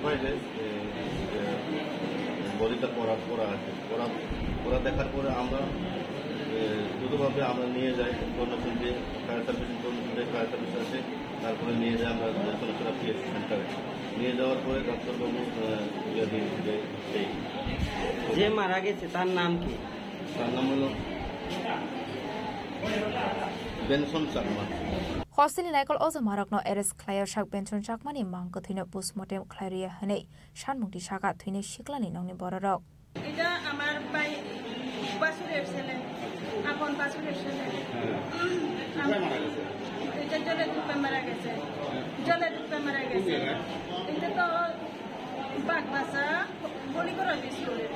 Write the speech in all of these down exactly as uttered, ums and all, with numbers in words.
হয়েছে, এ, এ, বডিটা পড়া, পড়া আছে। পড়া, পড়া দেখার পরে আমরা, এ, দ্রুতভাবে আমরা নিয়ে যাই ইনফরমেশন দিয়ে, ফায়ার সার্ভিস ইনফরমেশন দিয়ে ফায়ার সার্ভিস আসে, তারপরে নিয়ে যাই আমরা সরাসরি পিএইচসি সেন্টারে। নিয়ে যাওয়ার পরে ডাক্তারবাবু, এ, ইয়ে দিয়ে, দিয়ে, এই যে মারা গেছে, তার নাম কি? তার নাম হলো বেনসন Chakma. Hostelni naikol o jamarokno arrest khlaio sak Benson Chakmani mang kwthwino postmortem khlai rwya hwnwi sanmung tisaka thwinai siklani nokni bororok. এটা আমার ভাই, বাসুরের ছেলে, আপন বাসুরের ছেলে। কোথায় মারা গেছে? এটা জলে ডুবে মারা গেছে। জলে ডুবে মারা কোন গেছে। জায়গায়? এটা তো বাগবাসা, বলিগড়া স্কুলে।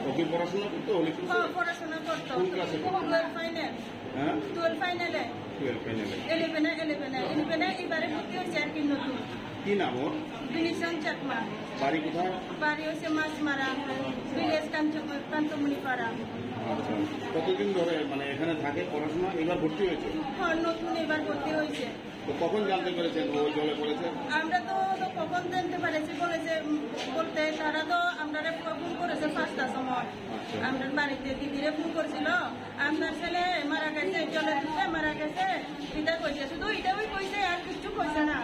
ও কি পড়াশোনা করতো? হলি স্কুলে? হ্যাঁ, পড়াশোনা করতো। কোন ক্লাসে পড়তো? Twelve final. হ্যাঁ? টুয়েলভ ফাইনালে। টুয়েলভ ফাইনালে। ইলেভেনে, ইলেভেনে, ইলেভেনে। এবারে ভর্তি হয়েছে আর কি নতুন। কি নাম ওর? বিনিশন চাকমা। বাড়ি কোথায়? বাড়ি হচ্ছে মাছমারা, ভিলেজ কাঞ্চ-, কান্তমণিপাড়া। আচ্ছা। কতদিন ধরে মানে এখানে থাকে পড়াশোনা? এবার ভর্তি হয়েছে? হ্যাঁ, নতুন এবার ভর্তি হয়েছে। তো কখন জানতে পেরেছেন ও জলে পড়েছে? আমরা তো, তো কখন জানতে পেরেছি বলেছে, উম, বলতে তারা তো আমরারে ফোন করেছে পাঁচটার সময়। আচ্ছা। আমরা বাড়িতে দিদিরে ফোন করছিল, আপনার ছেলে মারা গেছে, জলে ডুবে মারা গেছে, এটা কইছে, শুধু এটাই কইছে, আর কিচ্ছু কইছে না।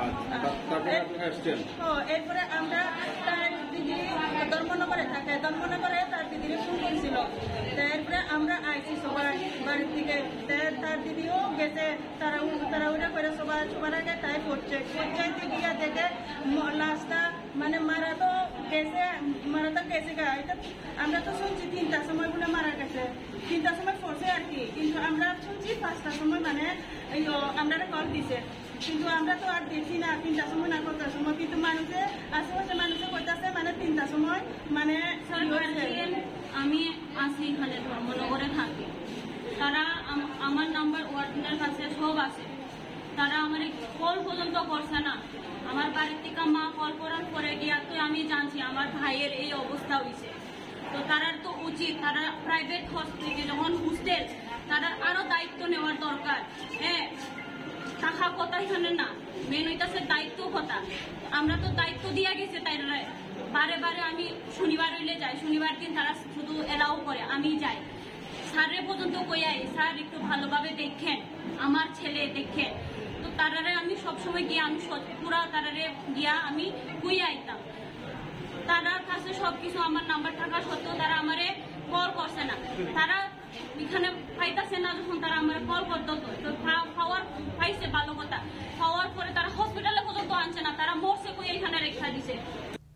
আচ্ছা, তা-, তারপরে আপনারা এসছেন? ও, এরপরে আমরা তার দিদি ধর্মনগরে থাকে, ধর্মনগরে তার দিদিরে ফোন করছিল। তো এরপরে আমরা আইছি সবাই বাড়ির থেকে, তে তার দিদিও গেছে। তারা উ-, তারা ওরা করে সবার, সবার আগে তাই পড়ছে। পড়ছে গিয়া দেখে ম-, লাশটা মানে মারা তো গেছে, মারা তো গেছে গা। এটা আমরা তো শুনছি তিনটার সময় বলে মারা গেছে, তিনটার সময় পড়ছে আর কি। কিন্তু আমরা শুনছি পাঁচটার সময় মানে এই ও, আমরা কল দিছে, কিন্তু আমরা তো আর দেখি না তিনটার সময় না কতটার সময়। কিন্তু মানুষে, আশেপাশে মানুষে কইতাছে মানে তিনটার সময় মানে স্যার, ইয়ে হচ্ছে। গার্জিয়ান, আমি আছি এখানে ধর্মনগরে থাকি। তারা আম-, আমার নাম্বার ওয়ার্ডেনের কাছে সব আছে। তারা আমারে কল পর্যন্ত করছে না। আমার বাড়ির থেকে মা কল করার পরে গিয়া তো আমি জানছি আমার ভাইয়ের এই অবস্থা হইছে। তো তারার তো উচিত, তারা প্রাইভেট হসপিটাল যখন হোস্টেল, তারা আরো দায়িত্ব নেওয়ার দরকার। হ্যাঁ, টাকা কথা এখানে না, মেন হইতাছে দায়িত্ব কথা। আমরা তো দায়িত্ব দিয়া গেছে তাই বারে বারে। আমি শনিবার হইলে যাই, শনিবার দিন তারা শুধু এলাও করে, আমি যাই। স্যাররে পর্যন্ত কই আই, "স্যার একটু ভালোভাবে দেখেন, আমার ছেলে দেখেন।" তো তারারে আমি সবসময় গিয়া, আমি সৎ-, পুরা তারারে গিয়া আমি কই আইতাম। তারার কাছে সবকিছু আমার নাম্বার থাকা সত্ত্বেও তারা আমারে কল করছে না। তারা এখানে পাইতাছে না, যখন তারা আমারে কল করতো তো, তো পা-, পাওয়ার পাইছে ভালো কথা, পাওয়ার পরে তারা হসপিটালে পর্যন্ত আনছে না, তারা মরছে কই এখানে রেখা দিছে।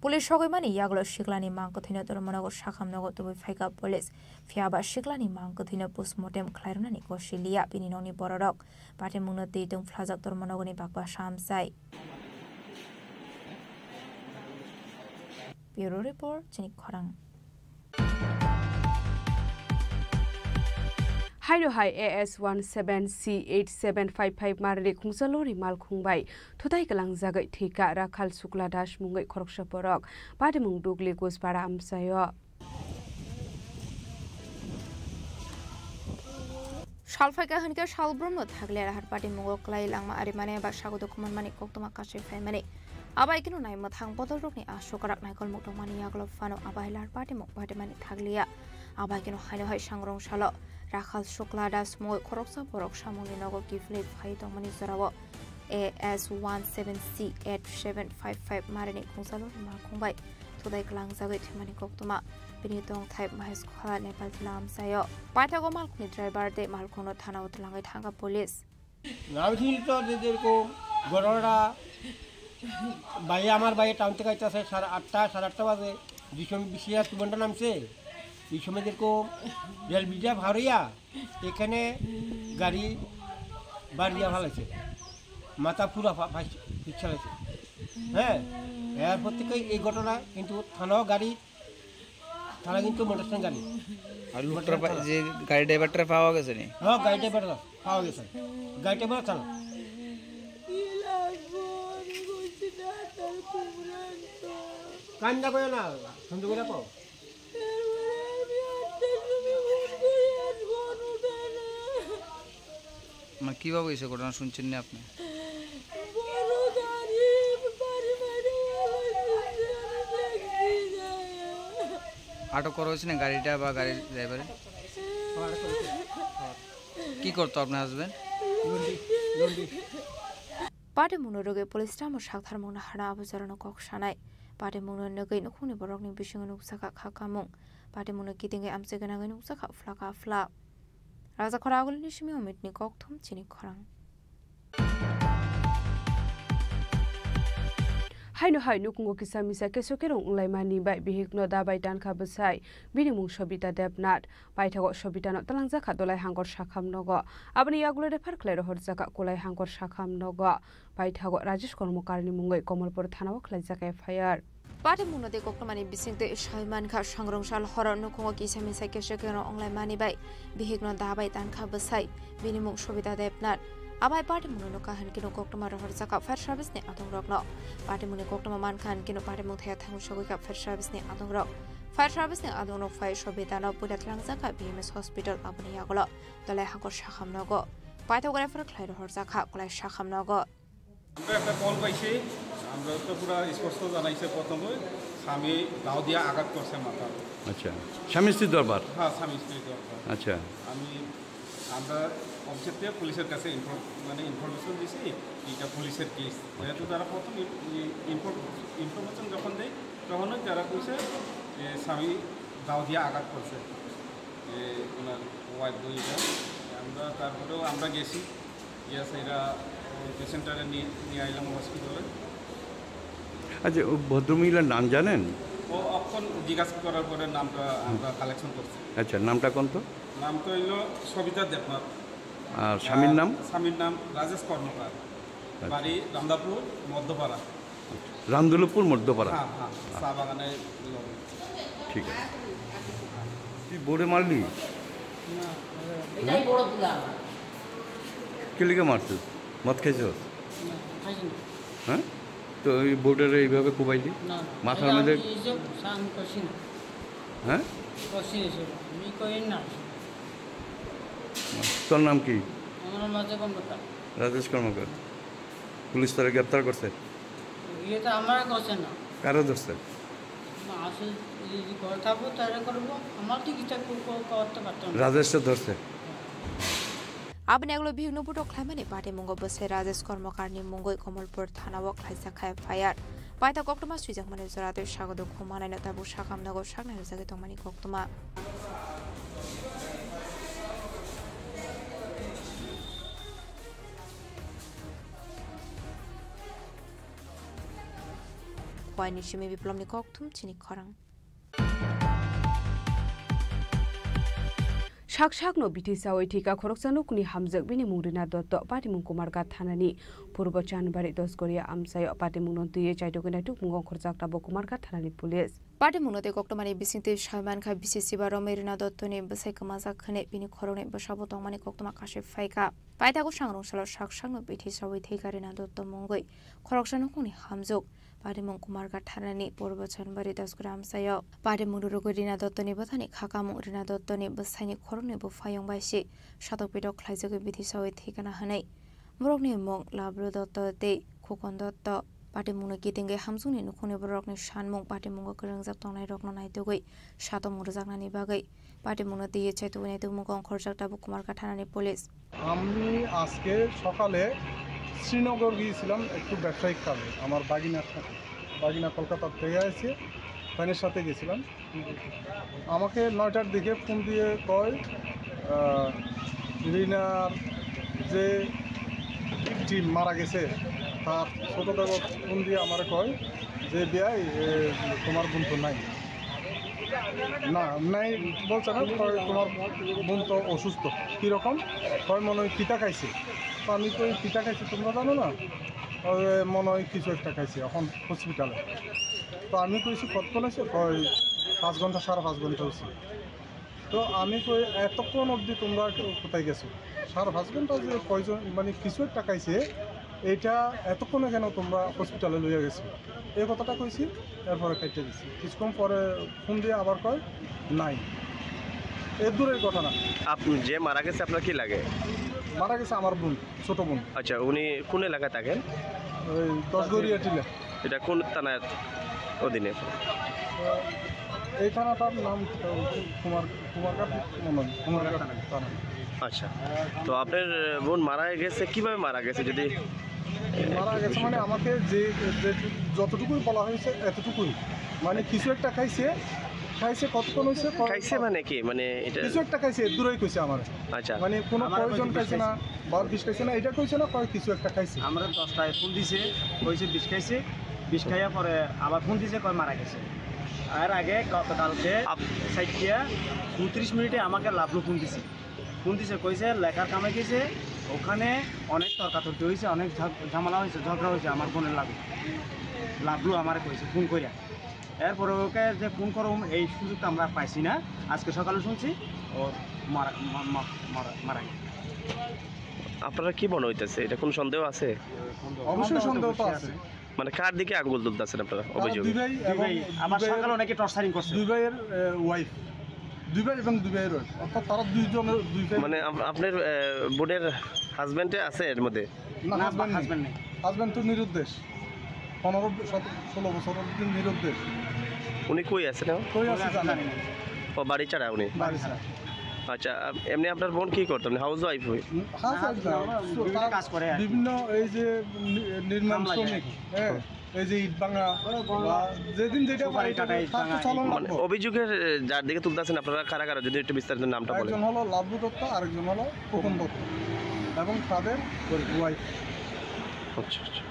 Police sogwi mani yagulo siklani mang kwthwino Dharmanagar sakham nogo tubui phaikha police. Phiya ba siklani mang kwthwino postmortem khlai rwnani kosi liya bini nokni bororok. Patimungno twi tong phlajak Dharmanagani bakbasa amchai. Bureau Report, chini khorang. Haino hai A S one seven C eight seven five five marni khungsa lori malkhung bai thutai kwlangjagwi thwikha Rakhal Shukla Das mungwi khoroksa borok. Patimung Dugli Guspara amchaio. Sal phaikha hwnkhe salbrumno thakliya Raharpati mungo kwlai langma arimani eba sago dokhumani koktwma kasui phaimani. Abai kheno nai mwthang bodolrokni aswk kwrak naikol mukdwkmani yagulo phano abai Raharpati mung batimani thakliya. Abai kheno haino hai sangrong salo Rakhal Shukla Das mungwi khoroksa borok samungni nogo kiphilwi phai tongmani jorao A S one seven C eight seven five five marini khungsa lori malkhung bai thudai kwlangjagwi thwimani koktwma. Bini tongthai Mahesh Khola Nepal jila amchaio. Paithago malkhungni driver tei malkhungno thanao twlangwi thangkha police. নামছিল তো যে যেরকম ঘটনাটা ভাই, আমার ভাই টাউন থেকে আইতেছে সাড়ে আটটা, সাড়ে আটটা বাজে, দুই সময় বেশি আর তুমনটা নামছে, এই সময় যেরকম রেল ব্রিজটা ভারিয়া এখানে গাড়ি বাড়িয়া ফালাইছে, মাথা পুরা ফা-, ফাইছে, পিছালাইছে। হ্যাঁ, এরপর থেকে এই ঘটনা কিন্তু থানাও গাড়ি, থানা কিন্তু মোটরসাইকেল গাড়ি। আর লোকটা পা-, যে গাড়ি ড্রাইভারটা পাওয়া গেছে নি? হ্যাঁ, গাড়ি ড্রাইভার পাওয়া গেছে। গাড়ি ড্রাইভার থানা। কান্দা করে না, সুন্দর করে পাও। মানে কিভাবে হয়েছে ঘটনা শুনছেন না আপনি? বড় গাড়ি, বাড়ি বাইরে আটক করা হয়েছে না গাড়িটা বা গাড়ির ড্রাইভারে? কি করতো আপনার হাজবেন্ড? লন্ডি, লন্ডি। Patimungno rwgwi police tamo saktharmung naharna abo jorano kok sanai. Patimungno nugwi nukhungni borokni bisingo nukjakha kha kamung. Patimungno kitingwi amchai gwnangwi nukjakha phlaka phlak. Rajakhor agulini simi omitni kokthum chini khorang. Haino hai nukhungo kisa misa keso kerong wnglaimani bai bihikno dabai tankha bwsai, bini mung Sobita Debnath. Paithago Sobitano twlangjakha Dolai Hangkor Sakham nogo. Aboni yagulo refer khlai rohorjakha Kolai Hangkor Sakham nogo. Paithago Rajesh Kormokarni mungwi Komolpur thanao khlaijak F I R. Patimungno tei koktwmani bisingtwi sawi mankha, sangrong sal horo nukhungo kisa misa keso kerong wnglaimani bai bihikno dabai tankha bwsai, bini mung Sobita Debnath. Abai patimungno nukha hinkhe no koktwma rohorjakha fire service ni adongrokno. Patimungni koktwma mankha hinkhe no patimung thaya thangwi sogwikha fire service ni adongrok. Fire service ni adongrok phai Sobitano puila twlangjakha B M S hospital, aboni yagulo Dolai Hangkor Sakham nogo. Paithago refer khlai rohorjakha Kolai Sakham nogo. আমরা একটা কল পাইছি, আমরা তো পুরা স্পষ্ট জানাইছে প্রথমে, স্বামী দাও দিয়া আঘাত করছে মাথার। আচ্ছা, স্বামী স্ত্রীর দরবার? হ্যাঁ, স্বামী স্ত্রীর দরবার। আচ্ছা। আমি, আমরা অফিসের থেকে পুলিশের কাছে ইনফর-, মানে ইনফরমেশন দিছি, এটা পুলিশের কেস। যেহেতু তারা প্রথম ইন-, ই-, ইনফর-, ইনফরমেশন যখন দেয়, তখনই তারা কইছে যে স্বামী দাও দিয়া আঘাত করছে, যে ওনার ওয়াইফ বইটা। আমরা তারপরেও আমরা গেছি, গিয়া সেটা ওই পেশেন্টটারে নিয়ে, নিয়ে আইলাম হসপিটালে। আচ্ছা, ও ভদ্রমহিলার নাম জানেন? ও এখন জিজ্ঞাসা করার পরে নামটা আমরা কালেকশন করছি। আচ্ছা, নামটা কোন তো? নাম তো হইলো সবিতা দেবনাথ। আর স্বামীর আর নাম? স্বামীর নাম রাজেশ কর্মকার। আচ্ছা। বাড়ি রামদাপুর মধ্যপাড়া। রামদুলপুর মধ্যপাড়া। হ্যাঁ, হ্যাঁ, চা বাগানের লগে। ঠিক আছে। তুই বোর্ডে মারলি? না, এটাই বড় তুলা আমার। কে লিগে মারছিস? মদ খাইছস? না, খাইছি না। হ্যাঁ? তো ওই বোর্ডের এইভাবে কোবাইলি? না, না, মাথার এটা মধ্যে? আমি এইসব আমি করছি না। হ্যাঁ? করছি না এইসব। আমি করি না। তোর নাম কি? আমার নাম রাজা কর্মকার। রাজেশ কর্মকার। পুলিশ তোরে গ্রেপ্তার করছে? ইয়ে তো আমার করছে না। কারা ধরছে? না, আসলে এই যে ঘর থাকবো, তারা করবো। আমার তো কিছু কো-, কো-, করতে পারতাম না। রাজেশ তো ধরছে? Aboni yagulo bihikno butok khlaimani patimungo bwsai Rajesh Kormokarni mungwi Komolpur thanao khlaijakha F I R. Paithago koktwma swijakmani joratwi sago dukhu manai no tabuk sakham nogo saknai rwjagwi tongmani koktwma. Khowai ni simi Biplomni kokthum chini khorang. Sak sakno bithi sawi thika khoroksa nukni hamjak bini mung Rina Dotto, patimung Kumarghat thanani Purbo Chanbari Dosgoria amchaio patimungno twiwi chaitugwi naitukmungo ongkhorjak tabuk Kumarghat thanani police. Patimungno tei koktwmani bisingtwi sawi mankha bisi siba romwi Rina Dottoni bwsai kwmajak hwnwi bini khoroknwi bwsabo tongmani koktwma kashi phaikha. Paithago sangrong salo sak sakno bithi sawi thika Rina Dotto mungwi khoroksa nukhungni hamjak. Patimung Kumarghat thanani Purbo Chanbari Dosgoria amchaio patimung rwrwgwi Rina Dottoni bwthani kha kamung Rina Dottoni bwsaini khoroknwi buphayung bai se satok pitok khlaijagwi bithi sawi thikana hwnwi. Borokni mung Labru Dotto tei Khukon Dotto. Patimungno kitingwi hamjwkni nukhungni borokni sanmung patimungo kwrwngjak tongnairokno naitugwi satokmung rwjaknani bagwi patimungno twiwi chaitugwi naitukmungo ongkhorjak tabuk Kumarghat thanani police. আমি আজকে সকালে শ্রীনগর গিয়েছিলাম একটু ব্যবসায়িক কাজে, আমার বাগিনার সাথে। বাগিনা কলকাতা থেকে এসে ফ্রেন্ডের সাথে গেছিলাম। আমাকে নয়টার দিকে ফোন দিয়ে কয়, আহ, রিনার যে ভিকটিম মারা গেছে, তার ছোটো দেবর ফোন দিয়ে আমারে কয় যে, "বিয়াই, এ, তোমার বোন তো নাই।" না, নাই বলছে না, কয়, "তোমার বোন তো অসুস্থ।" "কীরকম?" কয়, "মনে হয় পিতা খাইছে।" তো আমি কই, "পিতা খাইছে তোমরা জানো না?" "ওই মনে হয় কিছু একটা খাইছে, এখন হসপিটালে।" তো আমি কইছি, "কতক্ষণ হয়েছে?" কয়, "পাঁচ ঘন্টা, সাড়ে পাঁচ ঘন্টা হয়েছে।" তো আমি কই, "এতক্ষণ অবধি তোমরা কোথায় গেছো? সাড়ে পাঁচ ঘন্টা যে কয়জন, মানে, কিছু একটা খাইছে, এটা এতক্ষণে কেন তোমরা হসপিটালে লইয়া গেছো?" এই কথাটা কইছি, এরপরে কেটে দিছি। কিছুক্ষণ পরে ফোন দিয়ে আবার কয়, "নাই।" এর দূরের ঘটনা। আপনি যে মারা গেছে, আপনার কি লাগে? মারা গেছে আমার বোন, ছোট বোন। আচ্ছা, উনি কোন এলাকায় থাকেন? ওই দশগড়িয়া টিলা। এটা কোন থানার অধীনে? এই থানাটার নাম, আহ, কুমার, কুমারঘাট মনে হয়, কুমারঘাট থানা। আচ্ছা, তো আপনার বোন মারা গেছে, কিভাবে মারা গেছে? যদি মারা গেছে মানে আমাকে যে, যে যতটুকুই বলা হয়েছে এতটুকুই, মানে কিছু একটা খাইছে, খাইছে কতক্ষণ হয়েছে, ক-, খাইছে মানে কি? মানে এটা কিছু একটা খাইছে, দূরেই কইছে আমার। আচ্ছা। মানে কোনো আমারও পয়জন কইছে খাইছে না, খাইছে। বা বিষ খাইছে না, এটা কইছে না, কয় কিছু একটা খাইছে। আমরা দশটায় ফোন দিছে, কইছে বিষ খাইছে, বিষ খাইয়া পরে আবার ফোন দিছে, কয় মারা গেছে। এর আগে গতকালকে আপ- চারটা পঁয়ত্রিশ মিনিটে আমাকে লাভলু ফোন দিছে। ফোন দিছে, কইছে লেখার কামে গেছে, ওখানে অনেক তর্কাতর্কি হয়েছে, অনেক ঝগ-, ঝামেলা হয়েছে, ঝগড়া হয়েছে আমার বোনের লাগে। লাভলু আমারে কইছে ফোন কইরা। এরপরে ওকে যে ফোন করুম, এই সুযোগটা আমরা আর পাইছি না। আজকে সকালে শুনছি ও মারা, মা-, মা-, মারা, মারা গেছে। আপনারা কি মনে হইতেছে, এটা কোনো সন্দেহ আছে? অবশ্যই সন্দেহ তো আছে। মানে কার দিকে আঙ্গুল তুলতেছেন আপনারা? তারা অভিযোগ? দুবাই এবং দুবাই, আবার দুবাইয়ের, সকালে নাকি টর্চারিং করছে। দুবাইয়ের, আহ, ওয়াইফ, দুবাই এবং দুবাইয়ের ওয়াইফ, অর্থাৎ তারা দুইজনের দুই ভাই। মানে আপ-, আপনার, আহ, বোনের হাজবেন্ডে আছে এর মধ্যে? না, না, হাজবেন্ড নেই। হাজবেন্ড নেই। হাজবেন্ড তো নিরুদ্দেশ, পনেরো, সতেরো, ষোলো বছর অবধি নিরুদ্দেশ। উনি কই আছেন এখন? কই আছে জানি না। ও, বাড়ি ছাড়া উনি? বাড়ি ছাড়া। আচ্ছা, আপ-, এমনি আপনার বোন কি করতো? মানে হাউস ওয়াইফ হই? হুম, হাউস ওয়াইফ না, না, ওরা তো বিভিন্ন তার কাজ করে আর কি। বিভিন্ন এই যে নি-, নির্মাণ কাম লাগে। শ্রমিক, হ্যাঁ, এই যে ইট ভাঙা বা যেদিন যেটা সুপারি পারে কাটা, ইট তাকে ভাঙা, চালান ইট মানে লাগবো। অভিযোগের, এ, যার দিকে তুলতেছেন আপনারা কারা কারা, যদি একটু বিস্তারিত নামটা বলেন। একজন হলো লাভলু দত্ত, আরেকজন হলো খোকন দত্ত এবং তাদের ওয়াইফ। আচ্ছা, আচ্ছা।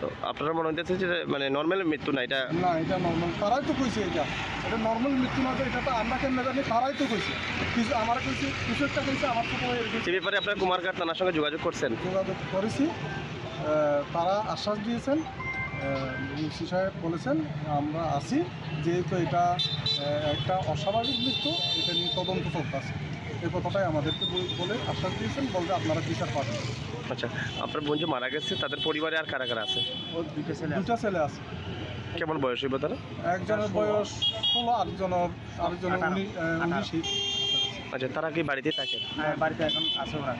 তো আপনারা মনে হইতেছে যে মানে নরমাল মৃত্যু না এটা? না, এটা নরমাল, তারাই তো কইছে এটা। এটা নরমাল মৃত্যু না, এটা তো আমরা কেমনে জানি, তারাই তো কইছে। কিছু আমার কইছে, কিছু একটা কইছে, আমার ছোট ভাইয়ের কইছে। সে ব্যাপারে আপনারা কুমারঘাট থানার সঙ্গে যোগাযোগ করছেন? যোগাযোগ করেছি। আহ, তারা আশ্বাস দিয়েছেন, আহ, ওসি সাহেব বলেছেন, "আমরা আছি, যেহেতু এটা, আহ, একটা অস্বাভাবিক মৃত্যু, এটা নিয়ে তদন্ত চলতেছে।" এই কথাটাই আমাদেরকে বল-, বলে আশ্বাস দিয়েছেন, বলতে আপনারা বিচার পাবেন। আচ্ছা, আপনার বোন যে মারা গেছে, তাদের পরিবারে আর কারা কারা আছে? ওর দুইটা ছেলে আছে। দুইটা ছেলে আছে। কেমন বয়স হইব তারা? একজনের বয়স ষোলো, আরেকজনের, আরেকজনের আঠারো। উনিশ, আহ, আঠারো। উনিশ। আচ্ছা, তারা কি বাড়িতে থাকেন? হ্যাঁ, বাড়িতে এখন আছে ওরা।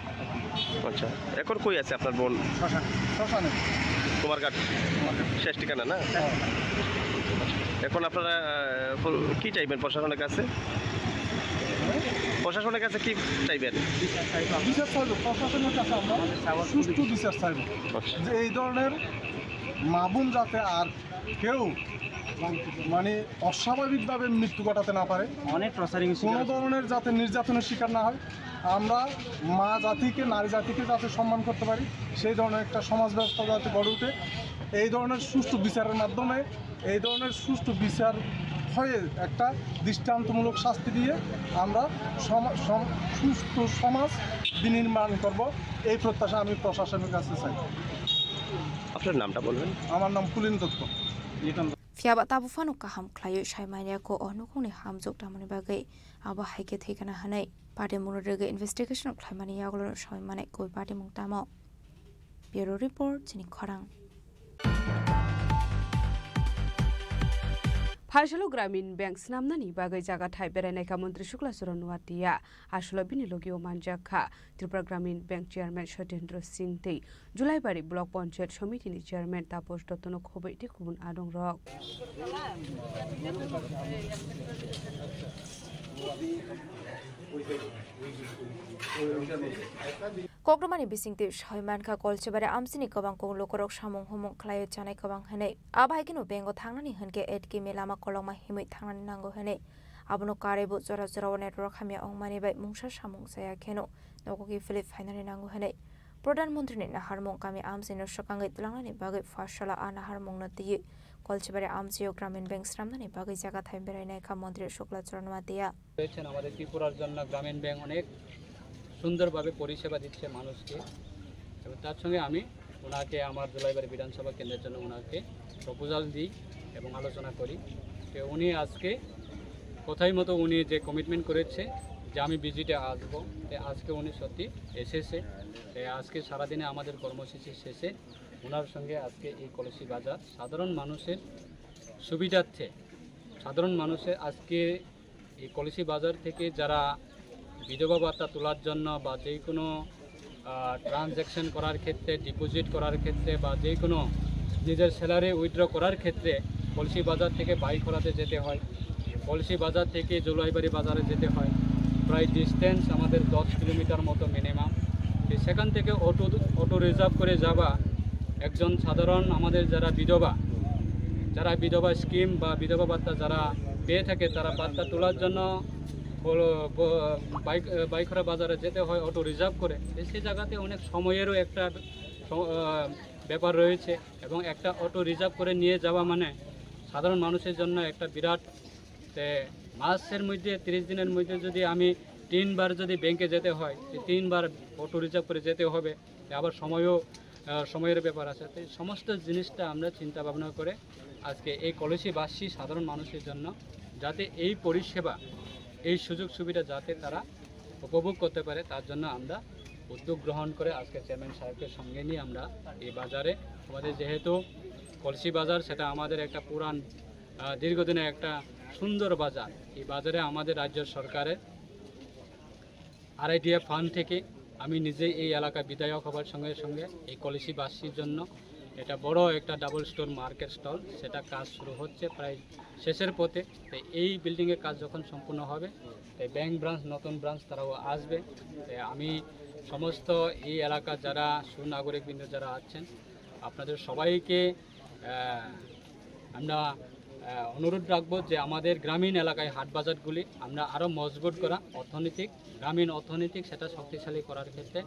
আচ্ছা, এখন কই আছে আপনার বোন? শ্মশানে। শ্মশানে। কুমারঘাট? কুমারঘাট। শেষ ঠিকানা না? শেষ ঠিকানা। এখন আপনারা, আহ, কি চাইবেন প্রশাসনের কাছে? প্রশাসনের কাছে কি চাইবেন? বিচার চাইবো, প্রশাসনের কাছে আমরা সুষ্ঠু বিচার চাইবো। আচ্ছা। যে এই ধরনের মা বোন যাতে আর কেউ মানে অস্বাভাবিকভাবে মৃত্যু ঘটাতে না পারে, অনেক টর্চারিং শিকার কোনো হচ্ছে। ধরনের যাতে নির্যাতনের শিকার না হয়, আমরা মা জাতিকে, নারী জাতিকে যাতে সম্মান করতে পারি, সেই ধরনের একটা সমাজ ব্যবস্থা যাতে গড়ে উঠে, এই ধরনের সুষ্ঠু বিচারের মাধ্যমে, এই ধরনের সুষ্ঠু বিচার হয়ে একটা দৃষ্টান্তমূলক শাস্তি দিয়ে আমরা সমা-, সম-, সুষ্ঠু সমাজ বিনির্মাণ করব, এই প্রত্যাশা আমি প্রশাসনের কাছে চাই। আপনার নামটা বলবেন? আমার নাম পুলিন Dutta. Phiya ba tabuk phano kaham khlaiwi sai manya kho o nukhungni hamjwk tamoni bagwi, abo hai khe thwi kana hwnwi party mungno rwgwi investigation khlaimani yagulo soi mane koi party mung tamo. Bureau Report, chini khorang. Phaisalo Gramin Bank snamnani bagwi jaga thai berainai kha Montri Shukla Charan Nuatia. Aswkno bini logi o manjak kha Tripura Gramin Bank Chairman Satyendra Singh tei Julaibari Block Panchayat Somitini Chairman Taposh Dottono khobwi tei kubun adongrok. Kokrwmani bisingtwi soi mankha, Kolchibari amchini kwbang kok lukurok samung humung khlaiwi chanai kwbang hwnwi. Abo hai kheno bank-o thangnani hwnkhe eight km lama kolokma himwi thangnani nango hwnwi. Abono karwibo jora jorao network hamya wngmani bai mungsa samung chaya kheno nogo kiphilwi phainani nango hwnwi Pradhan Montrini naharmung kami amchaino swkangwi twlangnani bagwi pharsala a naharmungno twiwi Kolchibari amchaio Gramin Bank swnamnani bagwi jaga thai berainai kha Montri Shukla Charan Nuatia. রয়েছেন আমাদের ত্রিপুরার জন্য গ্রামীণ ব্যাংক অনেক সুন্দরভাবে পরিষেবা দিচ্ছে মানুষকে, এবং তার সঙ্গে আমি ওনাকে আমার জুলাইবাড়ি বিধানসভা কেন্দ্রের জন্য ওনাকে প্রপোজাল দিই এবং আলোচনা করি। তো উনি আজকে কথাই মতো উনি যে কমিটমেন্ট করেছে যে আমি ভিজিটে আসবো, তো আজকে উনি সত্যি এসেছে। তো আজকে সারাদিনে আমাদের কর্মসূচি শেষে ওনার সঙ্গে আজকে এই কলসি বাজার সাধারণ মানুষের সুবিধার্থে, সাধারণ মানুষের আজকে এই কলসি বাজার থেকে যারা বিধবা ভাতা তোলার জন্য বা যে কোনো, আহ, ট্রানজ্যাকশন করার ক্ষেত্রে, ডিপোজিট করার ক্ষেত্রে বা যে কোনো নিজের স্যালারি উইথড্র করার ক্ষেত্রে কলসি বাজার থেকে বাই করাতে যেতে হয়, কলসি বাজার থেকে জুলাইবাড়ি বাজারে যেতে হয়, প্রায় ডিস্টেন্স আমাদের দশ কিলোমিটার মতো মিনিমাম। তো সেখান থেকে অটো, অটো রিজার্ভ করে যাওয়া একজন সাধারণ, আমাদের যারা বিধবা, যারা বিধবা স্কিম বা বিধবা ভাতা যারা পেয়ে থাকে, তারা ভাতা তোলার জন্য বলো, ব-, বাইক, বাইখরা বাজারে যেতে হয় অটো রিজার্ভ করে। তো সেই জায়গাতে অনেক সময়েরও একটা স-, আহ, ব্যাপার রয়েছে এবং একটা অটো রিজার্ভ করে নিয়ে যাওয়া মানে সাধারণ মানুষের জন্য একটা বিরাট। তে মাসের মধ্যে, তিরিশ দিনের মধ্যে যদি আমি তিনবার যদি ব্যাংকে যেতে হয়, তো তিনবার অটো রিজার্ভ করে যেতে হবে। তে আবার সময়ও, আহ, সময়ের ব্যাপার আছে। তো এই সমস্ত জিনিসটা আমরা চিন্তা ভাবনা করে আজকে এই কলসিবাসী সাধারণ মানুষের জন্য যাতে এই পরিষেবা, এই সুযোগ সুবিধা যাতে তারা উপভোগ করতে পারে, তার জন্য আমরা উদ্যোগ গ্রহণ করে আজকে চেয়ারম্যান সাহেবকে সঙ্গে নিয়ে আমরা এই বাজারে, আমাদের যেহেতু কলসি বাজার, সেটা আমাদের একটা পুরান, আহ, দীর্ঘদিনের একটা সুন্দর বাজার। এই বাজারে আমাদের রাজ্য সরকারের আরআইডিএফ ফান্ড থেকে আমি নিজে এই এলাকা বিধায়ক হবার সঙ্গে সঙ্গে এই কলসিবাসীর জন্য এটা বড় একটা ডাবল স্টোর মার্কেট স্টল, সেটা কাজ শুরু হচ্ছে প্রায় শেষের পথে। তো এই বিল্ডিংয়ের কাজ যখন সম্পূর্ণ হবে, তো ব্যাংক ব্রাঞ্চ, নতুন ব্রাঞ্চ তারাও আসবে। তো আমি সমস্ত এই এলাকার যারা সুনাগরিকবৃন্দ যারা আছেন, আপনাদের সবাইকে, আহ, আমরা, আহ, অনুরোধ রাখবো যে আমাদের গ্রামীণ এলাকায় হাট বাজারগুলি আমরা আরও মজবুত করা, অর্থনৈতিক, গ্রামীণ অর্থনৈতিক সেটা শক্তিশালী করার ক্ষেত্রে।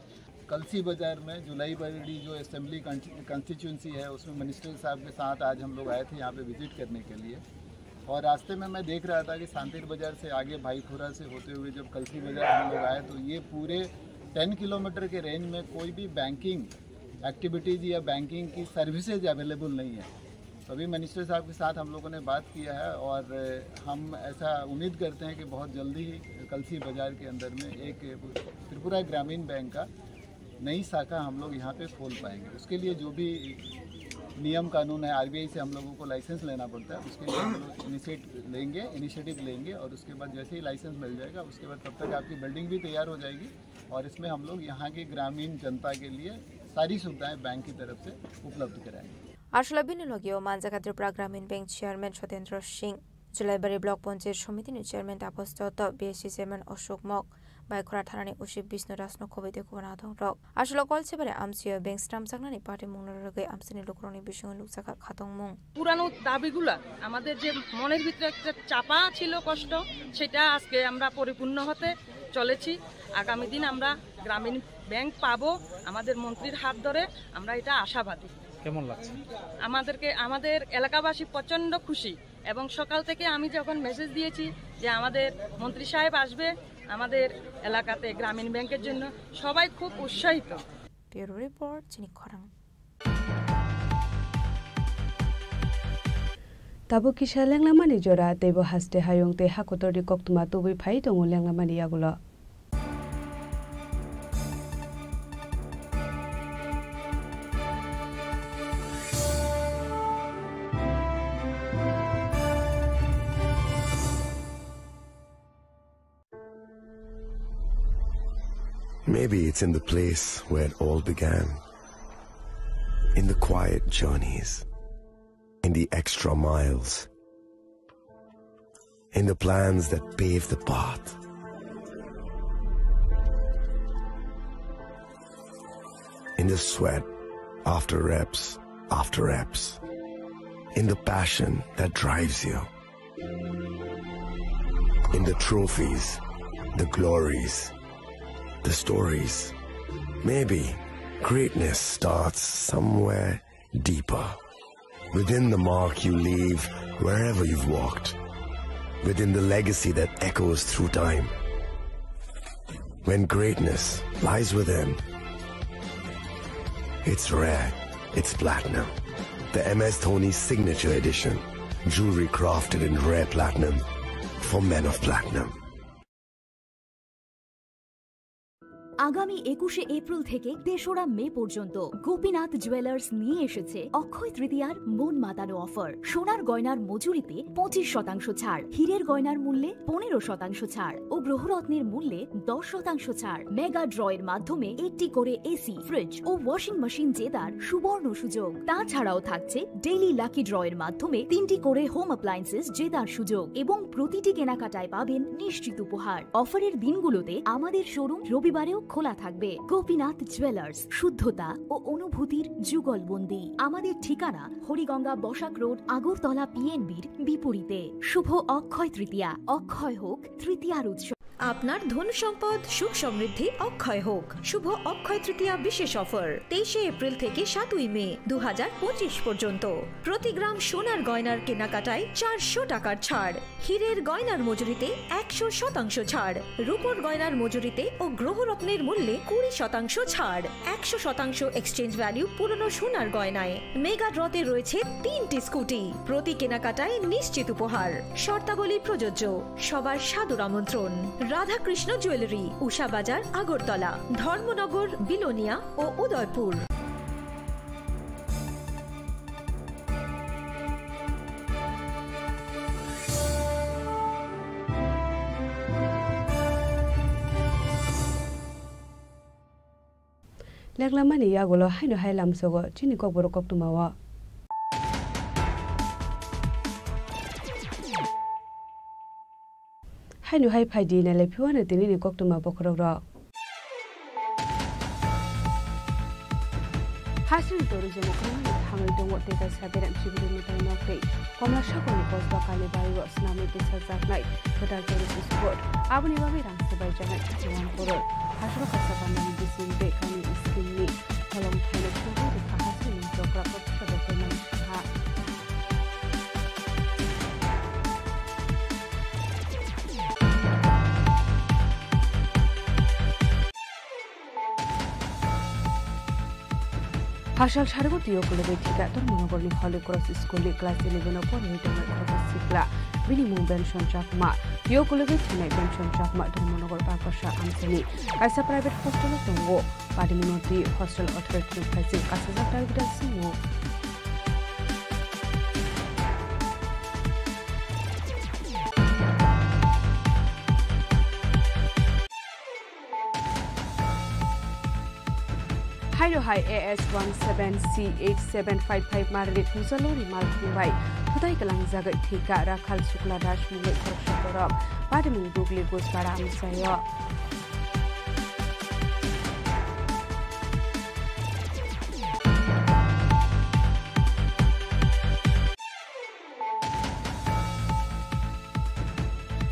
कलसी बाजार में जुलाई बड़ी जो असेंबली कॉन्स्टिट्यूंसी है, उसमें मिनिस्टर साहब के साथ आज हम लोग आए थे यहाँ पे विजिट करने के लिए। और रास्ते में मैं देख रहा था कि सांतेर बाजार से आगे भाईखोरा से होते हुए जब कलसी बाजार हम लोग आए, तो ये पूरे टेन किलोमीटर के रेंज में कोई भी बैंकिंग एक्टिविटीज़ या बैंकिंग की सर्विसेज अवेलेबल नहीं है। तो अभी मिनिस्टर साहब के साथ हम लोगों ने बात किया है और हम ऐसा उम्मीद करते हैं कि बहुत जल्दी ही कलसी बाजार के अंदर में एक त्रिपुरा ग्रामीण बैंक का नई शाखा हम लोग यहाँ पे खोल पाएंगे। उसके लिए जो भी नियम कानून है, आरबीआई से हम लोगों को लाइसेंस लेना पड़ता है, उसके लिए हम लोग इनिशिएट लेंगे, इनिशिएटिव लेंगे और उसके बाद जैसे ही लाइसेंस मिल जाएगा, उसके बाद तब तक आपकी बिल्डिंग भी तैयार हो जाएगी और इसमें हम लोग यहाँ के ग्रामीण जनता के लिए सारी सुविधाएं बैंक की तरफ से उपलब्ध कराएंगे। Aswla bini logio manjak Tripura Gramin Bank Chairman Sotendra Singh, Julaibari Block Panchayat Somiti ni Chairman Tapas Dotto, B S C Chairman Ashok Mok, Baikhora Thana ni O C Bishnu Raj no khobwi tei kubun adong rok. Aswla Kolsibari amchio bank swnamjaknani party mungno rwgwi amchaini lukurokni bisingo nukjakha khatungmung. পুরানো দাবিগুলা, আমাদের যে মনের ভিতরে একটা চাপা ছিল কষ্ট, সেটা আজকে আমরা পরিপূর্ণ হতে চলেছি। আগামী দিন আমরা গ্রামীণ ব্যাংক পাবো আমাদের মন্ত্রীর হাত ধরে, আমরা এটা আশাবাদী। কেমন লাগছে? আমাদেরকে, আমাদের এলাকাবাসী প্রচণ্ড খুশি এবং সকাল থেকে আমি যখন মেসেজ দিয়েছি যে আমাদের মন্ত্রী সাহেব আসবে আমাদের এলাকাতে গ্রামীণ ব্যাংকের জন্য, সবাই খুব উৎসাহিত। Bureau Report, Chini Khorang. Tabuk kisa lenglamani jora, teibo haste hayung tei hakotorni koktwma tubui phai tongo lenglamani yagulo. Maybe it's in the place where it all began. In the quiet journeys, in the extra miles, in the plans that pave the path, in the sweat after reps after reps, in the passion that drives you. In the trophies, the glories, the stories. Maybe greatness starts somewhere deeper. Within the mark you leave wherever you've walked. Within the legacy that echoes through time. When greatness lies within, it's rare, it's platinum. The M S Dhoni Signature Edition. Jewelry crafted in rare platinum for men of platinum. আগামী একুশে এপ্রিল থেকে তেসরা মে পর্যন্ত গোপীনাথ জুয়েলার্স নিয়ে এসেছে অক্ষয় তৃতীয়ার মন মাতানো অফার। সোনার গয়নার মজুরিতে পঁচিশ শতাংশ ছাড়, হীরের গয়নার মূল্যে পনেরো শতাংশ ছাড় ও গ্রহরত্নের মূল্যে দশ শতাংশ ছাড়। মেগা ড্রয়ের মাধ্যমে একটি করে এসি, ফ্রিজ ও ওয়াশিং মেশিন জেতার সুবর্ণ সুযোগ। তাছাড়াও থাকছে ডেইলি লাকি ড্রয়ের মাধ্যমে তিনটি করে হোম অ্যাপ্লায়েন্সেস জেতার সুযোগ এবং প্রতিটি কেনাকাটায় পাবেন নিশ্চিত উপহার। অফারের দিনগুলোতে আমাদের শোরুম রবিবারেও খোলা থাকবে। গোপীনাথ জুয়েলার্স, শুদ্ধতা ও অনুভূতির যুগলবন্দি। আমাদের ঠিকানা হরিগঙ্গা বসাক রোড, আগরতলা পিএনবির বিপরীতে। শুভ অক্ষয় তৃতীয়া। অক্ষয় হোক তৃতীয়ার উৎসব। আপনার ধন সম্পদ সুখ সমৃদ্ধি অক্ষয় হোক। শুভ অক্ষয় তৃতীয়া বিশেষ অফার, তেইশে এপ্রিল থেকে সাতই মে দু হাজার পঁচিশ পর্যন্ত। প্রতি গ্রাম সোনার গয়নার কেনাকাটায় চারশো টাকার ছাড়, হীরের গয়নার মজুরিতে একশো শতাংশ ছাড়, রূপোর গয়নার মজুরিতে ও গ্রহরত্নের মূল্যে কুড়ি শতাংশ ছাড়, একশো শতাংশ এক্সচেঞ্জ ভ্যালু পুরনো সোনার গয়নায়। মেগা ড্রতে রয়েছে তিনটি স্কুটি, প্রতি কেনাকাটায় নিশ্চিত উপহার। শর্তাবলী প্রযোজ্য। সবার সাদর আমন্ত্রণ। রাধাকৃষ্ণ জুয়েলারি, উষা বাজার, আগরতলা, ধর্মনগর, বিলোনিয়া ও Udaipur. Leklamani yagulo haino hai lamsogo chini kokborok koktwmao. Haino hai phaidi nailai phiwano tinini koktwma bokhorokrok. Hasing tourism kwrwngmani hamwi tongo tei kaisa berem sibiri mwtai nok tei Komla Sagarni kosba Kalibari o swnamwi tisajaknai kwtal tourist spot. Aboni bagwi rang swbaijaknai thirty one crore. Hasro kaisa bandani bising tei kainwi scheme ni holong thaino phunugwi rwkha hasingni chokra kothok kothok tei mani swkha. Hasal sarigo twi ukulugwi thika Dharmanagarni Holy Cross School ni class eleven o porwi tongnai khoroksa sikla. Bini mung Benson Chakma. Twi ukulugwi thwinai Benson Chakma Dharmanagar Bagasa amchaini kaisa private hostel o tongo. Padimungno twi hostel authority ni phaising kasijak target swngo. Haino hai A S one seven C eight seven five five marli Pujalori malkhung bai thutai kwlangjagwi thwikha Rakhal Shukla Das mungwi khoroksa borok. Padimung Dugli Gujpara amchaio.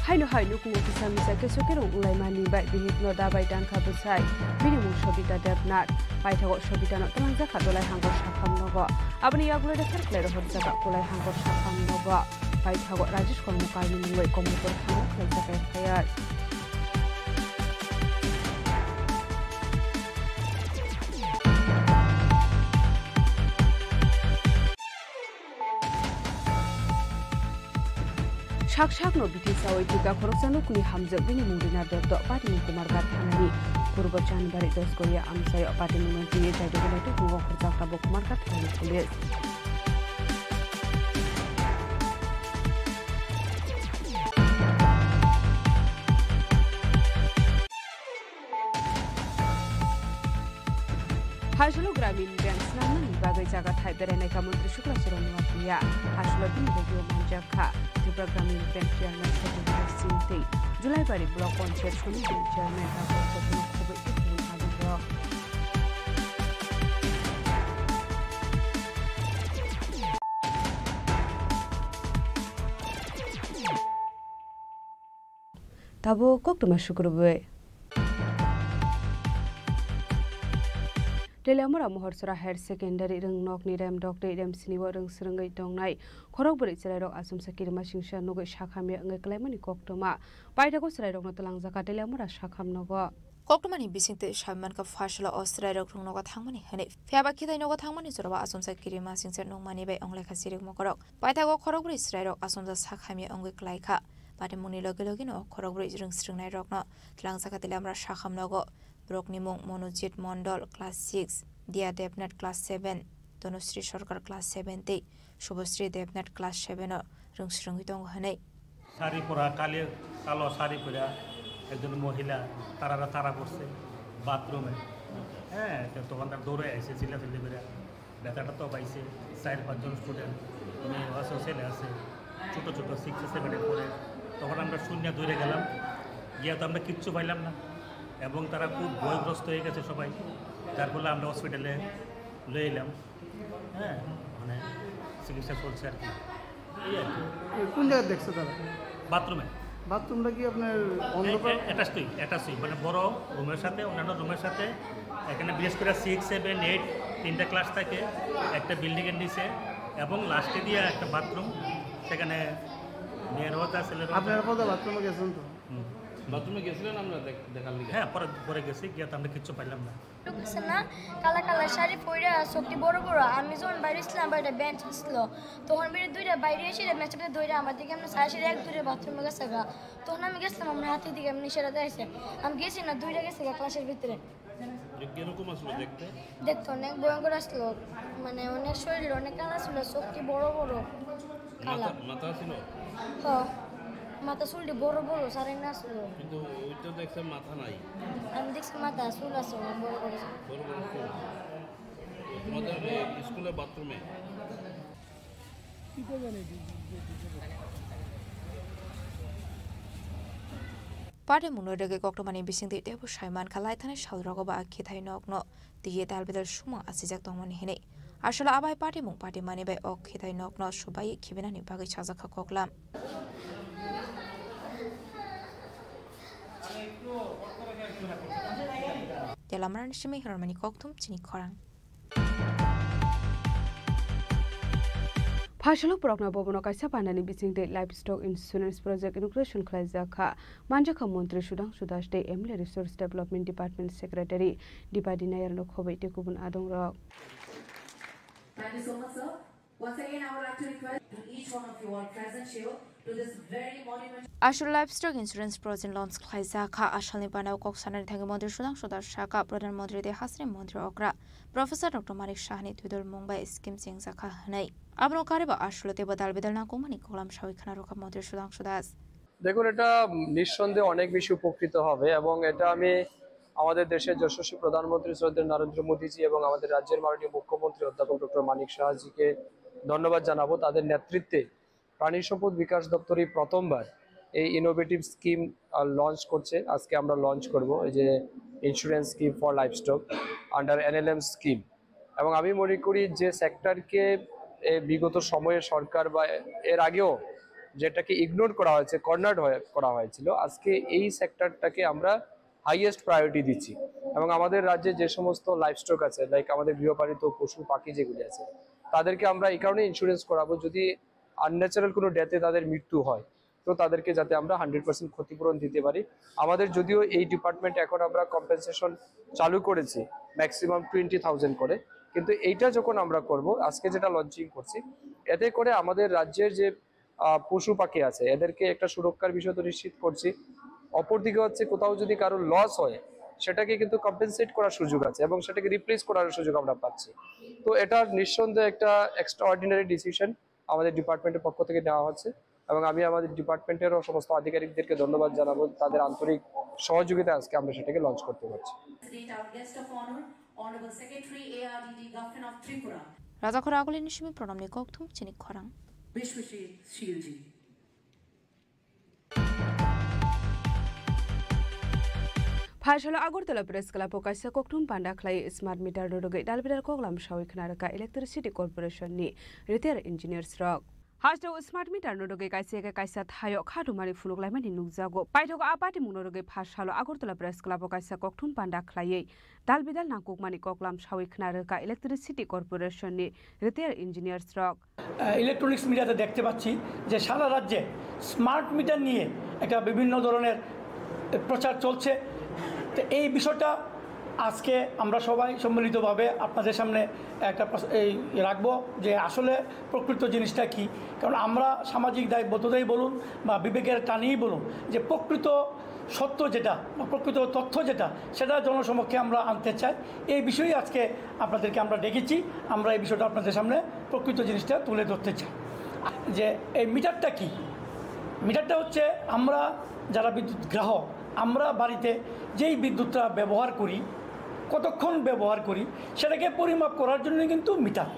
Haino hai nukhungo kisa misa keso kerong wnglaimani bai bihikno dabai tangkha bwsai. Bini mung Sobita Debnath. Paithago Sobitano twlangjakha Dolai Hangor sakham nogo. Aboni yagulo refer khlai rohorjakha Kolai Hangor sakham nogo. Paithago Rajesh Kormokarni mungwi Komolpur thana khlaijak F I R. Sak sakno bithi sawi thika khoroksa nukni hamjak bini mung Rina Debdo, Patimung Kumarghat thanani Purbo Chanbari Dosgoya amchaio Patimungno twiwi jaidugwi naituk tongo khorjak tabuk Kumarghat thanani police. Hasolo Gramin Bank swnamnani bagwi jaga thai berainai kha Montri Shukla Charan Noatia. Hasolo bini bagwi manjak kha Tripura Gramin Bank Chairman Satyendra Singh tei Julaibari Block Panchayat Samiti Chairman Rakesh Chandra khobwi tei kubun adongrok. Tabuk koktwma sukrubwi. Teliamura Mohorsora Higher Secondary rwngnokni remdok tei remsinio rwngswrwngwi tongnai khorokbrwi chwrairok achomsa kirima singsa nugwi sakhamya wngwi klaimani koktwma. Paithago chwrairokno twlangjakha Teliamura sakham nogo. Koktwmani bisingtwi sawi mankha, phaisalo o chwrairok rwngnogo thangmani hwnwi. Phiyaba khitai nogo thangmani jorao achomsa kirima singsa nukmani bai wnglaikha chirik mokorok. Paithago khorokbrwi chwrairok achomsa sakhamya wngwi klaikha. Patimungni logi logino o khorokbrwi rwngswrwngnairokno twlangjakha Teliamura sakham nogo. Borokni mung Monojit Mondol, class six, Dia Debnath, class seven, Tanusri Sarkar, class seven tei Shubhasri Debnath, class seven o rwngsrwngwi tongo hwnwi. Sari পরা, কালি কালো শাড়ি পরা একজন মহিলা তারারা তারা করছে বাথরুমে। হ্যাঁ, তো তখন তার দৌড়ে এসে চিল্লাচিল্লি করে। বেচাটা তো পাইছে চার পাঁচজন স্টুডেন্ট, মেয়ে আছে, ছেলে আছে, ছোটো ছোটো সিক্সে সেভেনে পড়ে। তখন আমরা শূন্য দৌড়ে গেলাম, গিয়া তো আমরা কিচ্ছু পাইলাম না, এবং তারা খুব ভয়গ্রস্ত হয়ে গেছে সবাই, যার ফলে আমরা হসপিটালে লয়ে এলাম। হ্যাঁ, মানে চিকিৎসা চলছে আর কি। এই আর কি। কোন জায়গায় দেখছে তারা? বাথরুমে। বাথরুমটা কি আপনার অন্ধকার? অ্যাটাচই, অ্যাটাচই, মানে বড় রুমের সাথে, অন্যান্য রুমের সাথে। এখানে বিশেষ করে সিক্স সেভেন এইট তিনটা ক্লাস থাকে, একটা বিল্ডিংয়ের নিচে, এবং লাস্টে দিয়ে একটা বাথরুম, সেখানে মেয়েরও আছে, ছেলেরও আছে। আপনারা পরে বাথরুমে গেছেন তো? হুম। বাথরুমে গেছিলেন আমরা দেখ-, দেখার লিগে? হ্যাঁ, পরে, পরে গেছি, গিয়ে তো আমরা কিচ্ছু পাইলাম না। লোক আছে না, কালা কালা শাড়ি পরে, চোখটি বড় বড়। আমি যখন বাইরে ছিলাম, বাইরে বেঞ্চ ছিল, তখন বেরিয়ে দুইটা বাইরে এসে মেচেপে ধরে আমার দিকে আমরা সারা সারি এক দূরে বাথরুমে গেছে গা। তখন আমি গেছিলাম, আমার হাতের দিকে এমনি সেটা দেখছে। আমি গেছি না, দুইটা গেছে গা ক্লাসের ভিতরে। মানে কিরকম আসলো দেখতে? দেখতে অনেক ভয়ঙ্কর আসলো, মানে অনেক শরীর অনেক কালা ছিল, চোখটি বড় বড়। কালা। মাথা, মাথা ছিল? হ, মাথা চুলটি বড় বড়, সারাই না ছিল। কিন্তু ওই তো দেখছে মাথা নাই। আমি দেখছি মাথা চুল আছে, বড় বড় চুল। বড় বড় চুল। তো তোমাদের এই স্কুলের বাথরুমে? Party mungno rwgwi koktwmani bisingtwi teibo sai mankha, laithani salrogo ba khithai nokno twiwi dalbidal sumung achijak tongmani hinwi. Aswlo abai party mung patimani bai o khithai nokno subai khibinani bagwi sajakha koklam. Telamarani simi hirormani kokthum chini khorang. Phaisalo borokno bobono kaisa pandani bisingtwi livestock insurance project inauguration khlaijak kha. Manjakha Montri Sudhangshu Das tei M L A Resource Development Department Secretary Dipadi Nayarno khobwi tei kubun adongrok. Thank you so much, sir. Once again, I would like to request to each one of you all present here to this very monumental Aswlo livestock insurance project launch khlaijak kha. Asalni panao kok sanani thangwi Montri Sudhangshu Das sakha, Pradhan Montri tei Hasini Montri okra Professor Doctor Manik Sahani twidulmung bai scheme chengjak kha hwnwi. Abono karwi bo aswlo teibo dalbidal nangkukmani koklam sawi khna rwkha Montri Sudhangshu Das. দেখুন, এটা নিঃসন্দেহে অনেক বেশি উপকৃত হবে এবং এটা আমি আমাদের দেশের যশস্বী প্রধানমন্ত্রী শ্রদ্ধেয় নরেন্দ্র মোদীজি এবং আমাদের রাজ্যের মাননীয় মুখ্যমন্ত্রী অধ্যাপক ডক্টর মানিক সাহাজিকে ধন্যবাদ জানাবো। তাদের নেতৃত্বে প্রাণী সম্পদ বিকাশ দপ্তর এই প্রথমবার এই ইনোভেটিভ স্কিম লঞ্চ করছে। আজকে আমরা লঞ্চ করব এই যে insurance scheme for livestock under NLM scheme. এবং আমি মনে করি যে সেক্টরকে এ বিগত সময়ে সরকার বা এর আগেও যেটাকে ইগনোর করা হয়েছে, কর্নার্ড হয়ে করা হয়েছিল, আজকে এই সেক্টরটাকে আমরা হাইয়েস্ট প্রায়োরিটি দিচ্ছি। এবং আমাদের রাজ্যে যে সমস্ত লাইভস্টক আছে, লাইক আমাদের গৃহপালিত পশু পাখি যেগুলি আছে, তাদেরকে আমরা এই কারণে ইন্স্যুরেন্স করাবো, যদি আনন্যাচারাল কোনো ডেথে তাদের মৃত্যু হয়, তো তাদেরকে যাতে আমরা হান্ড্রেড পার্সেন্ট ক্ষতিপূরণ দিতে পারি। আমাদের যদিও এই ডিপার্টমেন্ট এখন আমরা কম্পেনসেশন চালু করেছি ম্যাক্সিমাম টোয়েন্টি থাউজেন্ড করে, কিন্তু এইটা যখন আমরা করব, আজকে যেটা লঞ্চিং করছি, এতে করে আমাদের রাজ্যের যে আহ, পশু পাখি আছে, এদেরকে একটা সুরক্ষার বিষয় তো নিশ্চিত করছি। অপরদিকে হচ্ছে কোথাও যদি কারোর লস হয়, সেটাকে কিন্তু কম্পেনসেট করার সুযোগ আছে এবং সেটাকে রিপ্লেস করার সুযোগ আমরা পাচ্ছি। তো এটা নিঃসন্দেহে একটা এক্সট্রাঅর্ডিনারি ডিসিশন আমাদের ডিপার্টমেন্টের পক্ষ থেকে নেওয়া হচ্ছে এবং আমি আমাদের ডিপার্টমেন্টেরও সমস্ত আধিকারিকদেরকে ধন্যবাদ জানাবো তাদের আন্তরিক সহযোগিতায় আজকে আমরা সেটাকে লঞ্চ করতে পারছি। Today our guest of honor, Honorable Secretary A R D D Government of Tripura. Rajakhor Agulini simi pranamni kokthum chini khorang. Bishwajit Shilji. Phaisalo Agartala Press Club o kaisa kokthum panda khlai smart meter no rwgwi dalbidal koklam sawi khna rwkha Electricity Corporation ni retired engineers rok. Hasteo smart meter no rwgwi kaisa eke kaisa thaio khatumani phunuk laimani nukjago. Paithago a patimung no rwgwi phaisalo Agartala Press Club o kaisa kokthum panda khlaiwi dalbidal nangkukmani koklam sawi khna rwkha Electricity Corporation ni retired engineers rok. আহ, ইলেকট্রনিক্স মিডিয়াতে দেখতে পাচ্ছি যে সারা রাজ্যে smart meter নিয়ে একটা বিভিন্ন ধরনের প্রচার চলছে। তো এই বিষয়টা আজকে আমরা সবাই সম্মিলিতভাবে আপনাদের সামনে একটা প্রস-, এই রাখবো যে আসলে প্রকৃত জিনিসটা কী। কারণ আমরা সামাজিক দায়বদ্ধতাই বলুন বা বিবেকের টানেই বলুন, যে প্রকৃত সত্য যেটা বা প্রকৃত তথ্য যেটা, সেটা জনসমক্ষে আমরা আনতে চাই। এই বিষয়ে আজকে আপনাদেরকে আমরা ডেকেছি। আমরা এই বিষয়টা আপনাদের সামনে প্রকৃত জিনিসটা তুলে ধরতে চাই। যে এই মিটারটা কি? মিটারটা হচ্ছে আমরা যারা বিদ্যুৎ গ্রাহক, আমরা বাড়িতে যেই বিদ্যুৎটা ব্যবহার করি, কতক্ষণ ব্যবহার করি, সেটাকে পরিমাপ করার জন্য কিন্তু মিটার।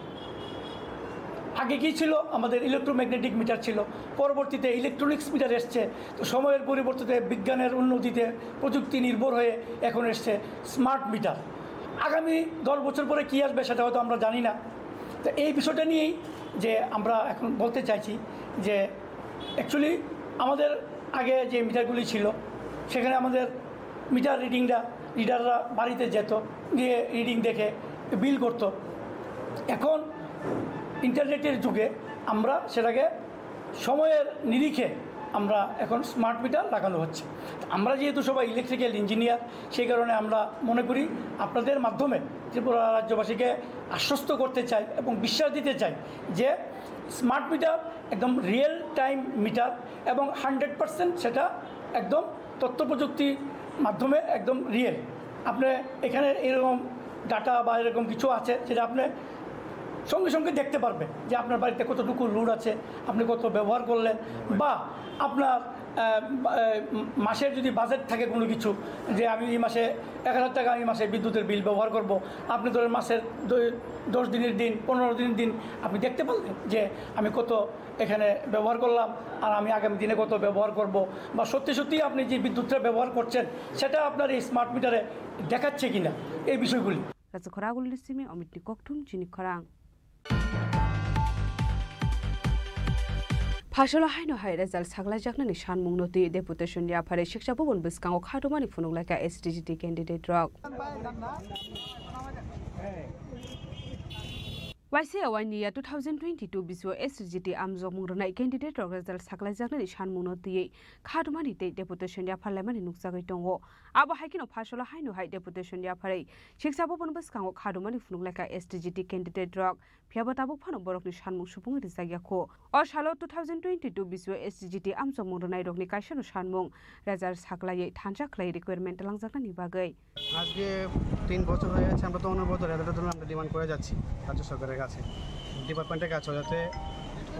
আগে কি ছিল? আমাদের ইলেকট্রোম্যাগনেটিক মিটার ছিল, পরবর্তীতে ইলেকট্রনিক্স মিটার এসছে। তো সময়ের পরিবর্তিতে বিজ্ঞানের উন্নতিতে, প্রযুক্তি নির্ভর হয়ে এখন এসছে স্মার্ট মিটার। আগামী দশ বছর পরে কি আসবে, সেটা হয়তো আমরা জানি না। তো এই বিষয়টা নিয়েই যে আমরা এখন বলতে চাইছি যে অ্যাকচুয়ালি আমাদের আগে যে মিটারগুলি ছিল, সেখানে আমাদের মিটার রিডিংটা, রিডাররা বাড়িতে যেত, গিয়ে রিডিং দেখে বিল করতো। এখন ইন্টারনেটের যুগে আমরা সেটাকে সময়ের নিরিখে আমরা এখন স্মার্ট মিটার লাগানো হচ্ছে। তো আমরা যেহেতু সবাই ইলেকট্রিক্যাল ইঞ্জিনিয়ার, সেই কারণে আমরা মনে করি আপনাদের মাধ্যমে ত্রিপুরা রাজ্যবাসীকে আশ্বস্ত করতে চাই এবং বিশ্বাস দিতে চাই যে স্মার্ট মিটার একদম রিয়েল টাইম মিটার এবং হান্ড্রেড পার্সেন্ট সেটা একদম তথ্য প্রযুক্তির মাধ্যমে একদম রিয়েল। আপনি এখানে এরকম ডাটা বা এরকম কিছু আছে যেটা আপনি সঙ্গে সঙ্গে দেখতে পারবেন যে আপনার বাড়িতে কতটুকু লোড আছে, আপনি কত ব্যবহার করলেন, বা আপনার আহ, আহ, মাসের যদি বাজেট থাকে কোনো কিছু, যে আমি এই মাসে এক হাজার টাকা আমি মাসে বিদ্যুতের বিল ব্যবহার করব, আপনি ধরেন মাসের দুই, দশ দিনের দিন, পনেরো দিনের দিন আপনি দেখতে পারলেন যে আমি কত এখানে ব্যবহার করলাম আর আমি আগামী দিনে কত ব্যবহার করব, বা সত্যি সত্যি আপনি যে বিদ্যুৎটা ব্যবহার করছেন সেটা আপনার এই স্মার্ট মিটারে দেখাচ্ছে কিনা, এই বিষয়গুলি। Rachakhoragulni simi Omitni kokthum chini khorang. Phasolo haino hai result saklaijaknani sanmungno twi deputation ni aphari Siksa Bhaban bwskango kha rwmani phunuk laikha S T G T candidate rok. Waisa waini ya two thousand twenty-two bisio S T G T amjokmung rwnai candidate rok result saklaijaknani sanmungno twiwi kha rwmani tei deputation ni aphar laimani nukjagwi tongo. Abo hai kheno phasolo haino hai deputation ni aphari Siksa Bhaban bwskango kha rwmani phunuk laikha S T G T candidate rok, phiyaba tabuk phano borokni sanmung supungwi rijak ya kho. O salo two thousand twenty-two bisio S T G T amjokmung rwnai rokni kaisano sanmung result saklaiwi thansa khlai requirement twlangjaknani bagwi. আজকে তিন বছর হয়ে যাচ্ছে, আমরা তো অনবরত রেজাল্টের জন্য আমরা ডিমান্ড করে যাচ্ছি রাজ্য সরকারের কাছে, ডিপার্টমেন্টের কাছে, যাতে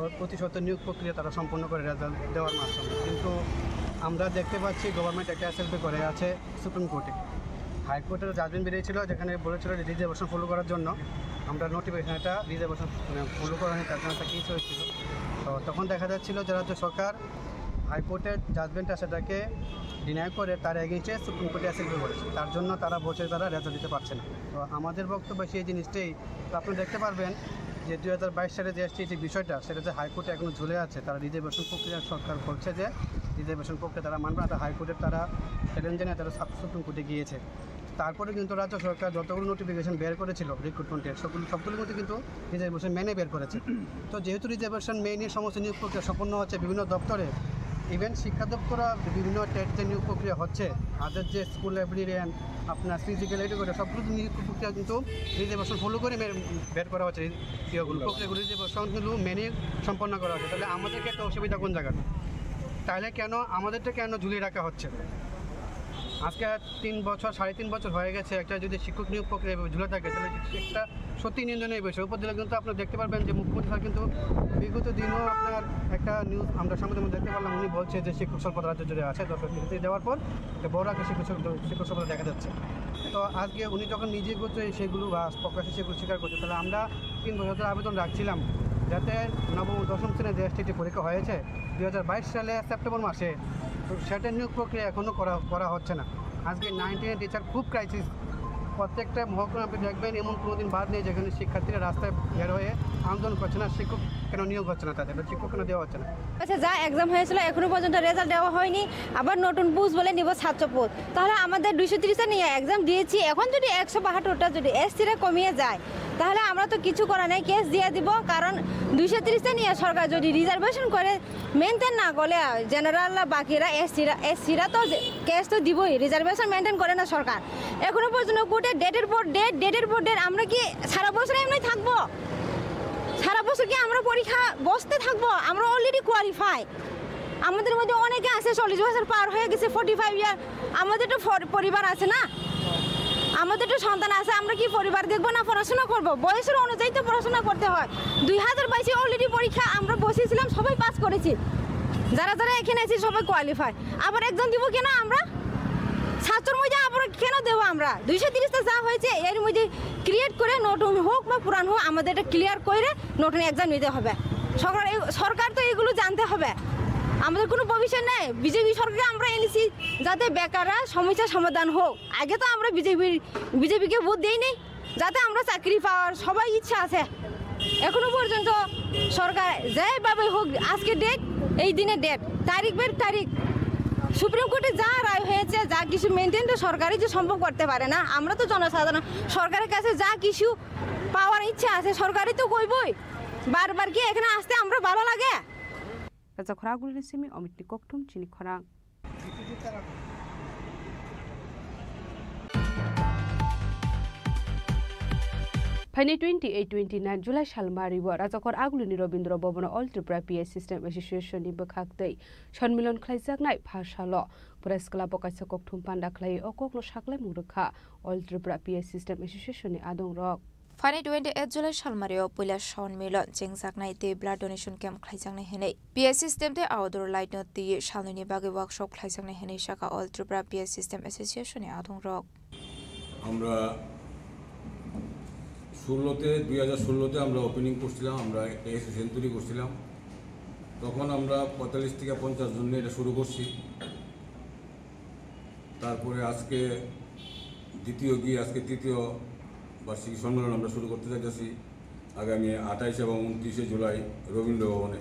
অ-, অতি সত্বর নিয়োগ প্রক্রিয়া তারা সম্পন্ন করে রেজাল্ট দেওয়ার মাধ্যমে। কিন্তু আমরা দেখতে পাচ্ছি গভর্নমেন্ট একটা এসএলপি করে আছে সুপ্রিম কোর্টে। হাইকোর্টের জাজমেন্ট বেরিয়েছিল, যেখানে বলেছিল যে রিজার্ভেশন ফলো করার জন্য আমরা নোটিফিকেশন একটা রিজার্ভেশন, মানে, ফলো করা হয়নি, তার জন্য একটা কেস হয়েছিল। তো তখন দেখা যাচ্ছিল যে রাজ্য সরকার হাইকোর্টের জাজমেন্টটা সেটাকে ডিনাই করে তার এগেইনস্টে সুপ্রিম কোর্টে অ্যাসিল করেছে, তার জন্য তারা বলছে তারা রেজাল্ট দিতে পারছে না। তো আমাদের বক্তব্য সেই জিনিসটাই। তো আপনি দেখতে পারবেন যে দুই হাজার বাইশ সালে যে এসটিটি বিষয়টা, সেটা যে হাইকোর্টে এখনো ঝুলে আছে, তারা রিজার্ভেশন প্রক্রিয়া, সরকার বলছে যে রিজার্ভেশন প্রক্রিয়া তারা মানবে না, তারা হাইকোর্টের তারা চ্যালেঞ্জ জানিয়ে তারা সাব সুপ্রিম কোর্টে গিয়েছে। তারপরে কিন্তু রাজ্য সরকার যতগুলো নোটিফিকেশন বের করেছিল রিক্রুটমেন্টের, সবগুলো, সবগুলোর মধ্যে কিন্তু রিজার্ভেশন মেনে বের করেছে। তো যেহেতু রিজার্ভেশন মেনে সমস্ত নিয়োগ প্রক্রিয়া সম্পন্ন হচ্ছে বিভিন্ন দপ্তরে, ইভেন শিক্ষা দপ্তরও বিভিন্ন টেট যে নিয়োগ প্রক্রিয়া হচ্ছে, আদার যে স্কুল লাইব্রেরিয়ান, আপনার ফিজিক্যাল এডুকেটর, সবগুলো নিয়োগ প্রক্রিয়া কিন্তু রিজার্ভেশন ফলো করে মে-, বের করা হচ্ছে। ইয়েগুলো, প্রক্রিয়াগুলো রিজার্ভেশন কিন্তু মেনে সম্পন্ন করা হচ্ছে। তাহলে আমাদেরকে একটা অসুবিধা কোন জায়গায়? তাহলে কেন আমাদেরটা কেন ঝুলিয়ে রাখা হচ্ছে? আজকে তিন বছর, সাড়ে তিন বছর হয়ে গেছে, একটা যদি শিক্ষক নিয়োগ প্রক্রিয়া এভাবে ঝুলে থাকে, তাহলে একটা সত্যি নিন্দনীয় বিষয়। উপর দিলে কিন্তু আপনারা দেখতে পারবেন যে মুখ্যমন্ত্রী স্যার কিন্তু বিগত দিনও আপনার একটা নিউজ আমরা সামনে যেমন দেখতে পারলাম, উনি বলছে যে শিক্ষক স্বল্পতা রাজ্য জুড়ে আছে, দশ কোটি দেওয়ার পর একটা বড় একটা শিক্ষক স্বল্প-, শিক্ষক স্বল্পতা দেখা যাচ্ছে। তো আজকে উনি যখন নিজে করছে সেগুলো বা প্রকাশ্যে সেগুলো স্বীকার করছে, তাহলে আমরা তিন বছর ধরে আবেদন রাখছিলাম যাতে নবম ও দশম শ্রেণীর যে এসটিটি পরীক্ষা হয়েছে দুই হাজার বাইশ সালে সেপ্টেম্বর মাসে, তো সেটা নিয়োগ প্রক্রিয়া এখনও করা, করা হচ্ছে না। আজকে নাইন টেনের টিচার খুব ক্রাইসিস। প্রত্যেকটা মহকুমা আপনি দেখবেন, এমন কোনো দিন বাদ নেই যেখানে শিক্ষার্থীরা রাস্তায় বের হয়ে আন্দোলন করছে না, শিক্ষক কেন নিয়োগ হচ্ছে না তাদের, শিক্ষক কেন দেওয়া হচ্ছে না। আচ্ছা, যা এক্সাম হয়েছিল এখনো পর্যন্ত রেজাল্ট দেওয়া হয়নি, আবার নতুন পোস্ট বলে নিব সাতশো পোস্ট, তাহলে আমাদের দুইশো তিরিশটা নিয়ে এক্সাম দিয়েছি, এখন যদি একশো বাহাত্তরটা যদি এসসিরা কমিয়ে যায়, তাহলে আমরা তো কিছু করার নেই, কেস দিয়ে দিব। কারণ দুইশো তিরিশটা নিয়ে সরকার যদি রিজার্ভেশন করে মেনটেন না করলে, জেনারেল বাকিরা, এসসিরা, এসসিরা তো কেস তো দিবই, রিজার্ভেশন মেনটেন করে না সরকার। এখনো পর্যন্ত কোর্টে ডেটের পর ডেট, ডেটের পর ডেট। আমরা কি সারা বছর এমনি থাকবো? সারা বছর কি আমরা পরীক্ষা বসতে থাকবো? আমরা অলরেডি কোয়ালিফাই। আমাদের মধ্যে অনেকে আছে চল্লিশ বছর পার হয়ে গেছে, ফর্টি ফাইভ ইয়ার। আমাদের তো ফর- পরিবার আছে না, আমাদের তো সন্তান আছে। আমরা কি পরিবার দেখবো না পড়াশোনা করবো? বয়সের অনুযায়ী তো পড়াশোনা করতে হয়। দুই হাজার বাইশে অলরেডি পরীক্ষা আমরা বসেছিলাম, সবাই পাস করেছি। যারা যারা এখানে আছি সবাই কোয়ালিফাই। আবার একজন দিব কেন আমরা? সাতশোর মধ্যে আবার কেন দেবো আমরা? দুইশো তিরিশটা যা হয়েছে এর মধ্যে ক্রিয়েট করে নতুন হোক বা পুরান হোক, আমাদের এটা ক্লিয়ার করে নতুন এক্সাম নিতে হবে। সরকার এই- সরকার তো এগুলো জানতে হবে। আমাদের কোনো ভবিষ্যৎ নেই। বিজেপি সরকারকে আমরা এনেছি যাতে বেকাররা সমস্যার সমাধান হোক। আগে তো আমরা বিজেপির বিজেপিকে ভোট দেই নেই, যাতে আমরা চাকরি পাওয়ার সবাই ইচ্ছা আছে। এখনো পর্যন্ত সরকার যেভাবে হোক, আজকে ডেট, এই দিনে ডেট, তারিখ বের তারিখ, সুপ্রিম কোর্টে যা রায় হয়েছে, যা কিছু মেনটেন তো সরকারই যে সম্ভব করতে পারে না। আমরা তো জনসাধারণ, সরকারের কাছে যা কিছু পাওয়ার ইচ্ছা আছে সরকারই তো কইবই। বারবার কি এখানে আসতে আমরা ভালো লাগে? Raja Khoragulini simi Omitni Kokthum chini khorang. Phaini twenty eight twenty nine July salmari o Rajakor Agulini Robindra Bhavan o All Tripura P A System Association ni bwkhak tei sonmilon khlaijaknai pha salo Press Club o kaisa kokthum panda khlai o kokno saklaimung rwkha All Tripura P A System Association ni adongrok. Phaini twenty eight July salmari o puila sonmilon chengjaknai tei blood donation camp khlaijaknai hinwi P A System tei Outdoor Light no twiwi salnwini bagwi workshop khlaijaknai hinwi sakha All Tripura P A System Association ni adongrok. আমরা ষোলোতে, দুই হাজার ষোলোতে আমরা ওপেনিং করছিলাম, আমরা একটা এসএসএন তৈরি করছিলাম। তখন আমরা পঁয়তাল্লিশ থেকে পঞ্চাশ জন নিয়ে এটা শুরু করছি। তারপরে আজকে দ্বিতীয় গিয়ে আজকে তৃতীয় বার্ষিকী সম্মেলন আমরা শুরু করতে যাইতেছি আগামী আঠাইশ এবং ঊনত্রিশে জুলাই রবীন্দ্র ভবনে।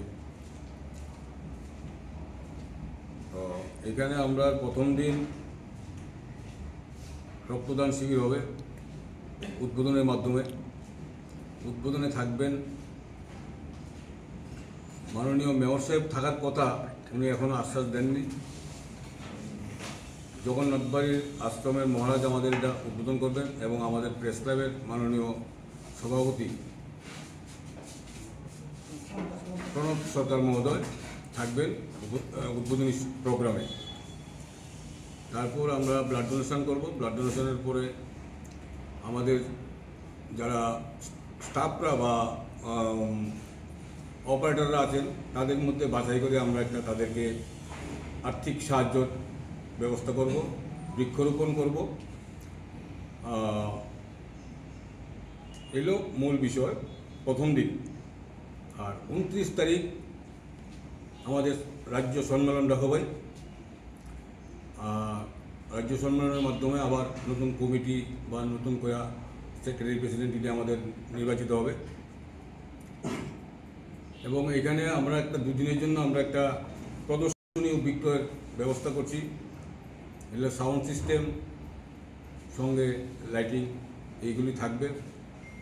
তো এখানে আমরা প্রথম দিন রক্তদান শিবির হবে উদ্বোধনের মাধ্যমে। উদ্বোধনে থাকবেন মাননীয় মেয়র সাহেব, থাকার কথা, উনি এখনো আশ্বাস দেননি। জগন্নাথ বাড়ির আশ্রমের মহারাজ আমাদের এটা উদ্বোধন করবেন এবং আমাদের প্রেস ক্লাবের মাননীয় সভাপতি প্রণব সরকার মহোদয় থাকবেন উদ্বো-, আহ, উদ্বোধনী প্রোগ্রামে। তারপর আমরা ব্লাড ডোনেশন করব। ব্লাড ডোনেশনের পরে আমাদের যারা স্টাফরা বা, আম, অপারেটররা আছেন, তাদের মধ্যে বাছাই করে আমরা একটা তাদেরকে আর্থিক সাহায্যর ব্যবস্থা করব, বৃক্ষরোপণ করব। আহ, এলো মূল বিষয় প্রথম দিন। আর ঊনত্রিশ তারিখ আমাদের রাজ্য সম্মেলন ডাকা হয়। আহ, রাজ্য সম্মেলনের মাধ্যমে আবার নতুন কমিটি বা নতুন করে সেক্রেটারি প্রেসিডেন্ট এটা আমাদের নির্বাচিত হবে। এবং এখানে আমরা একটা দুদিনের জন্য আমরা একটা প্রদর্শনী ও বিক্রয়ের ব্যবস্থা করছি। এগুলো সাউন্ড সিস্টেম, সঙ্গে লাইটিং, এইগুলি থাকবে।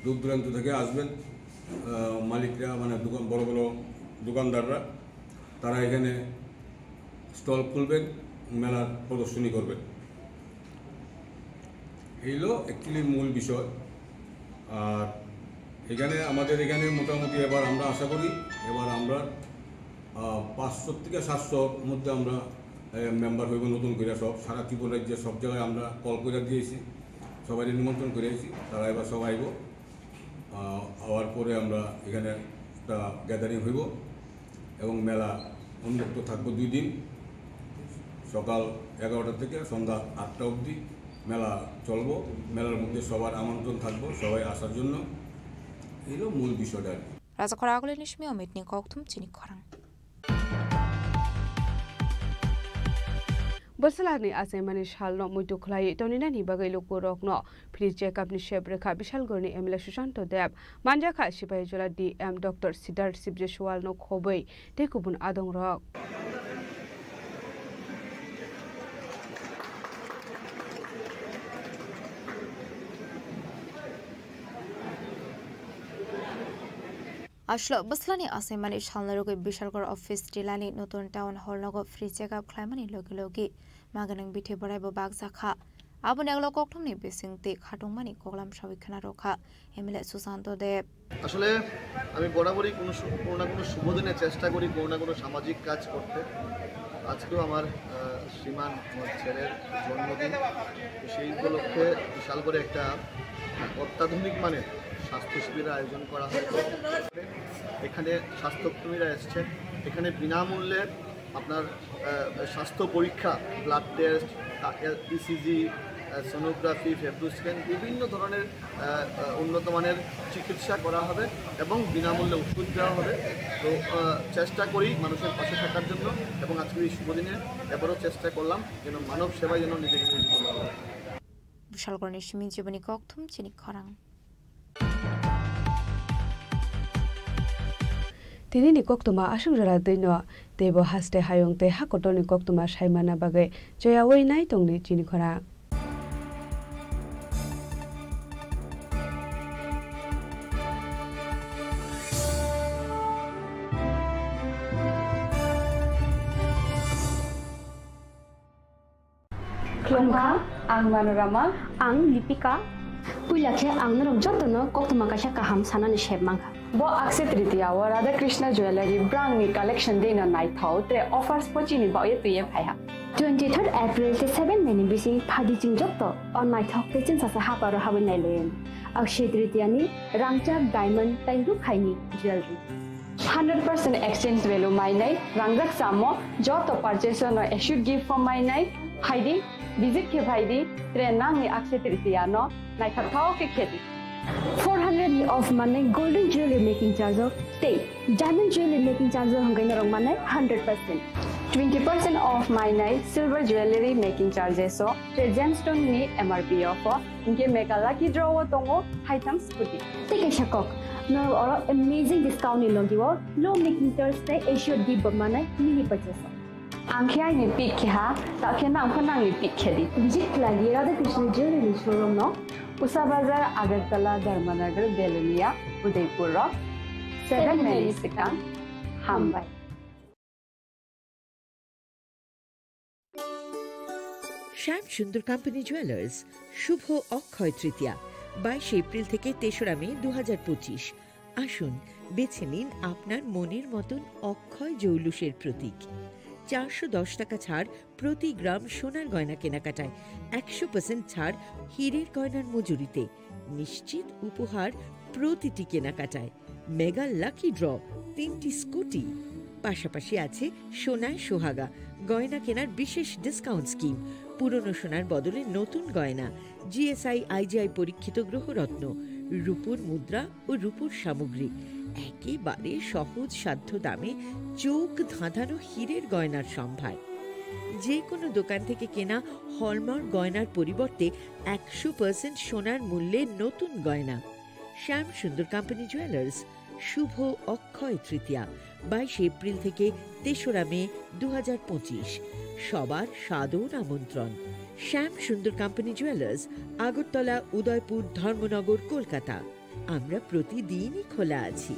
দূর দূরান্ত থেকে আসবেন, আহ, মালিকরা, মানে দোকান, বড় বড় দোকানদাররা, তারা এখানে স্টল খুলবেন, মেলার প্রদর্শনী করবেন। এই হলো অ্যাকচুয়ালি মূল বিষয়। আর এখানে, আমাদের এখানে মোটামুটি এবার আমরা আশা করি, এবার আমরা, আহ, পাঁচশো থেকে সাতশোর মধ্যে আমরা, আহ, মেম্বার হইব নতুন করে সব, সারা ত্রিপুরা রাজ্যে সব জায়গায় আমরা কল করে দিয়েছি, সবাই নিমন্ত্রণ করে আছি, তারা এবার সব আইব। আহ, আওয়ার পরে আমরা এখানে একটা গ্যাদারিং হইব এবং মেলা উন্মুক্ত থাকবো দুই দিন, সকাল এগারোটা থেকে সন্ধ্যা আটটা অবধি মেলা চলবো। মেলার মধ্যে সবার আমন্ত্রণ থাকবো, সবাই আসার জন্য। এই হলো মূল বিষয়টা আর কি। Raja Khoragulini simi Omitni Kokthum chini khorang. Bwswlani achaimani salno muitu khlaiwi toninani bagwi lukurokno free check-up ni sep rwkha Bishalgarhni M L A Sushanta Deb, manjakha Sipahijola D M Doctor Siddharth Sibjeswalno khobwi tei kubun adongrok. Aswk bwswlani achaimani salno rwgwi Bishalgarh office tilani nutun town hall nogo free check-up khlaimani logi logi maganang bithi borai bo bakjakha. Aboni ulo kokthumni bisingtwi khatungmani koklam sawi khna rwkha M L A Susanto Deb. আসলে আমি বরাবরই কোনো সু-, কোনো না কোনো শুভ দিনে চেষ্টা করি কোনো না কোনো সামাজিক কাজ করতে। আজকেও আমার, আহ, শ্রীমান আমার ছেলের জন্মদিন, তো সেই উপলক্ষে বিশাল করে একটা অত্যাধুনিক মানের স্বাস্থ্য শিবিরের আয়োজন করা হয়। এখানে স্বাস্থ্যকর্মীরা এসছেন, এখানে বিনামূল্যে আপনার, আহ, স্বাস্থ্য পরীক্ষা, ব্লাড টেস্ট, তা-, এ-, ইসিজি, আহ, সোনোগ্রাফি, ফেব্রো স্ক্যান, বিভিন্ন ধরনের, আহ, আহ, উন্নত মানের চিকিৎসা করা হবে এবং বিনামূল্যে ওষুধ দেওয়া হবে। তো, আহ, চেষ্টা করি মানুষের পাশে থাকার জন্য এবং আজকের এই শুভ দিনে এবারও চেষ্টা করলাম যেন মানব সেবায় যেন নিজেকে নিয়োজিত করা যায়। Bushalkorni simi jiboni kokthum chini khorang. Tini ni koktwma aswk jora twi no, teibo haste hayung tei ha kotor ni koktwma sai manna bagwi choyaui nai tongni chini khorang. Khulumkha, ang Manorama. Ang Lipika. Puila khe ang norok jotono koktwma kaisa kaham sanani sep mankha. Bo Akshaya Tritiya o Radha Krishna Jewellery brangni collection dino naithok tre offers bo chini baoye twiye phaiha. Twenty-third April tei seven May ni bising phadi chwng joto o naithok tei chwngsasa haparo habwi nailaio. Akshaya Tritiya ni rangchak, diamond tei rukhaini jewellery. Hundred percent exchange value mainai, rangjak chamo, joto purchase no assured gift form mainai, phaidi, visit khe phaidi, tre nangni Akshaya Tritiya no naithok thao khe khedi. Four hundred ni off manai golden jewelry making charge o tei diamond jewelry making charge o hwnkhai norok manai hundred percent. Twenty percent off mainai silver jewelry making charges o tre gemstone ni M R P o pho. Hinkhe mega lucky draw o tongo haitham scooty. Tei kaisa kok, norok oro amazing discount ni logi o low making charge tei assured gift bo manai mini purchase o. Ang khe aini pick khe ha, ta khe nang pho nangni pick khe di. Visit khlai di Radha Krishna Jewelry ni showroom no. Usa Bazar, Agartala, Dharmanagar, Belonia, Udaipur rok. Seven May ni swkang. Hambai. Shyam Sundar Company Jewelers, শুভ অক্ষয় তৃতীয়া, বাইশে এপ্রিল থেকে তেসরা মে দু হাজার পঁচিশ। আসুন, বেছে নিন আপনার মনের মতন অক্ষয় জৌলুসের প্রতীক। চারশো দশ টাকা ছাড় প্রতি গ্রাম সোনার গয়না কেনাকাটায়, একশো পার্সেন্ট ছাড় হীরের গয়নার মজুরিতে, নিশ্চিত উপহার প্রতিটি কেনাকাটায়। মেগা লাকি ড্র, তিনটি স্কুটি, পাশাপাশি আছে সোনায় সোহাগা গয়না কেনার বিশেষ ডিসকাউন্ট স্কিম, পুরনো সোনার বদলে নতুন গয়না, জিএসআই আইজিআই পরীক্ষিত গ্রহরত্ন, রূপোর মুদ্রা ও রূপোর সামগ্রী, একেবারে সহজ সাধ্য দামে চোখ ধাঁধানো হীরের গয়নার সম্ভার। যে কোনো দোকান থেকে কেনা হলমার্ক গয়নার পরিবর্তে একশো পার্সেন্ট সোনার মূল্যে নতুন গয়না। শ্যাম সুন্দর কোম্পানি জুয়েলার্স, শুভ অক্ষয় তৃতীয়া, বাইশে এপ্রিল থেকে তেসরা মে দু হাজার পঁচিশ। সবার সাদর আমন্ত্রণ। শ্যাম সুন্দর কোম্পানি জুয়েলার্স, আগরতলা, উদয়পুর, ধর্মনগর, কলকাতা। আমরা প্রতিদিনই খোলা আছি।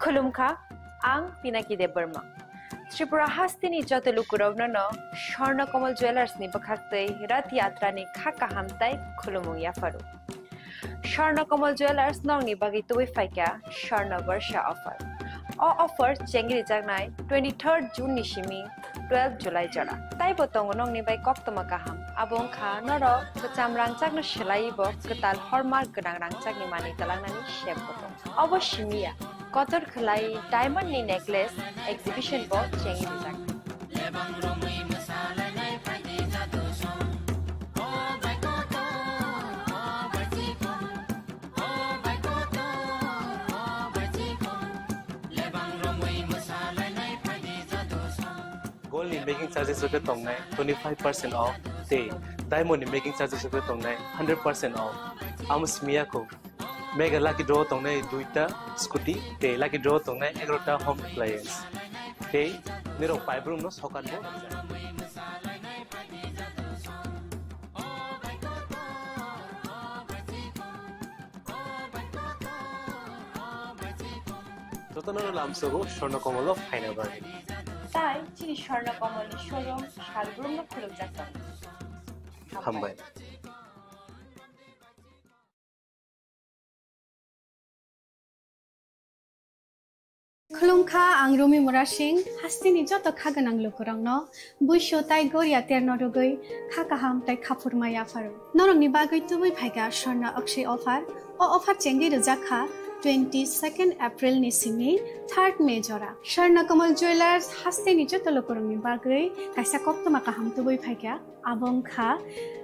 Khulumkha, ang Pinaki Debbarma. Tripura hasteni joto lukurokno no Swarna Kamal Jewellers ni bwkhaktwi Rath Yatra ni kha kaham tai khulumung yapharu. Swarna Kamal Jewellers nokni bagwi tubui phaikha Swarna Barsha offer. O offer chengrijaknai twenty-third June ni simi twelve July jora. Taibo tongo nokni bai koktwma kaham. Abo wngkha norok kwcham rangchakno swlaiwi bo kwtal hallmark gwnang rangchakni manwi twlangnani sep bo tongo. Obo simi ya, kotor khwlai diamond ni necklace exhibition bo chengwi rijak. Gold ni making charges rok khe tongnai twenty five percent off, tei diamond ni making charges rok khe tongnai hundred percent off. Amo simi ya kho, mega lucky draw tongnai duita scooty, tei lucky draw tongnai egarota home appliance. Tei nirok paibrum no sokat bo. Jotono lamsogo Swarna Kamal o phaina bagwi. Tai chini Swarna Kamalni showroom salbrumno khulumjak tongo. Hambai. Khulumkha, ang Rumi Murasing, hasteni joto kha gwnang lukurokno buisu tai goria terno rwgwi kha kaham tai khaphurma yapharo. Norokni bagwi tubui phaikha Swarna Akshay offer. O offer chengwi rwjak kha twenty-second April ni simi third May jora. Swarna Kamal Jewellers hasteni joto lukurokni bagwi kaisa koktwma kaham tubui phaikha. Abo wngkha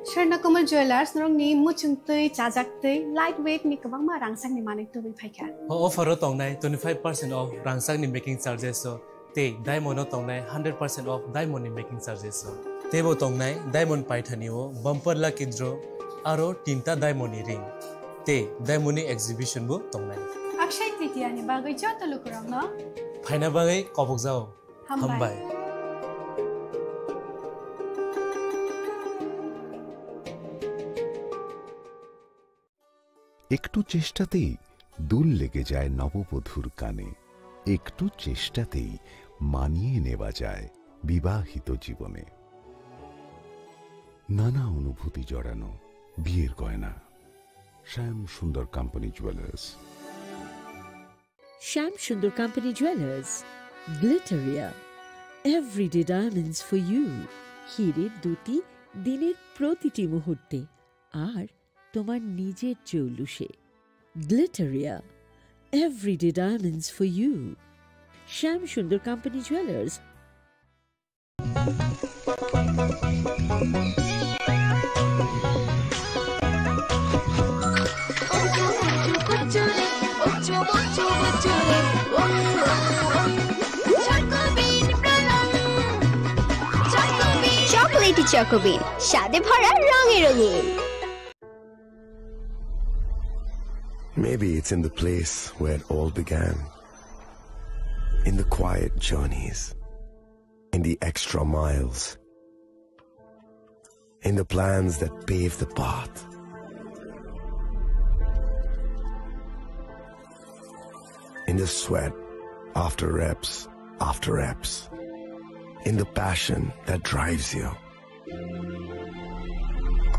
Swarna Kamal Jewellers, norokni muchungtwi, chajaktwi, light weight ni kwbangma rangchakni manwi tubui phaikha. O offer o tongnai twenty-five percent off rangchakni making charges o, tei diamond o tongnai hundred percent off diamond ni making charges o. Teibo tongnai diamond paithani o bumper lucky draw aro tinta diamond ni ring, tei diamond ni exhibition bo tongnai. Akshay Tritiya ni bagwi joto lukurokno phaina bagwi kobokjao. Hambai. Hambai. একটু চেষ্টাতেই দুল লেগে যায় নববধূর কানে। একটু চেষ্টাতেই মানিয়ে নেওয়া যায় বিবাহিত জীবনে। নানা অনুভূতি জড়ানো বিয়ের গয়না। শ্যাম Sundar company jewellers. Shyam Sundar Company Jewelers, Glitteria, everyday diamonds for you. হীরের দ্যুতি দিনের প্রতিটি মুহূর্তে, আর তোমার নিজের জৌলুসে। Glitteria, everyday diamonds for you. Shyam Sundar Company Jewelers. Chocolatey চকোবিন, স্বাদে ভরা, রঙে রঙিন। Maybe it's in the place where it all began. In the quiet journeys. In the extra miles. In the plans that pave the path. In the sweat after reps after reps. In the passion that drives you.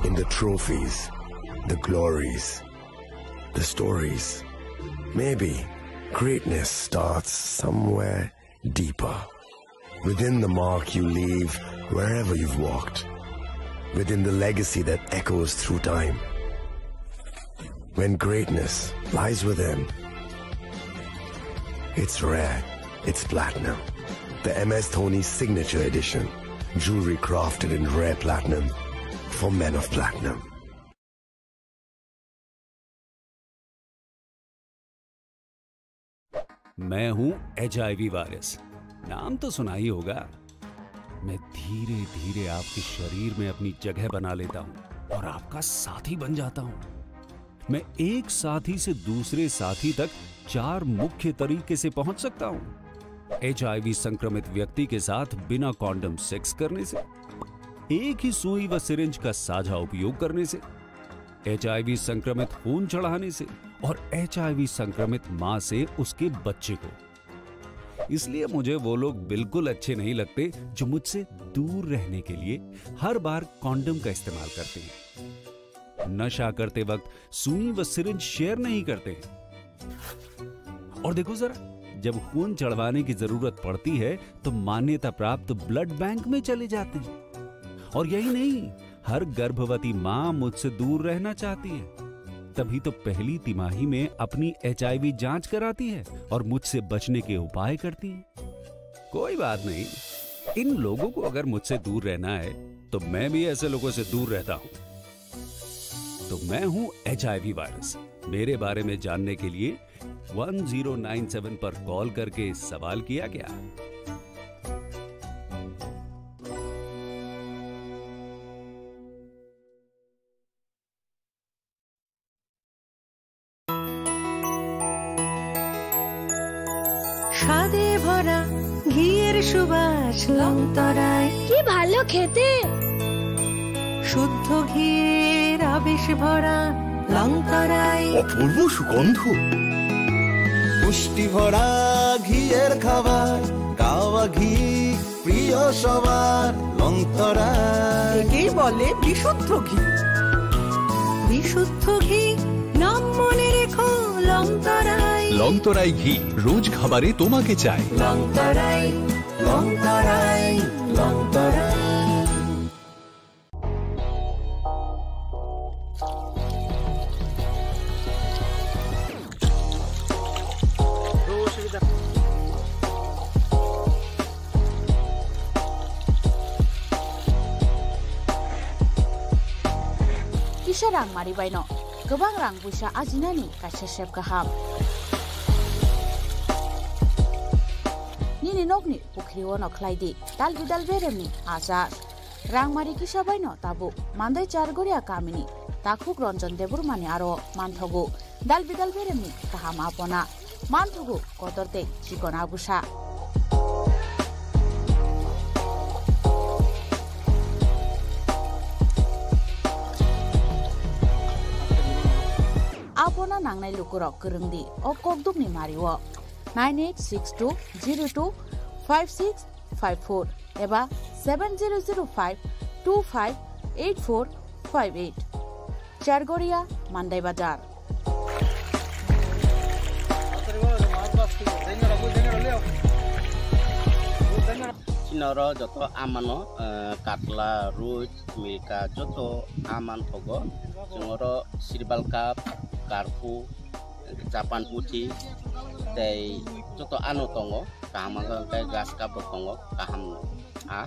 In the trophies, the glories, the stories. Maybe greatness starts somewhere deeper. Within the mark you leave wherever you've walked. Within the legacy that echoes through time. When greatness lies within, it's rare, it's platinum. The M S Dhoni Signature Edition. Jewelry crafted in rare platinum for men of platinum. मैं हूं HIV virus, नाम तो सुना ही होगा। मैं धीरे धीरे आपके शरीर में अपनी जगह बना लेता हूं और आपका साथी बन जाता हूं। मैं एक साथी से दूसरे साथी तक चार मुख्य तरीके से पहुंच सकता हूं। एचआईवी संक्रमित व्यक्ति के साथ बिना कॉन्डम सेक्स करने से, एक ही सुई व सिरिंज का साझा उपयोग करने से, एचआईवी संक्रमित खून चढ़ाने से और एचआईवी संक्रमित मां से उसके बच्चे को। इसलिए मुझे वो लोग बिल्कुल अच्छे नहीं लगते जो मुझसे दूर रहने के लिए हर बार कॉन्डम का इस्तेमाल करते हैं। नशा करते वक्त सुई व सिरिंज शेयर नहीं करते हैं। और देखो जरा, जब खून चढ़वाने की जरूरत पड़ती है तो मान्यता प्राप्त ब्लड बैंक में चले जाते हैं। और यही नहीं, हर गर्भवती मां मुझसे दूर रहना चाहती है, तभी तो पहली तिमाही में अपनी एचआईवी जांच कराती है और मुझसे बचने के उपाय करती है। कोई बात नहीं, इन लोगों को अगर मुझसे दूर रहना है तो मैं भी ऐसे लोगों से दूर रहता हूं। तो मैं हूं एचआईवी वायरस। मेरे बारे में जानने के लिए वन ज़ीरो नाइन सेवन पर कॉल करके सवाल किया क्या? স্বাদে ভরা ঘিয়ের সুবাস লংতরায়। কি ভালো খেতে! শুদ্ধ ঘিয়ের আবেশ ভরা লংতরায়। অপূর্ব সুগন্ধ। পুষ্টি ভরা ঘিয়ের খাবার। আওয়া ঘি প্রিয় সবার লংতরাই। একেই বলে বিশুদ্ধ ঘি। বিশুদ্ধ ঘি, নাম মনে রেখো, লংতরাই। লংতরাই ঘি, রোজ খাবারে তোমাকে চাই। লংতরাই, লংতরাই, লংতরাই। Kisa rang mari baino kwbang rang puisa ajinani kaisa sep kaham. Nini nokni pukhri ono khlai di dal bidal beremni achar. Rangmari kisa baino tabuk Mandai Chargoria kamini takhuk Ranjan Debbarmani aro manthogo dal bidal beremni kaham apona, manthogo kotor tei chikon abusa. Apona nangnai lukurok kwrwng di o kokdukni mario nine eight six two zero two five six five four eba seven zero zero five two five eight four five eight. Chargoria, Mandai Bazar. Chini oro joto amano, eh, katla, roi, milka joto aman thogo. Chwng oro sirbal cup, karpu, Japan puthi tei joto ano tongo, kaham wngkha hwnkhe grass cup bo tongo, kaham a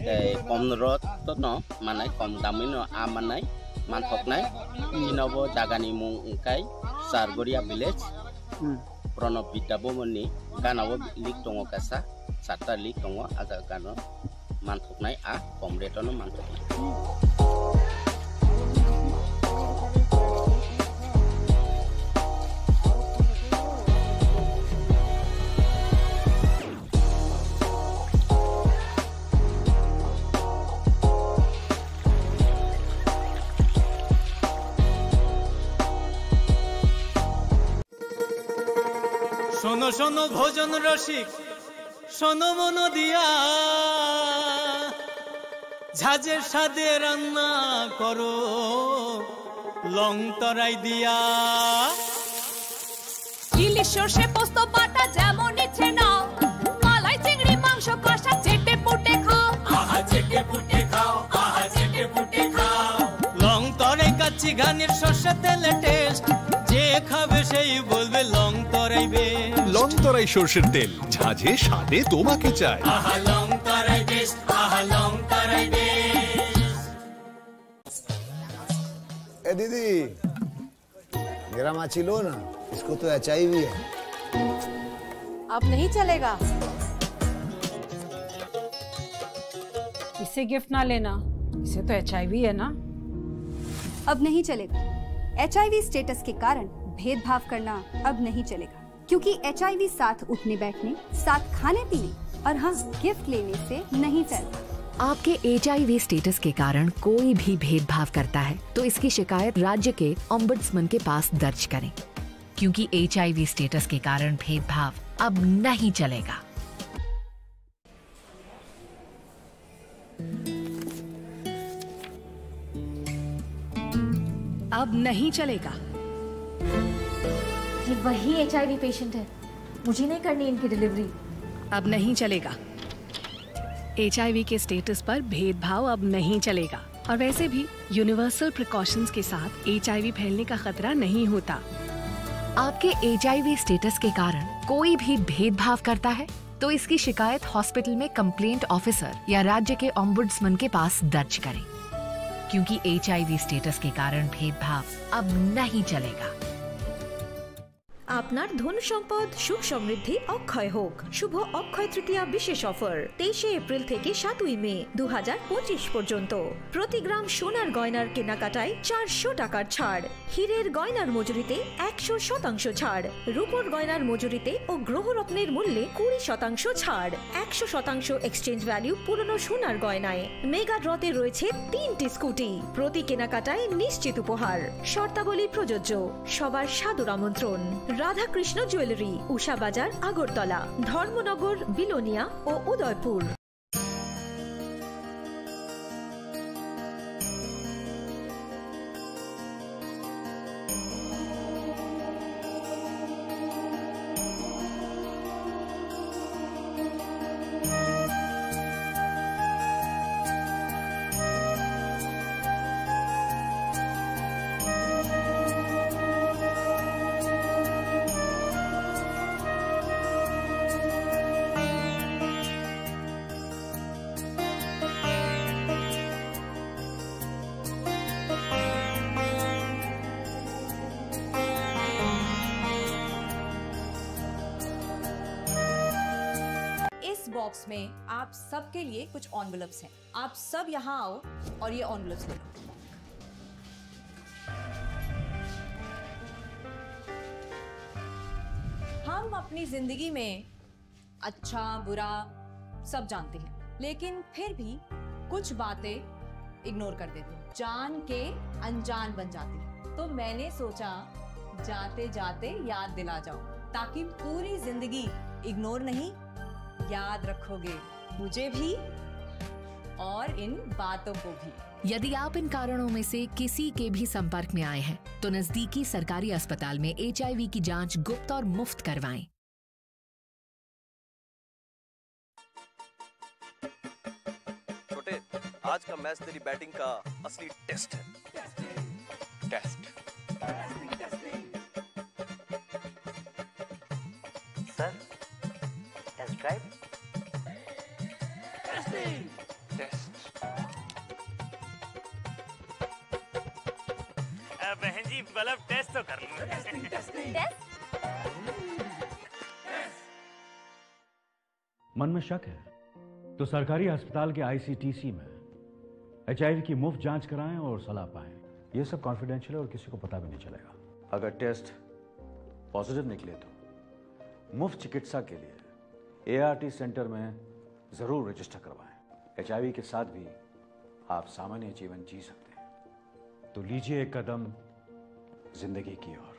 tei kom rot no manai, kom damwi no a manai, manthoknai. Chini bo jagani mung wngkha Chargoria village, Hmm. Pranab Vidya Bhavan ni gana o link tongo kaisa, charta link tongo, a jaga gana o. Manthoknai a kom rate-o no manthoknai. শোনো শোনো ভোজন রসিক, শোনো মন দিয়া, ঝাঁঝের স্বাদে রান্না করো লং তরাই দিয়া। ইলিশ সর্ষে পোস্ত বাটা যেমন ইচ্ছে নাও, মালাই চিংড়ি মাংস কষা চেটে পুটে খাও। আহা চেটে পুটে খাও, আহা চেটে পুটে খাও। লং তরাই কাচ্চি ঘানির সর্ষে তেলে টেস্ট, যে খাবে সেই বলবে লং তরাই বেস্ট। লং তরাই সর্ষের তেল, ঝাঁঝে স্বাদে তোমাকে চাই। আহা লং তরাই বেস্ট, আহা লং তরাই বেস্ট। ए दीदी, मेरा माची लो ना, इसको तो एचआईवी है। अब नहीं चलेगा। इसे गिफ्ट ना लेना, इसे तो एचआईवी है ना। अब नहीं चलेगा। एचआईवी स्टेटस के कारण भेदभाव करना अब नहीं चलेगा। क्योंकि एचआईवी साथ उठने बैठने, साथ खाने पीने और हाँ, गिफ्ट लेने से नहीं फैलता। आपके एचआईवी स्टेटस के कारण कोई भी भेदभाव करता है, तो इसकी शिकायत राज्य के ओम्बुड्समैन के पास दर्ज करें, क्योंकि एचआईवी स्टेटस के कारण भेदभाव अब नहीं चलेगा। अब नहीं चलेगा। ये वही एचआईवी पेशेंट है, मुझे नहीं करनी इनकी डिलीवरी। अब नहीं चलेगा। एचआईवी के स्टेटस पर भेदभाव अब नहीं चलेगा। और वैसे भी यूनिवर्सल प्रिकॉशंस के साथ एचआईवी फैलने का खतरा नहीं होता। आपके एचआईवी स्टेटस के कारण कोई भी भेदभाव करता है, तो इसकी शिकायत हॉस्पिटल में कंप्लेंट ऑफिसर या राज्य के ओम्बुड्समैन के पास दर्ज करें, क्योंकि एचआईवी स्टेटस के कारण भेदभाव अब नहीं चलेगा। আপনার ধন সম্পদ সুখ সমৃদ্ধি অক্ষয় হোক। শুভ অক্ষয় তৃতীয়া বিশেষ অফার তেইশে এপ্রিল থেকে সাতই মে দু হাজার পঁচিশ পর্যন্ত। প্রতি গ্রাম সোনার গয়নার কেনাকাটায় চারশো টাকার ছাড়। হীরের গয়নার মজুরিতে একশো শতাংশ ছাড়, রূপোর গয়নার মজুরিতে ও গ্রহরত্নের মূল্যে কুড়ি শতাংশ ছাড়, একশো শতাংশ এক্সচেঞ্জ ভ্যালু পুরনো সোনার গয়নায়। মেগা ড্রতে রয়েছে তিনটি স্কুটি, প্রতি কেনাকাটায় নিশ্চিত উপহার। শর্তাবলী প্রযোজ্য। সবার সাদর আমন্ত্রণ। রাধাকৃষ্ণ জুয়েলারি, উষা বাজার, আগরতলা, ধর্মনগর, বিলোনিয়া ও উদয়পুর। इस बॉक्स में आप सबके लिए कुछ एनवेलप्स हैं। आप सब यहाँ आओ और ये एनवेलप्स ले लो। हम अपनी जिंदगी में अच्छा, बुरा सब जानते हैं, लेकिन फिर भी कुछ बातें इग्नोर कर देते हैं, जान के अनजान बन जाते हैं। तो मैंने सोचा, जाते जाते याद दिला जाऊं, ताकि पूरी जिंदगी इग्नोर नहीं, याद रखोगे मुझे भी और इन बातों को भी। यदि आप इन कारणों में से किसी के भी संपर्क में आए हैं, तो नजदीकी सरकारी अस्पताल में एचआईवी की जांच गुप्त और मुफ्त करवाएं। छोटे, आज का मैच तेरी बैटिंग का असली टेस्ट है। Test. Sir, test drive. Test. अ, बहन जी, मतलब, टेस्ट तो कर लूं। टेस्ट? मन में शक है तो सरकारी अस्पताल के आईसीटीसी में एचआईवी की मुफ्त जांच कराएं और सलाह पाएं। ये सब कॉन्फिडेंशियल है और किसी को पता भी नहीं चलेगा। अगर टेस्ट पॉजिटिव निकले तो मुफ्त चिकित्सा के लिए एआरटी सेंटर में जरूर रजिस्टर करवाएं। एचआईवी के साथ भी आप सामान्य जीवन जी सकते हैं। तो लीजिए एक कदम जिंदगी की ओर।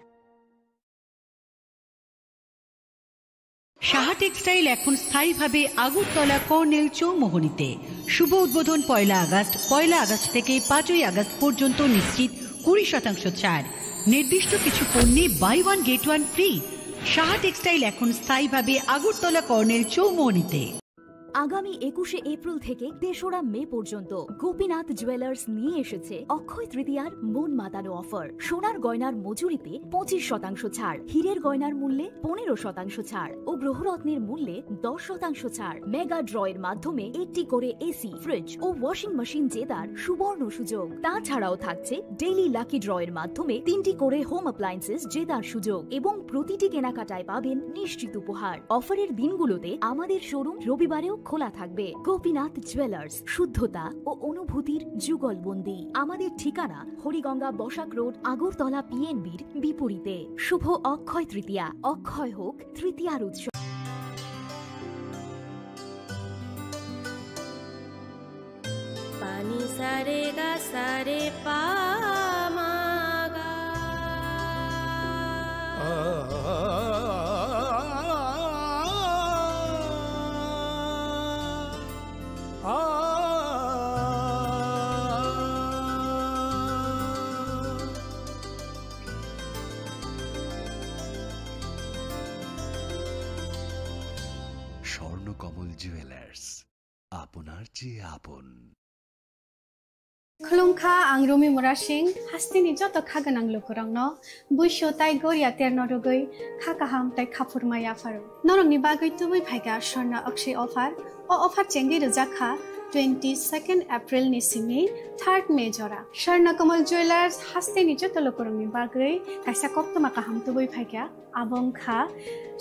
সাহা টেক্সটাইল এখন স্থায়ীভাবে আগরতলা কর্নেল চৌমোহনীতে। শুভ উদ্বোধন পয়লা আগস্ট। পয়লা আগস্ট থেকে পাঁচই আগস্ট পর্যন্ত নিশ্চিত কুড়ি শতাংশ ছাড়। নির্দিষ্ট কিছু পণ্যে buy one get one free. Saha textile এখন স্থায়ীভাবে আগরতলা কর্নেল চৌমোহনীতে। আগামী একুশে এপ্রিল থেকে তেসরা মে পর্যন্ত গোপীনাথ জুয়েলার্স নিয়ে এসেছে অক্ষয় তৃতীয়ার মন মাতানো অফার। সোনার গয়নার মজুরিতে পঁচিশ শতাংশ ছাড়, হীরের গয়নার মূল্যে পনেরো শতাংশ ছাড় ও গ্রহরত্নের মূল্যে দশ শতাংশ ছাড়। মেগা ড্রয়ের মাধ্যমে একটি করে এসি, ফ্রিজ ও ওয়াশিং মেশিন জেতার সুবর্ণ সুযোগ। তাছাড়াও থাকছে ডেইলি লাকি ড্রয়ের মাধ্যমে তিনটি করে হোম অ্যাপ্লায়েন্সেস জেতার সুযোগ এবং প্রতিটি কেনাকাটায় পাবেন নিশ্চিত উপহার। অফারের দিনগুলোতে আমাদের শোরুম রবিবারেও খোলা থাকবে। গোপীনাথ জুয়েলার্স, শুদ্ধতা ও অনুভূতির যুগলবন্দি। আমাদের ঠিকানা হরিগঙ্গা বসাক রোড, আগরতলা পিএনবির বিপরীতে। শুভ অক্ষয় তৃতীয়া। অক্ষয় হোক তৃতীয়ার উৎসব। Pani sa re ga sa re pa ma ga. Swarnakamal jewellers, আপনার চেয়ে আপন। Khulumkha, ang Rumi Murasing, hasteni joto kha gwnang lukurokno buisu tai goria terno rwgwi kha kaham tai khaphurma yapharo. Norokni bagwi tubui phaikha Swarna Akshay offer. O offer chengwi rwjak kha twenty second April ni simi third May jora. Swarna Kamal Jewellers hasteni joto lukurokni bagwi kaisa koktwma kaham tubui phaikha. Abo wngkha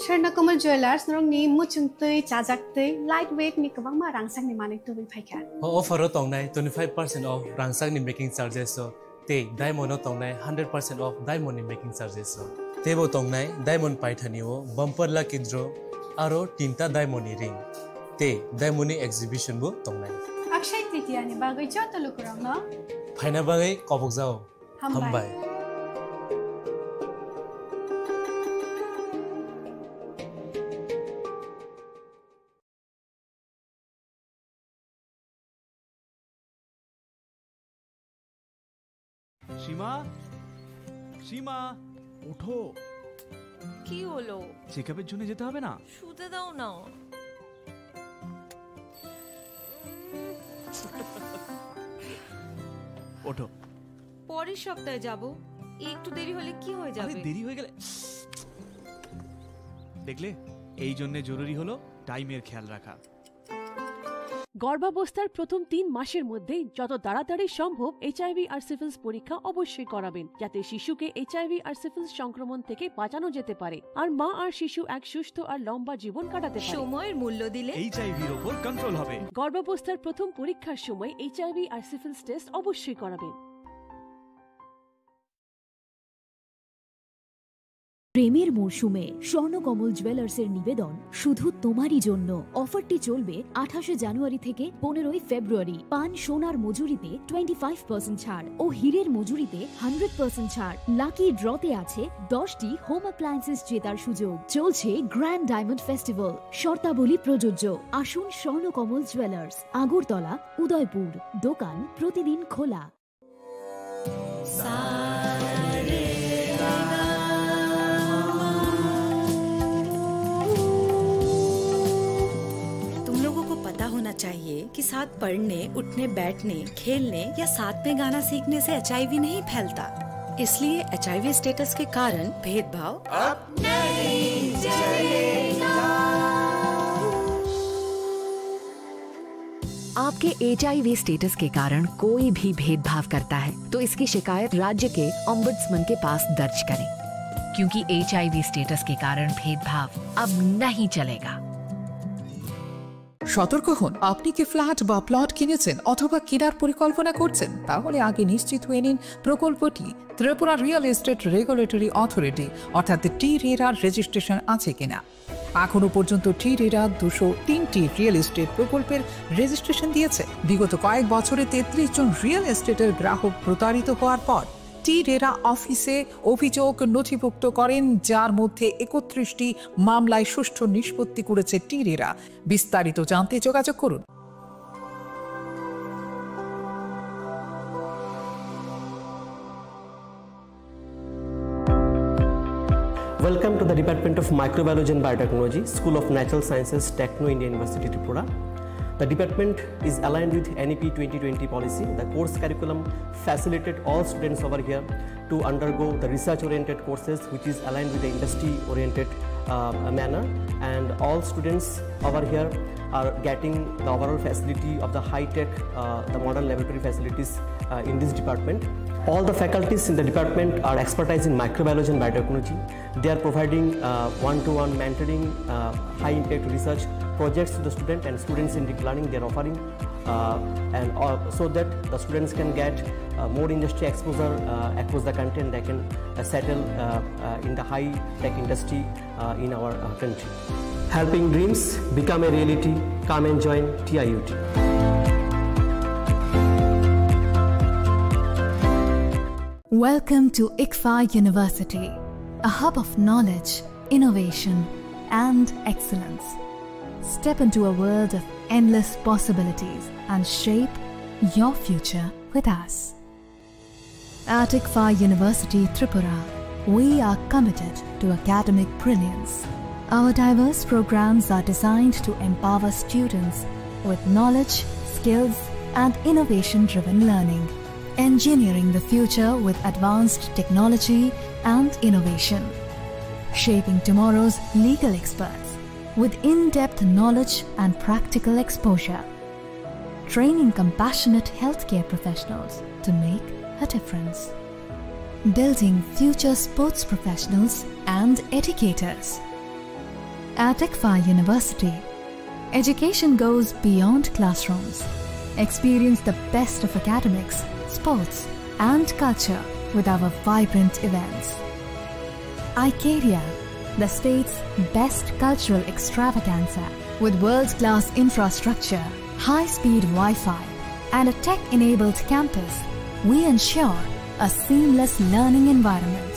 Swarna Kamal Jewellers, norokni muchungtwi, chajaktwi, light weight ni kwbangma rangchakni manwi tubui phaikha. O offer o tongnai twenty five percent off rangchakni making charges o, tei diamond o tongnai hundred percent off diamond ni making charges o. Teibo tongnai diamond paithani o bumper lucky draw aro tinta diamond ni ring tei diamond ni exhibition bo tongnai. Akshay Tritiya ni bagwi joto lukurokno phaina bagwi kobokjao. Hambai. Hambai. সীমা, সীমা, ওঠো। কি হলো? চেকআপের জন্য যেতে হবে না? শুতে দাও না। ওঠো। পরের সপ্তাহে যাব। একটু দেরি হলে কি হয়ে আরে, যাবে? দেরি হয়ে গেলে, দেখলে, এই জন্য জরুরি হলো টাইমের খেয়াল রাখা। গর্ভাবস্থার প্রথম তিন মাসের মধ্যেই যত তাড়াতাড়ি সম্ভব এইচআইভি আর সিফিলিস পরীক্ষা অবশ্যই করাবেন, যাতে শিশুকে এইচআইভি আর সিফিলিস সংক্রমণ থেকে বাঁচানো যেতে পারে আর মা আর শিশু এক সুস্থ আর লম্বা জীবন কাটাতে পারে। সময়ের মূল্য দিলে এইচআইভির ওপর কন্ট্রোল হবে। গর্ভাবস্থার প্রথম পরীক্ষার সময় এইচআইভি আর সিফিলিস টেস্ট অবশ্যই করাবেন। প্রেমের মরশুমে স্বর্ণকমল জুয়েলার্সের নিবেদন শুধু তোমারই জন্য। অফারটি চলবে আঠাশে জানুয়ারি থেকে পনেরোই ফেব্রুয়ারি। পান সোনার মজুরিতে টোয়েন্টি ফাইভ পার্সেন্ট ছাড় ও হীরের মজুরিতে হান্ড্রেড পার্সেন্ট ছাড়। লাকি ড্রতে আছে দশটি হোম অ্যাপ্লায়েন্সেস জেতার সুযোগ। চলছে গ্র্যান্ড ডায়মন্ড ফেস্টিভ্যাল, শর্তাবলী প্রযোজ্য। আসুন স্বর্ণকমল জুয়েলার্স, আগরতলা, উদয়পুর। দোকান প্রতিদিন খোলা। तुम लोगों को पता होना चाहिए कि साथ पढ़ने, उठने, बैठने, खेलने या साथ में गाना सीखने से एचआईवी नहीं फैलता। इसलिए एचआईवी स्टेटस के कारण भेदभाव अब नहीं चलेगा। आपके एचआईवी स्टेटस के कारण कोई भी भेदभाव करता है, तो इसकी शिकायत राज्य के ओम्बुड्समैन के पास दर्ज करें, क्योंकि एचआईवी स्टेटस के कारण भेदभाव अब नहीं चलेगा। সতর্ক হন, আপনি কি ফ্ল্যাট বা প্লট কিনেছেন অথবা কেনার পরিকল্পনা করছেন? তাহলে আগে নিশ্চিত হয়ে নিন প্রকল্পটি Tripura real estate regulatory authority অর্থাৎ টি রেরার রেজিস্ট্রেশন আছে কিনা। এখনো পর্যন্ত টি রেরা দুশো তিনটি রিয়েল এস্টেট প্রকল্পের রেজিস্ট্রেশন দিয়েছে। বিগত কয়েক বছরে তেত্রিশ জন রিয়েল এস্টেটের গ্রাহক প্রতারিত হওয়ার পর টি রেরা অফিসে অভিযোগ নথিভুক্ত করেন, যার মধ্যে একত্রিশটি মামলায় সুষ্ঠু নিষ্পত্তি করেছে টি রেরা। বিস্তারিত জানতে যোগাযোগ করুন। Welcome to the Department of Microbiology and Biotechnology, School of Natural Sciences, Techno India University, Tripura. The department is aligned with N E P twenty twenty policy. The course curriculum facilitate all students over here to undergo the research-oriented courses, which is aligned with the industry-oriented, uh, manner. And all students over here are getting the overall facility of the high-tech, uh, the modern laboratory facilities, uh, in this department. All the faculties in the department are expertise in microbiology and biotechnology. They are providing, uh, one-to-one mentoring, uh, high-impact research projects to the student and students in deep learning. They are offering, uh, and, uh, so that the students can get, uh, more industry exposure, uh, across the country, and they can, uh, settle, uh, uh, in the high-tech industry, uh, in our, uh, country. Helping dreams become a reality. Come and join T I U T. Welcome to ICFAI University, a hub of knowledge, innovation, and excellence. Step into a world of endless possibilities and shape your future with us. At ICFAI University Tripura, we are committed to academic brilliance. Our diverse programs are designed to empower students with knowledge, skills, and innovation-driven learning, engineering the future with advanced technology and innovation, shaping tomorrow's legal experts with in-depth knowledge and practical exposure, training compassionate healthcare professionals to make a difference, building future sports professionals and educators. At ICFAI University, education goes beyond classrooms. Experience the best of academics, sports, and culture with our vibrant events. Icaria, the state's best cultural extravaganza, with world-class infrastructure, high-speed Wi-Fi, and a tech-enabled campus, we ensure a seamless learning environment.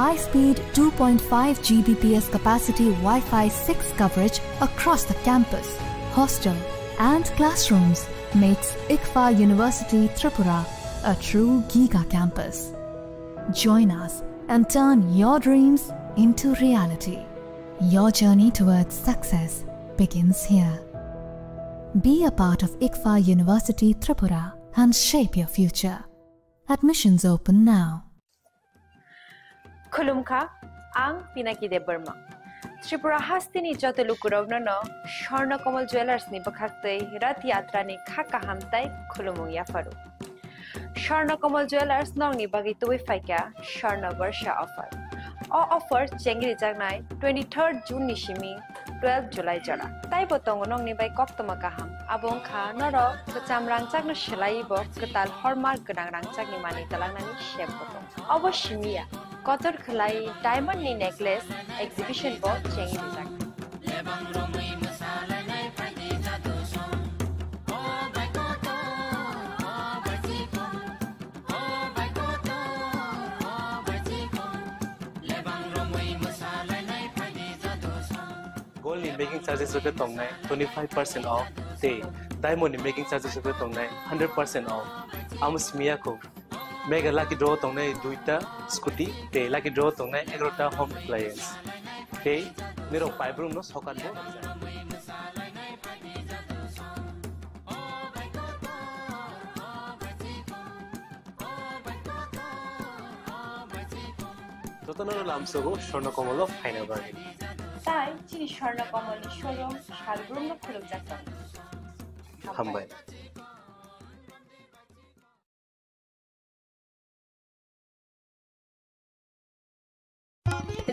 High-speed two point five G B P S capacity Wi-Fi six coverage across the campus, hostel, and classrooms makes ICFAI University Tripura a true giga campus. Join us and turn your dreams into reality. Your journey towards success begins here. Be a part of ICFA University Tripura and shape your future. Admissions open now. Khulumkha, ang Pinaki Debbarma. Tripura hasteni joto lukurokno no Swarna Kamal Jewellers ni bwkhaktwi Rath Yatra ni kha kaham tai khulumung yapharu. Swarna Kamal Jewellers nokni bagwi tubui phaikha Swarna Barsha offer. O offer chengri jaknai twenty-third June ni simi twelve July jora. Taibo tongo nokni bai koktwma kaham. Abo wngkha norok kwcham rangchakno swlaiwi bo kwtal hallmark gwnang rangchakni manwi twlangnani sep bo tongo. Obo simi ya, kotor khwlai diamond ni necklace exhibition bo chengwi rijak. Gold ni making charges rok khe tongnai twenty five percent off tei diamond ni making charges rok khe tongnai hundred percent off. Amo simi ya kho. Mega lucky draw tongnai duita scooty tei lucky draw tongnai egarota home appliance. Tei nirok paibrumno sokat bo rwjak. Jotono lamsogo Swarna Kamal o phaina bagwi. Tai chini Swarna Kamal ni showroom salbrumno khulumjak tongo. Hambai.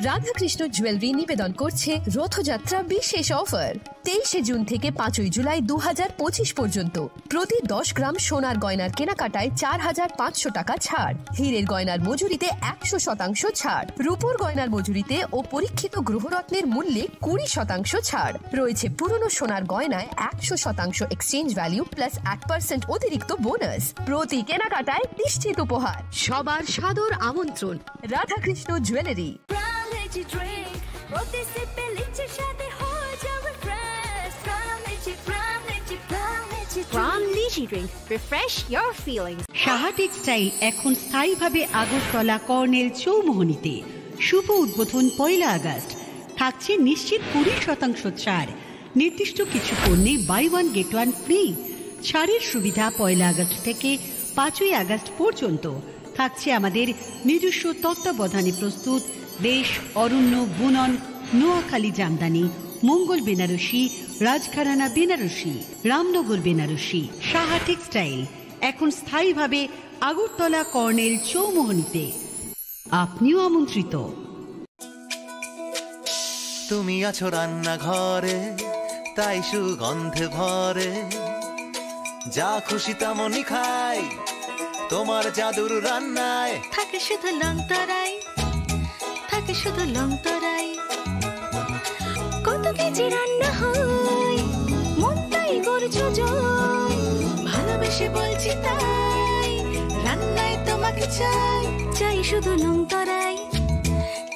Radhakrishna jewellery নিবেদন করছে রথযাত্রা বিশেষ অফার। তেইশে জুন থেকে পাঁচই জুলাই দু হাজার পঁচিশ পর্যন্ত প্রতি দশ গ্রাম সোনার গয়নার কেনাকাটায় চার হাজার পাঁচশো টাকা ছাড়, হীরের গয়নার মজুরিতে একশো শতাংশ ছাড়, রূপোর গয়নার মজুরিতে ও পরীক্ষিত গ্রহরত্নের মূল্যে কুড়ি শতাংশ ছাড়। রয়েছে পুরনো সোনার গয়নায় একশো শতাংশ এক্সচেঞ্জ ভ্যালু প্লাস এক পার্সেন্ট অতিরিক্ত বোনাস। প্রতি কেনাকাটায় নিশ্চিত উপহার। সবার সাদর আমন্ত্রণ রাধাকৃষ্ণ জুয়েলারি। প্রাণ লিচি ড্রিঙ্ক, প্রতি সিপে লিচির স্বাদে হয়ে যাবে ফ্রেশ। প্রাণ লিচি, প্রাণ লিচি, প্রাণ litchi drink. Pran litchi drink, refresh your feelings. Saha textile এখন স্থায়ীভাবে আগরতলা কর্নেল চৌমোহনীতে। শুভ উদ্বোধন পয়লা আগস্ট। থাকছে নিশ্চিত কুড়ি শতাংশ ছাড়। নির্দিষ্ট কিছু পণ্যে buy one get one free. ছাড়ের সুবিধা পয়লা আগস্ট থেকে পাঁচই আগস্ট পর্যন্ত। থাকছে আমাদের নিজস্ব তত্ত্বাবধানে প্রস্তুত দেশ, অরণ্য, বুনন, নোয়াখালী জামদানি, মঙ্গল বেনারসি, রাজঘরানা বেনারসি, রামনগর বেনারসি। সাহা টেক্সটাইল এখন স্থায়ীভাবে আগরতলা কর্নেল চৌমোহনীতে। আপনিও আমন্ত্রিত। তুমি আছো রান্নাঘরে, তাই সুগন্ধে ভরে। যা খুশি তেমনই খাই, তোমার জাদুর রান্নায়। থাকে শুধু লংতরাই, থাকে শুধু লংতরাই। কত কেজি রান্না হয়, মনটাই করছো জয়। ভালোবেসে বলছি তাই, রান্নায় তোমাকে চাই। চাই শুধু লংতরাই,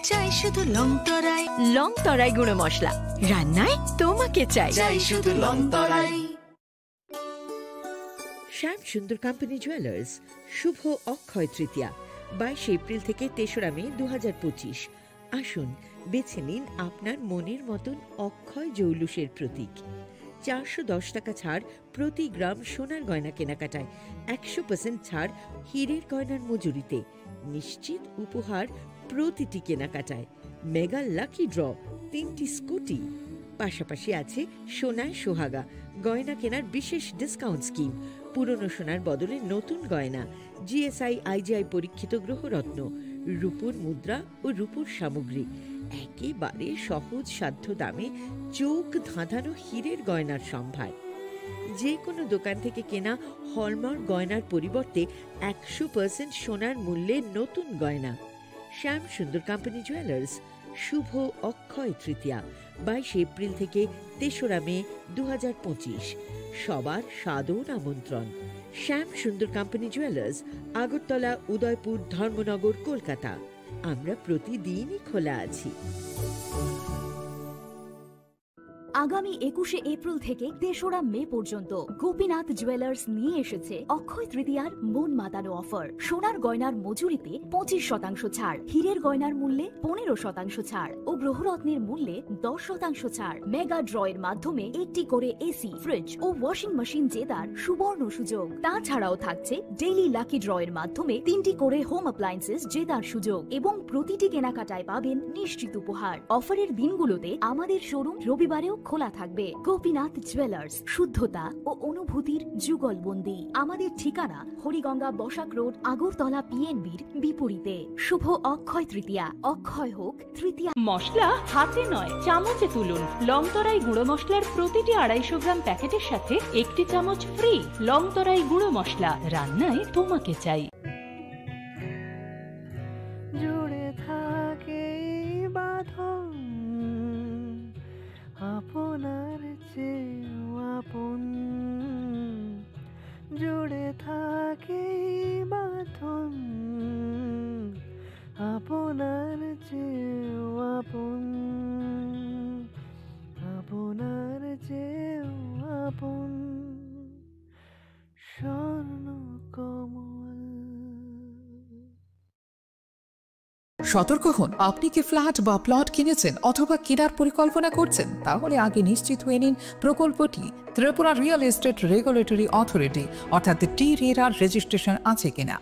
চাই শুধু লংতরাই। লংতরাই গুঁড়ো মশলা, রান্নায় তোমাকে চাই। চাই শুধু লংতরাই। শ্যাম সুন্দর কোম্পানি জুয়েলার্স, শুভ অক্ষয় তৃতীয়া, বাইশে এপ্রিল থেকে তেসরা মে দু হাজার পঁচিশ। আসুন, বেছে নিন আপনার মনের মতন অক্ষয় জৌলুসের প্রতীক। চারশো দশ টাকা ছাড় প্রতি গ্রাম সোনার গয়না কেনাকাটায়, একশো পার্সেন্ট ছাড় হীরের গয়নার মজুরিতে, নিশ্চিত উপহার প্রতিটি কেনাকাটায়। মেগা লাকি ড্র, তিনটি স্কুটি, পাশাপাশি আছে সোনায় সোহাগা গয়না কেনার বিশেষ ডিসকাউন্ট স্কিম, পুরনো সোনার বদলে নতুন গয়না, জিএসআই আইজিআই পরীক্ষিত গ্রহরত্ন, রূপোর মুদ্রা ও রূপোর সামগ্রী, একেবারে সহজ সাধ্য দামে চোখ ধাঁধানো হীরের গয়নার সম্ভার। যে কোনো দোকান থেকে কেনা হলমার্ক গয়নার পরিবর্তে একশো পার্সেন্ট সোনার মূল্যে নতুন গয়না। শ্যাম সুন্দর কোম্পানি জুয়েলার্স, শুভ অক্ষয় তৃতীয়া, বাইশে এপ্রিল থেকে তেসরা মে দু হাজার পঁচিশ। সবার সাদর আমন্ত্রণ। শ্যাম সুন্দর কোম্পানি জুয়েলার্স, আগরতলা, উদয়পুর, ধর্মনগর, কলকাতা। আমরা প্রতিদিনই খোলা আছি। আগামী একুশে এপ্রিল থেকে তেসরা মে পর্যন্ত গোপীনাথ জুয়েলার্স নিয়ে এসেছে অক্ষয় তৃতীয়ার মন মাতানো অফার। সোনার গয়নার মজুরিতে পঁচিশ শতাংশ ছাড়, হীরের গয়নার মূল্যে পনেরো শতাংশ ছাড় ও গ্রহরত্নের মূল্যে দশ শতাংশ ছাড়। মেগা ড্র এর মাধ্যমে একটি করে এসি, ফ্রিজ ও ওয়াশিং মেশিন জেতার সুবর্ণ সুযোগ। তাছাড়াও থাকছে ডেইলি লাকি ড্র এর মাধ্যমে তিনটি করে হোম অ্যাপ্লায়েন্সেস জেতার সুযোগ এবং প্রতিটি কেনাকাটায় পাবেন নিশ্চিত উপহার। অফারের দিনগুলোতে আমাদের শোরুম রবিবারেও খোলা থাকবে। গোপীনাথ জুয়েলার্স, শুদ্ধতা ও অনুভূতির যুগলবন্দি। আমাদের ঠিকানা হরিগঙ্গা বসাক রোড, আগরতলা পিএনবির বিপরীতে। শুভ অক্ষয় তৃতীয়া। অক্ষয় হোক তৃতীয়া। মশলা হাতে নয়, চামচে তুলুন। লংতরাই গুঁড়ো মশলার প্রতিটি আড়াইশো গ্রাম প্যাকেটের সাথে একটি চামচ ফ্রি। লংতরাই গুঁড়ো মশলা, রান্নায় তোমাকে চাই। জুড়ে থাকে এই বাঁধন আপনার চেয়েও আপন। জুড়ে থাকে এই বাঁধন আপনার চেয়েও আপন, আপনার চেয়েও আপন। স্বর্ণ কমল। সতর্ক হন, আপনি কি ফ্ল্যাট বা প্লট কিনেছেন অথবা কেনার পরিকল্পনা করছেন? তাহলে আগে নিশ্চিত হয়ে নিন প্রকল্পটি Tripura real estate regulatory authority অর্থাৎ টি রেরার রেজিস্ট্রেশন আছে কিনা।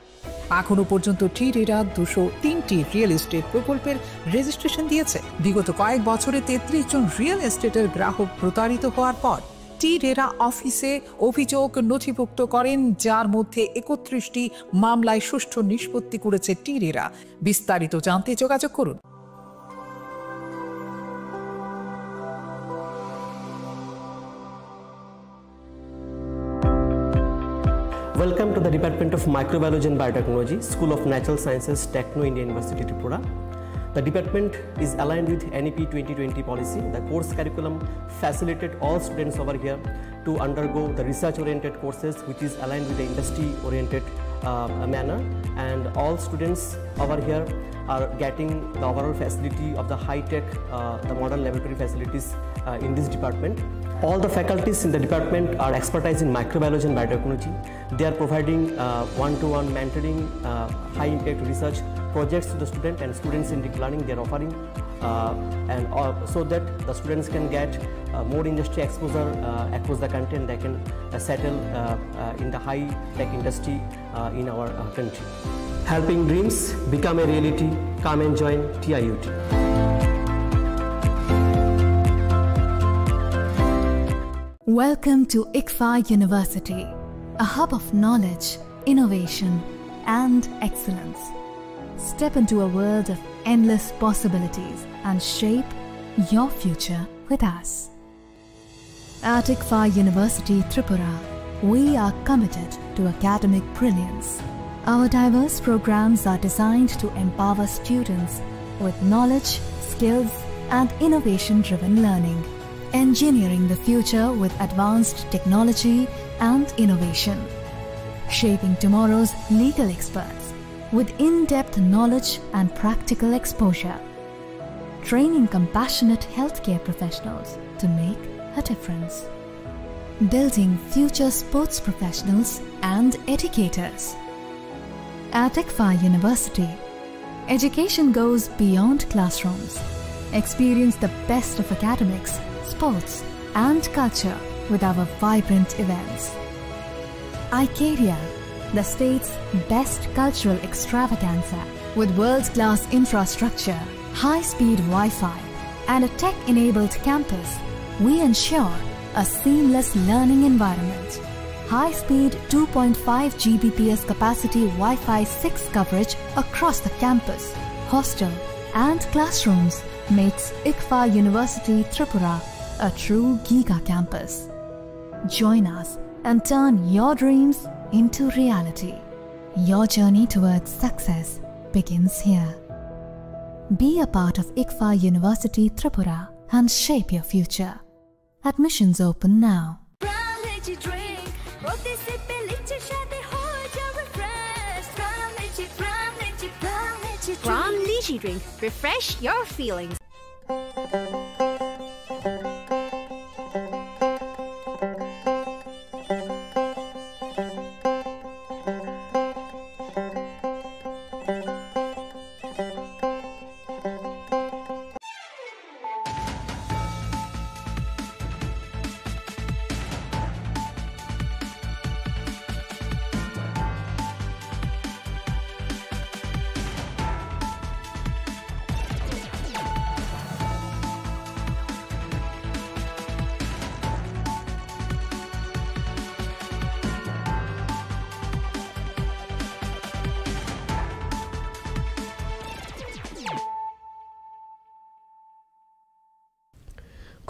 এখনো পর্যন্ত টি রেরা দুশো তিনটি রিয়েল এস্টেট প্রকল্পের রেজিস্ট্রেশন দিয়েছে। বিগত কয়েক বছরে তেত্রিশ জন রিয়েল এস্টেটের গ্রাহক প্রতারিত হওয়ার পর টি রেরা অফিসে অভিযোগ নথিভুক্ত করেন, যার মধ্যে একত্রিশটি মামলায় সুষ্ঠু নিষ্পত্তি করেছে টি রেরা। বিস্তারিত জানতে যোগাযোগ করুন। Welcome to the Department of Microbiology and Biotechnology, School of Natural Sciences, Techno India University, Tripura. The department is aligned with N E P twenty twenty policy. The course curriculum facilitate all students over here to undergo the research-oriented courses, which is aligned with the industry-oriented, uh, manner. And all students over here are getting the overall facility of the high-tech, uh, the modern laboratory facilities, uh, in this department. All the faculties in the department are expertise in microbiology and biotechnology. They are providing, uh, one-to-one mentoring, uh, high-impact research projects to the student and student-centric learning they are offering, uh, and, uh, so that the students can get, uh, more industry exposure, uh, across the country, and they can, uh, settle, uh, uh, in the high-tech industry, uh, in our, uh, country. Helping dreams become a reality. Come and join T I U T. Welcome to ICFAI University, a hub of knowledge, innovation, and excellence. Step into a world of endless possibilities and shape your future with us. At ICFAI University Tripura, we are committed to academic brilliance. Our diverse programs are designed to empower students with knowledge, skills, and innovation-driven learning, engineering the future with advanced technology and innovation, shaping tomorrow's legal experts with in-depth knowledge and practical exposure, training compassionate healthcare professionals to make a difference, building future sports professionals and educators. At ICFAI University, education goes beyond classrooms. Experience the best of academics, sports, and culture with our vibrant events. Icaria, the state's best cultural extravaganza, with world-class infrastructure, high-speed Wi-Fi, and a tech-enabled campus, we ensure a seamless learning environment. High-speed two point five G B P S capacity Wi-Fi six coverage across the campus, hostel, and classrooms makes ICFAI University Tripura a true giga campus. Join us and turn your dreams into reality. Your journey towards success begins here. Be a part of ICFAI University Tripura and shape your future. Admissions open now. Pram Lychee Drink, প্রতি সিপে লিচির স্বাদে হয়ে যাবে fresh। Pram Lychee, Pram Lychee, Pram Lychee Drink। Pram Lychee Drink, refresh your feelings.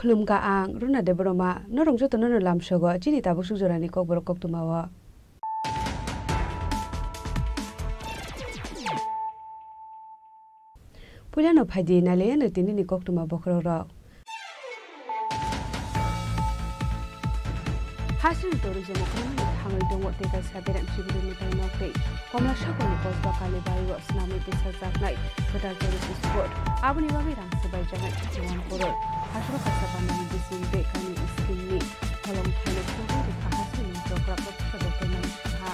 Khulumkha ang Runa Debbarma, norok jotono no lamsogo chini tabuk suk jorani kokborok koktwmao. Puilano phaidi nailaiano tinini koktwma bokhorokrok. Hasing tourism okromani thangwi tongo tei kaisa berem sibiri mwtai nok tei Komla Sagarni kosba Kalibari o swnamwi tisajaknai kwtal tourist spot. Aboni bagwi rang swbaijaknai thirty one crore. Hasro kaisa bandani bising tei kainwi scheme ni holong thaino phiyogwi rikha hasing ni chokra Professor Doctor Manik Saha.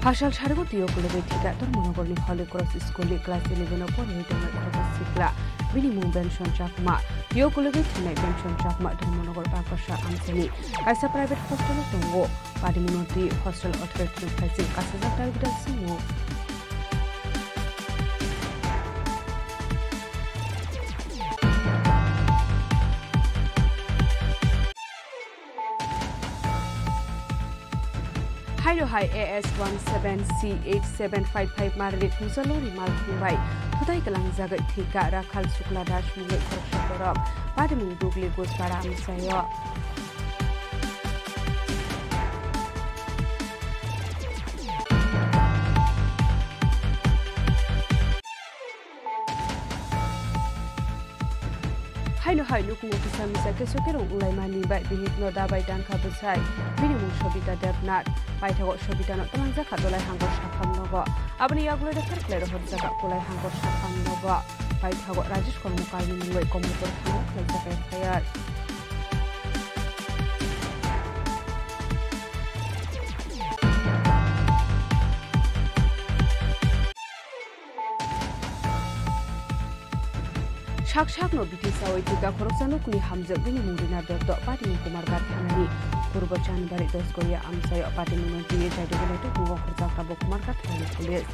Hasal sarigo twiyo kulugwi thika Dharmanagorni Holy Cross School ni class eleven o porwi tongnai khoroksa sikla. Bini mung Benson Chakma. Twiyo kulugwi thwinai Benson Chakma Dharmanagar Bakasha amchaini kaisa private hostel o tongo. Padimungno twi hostel authority ni phaising kasajak dabi dal swngo. Haino hai A S one seven C eight seven five five marni Pujalori malkhung bai thutai kwlangjagwi thwika Rakhal Shukla Das mungwi khoroksa borok. Padimung Dugli Gujpara amchaio. Haino hai nukhungo kisa misa keso kerong wnglaimani bai bihikno dabai tangkha bwsai. Bini mung Sobita Debnath. Paithago Sobitano twlangjakha dolai hangor saphang nogo. Aboni yagulo refer khlai rohorjak kulai hangor saphang nogo. Paithago Rajesh Kormokarni mungwi Komolpur thana khlaijak F I R. Sak sakno biti sawi thika khoroksa nukni hamjak bini mung Rina Dotto, Patimung Kumarghat thanani Purbo Chanbari Dosgoya amchaio Patimungno twiwi jaidugwi naituk tongo khorjakha bo Kumarghat thanani police.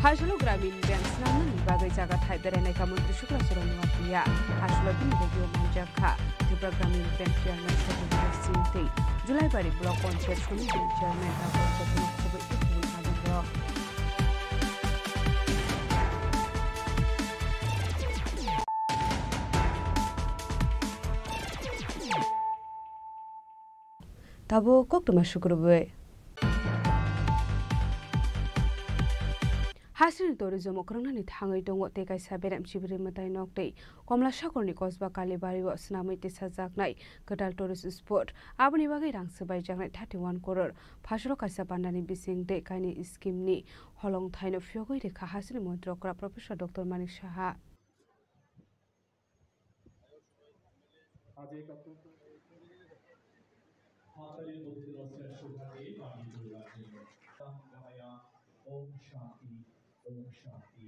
Hasolo Gramin Bank swnamnani bagwi jaga thai berainai kha Montri Sukla Choro Nuatia. Hasolo bini logi-o manjak kha Tripura Gramin Bank Chairman Sajid Singh tei Julaibari Block Panchayat Samiti ni Chairman Doctor Chandra Kubui tei kubun adongrok. Tabuk koktwma sukrubwi. Hasini tourism o kwrwngnani thangwi tongo tei kaisa berem sibiri mwtai nok tei Komla Sagarni kosba Kalibari o swnamwi tisajaknai kwtal tourist spot. Aboni bagwi rang swbaijaknai thirty one crore. Phasalo kaisa bandani bising tei kainwi scheme ni holong thaino phiyogwi rikha hasini montri okra Professor Doctor Manik Saha. আজ এক অত্যন্ত হাততালির মধ্যে দিয়ে শ্রেষ্ঠ ভাবে পালিত হয়ে আছে। ওম শান্তি, ওম শান্তি।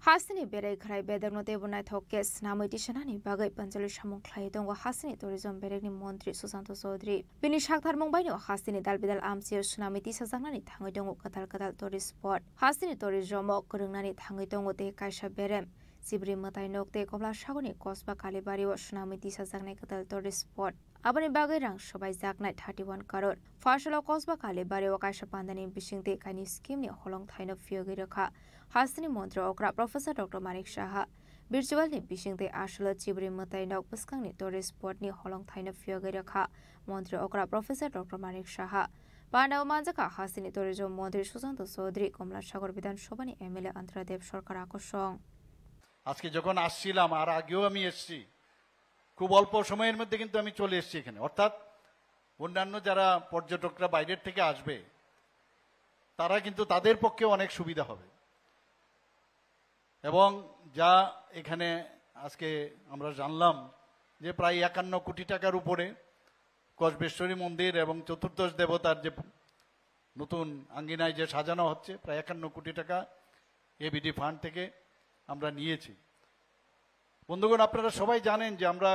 Hasini berai khwrai bedekno teibo naithok khe swnamwi tisanani bagwi panchali samung khlai tongo hasini tourism bedekni montri Susanto Chaudhary. Bini saktharmung baino hasini dal bidal amchaio swnamwi tisajaknani thangwi tongo kwtal kwtal tourist spot. Hasini tourism o kwrwngnani thangwi tongo tei kaisa berem Sibri mwtai nok tei Komla Sagorni kosba Kalibari o swnamwi tisajaknai kwtal tourist spot. Aboni bagwi rang swbaijaknai thirty one crore. Phasalo kosba Kalibari o kaisa pandani bising tei kainwi scheme ni holong thaino phiyogwi rwkha. Hasteni montri okra Professor Doctor Manik Saha. Virtual ni bising tei aswlo Sibri mwtai nok bwskangni tourist spot ni holong thaino phiyogwi rwkha montri okra Professor Doctor Manik Saha. Pandao manjakha hasteni tourism montri Susanto Chaudhary, Komla Sagor Bidhan Sabha ni M L A Antara Dev Sarkar akosong. আজকে যখন আসছিলাম, আর আগেও আমি এসছি, খুব অল্প সময়ের মধ্যে কিন্তু আমি চলে এসেছি এখানে। অর্থাৎ অন্যান্য যারা পর্যটকরা বাইরের থেকে আসবে, তারা কিন্তু, তাদের পক্ষে অনেক সুবিধা হবে। এবং যা এখানে আজকে আমরা জানলাম যে প্রায় একান্ন কোটি টাকার উপরে কসবেশ্বরী মন্দির এবং চতুর্দশ দেবতার যে নতুন আঙ্গিনায় যে সাজানো হচ্ছে, প্রায় একান্ন কোটি টাকা এবিডি ফান্ড থেকে আমরা নিয়েছি। বন্ধুগণ, আপনারা সবাই জানেন যে আমরা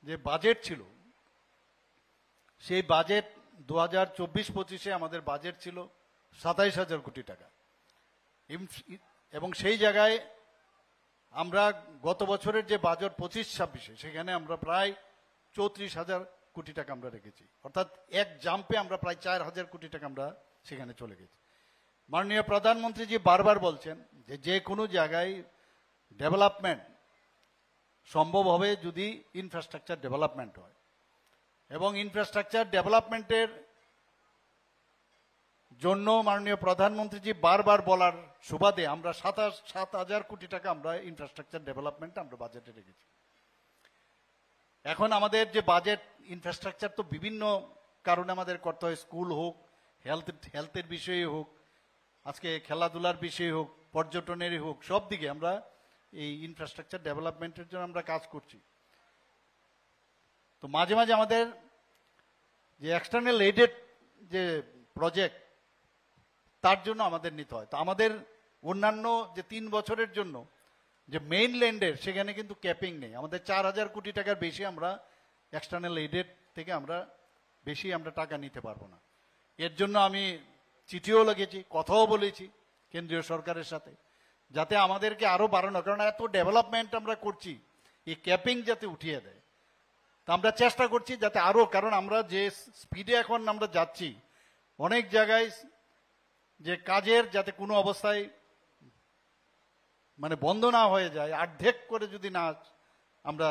যে বাজেট ছিল, সেই বাজেট দু হাজার চব্বিশ পঁচিশে আমাদের বাজেট ছিল সাতাইশ হাজার কোটি টাকা। ইম-, ই-, এবং সেই জায়গায় আমরা গত বছরের যে বাজেট পঁচিশ ছাব্বিশে, সেখানে আমরা প্রায় চৌত্রিশ হাজার কোটি টাকা আমরা রেখেছি। অর্থাৎ এক জাম্পে আমরা প্রায় চার হাজার কোটি টাকা আমরা সেখানে চলে গেছি। মাননীয় প্রধানমন্ত্রীজি বারবার বলছেন যে, যে কোনো জায়গায় ডেভেলপমেন্ট সম্ভব হবে যদি ইনফ্রাস্ট্রাকচার ডেভেলপমেন্ট হয়। এবং ইনফ্রাস্ট্রাকচার ডেভেলপমেন্টের জন্য মাননীয় প্রধানমন্ত্রীজি বারবার বলার সুবাদে আমরা সাতাশ, সাত হাজার কোটি টাকা আমরা ইনফ্রাস্ট্রাকচার ডেভেলপমেন্ট আমরা বাজেটে রেখেছি। এখন আমাদের যে বাজেট, ইনফ্রাস্ট্রাকচার তো বিভিন্ন কারণে আমাদের করতে হয়, স্কুল হোক, হেলথ, হেলথের বিষয়ে হোক, আজকে খেলাধুলার বিষয়ে হোক, পর্যটনেরই হোক, সব দিকে আমরা এই ইনফ্রাস্ট্রাকচার ডেভেলপমেন্টের জন্য আমরা কাজ করছি। তো মাঝে মাঝে আমাদের যে এক্সটার্নাল এইডেড যে প্রজেক্ট, তার জন্য আমাদের নিতে হয়। তো আমাদের অন্যান্য যে তিন বছরের জন্য যে মেইনল্যান্ডের, সেখানে কিন্তু ক্যাপিং নেই। আমাদের চার হাজার কোটি টাকার বেশি আমরা এক্সটার্নাল এইডেড থেকে আমরা বেশি আমরা টাকা নিতে পারবো না। এর জন্য আমি চিঠিও লিখেছি, কথাও বলেছি কেন্দ্রীয় সরকারের সাথে, যাতে আমাদেরকে আরও বাড়ানো, কারণ এত ডেভেলপমেন্ট আমরা করছি, এই ক্যাপিং যাতে উঠিয়ে দেয়। তা আমরা চেষ্টা করছি যাতে আরও, কারণ আমরা যে স্পিডে এখন আমরা যাচ্ছি, অনেক জায়গায় যে কাজের যাতে কোনো অবস্থায় মানে বন্ধ না হয়ে যায়, অর্ধেক করে যদি না আমরা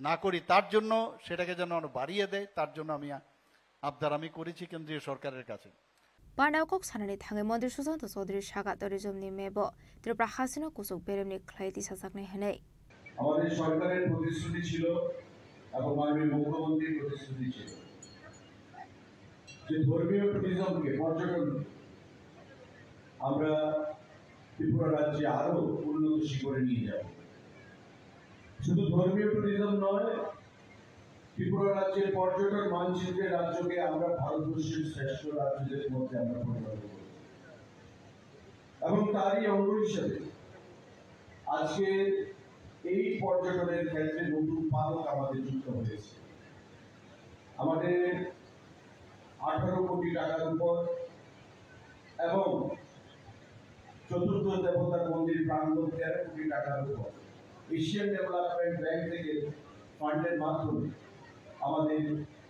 না করি, তার জন্য, সেটাকে যেন আরো বাড়িয়ে দেয়, তার জন্য আমি আ-, আবদার আমি করেছি কেন্দ্রীয় সরকারের কাছে। Panao kok sanani thangwi Montri Sushanta Chowdhury saka tourism ni mebo Tripura hasino kuchuk beremni khlai tisajaknai hwnwi. আমাদের সরকারের প্রতিশ্রুতি ছিল এবং মাননীয় মুখ্যমন্ত্রীর প্রতিশ্রুতি ছিল যে ধর্মীয় ট্যুরিজমকে, পর্যটন আমরা ত্রিপুরা রাজ্যে আরো উন্নত শিখরে নিয়ে যাব। শুধু ধর্মীয় ট্যুরিজম নয়, ত্রিপুরা রাজ্যের পর্যটন মানচিত্রে রাজ্যকে আমরা ভারতবর্ষের শ্রেষ্ঠ রাজ্যদের মধ্যে আমরা পরিণত করব। এবং তারই অঙ্গ হিসেবে আজকে এই পর্যটনের ক্ষেত্রে নতুন পালক আমাদের যুক্ত হয়েছে। আমাদের আঠারো কোটি টাকার উপর এবং চতুর্থ দেবতা মন্দির প্রাঙ্গণ তেরো কোটি টাকার উপর এশিয়ান ডেভেলপমেন্ট ব্যাংক থেকে ফান্ডের মাধ্যমে আমাদের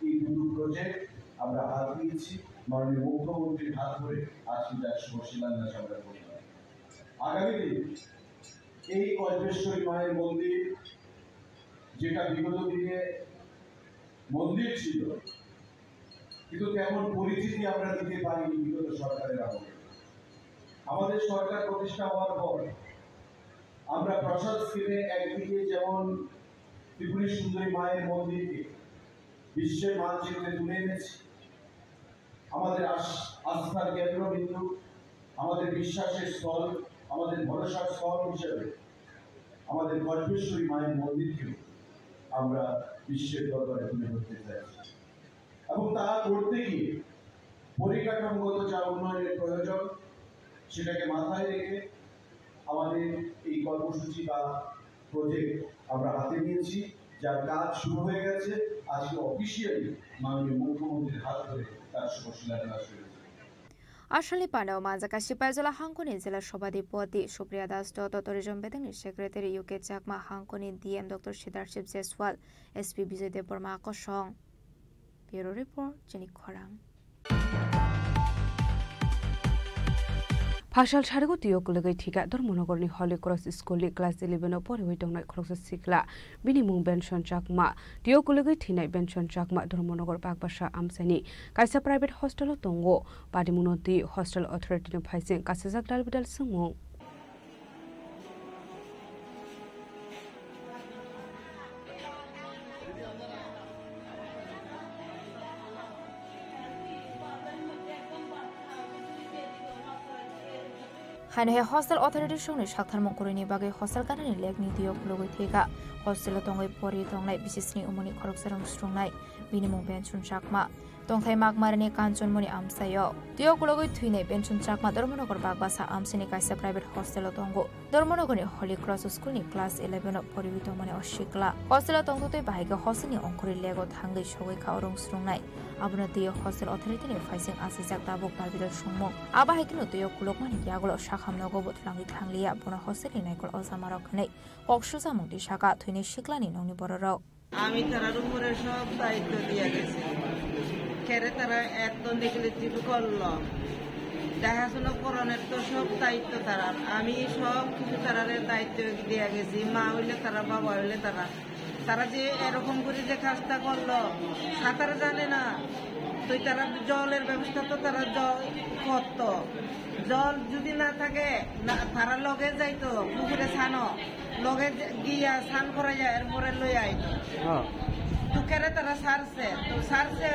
এই দুটো প্রজেক্ট আমরা হাত দিয়েছি। মাননীয় মুখ্যমন্ত্রীর হাত ধরে আজকে যার শুভ শিলান্যাস আমরা করলাম। আগামী দিন এই কল্পেশ্বরী মায়ের মন্দির, যেটা বিগত দিনে মন্দির ছিল, কিন্তু তেমন পরিচিতি আমরা দিতে পারিনি বিগত সরকারের আমলে। আমাদের সরকার প্রতিষ্ঠা হওয়ার পর আমরা প্রসাদ স্কিমে একদিকে যেমন ত্রিপুরী সুন্দরী মায়ের মন্দিরকে বিশ্বের মানচিত্রে তুলে এনেছি, আমাদের আস-, আস্থার কেন্দ্রবিন্দু, আমাদের বিশ্বাসের স্থল, আমাদের ভরসার স্থল হিসেবে আমাদের কল্পেশ্বরী মায়ের মন্দিরকেও আমরা বিশ্বের দরবারে তুলে ধরতে চাইছি। এবং তা করতে গিয়ে পরিকাঠামোগত যা উন্নয়নের প্রয়োজন, সেটাকে মাথায় রেখে আমাদের এই কর্মসূচি বা প্রজেক্ট আমরা হাতে নিয়েছি, যার কাজ শুরু হয়ে গেছে। আজকে অফিসিয়ালি মাননীয় মুখ্যমন্ত্রীর হাত ধরে তার শুভ শিলান্যাস হয়েছে। Asalni panao manjak kaisa paijala hangkoni jela sobhadipoti Supriya Das Dotto, tourism bedekni secretary U K Chakma, hangkoni D M Doctor Siddharth Jaiswal, S P Bijoy Debbarma kosong. Bureau report, Chini Khorang. Phasal sarigo tio kwlwgwi thika Dharmanagorni Holy Cross Schoolni class eleven o poriwi tongnai khoroksa sikla, bini mung Benson Chakma. Tio kwlwgwi thinai Benson Chakma Dharmanagar Bagbasa amchaini kaisa private hostel o tongo. Padimungno twi hostel authority ni phaising kasijak dalbidal swngmung. Haino hai hostel authority songni saktharmung kwrwini bagwi hostel ganani lekni twiwi khulugwi thwikha. Hostel o tongwi pori tongnai bisisni umuni khoroksa rang swrwngnai. Bini mung Benson Chakma. Tongthai Magmarini Kanchanmoni amchaio. Twiwi kulogwi thwinai Benson Chakma Dharmanagar Bagbasa amchaini kaisa private hostelo tongo. Dharmanagarni Holy Cross Schoolni class eleven o poriwi tongmani o sikla. Hostelo tongtotwi bahai khe hostelni ongkhorwi lego thangwi sogwi kha o rung srungnai. Abono twiwi hostel authority-ni phaising achijak tabuk dabi rok songmung. Abo hai kheno twiwi kulukmani yagulo sakham nogo bo twlangwi thangliya, bono hostelni naikol ojamarok hinwi kok suchamung twi saka thwinai siklani nokni bororok. আমি তারার উপরে সব দায়িত্ব দিয়া গেছি। কেরে তারা এত নেগলিজেন্ট করলো, দেখাশোনা করানোর তো সব দায়িত্ব তারার। আমি সব কিছু তারারে দায়িত্ব দিয়া গেছি। মা হইলে তারা, বাবা হইলে তারা। তারা যে এরকম করে যে কাজটা করলো, সাঁতার জানে না, তো তারা জলের ব্যবস্থা তো তারা জল করতো। জল যদি না থাকে, না, তারা লগে যাইতো পুকুরে ছানো, লগে যে-, গিয়া স্নান করা যায়, এরপরে লই আইতো। হ্যাঁ। তো কেরে তারা ছাড়ছে, তো ছাড়ছে,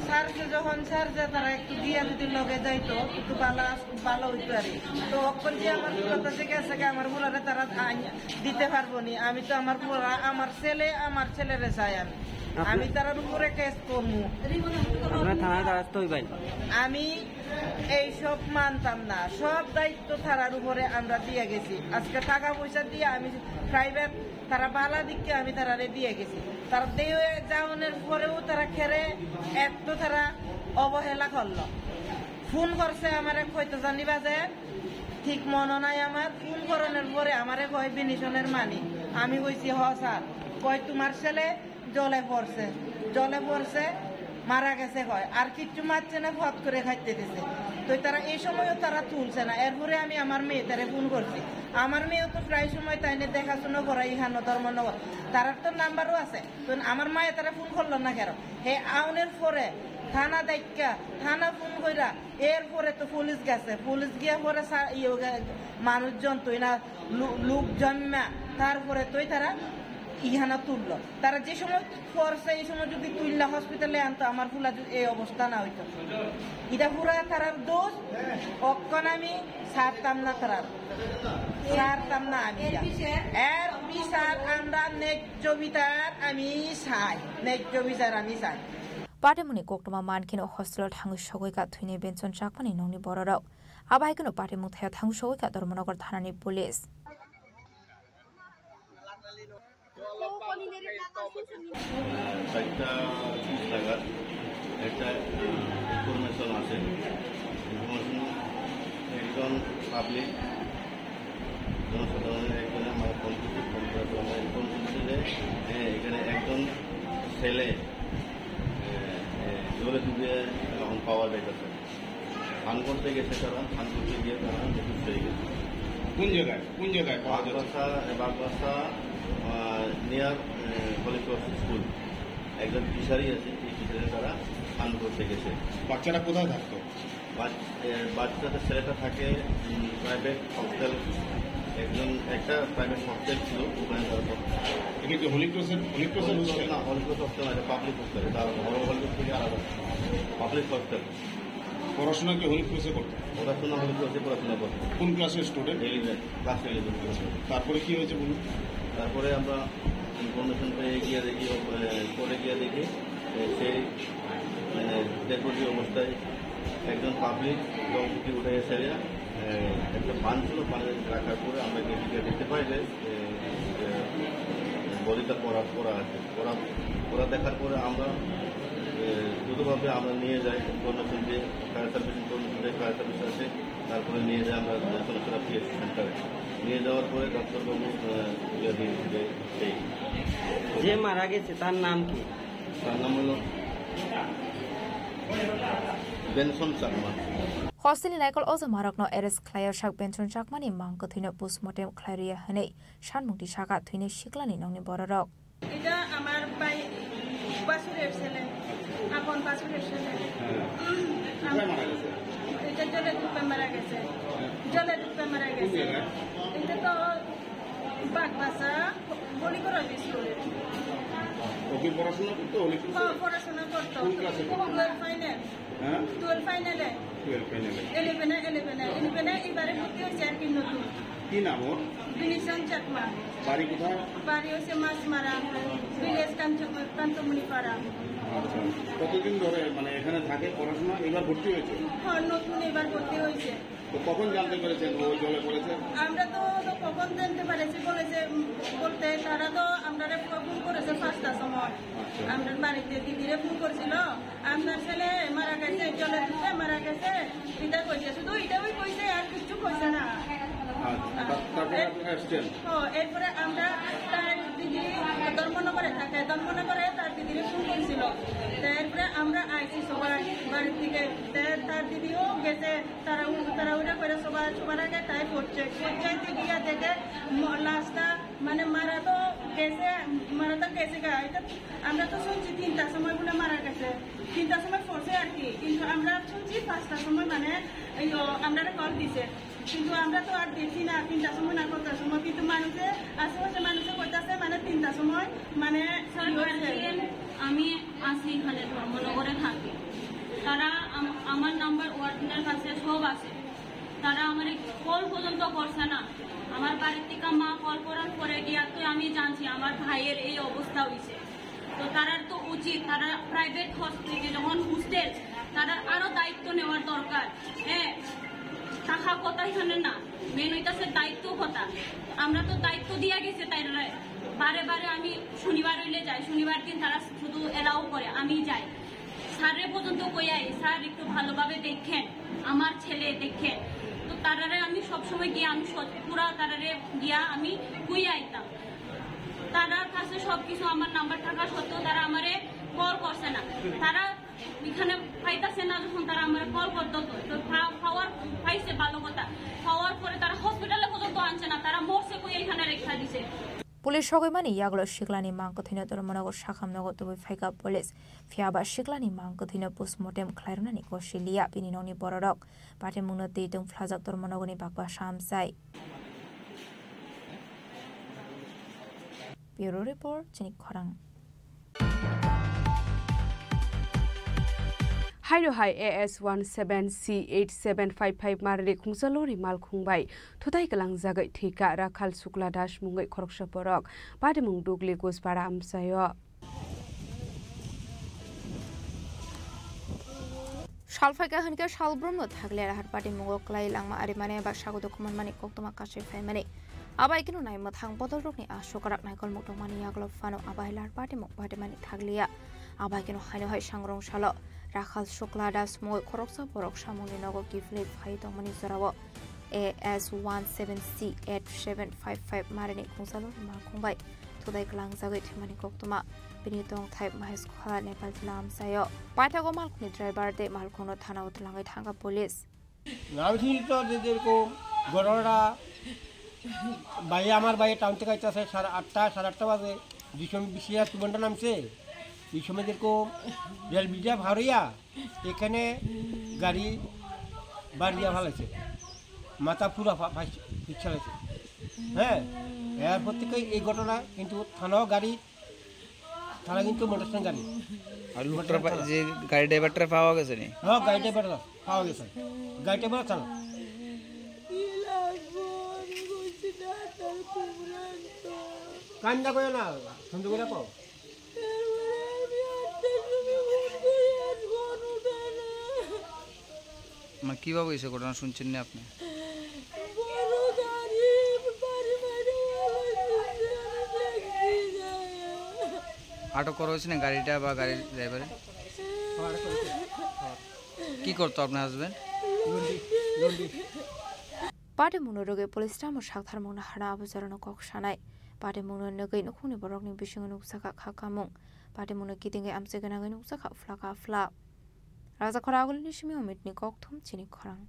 ছাড়ছে যখন ছাড়ছে, তারা একটু গিয়া যদি লগে যাইতো, একটু ভালো আস-, ভালো হইতো আর কি। তো অখন যে আমার কথা যে গেছে গা, আমার ফুলারে তারা আইন দিতে পারবো নি। আমি তো আমার ফুলা, আমার ছেলে, আমার ছেলেরে চাই আমি। আপনি আমি তারার উপরে কেস করবো। আপনার থানায় দ্বারস্থ হইবেন। আমি এই সব মানতাম না, সব দায়িত্ব তারার উপরে আমরা দিয়ে গেছি। আজকে টাকা পয়সা দিয়ে আমি প্রাইভেট তারা বালা দিককে আমি তারারে দিয়ে গেছি। তারা দিয়ে যাওয়ানোর পরেও তারা খেরে এত তারা অবহেলা করলো। ফোন করছে আমারে কইতে জানি বাজে, ঠিক মনে নাই আমার। ফোন করানোর পরে আমারে কয় বিনিশনের মানি। আমি কইছি, "হ স্যার।" কয়, "তোমার ছেলে জলে পড়ছে, জলে পড়ছে, মারা গেছে," কয়। আর কিচ্ছু মারছে না, ফট করে খাইতে দিছে। তো তারা এই সময়ও তারা তুলছে না। এরপরে আমি আমার মেয়ে তারে ফোন করছি। আমার মেয়েও তো প্রায় সময় তাই নিয়ে দেখাশোনা করা ইহানো ধর্মনগর, তারার তো নাম্বারও আছে। তো আমার মায়ে তারা ফোন করলো না কেন? হে আউনের পরে থানা ডাইক্কা, থানা ফোন কইরা, এরপরে তো পুলিশ গেছে, পুলিশ গিয়া পরে সা-, ইয়ে গে-, মানুষজন তুই না, লু-, লোকজন না, তারপরে তুই তারা ইহানা তুললো। তারা যে সময় পড়ছে, এই সময় যদি তুললা হসপিটালে আনতো, আমার ফুলা যদি এই অবস্থা না হইতো। এটা পুরা তারার দোষ, অক্ষণ আমি ছাড়তাম না তারার, ছাড়তাম না আমি। এর বিচার আমরা ন্যায্য বিচার আমি চাই, ন্যায্য বিচার আমি চাই। Patimungni koktwma mankheno hostel-o thangwi sogwi kha thwinai Benson Chakmani nokni bororok. Abo hai kheno patimung thaio thangwi sogwi kha Dharmanagar thanani police. চারটা ত্রিশ নাগাদ একটা, আহ, ইনফরমেশন আছে। ইনফরমেশন একজন পাবলিক জনসাধারণের একজনে আমার ফোন করছে, ফোন করার পর আমার ফোন করছে যে, হ্যাঁ, এখানে একজন ছেলে, এ, এ, জলে ডুবে এখন পাওয়া যাইতেছে। স্নান করতে গেছে তারা, স্নান করতে গিয়ে তারা নিখোঁজ হয়ে গেছে। কোন জায়গায়, কোন জায়গায় পাওয়া যাচ্ছে? বাগবাসা, এ, বাগবাসা, আহ, নিয়ার, এ, হলি ক্রস স্কুল। একজন ফিশারি আছে, এই ফিশারিতে তারা স্নান করতে গেছে। বাচ্চারা কোথায় থাকতো? বাচ-, এ, বাচ্চাদের ছেলেটা থাকে, উম, প্রাইভেট হোস্টেল, একজন, একটা প্রাইভেট হোস্টেল ছিল, ওখানে তারা থাকতো। এটা কি হলি ক্রসের, হলি ক্রসের হোস্টেল? না, হলি ক্রস হোস্টেল না, এটা পাবলিক হোস্টেল, এটা আলাদা, বড় হলি ক্রস থেকে আলাদা, পাবলিক হোস্টেল। পড়াশোনা কি হলি ক্রসে করতো? পড়াশোনা হলি ক্রসে পড়াশোনা করতো। কোন ক্লাসের স্টুডেন্ট? Eleven, class eleven. তারপরে কি হয়েছে বলুন? তারপরে আমরা ইনফরমেশন পেয়ে গিয়ে দেখি, ও, এ, পরে গিয়ে দেখি, এ, সেই, মানে, ডেড বডি অবস্থায় একজন পাবলিক জল থেকে উঠে এসে, এ, একটা পান ছিল, পানি রাখার পরে আমরা গিয়ে দেখতে পাই যে, এ, এ, বডিটা পড়া, পড়া আছে। পড়া, পড়া দেখার পরে আমরা, এ, দ্রুতভাবে আমরা নিয়ে যাই ইনফরমেশন দিয়ে, ফায়ার সার্ভিস ইনফরমেশন দিয়ে, ফায়ার সার্ভিস আসে, তারপরে নিয়ে যাই আমরা চলাচলা পিএসসি সেন্টারে। নিয়ে যাওয়ার পরে ডাক্তারবাবু, এ, ইয়ে দিয়ে, দিয়ে, সেই যে মারা গেছে তার নাম কি? তার নাম হলো বেনসন Chakma. Hostelni naikol ojamarokno arrest khlaiya sak Benson Chakmani mang kwthwino postmortem khlai rwya hwnwi sanmung twi saka thwinai siklani nokni bororok. এটা আমার ভাই, বাসুরের ছেলে, আপন বাসুরের ছেলে। এটা জলে ডুবে মারা গেছে, জলে ডুবে মারা গেছে। এটা তো বাগবাসা হলি ক্রস স্কুল। ও কি পড়াশোনা করতো হলি ক্রসে? হ্যাঁ, পড়াশোনা করতো। কোন ক্লাসে পড়তো? Twelve final. হ্যাঁ? টুয়েলভ ফাইনালে। টুয়েলভ ফাইনালে। ইলেভেনে, ইলেভেনে। ইলেভেনে এবারে ভর্তি হয়েছে আর কি নতুন। কি নাম ওর? বিনিশন চাকমা। বাড়ি কোথায়? বাড়ি হচ্ছে মাছমারা, ভিলেজ কাঞ্চ-, কান্তমণিপাড়া। আচ্ছা, কতদিন ধরে মানে এখানে থাকে পড়াশোনা? এবার ভর্তি হয়েছে? হ্যাঁ, নতুন এবার ভর্তি হয়েছে। তো কখন জানতে পেরেছেন ও জলে পড়েছে? আমরা তো, তো কখন জানতে পারেছি বলেছে, উম, বলতে তারা তো আমরা ফোন করেছে পাঁচটার সময়। আচ্ছা। আমরা বাড়িতে দিদিরে ফোন করছিল, আপনার ছেলে মারা গেছে, জলে ডুবে মারা গেছে, এটা কইছে, শুধু এটাই কইছে, আর কিচ্ছু কইছে না। আচ্ছা, তা-, তারপরে এর-, আপনি আসছেন? ও, এরপরে আমরা তার দিদি ধর্মনগরে থাকে, ধর্মনগরে তার দিদিরে ফোন করেছিল। তো এরপরে আমরা আইছি সবাই বাড়ির থেকে। তো তার দিদিও গেছে, তারা উ-, তারা ওটা করে সবার, সবার আগে তাই পড়ছে। পড়ছে গিয়া দেখে ম-, লাশটা মানে মারা তো গেছে, মারা তো গেছে গা। এটা আমরা তো শুনছি তিনটার সময় বলে মারা গেছে, তিনটার সময় পড়ছে আর কি, কিন্তু আমরা শুনছি পাঁচটার সময় মানে এই ও, আমরা কল দিছে, কিন্তু আমরা তো আর দেখি না তিনটার সময় না কটার সময়, কিন্তু মানুষে আশেপাশে মানুষে কইতাছে মানে তিনটার সময় মানে স্যার, ইয়ে হয়েছে। গার্জিয়ান, আমি আছি এখানে ধর্মনগরে থাকি। তারা আম-, আমার নাম্বার ওয়ার্ডেনের কাছে সব আছে, তারা আমার কল পর্যন্ত করছে না। আমার বাড়ির থেকে মা কল করার পরে গিয়া তো আমি জানছি আমার ভাইয়ের এই অবস্থা হইছে। তো তারার তো উচিত, তারা প্রাইভেট হসপিটাল যখন হোস্টেল, তারার আরো দায়িত্ব নেওয়ার দরকার। হ্যাঁ, টাকা কথা এখানে না, মেন হইতাছে দায়িত্ব কথা। আমরা তো দায়িত্ব দিয়া গেছে তাই বারে বারে। আমি শনিবার হইলে যাই, শনিবার দিন তারা শুধু এলাও করে, আমি যাই। স্যাররে পর্যন্ত কই আই, "স্যার একটু ভালোভাবে দেখেন, আমার ছেলে দেখেন।" তো তারারে আমি সবসময় গিয়া আমি সৎ-, পুরা তারারে গিয়া আমি কই আইতাম। তারার কাছে সবকিছু আমার নাম্বার থাকা সত্ত্বেও তারা আমারে কল করছে না। তারা এখানে পাইতাছে না, যখন তারা আমারে কল করতো তো, তো পা-, পাওয়ার পাইছে ভালো কথা, পাওয়ার পরে তারা হসপিটালে পর্যন্ত আনছে না, তারা মরছে কই এখানে রেখে দিছে। Police sogwi mani yagulo siklani mang kwthwino tongmanogo sakham nogo tubui phaikha police. Phiya ba siklani mang kwthwino postmortem khlairwnani kosi liya bini nokni bororok. Patimungno twi tong phlajak tongmanogoni bakba samsai. Bureau Report, Chini Khorang. Haino hai A S one seven C eight seven five five marni khungsa lori malkhung bai thutai kwlangjagwi thwikha Rakhal Shukla Das mungwi khoroksa borok, patimung Dugli Guspara amchaio. Sal phaikha hinkhe salbrumno thakle raharpati mungo kwlai langma arimani ba sago dokhumani koktwma kasui phaimani. Abai kheno nai mwthang bodolrokni aswk kwrak naikolmuk tongmani yagulo phano abai larpati mung patimani thakliya. Abai kheno haino hai sangrong salo Rakhal Shukla Das mungoi khoroksa borok samungni nogo kiphilwi phai tongmani jorao A S one seven C eight seven five five marini khungsa lori malkhung bai thudai kwlangjagwi thwimani koktwma. Bini tongthai Mahesh Khola Nepal jila amchaio. Paithago malkhungni driver de malkhungno thanao twlangwi thangkha police. আমি শুনি তো যে যেরকম ঘটনাটা ভাই আমার ভাই টাউন থেকে আইতেছে সাড়ে আটটা, সাড়ে আটটা বাজে, যে সময় বিশিয়া তুমনটা নামছে, এই সময় যেরকম রেল ব্রিজটা ভারিয়া এখানে গাড়ি বাড়িয়া ফালাইছে, মাথা পুরা ফা-, ফাইস-, পিছালাইছে। হ্যাঁ, এরপর থেকে এই ঘটনা কিন্তু থানাও গাড়ি, থানা কিন্তু মোটরসাইকেল গাড়ি। আর লুকটার পা-, যে গাড়ি ড্রাইভারটা পাওয়া গেছে নি? হ্যাঁ, গাড়ি ড্রাইভার পাওয়া গেছে। গাড়ি ড্রাইভার চালা। কান্দা করে না, সুন্দর করে কও। মানে কিভাবে হয়েছে ঘটনা শুনছেন না আপনি? আটক করা হয়েছে না গাড়িটা বা গাড়ির ড্রাইভারে? কি করতো আপনার husband? Patimungno rwgwi police tamo saktharmung naharna abo jorano kok sanai. Patimungno nugwi nukhungni borokni bisingo nukjakha kha kamung. Patimungno kitingwi amchwi gwnangwi nukjakha phlaka phlak. Raja Khoragulini simi Omitni kokthum chini khorang.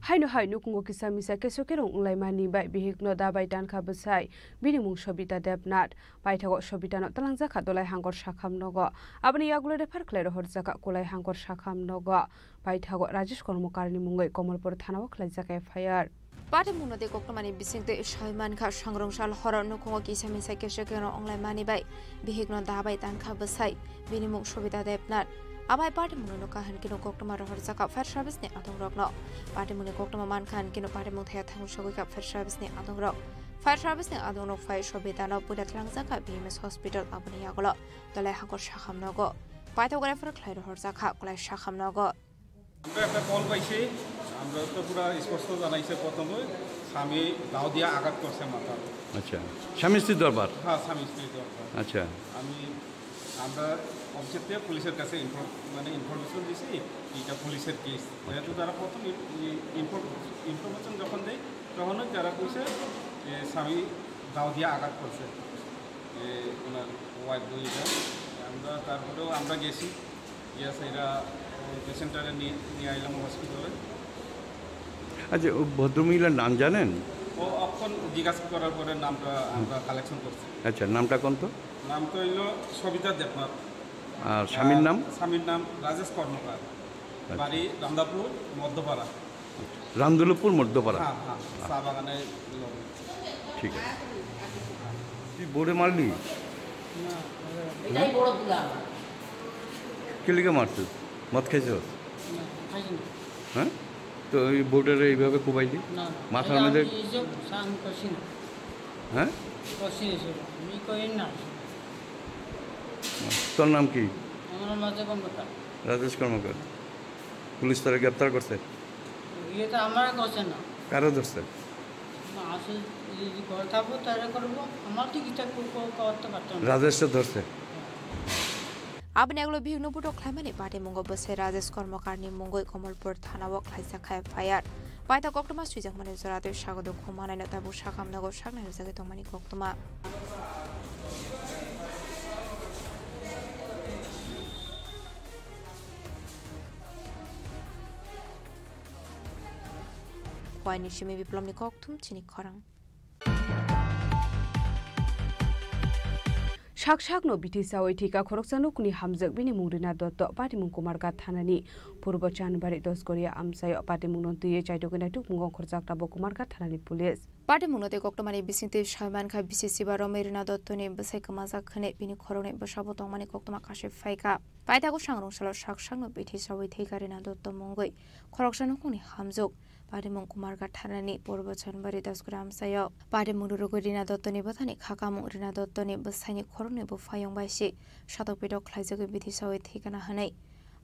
Haino hai nukhungo kisa misa keso kerong wnglaimani bai bihikno dabai tankha bwsai, bini mung Sobita Debnath. Paithago Sobitano twlangjakha Dolai Hangkor Sakham nogo. Aboni yagulo refer khlai rohorjakha Kulai Hangkor Sakham nogo. Paithago Rajesh Kormokarni mungwi Komolpur thanao khlaijak F I R. Patimungno de koktwmani bisingtwi sawi mankha, sangrong sal horo nukhungo kisa misa keso kerong wnglaimani bai bihikno dabai tankha bwsai, bini mung Sobita Debnath. Abai patimungno nukha hinkhe no koktwma rohorjakha fire service ni adongrokno. Patimungni koktwma mankha hinkhe no patimung thaya thangwi sogwikha fire service ni adongrok. Fire service ni adong rok phai Sobitano puila tlangjak kha B M S hospital aboni yagulo. Tolai hakor sakham nogo. Paithak refer khlai rohorjak kha Kolai sakham nogo. আমরা একটা কল পাইছি, আমরা তো পুরা স্পষ্ট জানাইছে প্রথমে, স্বামী দাও দিয়া আঘাত করছে মাথা। আচ্ছা, স্বামী স্ত্রীর দরবার? হ্যাঁ, স্বামী স্ত্রীর দরবার। আচ্ছা। আমি, আমরা অফিসের থেকে পুলিশের কাছে ইনফর-, মানে ইনফরমেশন দিছি, এটা পুলিশের কেস। যেহেতু তারা প্রথম ই-, ই-, ইনফর-, ইনফরমেশন যখন দেয়, তখনই তারা কইছে যে স্বামী দাও দিয়া আঘাত করছে, এ, ওনার ওয়াইফ বইটা। আমরা তারপরেও আমরা গেছি, গিয়া সেটা ওই পেশেন্টটারে নিয়ে, নিয়ে আইলাম হসপিটালে। আচ্ছা, ও ভদ্রমহিলার নাম জানেন? ও অখন জিজ্ঞাসা করার পরে নামটা আমরা কালেকশন করছি। আচ্ছা, নামটা কোন তো? নাম তো হইলো সবিতা দেবনাথ। আর স্বামীর আর নাম? স্বামীর নাম রাজেশ কর্মকার। আচ্ছা। বাড়ি রামদাপুর মধ্যপাড়া। রামদুলপুর মধ্যপাড়া। হ্যাঁ, হ্যাঁ, চা বাগানের লগে। ঠিক আছে। তুই বোর্ডে মারলি? না, এটাই বড় ভুল আমার। কে লিখে মারছিস? মদ খাইছস? না, খাইনি। হ্যাঁ? তো এই বোর্ডের এইভাবে কোবাইলি? না, মাথার এটা মধ্যে আমি এই যে সান করছি না। হ্যাঁ? করছি না, আমি করি না। তোর নাম কি? আমার নাম রাজা কর্মকার। রাজেশ কর্মকার। পুলিশ তারা গ্রেপ্তার করছে? ইয়ে তো আমার করছে না। কারা ধরছে? না, আসলে এই যে ঘর থাকবো, তারা করবো। আমার তো কিছু কো-, কো-, করতে পারতাম না। রাজেশে ধরছে? Aboni ulo bihikno butok khlaimani patimungo bwsai Rajesh Kormokarni mungwi Komolpur thanao khlaijak kha F I R. Paithak koktwma swijakmani jora tei sago dukhu manaino tabuk sakham nogo saknai rwjagwi tongmani koktwma. Koini simi Biplomni kokthum chini khorang. Sak sakno bithi sawi thika khoroksa nukni hamjak bini mung Rina Dotto, patimung Kumarghat thanani Purbo Chanbari Dosgoria amchaio patimungno twiwi chaitugwi naitukmungo ongkhorjak tabuk Kumarghat thanani police. Patimungno tei koktwmani bisingtwi sawi mankha bisi siba romwi Rina Dottoni bwsai kwmajak hwnwi bini khoroknwi bwsabo tongmani koktwma kashi phaikha. Paithago sangrong salo sak sakno bithi sawi thwikha Rina Dotto mungwi khoroksa nukhungni hamjwk. Patimung Kumarghat thanani Purbo Chanbari Dosgoria amchaio patimung rwrwgwi Rina Dottoni bwthani kha kamung Rina Dottoni bwsaini khoroknwi buphayung bai se satok pitok khlaijagwi bithi sawi thwikha na hwnwi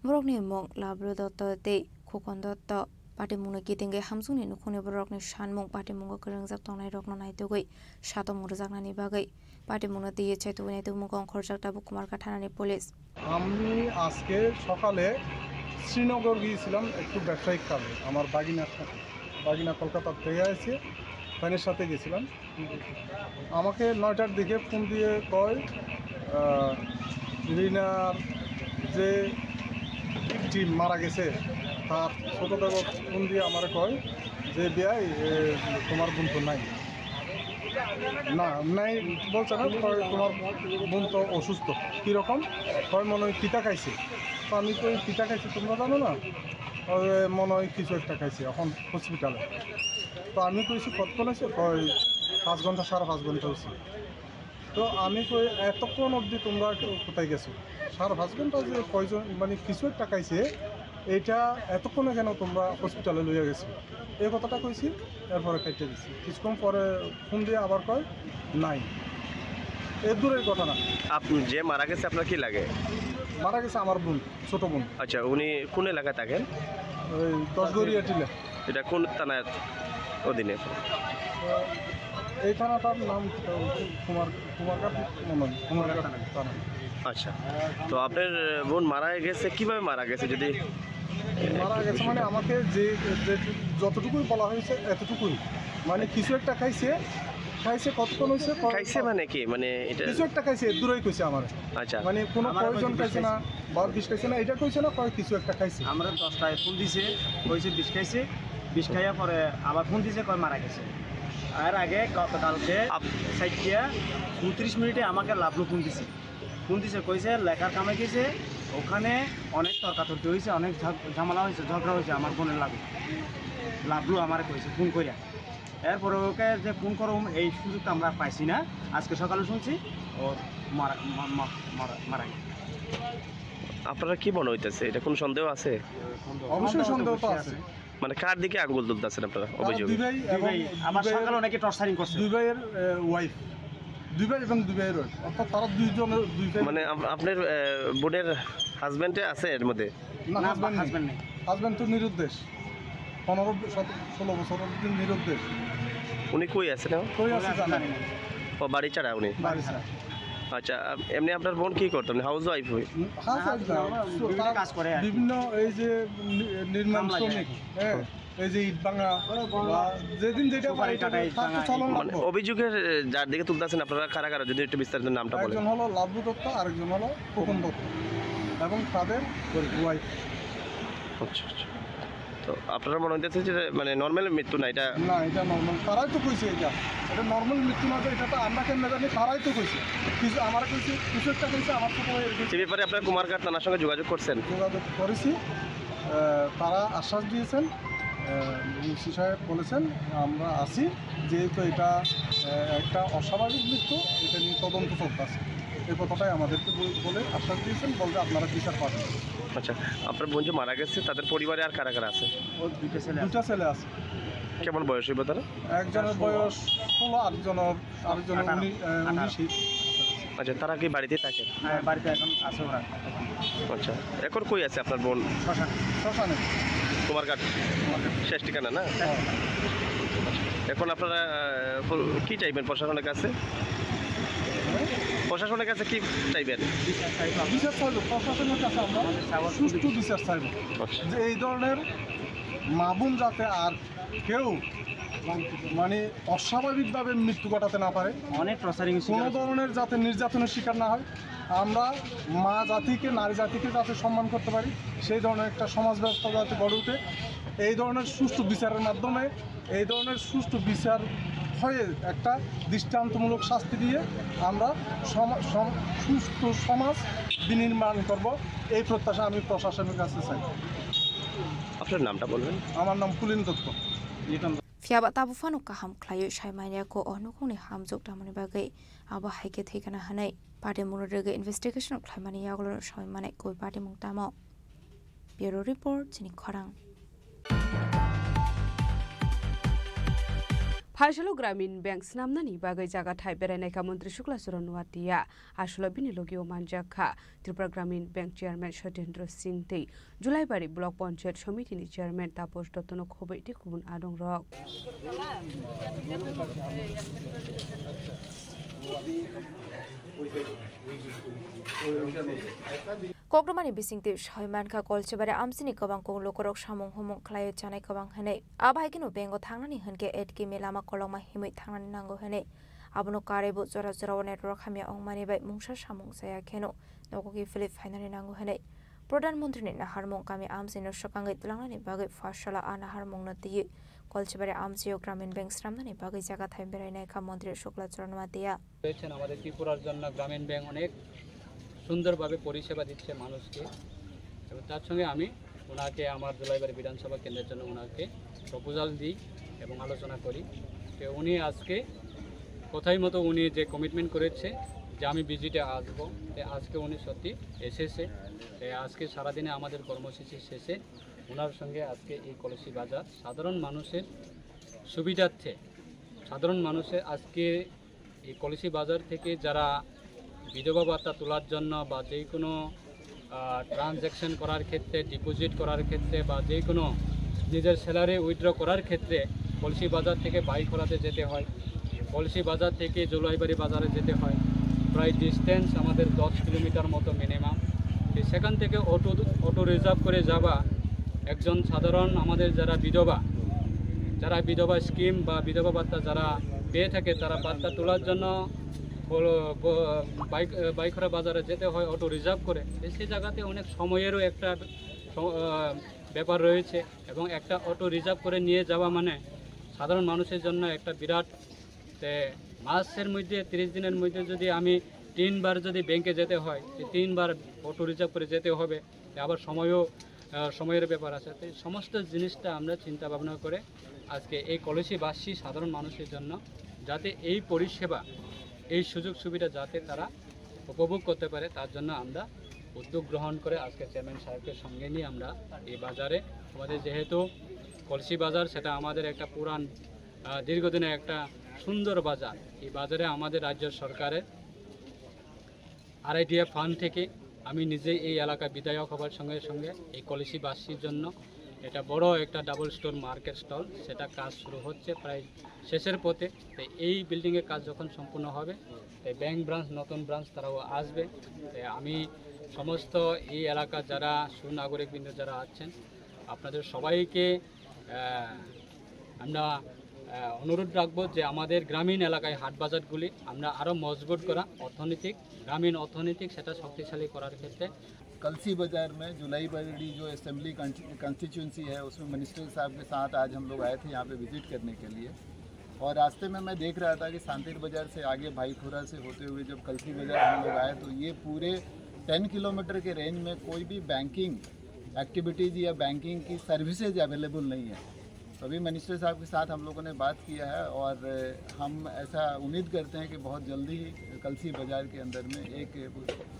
borokni mung Lablu Dotto tei Khukon Dotto. Patimungno kitingwi hamjwkni nukhungni borokni sanmung patimungo kwrwngjak tongnairokno naitugwi satok mung rwjaknani bagwi patimungno twiwi chaitugwi naitukmungo ongkhorjak tabuk Kumarghat thanani police. আমি আজকে সকালে শ্রীনগর গিয়েছিলাম একটু ব্যবসায়িক কাজে, আমার বাগিনার সাথে। বাগিনা কলকাতা থেকে এসে ফ্রেন্ডের সাথে গেছিলাম। আমাকে নয়টার দিকে ফোন দিয়ে কয়, আহ, রিনার যে ভিকটিম মারা গেছে, তার ছোটো দেবর ফোন দিয়ে আমার কয় যে, "বিয়াই, এ, তোমার বোন তো নাই।" না, নাই বলছে না, কয়, "তোমার বোন তো অসুস্থ।" কীরকম? কয়, "মনে হয় পিতা খাইছে।" তো আমি কই, "পিতা খাইছে তোমরা জানো না?" কয়, "মনে হয় কিছু একটা খাইছে, এখন হসপিটালে।" তো আমি কইছি, "কতক্ষণ হয়েছে?" কয়, "পাঁচ ঘন্টা, সাড়ে পাঁচ ঘন্টা হয়েছে।" তো আমি কই, "এতক্ষণ অবধি তোমরা কোথায় গেছো? সাড়ে পাঁচ ঘন্টা যে কয়জন, মানে, কিছু একটা খাইছে, এটা এতক্ষণে কেন তোমরা হসপিটালে লইয়া গেছো?" এই কথাটা কইছি, এরপরে কেটে দিছি। কিছুক্ষণ পরে ফোন দিয়ে আবার কয়, "নাই।" এর দূরের ঘটনা। আপ-, যে মারা গেছে আপনার কি লাগে? মারা গেছে আমার বোন, ছোট বোন। আচ্ছা, উনি কোন এলাকায় থাকেন? ওই দশগড়িয়া টিলা। এটা কোন থানার অধীনে? এই থানাটার নাম কুমার, কুমারঘাট মনে হয়, কুমারঘাট থানা। আচ্ছা, তো আপনার বোন মারা গেছে, কিভাবে মারা গেছে? যদি মারা গেছে মানে আমাকে যে, যে যতটুকুই বলা হয়েছে এতটুকুই, মানে কিছু একটা খাইছে, খাইছে কতক্ষণ হয়েছে, ক-, খাইছে মানে কি? মানে এটা কিছু একটা খাইছে, দূরেই কইছে আমার। আচ্ছা। মানে কোনো আমার প্রয়োজন হয়তো খাইছে না, বা বিষ খাইছে না, এটা কইছে না, কয় কিছু একটা খাইছে। আমরা দশটায় ফোন দিছে, কইছে বিষ খাইছে, বিষ খাইয়া পরে আবার ফোন দিছে, কয় মারা গেছে। এর আগে গতকালকে আপ- চারটা উনত্রিশ মিনিটে আমাকে লাভলু ফোন দিছে। ফোন দিছে, কইছে লেখার কামে গেছে, ওখানে অনেক তর্কাতর্কি হয়েছে, অনেক ঝগ-, ঝামেলা হয়েছে, ঝগড়া হয়েছে আমার বোনের লাগে। লাভলু আমারে কইছে ফোন কইরা। এরপরে ওকে যে ফোন করুম, এই সুযোগটা আমরা পাইছি না। আজকে সকালে শুনছি ও মারা, মা-, মা-, মারা, মারা গেছে। আপনারা কি মনে হইতেছে, এটা কোনো সন্দেহ আছে? অবশ্যই সন্দেহ তো আছে। মানে কার দিকে আঙ্গুল তুলতেছেন আপনারা? তারা অভিযোগে দুই ভাই এবং দুই ভাই, আমার দুই ভাইয়ের, সকালে ওনাকে টর্চারিং করছে। দুই ভাইয়ের ওয়াইফ, দুই ভাই এবং দুই ভাইয়ের ওয়াইফ, অর্থাৎ তারা দুইজনের দুই ভাই। মানে আপ- আপনার আহ, বোনের হাজবেন্ডে আছে এর মধ্যে? না, না, হাজব্যান্ড নেই। হাজব্যান্ড নেই। হাজব্যান্ড তো নিরুদ্দেশ, পনেরো সতেরো ষোলো বছর অবধি নিরুদ্দেশ। উনি কই আছেন এখন? কই আছে জানি না। ও, বাড়ি ছাড়া উনি? বাড়ি ছাড়া। আচ্ছা, আপ- এমনি আপনার বোন কি করতো? হাউস ওয়াইফ হই? হাউস ওয়াইফ না, না, না, বিভিন্ন তার কাজ করে আর কি। বিভিন্ন এই যে নি- নির্মাণ কামলা যায়। শ্রমিক, হ্যাঁ, এই যে ইট ভাঙা বা যেদিন যেটা সুপারি পারে, এটা কাটাই, তার তো ভাঙা, চালান মানে লাগবে। অভিযোগের, এ, যার দিকে তুলতেছেন আপনারা, কারা কারা, যদি একটু বিস্তারিত নামটা বলেন। একজন হলো লাভলু দত্ত, আরেকজন হলো খোকন দত্ত এবং তাদের ওয়াইফ। আচ্ছা, আচ্ছা। তো আপনারা মনে হইতেছে যে মানে নর্মাল মৃত্যু না এটা? না, এটা নর্মাল। তারাই তো কইছে এটা, এটা নর্মাল মৃত্যু না, তো এটা তো আমরা কেমনে জানি? তারাই তো কইছে, কিছু আমার কইছে, কিছু একটা কইছে, আমার ছোট ভাই এর কইছে। এ ব্যাপারে আপনারা কুমারঘাট থানার সঙ্গে যোগাযোগ করছেন? যোগাযোগ করেছি। আহ, তারা আশ্বাস দিয়েছেন, আহ, ওসি সাহেব বলেছেন, "আমরা আছি, যেহেতু এটা, আহ, একটা অস্বাভাবিক মৃত্যু, এটা নিয়ে তদন্ত চলতেছে।" এই কথাটাই আমাদেরকে বল- বলে আশ্বাস দিয়েছেন, বলতে, "আপনারা বিচার পাবেন।" আচ্ছা, আপনার বোন যে মারা গেছে, তাদের পরিবারে আর কারা কারা আছে? ওর দুইটা ছেলে আছে। দুইটা ছেলে আছে। কেমন বয়স হইব তারা? একজনের বয়স ষোলো, আরেকজনের আরেকজন আঠারো। উনি-, আহ, আঠারো। উনিশই। আচ্ছা, তারা কি বাড়িতে থাকে? হ্যাঁ, বাড়িতে এখন আছে ওরা। আচ্ছা, এখন কই আছে আপনার বোন? শ্মশানে। শ্মশানে। কুমারঘাট? কুমারঘাট। শেষ ঠিকানা না? হ্যাঁ। এখন আপনারা, আহ, কি চাইবেন প্রশাসনের কাছে? প্রশাসনের কাছে কি চাইবেন? বিচার চাইবো আমরা। বিচার চাইবো, প্রশাসনের কাছে আমরা আমাদের চাওয়া সুষ্ঠু বিচার চাইবো। আচ্ছা। যে এই ধরনের মা বোন যাতে আর কেউ মানে অস্বাভাবিকভাবে মৃত্যু ঘটাতে না পারে, অনেক টর্চারিং কোনো ধরনের যাতে নির্যাতনের শিকার না হয়, আমরা মা জাতিকে, নারী জাতিকে যাতে সম্মান করতে পারি, সেই ধরনের একটা সমাজ ব্যবস্থা যাতে গড়ে উঠে, এই ধরনের সুষ্ঠু বিচারের মাধ্যমে, এই ধরনের সুষ্ঠু বিচার হয়ে একটা দৃষ্টান্তমূলক শাস্তি দিয়ে আমরা সমা- সম- সুষ্ঠু সমাজ বিনির্মাণ করব, এই প্রত্যাশা আমি প্রশাসনের কাছে চাই। আপনার নামটা বলবেন? আমার নাম পুলিন Dutta. Phiya ba tabuk phano kaham khlaiwi sai manya kho o nukhungni hamjwk tamoni bagwi, abo hai khe thwi kana hwnwi patimungno rwgwi investigation khlaimani yagulo swmai manai koi patimung tamo. Bureau Report, chini khorang. Phaisalo Gramin Bank swnamnani bagwi jaga thai berai naikha Montri Shukla Charan Noatia, aswkno bini logio manjakha Tripura Gramin Bank Chairman Satyendra Singh tei Julaibari Block Panchayat Somitini Chairman Taposh Dottono khobwi tei kubun adongrok. Kokrwmani bisingtwi soi mankha, Kolchibari amchini kwbangkuk lukurok samung humung khlaiwi chanai kwbang hwnwi. Abo hai kheno bank-o thangnani hwnkhe eight km lama kolokma himwi thangnani nango hwnwi. Abono karwibo jora jorao network hamya wngmani bai mungsa samung chaya kheno nogo kiphilwi phainani nango hwnwi Pradhan Montrini naharmung kami amchino swkangwi twlangnani bagwi pharsala a naharmungno twiwi Kolchibari amchio Gramin Bank swnamnani bagwi jaga thai berai naikha Montri Shukla Charan Noatia. রয়েছেন। আমাদের ত্রিপুরার জন্য গ্রামীণ ব্যাংক অনেক সুন্দরভাবে পরিষেবা দিচ্ছে মানুষকে, এবং তার সঙ্গে আমি ওনাকে আমার দুলাইবাড়ি বিধানসভা কেন্দ্রের জন্য ওনাকে প্রপোজাল দিই এবং আলোচনা করি। তো উনি আজকে কথাই মতো উনি যে কমিটমেন্ট করেছে যে আমি ভিজিটে আসবো, তো আজকে উনি সত্যি এসেছে। তো আজকে সারাদিনে আমাদের কর্মসূচি শেষে ওনার সঙ্গে আজকে এই কলসি বাজার সাধারণ মানুষের সুবিধার্থে, সাধারণ মানুষের আজকে এই কলসি বাজার থেকে যারা বিধবা ভাতা তোলার জন্য বা যে কোনো, আহ, ট্রানজ্যাকশন করার ক্ষেত্রে, ডিপোজিট করার ক্ষেত্রে বা যে কোনো নিজের স্যালারি উইথড্র করার ক্ষেত্রে কলসি বাজার থেকে বাই করাতে যেতে হয়, কলসি বাজার থেকে জুলাইবাড়ি বাজারে যেতে হয়, প্রায় ডিস্টেন্স আমাদের দশ কিলোমিটার মতো মিনিমাম। তো সেখান থেকে অটো, অটো রিজার্ভ করে যাওয়া একজন সাধারণ আমাদের যারা বিধবা, যারা বিধবা স্কিম বা বিধবা ভাতা যারা পেয়ে থাকে, তারা ভাতা তোলার জন্য বলো, ব-, বাইক, বাইখরা বাজারে যেতে হয় অটো রিজার্ভ করে। তো সেই জায়গাতে অনেক সময়েরও একটা স-, আহ, ব্যাপার রয়েছে এবং একটা অটো রিজার্ভ করে নিয়ে যাওয়া মানে সাধারণ মানুষের জন্য একটা বিরাট, তে মাসের মধ্যে, তিরিশ দিনের মধ্যে যদি আমি তিনবার যদি ব্যাংকে যেতে হয়, তো তিনবার অটো রিজার্ভ করে যেতে হবে, তো আবার সময়ও, আহ, সময়ের ব্যাপার আছে। তো এই সমস্ত জিনিসটা আমরা চিন্তা ভাবনা করে আজকে এই কলসিবাসী সাধারণ মানুষের জন্য যাতে এই পরিষেবা, এই সুযোগ সুবিধা যাতে তারা উপভোগ করতে পারে, তার জন্য আমরা উদ্যোগ গ্রহণ করে আজকে চেয়ারম্যান সাহেবকে সঙ্গে নিয়ে আমরা এই বাজারে আমাদের যেহেতু কলসি বাজার সেটা আমাদের একটা পুরান, আহ, দীর্ঘদিনের একটা সুন্দর বাজার। এই বাজারে আমাদের রাজ্য সরকারের আরআইডিএফ ফান্ড থেকে আমি নিজে এই এলাকা বিধায়ক হবার সঙ্গে সঙ্গে এই কলসিবাসীর জন্য এটা বড় একটা ডাবল স্টোর মার্কেট স্টল, সেটা কাজ শুরু হচ্ছে প্রায় শেষের পথে। তো এই বিল্ডিংয়ের কাজ যখন সম্পূর্ণ হবে, তো ব্যাংক ব্রাঞ্চ, নতুন ব্রাঞ্চ তারাও আসবে। তো আমি সমস্ত এই এলাকার যারা সুনাগরিকবৃন্দ যারা আছেন, আপনাদের সবাইকে, আহ, আমরা, আহ, অনুরোধ রাখবো যে আমাদের গ্রামীণ এলাকায় হাট বাজারগুলি আমরা আরও মজবুত করা, অর্থনৈতিক, গ্রামীণ অর্থনৈতিক সেটা শক্তিশালী করার ক্ষেত্রে। कलसी बाजार में जुलाई बड़ी जो असेंबली कॉन्स्टिट्यूएंसी है, उसमें मिनिस्टर साहब के साथ आज हम लोग आए थे यहाँ पे विजिट करने के लिए। और रास्ते में मैं देख रहा था कि सांतेर बाजार से आगे भाईखुरा से होते हुए जब कलसी बाजार हम लोग आए, तो ये पूरे टेन किलोमीटर के रेंज में कोई भी बैंकिंग एक्टिविटीज या बैंकिंग की सर्विसेज अवेलेबल नहीं है। तो अभी मिनिस्टर साहब के साथ हम लोगों ने बात किया है और हम ऐसा उम्मीद करते हैं कि बहुत जल्दी ही कलसी बाजार के अंदर में एक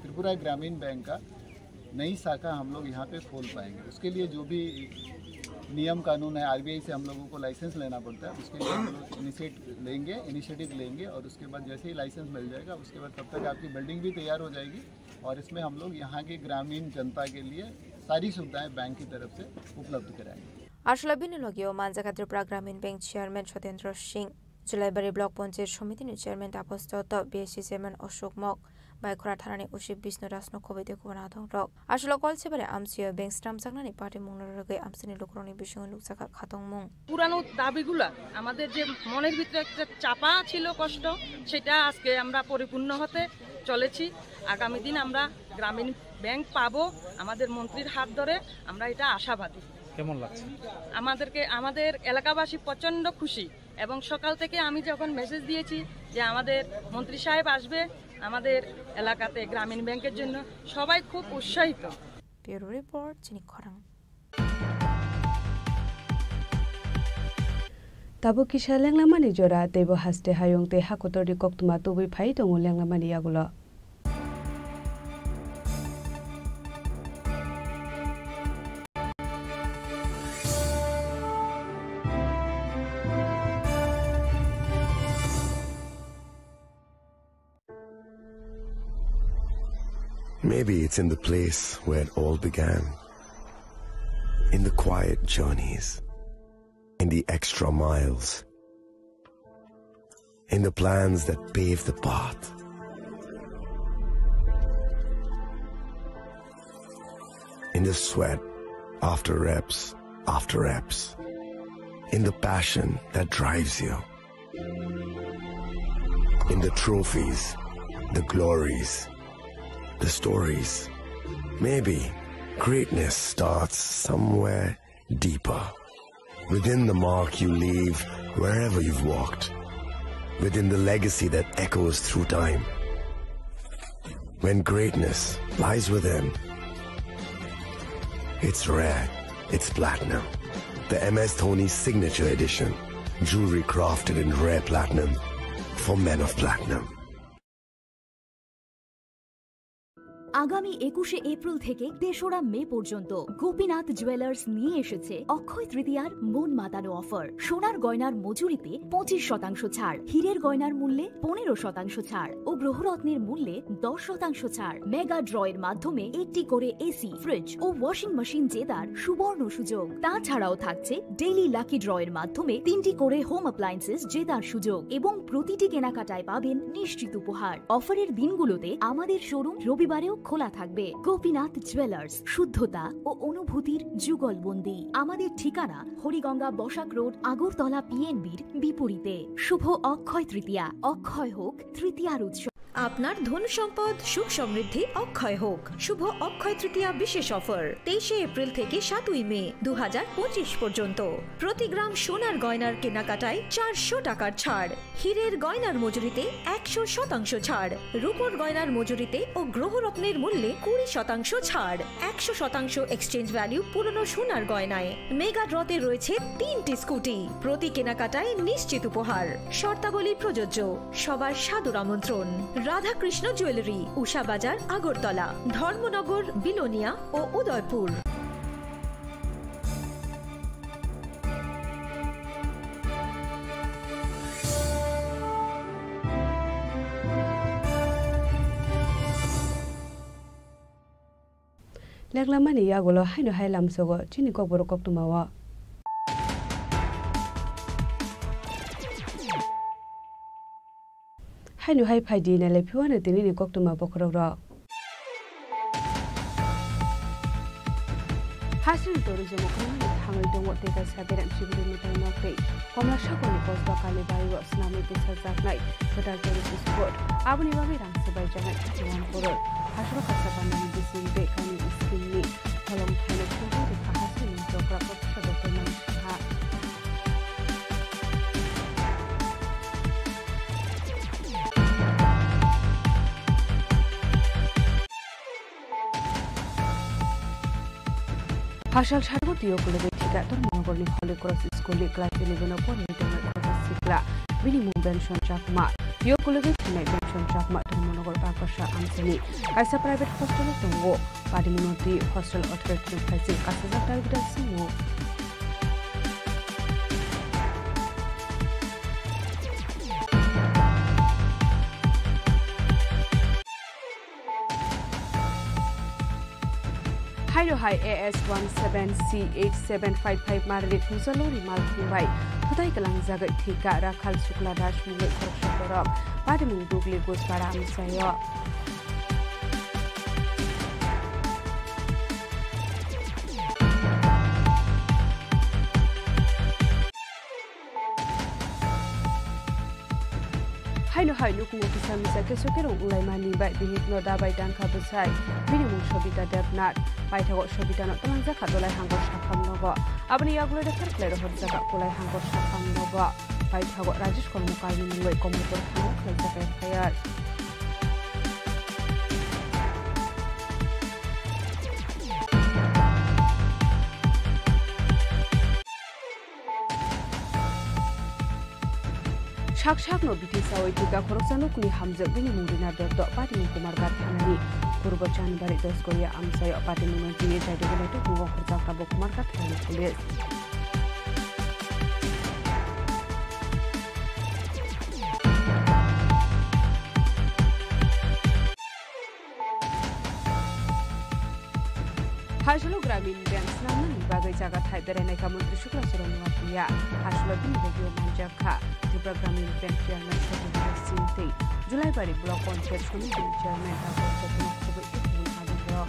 त्रिपुरा ग्रामीण बैंक का नई शाखा हम लोग यहाँ पे खोल पाएंगे। उसके लिए जो भी नियम कानून है, आरबीआई से हम लोगों को लाइसेंस लेना पड़ता है, उसके लिए हम लोग इनिशिएट लेंगे, इनिशिएटिव लेंगे और उसके बाद जैसे ही लाइसेंस मिल जाएगा, उसके बाद तब तक आपकी बिल्डिंग भी तैयार हो जाएगी और इसमें हम लोग यहाँ के ग्रामीण जनता के लिए सारी सुविधाएं बैंक की तरफ से उपलब्ध कराएंगे। Aswla bini logio manjak Tripura Gramin Bank Chairman Sotendra Singh, Julaibari Block Panchayat Somitini Chairman Tapos Dotto, B S C Chairman Ashok Mok, Baikhora Thanani O C Bishnu Rajno khoboi tei kubun adongrok. Aswla Kolsibari amchio bank swnamjaknani patimungno rwgwi amchaini lukurokni bisingo nukjakha khatungmung. পুরানো দাবিগুলা, আমাদের যে মনের ভিতরে একটা চাপা ছিল কষ্ট, সেটা আজকে আমরা পরিপূর্ণ হতে চলেছি। আগামী দিন আমরা গ্রামীণ ব্যাংক পাবো আমাদের মন্ত্রীর হাত ধরে, আমরা এটা আশাবাদী। কেমন লাগছে? আমাদেরকে, আমাদের এলাকাবাসী প্রচণ্ড খুশি এবং সকাল থেকে আমি যখন মেসেজ দিয়েছি যে আমাদের মন্ত্রী সাহেব আসবে আমাদের এলাকাতে গ্রামীণ ব্যাংকের জন্য, সবাই খুব উৎসাহিত। Bureau Report, Chini Khorang. Tabuk kisa lenglamani jora, teibo haste hayung tei hakotorni koktwma tubui phai tongo lenglamani yagulo. Maybe it's in the place where it all began. In the quiet journeys. In the extra miles. In the plans that pave the path. In the sweat after reps, after reps. In the passion that drives you. In the trophies, the glories, the stories. Maybe greatness starts somewhere deeper. Within the mark you leave wherever you've walked. Within the legacy that echoes through time. When greatness lies within, it's rare, it's platinum. The M S Dhoni Signature Edition. Jewelry crafted in rare platinum for men of platinum. আগামী একুশে এপ্রিল থেকে তেসরা মে পর্যন্ত গোপীনাথ জুয়েলার্স নিয়ে এসেছে অক্ষয় তৃতীয়ার মন মাতানো অফার। সোনার গয়নার মজুরিতে পঁচিশ শতাংশ ছাড়, হীরের গয়নার মূল্যে পনেরো শতাংশ ছাড় ও গ্রহরত্নের মূল্যে দশ শতাংশ ছাড়। মেগা ড্রয়ের মাধ্যমে একটি করে এসি, ফ্রিজ ও ওয়াশিং মেশিন জেতার সুবর্ণ সুযোগ। তাছাড়াও থাকছে ডেইলি লাকি ড্রয়ের মাধ্যমে তিনটি করে হোম অ্যাপ্লায়েন্সেস জেতার সুযোগ এবং প্রতিটি কেনাকাটায় পাবেন নিশ্চিত উপহার। অফারের দিনগুলোতে আমাদের শোরুম রবিবারেও খোলা থাকবে। গোপীনাথ জুয়েলার্স, শুদ্ধতা ও অনুভূতির যুগলবন্দি। আমাদের ঠিকানা হরিগঙ্গা বসাক রোড, আগরতলা পিএনবির বিপরীতে। শুভ অক্ষয় তৃতীয়া, অক্ষয় হোক তৃতীয়ার উৎসব। আপনার ধন সম্পদ সুখ সমৃদ্ধি অক্ষয় হোক। শুভ অক্ষয় তৃতীয়া বিশেষ অফার, তেইশে এপ্রিল থেকে সাতই মে দু হাজার পঁচিশ পর্যন্ত। প্রতি গ্রাম সোনার গয়নার কেনাকাটায় চারশো টাকার ছাড়, হীরের গয়নার মজুরিতে একশো শতাংশ ছাড়, রূপোর গয়নার মজুরিতে ও গ্রহরত্নের মূল্যে কুড়ি শতাংশ ছাড়, একশো শতাংশ এক্সচেঞ্জ ভ্যালু পুরনো সোনার গয়নায়। মেগা ড্রতে রয়েছে তিনটি স্কুটি, প্রতি কেনাকাটায় নিশ্চিত উপহার। শর্তাবলী প্রযোজ্য। সবার সাদর আমন্ত্রণ। রাধাকৃষ্ণ জুয়েলারি, উষা বাজার, আগরতলা, ধর্মনগর, বিলোনিয়া ও Udaipur. Yaklamani yagulo haino hai lamsogo chini kokborok koktwmao. Haino hai phaidi nailai phiwano tinini koktwma bokhorokrok. Hasing tourism okhormani thangwi tongo tei kaisa berem sibiri mwtai nok tei Komla Sagarni kosba Kalibai o swnamwi bwsajaknai kwtal tourist spot. Aboni bagwi rang swbaijaknai thirty one crore. Hasoro kaisa bandani bising tei kainwi scheme ni holong thaino phunugwi rwkha hasing ni jographer Doctor Manik Saha. Hasal sargo tio kulugwi thika Dharmanagorni Holy Cross School ni class eleven o porwi tongnai khoroksa sikla, bini mung Benson Chakma. Tio kulugwi thinai Benson Chakma Dharmanagar Bakasa amchani kaisa private hostel o tongo. Padimungno twi hostel authority ni phaising kasijak target swngo. Haino hai A S one seven C eight seven five five marli thungsa lori mal thwngbai thutai kwlangjagwi thwika Rakhal Shukla Das mungwi khoroksa borok. Padimung Dugli Gujpara amchaio. Haino hai nukhungo kisa misa keso kerong wnglaimani bai bihikno dabai tangkha bwsai. Bini mung Sobita Debnath. Paithago Sobitano twlangjakha Dolai Hangor sakham nogo. Aboni yagulo refer khlai rohorjakha Kolai Hangor sakham nogo. Paithago Rajesh Kormokalni mungwi Komolpur thana khlaijak F I R. Sak sakno bithi sawi thika khoroksa nokni hamjwk bini mung Rina Dotto, Patimung Kumarghat thanani Purbo Chanbari Dosgoya amchaio patimungno twiwi jaidugwi naituk tongo khorjakta bo Kumarghat thanani police. Hasolo Gramin Bank swnamnani bagwi jaga thai berainai kha Montri Sukla Chorong Nuatia. Hasolo bini bagwi manjak kha Tripura Gramin Bank Chairman Satyendra Singh tei Julaibari Block Panchayat Samiti ni Chairman Dr. Chetna Khoboi tei Khumui Adongrok.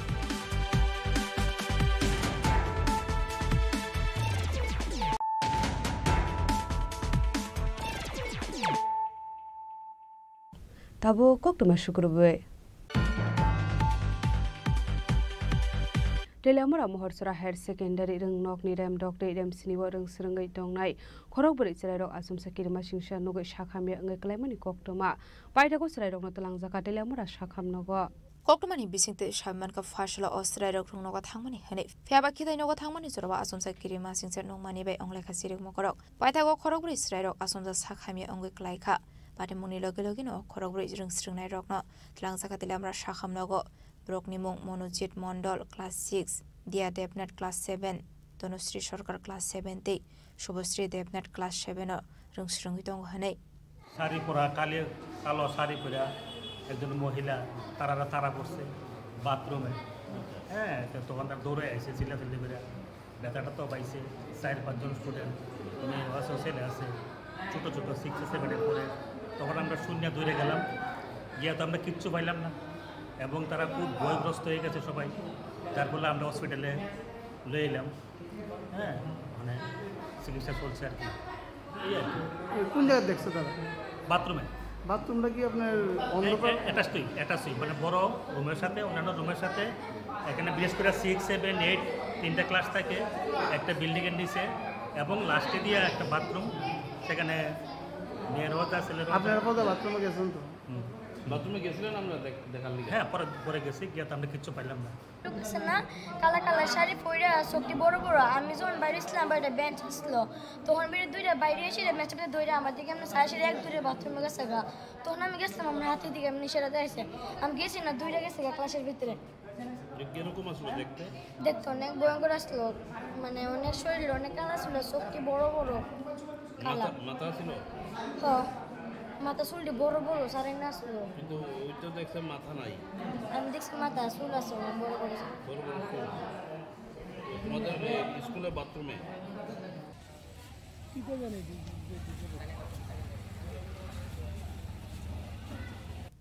Tabuk koktwma sukrubwi. Teliamura Mohorsora Higher Secondary rwngnokni remdok tei remsini o rwngswrwngwi tongnai khorokbwrwi chwrairok achomsa kirima singsa nugwi sakhamya wngwi kwlaimani koktwma. Paithago chwrairokno twlangjakha Teliamura sakham nogo. Koktwmani bisingtwi sawi mankha, phaisalo o chwrairok rwngnogo thangmani hwnwi. Phiyaba khitai nogo thangmani jorao achomsa kirima singsa nukmani bai wnglai kha chirikma khorok. Paithago khorokbwrwi chwrairok achomsa sakhamya wngwi kwlaikha. Patimungni logi logino o khorokbwrwi rwngswrwngnairokno twlangjakha Teliamura sakham nogo. Borokni mung Monojit Mondol, class six, Dia Debnath, class seven, Dhanusri Sarkar, class seven tei Shubhasri Debnath, class seven o rwngswrwngwi tongo hwnwi. Sari pura kali, kalo sari pura ekjon mohila tarara tara porse bathroom e. He, to dokan dore aise chilla chilli gora. বেচাটা তো পাইছে, চার পাঁচজন স্টুডেন্ট, মেয়ে আছে, ছেলে আছে, ছোটো ছোটো সিক্সে সেভেনে পড়ে। তখন আমরা শূন্য দৌড়ে গেলাম, গিয়ে তো আমরা কিচ্ছু পাইলাম না, এবং তারা খুব ভয়গ্রস্ত হয়ে গেছে সবাই, যার ফলে আমরা হসপিটালে লয়ে এলাম। হ্যাঁ, মানে চিকিৎসা চলছে আর কি। এই আর কি। এ, কোন জায়গায় দেখছে তারা? বাথরুমে। বাথরুমটা কি আপনার অন্ধকার? এ-, এ-, অ্যাটাচডই, অ্যাটাচডই। মানে বড় রুমের সাথে, অন্যান্য রুমের সাথে, এখানে বিশেষ করে সিক্স, সেভেন, এইট, তিনটা ক্লাস থাকে, একটা বিল্ডিংয়ের নিচে, এবং লাস্টে দিয়ে একটা বাথরুম, সেখানে মেয়েরও যা, ছেলেরও যা। আপনারা কোথাও বাথরুমে গেছেন তো? হুম। বাথরুমে গেছিলেন আমরা দেখ-, দেখার লিগে? হ্যাঁ, পরে, পরে গেছি, গিয়ে তো আমরা কিচ্ছু পাইলাম না। Sana, kala kala shari poira, sokti boro boro, ami jon baire islam baire bench aslo. Tohon bere duira baire eshire mechapte doira amar dige amne sai shire ek dure bathroom e gese ga. Tohon ami geslam amar hati dige amne ishara de aise. Ami gesi na duira gese ga class er bhitore. কিরকম আসলো দেখতে? দেখতে অনেক ভয়ঙ্কর আসলো, মানে অনেক শরীর অনেক কালা ছিল, চোখটি বড় বড় কালা। মাথা, মাথা ছিল? হ্যাঁ। মাথা চুলটি বড় বড়, সারেন না আসলো। কিন্তু ওই তো দেখছে মাথা নাই। আমি দেখছি মাথা চুল আছে, বড় বড় চুল। বড় বড় চুল। তোমাদের এই স্কুলের বাথরুমে।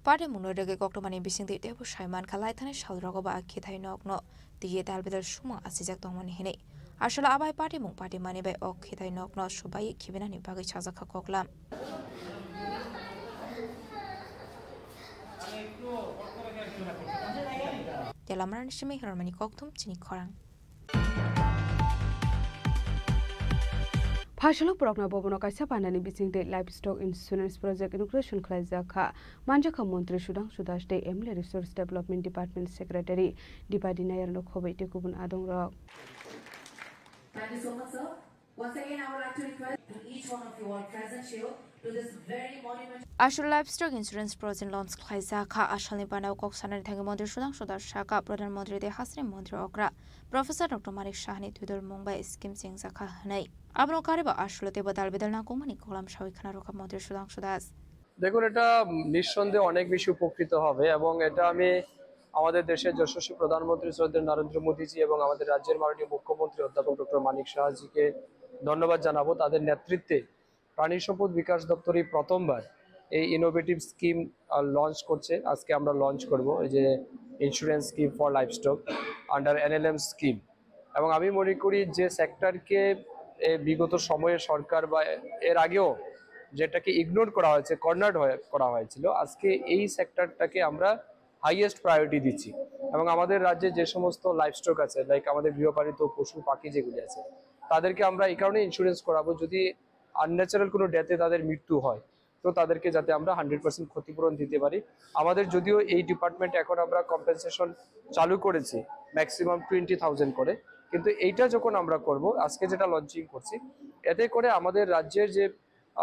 Party mungno rwgwi koktwmani bisingtwi teibo sai mankha laithani salrogo ba khithai nokno twiwi dalbidal sumung asijak tongmani hinwi. Aswk abai party mung party mani bai o khithai nokno subai khibinani bagwi sajakha koklam. Telamarani simi hirormani kokthum chini khorang. Phaisalo Progna Bhabono kaisa pandani bisingtwi Livestock Insurance Project inauguration khlaijak kha. Manjakha Montri Sudhangshu Das tei M L A Resource Development Department Secretary Dipadi Nayarno khobwi tei kubun adongrok. Thank you so much, sir. Once again, I would like to request to each one of you all present here to this very monumental Aswk Livestock Insurance Project launch khlaijak kha. Asalni panao kok sanani thangwi Montri Sudhangshu Das sakha, Pradhan Montri tei Hasini Montri okra Professor Doctor Manik Sahani twidulmung bai scheme chengjak kha hwnwi. Abono kariba aswk teibo dalbidal nangkukmani koklam sawi khna rwkha Montri Sudhangshu Das. দেখুন, এটা নিঃসন্দেহে অনেক বেশি উপকৃত হবে এবং এটা আমি আমাদের দেশের যশস্বী প্রধানমন্ত্রী শ্রদ্ধেয় নরেন্দ্র মোদীজি এবং আমাদের রাজ্যের মাননীয় মুখ্যমন্ত্রী অধ্যাপক ডক্টর মানিক সাহাজিকে ধন্যবাদ জানাবো। তাদের নেতৃত্বে প্রাণী সম্পদ বিকাশ দপ্তর এই প্রথমবার এই ইনোভেটিভ স্কিম লঞ্চ করছে। আজকে আমরা লঞ্চ করব এই যে Insurance Scheme for Livestock under N L M scheme। এবং আমি মনে করি যে সেক্টরকে বিগত সময়ে সরকার বা এর আগেও যেটাকে ইগনোর করা হয়েছে, কর্নার্ড করা হয়েছিল, আজকে এই সেক্টরটাকে আমরা হাইয়েস্ট প্রায়োরিটি দিচ্ছি। এবং আমাদের রাজ্যে যে সমস্ত লাইভস্টক আছে, লাইক আমাদের গৃহপালিত পশু পাখি যেগুলি আছে, তাদেরকে আমরা এই কারণে ইন্স্যুরেন্স করাবো, যদি আনন্যাচারাল কোনো ডেথে তাদের মৃত্যু হয়, তো তাদেরকে যাতে আমরা হান্ড্রেড পার্সেন্ট ক্ষতিপূরণ দিতে পারি। আমাদের যদিও এই ডিপার্টমেন্ট এখন আমরা কম্পেনসেশন চালু করেছি ম্যাক্সিমাম টোয়েন্টি থাউজেন্ড করে, কিন্তু এইটা যখন আমরা করব, আজকে যেটা লঞ্চিং করছি, এতে করে আমাদের রাজ্যের যে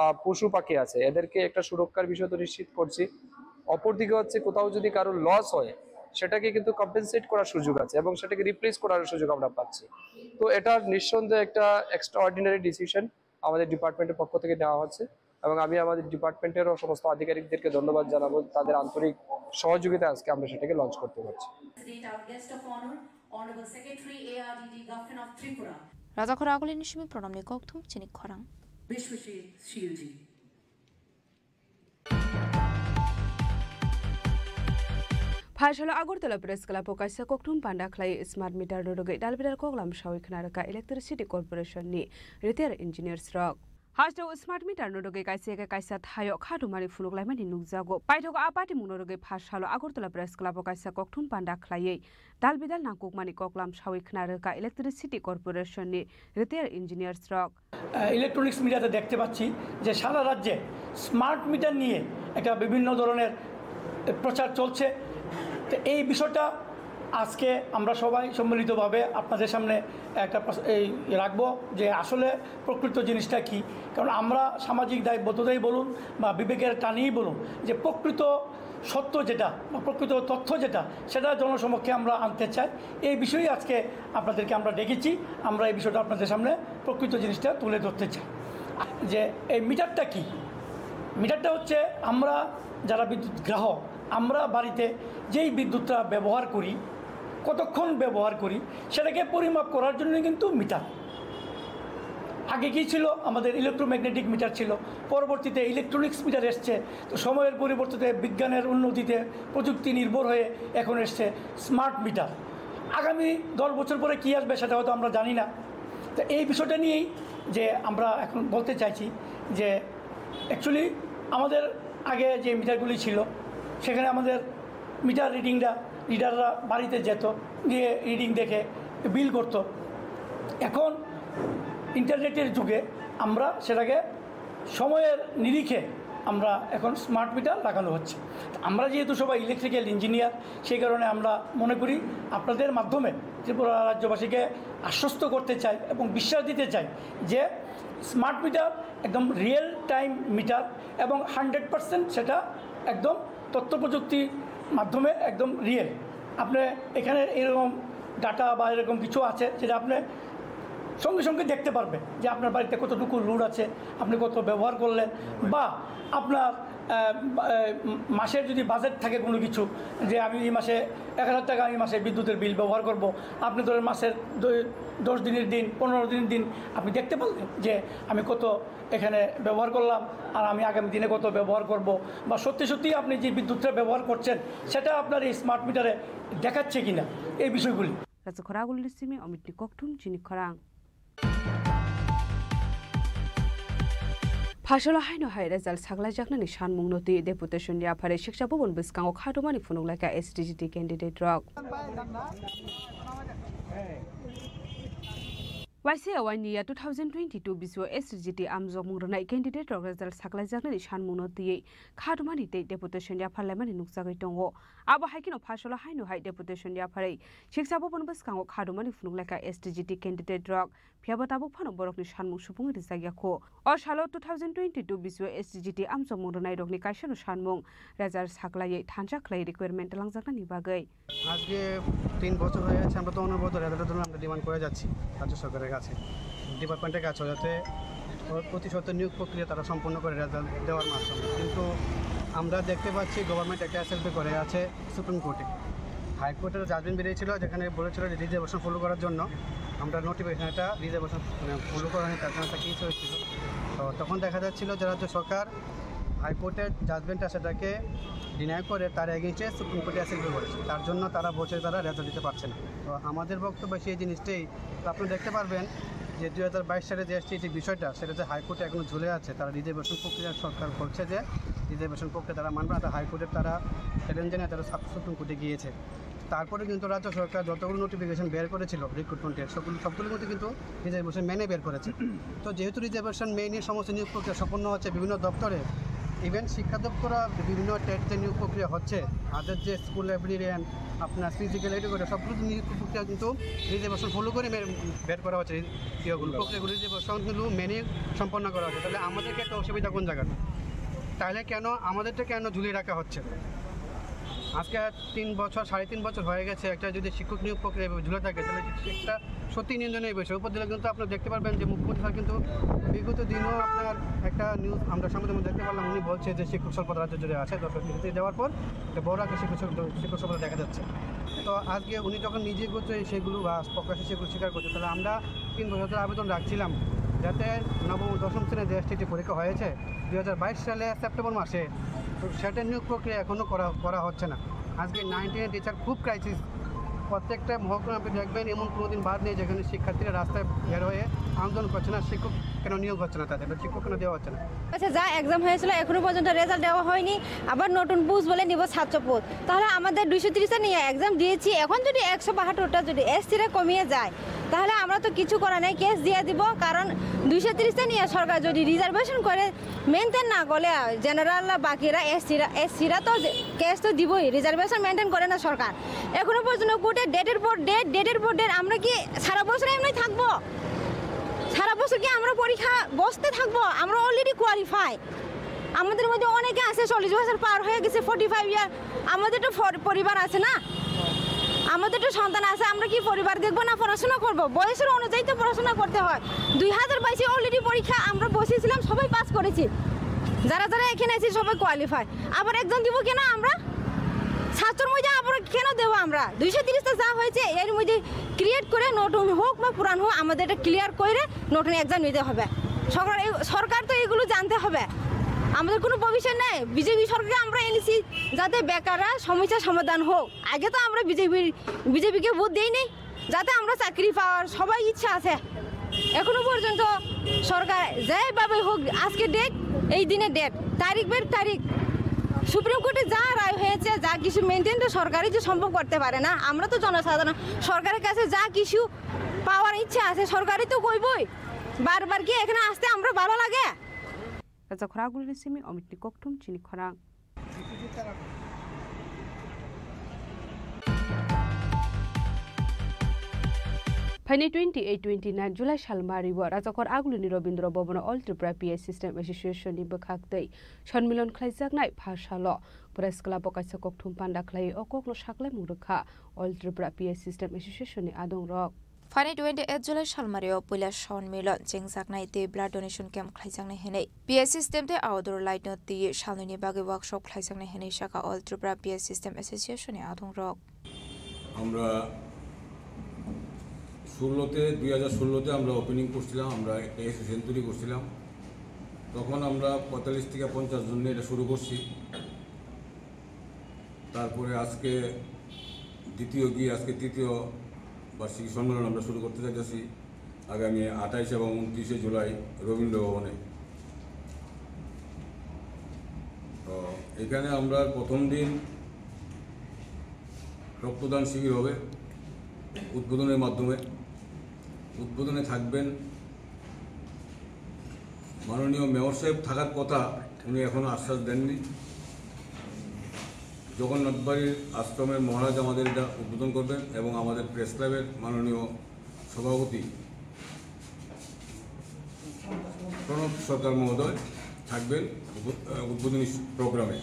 আহ, পশু পাখি আছে, এদেরকে একটা সুরক্ষার বিষয় তো নিশ্চিত করছি। অপরদিকে হচ্ছে, কোথাও যদি কারোর লস হয়, সেটাকে কিন্তু কম্পেনসেট করার সুযোগ আছে এবং সেটাকে রিপ্লেস করার সুযোগ আমরা পাচ্ছি। তো এটা নিঃসন্দেহে একটা এক্সট্রাঅর্ডিনারি ডিসিশন আমাদের ডিপার্টমেন্টের পক্ষ থেকে নেওয়া হচ্ছে এবং আমি আমাদের ডিপার্টমেন্টেরও সমস্ত আধিকারিকদেরকে ধন্যবাদ জানাবো, তাদের আন্তরিক সহযোগিতায় আজকে আমরা সেটাকে লঞ্চ করতে পারছি। President, our guest of honor, Honorable Secretary, A R D D, Government of Tripura. Rajakhor agulini simi pranamni kokthum chini khorang. Bishwashil Shilji. Phaisalo Agartala Press Club o kaisa kokthum panda khlai smart meter no rwgwi dalbidal koklam sawi khna rwkha Electricity Corporation ni retired engineers rok. Hasteo smart meter no rwgwi kaisa khe kaisa thaio kha rwmani phunuk laimani nukjago. Paithago a patimung no rwgwi phaisalo Agartala Press Club o kaisa kokthum panda khlaiwi dalbidal nangkukmani koklam sawi khna rwkha Electricity Corporation ni retired engineers rok. আহ, ইলেকট্রনিক্স মিডিয়াতে দেখতে পাচ্ছি যে সারা রাজ্যে smart meter নিয়ে একটা বিভিন্ন ধরনের প্রচার চলছে। তো এই বিষয়টা আজকে আমরা সবাই সম্মিলিতভাবে আপনাদের সামনে একটা প্রস-, এই রাখবো যে আসলে প্রকৃত জিনিসটা কী। কারণ আমরা সামাজিক দায়বদ্ধতাই বলুন বা বিবেকের টানেই বলুন, যে প্রকৃত সত্য যেটা বা প্রকৃত তথ্য যেটা, সেটা জনসমক্ষে আমরা আনতে চাই। এই বিষয়েই আজকে আপনাদেরকে আমরা ডেকেছি, আমরা এই বিষয়টা আপনাদের সামনে প্রকৃত জিনিসটা তুলে ধরতে চাই। যে এই মিটারটা কি? মিটারটা হচ্ছে আমরা যারা বিদ্যুৎ গ্রাহক, আমরা বাড়িতে যেই বিদ্যুৎটা ব্যবহার করি, কতক্ষণ ব্যবহার করি, সেটাকে পরিমাপ করার জন্য কিন্তু মিটার। আগে কি ছিল? আমাদের ইলেকট্রোম্যাগনেটিক মিটার ছিল, পরবর্তীতে ইলেকট্রনিক্স মিটার এসছে। তো সময়ের পরিবর্তিতে, বিজ্ঞানের উন্নতিতে, প্রযুক্তি নির্ভর হয়ে এখন এসছে স্মার্ট মিটার। আগামী দশ বছর পরে কী আসবে, সেটা হয়তো আমরা জানি না। তো এই বিষয়টা নিয়েই যে আমরা এখন বলতে চাইছি যে অ্যাকচুয়ালি আমাদের আগে যে মিটারগুলি ছিল, সেখানে আমাদের মিটার রিডিংটা রিডাররা বাড়িতে যেত, গিয়ে রিডিং দেখে বিল করত। এখন ইন্টারনেটের যুগে আমরা সেটাকে সময়ের নিরিখে আমরা এখন স্মার্ট মিটার লাগানো হচ্ছে। আমরা যেহেতু সবাই ইলেকট্রিক্যাল ইঞ্জিনিয়ার, সেই কারণে আমরা মনে করি আপনাদের মাধ্যমে ত্রিপুরা রাজ্যবাসীকে আশ্বস্ত করতে চাই এবং বিশ্বাস দিতে চাই যে স্মার্ট মিটার একদম রিয়েল টাইম মিটার এবং হান্ড্রেড পার্সেন্ট সেটা একদম তথ্য প্রযুক্তির মাধ্যমে একদম রিয়েল। আপনি এখানে এরকম ডাটা বা এরকম কিছু আছে, যেটা আপনি সঙ্গে সঙ্গে দেখতে পারবেন যে আপনার বাড়িতে কতটুকু লোড আছে, আপনি কত ব্যবহার করলেন, বা আপনার আহ, আহ, মাসের যদি বাজেট থাকে কোনো কিছু, যে আমি এই মাসে এক হাজার টাকা আমি মাসে বিদ্যুতের বিল ব্যবহার করব, আপনি ধরেন মাসের দুই- দশ দিনের দিন, পনেরো দিনের দিন আপনি দেখতে পারলেন যে আমি কত এখানে ব্যবহার করলাম আর আমি আগামী দিনে কত ব্যবহার করব, বা সত্যি সত্যি আপনি যে বিদ্যুৎটা ব্যবহার করছেন সেটা আপনার এই স্মার্ট মিটারে দেখাচ্ছে কিনা, এই বিষয়গুলি। Rachakhor Aguluni simi Omitni kokthum chini khorang. Phasalo haino hai result saklaijaknani sanmungno twi deputation ni aphari Siksa Bhavan bwskango kha rwmani phunuk laikha S T G T candidate rok. Waisa waini ya two thousand twenty-two bisio S T G T amjokmung rwnai candidate rok result saklaijaknani sanmungno twiwi kha rwmani tei deputation ni aphar laimani nukjagwi tongo. Abo hai kheno phasalo haino hai deputation ni aphari Siksa Bhavan bwskango kha rwmani phunuk laikha S T G T candidate rok. Phiya bo tabuk phano borokni sanmung supungwi rijak ya kho. O salo two thousand twenty-two bisio S T G T amchokmung rwnairokni kaisano sanmung result saklaiwi thansa khlai requirement twlangjaknani bagwi. আজকে তিন বছর হয়ে যাচ্ছে, আমরা তো অনবরত রেজাল্টের জন্য আমরা ডিমান্ড করে যাচ্ছি রাজ্য সরকারের কাছে। ডিপার্টমেন্টের কাছে, যাতে অতি সত্বর নিয়োগ প্রক্রিয়া তারা সম্পন্ন করে রেজাল্ট দেওয়ার মাধ্যমে। কিন্তু আমরা দেখতে পাচ্ছি গভর্নমেন্ট একটা এসএলপি করে আছে সুপ্রিম কোর্টে। হাইকোর্টের জাজমেন্ট বেরিয়েছিল, যেখানে বলেছিল যে রিজার্ভেশন ফলো করার জন্য আমরা নোটিফিকেশন একটা রিজার্ভেশন, মানে, ফলো করা হয়নি, তার জন্য একটা কেস হয়েছিল। তো তখন দেখা যাচ্ছিল যে রাজ্য সরকার হাইকোর্টের জাজমেন্টটা সেটাকে ডিনাই করে তার এগেইনস্টে সুপ্রিম কোর্টে অ্যাসিল করেছে। তার জন্য তারা বলছে তারা রেজাল্ট দিতে পারছে না। তো আমাদের বক্তব্য সেই জিনিসটাই। তো আপনি দেখতে পারবেন যে দুই হাজার বাইশ সালে যে এসটিটি বিষয়টা, সেটা যে হাইকোর্টে এখনো ঝুলে আছে, তারা রিজার্ভেশন প্রক্রিয়া সরকার বলছে যে রিজার্ভেশন প্রক্রিয়া তারা মানবে না, তারা হাইকোর্টের তারা চ্যালেঞ্জ জানিয়ে তারা সাব-, সুপ্রিম কোর্টে গিয়েছে। তারপরে কিন্তু রাজ্য সরকার যতগুলো নোটিফিকেশন বের করেছিল রিক্রুটমেন্টের, সবগুলো, সবগুলোর মধ্যে কিন্তু রিজার্ভেশন মেনে বের করেছে। তো যেহেতু রিজার্ভেশন মেনে সমস্ত নিয়োগ প্রক্রিয়া সম্পন্ন হচ্ছে বিভিন্ন দপ্তরে, ইভেন শিক্ষা দপ্তর বিভিন্ন টেট যে নিয়োগ প্রক্রিয়া হচ্ছে, তাদের যে স্কুল লাইব্রেরিয়ান, আপনার ফিজিক্যাল এডুকেটর, সবগুলো নিয়োগ প্রক্রিয়া কিন্তু রিজার্ভেশন ফলো করে মে-, বের করা হচ্ছে। ইয়েগুলো, প্রক্রিয়াগুলো রিজার্ভেশনগুলো মেনে সম্পন্ন করা হচ্ছে। তাহলে আমাদেরকে একটা অসুবিধা কোন জায়গায়? তাহলে কেন আমাদেরটা কেন ঝুলিয়ে রাখা হচ্ছে? আজকে তিন বছর, সাড়ে তিন বছর হয়ে গেছে, একটা যদি শিক্ষক নিয়োগ প্রক্রিয়া এভাবে ঝুলে থাকে, তাহলে একটা সত্যি নিন্দনীয় বিষয়। উপর দিলে কিন্তু আপনারা দেখতে পারবেন যে মুখ্যমন্ত্রী স্যার কিন্তু বিগত দিনও আপনার একটা নিউজ আমরা সামনে যেমন দেখতে পারলাম, উনি বলছে যে শিক্ষক স্বল্পতা রাজ্য জুড়ে আছে, দশ বছর দেওয়ার পর একটা বড় একটা শিক্ষক স্বল্প-, শিক্ষক স্বল্পতা দেখা যাচ্ছে। তো আজকে উনি যখন নিজে করছে সেগুলো বা প্রকাশ্যে সেগুলো স্বীকার করছে, তাহলে আমরা তিন বছর ধরে আবেদন রাখছিলাম যাতে নবম ও দশম শ্রেণীর যে এসটিটি পরীক্ষা হয়েছে দুই হাজার বাইশ সালে সেপ্টেম্বর মাসে, তো সেটা নিয়োগ প্রক্রিয়া এখনও করা, করা হচ্ছে না। আজকে নাইন টেনের টিচার খুব ক্রাইসিস। প্রত্যেকটা মহকুমা আপনি দেখবেন, এমন কোনো দিন বাদ নেই যেখানে শিক্ষার্থীরা রাস্তায় বের হয়ে আন্দোলন করছে না, শিক্ষক কেন নিয়োগ হচ্ছে না তাদের, বা শিক্ষক কেন দেওয়া হচ্ছে না। আচ্ছা, যা এক্সাম হয়েছিল এখনো পর্যন্ত রেজাল্ট দেওয়া হয়নি, আবার নতুন পোস্ট বলে নিব সাতশো পোস্ট। তাহলে আমাদের দুইশো তিরিশটা নিয়ে এক্সাম দিয়েছি, এখন যদি একশো বাহাত্তরটা যদি এসসিরা কমিয়ে যায়, তাহলে আমরা তো কিছু করার নেই, কেস দিয়ে দিব। কারণ দুইশো তিরিশটা নিয়ে সরকার যদি রিজার্ভেশন করে মেনটেন না করলে, জেনারেল বাকিরা এসসিরা, এসসিরা তো কেস তো দিবই, রিজার্ভেশন মেনটেন করে না সরকার। এখনো পর্যন্ত কোর্টে ডেটের পর ডেট, ডেটের পর ডেট। আমরা কি সারা বছর এমনি থাকবো? সারা বছর কি আমরা পরীক্ষা বসতে থাকবো? আমরা অলরেডি কোয়ালিফাই। আমাদের মধ্যে অনেকে আছে চল্লিশ বছর পার হয়ে গেছে, ফর্টি ফাইভ ইয়ার। আমাদের তো ফর-, পরিবার আছে না, আমাদের তো সন্তান আছে। আমরা কি পরিবার দেখবো না পড়াশোনা করব? বয়সের অনুযায়ী তো পড়াশোনা করতে হয়। দুই হাজার বাইশে অলরেডি পরীক্ষা আমরা বসেছিলাম, সবাই পাস করেছি। যারা যারা এখানে আছি সবাই কোয়ালিফাই। আবার এক্সাম দিব কেন আমরা? সাতশোর মধ্যে আবার কেন দেবো আমরা? দুইশো তিরিশটা যা হয়েছে এর মধ্যে ক্রিয়েট করে নতুন হোক বা পুরান হোক, আমাদের এটা ক্লিয়ার করে নতুন এক্সাম নিতে হবে। সরকার এই, সরকার তো এগুলো জানতে হবে। আমাদের কোনো ভবিষ্যৎ নেই। বিজেপি সরকারকে আমরা এনেছি যাতে বেকাররা সমস্যা সমাধান হোক। আগে তো আমরা বিজেপির, বিজেপিকে ভোট দেই নাই, যাতে আমরা চাকরি পাওয়ার সবাই ইচ্ছা আছে। এখনো পর্যন্ত সরকার যেভাবে হোক, আজকে ডেট, এই দিনে ডেট, তারিখ বের তারিখ, সুপ্রিম কোর্টে যা রায় হয়েছে, যা কিছু মেনটেন তো সরকারই যে সম্ভব করতে পারে না। আমরা তো জনসাধারণ, সরকারের কাছে যা কিছু পাওয়ার ইচ্ছা আছে, সরকারই তো কইবই। বারবার কি এখানে আসতে আমরা ভালো লাগে? Rachakhor Aguluni simi Omitni kokthum chini khorang. Phaini twenty eight twenty nine July sal mario Rachakhor Aguluni Robindra Bhavan All Tripura P A System Association ni bwkhak tei sonmilon khlaijaknai pha salo Press Club o kaisa kokthum panda khlaiwi o kokno saklaimung rwkha All Tripura P A System Association ni adongrok. Phaini twenty eight July salmario puila sound milon chengjaknai tei blood donation camp khlaijaknai hinwi P S system tei outdoor light no twiwi salnwini bagwi workshop khlaijaknai hinwi saka All Tripura P S System Association ni adongrok. আমরা ষোলোতে, দুই হাজার ষোলোতে আমরা ওপেনিং করছিলাম, আমরা একটা AC century করছিলাম। তখন আমরা পঁয়তাল্লিশ থেকে পঞ্চাশ জন নিয়ে এটা শুরু করছি। তারপরে আজকে দ্বিতীয় গিয়ে আজকে তৃতীয় বার্ষিক সম্মেলন আমরা শুরু করতে যাইতেছি আগামী আঠাইশ এবং ঊনত্রিশে জুলাই রবীন্দ্র ভবনে। তো এখানে আমরা প্রথম দিন রক্তদান শিবির হবে উদ্বোধনের মাধ্যমে। উদ্বোধনে থাকবেন মাননীয় মেয়র সাহেব, থাকার কথা, উনি এখনো আশ্বাস দেননি। জগন্নাথ বাড়ির আশ্রমের মহারাজ আমাদের এটা উদ্বোধন করবেন এবং আমাদের প্রেস ক্লাবের মাননীয় সভাপতি প্রণব সরকার মহোদয় থাকবেন উদ্বো-, আহ, উদ্বোধনী প্রোগ্রামে।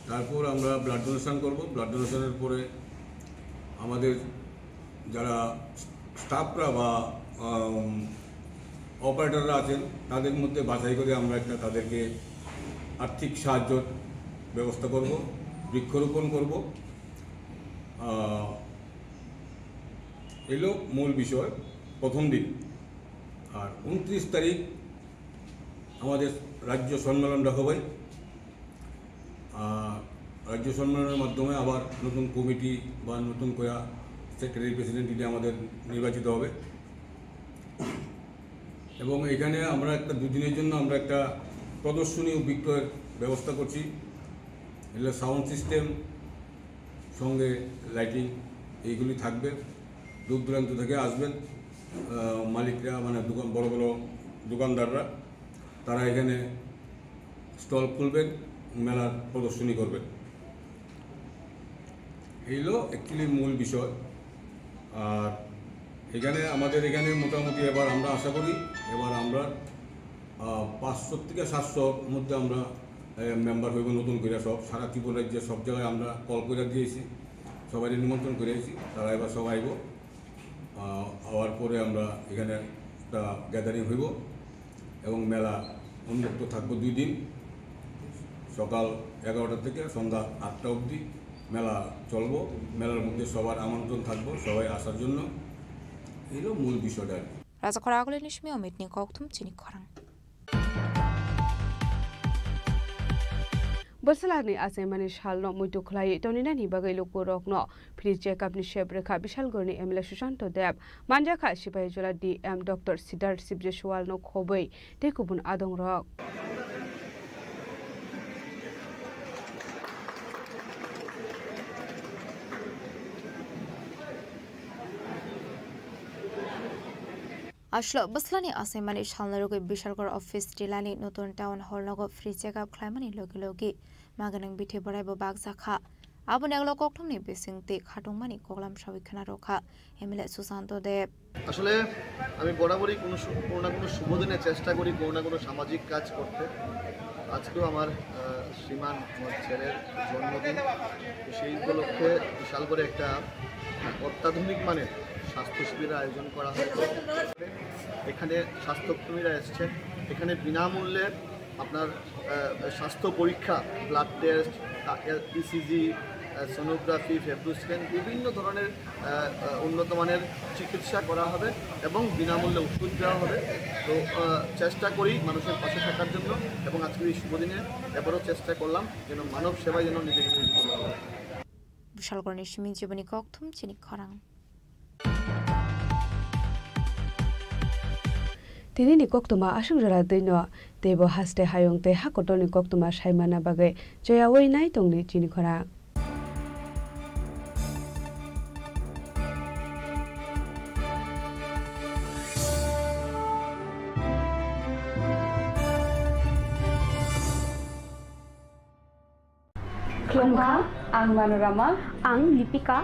তারপর আমরা ব্লাড ডোনেশন করব। ব্লাড ডোনেশনের পরে আমাদের যারা স্টাফরা বা, আম, অপারেটররা আছেন, তাদের মধ্যে বাছাই করে আমরা একটা তাদেরকে আর্থিক সাহায্যর ব্যবস্থা করব, বৃক্ষরোপণ করব। আহ, এলো মূল বিষয় প্রথম দিন। আর ঊনত্রিশ তারিখ আমাদের রাজ্য সম্মেলন ডাকা হয়। আহ, রাজ্য সম্মেলনের মাধ্যমে আবার নতুন কমিটি বা নতুন করে সেক্রেটারি প্রেসিডেন্ট দিলে আমাদের নির্বাচিত হবে। এবং এখানে আমরা একটা দুদিনের জন্য আমরা একটা প্রদর্শনী ও বিক্রয়ের ব্যবস্থা করছি। এগুলো সাউন্ড সিস্টেম, সঙ্গে লাইটিং, এইগুলি থাকবে। দূর দূরান্ত থেকে আসবেন, আহ, মালিকরা, মানে দোকান, বড় বড় দোকানদাররা, তারা এখানে স্টল খুলবেন, মেলার প্রদর্শনী করবেন। এই হলো অ্যাকচুয়ালি মূল বিষয়। আর এখানে, আমাদের এখানে মোটামুটি এবার আমরা আশা করি এবার আমরা, আহ, পাঁচশো থেকে সাতশোর মধ্যে আমরা, আহ, মেম্বার হইব নতুন করে সব। সারা ত্রিপুরা রাজ্যে সব জায়গায় আমরা কল করে দিয়েছি, সবাই নিমন্ত্রণ করে আছি, তারা এবার সব আইব। আহ, আওয়ার পরে আমরা এখানে একটা গ্যাদারিং হইব এবং মেলা উন্মুক্ত থাকবো দুই দিন, সকাল এগারোটা থেকে সন্ধ্যা আটটা অবধি মেলা চলবো। মেলার মধ্যে সবার আমন্ত্রণ থাকবো, সবাই আসার জন্য। এই হলো মূল বিষয়টা আর কি। Rajakhor Agulini simi Amit ni kokthum chini khorang. Bwswlani achaimani salno muitu khwlaiwi toninani bagwi lukurokno free check-up ni sep rwkha Bishalgarhni M L A Susanto Deb, manjakha Sipahijola D M Doctor Siddharth Sibjeswalno khobwi tei kubun adongrok. Aswk bwswlani achaimani salno rwgwi Bishalgarh office tilani nutun town hall nogo free check-up khlaimani logi logi maganang bithi borai bo bakjakha. Aboni ulo kokthumni bisingtwi khatungmani koklam sawi khwna rwkha M L A Susanto Deb. আসলে আমি বরাবরই কোনো সু-, কোনো না কোনো শুভ দিনে চেষ্টা করি কোনো না কোনো সামাজিক কাজ করতে। আজকেও আমার, আহ, শ্রীমান আমার ছেলের জন্মদিন। তো সেই উপলক্ষে বিশাল করে একটা অত্যাধুনিক মানের স্বাস্থ্য শিবিরের আয়োজন করা হয়েছে। এখানে স্বাস্থ্যকর্মীরা এসছেন, এখানে বিনামূল্যে আপনার, আহ, স্বাস্থ্য পরীক্ষা, ব্লাড টেস্ট, তা-, ইসিজি, আহ, সোনোগ্রাফি, ফেব্রো স্ক্যান, বিভিন্ন ধরনের, আহ, আহ, উন্নত মানের চিকিৎসা করা হবে এবং বিনামূল্যে ওষুধ দেওয়া হবে। তো, আহ, চেষ্টা করি মানুষের পাশে থাকার জন্য এবং আজকের এই শুভ দিনে এবারও চেষ্টা করলাম যেন মানব সেবায় যেন নিজেকে নিয়োজিত করা যায়। Bishalgarhni simi jiboni kokthum chini khorang. Tinini koktwma aswk jora twino, teibo haste hayung tei hakotorni koktwma saimana bagwi choyaui nai tongdi chini khorang. Khulumkha, ang Manorama. Ang Lipika.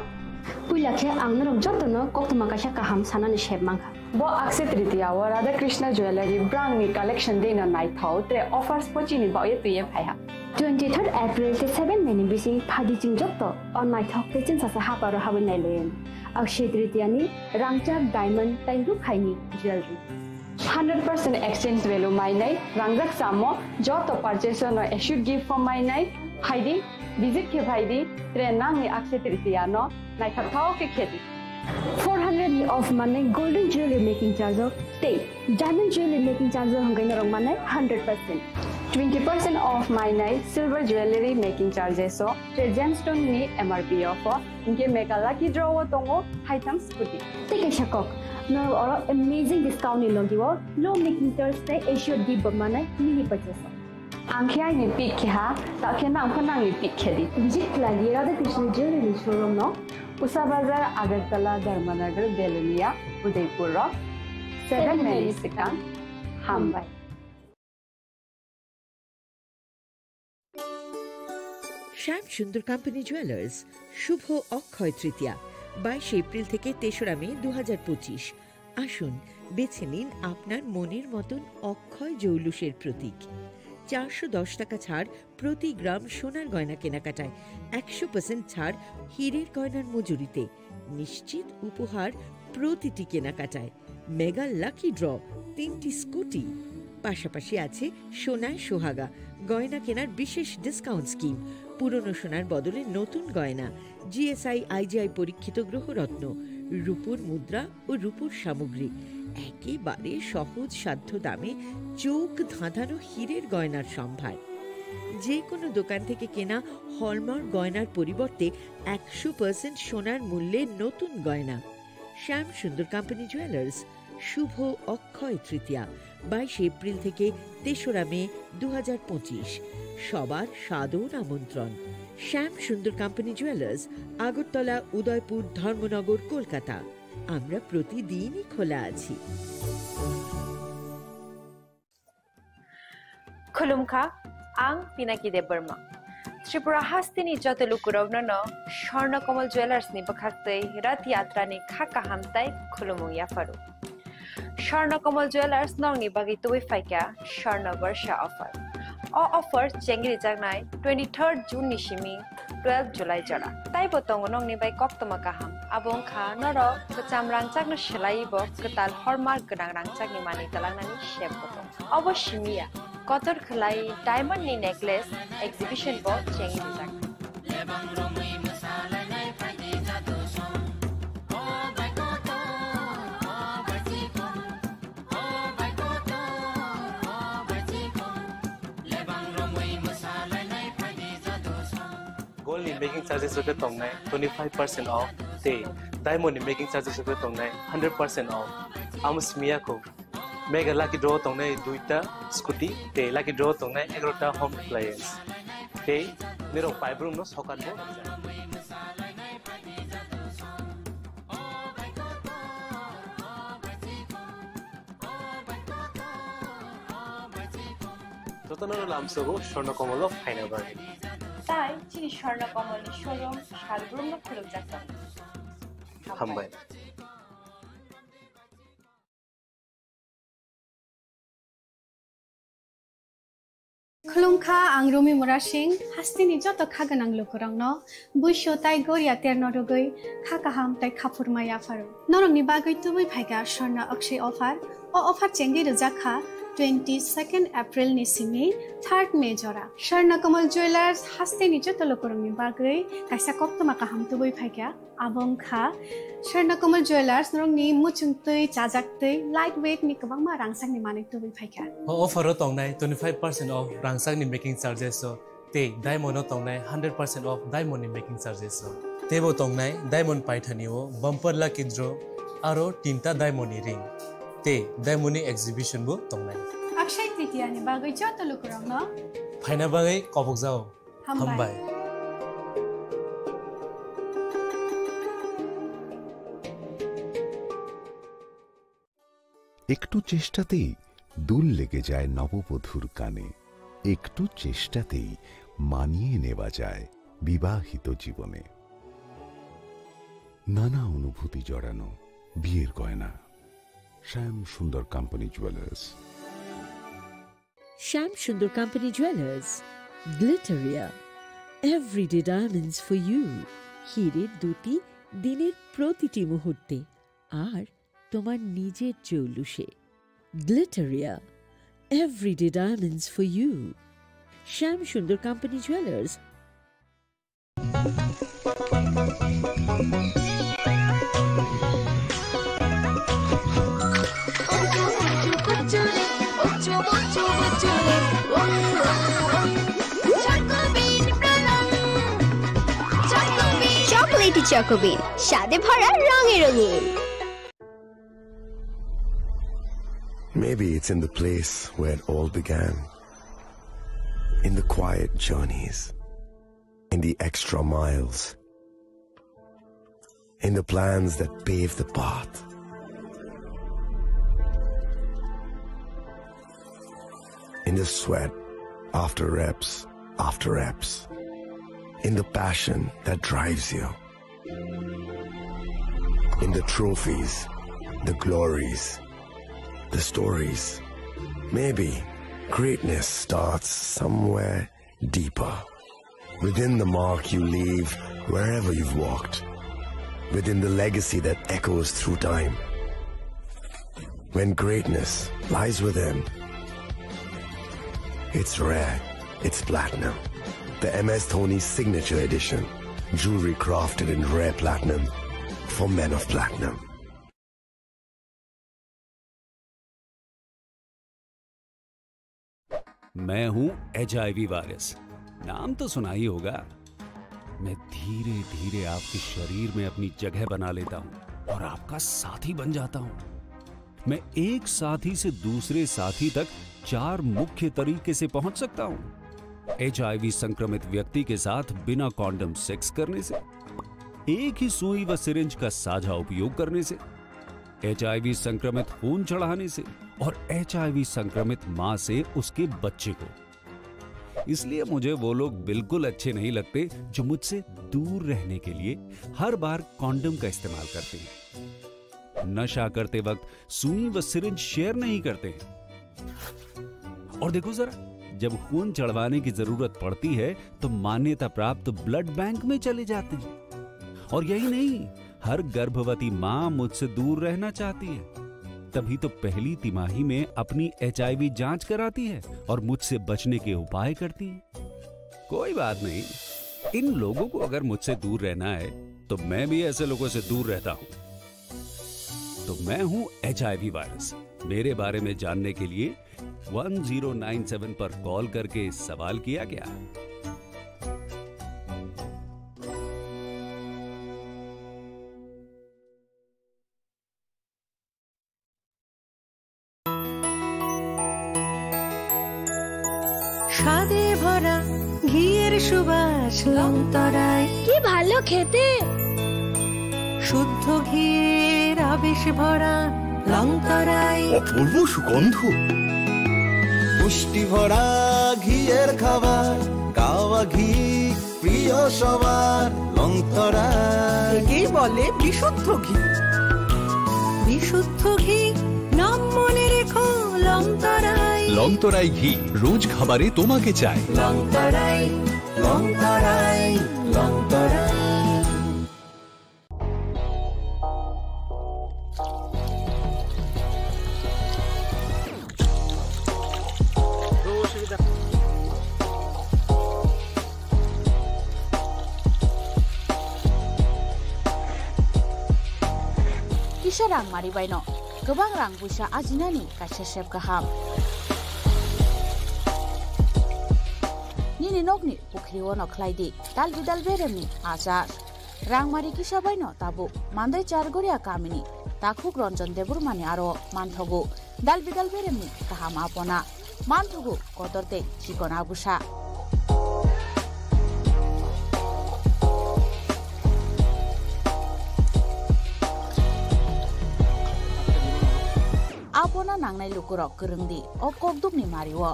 Puila khe ang norok jotono koktwma kaisa kaham sanani sep mankha. Bo Akshaya Tritiya o Radha Krishna Jewellery brand ni collection dei no naithok tre offers pochini baoye twiye phaiha. Twenty third April tei seven May ni bising phaidi chwng jotto o naithok tei chwngsasa haparo habwi nailayan. Akshaya Tritiya ni rangchak diamond tei rukhaini jewelry. Hundred percent exchange value mainai, rangjak samo joto purchase no assured gift form mainai, phaidi, visit khe phaidi, tre nangni Akshaya Tritiya no naithok thao khe khedi. Four hundred ni off manai golden jewelry making charge o tei diamond jewelry making charge o hwnkhai norok manai hundred percent. Twenty percent off mainai silver jewelry making charges o tre gemstone ni M R P o pho hwnkhe mega lucky draw o tongo haitham scooty. Tei kaisa kok, norok oro amazing discount ni logi o low making charge tei assured gift bo manai mini purchase o. Ang khe aini pick khe ha, ta khe nang pho nangni pick khe di. Visit khlai di Radha Krishna Jewelry showroom no. Usa Bazar, Agartala, Dharmanagar, Belonia, Udaipur rok. Seven May ni swkang. Hambai. শ্যাম Sundar company jewellers, শুভ অক্ষয় তৃতীয়া, বাইশে এপ্রিল থেকে তেসরা মে দু হাজার পঁচিশ। আসুন, বেছে নিন আপনার মনের মতন অক্ষয় জৌলুসের প্রতীক। চারশো দশ টাকা ছাড় প্রতি গ্রাম সোনার গয়না কেনাকাটায়, একশো পার্সেন্ট ছাড় হীরের গয়নার মজুরিতে, নিশ্চিত উপহার প্রতিটি কেনাকাটায়, মেগা লাকি ড্র, তিনটি স্কুটি, পাশাপাশি আছে সোনায় সোহাগা গয়না কেনার বিশেষ ডিসকাউন্ট স্কিম, পুরনো সোনার বদলে নতুন গয়না, G S I I G I পরীক্ষিত গ্রহরত্ন, রূপোর মুদ্রা ও রূপোর সামগ্রী, একেবারে সহজ সাধ্য দামে চোখ ধাঁধানো হীরের গয়নার সম্ভার। যে কোনো দোকান থেকে কেনা হলমার্ক গয়নার পরিবর্তে একশো পার্সেন্ট সোনার মূল্যে নতুন গয়না। শ্যাম সুন্দর কোম্পানি জুয়েলার্স, শুভ অক্ষয় তৃতীয়া, বাইশে এপ্রিল থেকে তেসরা মে দু হাজার পঁচিশ। সবার সাদর আমন্ত্রণ। শ্যাম সুন্দর কোম্পানি জুয়েলার্স, আগরতলা, উদয়পুর, ধর্মনগর, কলকাতা। আমরা প্রতিদিনই খোলা আছি। Khulumkha, ang Pinaki Debbarma. Tripura hasteni joto lukurokno no Swarna Kamal Jewellers ni bwkhaktwi Rath Yatra ni kha kaham tai khulumung yapharu. Swarna Kamal Jewellers nokni bagwi tubui phaikha Swarna Barsha offer. O offer chengri jaknai twenty third June ni simi twelve July jora. Taibo tongo nokni bai koktwma kaham. Abo wngkha norok kwcham rangchakno swlaiwi bo kwtal hallmark gwnang rangchakni manwi twlangnani sep bo tongo. Obo simi ya, kotor khwlai diamond ni necklace exhibition bo chengwi rijak. Gold ni making charges rok khe tongnai twenty five percent off, tei diamond ni making charges rok khe tongnai hundred percent off. Amo simi ya kho. Mega lucky draw tongnai duita scooty, tei lucky draw tongnai egarota home appliance. Tei nirok paibrum no sokat bo. Jotono lamsogo Swarna Kamal o phaina bagwi. Tai chini Swarna Kamal ni showroom salbrum no khulukjak tongo. Hambai. Khulumkha, ang Rumi Murasing, hasteni joto kha gwnang lukurokno buisu tai goria terno rwgwi kha kaham tai khaphurma yapharu. Norokni bagwi tubui phaikha Swarna Akshay offer. O offer chengwi rwjak kha twenty second April ni simi third May jora. Swarna Kamal Jewellers hasteni joto lukurokni bagwi kaisa koktwma kaham tubui phaikha. Abo wngkha Swarna Kamal Jewellers, norokni muchung twi, chajak twi, light weight ni kwbangma rangchakni manwi tubui phaikha. O offer o tongnai twenty five percent off rangchakni making charges o, tei diamond o tongnai hundred percent off diamond ni making charges o. Teibo tongnai diamond paithani o bumper lucky draw, aro tinta diamond ni ring, tei diamond ni exhibition bo tongnai. Akshay Tritiya ni bagwi joto lukurokno phaina bagwi kobokjao. Hambai. Hambai. একটু চেষ্টাতেই দুল লেগে যায় নববধূর কানে। একটু চেষ্টাতেই মানিয়ে নেওয়া যায় বিবাহিত জীবনে। নানা অনুভূতি জড়ানো বিয়ের গয়না। শ্যাম Sundar company jewellers. Shyam Sundar company jewellers, Glitteria, everyday diamonds for you. হীরের দ্যুতি দিনের প্রতিটি মুহূর্তে, আর তোমার নিজের জৌলুসে। Glitteria, everyday diamonds for you. Shyam Sundar company jewellers. Chocolatey চকোবিন, স্বাদে ভরা, রঙে রঙিন। Maybe it's in the place where it all began. In the quiet journeys, in the extra miles, in the plans that pave the path, in the sweat after reps after reps, in the passion that drives you. In the trophies, the glories, the stories. Maybe greatness starts somewhere deeper. Within the mark you leave wherever you've walked. Within the legacy that echoes through time. When greatness lies within, it's rare, it's platinum. The M S Dhoni Signature Edition. Jewelry crafted in rare platinum for men of platinum. मैं हूं HIV virus. नाम तो सुना ही होगा। मैं धीरे धीरे आपके शरीर में अपनी जगह बना लेता हूं और आपका साथी बन जाता हूं। मैं एक साथी से दूसरे साथी तक चार मुख्य तरीके से पहुंच सकता हूं। एचआईवी संक्रमित व्यक्ति के साथ बिना कॉन्डम सेक्स करने से, एक ही सुई व सिरिंज का साझा उपयोग करने से, एचआईवी संक्रमित खून चढ़ाने से और एचआईवी संक्रमित मां से उसके बच्चे को। इसलिए मुझे वो लोग बिल्कुल अच्छे नहीं लगते जो मुझसे दूर रहने के लिए हर बार कॉन्डम का इस्तेमाल करते हैं, नशा करते वक्त सुई व सिरिंज शेयर नहीं करते हैं। और देखो जरा, जब खून चढ़वाने की जरूरत पड़ती है, तो मान्यता प्राप्त ब्लड बैंक में चले जाते हैं। और यही नहीं, हर गर्भवती मां मुझसे दूर रहना चाहती है, तभी तो पहली तिमाही में अपनी एचआईवी जांच कराती है और मुझसे बचने के उपाय करती है। कोई बात नहीं, इन लोगों को अगर मुझसे दूर रहना है, तो मैं भी ऐसे लोगों से दूर रहता हूं। तो मैं हूं एचआईवी वायरस। मेरे बारे में जानने के लिए वन ज़ीरो नाइन सेवन पर कॉल करके सवाल किया गया। স্বাদে ভরা ঘিয়ের সুবাস লংতরায়। কি ভালো খেতে। শুদ্ধ ঘিয়ের আবেশ ভরা লংতরায়। অপূর্ব সুগন্ধ। পুষ্টি ভরা ঘিয়ের খাবার, গাওয়া ঘি প্রিয় সবার লংতরায়। একেই বলে বিশুদ্ধ ঘি। বিশুদ্ধ ঘি, নাম মনে রেখো লংতরায়। লংতরায় ঘি, রোজ খাবারে তোমাকে চাই। লংতরায়, লংতরায়, Longtharai. Kisa rang mari baino kwbang rang puisa ajinani kaisa sep kaham. Nini nokni pukhri ono khlai di dal bidal beremni achar. Rangmari kisa baino tabuk Mandai Chargoria kamini takhuk Ranjan Debbarmani aro manthogo dal bidal beremni kaham apona, manthogo kotor tei chikon agusa. Apona nangnai lukurok kwrwng di o kokdukni mario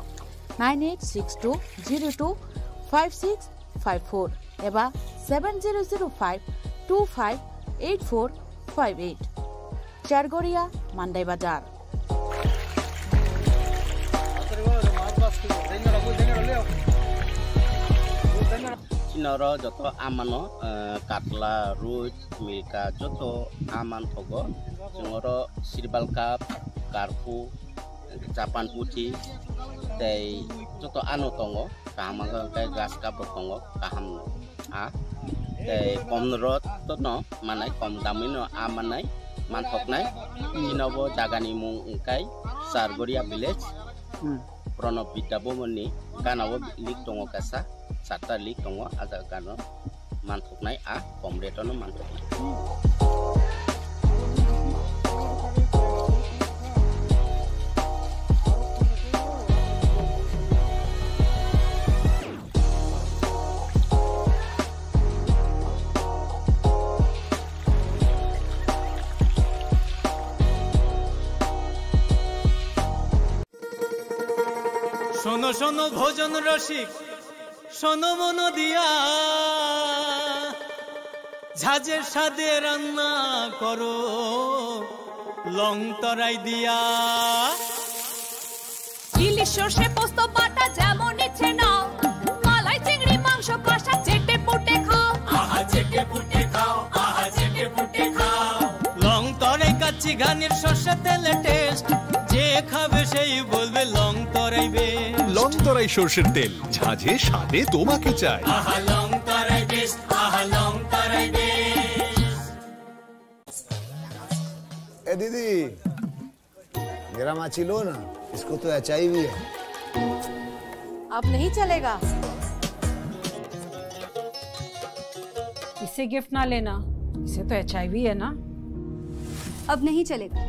nine eight six two zero two five six five four eba seven zero zero five two five eight four five eight. Chargoria, Mandai Bazar. Noro joto amano, eh, katla, ruj, milka joto aman thogo. Chwng oro sirbal cup, karpu, Japan puthi, tei joto ano tongo. Kaham wngkha hwnkhe grass cup rok tongo, kaham no. A, tei kom rot to no manai, kom damwi no a manai, manthoknai. Chini bo jagani mung wngkha Chargoria village. Hmm. Pranab Vidya Bhavan ni gana o lake tongo kaisa, charta lake tongo, a jaga gana o manthoknai, a kom rate o no manthoknai. শোনো শোনো ভোজন রসিক, শোনো মন দিয়া, ঝাঁঝের স্বাদে রান্না করো লং তরাই দিয়া। ইলিশ সর্ষে পোস্ত বাটা যেমন ইচ্ছে নাও, মালাই চিংড়ি মাংস কষা চেটে পুটে খাও। আহা চেটে পুটে খাও, আহা চেটে পুটে খাও। লং তরাই কাচ্চি ঘানির সর্ষে তেলে টেস্ট, যে খাবে সেই বলবে লং তরাই বেশ। লং তরাই সর্ষের তেল, ঝাঁঝে স্বাদে তোমাকে চাই। আহা লং তরাই বেশ, আহা লং তরাই বেশ। এ দিদি, मेरा माची लो ना, इसको तो एचआईवी है। अब नहीं चलेगा। इसे गिफ्ट ना लेना, इसे तो एचआईवी है ना। अब नहीं चलेगा।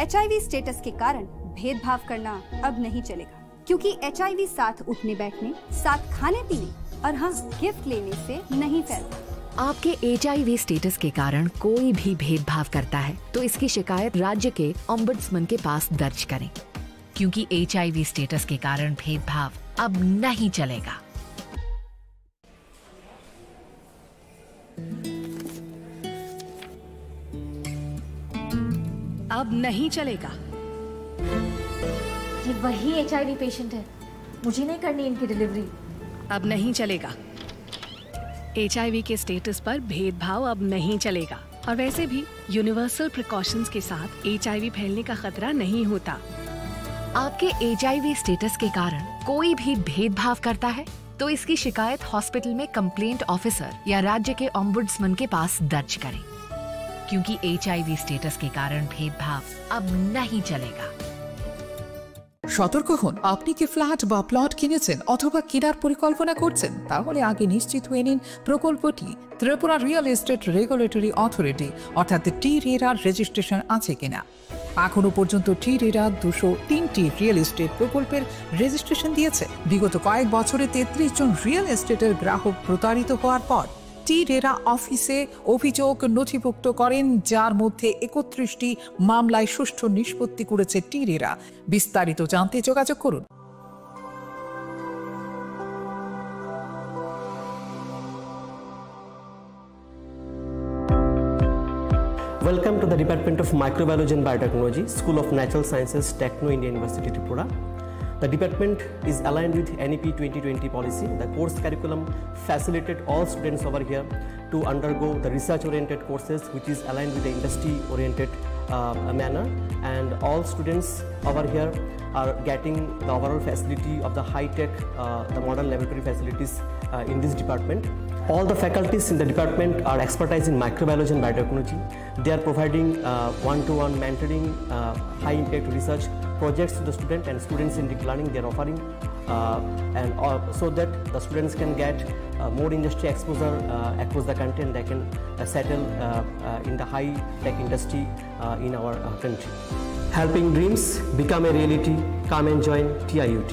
एचआईवी स्टेटस के कारण भेदभाव करना अब नहीं चलेगा, क्योंकि एचआईवी साथ उठने बैठने, साथ खाने पीने और हाँ, गिफ्ट लेने से नहीं फैलता। आपके एचआईवी स्टेटस के कारण कोई भी भेदभाव करता है, तो इसकी शिकायत राज्य के ओम्बुड्समैन के पास दर्ज करें, क्योंकि एचआईवी स्टेटस के कारण भेदभाव अब नहीं चलेगा। अब नहीं चलेगा। ये वही एचआईवी पेशेंट है, मुझे नहीं करनी इनकी डिलीवरी। अब नहीं चलेगा। एचआईवी के स्टेटस पर भेदभाव अब नहीं चलेगा। और वैसे भी यूनिवर्सल प्रिकॉशंस के साथ एचआईवी फैलने का खतरा नहीं होता। आपके एचआईवी स्टेटस के कारण कोई भी भेदभाव करता है, तो इसकी शिकायत हॉस्पिटल में कंप्लेंट ऑफिसर या राज्य के ओम्बुड्समैन के पास दर्ज करें, क्योंकि एचआईवी स्टेटस के कारण भेदभाव अब नहीं चलेगा। সতর্ক হন, আপনি কি ফ্ল্যাট বা প্লট কিনেছেন অথবা কেনার পরিকল্পনা করছেন? তাহলে আগে নিশ্চিত হয়ে নিন প্রকল্পটি Tripura real estate regulatory authority অর্থাৎ টি রেরার রেজিস্ট্রেশন আছে কিনা। এখনও পর্যন্ত টি রেরা দুশো তিনটি রিয়েল এস্টেট প্রকল্পের রেজিস্ট্রেশন দিয়েছে। বিগত কয়েক বছরে তেত্রিশ জন রিয়েল এস্টেটের গ্রাহক প্রতারিত হওয়ার পর টি রেরা অফিসে অভিযোগ নথিভুক্ত করেন, যার মধ্যে একত্রিশটি মামলায় সুষ্ঠু নিষ্পত্তি করেছে টি রেরা। বিস্তারিত জানতে যোগাযোগ করুন। Welcome to the Department of Microbiology and Biotechnology, School of Natural Sciences, Techno India University, Tripura. The department is aligned with N E P twenty twenty policy. The course curriculum facilitate all students over here to undergo the research-oriented courses, which is aligned with the industry-oriented, uh, manner. And all students over here are getting the overall facility of the high-tech, uh, the modern laboratory facilities, uh, in this department. All the faculties in the department are expertise in microbiology and biotechnology. They are providing, uh, one-to-one mentoring, uh, high-impact research projects to the student and students-centric learning they are offering, uh, and, uh, so that the students can get, uh, more industry exposure, uh, across the country, and they can, uh, settle, uh, uh, in the high-tech industry, uh, in our, uh, country. Helping dreams become a reality. Come and join T I U T.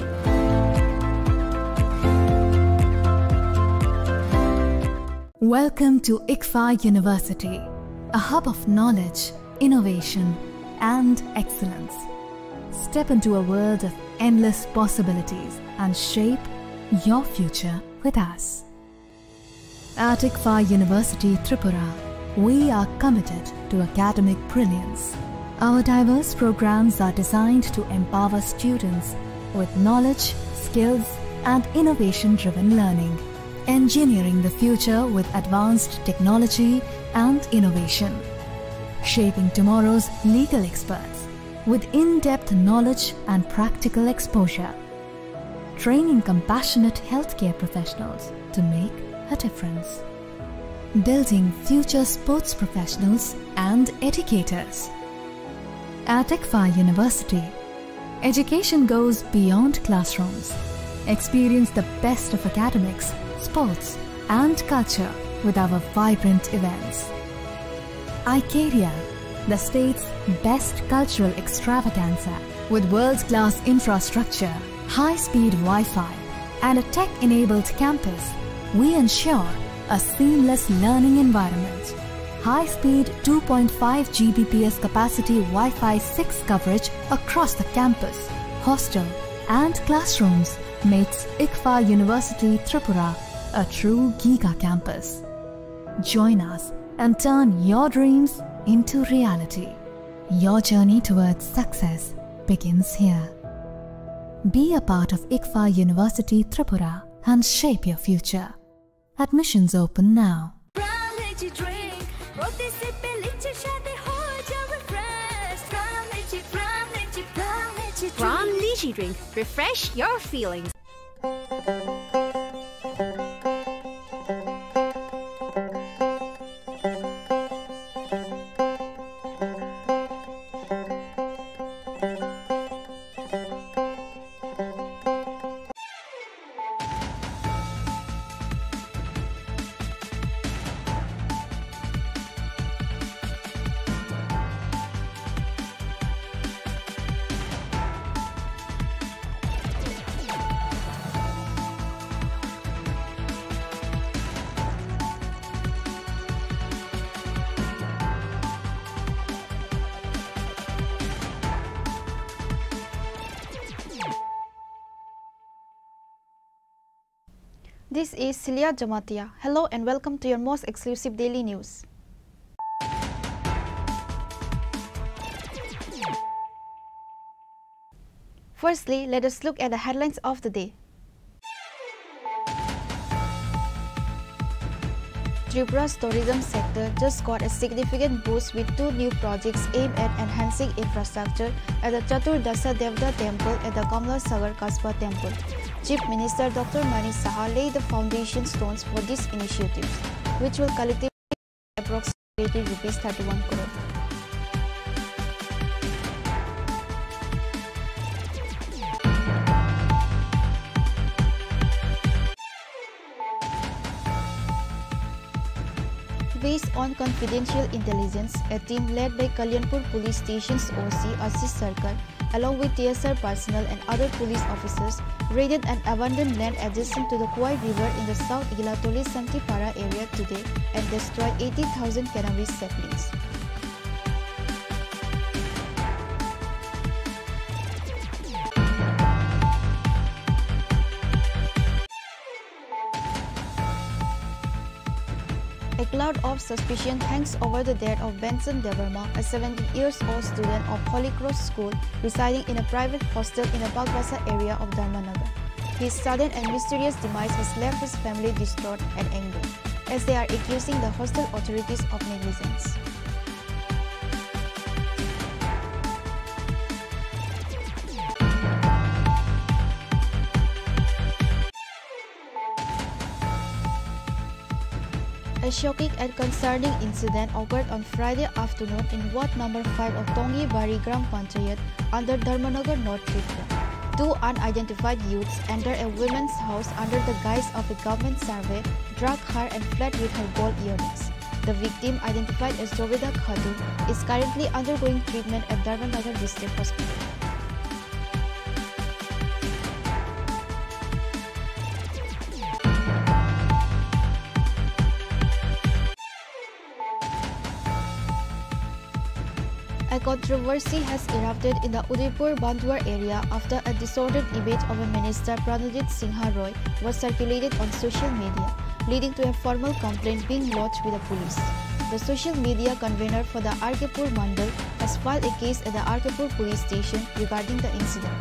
Welcome to ICFAI University, a hub of knowledge, innovation, and excellence. Step into a world of endless possibilities and shape your future with us. At ICFAI University Tripura, we are committed to academic brilliance. Our diverse programs are designed to empower students with knowledge, skills, and innovation-driven learning. Engineering the future with advanced technology and innovation. Shaping tomorrow's legal experts with in-depth knowledge and practical exposure. Training compassionate healthcare professionals to make a difference. Building future sports professionals and educators. At ICFAR University, education goes beyond classrooms. Experience the best of academics, sports, and culture with our vibrant events. Icaria, the state's best cultural extravaganza, with world-class infrastructure, high-speed Wi-Fi, and a tech-enabled campus, we ensure a seamless learning environment. High-speed two point five G B P S capacity Wi-Fi six coverage across the campus, hostel, and classrooms makes ICFAR University Tripura a true giga campus. Join us and turn your dreams into reality. Your journey towards success begins here. Be a part of ICFAR University Tripura and shape your future. Admissions open now. Prime Lychee drink, protisip lychee সাথে হয়ে যাও refresh। Prime Lychee, Prime Lychee, Prime Lychee drink। Prime Lychee drink, refresh your feelings। This is Celia Jamatia. Hello and welcome to your most exclusive daily news. Firstly, let us look at the headlines of the day. Tripura's tourism sector just got a significant boost with two new projects aimed at enhancing infrastructure at the Chaturdasha Devta Temple and the Kamla Sagar Kasba Temple. Chief Minister Doctor Manik Saha laid the foundation stones for these initiatives, which will collectively approximately rupees thirty-one crore. Based on confidential intelligence, a team led by Kalyanpur Police Station's O C Ashish Sarkar along with T S R personnel and other police officers, raided an abandoned land adjacent to the Khowai River in the South Igilatoli Santipara area today and destroyed eighty thousand cannabis saplings. A cloud of suspicion hangs over the death of Benson Debbarma, a seventeen years old student of Holy Cross School residing in a private hostel in the Bagbasa area of Dharmanagar. His sudden and mysterious demise has left his family distraught and angered, as they are accusing the hostel authorities of negligence. A shocking and concerning incident occurred on Friday afternoon in Ward number five of Tongibari Gram Panchayat under Dharmanagar North Tripura. Two unidentified youths entered a woman's house under the guise of a government survey, drugged her and fled with her gold earrings. The victim, identified as Zobeda Khatun, is currently undergoing treatment at Dharmanagar District Hospital. A controversy has erupted in the Udaipur Banduar area after a distorted image of a minister, Pranajit Singha Roy, was circulated on social media, leading to a formal complaint being lodged with the police. The social media convener for the R K Pur Mandal has filed a case at the R K Pur police station regarding the incident.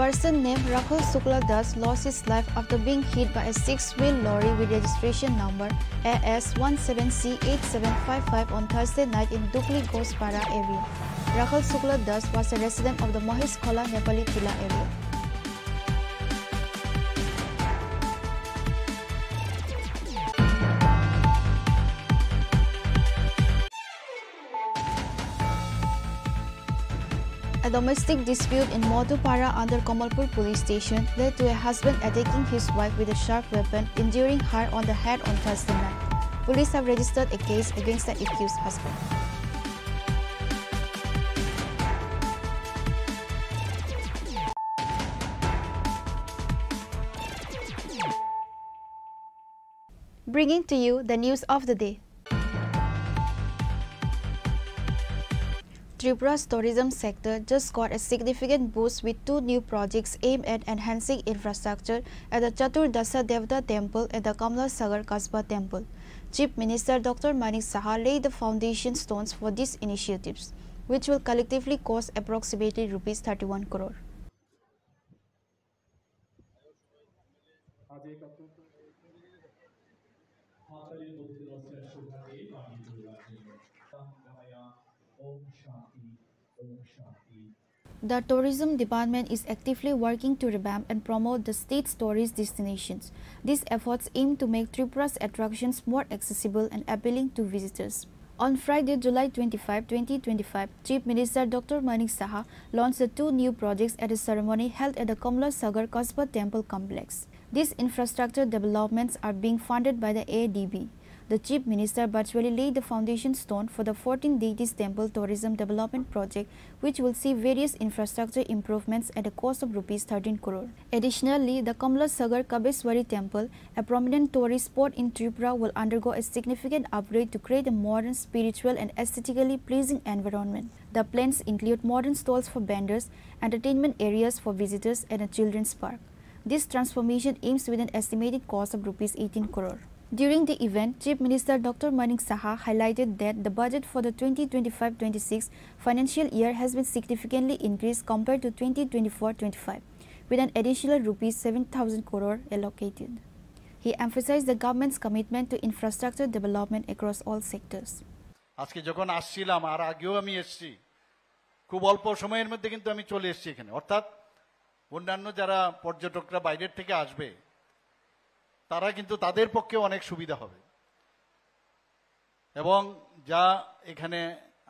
Person named Rakhal Shukla Das lost his life after being hit by a six-wheel lorry with registration number A S one seven C eight seven five five on Thursday night in Dukli Ghospara area. Rakhal Shukla Das was a resident of the Mahesh Khola Nepali Tila area. A domestic dispute in Madhupara under Kamalpur police station led to a husband attacking his wife with a sharp weapon, injuring her on the head on Thursday night. Police have registered a case against the accused husband. Bringing to you the news of the day. Tripura's tourism sector just got a significant boost with two new projects aimed at enhancing infrastructure at the Chatur Dasha Devata Temple and the Kamla Sagar Kasba Temple. Chief Minister Doctor Manik Saha laid the foundation stones for these initiatives, which will collectively cost approximately rupees thirty-one crore. The tourism department is actively working to revamp and promote the state's tourist destinations. These efforts aim to make Tripura's attractions more accessible and appealing to visitors. On Friday, July twenty-five, twenty twenty-five, Chief Minister Doctor Manik Saha launched the two new projects at a ceremony held at the Kamla Sagar Kasba Temple Complex. These infrastructure developments are being funded by the A D B. The Chief Minister virtually laid the foundation stone for the fourteen Deities Temple Tourism Development Project, which will see various infrastructure improvements at a cost of rupees thirteen crore. Additionally, the Kamla Sagar Kabeswari Temple, a prominent tourist spot in Tripura, will undergo a significant upgrade to create a modern, spiritual and aesthetically pleasing environment. The plans include modern stalls for vendors, entertainment areas for visitors and a children's park. This transformation aims with an estimated cost of rupees eighteen crore. During the event, Chief Minister Doctor Manik Saha highlighted that the budget for the twenty twenty-five twenty-six financial year has been significantly increased compared to twenty twenty-four twenty-five, with an additional rupees seven thousand crore allocated. He emphasized the government's commitment to infrastructure development across all sectors. আজকে যখন আসছিলাম, আর আগেও আমি এসেছি, খুব অল্প সময়ের মধ্যে কিন্তু আমি চলে এসেছি এখানে। অর্থাৎ অন্যান্য যারা পর্যটকরা বাইরের থেকে আসবে, তারা কিন্তু, তাদের পক্ষে অনেক সুবিধা হবে। এবং যা এখানে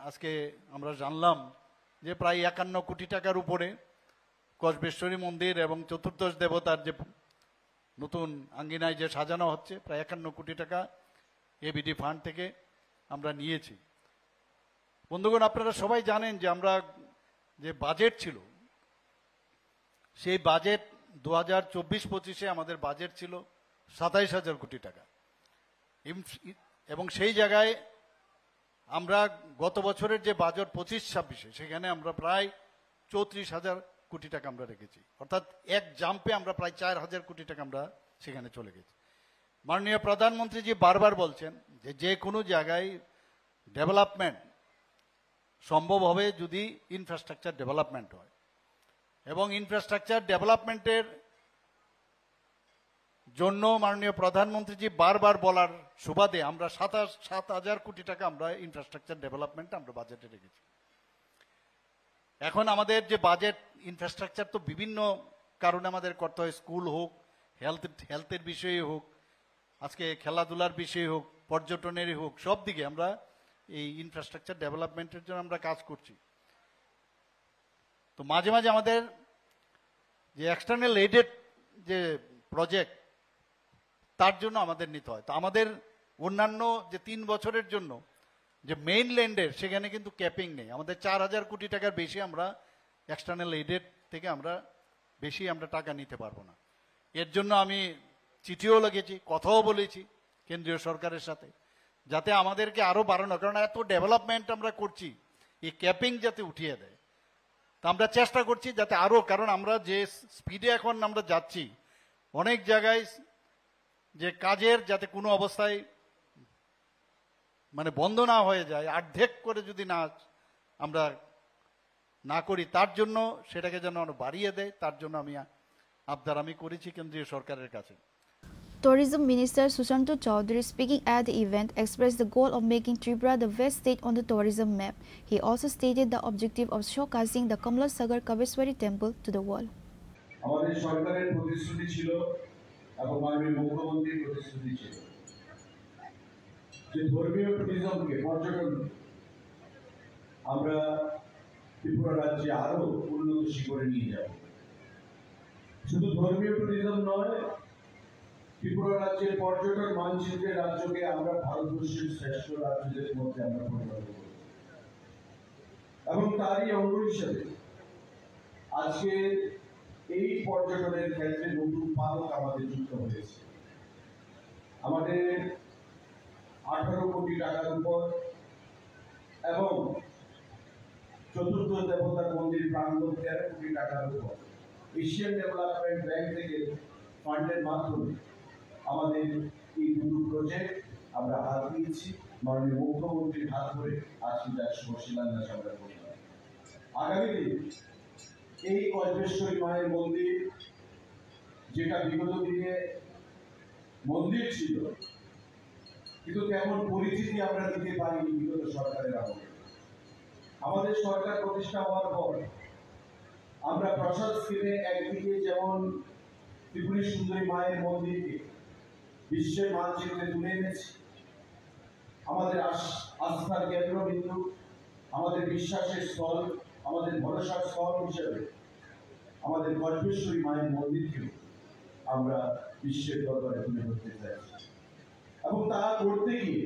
আজকে আমরা জানলাম যে প্রায় একান্ন কোটি টাকার উপরে কসবেশ্বরী মন্দির এবং চতুর্দশ দেবতার যে নতুন আঙ্গিনায় যে সাজানো হচ্ছে, প্রায় একান্ন কোটি টাকা এবিডি ফান্ড থেকে আমরা নিয়েছি। বন্ধুগণ, আপনারা সবাই জানেন যে আমরা যে বাজেট ছিল, সেই বাজেট দু হাজার চব্বিশ পঁচিশে আমাদের বাজেট ছিল সাতাইশ হাজার কোটি টাকা। ইম-, এবং সেই জায়গায় আমরা গত বছরের যে বাজেট পঁচিশ ছাব্বিশে, সেখানে আমরা প্রায় চৌত্রিশ হাজার কোটি টাকা আমরা রেখেছি। অর্থাৎ এক জাম্পে আমরা প্রায় চার হাজার কোটি টাকা আমরা সেখানে চলে গেছি। মাননীয় প্রধানমন্ত্রীজি বারবার বলছেন যে, যে কোনো জায়গায় ডেভেলপমেন্ট সম্ভব হবে যদি ইনফ্রাস্ট্রাকচার ডেভেলপমেন্ট হয়। এবং ইনফ্রাস্ট্রাকচার ডেভেলপমেন্টের জন্য মাননীয় প্রধানমন্ত্রীজি বারবার বলার সুবাদে আমরা সাতাশ, সাত হাজার কোটি টাকা আমরা ইনফ্রাস্ট্রাকচার ডেভেলপমেন্ট আমরা বাজেটে রেখেছি। এখন আমাদের যে বাজেট, ইনফ্রাস্ট্রাকচার তো বিভিন্ন কারণে আমাদের করতে হয়, স্কুল হোক, হেলথ, হেলথের বিষয়ে হোক, আজকে খেলাধুলার বিষয়ে হোক, পর্যটনেরই হোক, সব দিকে আমরা এই ইনফ্রাস্ট্রাকচার ডেভেলপমেন্টের জন্য আমরা কাজ করছি। তো মাঝে মাঝে আমাদের যে এক্সটার্নাল এইডেড যে প্রজেক্ট, তার জন্য আমাদের নিতে হয়। তো আমাদের অন্যান্য যে তিন বছরের জন্য যে মেইনল্যান্ডের, সেখানে কিন্তু ক্যাপিং নেই। আমাদের চার হাজার কোটি টাকার বেশি আমরা এক্সটার্নাল এইডেড থেকে আমরা বেশি আমরা টাকা নিতে পারবো না। এর জন্য আমি চিঠিও লিখেছি, কথাও বলেছি কেন্দ্রীয় সরকারের সাথে, যাতে আমাদেরকে আরও বাড়ানো, কারণ এত ডেভেলপমেন্ট আমরা করছি, এই ক্যাপিং যাতে উঠিয়ে দেয়। তা আমরা চেষ্টা করছি যাতে আরও, কারণ আমরা যে স্পিডে এখন আমরা যাচ্ছি, অনেক জায়গায় যে কাজের যাতে কোনো অবস্থায় মানে বন্ধ না হয়ে যায়, অর্ধেক করে যদি না আমরা না করি, তার জন্য সেটাকে যেন আরো বাড়িয়ে দেয়, তার জন্য আমি আ-, আবদার আমি করেছি কেন্দ্রীয় সরকারের কাছে। Tourism Minister Sushanta Chowdhury, speaking at the event, expressed the goal of making Tripura the best state on the tourism map. He also stated the objective of showcasing the Kamla Sagar Kabeswari Temple to the world. আমাদের সরকারের প্রতিশ্রুতি ছিল এবং মাননীয় মুখ্যমন্ত্রীর প্রতিশ্রুতি ছিল যে ধর্মীয় ট্যুরিজমকে, পর্যটন আমরা ত্রিপুরা রাজ্যে আরো উন্নত শিখরে নিয়ে যাব। শুধু ধর্মীয় ট্যুরিজম নয়, ত্রিপুরা রাজ্যের পর্যটন মানচিত্রে রাজ্যকে আমরা ভারতবর্ষের শ্রেষ্ঠ রাজ্যদের মধ্যে আমরা পরিণত করেছি। এবং তারই অঙ্গ হিসেবে আজকে এই পর্যটনের ক্ষেত্রে নতুন পালক আমাদের যুক্ত হয়েছে। আমাদের আঠারো কোটি টাকার উপর এবং চতুর্থ দেবতা মন্দির প্রাঙ্গণ তেরো কোটি টাকার উপর এশিয়ান ডেভেলপমেন্ট ব্যাংক থেকে ফান্ডের মাধ্যমে আমাদের এই দুটো প্রজেক্ট আমরা হাত দিয়েছি। মাননীয় মুখ্যমন্ত্রীর হাত ধরে আজকে তার শুভ শিলান্যাস আমরা করলাম। আগামী দিন এই কল্পেশ্বরী মায়ের মন্দির, যেটা বিগত দিনে মন্দির ছিল, কিন্তু তেমন পরিচিতি আমরা দিতে পারিনি বিগত সরকারের আমলে। আমাদের সরকার প্রতিষ্ঠা হওয়ার পর আমরা প্রসাদ স্কিমে একদিকে যেমন ত্রিপুরী সুন্দরী মায়ের মন্দিরকে বিশ্বের মানচিত্রে তুলে এনেছি, আমাদের আস-, আস্থার কেন্দ্রবিন্দু, আমাদের বিশ্বাসের স্থল, আমাদের ভরসার স্থল হিসেবে আমাদের কল্পেশ্বরী মায়ের মন্দিরকে আমরা বিশ্বের দরবারে তুলে ধরতে চাইছি। এবং তা করতে গিয়ে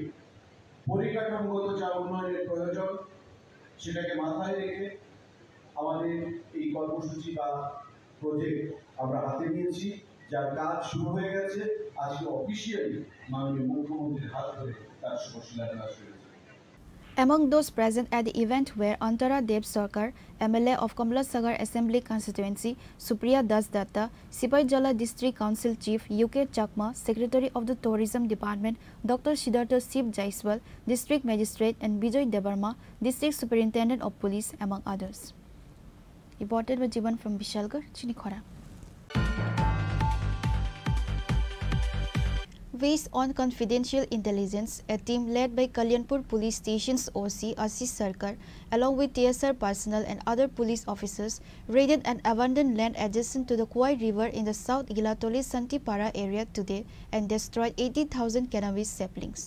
পরিকাঠামোগত যা উন্নয়নের প্রয়োজন, সেটাকে মাথায় রেখে আমাদের এই কর্মসূচি বা প্রজেক্ট আমরা হাতে নিয়েছি, যার কাজ শুরু হয়ে গেছে। আজকে অফিসিয়ালি মাননীয় মুখ্যমন্ত্রীর হাত ধরে তার শুভ শিলান্যাস হয়েছে। Among those present at the event were Antara Dev Sarkar, M L A of Kamlasagar Assembly Constituency, Supriya Das Datta, Sipaijala District Council Chief U K Chakma, Secretary of the Tourism Department, Doctor Siddhartha Shiv Jaiswal, District Magistrate, and Bijoy Debbarma, District Superintendent of Police, among others. Reported by Jiban from Bishalgarh, Chinikhora. Based on confidential intelligence, a team led by Kalyanpur Police Station's O C Ashish Sarkar, along with T S R personnel and other police officers, raided an abandoned land adjacent to the Khowai River in the South Gilatoli Santipara area today and destroyed eighty thousand cannabis saplings.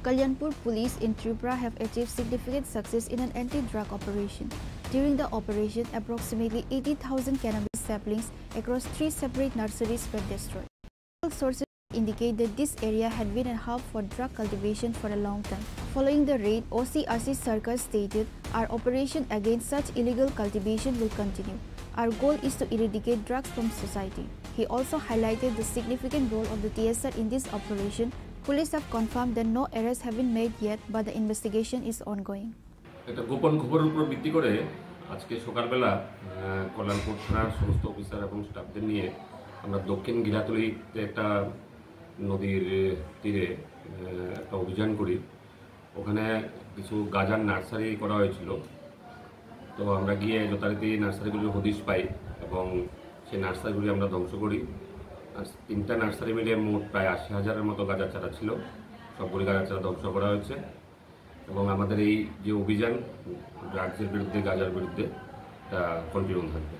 Kalyanpur police in Tripura have achieved significant success in an anti-drug operation. During the operation, approximately eighty thousand cannabis saplings across three separate nurseries were destroyed. Local sources indicate that this area had been a hub for drug cultivation for a long time. Following the raid, O C Ashish Sarkar stated, "Our operation against such illegal cultivation will continue. Our goal is to eradicate drugs from society." He also highlighted the significant role of the T S R in this operation. Police have confirmed that no arrests have been made yet, but the investigation is ongoing. একটা গোপন খবরের উপর ভিত্তি করে আজকে সকালবেলা, আহ, কল্যাণপুর থানার সমস্ত অফিসার এবং স্টাফদের নিয়ে আমরা দক্ষিণ গিলাতলিতে একটা নদীর তীরে, আহ, একটা অভিযান করি। ওখানে কিছু গাঁজার নার্সারি করা হয়েছিল। তো আমরা গিয়ে যথারীতি নার্সারিগুলির হদিশ পাই এবং সেই নার্সারিগুলি আমরা ধ্বংস করি। আর তিনটা নার্সারি মিলে মোট প্রায় আশি হাজারের মতো গাঁজার চারা ছিল। সবগুলি গাঁজার চারা ধ্বংস করা হয়েছে এবং আমাদের এই যে অভিযান ড্রাগসের বিরুদ্ধে, গাঁজার বিরুদ্ধে, এটা কন্টিনিউ থাকবে।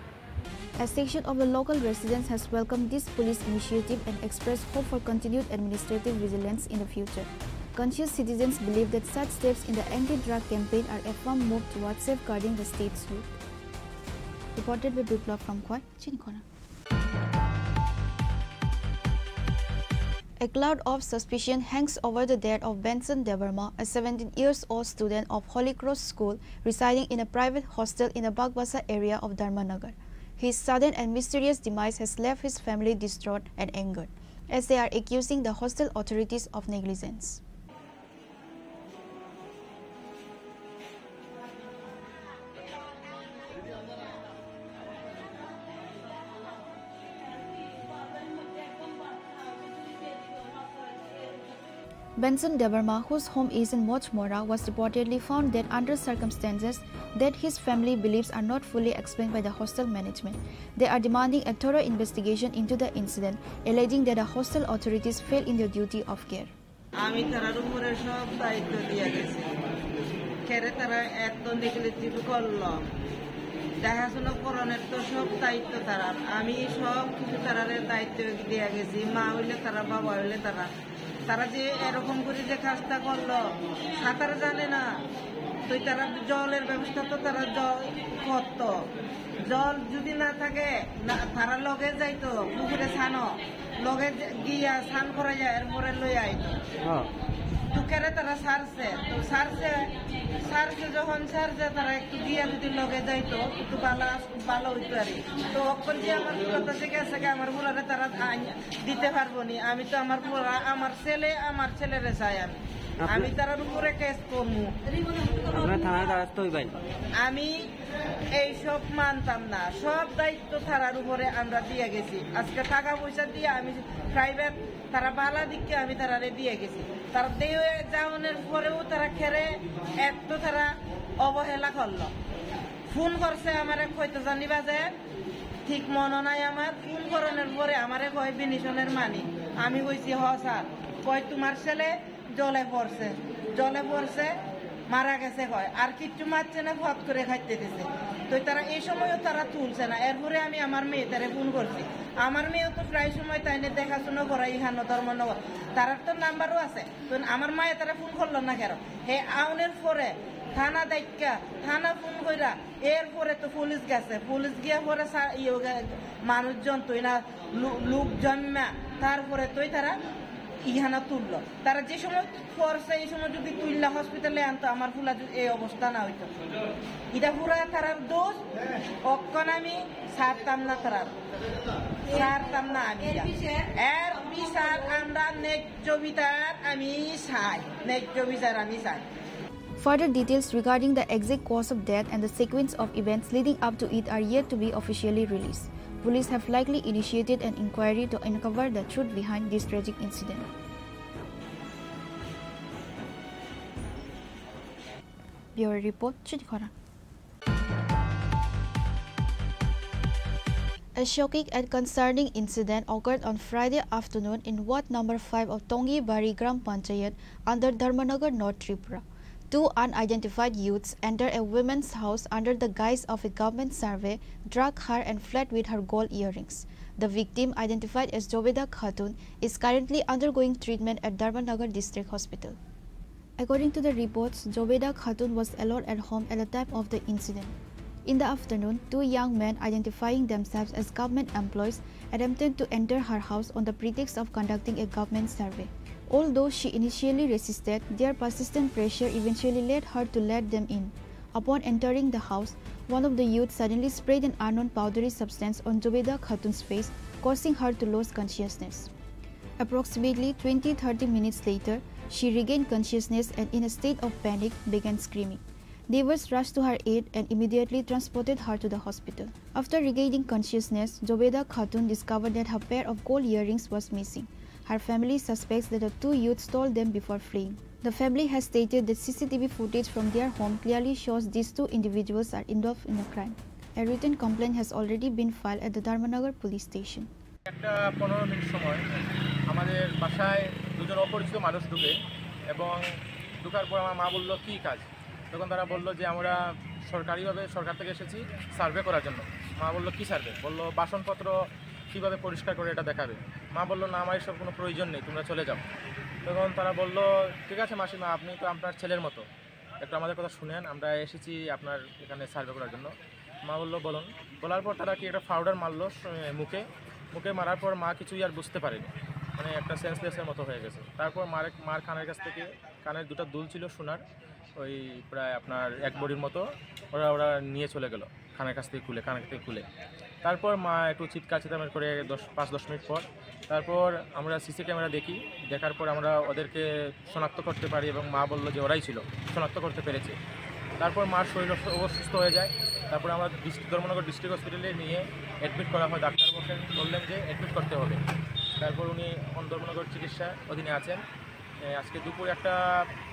A section of the local residents has welcomed this police initiative and expressed hope for continued administrative vigilance in the future. Conscious citizens believe that such steps in the anti-drug campaign are a firm move towards safeguarding the state's youth. Reported by Biplab from Khowai, Chinikhora. A cloud of suspicion hangs over the death of Benson Debbarma, a seventeen years old student of Holy Cross School residing in a private hostel in the Bagbasa area of Dharmanagar. His sudden and mysterious demise has left his family distraught and angered, as they are accusing the hostel authorities of negligence. Benson Debbarma, whose home is in Mochmora, was reportedly found dead under circumstances that his family believes are not fully explained by the hostel management. They are demanding a thorough investigation into the incident, alleging that the hostel authorities failed in their duty of care. আমি তারার উপরে সব দায়িত্ব দিয়ে গেছি। কেরে তারা এত নেগলিজেন্ট করলো, দেখাশোনা করানোর তো সব দায়িত্ব তারার। আমি সব কিছু তারারে দায়িত্ব দিয়ে গেছি। মা হইলে তারা, বাবা হইলে তারা। তারা যে এরকম করে যে কাজটা করলো, সাঁতার জানে না, তো তারা জলের ব্যবস্থা তো তারা জল করতো। জল যদি না থাকে, না, তারা লগে যাইতো পুকুরে ছানো, লগে যে-, গিয়া স্নান করা যায়, এরপরে লই আইতো। হ্যাঁ। তো কেরে তারা সারছে, তো সারছে, সারছে যখন সারছে, তারা একটু গিয়া যদি লগে যাইতো, একটু ভালো, ভালো হইতো আর কি। তো অখন যে আমার কথা ঠিক আছে, আমার বুড়ারে তারা আইন দিতে পারবো নি। আমি তো আমার বুড়া, আমার ছেলে, আমার ছেলেরে চাই আমি। আপনি আমি তারার উপরে কেস করবো। আপনার থানায় দ্বারস্থ হইবেন। আমি এইসব মানতাম না, সব দায়িত্ব তারার উপরে আমরা দিয়ে গেছি। আজকে টাকা পয়সা দিয়ে আমি প্রাইভেট, তারা বালা দিকে আমি তারারে দিয়ে গেছি। তারা দিয়ে যাওয়ানোর পরেও তারা খেরে এত তারা অবহেলা করলো। ফোন করছে আমারে কইতো জানি বাজে, ঠিক মনে নাই আমার। ফোন করানোর পরে আমারে কয় বিনিশনের মানি। আমি কইছি, "হ স্যার।" কয়, "তোমার ছেলে জলে পড়ছে, জলে পড়ছে, মারা গেছে," কয়। আর কিচ্ছু মারছে না, ফট করে খাইতে দিছে। তো তারা এই সময়ও তারা তুলছে না। এরপরে আমি আমার মেয়ে তারে ফোন করছি। আমার মেয়েও তো প্রায় সময় তাই নিয়ে দেখাশোনা করা, ইহানো ধর্মনগর। তারার তো নাম্বারও আছে। তো আমার মায়ে তারা ফোন করলো না কেন? হে আউনের পরে থানা ডাইক্কা, থানা ফোন কইরা, এরপরে তো পুলিশ গেছে, পুলিশ গিয়া পরে সা-, ইয়ে গে-, মানুষজন তুই না, লু-, লোকজন না, তারপরে তুই তারা ইহানা তুললো। তারা যে সময় পড়ছে, এই সময় যদি তুললা হসপিটালে আনতো, আমার ফুলা যদি এই অবস্থা না হইতো। এটা পুরা তারার দোষ, অক্ষণ আমি ছাড়তাম না তারার, ছাড়তাম না আমি এটা। এর বিচার আমরা ন্যায্য বিচার আমি চাই, ন্যায্য বিচার আমি চাই। Further details regarding the exact cause of death and the sequence of events leading up to it are yet to be officially released. Police have likely initiated an inquiry to uncover the truth behind this tragic incident. Bureau Report, Chini Khorang. A shocking and concerning incident occurred on Friday afternoon in Ward number five of Tongibari Gram Panchayat under Dharmanagar, North Tripura. Two unidentified youths entered a woman's house under the guise of a government survey, drug her and fled with her gold earrings. The victim, identified as Jobeda Khatun, is currently undergoing treatment at Dharmanagar District Hospital. According to the reports, Jobeda Khatun was alone at home at the time of the incident. In the afternoon, two young men identifying themselves as government employees attempted to enter her house on the pretext of conducting a government survey. Although she initially resisted, their persistent pressure eventually led her to let them in. Upon entering the house, one of the youths suddenly sprayed an unknown powdery substance on Jobeda Khatun's face, causing her to lose consciousness. Approximately twenty thirty minutes later, she regained consciousness and, in a state of panic, began screaming. Neighbors rushed to her aid and immediately transported her to the hospital. After regaining consciousness, Jobeda Khatun discovered that her pair of gold earrings was missing. Her family suspects that the two youths stole them before fleeing. The family has stated that C C T V footage from their home clearly shows these two individuals are involved in the crime. A written complaint has already been filed at the Dharmanagar police station. একটা পনেরো মিনিট সময় আমাদের বাসায় দুজন অপরিচিত মানুষ ঢুকে এবং ঢুকার পর আমার মা বলল, "কী কাজ?" তখন তারা বলল যে, "আমরা সরকারিভাবে সরকার থেকে এসেছি সার্ভে করার জন্য।" মা বলল, "কী সার্ভে?" বলল, "বাসনপত্র কীভাবে পরিষ্কার করে এটা দেখাবে।" মা বলল, "না, আমার এসব কোনো প্রয়োজন নেই, তোমরা চলে যাও।" তখন তারা বলল, "ঠিক আছে মাসিমা, আপনি তো আপনার ছেলের মতো, একটু আমাদের কথা শুনেন, আমরা এসেছি আপনার এখানে সার্ভে করার জন্য।" মা বলল, "বলুন।" বলার পর তারা কি একটা পাউডার মারলো স-, মুখে, মুখে মারার পর মা কিছুই আর বুঝতে পারেনি, মানে একটা সেন্সলেসের মতো হয়ে গেছে। তারপর মার, মার কানের কাছ থেকে, কানের দুটো দুল ছিল সোনার, ওই প্রায় আপনার এক ভরির মতো, ওরা, ওরা নিয়ে চলে গেল কানের কাছ থেকে খুলে, কানের থেকে খুলে। তারপর মা একটু চিৎকার চেঁচামেচি করে দশ, পাঁচ দশ মিনিট পর, তারপর আমরা সিসি ক্যামেরা দেখি, দেখার পর আমরা ওদেরকে শনাক্ত করতে পারি এবং মা বলল যে ওরাই ছিল, শনাক্ত করতে পেরেছে। তারপর মার শরীর অস-, অসুস্থ হয়ে যায়। তারপর আমরা ডিস-, ধর্মনগর ডিস্ট্রিক্ট হসপিটালে নিয়ে অ্যাডমিট করা হয়। ডাক্তার বললেন, বললেন যে অ্যাডমিট করতে হবে। তারপর উনি এখন ধর্মনগর চিকিৎসা অধীনে আছেন। এ, আজকে দুপুর একটা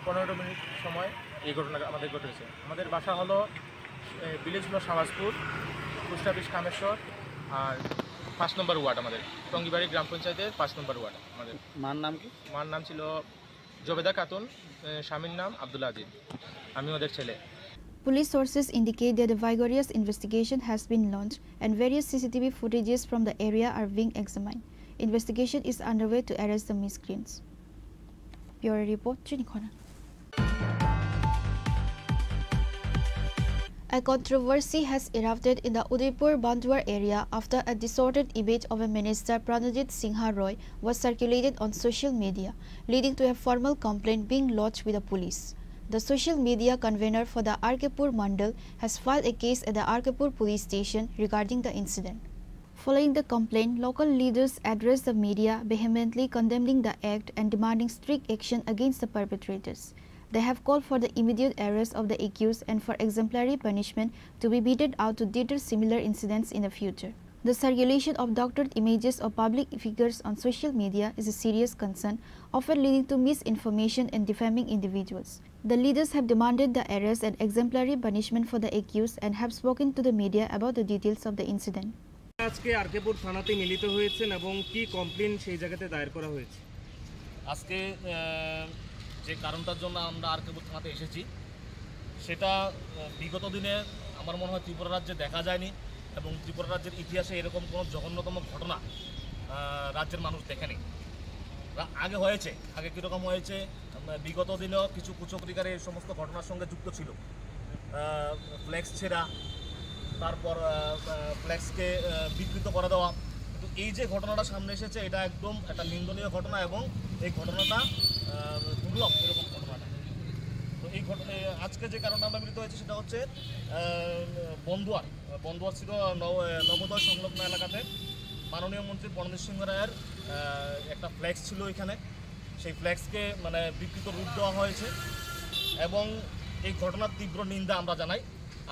পনেরো মিনিট সময় এই ঘটনা আমাদের ঘটেছে। আমাদের বাসা হলো, এ, ভিলেজ হলো শাহবাজপুর, পোস্ট অফিস কামেশ্বর, আর পাঁচ নম্বর ওয়ার্ড আমাদের, টঙ্গিবাড়ি গ্রাম পঞ্চায়েতের পাঁচ নম্বর ওয়ার্ড আমাদের। মার নাম কি? মার নাম ছিল জবেদা খাতুন, এ, স্বামীর নাম আব্দুল আজিজ। আমি ওদের ছেলে। Police sources indicate that a vigorous investigation has been launched and various C C T V footages from the area are being examined. Investigation is underway to arrest the miscreants. Bureau report, Chinikhona. A controversy has erupted in the Udaipur Banduar area after a distorted image of a minister, Pranajit Singha Roy, was circulated on social media, leading to a formal complaint being lodged with the police. The social media convener for the R K Pur Mandal has filed a case at the R K Pur police station regarding the incident. Following the complaint, local leaders addressed the media, vehemently condemning the act and demanding strict action against the perpetrators. They have called for the immediate arrest of the accused and for exemplary punishment to be meted out to deter similar incidents in the future. The circulation of doctored images of public figures on social media is a serious concern, often leading to misinformation and defaming individuals. The leaders have demanded the arrest and exemplary punishment for the accused and have spoken to the media about the details of the incident. আজকে আরকেপুর থানাতে মিলিত হয়েছেন এবং কি কমপ্লেন সেই জায়গাতে দায়ের করা হয়েছে? আজকে, আহ, যে কারণটার জন্য আমরা আরকেপুর থানাতে এসেছি, সেটা, আহ, বিগত দিনে আমার মনে হয় ত্রিপুরা রাজ্যে দেখা যায়নি এবং ত্রিপুরা রাজ্যের ইতিহাসে এরকম কোনো জঘন্যতম ঘটনা, আহ, রাজ্যের মানুষ দেখেনি। রা-, আগে হয়েছে, আগে কীরকম হয়েছে, আহ, বিগত দিনেও কিছু কুচক্রীকারী এই সমস্ত ঘটনার সঙ্গে যুক্ত ছিল। আহ, ফ্লেক্স ছেঁড়া, তারপর, আহ, আহ, ফ্লেক্সকে, আহ, বিকৃত করে দেওয়া। কিন্তু এই যে ঘটনাটা সামনে এসেছে, এটা একদম একটা নিন্দনীয় ঘটনা এবং এই ঘটনাটা, আহ, দুর্লভ এরকম ঘটনাটা। তো এই ঘট-, এ, আজকে যে কারণে আমরা মিলিত হয়েছি সেটা হচ্ছে, আহ, বন্দুয়ার, বন্দুয়ার ছিল নব-, আহ, নবোদয় সংলগ্ন এলাকাতে মাননীয় মন্ত্রী প্রণজিৎ সিংহ রায়ের, আহ, একটা ফ্লেক্স ছিল এখানে। সেই ফ্লেক্সকে মানে বিকৃত রূপ দেওয়া হয়েছে এবং এই ঘটনার তীব্র নিন্দা আমরা জানাই।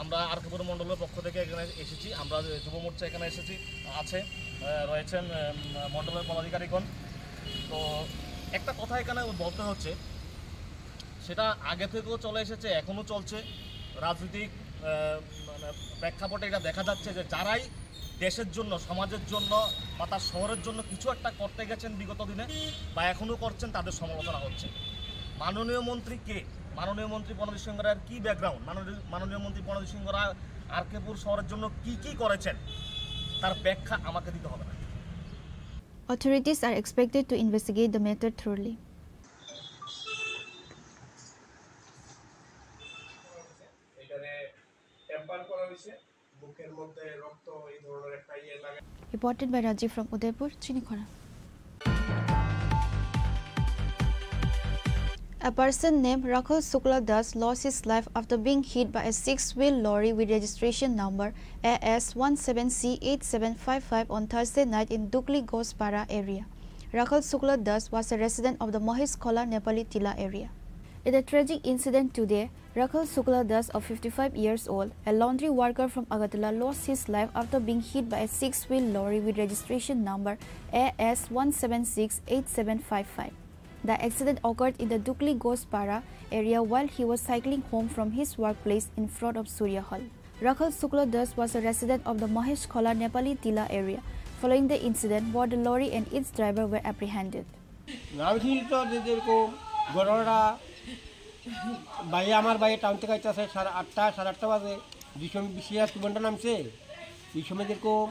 আমরা আরকেপুর মণ্ডলের পক্ষ থেকে এখানে এসেছি, আমরা যুব মোর্চা এখানে এসেছি, আছে, আহ, রয়েছেন, আহ, মণ্ডলের পদাধিকারীগণ। তো একটা কথা এখানে বলতে হচ্ছে, সেটা আগে থেকেও চলে এসেছে, এখনও চলছে। রাজনৈতিক, আহ, মানে প্রেক্ষাপটে এটা দেখা যাচ্ছে যে যারাই দেশের জন্য, সমাজের জন্য বা তার শহরের জন্য কিছু একটা করতে গেছেন বিগত দিনে বা এখনও করছেন, তাদের সমালোচনা হচ্ছে। মাননীয় মন্ত্রী কে? মাননীয় মন্ত্রী প্রণজিৎ সিংহ রায়ের কী ব্যাকগ্রাউন্ড? মাননীয়, মাননীয় মন্ত্রী প্রণজিৎ সিংহ রায় আরকেপুর শহরের জন্য কী কী করেছেন, তার ব্যাখ্যা আমাকে দিতে হবে না। Authorities are expected to investigate the matter thoroughly. এখানে টেম্পার করা হয়েছে, মুখের মধ্যে রক্ত, এই ধরনের একটা ইয়ে লাগা। Reported by Rajiv from Udaipur, Chinikhona. A person named Rakhal Shukla Das lost his life after being hit by a six-wheel lorry with registration number A S one seven C eight seven five five on Thursday night in Dukli Gospara area. Rakhal Shukla Das was a resident of the Mahesh Khola Nepali Tila area. In a tragic incident today, Rakhal Shukla Das, of fifty-five years old, a laundry worker from Agartala, lost his life after being hit by a six-wheel lorry with registration number A S one seven six eight seven five five. The accident occurred in the Dukli Gospara area while he was cycling home from his workplace in front of Surya Hall. Rakhal Shukla Das was a resident of the Mahesh Khola Nepali Tila area. Following the incident, both the lorry and its driver were apprehended. আমি শুনি তো যে যেরকম ঘটনাটা ভাই, আমার ভাই টাউন থেকে আইতেছে সাড়ে আটটা, সাড়ে আটটা বাজে, যে সময় বিশ হাজার তুমনটা নামছে, এই সময় যেরকম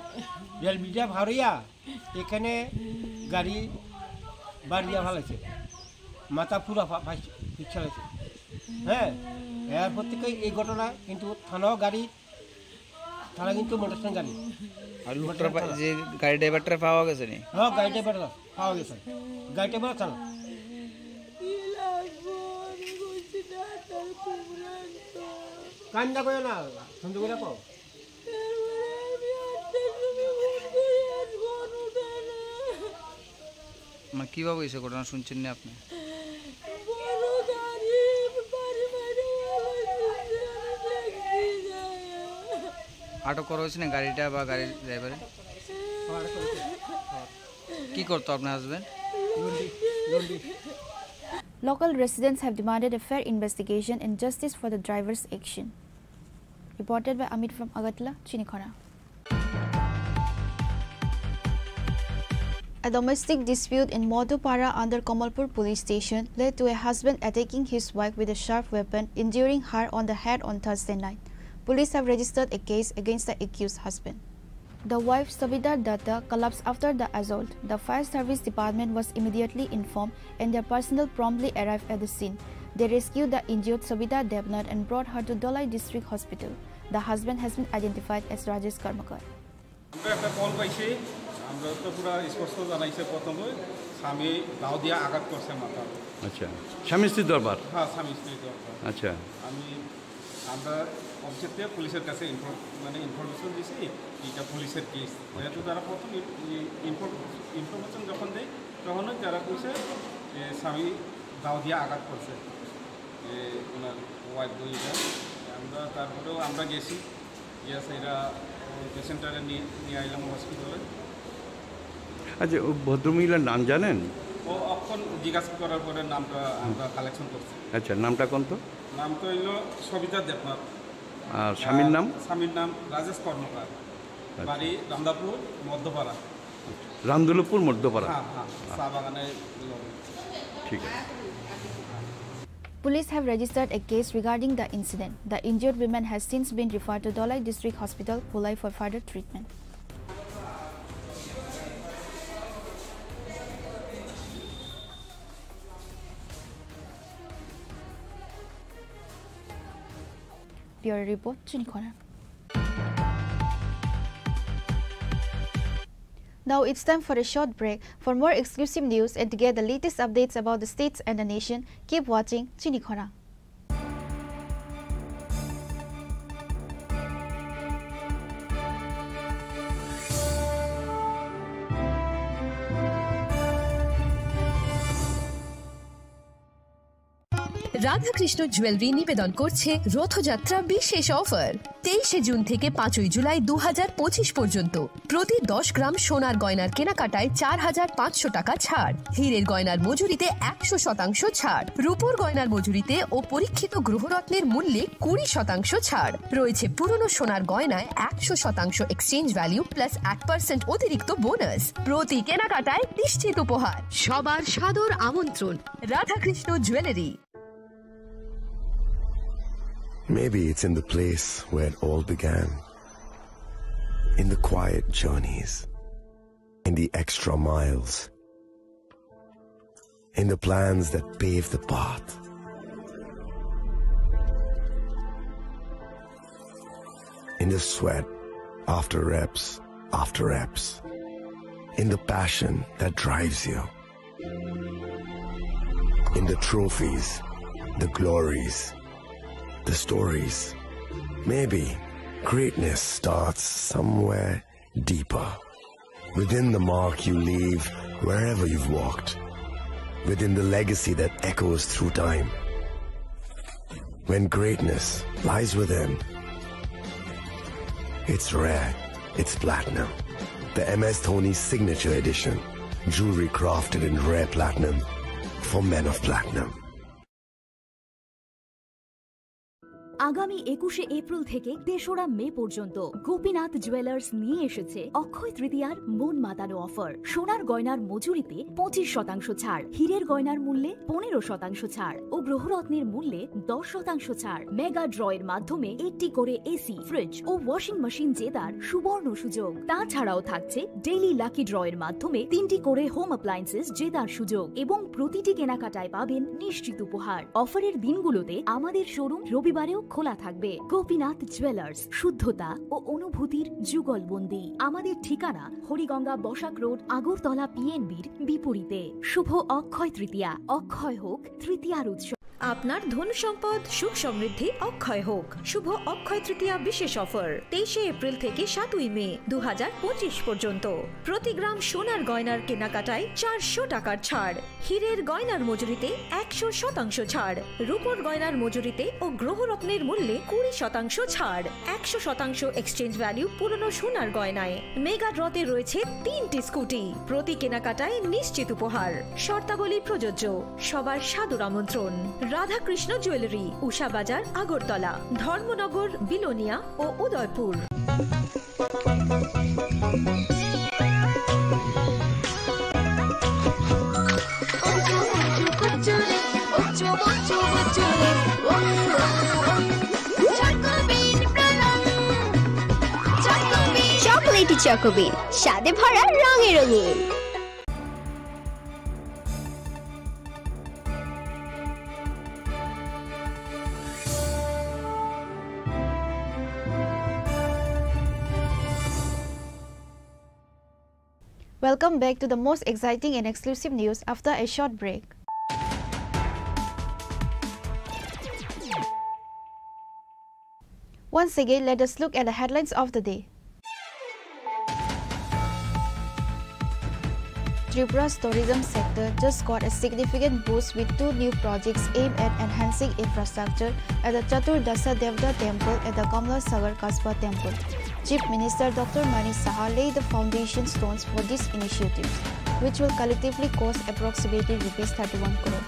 রেল ব্রিজটা ভারিয়া এখানে গাড়ি বাড়িয়া ফালাইছে, মাথা পুরা ফা-, ফাইস-, ফিক্স ফালাইছে। হ্যাঁ, এরপর থেকে এই ঘটনা কিন্তু থানাও গাড়ি, থানা কিন্তু মোটরসাইকেল গাড়ি। আর লোকটার পা-, যে গাড়ি ড্রাইভারটা পাওয়া গেছে নি? হ্যাঁ, গাড়ি ড্রাইভার পাওয়া গেছে, গাড়ি ড্রাইভার চালা। কান্দা করে না, সহ্য করে রাখো। মানে কিভাবে হয়েছে ঘটনা শুনছেন না আপনি? আটক করা হয়েছে না গাড়িটা বা গাড়ির ড্রাইভারে? কি করতো আপনার husband? Laundry, laundry. Local residents have demanded a fair investigation and justice for the driver's action. Reported by Amit from Agartala, Chinikhona. A domestic dispute in Modhupara under Kamalpur police station led to a husband attacking his wife with a sharp weapon, injuring her on the head on Thursday night. Police have registered a case against the accused husband. The wife, Sabita Datta, collapsed after the assault. The fire service department was immediately informed and their personnel promptly arrived at the scene. They rescued the injured Sabita Debnath and brought her to Dholai District Hospital. The husband has been identified as Rajesh Karmakar. আমরা একটা কল পাইছি, আমরা তো পুরা স্পষ্ট জানাইছে প্রথমে, স্বামী দাও দিয়া আঘাত করছে মাথা। আচ্ছা, স্বামী স্ত্রীর দরবার? হ্যাঁ, স্বামী স্ত্রীর দরবার। আচ্ছা। আমি, আমরা অফিসের থেকে পুলিশের কাছে ইনফর-, মানে ইনফরমেশন দিছি, এটা পুলিশের কেস। যেহেতু তারা প্রথম ই-, ই-, ইনফর-, ইনফরমেশন যখন দেয়, তখনই তারা কইছে যে স্বামী দাও দিয়া আঘাত করছে, যে ওনার ওয়াইফ বইটা। আমরা তারপরেও আমরা গেছি, গিয়া সেটা পেশেন্টটারে নিয়ে, নিয়ে আইলাম হসপিটালে। আচ্ছা, ও ভদ্রমহিলার নাম জানেন? ও এখন জিজ্ঞাসা করার পরে নামটা আমরা কালেকশন করছি। আচ্ছা, নামটা কোন তো? নাম তো হইলো সবিতা দেবনাথ। আর স্বামীর আর নাম? স্বামীর নাম রাজেশ কর্মকার। আচ্ছা। বাড়ি রামদাপুর মধ্যপাড়া। রামদুলপুর মধ্যপাড়া। হ্যাঁ, হ্যাঁ, চা বাগানের লগে। ঠিক আছে। Police have registered a case regarding the incident. The injured woman has since been referred to Dholai District Hospital, Bhulai for further treatment. Bureau Report, Chinikhona. Now it's time for a short break. For more exclusive news and to get the latest updates about the states and the nation, keep watching Chinikhona. Radhakrishna jewellery নিবেদন করছে রথযাত্রা বিশেষ অফার। তেইশে জুন থেকে পাঁচই জুলাই দু হাজার পঁচিশ পর্যন্ত প্রতি দশ গ্রাম সোনার গয়নার কেনাকাটায় চার হাজার পাঁচশো টাকা ছাড়, হীরের গয়নার মজুরিতে একশো শতাংশ ছাড়, রূপোর গয়নার মজুরিতে ও পরীক্ষিত গ্রহরত্নের মূল্যে কুড়ি শতাংশ ছাড়। রয়েছে পুরনো সোনার গয়নায় একশো শতাংশ এক্সচেঞ্জ ভ্যালু প্লাস এক পার্সেন্ট অতিরিক্ত বোনাস। প্রতি কেনাকাটায় নিশ্চিত উপহার। সবার সাদর আমন্ত্রণ Radhakrishna jewellery. Maybe it's in the place where it all began. In the quiet journeys. In the extra miles. In the plans that pave the path. In the sweat after reps after reps. In the passion that drives you. In the trophies, the glories, the stories. Maybe greatness starts somewhere deeper. Within the mark you leave wherever you've walked. Within the legacy that echoes through time. When greatness lies within, it's rare, it's platinum. The M S Dhoni Signature Edition. Jewelry crafted in rare platinum for men of platinum. আগামী একুশে এপ্রিল থেকে তেসরা মে পর্যন্ত গোপীনাথ জুয়েলার্স নিয়ে এসেছে অক্ষয় তৃতীয়ার মন মাতানো অফার। সোনার গয়নার মজুরিতে পঁচিশ শতাংশ ছাড়, হীরের গয়নার মূল্যে পনেরো শতাংশ ছাড় ও গ্রহরত্নের মূল্যে দশ শতাংশ ছাড়। মেগা ড্রয়ের মাধ্যমে একটি করে এসি, ফ্রিজ ও ওয়াশিং মেশিন জেতার সুবর্ণ সুযোগ। তাছাড়াও থাকছে ডেইলি লাকি ড্রয়ের মাধ্যমে তিনটি করে হোম অ্যাপ্লায়েন্সেস জেতার সুযোগ এবং প্রতিটি কেনাকাটায় পাবেন নিশ্চিত উপহার। অফারের দিনগুলোতে আমাদের শোরুম রবিবারেও খোলা থাকবে। গোপীনাথ জুয়েলার্স, শুদ্ধতা ও অনুভূতির যুগলবন্দি। আমাদের ঠিকানা হরিগঙ্গা বসাক রোড, আগরতলা পিএনবির বিপরীতে। শুভ অক্ষয় তৃতীয়া, অক্ষয় হোক তৃতীয়ার উৎসব। আপনার ধন সম্পদ সুখ সমৃদ্ধি অক্ষয় হোক। শুভ অক্ষয় তৃতীয়া বিশেষ অফার তেইশে এপ্রিল থেকে সাতই মে দু হাজার পঁচিশ পর্যন্ত। প্রতি গ্রাম সোনার গয়নার কেনাকাটায় চারশো টাকার ছাড়, হীরের গয়নার মজুরিতে একশো শতাংশ ছাড়, রূপোর গয়নার মজুরিতে ও গ্রহরত্নের মূল্যে কুড়ি শতাংশ ছাড়, একশো শতাংশ এক্সচেঞ্জ ভ্যালু পুরনো সোনার গয়নায়। মেগা ড্রতে রয়েছে তিনটি স্কুটি, প্রতি কেনাকাটায় নিশ্চিত উপহার। শর্তাবলী প্রযোজ্য। সবার সাদর আমন্ত্রণ। রাধাকৃষ্ণ জুয়েলারি, উষা বাজার, আগরতলা, ধর্মনগর, বিলোনিয়া ও উদয়পুর। চকোলেটি চকোবিন, স্বাদে ভরা, রঙে রঙিন। Welcome back to the most exciting and exclusive news after a short break. Once again, let us look at the headlines of the day. Tripura's tourism sector just got a significant boost with two new projects aimed at enhancing infrastructure at the Chatur Dasha Devata Temple and the Kamla Sagar Kasba Temple. Chief Minister Doctor Manik Saha laid the foundation stones for these initiatives, which will collectively cost approximately rupees thirty-one crore.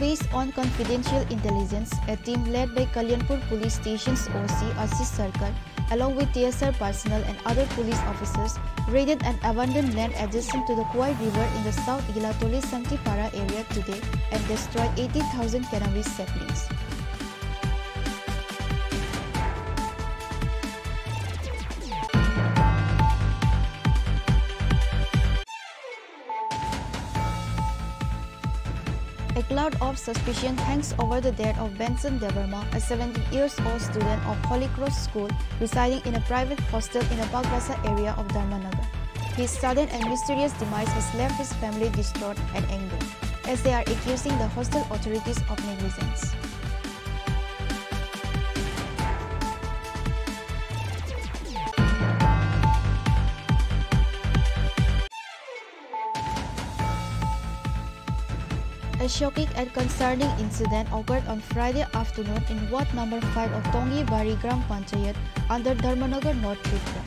Based on confidential intelligence, a team led by Kalyanpur Police Station's O C Ashish Sarkar, along with T S R personnel and other police officers, raided an abandoned land adjacent to the Khowai River in the South Gilatoli Santipara area today and destroyed eighty thousand cannabis saplings. A cloud of suspicion hangs over the death of Benson Debbarma, a seventeen years old student of Holy Cross School residing in a private hostel in the Bagbasa area of Dharmanagar. His sudden and mysterious demise has left his family distraught and angry, as they are accusing the hostel authorities of negligence. A shocking and concerning incident occurred on Friday afternoon in Ward number five of Tongi Bari Gram Panchayat under Dharmanagar, North Tripura.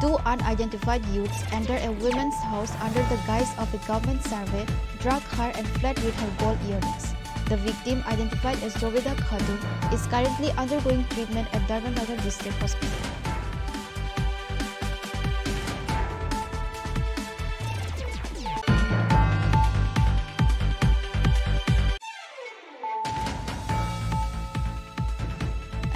Two unidentified youths entered a woman's house under the guise of a government survey, drugged her and fled with her gold earrings. The victim, identified as Zobeda Khatun, is currently undergoing treatment at Dharmanagar District Hospital.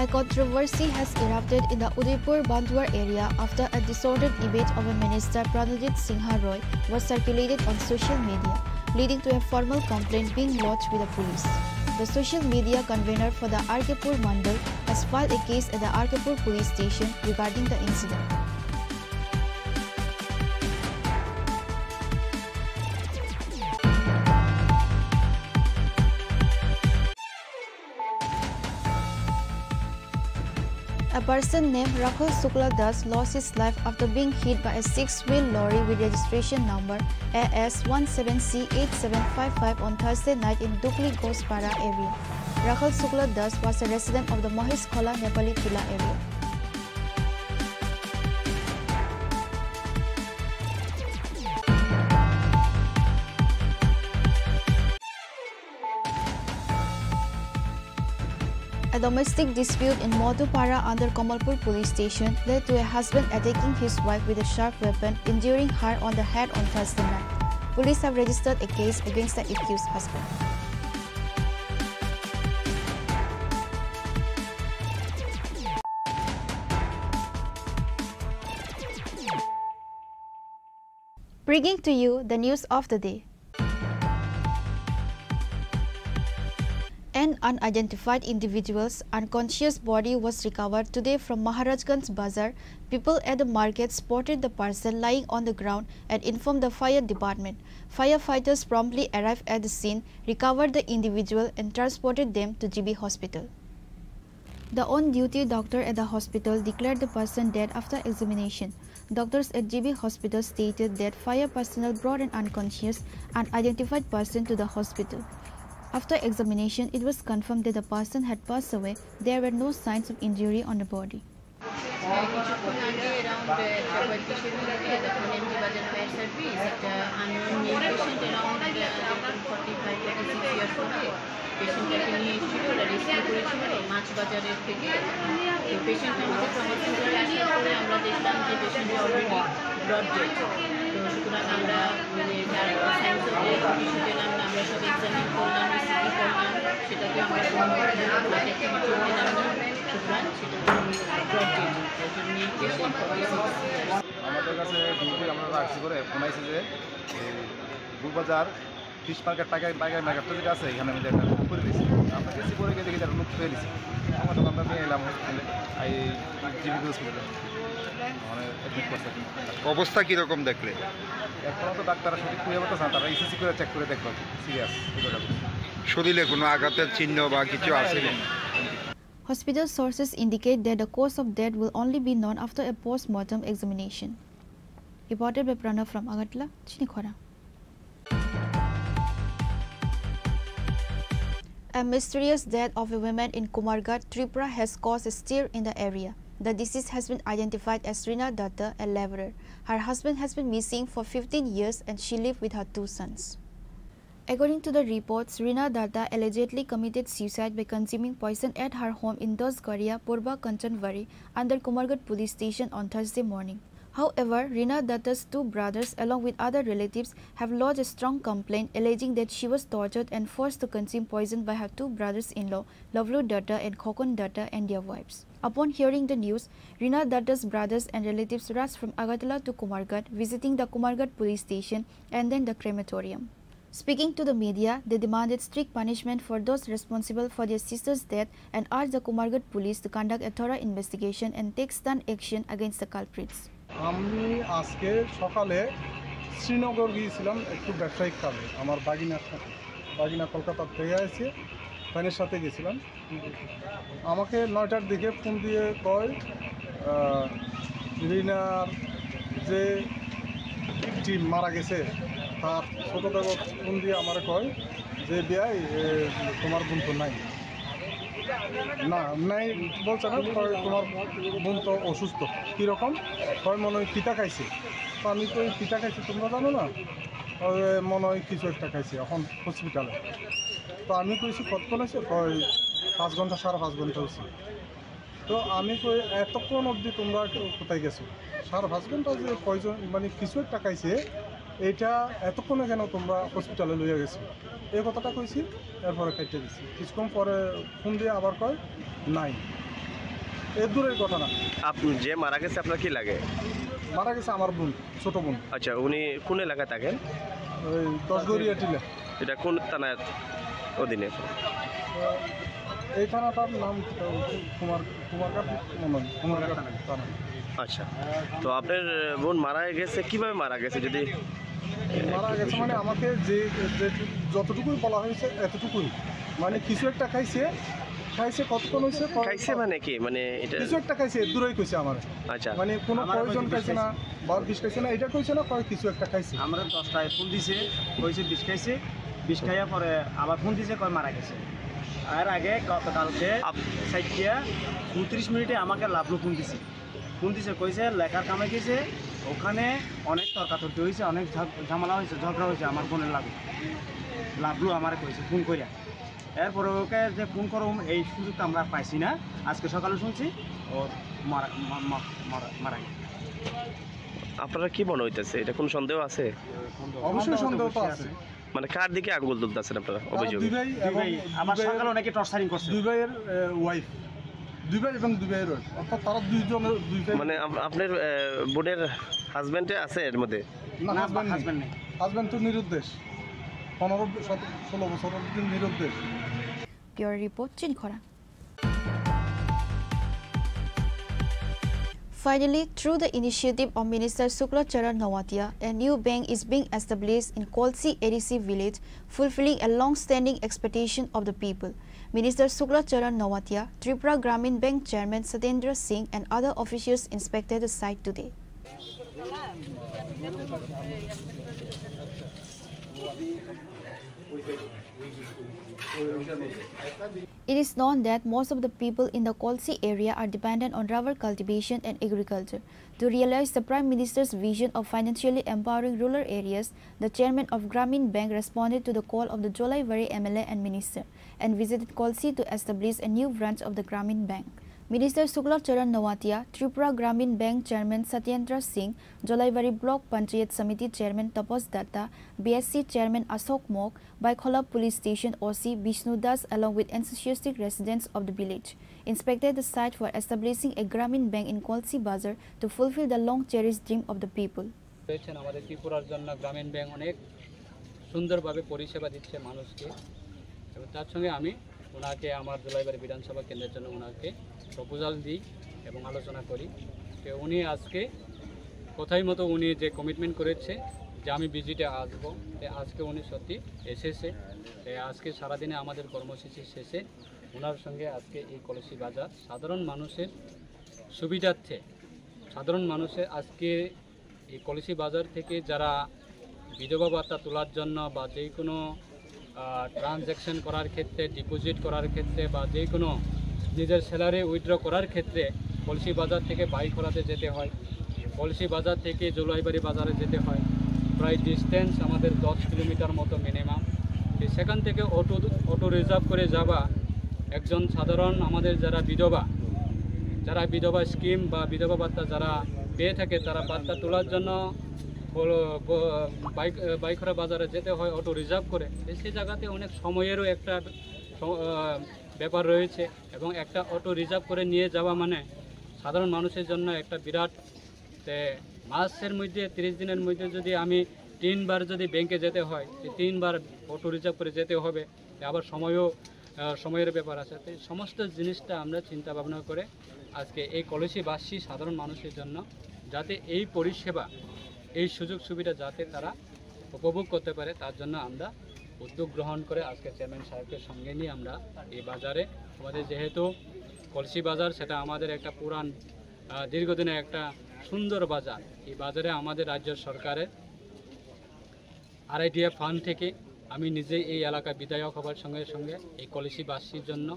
A controversy has erupted in the Udaipur Banduar area after a distorted image of a minister, Pranajit Singha Roy, was circulated on social media, leading to a formal complaint being lodged with the police. The social media convener for the R K Pur Mandal has filed a case at the R K Pur police station regarding the incident. A person named Rakhal Shukla Das lost his life after being hit by a six-wheel lorry with registration number A S one seven C eight seven five five on Thursday night in Dukli Ghoshpara area. Rakhal Shukla Das was a resident of the Mahesh Khola Nepali Tila area. A domestic dispute in Madhupara under Kamalpur police station led to a husband attacking his wife with a sharp weapon, injuring her on the head on Thursday night. Police have registered a case against the accused husband. Bringing to you the news of the day. An unidentified individual's unconscious body was recovered today from Maharajganj Bazar. People at the market spotted the person lying on the ground and informed the fire department. Firefighters promptly arrived at the scene, recovered the individual, and transported them to G B hospital. The on-duty doctor at the hospital declared the person dead after examination. Doctors at G B hospital stated that fire personnel brought an unconscious, unidentified person to the hospital. After examination, it was confirmed that the person had passed away. There were no signs of injury on the body. কিছুক্ষণ আগে অ্যারাউন্ড একটা পঁয়ত্রিশের মধ্যে তখন এমজি Bazar fire service একটা unknown male patient around forty five thirty six years হবে, পেশেন্টটাকে নিয়ে এসেছিল, ওরা রেস্কিউ করেছিল মাছ বাজারের থেকে। তো পেশেন্টটা আমাদের ট্রমা সেন্টারে আসার পরে আমরা দেখলাম যে পেশেন্টটা অলরেডি ব্লড ডেড। তো সুতরাং আমরা মানে তার সাইন্স অফ ডেথ কিছু পেলাম না, আমরা সব এক্সামিন করলাম, ইসিজি করলাম, সেটাতে আমরা কোনো হার্ট অ্যাক্টিভিটি পেলাম না। সুতরাং সেটা ব্লড ডেড, একজন male patient forty six years. আমাদের কাছে ডিউটি আমরা রাখছি করে ফোন আইছে যে এই বুকবাজার ফিশ মার্কেট, টাকা টাকা মার্কেটটা যেটা আছে, এখানে আমি একটা বুক করে দিয়েছি। আমরা গেছি, পরে গিয়ে দেখি তারা লুক পেয়ে দিয়েছি। তখন আমরা নিয়ে এলাম হসপিটালে, এই জিবি হসপিটালে, মানে অ্যাডমিট করছে। অবস্থা কীরকম দেখলে? এখন তো ডাক্তাররা সঠিক খুঁজে পাচ্ছে না, তারা ইসিজি করে চেক করে দেখলো সিরিয়াস। শরীরে কোনো আঘাতের চিহ্ন বা কিছু আছে কি? Hospital sources indicate that the cause of death will only be known after a post-mortem examination. Reported by Pranav from Agartala, Chinikhora. A mysterious death of a woman in Kumarghat, Tripura has caused a stir in the area. The deceased has been identified as Rina Datta, a laborer. Her husband has been missing for fifteen years and she lived with her two sons. According to the reports, Rina Datta allegedly committed suicide by consuming poison at her home in Dosgaria, Purba Kanchanwari, under Kumarghat police station on Thursday morning. However, Rina Datta's two brothers, along with other relatives, have lodged a strong complaint alleging that she was tortured and forced to consume poison by her two brothers-in-law, Lavlu Datta and Khokon Datta, and their wives. Upon hearing the news, Rina Datta's brothers and relatives rushed from Agartala to Kumarghat, visiting the Kumarghat police station and then the crematorium. Speaking to the media, they demanded strict punishment for those responsible for their sister's death and urged the Kumarghat police to conduct a thorough investigation and take stern action against the culprits. আমি আজকে সকালে শ্রীনগর গিয়েছিলাম একটু ব্যবসায়িক কামে, আমার বাগিনার সাথে। বাগিনা কলকাতা থেকে এসে ফ্রেন্ডের সাথে গেছিলাম। আমাকে নয়টার দিকে ফোন দিয়ে কয়, আহ, রিনার যে ভিকটিম মারা গেছে, তার ছোটো দেবর ফোন দিয়ে আমার কয় যে, "বিয়াই, এ, তোমার বোন তো নাই।" না, নাই বলছে না, কয়, "তোমার বোন তো অসুস্থ।" কীরকম? কয়, "মনে হয় পিতা খাইছে।" তো আমি কই, "পিতা খাইছে তোমরা জানো না?" "ওই মনে হয় কিছু একটা খাইছে, এখন হসপিটালে।" তো আমি কইছি, "কতক্ষণ হয়েছে?" কয়, "পাঁচ ঘন্টা, সাড়ে পাঁচ ঘন্টা হয়েছে।" তো আমি কই, "এতক্ষণ অবধি তোমরা কোথায় গেছো? সাড়ে পাঁচ ঘন্টা যে কয়জন, মানে, কিছু একটা খাইছে, এটা এতক্ষণে কেন তোমরা হসপিটালে লইয়া গেছো?" এই কথাটা কইছি, এরপরে কেটে দিছি। কিছুক্ষণ পরে ফোন দিয়ে আবার কয়, "নাই।" এর দূরের ঘটনা। আপ-, যে মারা গেছে আপনার কি লাগে? মারা গেছে আমার বোন, ছোট বোন। আচ্ছা, উনি কোন এলাকায় থাকেন? ওই দশগড়িয়া টিলা। এটা কোন থানার অধীনে? এই থানাটার নাম কুমার, কুমারঘাট মনে হয়, কুমারঘাট থানা। আচ্ছা, তো আপনার বোন মারা গেছে, কিভাবে মারা গেছে? যদি মারা গেছে মানে আমাকে যে, যে যতটুকুই বলা হয়েছে এতটুকুই, মানে কিছু একটা খাইছে, খাইছে কতক্ষণ হয়েছে, কয়- খাইছে মানে কি? মানে এটা কিছু একটা খাইছে, দূরেই কইছে আমার। আচ্ছা। মানে কোনো আমার প্রয়োজন হয়তো খাইছে না, বা বিষ খাইছে না, এটা কইছে না, কয় কিছু একটা খাইছে। আমরা দশটায় ফোন দিছে, কইছে বিষ খাইছে, বিষ খাইয়া পরে আবার ফোন দিছে, কয় মারা গেছে। এর আগে গতকালকে আপ- চারটা পঁয়ত্রিশ মিনিটে আমাকে লাভলু ফোন দিছে। ফোন দিছে, কইছে লেখার কামে গেছে, ওখানে অনেক তর্কাতর্কি হয়েছে, অনেক ঝগ-, ঝামেলা হয়েছে, ঝগড়া হয়েছে আমার বোনের লাগে। লাভলু আমারে কইছে ফোন কইরা। এরপরে ওকে যে ফোন করুম, এই সুযোগটা আমরা পাইছি না। আজকে সকালে শুনছি ও মারা, মা-, মা-, মারা, মারা গেছে। আপনারা কি মনে হইতেছে, এটা কোনো সন্দেহ আছে? অবশ্যই সন্দেহ তো আছে। মানে কার দিকে আঙ্গুল তুলতেছেন আপনারা? তারা অভিযোগ? দুই ভাই দুই এবং ভাই, দুই আবার ভাইয়ের, সকালে অনেকে টর্চারিং করছে। দুই ভাইয়ের, এ, ওয়াইফ। দুই ভাই এবং দুই ভাইয়ের ওয়াইফ। অর্থাৎ তারা দুইজনের, দুই ভাই। মানে আপ-, আপনার, এ, বোনের হাজবেন্ডে আছে এর মধ্যে? না, না, হাজবেন্ড নেই। হাজবেন্ড নেই। হাজবেন্ড তো নিরুদ্দেশ। পনেরো, সতেরো, ষোলো বছর অবধি নিরুদ্দেশ। Bureau Report, Chini Khorang. Finally, through the initiative of Minister Shukla Charan Noatia, a new bank is being established in Kolsi A D C village, fulfilling a long-standing expectation of the people. Minister Shukla Charan Noatia, Tripura Gramin Bank Chairman Satyendra Singh and other officials inspected the site today. It is known that most of the people in the Kolsi area are dependent on rubber cultivation and agriculture. To realize the Prime Minister's vision of financially empowering rural areas, the chairman of Gramin Bank responded to the call of the Jolaibari M L A and minister and visited Kolsi to establish a new branch of the Gramin Bank. Minister Shukla Charan Noatia, Tripura Gramin Bank Chairman Satyendra Singh, Jolaibari Block Panchayat Samiti Chairman Tapas Datta, B S C Chairman Ashok Mok, Baikhola Police Station O C Bishnu Das along with enthusiastic residents of the village inspected the site for establishing a Gramin Bank in Kolsi Bazar to fulfill the long cherished dream of the people. রয়েছেন আমাদের ত্রিপুরার জন্য গ্রামীণ ব্যাংক অনেক সুন্দরভাবে পরিষেবা দিচ্ছে মানুষকে, এবং তার সঙ্গে আমি ওনাকে আমার জোলাইবাড়ি বিধানসভা কেন্দ্রের জন্য ওনাকে প্রপোজাল দিই এবং আলোচনা করি। তো উনি আজকে কথাই মতো উনি যে কমিটমেন্ট করেছে যে আমি ভিজিটে আসবো, তো আজকে উনি সত্যি এসেছে। তো আজকে সারাদিনে আমাদের কর্মসূচি শেষে ওনার সঙ্গে আজকে এই কলসি বাজার সাধারণ মানুষের সুবিধার্থে, সাধারণ মানুষের আজকে এই কলসি বাজার থেকে যারা বিধবা ভাতা তোলার জন্য বা যে কোনো, আহ, ট্রানজ্যাকশন করার ক্ষেত্রে, ডিপোজিট করার ক্ষেত্রে বা যে কোনো নিজের স্যালারি উইথড্র করার ক্ষেত্রে কলসি বাজার থেকে বাইক ভাড়াতে যেতে হয়, কলসি বাজার থেকে জোলাইবাড়ি বাজারে যেতে হয়, প্রায় ডিস্টেন্স আমাদের দশ কিলোমিটার মতো মিনিমাম। তো সেখান থেকে অটো, অটো রিজার্ভ করে যাওয়া একজন সাধারণ আমাদের যারা বিধবা, যারা বিধবা স্কিম বা বিধবা ভাতা যারা পেয়ে থাকে, তারা ভাতা তোলার জন্য বলো, ব-, বাইক, বাইক ভাড়া বাজারে যেতে হয় অটো রিজার্ভ করে। তো সেই জায়গাতে অনেক সময়েরও একটা স-, আহ, ব্যাপার রয়েছে এবং একটা অটো রিজার্ভ করে নিয়ে যাওয়া মানে সাধারণ মানুষের জন্য একটা বিরাট, তে মাসের মধ্যে, তিরিশ দিনের মধ্যে যদি আমি তিনবার যদি ব্যাংকে যেতে হয়, এই তিনবার অটো রিজার্ভ করে যেতে হবে, তে আবার সময়ও, আহ, সময়ের ব্যাপার আছে। তো এই সমস্ত জিনিসটা আমরা চিন্তা ভাবনা করে আজকে এই কলসিবাসী সাধারণ মানুষের জন্য যাতে এই পরিষেবা, এই সুযোগ সুবিধা যাতে তারা উপভোগ করতে পারে, তার জন্য আমরা উদ্যোগ গ্রহণ করে আজকে চেয়ারম্যান সাহেবকে সঙ্গে নিয়ে আমরা এই বাজারে, আমাদের যেহেতু কলসি বাজার, সেটা আমাদের একটা পুরান, আহ, দীর্ঘদিনের একটা সুন্দর বাজার। এই বাজারে আমাদের রাজ্য সরকারের আরআইডিএফ ফান্ড থেকে আমি নিজে এই এলাকা বিধায়ক হবার সঙ্গে সঙ্গে এই কলসিবাসীর জন্য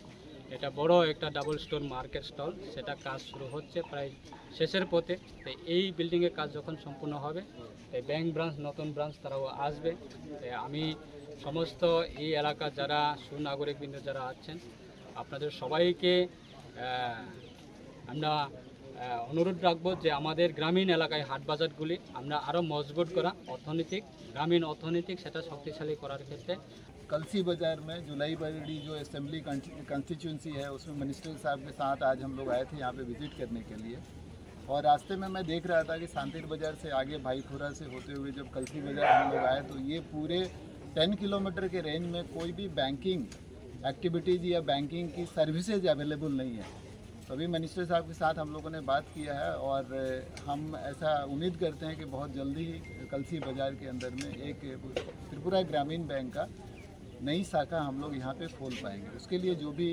এটা বড় একটা ডাবল স্টোর মার্কেট স্টল, সেটা কাজ শুরু হচ্ছে প্রায় শেষের পথে। তো এই বিল্ডিংয়ের কাজ যখন সম্পূর্ণ হবে, তো ব্যাংক ব্রাঞ্চ, নতুন ব্রাঞ্চ তারাও আসবে। তো আমি সমস্ত এই এলাকার যারা সুনাগরিকবৃন্দ যারা আছেন, আপনাদের সবাইকে, আহ, আমরা, আহ, অনুরোধ রাখবো যে আমাদের গ্রামীণ এলাকায় হাট বাজারগুলি আমরা আরও মজবুত করা, অর্থনৈতিক, গ্রামীণ অর্থনৈতিক সেটা শক্তিশালী করার ক্ষেত্রে। कलसी बाजार में जुलाई बड़ी जो असेंबली कॉन्स्टिट्यूंसी है, उसमें मिनिस्टर साहब के साथ आज हम लोग आए थे यहाँ पे विजिट करने के लिए। और रास्ते में मैं देख रहा था कि सांतेर बाजार से आगे भाईखोरा से होते हुए जब कलसी बाजार हम लोग आए, तो ये पूरे टेन किलोमीटर के रेंज में कोई भी बैंकिंग एक्टिविटीज या बैंकिंग की सर्विसेज अवेलेबल नहीं है। तो अभी मिनिस्टर साहब के साथ हम लोगों ने बात किया है और हम ऐसा उम्मीद करते हैं कि बहुत जल्दी ही कलसी बाजार के अंदर में एक त्रिपुरा ग्रामीण बैंक का नई शाखा हम लोग यहाँ पे खोल पाएंगे। उसके लिए जो भी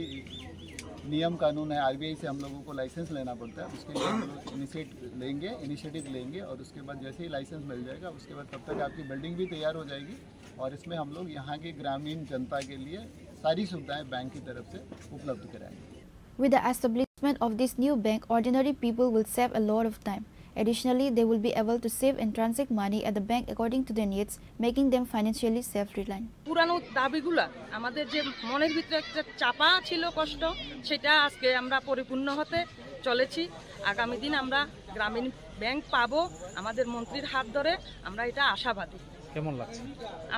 नियम कानून है, आरबीआई से हम लोगों को लाइसेंस लेना पड़ता है, उसके लिए हम लोग इनिशिएट लेंगे, इनिशिएटिव लेंगे और उसके बाद जैसे ही लाइसेंस मिल जाएगा, उसके बाद तब तक आपकी बिल्डिंग भी तैयार हो जाएगी और इसमें हम लोग यहाँ के ग्रामीण जनता के लिए सारी सुविधाएं बैंक की तरफ से उपलब्ध कराएंगे। With the establishment of this new bank, ordinary people will save a lot of time. Additionally, they will be able to save and transact money at the bank according to their needs, making them financially self-reliant. পুরানো দাবিগুলা, আমাদের যে মনের ভিতরে একটা চাপা ছিল কষ্ট, সেটা আজকে আমরা পরিপূর্ণ হতে চলেছি। আগামী দিন আমরা গ্রামীণ ব্যাংক পাবো আমাদের মন্ত্রীর হাত ধরে, আমরা এটা আশাবাদী। কেমন লাগছে?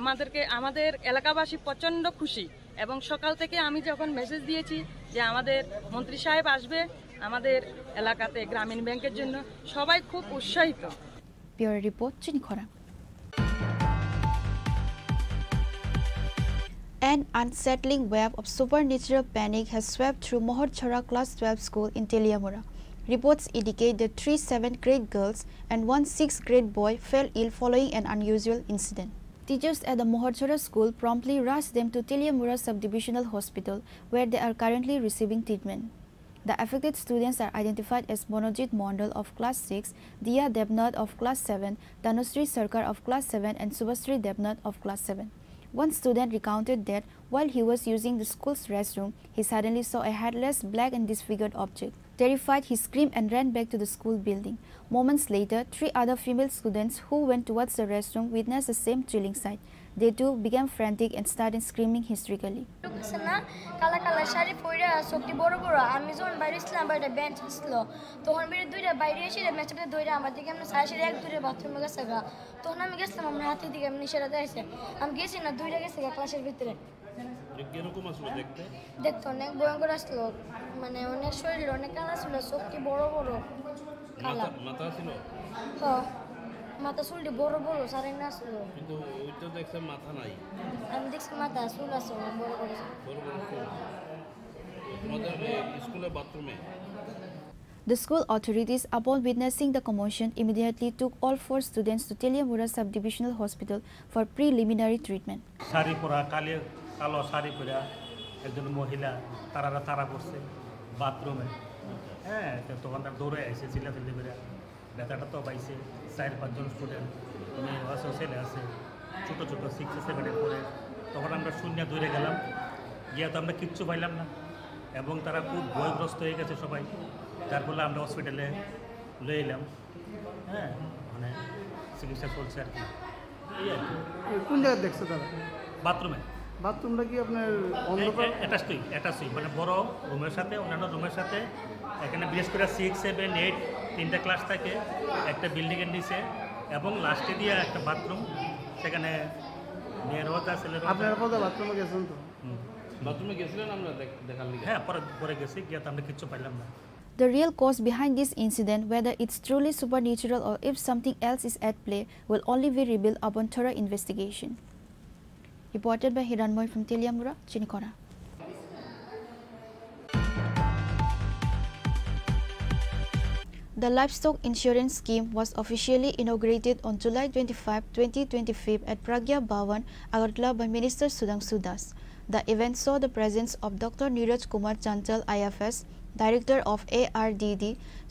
আমাদেরকে, আমাদের এলাকাবাসী প্রচণ্ড খুশি। এবং সকাল থেকে আমি যখন মেসেজ দিয়েছি যে আমাদের মন্ত্রী সাহেব আসবে আমাদের এলাকাতে গ্রামীণ ব্যাংকের জন্য, সবাই খুব উৎসাহিত। Bureau Report, Chini Khorang. An unsettling wave of supernatural panic has swept through Moharchhora Class twelve school in Teliamura. Reports indicate that three seventh grade girls and one sixth grade boy fell ill following an unusual incident. Teachers at the Moharchhora school promptly rushed them to Teliamura Subdivisional Hospital, where they are currently receiving treatment. The affected students are identified as Monojit Mondal of class six, Diya Debnath of class seven, Tanushree Sarkar of class seven, and Subhashree Debnath of class seven. One student recounted that while he was using the school's restroom, he suddenly saw a headless, black and disfigured object. Terrified, he screamed and ran back to the school building. Moments later, three other female students who went towards the restroom witnessed the same chilling sight. They too began frantic and started screaming hysterically. Look, আছে না, কালা কালা শাড়ি পরে, চোখটি বড় বড়। আমি যখন বাইরে ছিলাম, বাইরে বেঞ্চ ছিল, তখন বেরিয়ে দুইটা বাইরে এসে মেচেপে দৌড়ে আমার দিকে এমনি সারা সারি এক দূরে বাথরুমে গেছে গা। তখন আমি গেছিলাম, আমার হাতের দিকে এমনি সেটা দেখছে। আমি গেছি না, দুইটা গেছে গা ক্লাসের ভিতরে। যে কিরকম আসলো দেখতে? দেখতে অনেক ভয়ঙ্কর আসলো, মানে অনেক শরীর অনেক কালা ছিল, চোখটি বড় বড় কালা। মাথা, মাথা ছিল? হ, মাথা চুলটি বড় বড় সারাই না আসলো। কিন্তু ওই তো দেখছে মাথা নাই। আমি দেখছি মাথা চুল আছে অনেক বড় বড়। বড় বড় চুল। তোমাদের এই স্কুলের বাথরুমে? The school authorities, upon witnessing the commotion, immediately took all four students to Teliamura Subdivisional Hospital for preliminary treatment. Sari পরা, কালি, কালো শাড়ি পরা একজন মহিলা তারারা তারা করছে বাথরুমে। হ্যাঁ, তো তখন তার দৌড়ে আইছে, চিল্লাচিল্লি করে। ব্যথাটা তো পাইছে, চার পাঁচজন স্টুডেন্ট, মেয়ে আছে, ছেলে আছে, ছোটো ছোটো সিক্সে সেভেনে পড়ে। তখন আমরা শূন্য দৌড়ে গেলাম, গিয়া তো আমরা কিচ্ছু পাইলাম না, এবং তারা খুব ভয়গ্রস্ত হয়ে গেছে সবাই, যার ফলে আমরা হসপিটালে লয়ে এলাম। হ্যাঁ, মানে চিকিৎসা চলছে আর কি। এই আর কি। এ, কোন জায়গায় দেখছে তারা? বাথরুমে। বাথরুমটা কি আপনার এই, অন্ধকার? এ-, অ্যাটাচড, অ্যাটাচড, মানে বড় রুমের সাথে, অন্যান্য রুমের সাথে। এখানে বিশেষ করে সিক্স, সেভেন, এইট, তিনটা ক্লাস থাকে একটা বিল্ডিংয়ের নিচে, এবং লাস্টে দিয়ে একটা বাথরুম, সেখানে মেয়েরাও যা, ছেলেরাও যা। আপনারা পরে বাথরুমে গেছেন তো? হুম। বাথরুমে গেছিলেন আমরা দেখ-, দেখার লিগে? হ্যাঁ, পরে, পরে গেছি, গিয়ে তো আমরা কিচ্ছু পাইলাম না। The real cause behind this incident, whether it's truly supernatural or if something else is at play, will only be revealed upon thorough investigation. Reported by Hiranmoy from Teliamura, Chinikora. The livestock insurance scheme was officially inaugurated on July twenty-five, twenty twenty-five at Pragya Bhawan, Agartala by Minister Sudhanshu Das. The event saw the presence of Doctor Neeraj Kumar Chanchal, I F S, Director of A R D D,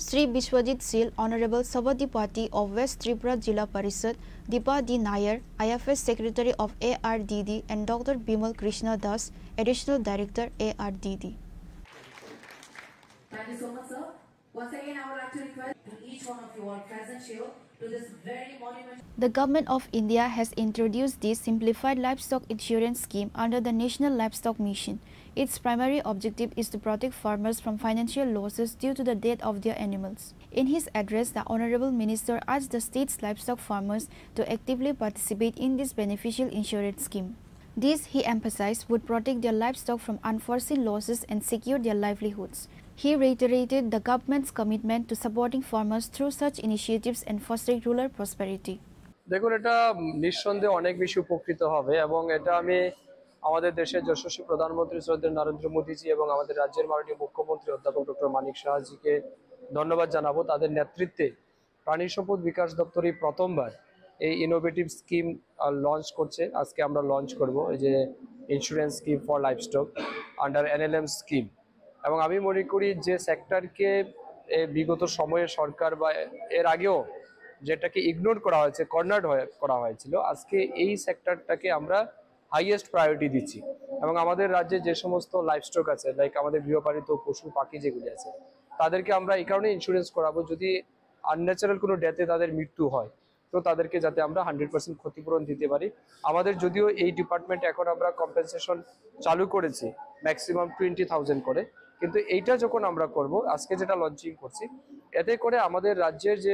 Shri Biswajit Sil, Honorable Sabadipati of West Tripura Jila Parishad, Deepa D Nair, I F S Secretary of A R D D, and Doctor Bimal Krishna Das, Additional Director, A R D D. Thank you so much, sir. Once again, I would like to request to each one of you all present here to this very monumental. The Government of India has introduced this simplified livestock insurance scheme under the National Livestock Mission. Its primary objective is to protect farmers from financial losses due to the death of their animals. In his address, the Honorable Minister urged the state's livestock farmers to actively participate in this beneficial insurance scheme. This, he emphasized, would protect their livestock from unforeseen losses and secure their livelihoods. He reiterated the government's commitment to supporting farmers through such initiatives and fostering rural prosperity. দেখুন, এটা নিঃসন্দেহে অনেক বেশি উপকৃত হবে এবং এটা আমি আমাদের দেশের যশস্বী প্রধানমন্ত্রী শ্রদ্ধেয় নরেন্দ্র মোদীজি এবং আমাদের রাজ্যের মাননীয় মুখ্যমন্ত্রী অধ্যাপক ডক্টর মানিক সাহাজিকে ধন্যবাদ জানাবো। তাদের নেতৃত্বে প্রাণী সম্পদ বিকাশ দপ্তর এই প্রথমবার এই ইনোভেটিভ স্কিম লঞ্চ করছে। আজকে আমরা লঞ্চ করব এই যে insurance scheme for livestock under NLM scheme. এবং আমি মনে করি যে সেক্টরকে এ বিগত সময়ে সরকার বা এর আগেও যেটাকে ইগনোর করা হয়েছে, কর্নার্ড করা হয়েছিল, আজকে এই সেক্টরটাকে আমরা হাইয়েস্ট প্রায়োরিটি দিচ্ছি। এবং আমাদের রাজ্যে যে সমস্ত লাইভস্টক আছে, লাইক আমাদের গৃহপালিত পশু পাখি যেগুলি আছে, তাদেরকে আমরা এই কারণে ইন্স্যুরেন্স করাবো, যদি আনন্যাচারাল কোনো ডেথে তাদের মৃত্যু হয়, তো তাদেরকে যাতে আমরা হান্ড্রেড পার্সেন্ট ক্ষতিপূরণ দিতে পারি। আমাদের যদিও এই ডিপার্টমেন্ট এখন আমরা কম্পেনসেশন চালু করেছি ম্যাক্সিমাম টোয়েন্টি থাউজেন্ড করে, কিন্তু এইটা যখন আমরা করব, আজকে যেটা লঞ্চিং করছি, এতে করে আমাদের রাজ্যের যে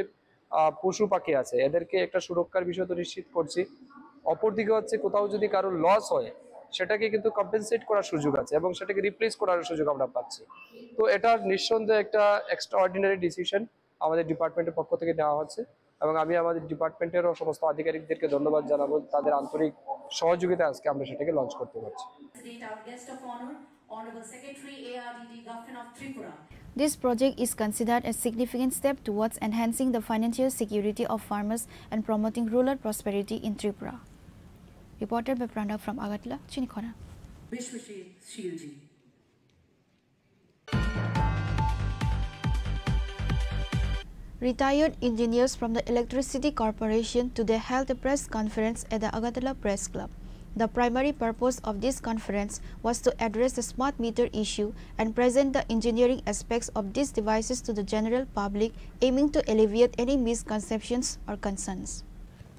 আহ, পশু পাখি আছে, এদেরকে একটা সুরক্ষার বিষয় তো নিশ্চিত করছি। অপরদিকে হচ্ছে কোথাও যদি কারোর লস হয়, সেটাকে কিন্তু কম্পেনসেট করার সুযোগ আছে এবং সেটাকে রিপ্লেস করার সুযোগ আমরা পাচ্ছি। তো এটা নিঃসন্দেহে একটা এক্সট্রাঅর্ডিনারি ডিসিশন আমাদের ডিপার্টমেন্টের পক্ষ থেকে নেওয়া হচ্ছে এবং আমি আমাদের ডিপার্টমেন্টেরও সমস্ত আধিকারিকদেরকে ধন্যবাদ জানাবো তাদের আন্তরিক সহযোগিতায় আজকে আমরা সেটাকে লঞ্চ করতে পারছি। Our guest of honor, Honorable Secretary A R D D, Government of Tripura. This project is considered a significant step towards enhancing the financial security of farmers and promoting rural prosperity in Tripura. Reporter by Pranab from Agartala, Chinikhona. Bishwashil Shilji. Retired engineers from the Electricity Corporation today held a press conference at the Agartala Press Club. The primary purpose of this conference was to address the smart meter issue and present the engineering aspects of these devices to the general public, aiming to alleviate any misconceptions or concerns.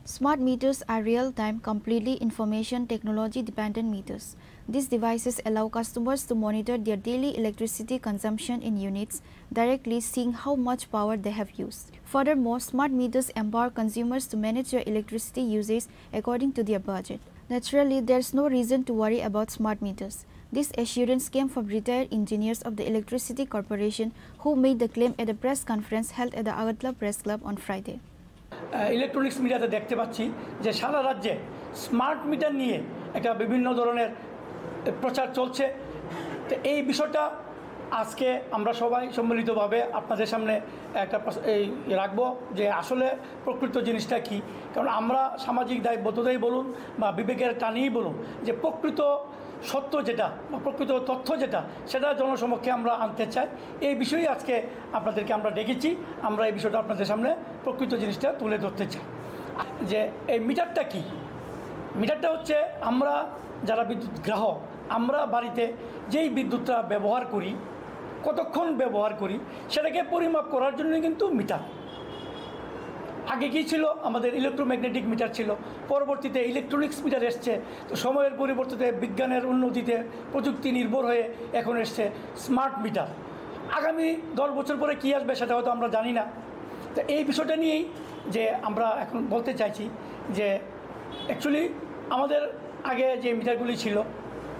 Smart meters are real-time, completely information technology-dependent meters. These devices allow customers to monitor their daily electricity consumption in units, directly seeing how much power they have used. Furthermore, smart meters empower consumers to manage their electricity usage according to their budget. Naturally, there's no reason to worry about smart meters. This assurance came from retired engineers of the Electricity Corporation who made the claim at a press conference held at the Agartala Press Club on Friday. Electronics মিডিয়াতে দেখতে পাচ্ছি যে সারা রাজ্যে smart meter নিয়ে একটা বিভিন্ন ধরনের প্রচার চলছে। তো এই বিষয়টা আজকে আমরা সবাই সম্মিলিতভাবে আপনাদের সামনে একটা প্রস- এই রাখবো যে আসলে প্রকৃত জিনিসটা কী। কারণ আমরা সামাজিক দায়বদ্ধতাই বলুন বা বিবেকের টানেই বলুন, যে প্রকৃত সত্য যেটা বা প্রকৃত তথ্য যেটা, সেটা জনসমক্ষে আমরা আনতে চাই। এই বিষয়ে আজকে আপনাদেরকে আমরা ডেকেছি। আমরা এই বিষয়টা আপনাদের সামনে প্রকৃত জিনিসটা তুলে ধরতে চাই। যে এই মিটারটা কি? মিটারটা হচ্ছে আমরা যারা বিদ্যুৎ গ্রাহক, আমরা বাড়িতে যেই বিদ্যুৎটা ব্যবহার করি, কতক্ষণ ব্যবহার করি, সেটাকে পরিমাপ করার জন্য কিন্তু মিটার। আগে কি ছিল? আমাদের ইলেকট্রোম্যাগনেটিক মিটার ছিল, পরবর্তীতে ইলেকট্রনিক্স মিটার এসছে। তো সময়ের পরিবর্তিতে, বিজ্ঞানের উন্নতিতে, প্রযুক্তি নির্ভর হয়ে এখন এসছে স্মার্ট মিটার। আগামী দশ বছর পরে কী আসবে, সেটা হয়তো আমরা জানি না। তো এই বিষয়টা নিয়েই যে আমরা এখন বলতে চাইছি যে অ্যাকচুয়ালি আমাদের আগে যে মিটারগুলি ছিল,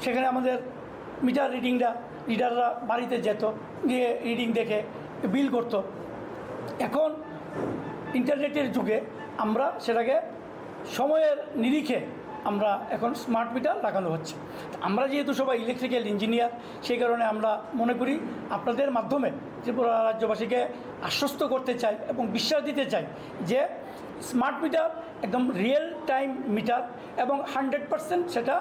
সেখানে আমাদের মিটার রিডিংরা, রিডাররা বাড়িতে যেত, গিয়ে রিডিং দেখে বিল করত। এখন ইন্টারনেটের যুগে আমরা সেটাকে সময়ের নিরিখে আমরা এখন স্মার্ট মিটার লাগানো হচ্ছে। তো আমরা যেহেতু সবাই ইলেকট্রিক্যাল ইঞ্জিনিয়ার, সেই কারণে আমরা মনে করি আপনাদের মাধ্যমে ত্রিপুরা রাজ্যবাসীকে আশ্বস্ত করতে চাই এবং বিশ্বাস দিতে চাই যে স্মার্ট মিটার একদম রিয়েল টাইম মিটার এবং হান্ড্রেড পার্সেন্ট সেটা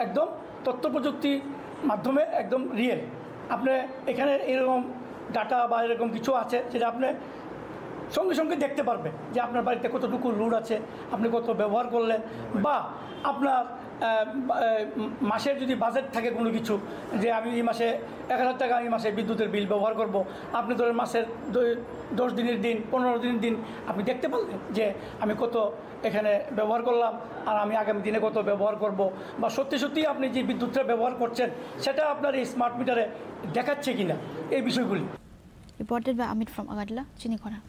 একদম তথ্য প্রযুক্তির মাধ্যমে একদম রিয়েল। আপনি এখানে এরকম ডাটা বা এরকম কিছু আছে যেটা আপনি সঙ্গে সঙ্গে দেখতে পারবেন যে আপনার বাড়িতে কতটুকু লোড আছে, আপনি কত ব্যবহার করলেন, বা আপনার আহ, আহ, মাসের যদি বাজেট থাকে কোনো কিছু, যে আমি এই মাসে এক হাজার টাকা আমি মাসে বিদ্যুতের বিল ব্যবহার করব, আপনি ধরেন মাসের দ- দশ দিনের দিন, পনেরো দিনের দিন আপনি দেখতে পারলেন যে আমি কত এখানে ব্যবহার করলাম আর আমি আগামী দিনে কত ব্যবহার করব, বা সত্যি সত্যি আপনি যে বিদ্যুৎটা ব্যবহার করছেন সেটা আপনার এই স্মার্ট মিটারে দেখাচ্ছে কিনা, এই বিষয়গুলি। Reported by Amit from Agartala, Chinikhona.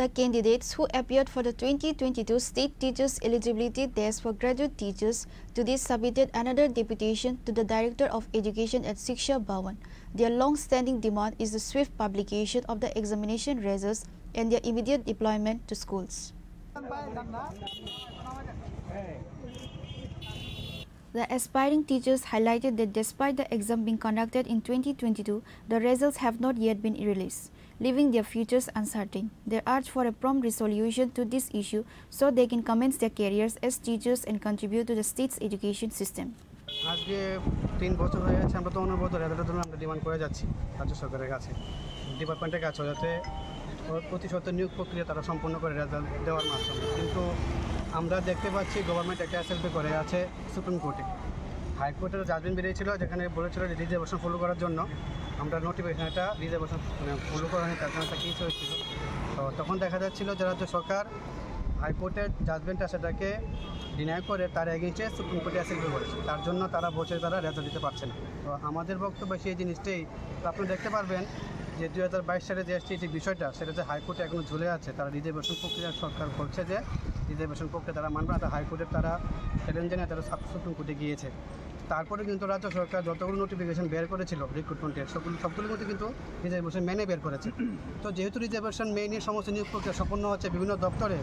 The candidates who appeared for the twenty twenty-two State Teachers Eligibility Test for Graduate Teachers today submitted another deputation to the Director of Education at Shiksha Bhavan. Their long-standing demand is the swift publication of the examination results and their immediate deployment to schools. The aspiring teachers highlighted that despite the exam being conducted in twenty twenty-two, the results have not yet been released, leaving their futures uncertain. They urge for a prompt resolution to this issue so they can commence their careers as teachers and contribute to the state's education system. আজকে তিন বছর হয়ে গেছে, আমরা তো অনবরত রেজাল্টের জন্য আমরা ডিমান্ড করে যাচ্ছি রাজ্য সরকারের কাছে, ডিপার্টমেন্টের কাছে, যাতে অতি সত্বর নিয়োগ প্রক্রিয়া তারা সম্পন্ন করে রেজাল্ট দেওয়ার মাধ্যমে। কিন্তু আমরা দেখতে পাচ্ছি গভর্নমেন্ট একটা এসএলপি করে আছে সুপ্রিম কোর্টে। হাইকোর্টের জাজমেন্ট বেরিয়েছিল, যেখানে বলেছিল যে রিজার্ভেশন ফলো করার জন্য আমরা নোটিফিকেশন একটা রিজার্ভেশন মানে ফলো করা হয়নি, তার জন্য একটা কেস হয়েছিল। তো তখন দেখা যাচ্ছিল যে রাজ্য সরকার হাইকোর্টের জাজমেন্টটা সেটাকে ডিনাই করে তার এগেইনস্টে সুপ্রিম কোর্টে অ্যাসিল করেছে। তার জন্য তারা বলছে তারা রেজাল্ট দিতে পারছে না। তো আমাদের বক্তব্য সেই জিনিসটাই। তো আপনি দেখতে পারবেন যে দুই হাজার বাইশ সালে যে এসটিইটি বিষয়টা, সেটা যে হাইকোর্টে এখনো ঝুলে আছে। তারা রিজার্ভেশন প্রক্রিয়া, সরকার বলছে যে রিজার্ভেশন প্রক্রিয়া তারা মানবে না, হাইকোর্টের তারা চ্যালেঞ্জ জানিয়ে তারা সাব সুপ্রিম কোর্টে গিয়েছে। তারপরে কিন্তু রাজ্য সরকার যতগুলো নোটিফিকেশন বের করেছিল রিক্রুটমেন্টের, সবগুলো সবগুলোর মধ্যে কিন্তু রিজার্ভেশন মেনে বের করেছে। তো যেহেতু রিজার্ভেশন মেনে সমস্ত নিয়োগ প্রক্রিয়া সম্পন্ন হচ্ছে বিভিন্ন দপ্তরে,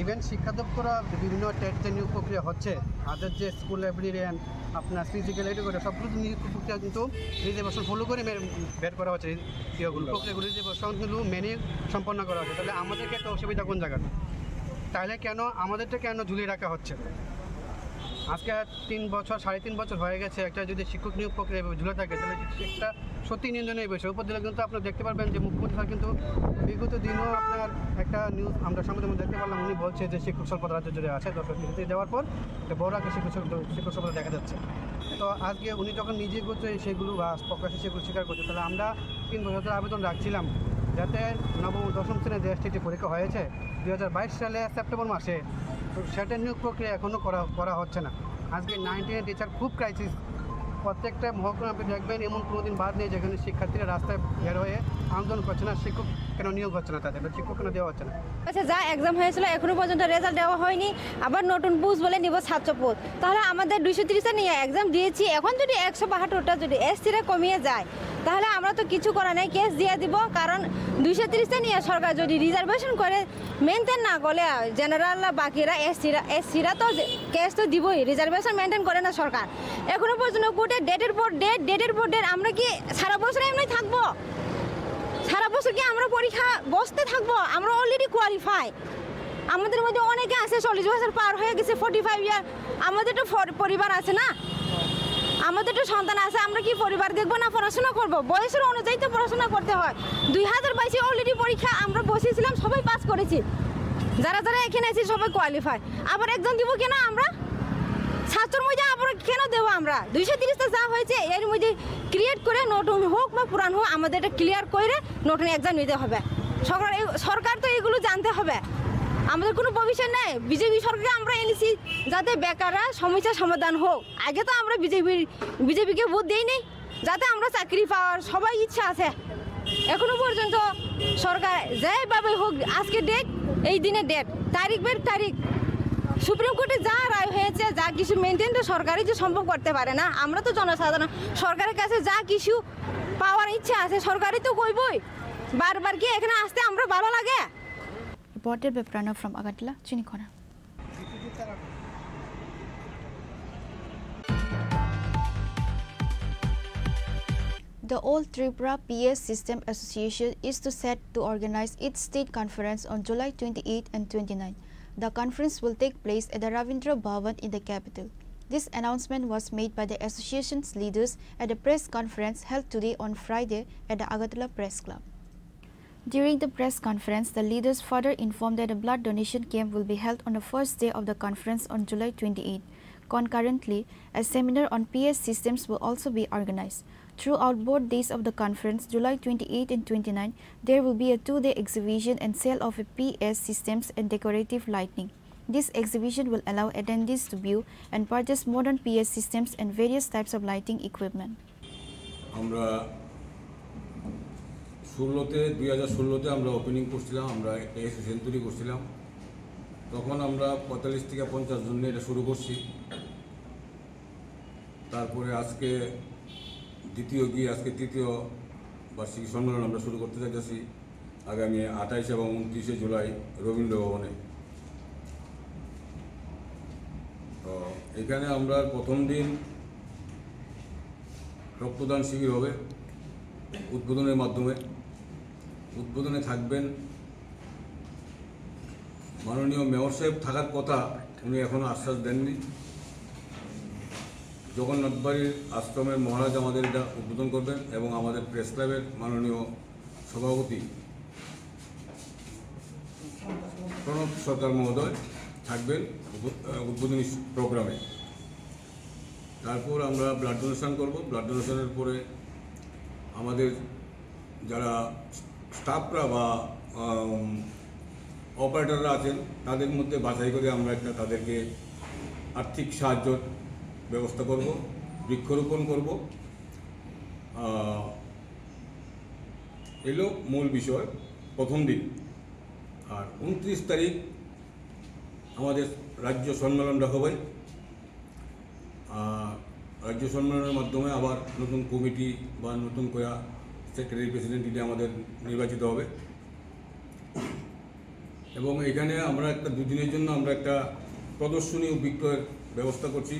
ইভেন শিক্ষা দপ্তর বিভিন্ন টেট যে নিয়োগ প্রক্রিয়া হচ্ছে, তাদের যে স্কুল লাইব্রেরিয়ান, আপনার ফিজিক্যাল এডুকেটর, সবগুলো নিয়োগ প্রক্রিয়া কিন্তু রিজার্ভেশন ফলো করে মে-, বের করা হচ্ছে, ইয়েগুলো, প্রক্রিয়াগুলো রিজার্ভেশন হলো মেনে সম্পন্ন করা হচ্ছে। তাহলে আমাদেরকে একটা অসুবিধা কোন জায়গাটা? তাহলে কেন আমাদেরটা কেন ঝুলিয়ে রাখা হচ্ছে? আজকে তিন বছর, সাড়ে তিন বছর হয়ে গেছে, একটা যদি শিক্ষক নিয়োগ প্রক্রিয়া এভাবে ঝুলে থাকে, তাহলে একটা সত্যি নিন্দনীয় বিষয়। উপজেলা কিন্তু আপনারা দেখতে পারবেন যে মুখ্যমন্ত্রী স্যার কিন্তু বিগত দিনও আপনার একটা নিউজ আমরা সামনে যেমন দেখতে পারলাম, উনি বলছে যে শিক্ষক স্বল্পতা রাজ্য জুড়ে আছে, দশ কোটি দেওয়ার পর একটা বড় একটা শিক্ষক স্বল্প-, শিক্ষক স্বল্পতা দেখা যাচ্ছে। তো আজকে উনি যখন নিজে করছে সেগুলো বা প্রকাশ্যে সেগুলো স্বীকার করছে, তাহলে আমরা তিন বছর ধরে আবেদন রাখছিলাম যাতে নবম ও দশম শ্রেণীর যে এসটিটি পরীক্ষা হয়েছে দুই হাজার বাইশ সালে সেপ্টেম্বর মাসে, তো সেটা নিয়োগ প্রক্রিয়া এখনও করা করা হচ্ছে না। আজকে নাইন টেনের টিচার খুব ক্রাইসিস। প্রত্যেকটা মহকুমা আপনি দেখবেন, এমন কোনো দিন বাদ নেই যেখানে শিক্ষার্থীরা রাস্তায় বের হয়ে আন্দোলন করছে না, শিক্ষক কেন নিয়োগ হচ্ছে না তাদের, বা শিক্ষক কেন দেওয়া হচ্ছে না। আচ্ছা, যা এক্সাম হয়েছিল এখনো পর্যন্ত রেজাল্ট দেওয়া হয়নি, আবার নতুন পোস্ট বলে নিব সাতশো পোস্ট। তাহলে আমাদের দুইশো তিরিশটা নিয়ে এক্সাম দিয়েছি, এখন যদি একশো বাহাত্তরটা যদি এসসিরা কমিয়ে যায়, তাহলে আমরা তো কিছু করার নেই, কেস দিয়ে দিব। কারণ দুইশো তিরিশটা নিয়ে সরকার যদি রিজার্ভেশন করে মেনটেন না করলে, জেনারেল বাকিরা, এসসিরা, এসসিরা তো কেস তো দিবই, রিজার্ভেশন মেনটেন করে না সরকার। এখনো পর্যন্ত কোর্টে ডেটের পর ডেট, ডেটের পর ডেট। আমরা কি সারা বছর এমনি থাকবো? সারা বছর কি আমরা পরীক্ষা বসতে থাকবো? আমরা অলরেডি কোয়ালিফাই। আমাদের মধ্যে অনেকে আছে চল্লিশ বছর পার হয়ে গেছে, ফর্টি ফাইভ ইয়ার। আমাদের তো ফর-, পরিবার আছে না, আমাদের তো সন্তান আছে। আমরা কি পরিবার দেখবো না পড়াশোনা করবো? বয়সের অনুযায়ী তো পড়াশোনা করতে হয়। দুই হাজার বাইশে অলরেডি পরীক্ষা আমরা বসেছিলাম, সবাই পাস করেছি। যারা যারা এখানে আছি সবাই কোয়ালিফাই। আবার এক্সাম দিব কেন আমরা? সাতশোর মধ্যে আবার কেন দেবো আমরা? দুইশো তিরিশটা যা হয়েছে এর মধ্যে ক্রিয়েট করে নতুন হোক বা পুরান হোক, আমাদের এটা ক্লিয়ার করে নতুন এক্সাম নিতে হবে। সরকার এই, সরকার তো এগুলো জানতে হবে। আমাদের কোনো ভবিষ্যৎ নেই। বিজেপি সরকারকে আমরা এনেছি যাতে বেকাররা সমস্যার সমাধান হোক। আগে তো আমরা বিজেপির, বিজেপিকে ভোট দেই নেই, যাতে আমরা চাকরি পাওয়ার সবাই ইচ্ছা আছে। এখনো পর্যন্ত সরকার যেভাবে হোক, আজকে ডেট, এই দিনে ডেট, তারিখ বের তারিখ, সুপ্রিম কোর্টে যা রায় হয়েছে, যা কিছু মেনটেন তো সরকারই যে সম্ভব করতে পারে না। আমরা তো জনসাধারণ, সরকারের কাছে যা কিছু পাওয়ার ইচ্ছা আছে সরকারই তো কইবই। বারবার কি এখানে আসতে আমরা ভালো লাগে? Reported by Pranab from Agartala, Chinikhona. The All Tripura P S System Association is to set to organize its state conference on July twenty-eight and twenty-nine. The conference will take place at the Ravindra Bhavan in the capital. This announcement was made by the association's leaders at a press conference held today on Friday at the Agartala Press Club. During the press conference, the leaders further informed that a blood donation camp will be held on the first day of the conference on July twenty-eight. Concurrently, a seminar on P S systems will also be organized. Throughout both days of the conference, July twenty-eight and twenty-nine, there will be a two-day exhibition and sale of a P S systems and decorative lighting. This exhibition will allow attendees to view and purchase modern P S systems and various types of lighting equipment. আমরা ষোলোতে, দুই হাজার ষোলোতে আমরা ওপেনিং করছিলাম, আমরা একটা এসোসিয়েশন তৈরি করছিলাম। তখন আমরা পঁয়তাল্লিশ থেকে পঞ্চাশ জন নিয়ে এটা শুরু করছি। তারপরে আজকে দ্বিতীয় গিয়ে আজকে তৃতীয় বার্ষিকী সম্মেলন আমরা শুরু করতে যাচ্ছি আগামী আঠাইশ এবং ঊনত্রিশে জুলাই রবীন্দ্র ভবনে। তো এখানে আমরা প্রথম দিন রক্তদান শিবির হবে উদ্বোধনের মাধ্যমে। উদ্বোধনে থাকবেন মাননীয় মেয়র সাহেব, থাকার কথা, উনি এখনও আশ্বাস দেননি। জগন্নাথ বাড়ির আশ্রমের মহারাজ আমাদের এটা উদ্বোধন করবেন এবং আমাদের প্রেস ক্লাবের মাননীয় সভাপতি প্রণব সরকার মহোদয় থাকবেন উদ্বো-, আহ, উদ্বোধনী প্রোগ্রামে। তারপর আমরা ব্লাড ডোনেশন করব। ব্লাড ডোনেশনের পরে আমাদের যারা স্টাফরা বা, আম, অপারেটররা আছেন, তাদের মধ্যে বাছাই করে আমরা একটা তাদেরকে আর্থিক সাহায্যর ব্যবস্থা করব, বৃক্ষরোপণ করব। আহ, এলো মূল বিষয় প্রথম দিন। আর ঊনত্রিশ তারিখ আমাদের রাজ্য সম্মেলনটা হবে। আহ, রাজ্য সম্মেলনের মাধ্যমে আবার নতুন কমিটি বা নতুন করে সেক্রেটারি প্রেসিডেন্ট এটা আমাদের নির্বাচিত হবে। এবং এখানে আমরা একটা দুদিনের জন্য আমরা একটা প্রদর্শনী ও বিক্রয়ের ব্যবস্থা করছি।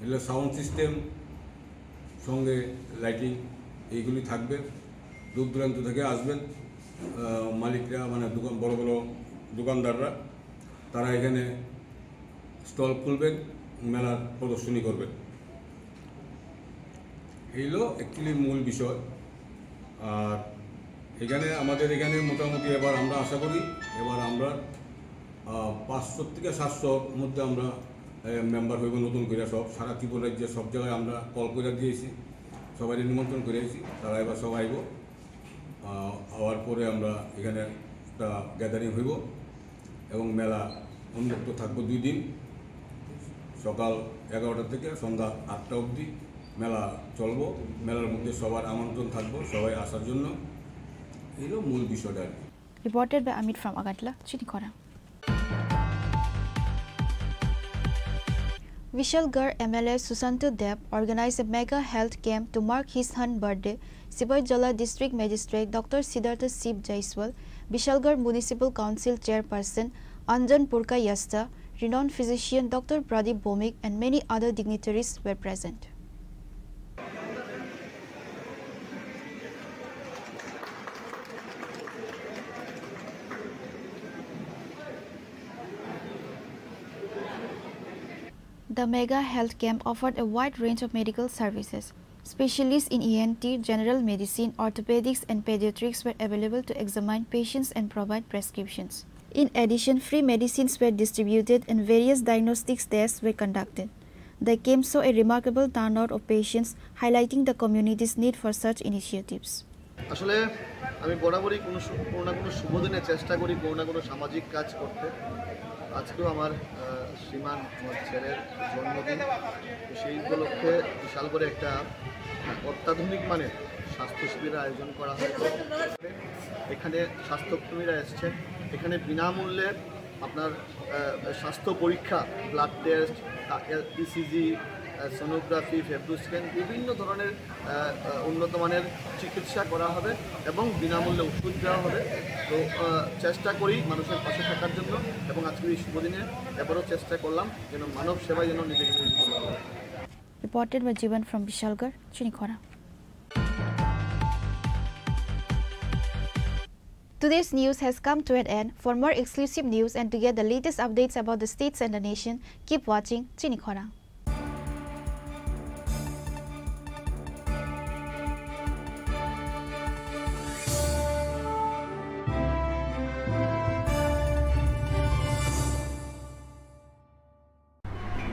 এগুলো সাউন্ড সিস্টেম, সঙ্গে লাইটিং, এইগুলি থাকবে। দূর দূরান্ত থেকে আসবেন, আহ, মালিকরা, মানে দোকান, বড় বড় দোকানদাররা, তারা এখানে স্টল খুলবেন, মেলার প্রদর্শনী করবেন। এই হলো অ্যাকচুয়ালি মূল বিষয়। আর এখানে, আমাদের এখানে মোটামুটি এবার আমরা আশা করি, এবার আমরা, আহ, পাঁচশো থেকে সাতশোর মধ্যে আমরা, আহ, মেম্বার হইব নতুন করে। সব সারা ত্রিপুরা রাজ্যে সব জায়গায় আমরা কল করে দিয়েছি, সবাই নিমন্ত্রণ করে আছি, তারা এবার সব আইব। আহ, আওয়ার পরে আমরা এখানে একটা গ্যাদারিং হইব এবং মেলা উন্মুক্ত থাকবো দুই দিন, সকাল এগারোটা থেকে সন্ধ্যা আটটা অবধি মেলা চলবো। মেলার মধ্যে সবার আমন্ত্রণ থাকবো, সবাই আসার জন্য। এই হলো মূল বিষয়টা আর কি। Reported by Amit from Agartala, Chinikhora. Vishalgarh M L A Susanto Deb organized a mega health camp to mark his son's birthday. Sipaijala District Magistrate Doctor Siddhartha Shiv Jaiswal, Vishalgarh Municipal Council Chairperson Anjan Purka Yasta, renowned physician Doctor Pradip Bhowmik, and many other dignitaries were present. The mega health camp offered a wide range of medical services. Specialists in E N T, general medicine, orthopedics, and pediatrics were available to examine patients and provide prescriptions. In addition, free medicines were distributed and various diagnostics tests were conducted. The camp saw a remarkable turnout of patients, highlighting the community's need for such initiatives. আসলে আমি বরাবরই কোনো সু-, কোনো না কোনো শুভ দিনে চেষ্টা করি কোনো না কোনো সামাজিক কাজ করতে। আজকেও আমার, আহ, শ্রীমান, আমার ছেলের জন্মদিন। তো সেই উপলক্ষে বিশাল করে একটা অত্যাধুনিক মানের স্বাস্থ্য শিবিরের আয়োজন করা হয়েছে। এখানে স্বাস্থ্যকর্মীরা এসছেন, এখানে বিনামূল্যে আপনার, আহ, স্বাস্থ্য পরীক্ষা, ব্লাড টেস্ট, তা-, এ-, ইসিজি, আহ, সোনোগ্রাফি, ফেব্রো স্ক্যান, বিভিন্ন ধরনের, আহ, আহ, উন্নত মানের চিকিৎসা করা হবে এবং বিনামূল্যে ওষুধ দেওয়া হবে। তো, আহ, চেষ্টা করি মানুষের পাশে থাকার জন্য এবং আজকের এই শুভ দিনে এবারও চেষ্টা করলাম যেন মানব সেবায় যেন নিজেকে নিয়োজিত করা যায়। Reported by Jivan from Bishalgarh, Chinikhora. Today's news has come to an end. For more exclusive news and to get the latest updates about the states and the nation, keep watching Chinikhora.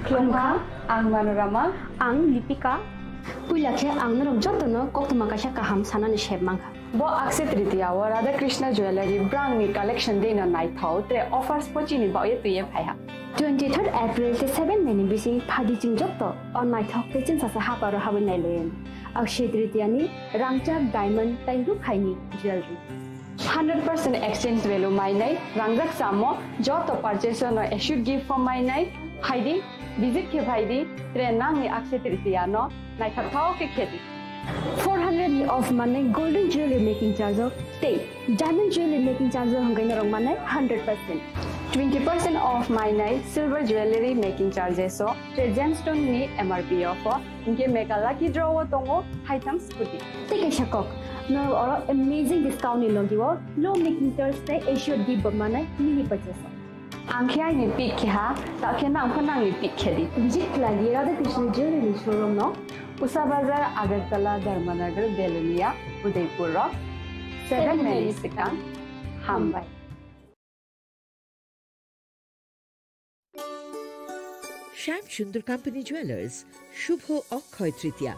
Khulumkha, ang Manorama. Ang Lipika. Puila khe ang norok jotono koktwma kaisa kaham sanani sep mankha. Bo Akshaya Tritiya o Radha Krishna Jewellery brangni collection dino naithok tre offers pochini baoye twiye phaiha. Twenty-third April tei seven May ni bising phadi chwng joto o naithok tei chwngsasa haparo habwi nailaiyani. Akshaya Tritiya ni rangchak, diamond tei rukhaini jewellery. Hundred percent exchange value mainai, rangjak samo, joto purchase no assured gift form mainai, phaidi, visit khe phaidi, tre nangni Akshaya Tritiya no naithokthok khe khedi. Four hundred ni off manai golden jewelry making charge o tei diamond jewelry making charge o hwnkhai norok manai hundred percent. Twenty percent off mainai silver jewelry making charges o tre gemstone ni M R P o pho. Hinkhe mega lucky draw o tongo haitham scooty. Tei kaisa kok, norok oro amazing discount ni logi o low making charge tei assured gift bo manai mini purchase o. Ang khe aini pick khe ha, ta khe nang pho nangni pick khe di. Visit khlai di Radha Krishna Jewelry ni showroom no. Usa Bazar, Agartala, Dharmanagar, Belonia, Udaipur rok. Seven May ni swkang. Hambai. Shyam Sundar Company Jewelers, শুভ অক্ষয় তৃতীয়া,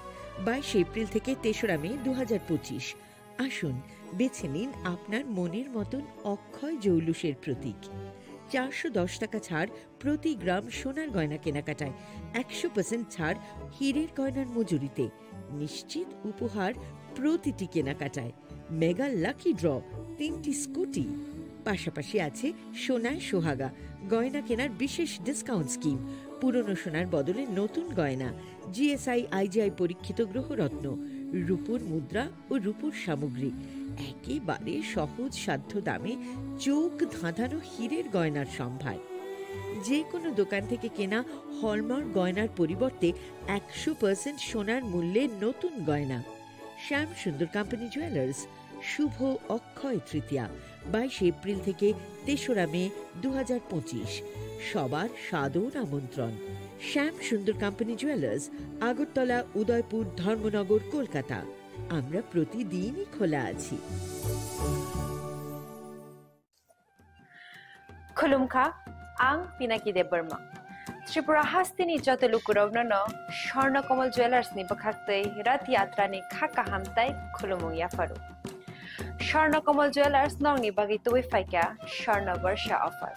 বাইশে এপ্রিল থেকে তেসরা মে দু হাজার পঁচিশ। আসুন, বেছে নিন আপনার মনের মতন অক্ষয় জৌলুসের প্রতীক। চারশো দশ টাকা ছাড় প্রতি গ্রাম সোনার গয়না কেনাকাটায়, একশো পার্সেন্ট ছাড় হীরের গয়নার মজুরিতে, নিশ্চিত উপহার প্রতিটি কেনাকাটায়। মেগা লাকি ড্র, তিনটি স্কুটি, পাশাপাশি আছে সোনায় সোহাগা, গয়না কেনার বিশেষ ডিসকাউন্ট স্কিম, পুরনো সোনার বদলে নতুন গয়না, জিএসআই আইজিআই পরীক্ষিত গ্রহরত্ন, রূপোর মুদ্রা ও রূপোর সামগ্রী, একেবারে সহজ সাধ্য দামে চোখ ধাঁধানো হীরের গয়নার সম্ভার। যে কোনো দোকান থেকে কেনা হলমার্ক গয়নার পরিবর্তে একশো পার্সেন্ট সোনার মূল্যে নতুন গয়না। শ্যাম সুন্দর কোম্পানি জুয়েলার্স, শুভ অক্ষয় তৃতীয়া, বাইশে এপ্রিল থেকে তেসরা মে দু হাজার পঁচিশ। সবার সাদর আমন্ত্রণ। শ্যাম সুন্দর কোম্পানি জুয়েলার্স, আগরতলা, উদয়পুর, ধর্মনগর, কলকাতা। আমরা প্রতিদিনই খোলা আছি। Khulumkha, ang Pinaki Debbarma. Tripura hasteni joto lukurokno no Swarna Kamal Jewellers ni bwkhaktwi Rath Yatra ni kha kaham tai khulumung yapharu. Swarna Kamal Jewellers nokni bagwi tubui phaikha Swarna Barsha offer.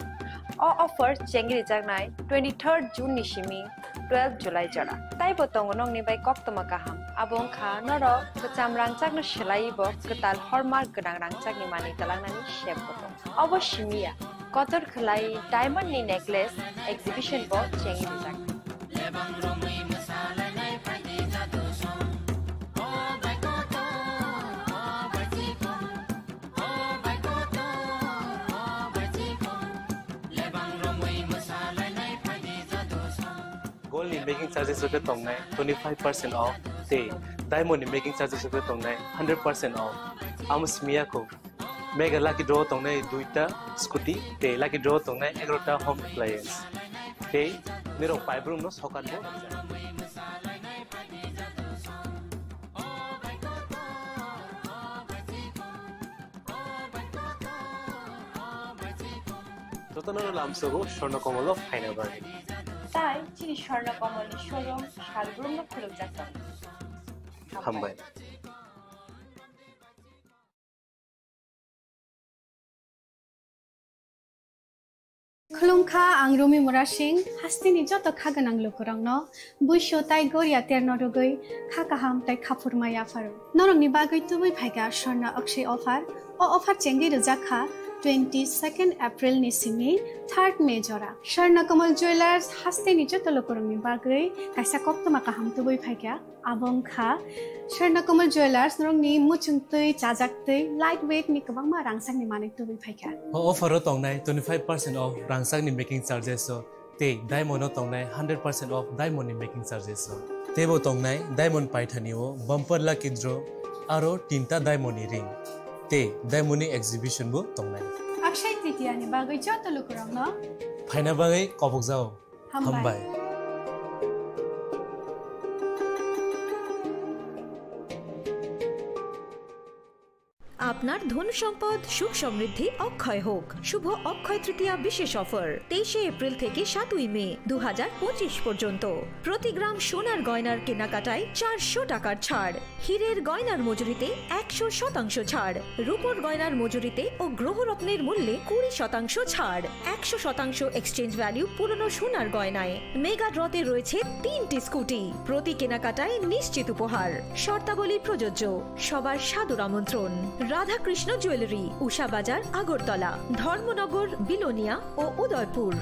O offer chengri jaknai twenty-third June ni simi twelve July jora. Taibo tongo nokni bai koktoma kaham. Abo wngkha norok kwcham rangchakno swlaiwi bo kwtal hallmark gwnang rangchakni manwi twlangnani sep bo tongo. Obo simi ya, kotor khwlai diamond ni necklace exhibition bo chengwi rijak. Gold ni making charges rok khe tongnai twenty five percent off, tei diamond ni making charges rok khe tongnai hundred percent off. Amo simi ya kho. Mega lucky draw tongnai duita scooty, tei lucky draw tongnai egarota home appliance. Tei nirok paibrumno sokat bo. Jotono lamsogo Swarna Kamal o phaina bagwi. Tai chini Swarna Kamal ni showroom salbrumno khulumjak tongo. Hambai. Khulumkha, ang Rumi Murasing, hasteni joto kha gwnang lukurokno buisu tai goria terno rwgwi kha kaham tai khaphurma yapharu. Norokni bagwi tubui phaikha Swarna Akshay offer. O offer chengwi rwjak kha twenty-second April ni simi third May jora. Swarna Kamal Jewellers hasteni joto lukurokni bagwi kaisa koktoma kaham tubui phaikha. Abo wngkha Swarna Kamal Jewellers, norokni muchung twi, chajak twi, light weight ni kwbangma rangchakni manwi tubui phaikha. O offer o tongnai twenty five percent off rangchakni making charges o, tei diamond o tongnai hundred percent off diamond ni making charges o. Teibo tongnai diamond paithani o bumper lucky draw, aro tinta diamond ni ring, tei diamond ni exhibition bo tongnai. Akshay Tritiya ni bagwi joto lukurokno phaina bagwi kobokjao. Hambai. Hambai. আপনার ধন সম্পদ সুখ সমৃদ্ধি অক্ষয় হোক। শুভ অক্ষয় তৃতীয়া বিশেষ অফার তেইশে এপ্রিল থেকে সাতই মে দু হাজার পঁচিশ পর্যন্ত। প্রতি গ্রাম সোনার গয়নার কেনাকাটায় চারশো টাকার ছাড়। হীরের গয়নার মজুরিতে একশো শতাংশ ছাড়, রূপোর গয়নার মজুরিতে ও গ্রহরত্নের মূল্যে কুড়ি শতাংশ ছাড়, একশো শতাংশ এক্সচেঞ্জ ভ্যালু পুরনো সোনার গয়নায়। মেগা ড্রতে রয়েছে তিনটি স্কুটি, প্রতি কেনাকাটায় নিশ্চিত উপহার। শর্তাবলী প্রযোজ্য। সবার সাদর আমন্ত্রণ। রাধাকৃষ্ণ জুয়েলারি, উষা বাজার, আগরতলা, ধর্মনগর, বিলোনিয়া ও উদয়পুর।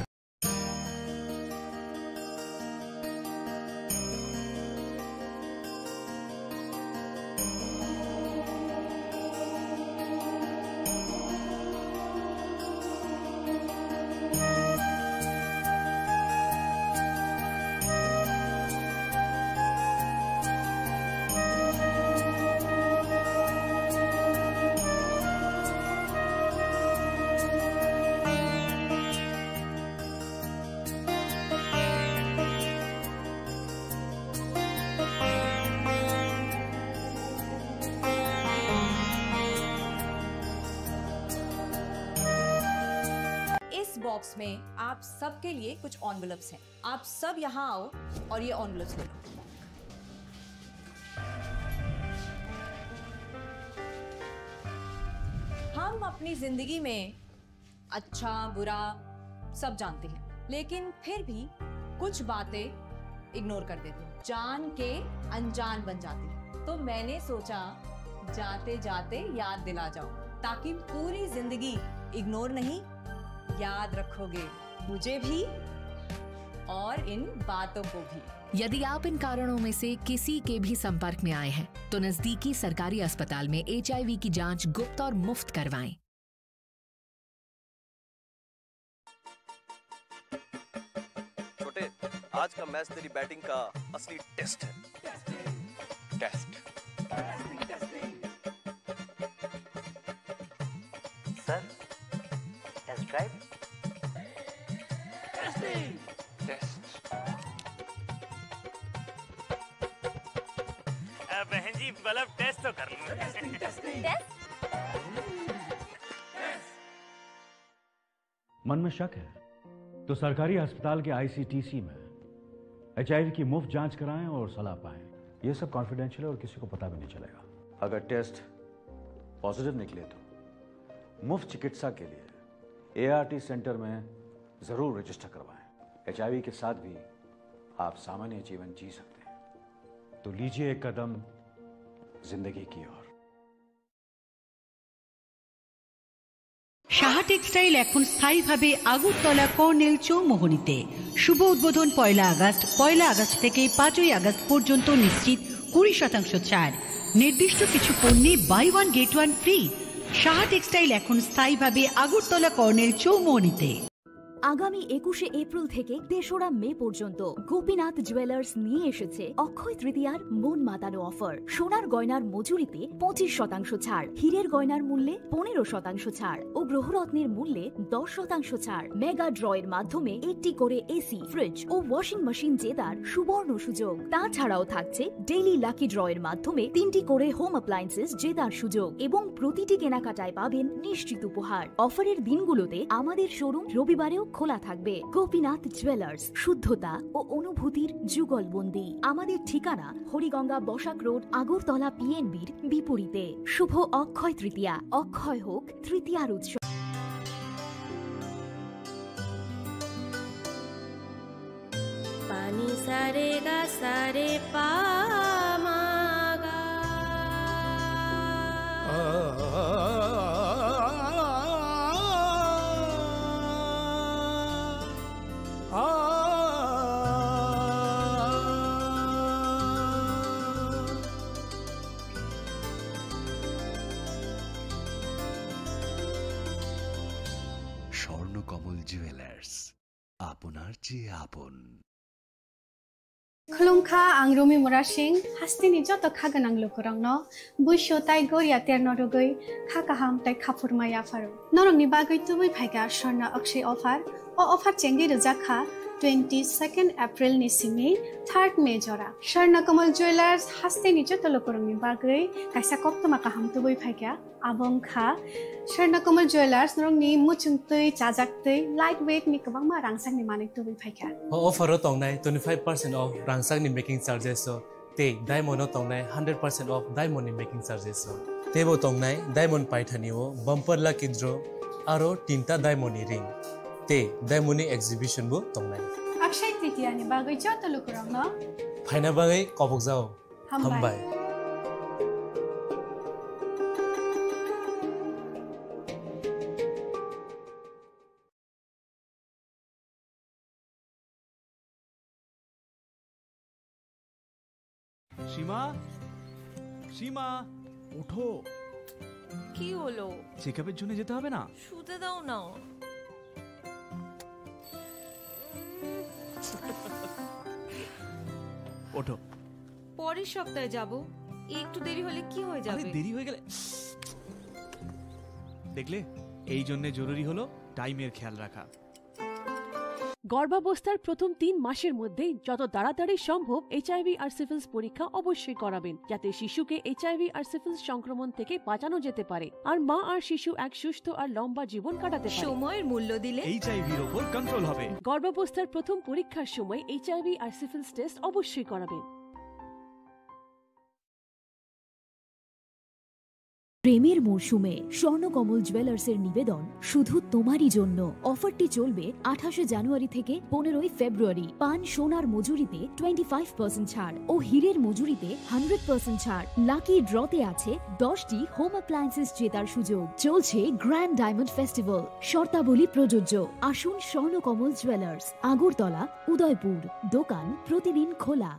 इस बॉक्स में आप सबके लिए कुछ एनवेलप्स हैं। आप सब यहाँ आओ और ये एनवेलप्स ले लो। हम अपनी जिंदगी में अच्छा, बुरा सब जानते हैं, लेकिन फिर भी कुछ बातें इग्नोर कर देते हैं। जान के अनजान बन जाते हैं। तो मैंने सोचा, जाते जाते याद दिला जाऊं, ताकि पूरी जिंदगी इग्नोर नहीं, याद रखोगे मुझे भी और इन बातों को भी। यदि आप इन कारणों में से किसी के भी संपर्क में आए हैं, तो नजदीकी सरकारी अस्पताल में एचआईवी की जांच गुप्त और मुफ्त करवाएं। छोटे, आज का मैच तेरी बैटिंग का असली टेस्ट है। Test. Sir, test drive. Test. अ, बहन जी, मतलब, टेस्ट तो कर लो। टेस्ट? मन में शक है तो सरकारी अस्पताल के आईसीटीसी में एचआईवी की मुफ्त जांच कराएं और सलाह पाएं। ये सब कॉन्फिडेंशियल है और किसी को पता भी नहीं चलेगा। अगर टेस्ट पॉजिटिव निकले तो मुफ्त चिकित्सा के लिए एआरटी सेंटर में जरूर रजिस्टर करवाएं। एचआईवी के साथ भी आप सामान्य जीवन जी सकते हैं। तो लीजिए एक कदम जिंदगी की ओर। সাহা টেক্সটাইল এখন স্থায়ীভাবে আগরতলা কর্নেল চৌমোহনীতে। শুভ উদ্বোধন পয়লা আগস্ট। পয়লা আগস্ট থেকে পাঁচই আগস্ট পর্যন্ত নিশ্চিত কুড়ি শতাংশ ছাড়। নির্দিষ্ট কিছু পণ্যে buy one get one free. Saha textile এখন স্থায়ীভাবে আগরতলা কর্নেল চৌমোহনীতে। আগামী একুশে এপ্রিল থেকে তেসরা মে পর্যন্ত গোপীনাথ জুয়েলার্স নিয়ে এসেছে অক্ষয় তৃতীয়ার মন মাতানো অফার। সোনার গয়নার মজুরিতে পঁচিশ শতাংশ ছাড়, হীরের গয়নার মূল্যে পনেরো শতাংশ ছাড় ও গ্রহরত্নের মূল্যে দশ শতাংশ ছাড়। মেগা ড্রয়ের মাধ্যমে একটি করে এসি, ফ্রিজ ও ওয়াশিং মেশিন জেতার সুবর্ণ সুযোগ। তাছাড়াও থাকছে ডেইলি লাকি ড্রয়ের মাধ্যমে তিনটি করে হোম অ্যাপ্লায়েন্সেস জেতার সুযোগ এবং প্রতিটি কেনাকাটায় পাবেন নিশ্চিত উপহার। অফারের দিনগুলোতে আমাদের শোরুম রবিবারেও খোলা থাকবে। গোপীনাথ জুয়েলার্স, শুদ্ধতা ও অনুভূতির যুগলবন্দি। আমাদের ঠিকানা হরিগঙ্গা বসাক রোড, আগরতলা পিএনবির বিপরীতে। শুভ অক্ষয় তৃতীয়া, অক্ষয় হোক তৃতীয়ার উৎসব। Pani sa re ga sa re pa ma ga. Swarnakamal jewellers, আপনার চেয়ে আপন। Khulumkha, ang Rumi Murasing, hasteni joto kha gwnang lukurokno buisu tai goria terno rwgwi kha kaham tai khaphurma yapharo. Norokni bagwi tubui phaikha Swarna Akshay offer. O offer chengwi rwjakha twenty second April ni simi third May jora. Swarna Kamal Jewellers hasteni joto lukurokni bagwi kaisa koktwma kaham tubui phaikha. Abo wngkha Swarna Kamal Jewellers, norokni muchung twi, chajak twi, light weight ni kwbangma rangchakni manwi tubui phaikha. O offer o tongnai twenty five percent off rangchakni making charges o, tei diamond o tongnai hundred percent off diamond ni making charges o. Teibo tongnai diamond paithani o bumper lucky draw, aro tinta diamond ni ring, tei diamond ni exhibition bo tongnai. Akshay Tritiya ni bagwi joto lukurokno phaina bagwi kobokjao. Hambai. Hambai. সীমা, সীমা, ওঠো। কি হলো? চেকআপের জন্য যেতে হবে না? শুতে দাও না। ওঠো। পরের সপ্তাহে যাব। একটু দেরি হলে কি হয়ে আরে, যাবে? দেরি হয়ে গেলে, দেখলে, এই জন্য জরুরি হলো টাইমের খেয়াল রাখা। গর্ভাবস্থার প্রথম তিন মাসের মধ্যে যত তাড়াতাড়ি সম্ভব এইচআইভি আর সিফিলিস পরীক্ষা অবশ্যই করাবেন, যাতে শিশুকে এইচআইভি আর সিফিলিস সংক্রমণ থেকে বাঁচানো যেতে পারে, আর মা আর শিশু এক সুস্থ আর লম্বা জীবন কাটাতে পারে। সময়ের মূল্য দিলে এইচআইভির ওপর কন্ট্রোল হবে। গর্ভাবস্থার প্রথম পরীক্ষার সময় এইচআইভি আর সিফিলিস টেস্ট অবশ্যই করাবেন। প্রেমের মরশুমে স্বর্ণকমল জুয়েলার্সের নিবেদন শুধু তোমারই জন্য। অফারটি চলবে আঠাশে জানুয়ারি থেকে পনেরোই ফেব্রুয়ারি। পান সোনার মজুরিতে টোয়েন্টি ফাইভ পার্সেন্ট ছাড় ও হীরের মজুরিতে হান্ড্রেড পার্সেন্ট ছাড়। লাকি ড্রতে আছে দশটি হোম অ্যাপ্লায়েন্সেস জেতার সুযোগ। চলছে গ্র্যান্ড ডায়মন্ড ফেস্টিভ্যাল, শর্তাবলী প্রযোজ্য। আসুন স্বর্ণকমল জুয়েলার্স, আগরতলা, উদয়পুর। দোকান প্রতিদিন খোলা।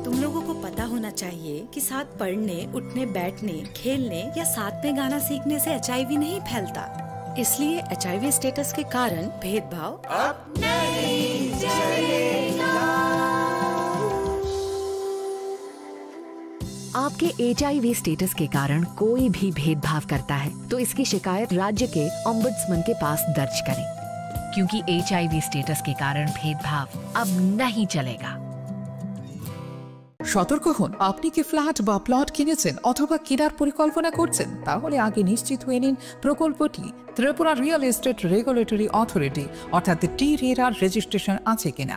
तुम लोगों को पता होना चाहिए कि साथ पढ़ने, उठने, बैठने, खेलने या साथ में गाना सीखने से एचआईवी नहीं फैलता। इसलिए एचआईवी स्टेटस के कारण भेदभाव अब नहीं चलेगा। आपके एचआईवी स्टेटस के कारण कोई भी भेदभाव करता है, तो इसकी शिकायत राज्य के ओम्बड्समैन के पास दर्ज करें, क्योंकि एचआईवी स्टेटस के कारण भेदभाव अब नहीं चलेगा। সতর্ক হন, আপনি কি ফ্ল্যাট বা প্লট কিনেছেন অথবা কেনার পরিকল্পনা করছেন? তাহলে আগে নিশ্চিত হয়ে নিন প্রকল্পটি Tripura real estate regulatory authority অর্থাৎ টি রেরার রেজিস্ট্রেশন আছে কিনা।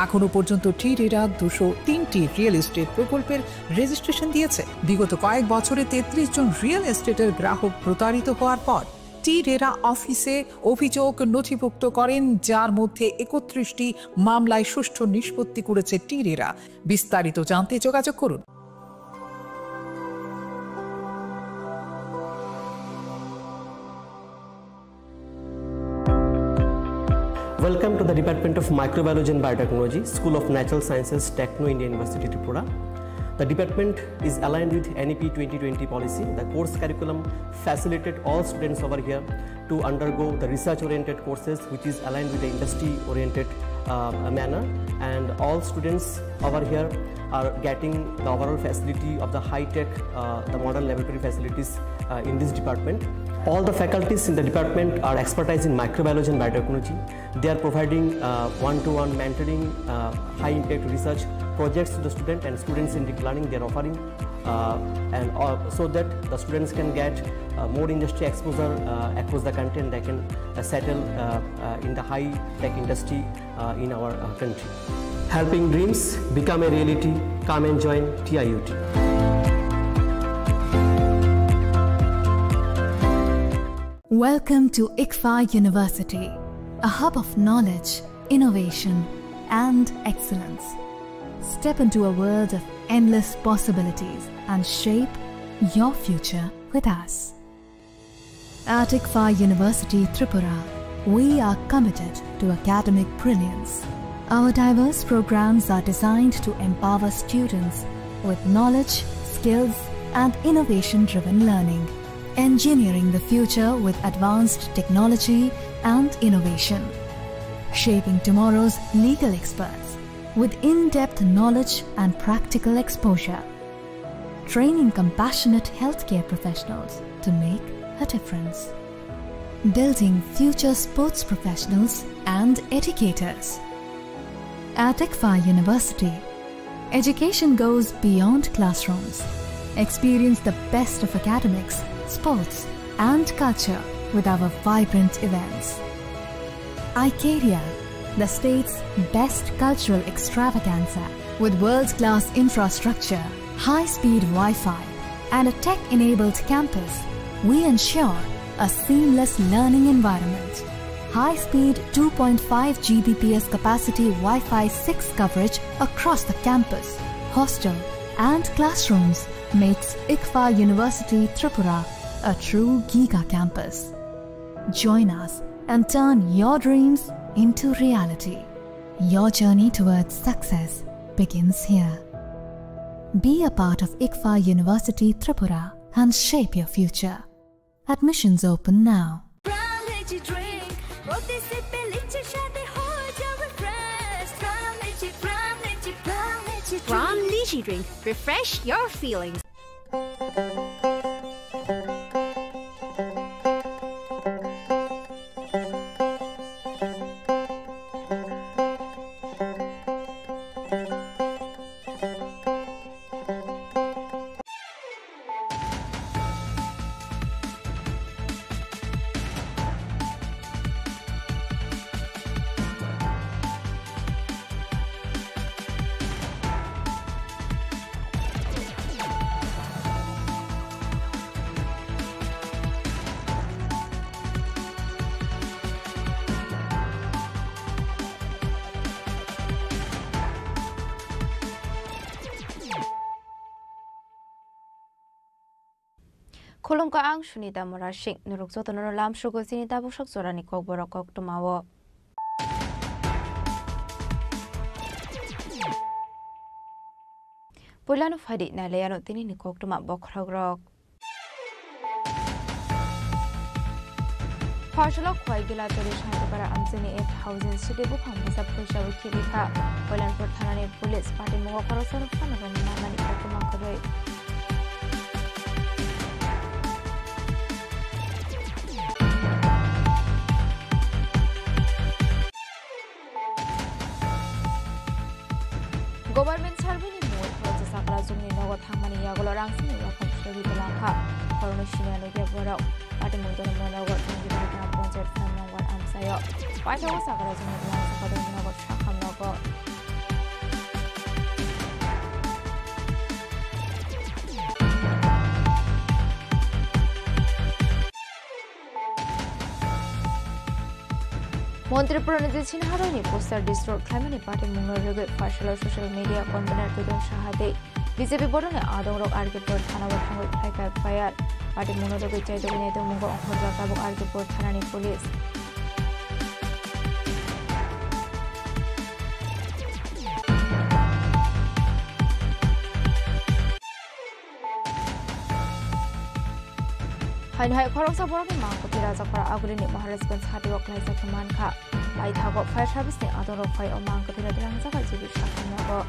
এখনো পর্যন্ত টি রেরা দুশো তিনটি রিয়েল এস্টেট প্রকল্পের রেজিস্ট্রেশন দিয়েছে। বিগত কয়েক বছরে তেত্রিশ জন রিয়েল এস্টেটের গ্রাহক প্রতারিত হওয়ার পর টি রেরা অফিসে অভিযোগ নথিভুক্ত করেন, যার মধ্যে একত্রিশটি মামলায় সুষ্ঠু নিষ্পত্তি করেছে টি রেরা। বিস্তারিত জানতে যোগাযোগ করুন। Welcome to the Department of Microbiology and Biotechnology, School of Natural Sciences, Techno India University, Tripura. The department is aligned with N E P twenty twenty policy. The course curriculum facilitate all students over here to undergo the research-oriented courses, which is aligned with the industry-oriented, uh, manner. And all students over here are getting the overall facility of the high-tech, uh, the modern laboratory facilities, uh, in this department. All the faculties in the department are expertise in microbiology and biotechnology. They are providing, uh, one-to-one mentoring, uh, high-impact research projects to the student and student-centric learning they are offering, uh, and, uh, so that the students can get, uh, more industry exposure, uh, across the country, and they can, uh, settle, uh, uh, in the high-tech industry, uh, in our, uh, country. Helping dreams become a reality. Come and join T I U T. Welcome to ICFAI University, a hub of knowledge, innovation, and excellence. Step into a world of endless possibilities and shape your future with us. At ICFAI University Tripura, we are committed to academic brilliance. Our diverse programs are designed to empower students with knowledge, skills, and innovation-driven learning, engineering the future with advanced technology and innovation, shaping tomorrow's legal experts with in-depth knowledge and practical exposure, training compassionate healthcare professionals to make a difference, building future sports professionals and educators. At ICFAI University, education goes beyond classrooms. Experience the best of academics, sports, and culture with our vibrant events. Icaria, the state's best cultural extravaganza, with world-class infrastructure, high-speed Wi-Fi, and a tech-enabled campus, we ensure a seamless learning environment. High-speed two point five G B P S capacity Wi-Fi six coverage across the campus, hostel, and classrooms makes ICFAI University Tripura a true giga campus. Join us and turn your dreams into reality. Your journey towards success begins here. Be a part of ICFAI University Tripura and shape your future. Admissions open now. Pram Lychee Drink, প্রতি সিপে লিচির স্বাদে হয়ে যাবে fresh। Pram Lychee, Pram Lychee, Pram Lychee Drink। Pram Lychee Drink, refresh your feelings. Khulumkha, ang Sunita Murasing. Norok jotono lamsugo chini tabuksak jorani kokborok koktwmao. Puilano phaidi nailaiano tinini koktwma bokhorokrok. Pharsalo Khwai Gilatoli Shantipara amchaini eight thousand sidi buphang bwsa phuisawi khibikha. Koilanpur thanani police patimungo khoroksano phano romwi manmani koktwma kwrwi. Government survey ni mungwi khoroksa chakrajwngni nogo thangmani yagulo rangsini wakham srwi belangkha. Khoroknwi siniya nukya borok. Patimung Dharmanagar Tongibari Gram Panchayat five number amchaio. Paithago chakrajwngni belangkha Dharmanagar Sakham nogo. Montri Pranajit Sinha Roy ni poster destroy khlaimani patimungno rwgwi Pharsalo social media convener Dudon Saha tei B J P bodolni adongrok R K Pur thanao thangwi khlaikha F I R. Patimungno rwgwi chaitogwi naitukmungo ongkhorjak tabuk R K Pur thanani police. Haino hai khoroksa borokni mangkwthwi Rajakhora Agulini Maharajganj hatio klaijak khe mankha. Paithago fire service ni adongrok phai o mangkwthwino twlangjakha G B Sakham nogo.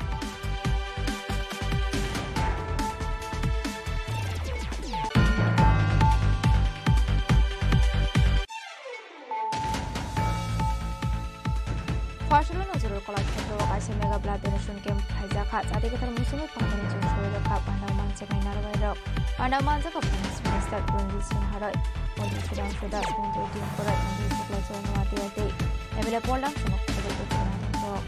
Pharsalo Nazrul Kala Khetreo kaisa mega blood donation camp khlaijakha. Chati kwthar muchungwi phaimani chwng soi rwkha. Pandao manjaknai narwai rok. Pandao manjakha Finance Minister Pranajit Singha Roy, Montri Sudhanshu Das, Montri Tinku Roy, Montri Shukla Chowdhury Noatia tei M L A Paul Dam Sumok Khoboi Uchina Dongtok.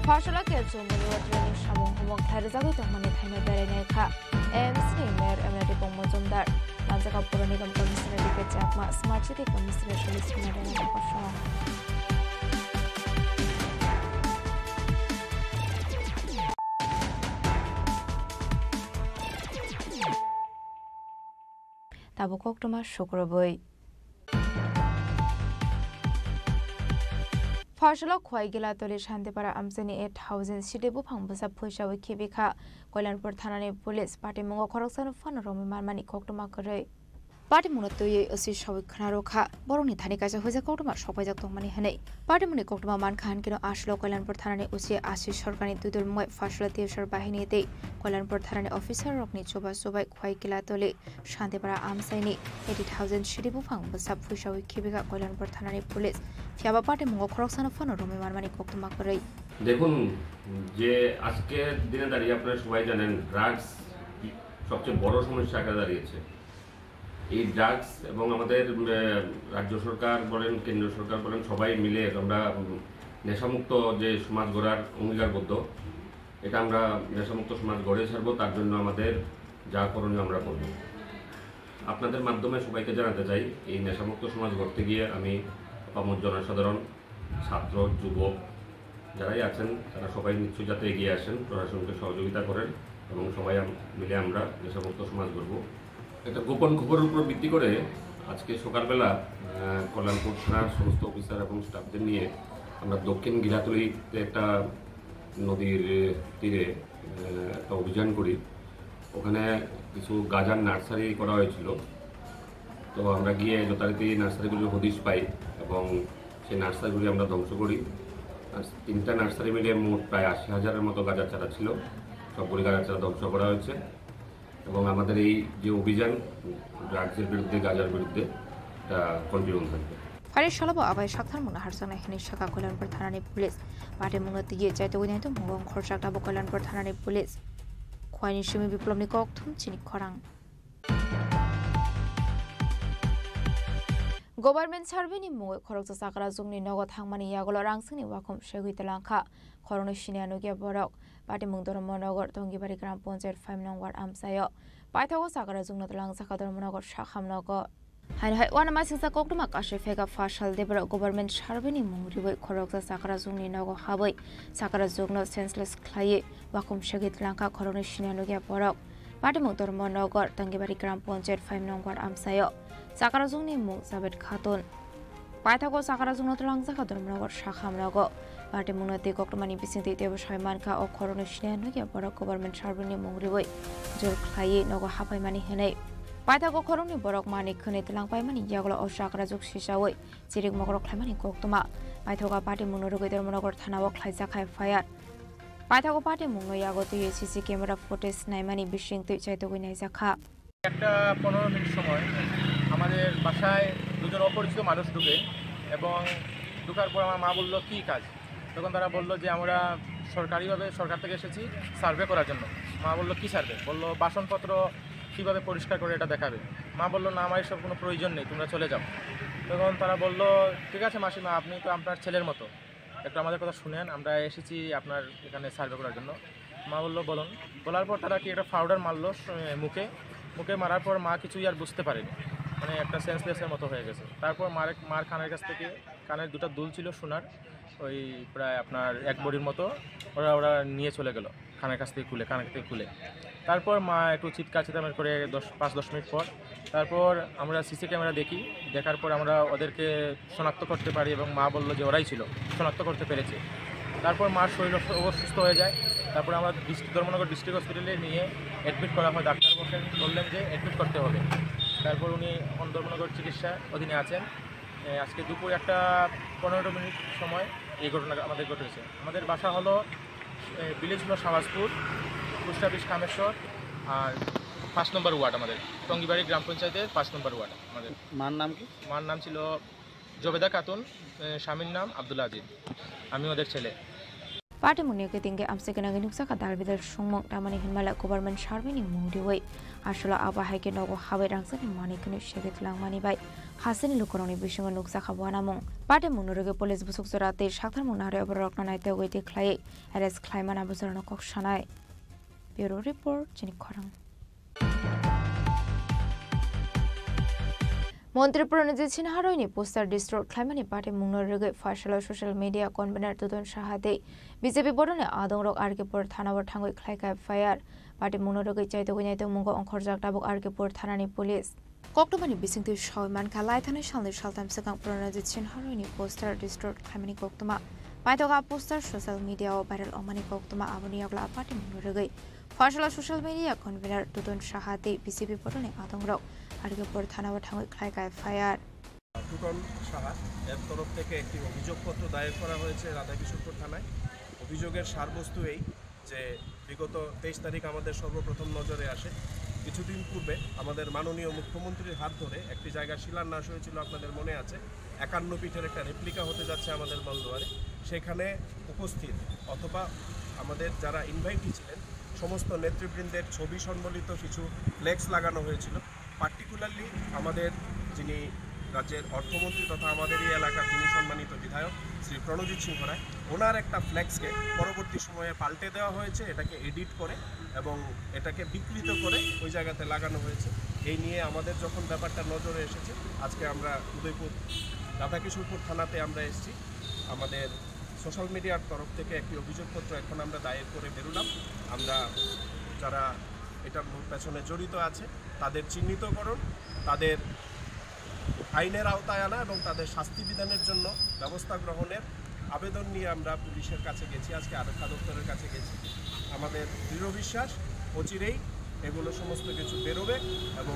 Pharsalo K F C Umaliwa train ni samung humung khlai rwjagwi tongmani thaino berai nai kha M C ni Mayor M L A Ripong Mojumdar, Manjaka Puro Nigam Commissioner D K Chakma, Smart City Commissioner Suresh Kumar Rana kosong. Tabuk koktwma sukrubwi. Pharsalo Khwai Gilatoli Shantipara amchaini eight thousand sidi buphang bwsa phuisawi khibikha. Koilanpur thanani police patimungo khoroksano phano romwi manmani koktwma kwrwi. Patimungno twiwi O C sawi khwnarwkha. Borokni thani kaisa huijak koktwma sokpaijak tongmani hwnwi. Patimungni koktwma mankha hinkhe no aswlo Koilanpur thanani O C Ashish Sarkarni twidulmungwi Pharsalo T S R bahini tei Koilanpur thanani officer rokni chuba chubai Khwai Gilatoli Shantipara amchaini eighty thousand sidi buphang bwsa phuisawi khibikha Koilanpur thanani police. Phiyaba patimungo khoroksano phano romwi manmani koktwma kwrwi. দেখুন, যে আজকের দিনে দাঁড়িয়ে আপনারা সবাই জানেন, ড্রাগস সবচেয়ে বড় সমস্যা আকারে দাঁড়িয়েছে। এই ড্রাগস এবং আমাদের, উম, রাজ্য সরকার বলেন, কেন্দ্র সরকার বলেন, সবাই মিলে আমরা, উম, নেশামুক্ত যে সমাজ গড়ার অঙ্গীকারবদ্ধ। এটা আমরা নেশামুক্ত সমাজ গড়ে ছাড়বো, তার জন্য আমাদের যা করণীয় আমরা করব। আপনাদের মাধ্যমে সবাইকে জানাতে চাই, এই নেশামুক্ত সমাজ গড়তে গিয়ে আমি আপামর জনসাধারণ, ছাত্র, যুবক যারাই আছেন, তারা সবাই নিশ্চয়ই যাতে এগিয়ে আসেন, প্রশাসনকে সহযোগিতা করেন এবং সবাই আম-, মিলে আমরা নেশামুক্ত সমাজ গড়ব। একটা গোপন খবরের উপর ভিত্তি করে আজকে সকালবেলা, আহ, কল্যাণপুর থানার সমস্ত অফিসার এবং স্টাফদের নিয়ে আমরা দক্ষিণ গিলাতলিতে একটা নদীর তীরে, আহ, একটা অভিযান করি। ওখানে কিছু গাঁজার নার্সারি করা হয়েছিল। তো আমরা গিয়ে যথারীতি নার্সারিগুলির হদিশ পাই এবং সেই নার্সারিগুলি আমরা ধ্বংস করি। আর তিনটা নার্সারি মিলে মোট প্রায় আশি হাজারের মতো গাঁজার চারা ছিল। সবগুলি গাঁজার চারা ধ্বংস করা হয়েছে এবং আমাদের এই যে অভিযান ড্রাগসের বিরুদ্ধে, গাঁজার বিরুদ্ধে, এটা কন্টিনিউ থাকবে। Phari salo bo abai saktharmung naharjaknai hwnwi sakha Koilanpur thanani police. Patimungno twiwi chaitugwi naitukmungo ongkhorjak tabuk Koilanpur thanani police. Khwaini simi Biplobni kokthum chini khorang. Government survey ni mungwi khoroksa chakrajwngni nogo thangmani yagulo rangsingni wakhum segwi twlangkha. Khoroknwi siniya nukya borok. Patimung Dharmanagar Tongibari Gram Panchayat five nong ward amchaio. Paithago chakrajwngno twlangjakha Dharmanagar Sakham nogo. Haino hai uanama singsa koktwma kasui phega phasal de borok government survey ni mung riwi khoroksa chakrajwngni nogo habwi chakrajwngno senseless khlaiwi wakum segwi tlangkha khoroknwi siniya nukya borok. Patimung Dharmanagar Tangibari Gram Panchayat five nong ward amchaio chakrajwngni mung Javed Khatun. Paithago chakrajwngno twlangjakha Dharmanagar sakhamrogo. Patimungno twi koktwmani bisingtwi teibo sai mankha o khoroknwi siniya nukya borok government survey ni mung riwi jor khlaiwi nogo haphaimani hinwi. Paithago khoroknwi borok manwi khwnwi twlangpaimani yagulo o chakrajwk sichawi chirik mokrok khlaimani koktwma. Paithago patimungno rwgwi Dharmanagar thanao khlaijak F I R. Paithago patimungno yago twiwi C C camera footage naimani bisingtwi chaitugwi naijakha. একটা পনেরো মিনিট সময় আমাদের বাসায় দুজন অপরিচিত মানুষ ঢুকে এবং ঢুকার পর আমার মা বলল, "কী কাজ?" তখন তারা বলল যে, "আমরা সরকারিভাবে সরকার থেকে এসেছি সার্ভে করার জন্য।" মা বলল, "কী সার্ভে?" বলল, "বাসনপত্র কীভাবে পরিষ্কার করে এটা দেখাবে।" মা বলল, "না, আমার এসব কোনো প্রয়োজন নেই, তোমরা চলে যাও।" তখন তারা বলল, "ঠিক আছে মাসিমা, আপনি তো আপনার ছেলের মতো, একটু আমাদের কথা শুনেন, আমরা এসেছি আপনার এখানে সার্ভে করার জন্য।" মা বলল, "বলুন।" বলার পর তারা কি একটা পাউডার মারলো স-, মুখে। মুখে মারার পর মা কিছুই আর বুঝতে পারেনি, মানে একটা সেন্সলেসের মতো হয়ে গেছে। তারপর মার, মার কানের কাছ থেকে, কানের দুটো দুল ছিল সোনার, ওই প্রায় আপনার এক ভরির মতো, ওরা, ওরা নিয়ে চলে গেল কানের কাছ থেকে খুলে, কানের কাছ থেকে খুলে। তারপর মা একটু চিৎকার চেঁচামেচি করে দশ, পাঁচ দশ মিনিট পর, তারপর আমরা সিসি ক্যামেরা দেখি, দেখার পর আমরা ওদেরকে শনাক্ত করতে পারি এবং মা বলল যে ওরাই ছিল, শনাক্ত করতে পেরেছে। তারপর মার শরীর অস-, অসুস্থ হয়ে যায়। তারপর আমরা ডিস্ট্রিক্ট, ধর্মনগর ডিস্ট্রিক্ট হসপিটালে নিয়ে অ্যাডমিট করা হয়। ডাক্তার বললেন, বললেন যে অ্যাডমিট করতে হবে। তারপর উনি এখন ধর্মনগর চিকিৎসা অধীনে আছেন। এ, আজকে দুপুর একটা পনেরো মিনিট সময় এই ঘটনা আমাদের ঘটেছে। আমাদের বাসা হলো, এ, ভিলেজ হলো শাহবাজপুর, পোস্ট অফিস কামেশ্বর, আর পাঁচ নম্বর ওয়ার্ড আমাদের, টঙ্গিবাড়ি গ্রাম পঞ্চায়েতের পাঁচ নম্বর ওয়ার্ড আমাদের। মার নাম কি? মার নাম ছিল জবেদা খাতুন, এ, স্বামীর নাম আব্দুল আজিজ। আমি ওদের ছেলে। Patimungni khe tingkhe amchai gwnangwi nukjakha dalbidal songmung tamani hinmale government survey ni mung riwi. Asolo abo hai khe nogo habai rangchakni manwi khwnwi segwi twlangmani bai hasteni lukurokni bisingo nukjakha uanamung. Patimungno rwgwi police busuk jora tei saktharmung narwi bororokno naitugwi twi khlaiwi arrest khlaimani abo jorano kok sanai. Bureau Report, chini khorang. Montri Pranajit Sinha roini poster destroy khlaimani patimungno rwgwi phaisalo social media convener Dudon Saha tei B J P bodolni adongrok R K Pur thanao thangwi khlaikha F I R. Patimungno rwgwi chaitugwi naitugmungo ongkhorjak tabuk R K Pur thanani police. Koktwmani bisingtwi sawi mankha, lai thani salni saltham swkang Pranajit Sinha roini poster destroy khlaimani koktwma. Paithago a poster social media o viral wngmani koktwma, aboni yagulo a patimungno rwgwi phaisalo social media convener Dudon Saha tei B J P bodolni adongrok R K Pur thanao thangwi khlaikha F I R. Two-tone Saha এর তরফ থেকে একটি অভিযোগপত্র দায়ের করা হয়েছে রাধাকিশোরপুর থানায়। অভিযোগের সারবস্তু এই যে বিগত তেইশ তারিখ আমাদের সর্বপ্রথম নজরে আসে। কিছুদিন পূর্বে আমাদের মাননীয় মুখ্যমন্ত্রীর হাত ধরে একটি জায়গা শিলান্যাস হয়েছিল, আপনাদের মনে আছে, একান্ন ফিটের একটা রেপ্লিকা হতে যাচ্ছে আমাদের বন্দোয়ারে। সেখানে উপস্থিত অথবা আমাদের যারা ইনভাইটি ছিলেন, সমস্ত নেতৃবৃন্দের ছবি সম্বলিত কিছু ফ্লেক্স লাগানো হয়েছিল। পার্টিকুলারলি আমাদের যিনি রাজ্যের অর্থমন্ত্রী তথা আমাদের এই এলাকার যিনি সম্মানিত বিধায়ক শ্রী প্রণজিৎ সিংহ রায়, ওনার একটা ফ্লেক্সকে পরবর্তী সময়ে পাল্টে দেওয়া হয়েছে, এটাকে এডিট করে, এবং এটাকে বিকৃত করে ওই জায়গাতে লাগানো হয়েছে। এই নিয়ে আমাদের যখন ব্যাপারটা নজরে এসেছে, আজকে আমরা উদয়পুর রাধাকিশোরপুর থানাতে আমরা এসেছি। আমাদের সোশ্যাল মিডিয়ার তরফ থেকে একটি অভিযোগপত্র এখন আমরা দায়ের করে বেরোলাম। আমরা যারা এটার মূল পেছনে জড়িত আছে, তাদের চিহ্নিতকরণ, তাদের আইনের আওতায় আনা এবং তাদের শাস্তি বিধানের জন্য ব্যবস্থা গ্রহণের আবেদন নিয়ে আমরা পুলিশের কাছে গেছি, আজকে আরক্ষা দপ্তরের কাছে গেছি। আমাদের দৃঢ় বিশ্বাস, অচিরেই এগুলো সমস্ত কিছু বেরোবে এবং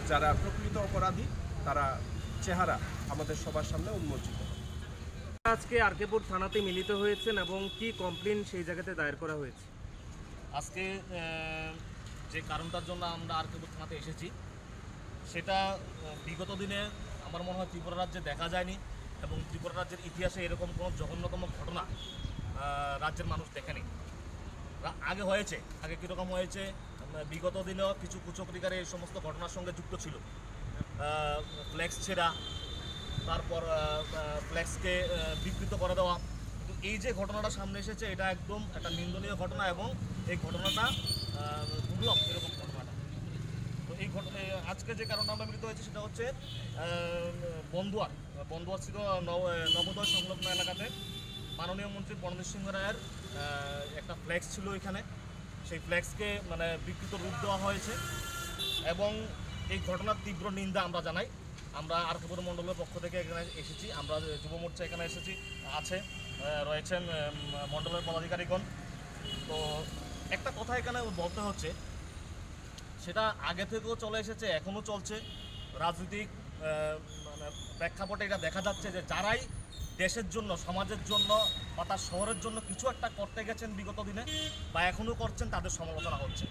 যারা প্রকৃত অপরাধী, তারা চেহারা আমাদের সবার সামনে উন্মোচিত হবে। আজকে আরকেপুর থানাতে মিলিত হয়েছেন এবং কি কমপ্লেন সেই জায়গাতে দায়ের করা হয়েছে? আজকে, আহ, যে কারণটার জন্য আমরা আরকেপুর থানাতে এসেছি, সেটা, আহ, বিগত দিনে আমার মনে হয় ত্রিপুরা রাজ্যে দেখা যায়নি এবং ত্রিপুরা রাজ্যের ইতিহাসে এরকম কোনো জঘন্যতম ঘটনা, আহ, রাজ্যের মানুষ দেখেনি। রা-, আগে হয়েছে, আগে কীরকম হয়েছে, আহ, বিগত দিনেও কিছু কুচক্রীকারী এই সমস্ত ঘটনার সঙ্গে যুক্ত ছিল। আহ, ফ্লেক্স ছেঁড়া, তারপর, আহ, আহ, ফ্লেক্সকে, আহ, বিকৃত করে দেওয়া। কিন্তু এই যে ঘটনাটা সামনে এসেছে, এটা একদম একটা নিন্দনীয় ঘটনা এবং এই ঘটনাটা, আহ, দুর্লভ এরকম ঘটনাটা। তো এই ঘট- এ, আজকে যে কারণে আমরা মিলিত হয়েছি সেটা হচ্ছে আহ, বন্দুয়ার বন্দুয়ারস্থিত নব- এ, নবোদয় সংলগ্ন এলাকাতে মাননীয় মন্ত্রী প্রণজিৎ সিংহ রায়ের আহ, একটা ফ্লেক্স ছিল এখানে। সেই ফ্লেক্সকে মানে বিকৃত রূপ দেওয়া হয়েছে এবং এই ঘটনার তীব্র নিন্দা আমরা জানাই। আমরা আর কে পুর মণ্ডলের পক্ষ থেকে এখানে এসেছি, আমরা যুব মোর্চা এখানে এসেছি, আছে আহ, রয়েছেন আহ, মণ্ডলের পদাধিকারীগণ। তো একটা কথা এখানে বলতে হচ্ছে, সেটা আগে থেকেও চলে এসেছে, এখনও চলছে। রাজনৈতিক আহ, মানে প্রেক্ষাপটে এটা দেখা যাচ্ছে যে যারাই দেশের জন্য, সমাজের জন্য বা তার শহরের জন্য কিছু একটা করতে গেছেন বিগত দিনে বা এখনও করছেন, তাদের সমালোচনা হচ্ছে।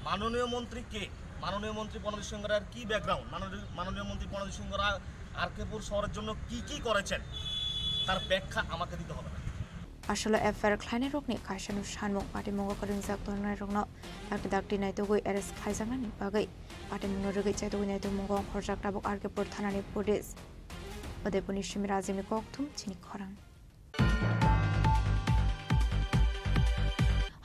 মাননীয় মন্ত্রী কে? মাননীয় মন্ত্রী প্রণজিৎ সিংহ রায়ের কী ব্যাকগ্রাউন্ড? মাননীয় মাননীয় মন্ত্রী প্রণজিৎ সিংহ রায় আর কে পুর শহরের জন্য কি কি করেছেন, তার ব্যাখ্যা আমাকে দিতে হবে না। Asolo F I R khlainairokni kaisano sanmung patimungo kwrwngjak tongnairokno dakti dakti naitugwi arrest khlaijaknani bagwi patimungno rwgwi chaitugwi naitugmungo ongkhorjak tabuk R K Pur thanani police. Udaipurni simi Rajibni kokthum chini khorang.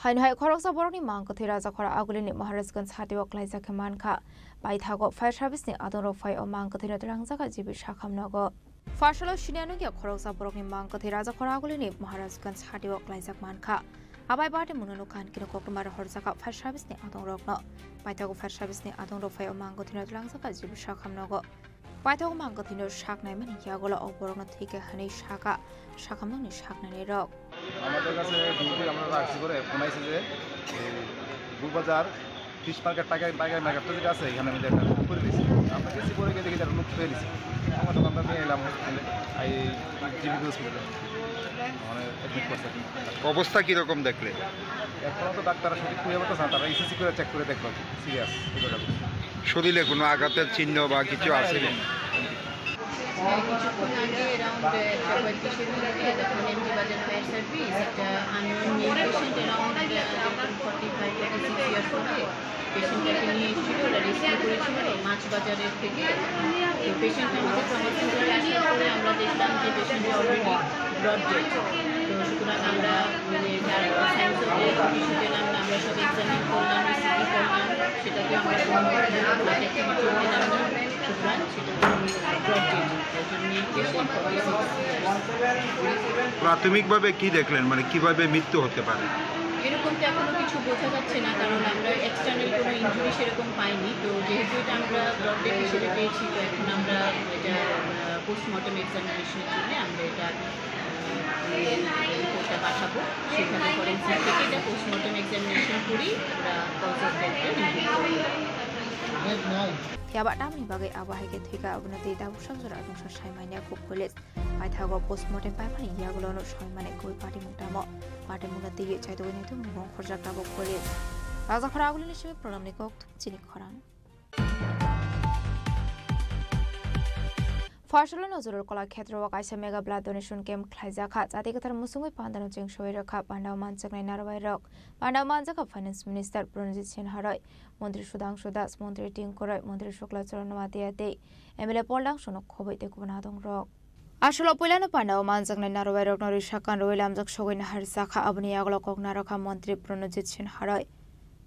Haino hai khoroksa borokni mang kwthwi Rajakhora Agulini Maharajganj hatio klaijak khe mankha. Paithago fire service ni adongrok phai o mang kwthwino twlangjak G B Sakham nogo. Farsalo siniya nukya khoroksa borokni mang kwthwi Rajakhora Agulini Maharajganj hatio klaijak mankha. Abai bati munono kankino koktwma rohorjak fire service ni adongrokno. Paithago fire service ni adongrok phai o mang kwthwino twlangjak G B Sakham nogo. Paithak mang kwthwino sak naimani yagulo o borokno thwikha hwnwi sakha sakhamnokni saknairok. আমাদের কাছে ডিউটি আমরা রাখছি করে ফোন আইছে যে এই দুবাজার fish market, tiger, tiger market তো যেটা আছে, এখানে আমি একটা লুট করে দিয়েছি। আমরা গেছি, পরে গিয়ে দেখি যে একটা লুট করে দিয়েছি। তখন আমরা নিয়ে এলাম হসপিটালে, এই জিবি হসপিটালে, মানে অ্যাডমিট করছে। অবস্থা কীরকম দেখলে? এখন তো ডাক্তাররা সঠিক খুঁজে পাচ্ছে না, তারা ইসিসি করে চেক করে দেখলো সিরিয়াস। শরীরে কোনো আঘাতের চিহ্ন বা কিছু আছে কি? কিছুক্ষণ আগে অ্যারাউন্ড একটা পঁয়ত্রিশের মধ্যে তখন এমজি বাজার ফায়ার সার্ভিস একটা unknown male patient, around forty five forty six years হবে, পেশেন্টটাকে নিয়ে এসেছিল, ওরা রেস্কিউ করেছিল মাছ বাজারের থেকে। তো পেশেন্টটা আমাদের ট্রমা সেন্টারে আসার পরে আমরা দেখলাম যে পেশেন্টটা অলরেডি ব্রড ডেড। তো সুতরাং আমরা মানে যার সাইন্স অফ ডেথ কিছু পেলাম না, আমরা সব এক্সামিন করলাম, ইসিজি করলাম, সেটাতে আমরা কোনো হার্ট অ্যাক্টিভিটি পেলাম না। সুতরাং সেটা ব্রড ডেড। প্রাথমিকভাবে কি দেখলেন, মানে কিভাবে মৃত্যু হতে পারে? এরকম তো এখনো কিছু বোঝা যাচ্ছে না, কারণ আমরা এক্সটার্নাল কোনো ইনজুরি সেরকম পাইনি। তো যেহেতু এটা আমরা ব্রড ডেড হিসেবে পেয়েছি, তো এখন আমরা এটা পোস্টমর্টম এক্সামিনেশনের জন্য আমরা এটা রিপোর্টটা পাঠাবো। সেখানে ফরেন্সিক থেকে এটা পোস্টমর্টম এক্সামিনেশন করেই আমরা কজ অফ ডেথটা নির্ণয় করবো। Phiya ba tamni bagwi abo hai khe thwikha, abono tei tabuk sakjora adungsa sai manya kuk police. Paithago postmortem paimani yagulono soi mani kubui patimung tamo. Patimungno twiwi chaitugwi naitukmung ongkhorjak tabuk police. Rajakhora Agulini simi Pranamni kokthum chini khorang. Pharsalo Nojorul Kolakhetro o kaisa mega blood donation camp khlaijak kha. Chati kwthar musungwi pandano chengsowi rwkha pandao manjaknai narwai rok. Pandao manjakha Finance Minister Pranjit Sinha roi, Montri Sudhangshu Das, Montri Tinku Roy, Montri Shukla Charan Noatia tei M L A Paul Dangshu no khobwi tei kubun adong rok. Asolo puilano pandao manjaknai narwai rokno risa kan rwi lamjak sogwi naharjakha, aboni yagulo kok narwkha Montri Pranjit Sinha roi.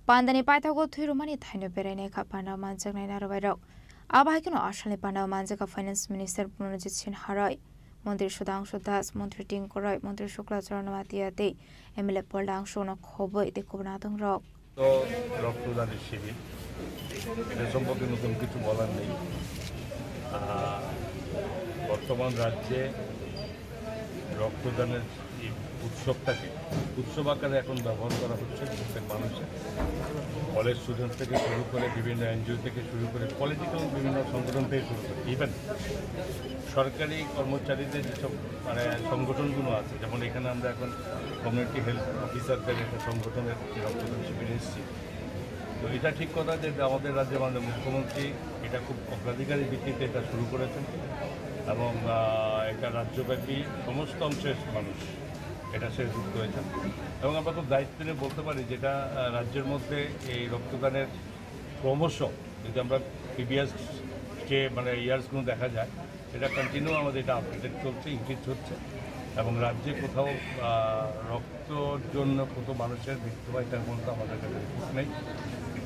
Pandani paithago thwi rwmani thaino berai naikha pandao manjaknai narwai rok. Abo hai kheno asalni pandao manjakha Finance Minister Pranjit Sinha roi, Montri Sudhangshu Das, Montri Tinku Roy, Montri Shukla Charan Noatia tei M L A Paul Dangshu no khobwi tei kubun adong rok. তো রক্তদানের শিবির, এটা সম্পর্কে নতুন কিছু বলার নেই। আহ, বর্তমান রাজ্যে রক্তদানের এই উৎসবটাকে উৎসব আকারে এখন ব্যবহার করা হচ্ছে প্রত্যেক মানুষের, কলেজ স্টুডেন্ট থেকে শুরু করে, বিভিন্ন এনজিও থেকে শুরু করে, পলিটিক্যাল বিভিন্ন সংগঠন থেকে শুরু করে, ইভেন সরকারি কর্মচারীদের যেসব মানে সংগঠনগুলো আছে, যেমন এখানে আমরা এখন কমিউনিটি হেলথ অফিসারদের একটা সংগঠনের রক্তদান শিবিরে এসেছি। তো এটা ঠিক কথা যে আমাদের রাজ্যে মাননীয় মুখ্যমন্ত্রী এটা খুব অগ্রাধিকারের ভিত্তিতে এটা শুরু করেছেন এবং আহ, এটা রাজ্যব্যাপী সমস্ত অংশের মানুষ এটা সে যুক্ত হয়েছেন। এবং আমরা খুব দায়িত্ব নিয়ে বলতে পারি যেটা আহ, রাজ্যের মধ্যে এই রক্তদানের ক্রমশ, যদি আমরা প্রিভিয়াস যে মানে ইয়ার্সগুলো দেখা যায়, এটা কন্টিনিউ আমাদের এটা আপডেটেড চলছে, ইনক্রিজ হচ্ছে। এবং রাজ্যে কোথাও, আহ, রক্তর জন্য কত মানুষের মৃত্যু হয়, তার কোনো তো আমাদের কাছে রিপোর্ট নেই।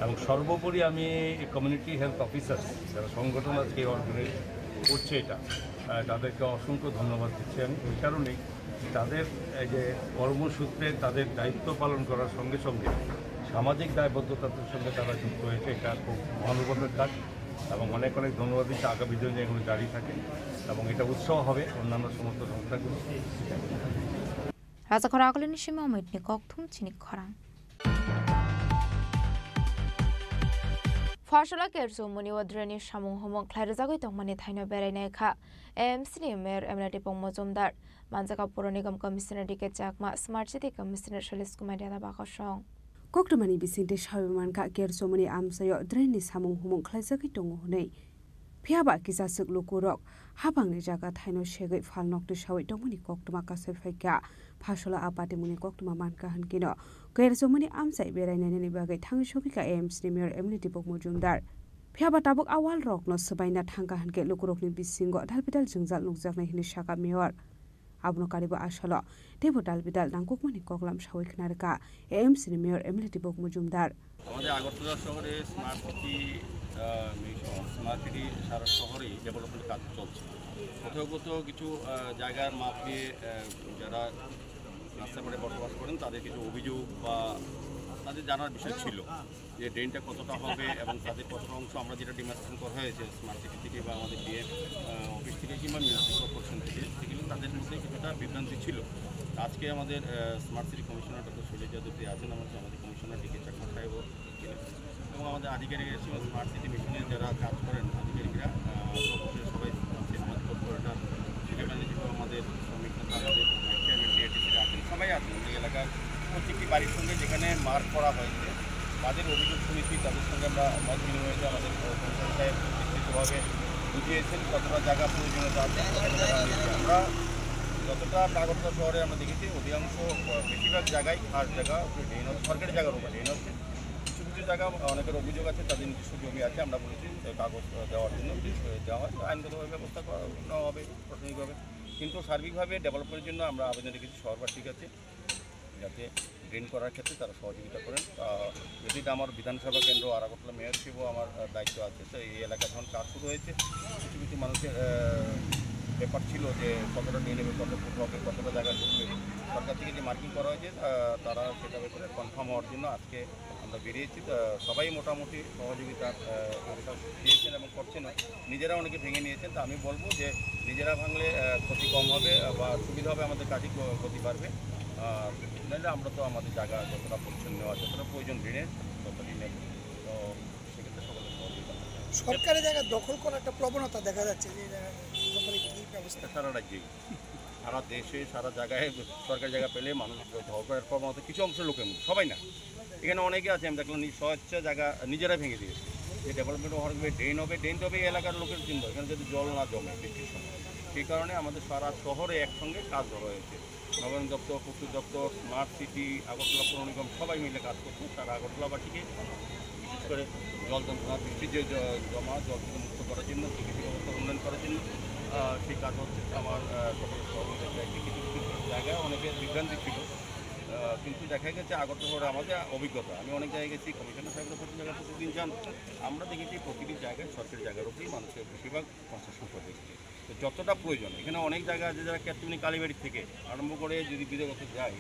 এবং সর্বোপরি আমি কমিউনিটি হেলথ অফিসার, যারা সংগঠন আজকে অর্গানাইজ করছে এটা, আহ, তাদেরকে অসংখ্য ধন্যবাদ দিচ্ছি আমি। ওই কারণেই তাদের এই যে কর্মসূত্রে তাদের দায়িত্ব পালন করার সঙ্গে সঙ্গে সামাজিক দায়বদ্ধতার সঙ্গে তারা যুক্ত হয়েছে, এটা খুব মহানুভবের কাজ। এবং অনেক অনেক ধন্যবাদ দিচ্ছি। আগামী দিনে এগুলো জারি থাকে এবং এটা উৎসাহ হবে অন্যান্য সমস্ত সংস্থাগুলো। Raja khorang akolini simi omoitni kokthum chini khorang. Phasola Kersomoni o drainni samung humung khlai rwjagwi tongmani thaino berai nai kha A M C ni Mayor M L A Dipok Mojumdar, Manjaka Puro Nigam Commissioner D K Chakma, Smart City Commissioner Shailesh Kumar Yadav bakosong. Koktwmani bisingtwi sawi mankha, Kersomoni amchaio drainni samung humung khlaijagwi tongo hwnwi. Phiyaba kisa swk lukurok hapangni jaga thaino segwi phalnok twisawi tongmani koktwma kasui phaikha. Phasola a patimungni koktwma mankha hwnkhe no Kersomoni amchai berainainani bagwi thangwi sogwikha A M C ni Mayor M L A Dipok Mojumdar. Phiyaba tabuk a wall rokno swbaina thangkha hwnkhe lukurokni bisingo dalbidal jwngjal nukjaknai hwnwi sakha Mayor. Abono karibo asalo teibo dalbidal nangkukmani koklam sawi khna rwkha A M C ni Mayor M L A Dipok Mojumdar. আমাদের আগরতলা শহরে smart city, আহ, mission, smart city সারা শহরেই development কাজ চলছে। কোথাও কোথাও কিছু, আহ, জায়গার মাপে, আহ, যারা রাস্তার পাড়ে বসবাস করেন তাদের কিছু অভিযোগ বা তাদের জানার বিষয় ছিল। যে ড্রেনটা কতটা হবে এবং তাদের কতটা অংশ আমরা যেটা ডিমার্কেশন করা হয়েছে স্মার্ট সিটি থেকে বা আমাদের ডিএম, আহ, অফিস থেকে কিংবা মিউনিসিপ্যাল কর্পোরেশন থেকে, সেগুলো তাদের মধ্যে কিছুটা বিভ্রান্তি ছিল। আজকে আমাদের, আহ, smart city commissioner doctor Shailesh Yadav যে আছেন, আমাদের, আমাদের কমিশনার ডিকে চাকমা সাহেবও ছিলেন এবং আমাদের আধিকারিক এসে স্মার্ট সিটি মিশনের যারা কাজ করেন আধিকারিকরা, আহ, সবাই আজকে আমাদের কর্পোরেটর, সেখানে যেসব আমাদের শ্রমিক নেতা, আমাদের চেয়ারম্যান, ডিআইটিসি আছেন, সবাই আছেন। এই এলাকার প্রত্যেকটি বাড়ির সঙ্গে যেখানে মার্ক করা হয়েছে, তাদের অভিযোগ শুনেছি, তাদের সঙ্গে আমরা মত বিনিময় হয়েছে। আমাদের, আহ, কমিশনার সাহেব বিস্তৃতভাবে বুঝিয়েছেন কতটা জায়গা প্রয়োজনীয়তা আছে, কতটা জায়গা রয়েছে। আমরা যতটা আমরা আগরতলা শহরে আমরা দেখেছি, অধিকাংশ, আহ, বেশিরভাগ জায়গায় খাস জায়গা উপরে ড্রেন হচ্ছে, সরকারি জায়গার উপরে ড্রেন হচ্ছে। কিছু কিছু জায়গা অনেকের অভিযোগ আছে, তাদের নিজস্ব জমি আছে, আমরা বলেছি যে কাগজ, আহ, দেওয়ার জন্য, যদি, আহ, দেওয়া হয়, আইনগতভাবে ব্যবস্থা করা নেওয়া হবে প্রশাসনিকভাবে। কিন্তু সার্বিকভাবে ডেভেলপমেন্টের জন্য আমরা আবেদন রেখেছি শহরবাসীর কাছে, যাতে ড্রেন করার ক্ষেত্রে তারা সহযোগিতা করেন। আহ, যেহেতু এটা আমার বিধানসভা কেন্দ্র, আর আগরতলা মেয়র হিসেবেও আমার, আহ, দায়িত্ব আছে, তো এই এলাকা যখন কাজ শুরু হয়েছে, কিছু কিছু মানুষের, আহ, ব্যাপার ছিল যে কতটা ড্রেন হবে, কত ফুট হবে, কতটা জায়গা ঢুকবে। সরকার থেকে যে মার্কিং করা হয়েছে, আহ, তারা সেটা ব্যাপারে কনফার্ম হওয়ার জন্য আজকে আমরা বেরিয়েছি। তা সবাই মোটামুটি সহযোগিতার, আহ, আশ্বাস দিয়েছেন এবং করছেন। নিজেরা অনেকে ভেঙে নিয়েছেন। তা আমি বলবো যে নিজেরা ভাঙলে, আহ, ক্ষতি কম হবে, আহ, বা সুবিধা হবে, আমাদের কাজে গ-, গতি বাড়বে। আর নাহলে আমরা তো আমাদের জায়গা যতটা পরিচ্ছন্ন নেওয়া, যতটা প্রয়োজন ড্রেনের, ততটাই নেব। তো সেক্ষেত্রে সকলের সহযোগিতা। সরকারি জায়গা দখল করার একটা প্রবণতা দেখা যাচ্ছে, যে এই জায়গায় ব্যাপারে কি ব্যবস্থা? এটা সারা রাজ্যেই, সারা দেশে, সারা জায়গায় সরকারি জায়গা পেলে মানুষ দখল করার প্রবণতা কিছু অংশের লোকের মধ্যে, সবাই না। এখানে অনেকে আছে, আমি দেখলাম নিজ স্বেচ্ছা জায়গা নিজেরা ভেঙে দিয়েছে। যে ডেভেলপমেন্ট হওয়ার হবে, ড্রেন হবে, ড্রেন তো হবে এই এলাকার লোকের জন্য, এখানে যদি জল না জমে বৃষ্টির সময়। সেই কারণে আমাদের সারা শহরে একসঙ্গে কাজ ধরা হয়েছে। নবায়ন দপ্তর, পূর্ত দপ্তর, স্মার্ট সিটি, আগরতলা পৌর নিগম সবাই মিলে কাজ করছে। সারা আগরতলাবাসীকে বিশেষ করে জল যন্ত্রণা, বৃষ্টির যে জ-, জমা জল থেকে মুক্ত করার জন্য, প্রকৃতির অবস্থা উন্নয়ন করার জন্য, আহ, সেই কাজ হচ্ছে। আমার, আহ, সকলের সহযোগিতা চাইছি। কিছু কিছু জায়গায় অনেকের বিভ্রান্তি ছিল, আহ, কিন্তু দেখা গেছে আগরতলা শহরে আমাদের অভিজ্ঞতা, আমি অনেক জায়গায় গেছি, কমিশনার সাহেবরা প্রতি জায়গায় প্রতিদিন যান, আমরা দেখেছি প্রতিটি জায়গায় সরকারি জায়গার উপরেই মানুষের বেশিরভাগ কনস্ট্রাকশন প্রজেক্ট। তো যতটা প্রয়োজন, এখানে অনেক জায়গা আছে যারা ক্যাটচুনি কালীবাড়ি থেকে আরম্ভ করে যদি বিজয়গত যাই,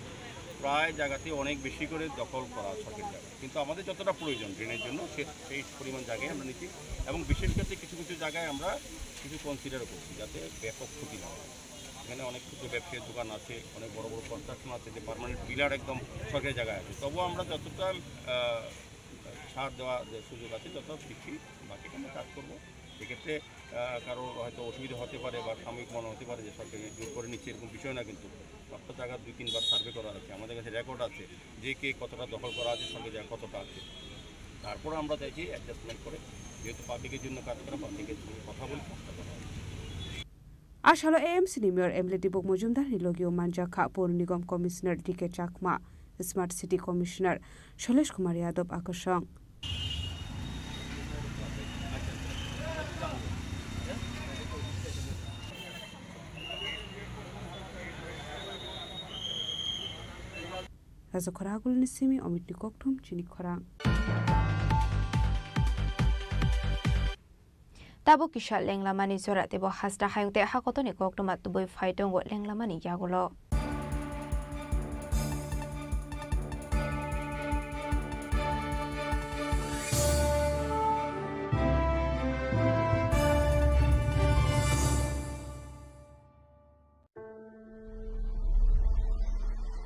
প্রায় জায়গাতে অনেক বেশি করে দখল করা সরকারি জায়গা। কিন্তু আমাদের যতটা প্রয়োজন ড্রেনের জন্য, সে-, সেই পরিমাণ জায়গায় আমরা নিচ্ছি। এবং বিশেষ ক্ষেত্রে কিছু কিছু জায়গায় আমরা কিছু কনসিডারও করছি, যাতে ব্যাপক ক্ষতি না হয়। এখানে অনেক ক্ষুদ্র ব্যবসায়ীর দোকান আছে, অনেক বড় বড় কনস্ট্রাকশন আছে, যে পার্মানেন্ট পিলার একদম সরকারি জায়গায় আছে। তবুও আমরা যতটা, আহ, ছাড় দেওয়া যে সুযোগ আছে, তত দিচ্ছি, বাকিটা আমরা কাজ করবো। সেক্ষেত্রে, আহ, কারো হয়তো অসুবিধা হতে পারে বা সাময়িক মনে হতে পারে যে সরকারি জোর করে নিচ্ছে, এরকম বিষয় না। কিন্তু সবটা জায়গা দুই তিনবার সার্ভে করা আছে, আমাদের কাছে রেকর্ড আছে যে কে কতটা দখল করা আছে, সরকারি জায়গা কতটা আছে। তারপর আমরা চাইছি অ্যাডজাস্টমেন্ট করে, যেহেতু পাবলিকের জন্য কাজ করা, পাবলিকের সঙ্গে কথা বলে কাজটা করা হবে। Asalo A M C ni Mayor M L A Dipok Mojumdar ni logio manjakha Pur Nigam Commissioner D K Chakma, Smart City Commissioner Shailesh Kumar Yadav akosong. Rajakhora Agulini simi Omitni kokthum chini khorang. Tabuk kisa lenglamani jora teibo hasta hayung tei hakotorni koktwma tubui phai tongo lenglamani yagulo.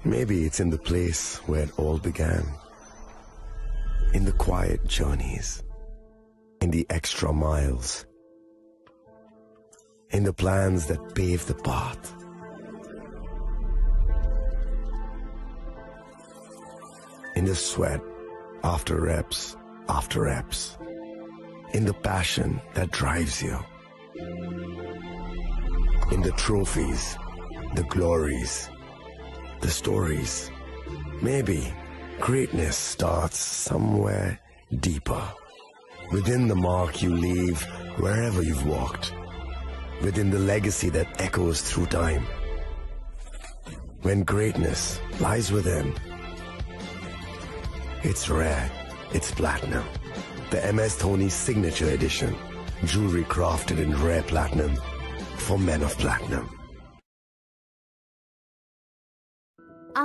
Maybe it's in the place where it all began. In the quiet journeys. In the extra miles. In the plans that pave the path. In the sweat after reps after reps. In the passion that drives you. In the trophies, the glories, the stories. Maybe greatness starts somewhere deeper. Within the mark you leave wherever you've walked. Within the legacy that echoes through time. When greatness lies within, it's rare, it's platinum. The M S Dhoni Signature Edition. Jewelry crafted in rare platinum for men of platinum.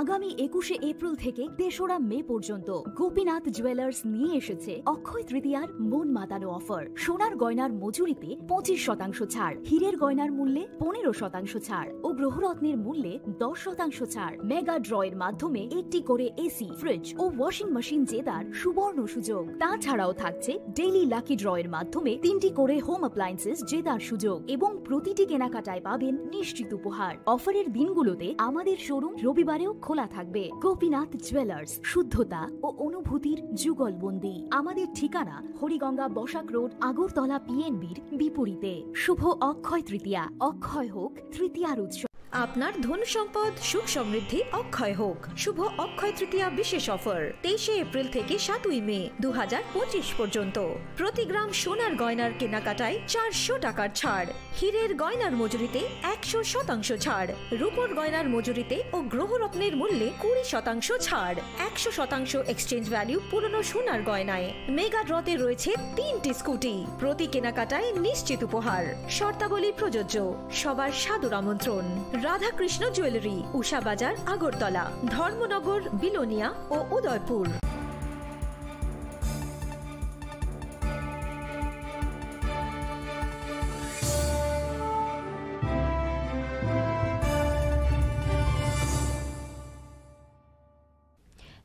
আগামী একুশে এপ্রিল থেকে তেসরা মে পর্যন্ত গোপীনাথ জুয়েলার্স নিয়ে এসেছে অক্ষয় তৃতীয়ার মন মাতানো অফার। সোনার গয়নার মজুরিতে পঁচিশ শতাংশ ছাড়, হীরের গয়নার মূল্যে পনেরো শতাংশ ছাড় ও গ্রহরত্নের মূল্যে দশ শতাংশ ছাড়। মেগা ড্রয়ের মাধ্যমে একটি করে এসি, ফ্রিজ ও ওয়াশিং মেশিন জেতার সুবর্ণ সুযোগ। তাছাড়াও থাকছে ডেইলি লাকি ড্রয়ের মাধ্যমে তিনটি করে হোম অ্যাপ্লায়েন্সেস জেতার সুযোগ এবং প্রতিটি কেনাকাটায় পাবেন নিশ্চিত উপহার। অফারের দিনগুলোতে আমাদের শোরুম রবিবারেও খোলা থাকবে। গোপীনাথ জুয়েলার্স, শুদ্ধতা ও অনুভূতির যুগলবন্দি। আমাদের ঠিকানা হরিগঙ্গা বসাক রোড, আগরতলা পিএনবির বিপরীতে। শুভ অক্ষয় তৃতীয়া, অক্ষয় হোক তৃতীয়ার উৎসব। আপনার ধন সম্পদ সুখ সমৃদ্ধি অক্ষয় হোক। শুভ অক্ষয় তৃতীয়া বিশেষ অফার তেইশে এপ্রিল থেকে সাতই মে দু হাজার পঁচিশ পর্যন্ত। প্রতি গ্রাম সোনার গয়নার কেনাকাটায় চারশো টাকার ছাড়, হীরের গয়নার মজুরিতে একশো শতাংশ ছাড়, রূপোর গয়নার মজুরিতে ও গ্রহরত্নের মূল্যে কুড়ি শতাংশ ছাড়, একশো শতাংশ এক্সচেঞ্জ ভ্যালু পুরনো সোনার গয়নায়। মেগা ড্রতে রয়েছে তিনটি স্কুটি, প্রতি কেনাকাটায় নিশ্চিত উপহার। শর্তাবলী প্রযোজ্য। সবার সাদর আমন্ত্রণ। রাধাকৃষ্ণ জুয়েলারি, উষা বাজার, আগরতলা, ধর্মনগর, বিলোনিয়া ও Udaipur.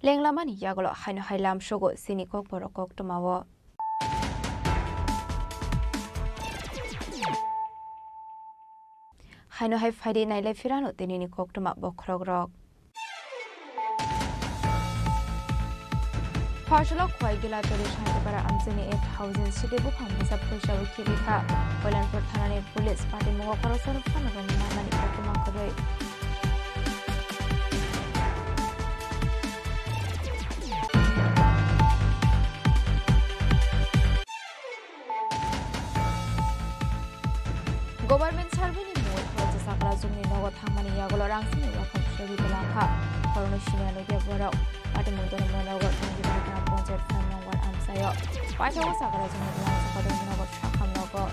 Lenglamani yagulo haino hai lamsogo chini kokborok koktwmao. Haino hai phaidi nailai phirano tinini koktwma bokhorokrok. Pharsalo Khwaigila Parish Hantipara Amchaini eight thousand side buphang bwsa phuisa bo khibikha. Koilanpur thanani police patimungo khoroksa phano rwmani koktwma kwrwi. Government survey ni mungwi khoroksa sakra jongni nogo thangmani yagulo rang simi wakham sogwi belakha. Khoroknwi siniya nukya borok. Patimung tongmani nogo tongwi gram panchayat five number amchaio. Paithago sakra jongni belakha sakha tongmani nogo sakham nogo.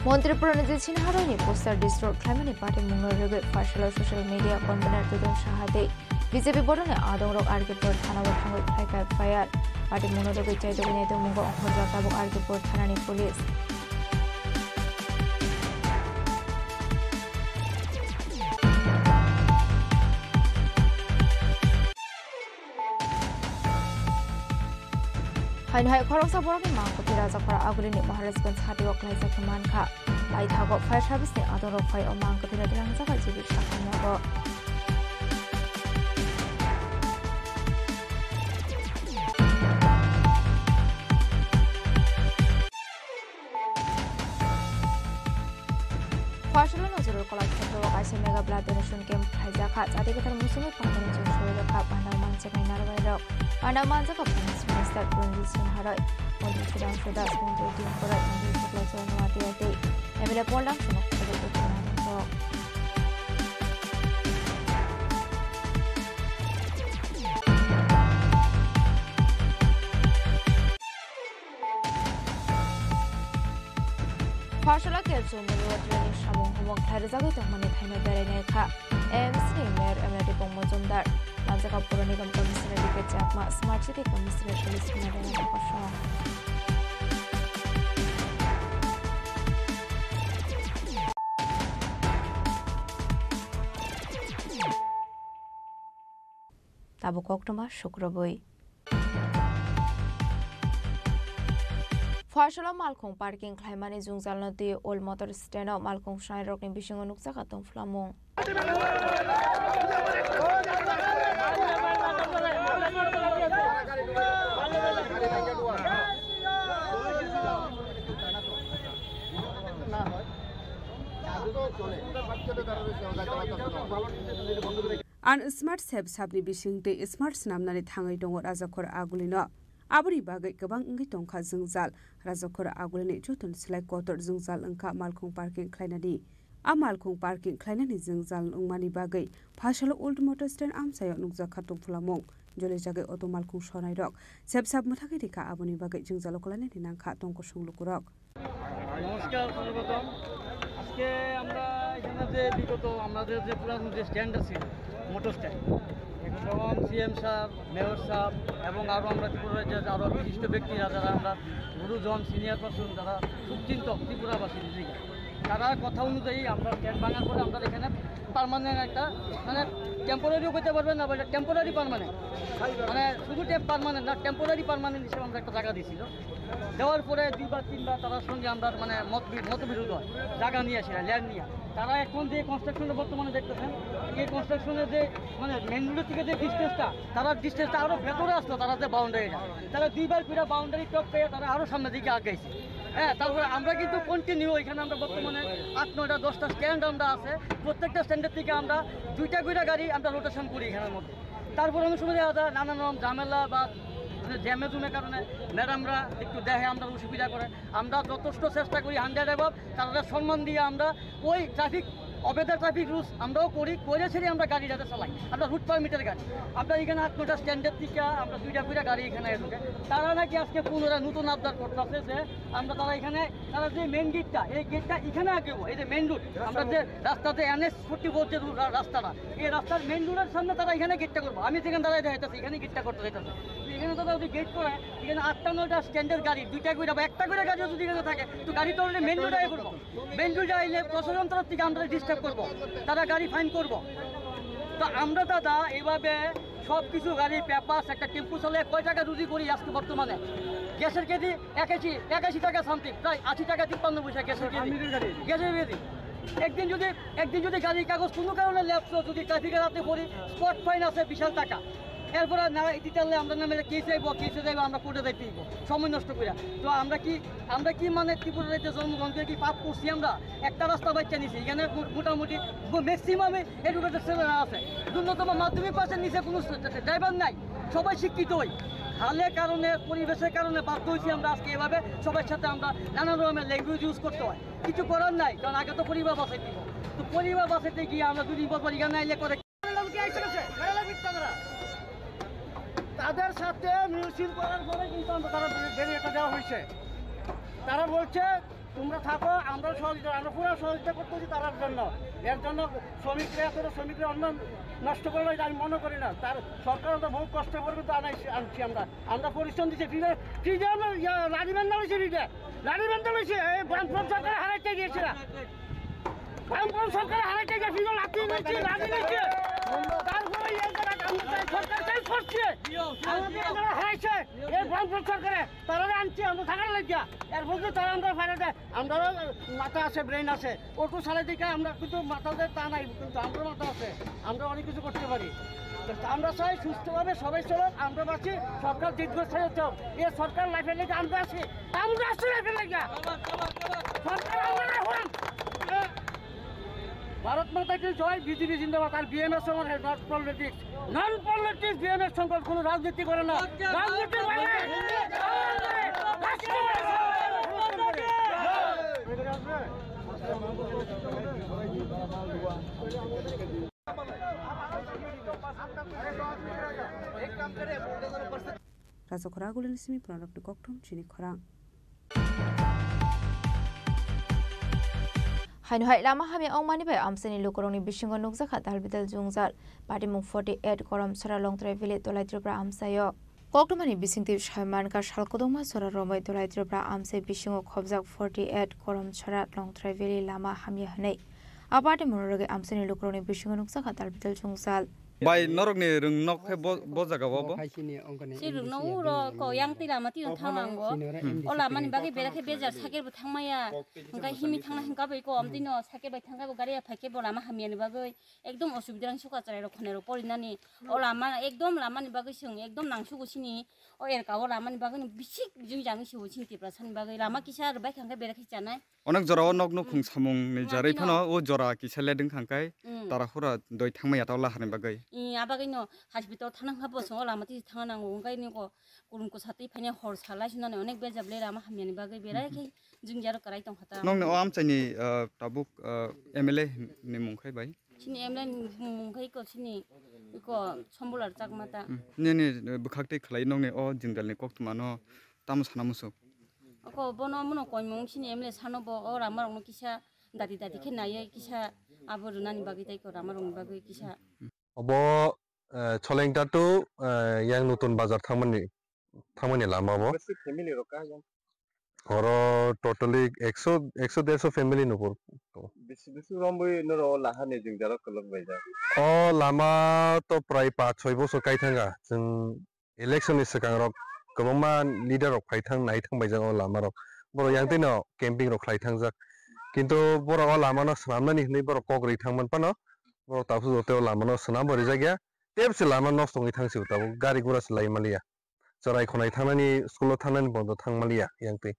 Montri Pranajit Sinha rokni poster destroy khlaimani patimungno rwgwi pharsalo social media convener Dudon Saha tei B J P bodolni adongrok R K Pur thanao thangwi khlaikha F I R. Patimungno rwgwi chaidogwi naitukmungo ongkhorjak tabuk R K Pur thanani police. Haino hai khoroksa borokni mang kwthwi Rajakhora Agulini Maharajganj hatio klaijak mankha. Paithago fire service ni adongrok phai o mang kwthwino twlangjago jibwi sakha nogo. Pharsalo Nazrul Kala Khetreo kaisa mega blood donation camp khlaijakha. Chati kwthar musungwi pandani chwng soi rwkha, pandao manchaknai narwai rok. Ano manjak Finance Minister Ranjit Singh Haroi, Montri Sudhanshu Das, Montri Tim Korai, Montri Suklai Chowdhury Watiyati, M L A Paul Dam Sunok, Korai Dukun Adamsok. Pharsala Kelso Muluwa train ni samung humung khlai rwjagwi tongmani thaino berai nai kha M C ni Mayor Emily Dipong Mojumdar. Manjak Puro Nigam Commissioner D K Chakma, Smart City Commissioner Suresh Kumar Rana kosong. Tabuk koktwma sukrubwi. Pharsala malkhung parking khlaimani jwngjalno twi Old Motor Stand o malkhung swnairokni bisingo nukjakha tongphlamung. Ang smart sep sapni bising tei smart snamnani thangwi tongo Rajakhor Agulino. Aboni bagwi kwbang wngwi tongkha jwngjal. Rajakhor Agulini jotono slai kotor jwngjal wngkha malkhung parking khlainani. A malkhung parking khlainani jwngjal wngmani bagwi Pharsala Old Motor Stand amchaio nukjakha tongphlamung. Jolijagwi auto malkhung swnairok sep sap mwthagwi rikha, aboni bagwi jwngjalo kwlainani nangkha tong kosong lukurok. নমস্কার সর্বপ্রথম। আজকে আমরা এখানে যে বিগত আমাদের যে পুরাতন যে স্ট্যান্ড আছে, মোটর স্ট্যান্ড, এবং সিএম সাহেব, মেয়র সাহেব এবং আরও আমরা ত্রিপুরা রাজ্যের আরও বিশিষ্ট ব্যক্তিরা, যারা আমরা গুরুজন, সিনিয়র পারসন, যারা শুভচিন্তক ত্রিপুরাবাসী নিজেকে, তারা কথা অনুযায়ী আমরা স্ট্যান্ড ভাঙার পরে আমরা এখানে পার্মানেন্ট একটা, মানে, টেম্পোরারিও করতে পারবেন না, বা এটা টেম্পোরারি পার্মানেন্ট, মানে শুধু পার্মানেন্ট না, টেম্পোরারি পার্মানেন্ট হিসেবে আমরা একটা জায়গা দিয়েছিল। দেওয়ার পরে দুইবার তিনবার তারার সঙ্গে আমরা, মানে, মত বি-, মতবিরোধ হয় জায়গা নিয়ে, সেটা ল্যান্ড নিয়ে। তারা এখন যে কনস্ট্রাকশনটা বর্তমানে দেখতেছেন, এই কনস্ট্রাকশনের যে, মানে, মেইন রোড থেকে যে ডিস্টেন্সটা, তারা ডিস্টেন্সটা আরও ভেতরে আসলো, তারা যে বাউন্ডারিটা, তারা দুইবার ফিরে বাউন্ডারি টপ পেয়ে তারা আরও সামনের দিকে আগাইছে। হ্যাঁ, তারপরে আমরা কিন্তু কন্টিনিউ এখানে আমরা বর্তমানে আট নয়টা দশটা স্ট্যান্ড আমরা আছে, প্রত্যেকটা স্ট্যান্ডের থেকে আমরা দুইটা দুইটা গাড়ি আমরা রোটেশন করি এখানের মধ্যে। তারপর অনেক সময় দেখা যায় নানান রকম ঝামেলা বা জ্যামে জুমের কারণে ম্যাডামরা একটু দেখে আমরা অসুবিধা করে। আমরা যথেষ্ট চেষ্টা করি হান্ড্রেড অ্যাবভ, তাদের সম্মান দিয়ে আমরা ওই ট্রাফিক, অবেদার ট্রাফিক রুলস আমরাও করি, করে ছেড়ে আমরা গাড়ি যাতে চালাই, আমরা রুট পারমিটের গাড়ি। আমরা এখানে আট নয়টা স্ট্যান্ডের থেকে আমরা দুইটা দুইটা গাড়ি এখানে এসে, তারা নাকি আজকে পুনরায় নতুন আবদার করতেছে যে আমরা, তারা এখানে, তারা যে মেইন গেটটা, এই গেটটা এখানে আগে, এই যে মেইন রোড, আমরা যে রাস্তাতে এনএস ফোর্টি ফোর যে রু-, রা-, রাস্তাটা, এই রাস্তার মেইন রোডের সামনে তারা এখানে গেটটা করবো। আমি যেখানে দাঁড়ায় দেখাইতেছি, এখানে গেটটা করতে চাইতেছে। তো এখানে তারা যদি গেট করে, এখানে আটটা নয়টা স্ট্যান্ডের গাড়ি, দুইটা করে বা একটা করে গাড়িও যদি এখানে থাকে, তো গাড়ি তো অলরেডি মেইন রোডে আগে করবো। মেইন রোডে আইলে প্রশাসন তরফ থেকে আমরা ডিস্টার্ব করবো, তারা গাড়ি ফাইন করবো। তো আমরা দাদা এইভাবে সব কিছু গাড়ি, পেপারস, একটা টেম্পু চলে কয় টাকা রুজি করি আজকে বর্তমানে? গ্যাসের কেজি একাশি, একাশি টাকা সামথিং, প্রায় আশি টাকা তিপ্পান্ন পয়সা গ্যাসের কেজি। আনলিমিটেড গাড়ি। গ্যাসের কেজি। একদিন যদি, একদিন যদি গাড়ির কাগজ কোনো কারণে ল্যাপস, যদি ট্রাফিকে রাতে পড়ি, স্পট ফাইন আছে বিশাল টাকা। এরপরে না দিতে পারলে আমরা নামে কেসে যাইবো, কেসে যাইবো, আমরা কোর্টে যাইতে হইব, সময় নষ্ট করে। তো আমরা কি, আমরা কি মানে ত্রিপুরা রাজ্যে জন্মগ্রহণ করে কি পাপ করছি আমরা? একটা রাস্তা বাচ্চা নিছি, এখানে মো-, মোটামুটি ম্যাক্সিমামে এডুকেটেড ছেলেরা আছে, ন্যূনতম মাধ্যমিক পাশের নিচে কোনো ড্রাইভার নাই, সবাই শিক্ষিতই। হালের কারণে, পরিবেশের কারণে বাধ্য হয়েছি আমরা আজকে এভাবে সবার সাথে আমরা নানান রকমের ল্যাঙ্গুয়েজ ইউজ করতে হয়। কিছু করার নাই, কারণ আগে তো পরিবার বাঁচাইতে হবে। তো পরিবার বাঁচাইতে গিয়ে আমরা দুদিন পর পর এখানে আইলে করে তাদের সাথে মিছিল করার পরে কিন্তু আমরা তারা ব্যারিকেডটা দেওয়া হয়েছে। তারা বলছে, "তোমরা থাকো, আমরা সহযোগিতা, আমরা পুরো সহযোগিতা করতেছি তারার জন্য।" এর জন্য শ্রমিকরা, এত শ্রমিকরা অন্য নষ্ট করবে এটা আমি মনে করি না। তার সরকার তো বহু কষ্ট করে তো আনাইছি, আনছি আমরা। আমরা পরিশ্রম দিচ্ছি, ফ্রিজে, ফ্রিজে আমরা, ইয়া, লাঠি বান্ধা হয়েছে ফ্রিজে। লাঠি বান্ধা হয়েছে, এই বামফ্রন্ট সরকার হারাইতে গিয়েছে না। বামফ্রন্ট সরকার হারাইতে গিয়ে ফ্রিজে লাঠি নিচ্ছে, লাঠি নিচ্ছে। তারপরে এই জায়গাটা আমরা চাই, সরকার চাই করছে। আমাদের যারা হারাইছে, এই বামফ্রন্ট সরকারে তারা আনছে, আমরা থাকার লাগিয়া। এর মধ্যে তারা আমরা ফায়দা দেয়। আমরারও মাথা আছে, ব্রেন আছে, অটো চালাই দেখে আমরা কিন্তু মাথা যে তা নাই, কিন্তু আমরার মাথা আছে, আমরা অনেক কিছু করতে পারি। তো আমরা চাই সুস্থভাবে সবাই চলুক, আমরা বাঁচি, সরকার দীর্ঘস্থায়ী হোক। এ সরকার লাইফের লেগে আমরা আছি, আমরা আছি লাইফের লেগে। সরকার আমরা এখন। ভারত মাতা কি জয়, বিজেপি জিন্দাবাদ, আর বিএমএস আমার not politics, non politics. BNF সংকট কোনো রাজনীতি করে না। রাজনীতি মানে Raja Khorang Gulini simi Pranab ni kokthum chini khorang. Haino hai lama hamya ongmani bai amchaini lukurokni bisingo nukjakha dalbidal jwngjal. Patimung forty eight Koromchara Longtrai Valley Dolai Tripura amchaio. Koktwmani bisingtwi sai mankha sal kwdwkma jora romwi Dolai Tripura amchai bisingo khobjak forty eight Koromchara Longtrai Valley lama hamya hwnwi. A patimung rwgwi amchaini lukurokni bisingo nukjakha dalbidal jwngjal. Bai norokni rwng nok khe bo, bo jaga o bo? Si rwngno uro ko yang twi lama twi thang nango. O lama ni bagwi berai khe bejar cycle bo thang maya. Hwnkhe himwi thangna hwnkha bai ko amtwi no cycle bai thang khe bo gari ya phai khe bo lama hamya ni bagwi ekdom osubida rang suka chwrai rok khonai rok porinani. O lama ekdom lama ni bagwi chwng ekdom nangsugo chini o elka o lama ni bagwi no bisik jui jang se o chini Tiprasa ni bagwi lama kisa rwbai kha hwnkhe berai khe chanai. Onek jora o nok nukhung samung ni jarwi phano o jora kisa ledwng khangkai tara hura doi thangma yata o lahar ni bagwi. I, a bagwi no hospital thana kha bo chwng o lama twi thangna nango, wngkai ni ko kurum kwsa twi phaina hor salai sunani onek bejab le lama hamya ni bagwi berai khe jung jaro kwrai tong kha ta. Nokni o amchai ni, ah, tabuk, ah, M L A ni mung khai bai? Chini M L A ni mung khai ko chini ko Sombular Chakma ta. Hmm. Nini, eh, bwkhak twi khlai nokni o jwngjal ni koktwma no tamo sana muchung? Oko bono muno koimung chini M L A sano bo o lama rokno kisa dati dati khe naiya kisa abo rwnani bagwi tei ko lama rokni bagwi kisa. Obo, eh, Cholengta to, eh, yang Nutun Bazar thangmani, thangmani lama bo. Besi family rok ka yang? Oro totally ekso, ekso derso family nupur. Bisi bisi romwi noro lahani jwngjalo kwlwk bai jak. O lama to prai pach soi bosor kai thanga. Chwng election ni swkang rok kwbangma leader rok phai thang nai thang bai jak o lama rok. Borok yang twi no camping rok khlai thang jak. Kintu borok o lama no swnamnani hwnwi borok kok rwi thang man phano borok tabuk joto o lama no swnam bo rijak ya. Tep se lama nosto wngwi thang si o tabuk gari gura se lai maliya. Chwrai khonai thangnani, school o thangnani bondo thang maliya yang twi.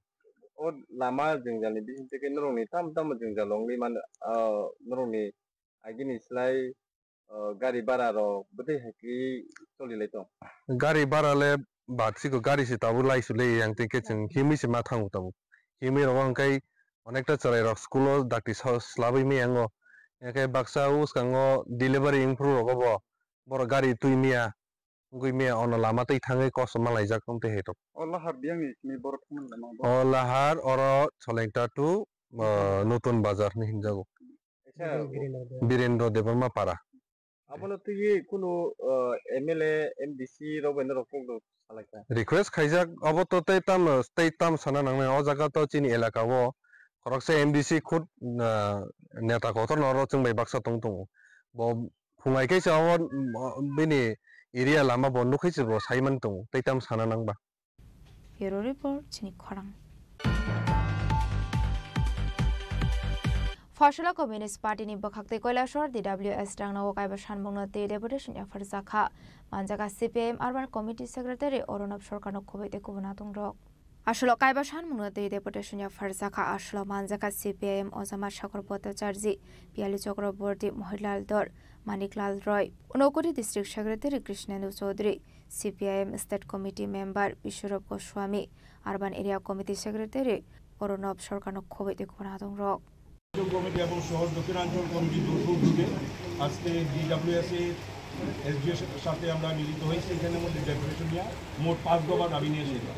O lama jwngjal ni bising twi khe norok ni tamo tamo jwngjal wngwi mano, ah, norok ni agini slai, ah, gari bara rok bwtwi hai khe choli lai tong. Gari bara le bat siko gari se tabuk lai su le yang twi khe chwng himwi se ma thango tabuk. Himwi rogo hwnkhe onekta chwrai rok school o dakti sa-, slabwi maya wngo. Hwnkhe baksa o swkango delivery wngphuru rogo bo borok gari twi maya. Wngwi maya ono lama tei thangwi kosom malaijak wng tei hai rok. O lahar biyangni simi borok thangmani lama bo? O lahar oro Cholengta to, uh, Nutun Bazar hinwi hinjago. Kaisa Birendra Debbarma Para. Abono twiwi kunu, uh, M L A, M D C rok bai norok kok rok salaikha. Request khaijak, obo to tei tam, tei tam sana nangnai. O jaga to chini elaka o khoroksa M D C khud, uh, neta kotor no oro chwng bai baksa tong tongo. Bo phungai kaisa o, o, bini area lama bo nukhi se bo sai man tongo, tei tam sana nang ba. Bureau Report, chini khorang. Phasaloko Communist Party ni bwkhak tei Kailasor D W S rangno kaiba sanmungno twi deputation yapharjakha. Manjaka C P I M Urban Committee Secretary Arunab Sarkarno khobwi tei kubun natungrok. Aswlo kaiba sanmungno twi deputation yapharjakha. Aswlo manjakha C P I M Ojama Sagar Bhattacharjee, Piyali Chakraborty, Mohilal Dhar, Maniklal Roy, Unakoti District Secretary Krishnendu Chaudhary, C P I M State Committee Member Biswarop Goswami, Urban Area Committee Secretary Arunab Sarkarno khobwi tei kubun natungrok. Committee এবং সহ দক্ষিণাঞ্চল কমিটির যৌথ উদ্যোগে আজকে ডিডাব্লিউএস এর এসডিও এর সাথে আমরা মিলিত হয়েছি। এখানে মধ্যে ডেপুটেশন নিয়ে মোট পাঁচ দফা দাবি নিয়ে এসেছি।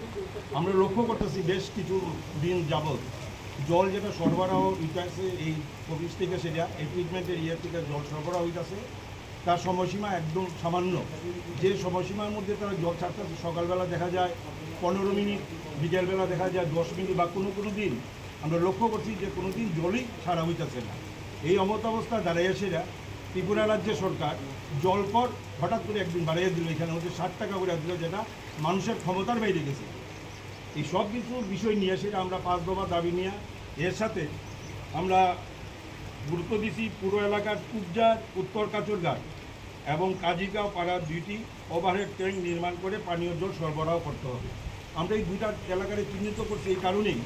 আমরা লক্ষ্য করতেছি বেশ কিছু দিন যাবত জল যেটা সরবরাহ হইতে আছে এই কমিটি থেকে, সেটা একুইপমেন্টের ইয়ে থেকে জল সরবরাহ হইতেছে, তার সময়সীমা একদম সামান্য। যে সময়সীমার মধ্যে তারা জল ছাড়তেছে, সকালবেলা দেখা যায় পনেরো মিনিট, বিকেলবেলা দেখা যায় দশ মিনিট, বা কোনো কোনো দিন আমরা লক্ষ্য করছি যে কোনো দিন জলই ছাড়া হইতেছে না। এই অবস্থা দাঁড়াইয়া সেরা ত্রিপুরা রাজ্য সরকার জল কর হঠাৎ করে একদিন বাড়াইয়া দিল, এখানে হচ্ছে ষাট টাকা করে দিল, যেটা মানুষের ক্ষমতার বাইরে গেছে। এই সব কিছু বিষয় নিয়ে সেটা আমরা পাঁচ দফা দাবি নিয়ে এর সাথে আমরা গুরুত্ব দিছি পুরো এলাকার কুবজার, উত্তর কাচুরঘাট এবং কাজিকা পাড়া দুইটি ওভারহেড ট্যাঙ্ক নির্মাণ করে পানীয় জল সরবরাহ করতে হবে। আমরা এই দুইটা এলাকারে চিহ্নিত করছি এই কারণেই,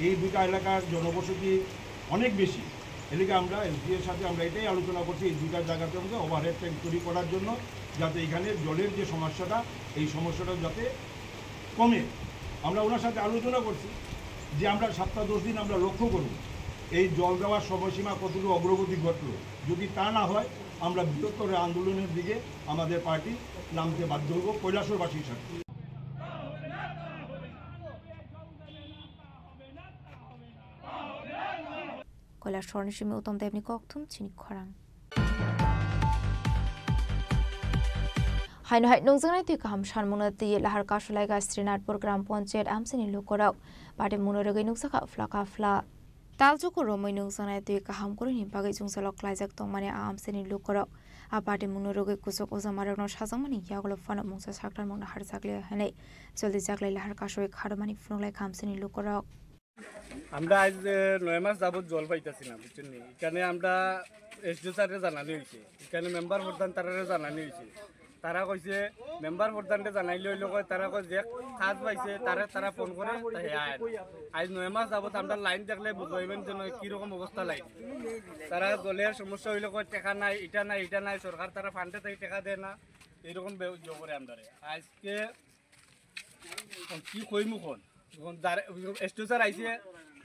এই দুইটা এলাকার জনবসতি অনেক বেশি। এদিকে আমরা এসডিও এর সাথে আমরা এটাই আলোচনা করছি, এই দুইটা জায়গাতে আমাদের ওভারহেড ট্যাঙ্ক তৈরি করার জন্য যাতে এখানে জলের যে সমস্যাটা, এই সমস্যাটা যাতে কমে। আমরা ওনার সাথে আলোচনা করছি যে আমরা সপ্তাহ দশ দিন আমরা লক্ষ্য করব এই জল দেওয়ার সময়সীমা কতটুকু অগ্রগতি ঘটলো। যদি তা না হয়, আমরা বৃহত্তর আন্দোলনের দিকে আমাদের পার্টি নামতে বাধ্য হব কৈলাসহরবাসীর সাথে। Koilashahar ni simi Uttam Debni kokthum chini khorang. Haino hai nungjaknai twi kaham sanmungno twi lahar kasulaiga Srinathpur Gram Panchayat amchaini lukurok. Party mungno rwgwi nukjakha phlaka phla. Taljuku romwi nukjaknai twi kaham kwrwini bagwi jwngjalo klaijak tongmani a amchaini lukurok. A party mungno rwgwi kuchuk ujamarokno sajakmani yagulo phano mungsa saktarmungno harjakliya hwnwi joldi jaklai lahar kasui kharmani phunukhlai kha amchaini lukurok. আমরা আজ, এ, নয় মাস যাবত জল পাইতাছি না, বুঝছেন নি? এখানে আমরা এসডিও স্যাররে জানানি হয়েছে, এখানে মেম্বার প্রধান তারারে জানানি হয়েছে। তারা কইছে, মেম্বার প্রধানরে জানাইলে হইলো কয়, তারা কয় যে কাজ পাইছে, তারে তারা ফোন করে, তা হে আয়। আজ নয় মাস যাবত আমরা লাইন দেখলে বুঝাইবেন যেন কিরকম অবস্থা লাইন। তারা জলের সমস্যা হইলে কয়, "টাকা নাই, এটা নাই, এটা নাই, সরকার তারা ফান্ডে থেকে টাকা দেয় না।" এরকম বে-, ইয়ে করে আমরা। আজকে কি কইমু কোন? এখন যার, এসডিও স্যার আইছে,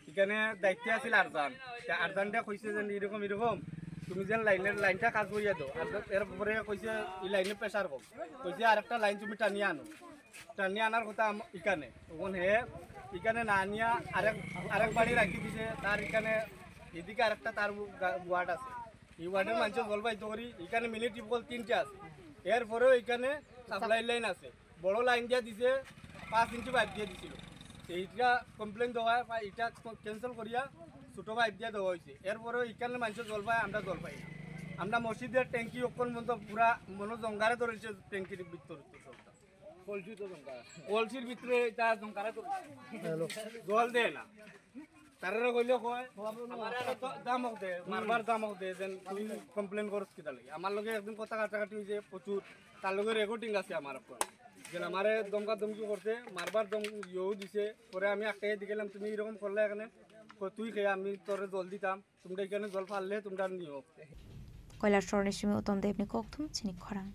এখানে দায়িত্বে আছিল আরজান। তা আরজানটা কইছে যে, "এরকম, এরকম, তুমি যেন লাইনের, লাইনটা কাজ করিয়া দাও।" আর এরপরে কইছে, "এই লাইনে প্রেশার কম।" কইছে, "আরেকটা লাইন তুমি টানিয়ে আনো।" টানিয়ে আনার কথা আম-, এখানে। এখন হে এখানে না আনিয়া আরেক, আরেক বাড়ি রাখি দিছে, তার এখানে, এদিকে আরেকটা তার গা-, ওয়ার্ড আছে। এই ওয়ার্ডের মানুষের জল পাইতে করি, এখানে মিনি টিউবওয়েল তিনটে আছে। এরপরেও এখানে সাপ্লাই লাইন আছে। বড় লাইন দিয়ে দিছে, পাঁচ ইঞ্চি পাইপ দিয়ে দিছিল। তো এইটা কমপ্লেন দেওয়া হয়, বা এটা ক্যান্সেল করিয়া ছোট পাইপ দিয়ে দেওয়া হয়েছে। এরপরেও এখানে মানুষের জল পায়, আমরা জল পাই না। আমরা মসজিদের ট্যাঙ্কি অক্ষণ পর্যন্ত পুরা মনো জঙ্গারে ধরেছে ট্যাঙ্কির ভিতর সবটা। কলসির ভিতরে এটা জঙ্গারে ধরেছে। জল দেয় না। তারারে কইলে কয়, "আমারে আরো দ-, ধমক দে, মারবার ধমক দে, যেন তুই কমপ্লেন করস কিতা লাগি?" আমার লগে একদিন কথা কাটাকাটি হইছে প্রচুর, তার লগে রেকর্ডিং আছে আমার এখন। যেন আমারে ধমকা ধমকি করছে, মারবার ধম-, ইয়েও দিছে। পরে আমি আটকাইয়া দিয়ে গেলাম, "তুমি এরকম করলে এখানে?" কয়, "তুই খেয়ে আমি তোরে জল দিতাম।" তোমরা এখানে জল পারলে তোমরা নিও। Koilashahar ni simi Uttam Debni kokthum chini khorang.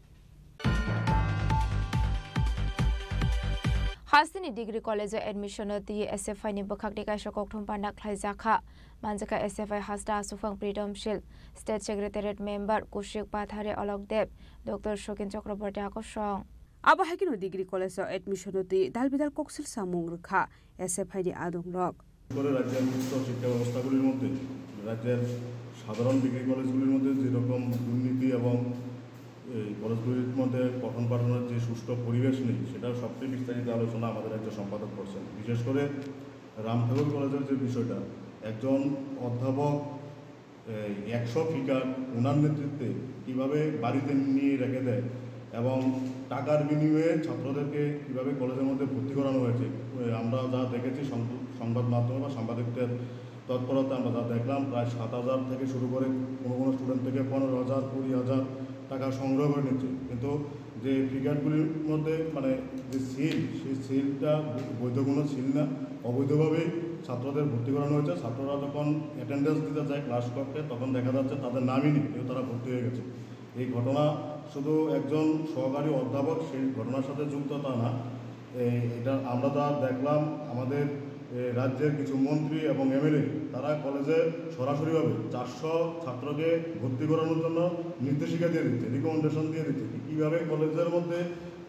Hasteni Degree College o admission o twi S F I ni bwkhakni kaisa kokthum panda khlaijakha. Manjakha S F I hasta Aswphang Pritom Shil, State Secretariat Member Kushik Pathari Alok Deb, Doctor Sokin Chakraborty akosong. Abo hai kheno Degree College o admission o twi dalbidal koksil samung rwkha S F I ni adongrok. করে রাজ্যের উচ্চ শিক্ষা ব্যবস্থাগুলির মধ্যে, রাজ্যের সাধারণ ডিগ্রি কলেজগুলির মধ্যে যেরকম দুর্নীতি এবং এই কলেজগুলির মধ্যে পঠন পাঠনের যে সুষ্ঠু পরিবেশ নেই, সেটার সবচেয়ে বিস্তারিত আলোচনা আমাদের রাজ্য সম্পাদক করছেন। বিশেষ করে রাম ঠাকুর কলেজের যে বিষয়টা, একজন অধ্যাপক এই একশো ফিগার ওনার নেতৃত্বে কিভাবে বাড়িতে নিয়ে রেখে দেয় এবং টাকার বিনিময়ে ছাত্রদেরকে কিভাবে কলেজের মধ্যে ভর্তি করানো হয়েছে। আমরা যা দেখেছি সং-, সংবাদ মাধ্যমে বা সাংবাদিকদের তৎপরতা আমরা যা দেখলাম, প্রায় সাত হাজার থেকে শুরু করে কোনো কোনো স্টুডেন্ট থেকে পনেরো হাজার, কুড়ি হাজার টাকা সংগ্রহ করে নিচ্ছে। কিন্তু যে ফিগারগুলির মধ্যে মানে যে সিল, সেই সিলটা বৈধ কোনো সিল না, অবৈধভাবেই ছাত্রদের ভর্তি করানো হয়েছে। ছাত্ররা যখন অ্যাটেন্ডেন্স দিতে যায় ক্লাস করতে, তখন দেখা যাচ্ছে তাদের নামই নেই, কিন্তু তারা ভর্তি হয়ে গেছে। এই ঘটনা শুধু একজন সহকারী অধ্যাপক সেই ঘটনার সাথে যুক্ত তা না, এই, এটা আমরা যা দেখলাম, আমাদের, এ, রাজ্যের কিছু মন্ত্রী এবং এমএলএ তারা কলেজে সরাসরিভাবে চারশো ছাত্রকে ভর্তি করানোর জন্য নির্দেশিকা দিয়ে দিচ্ছে, রিকমেন্ডেশন দিয়ে দিচ্ছে। কীভাবে কলেজের মধ্যে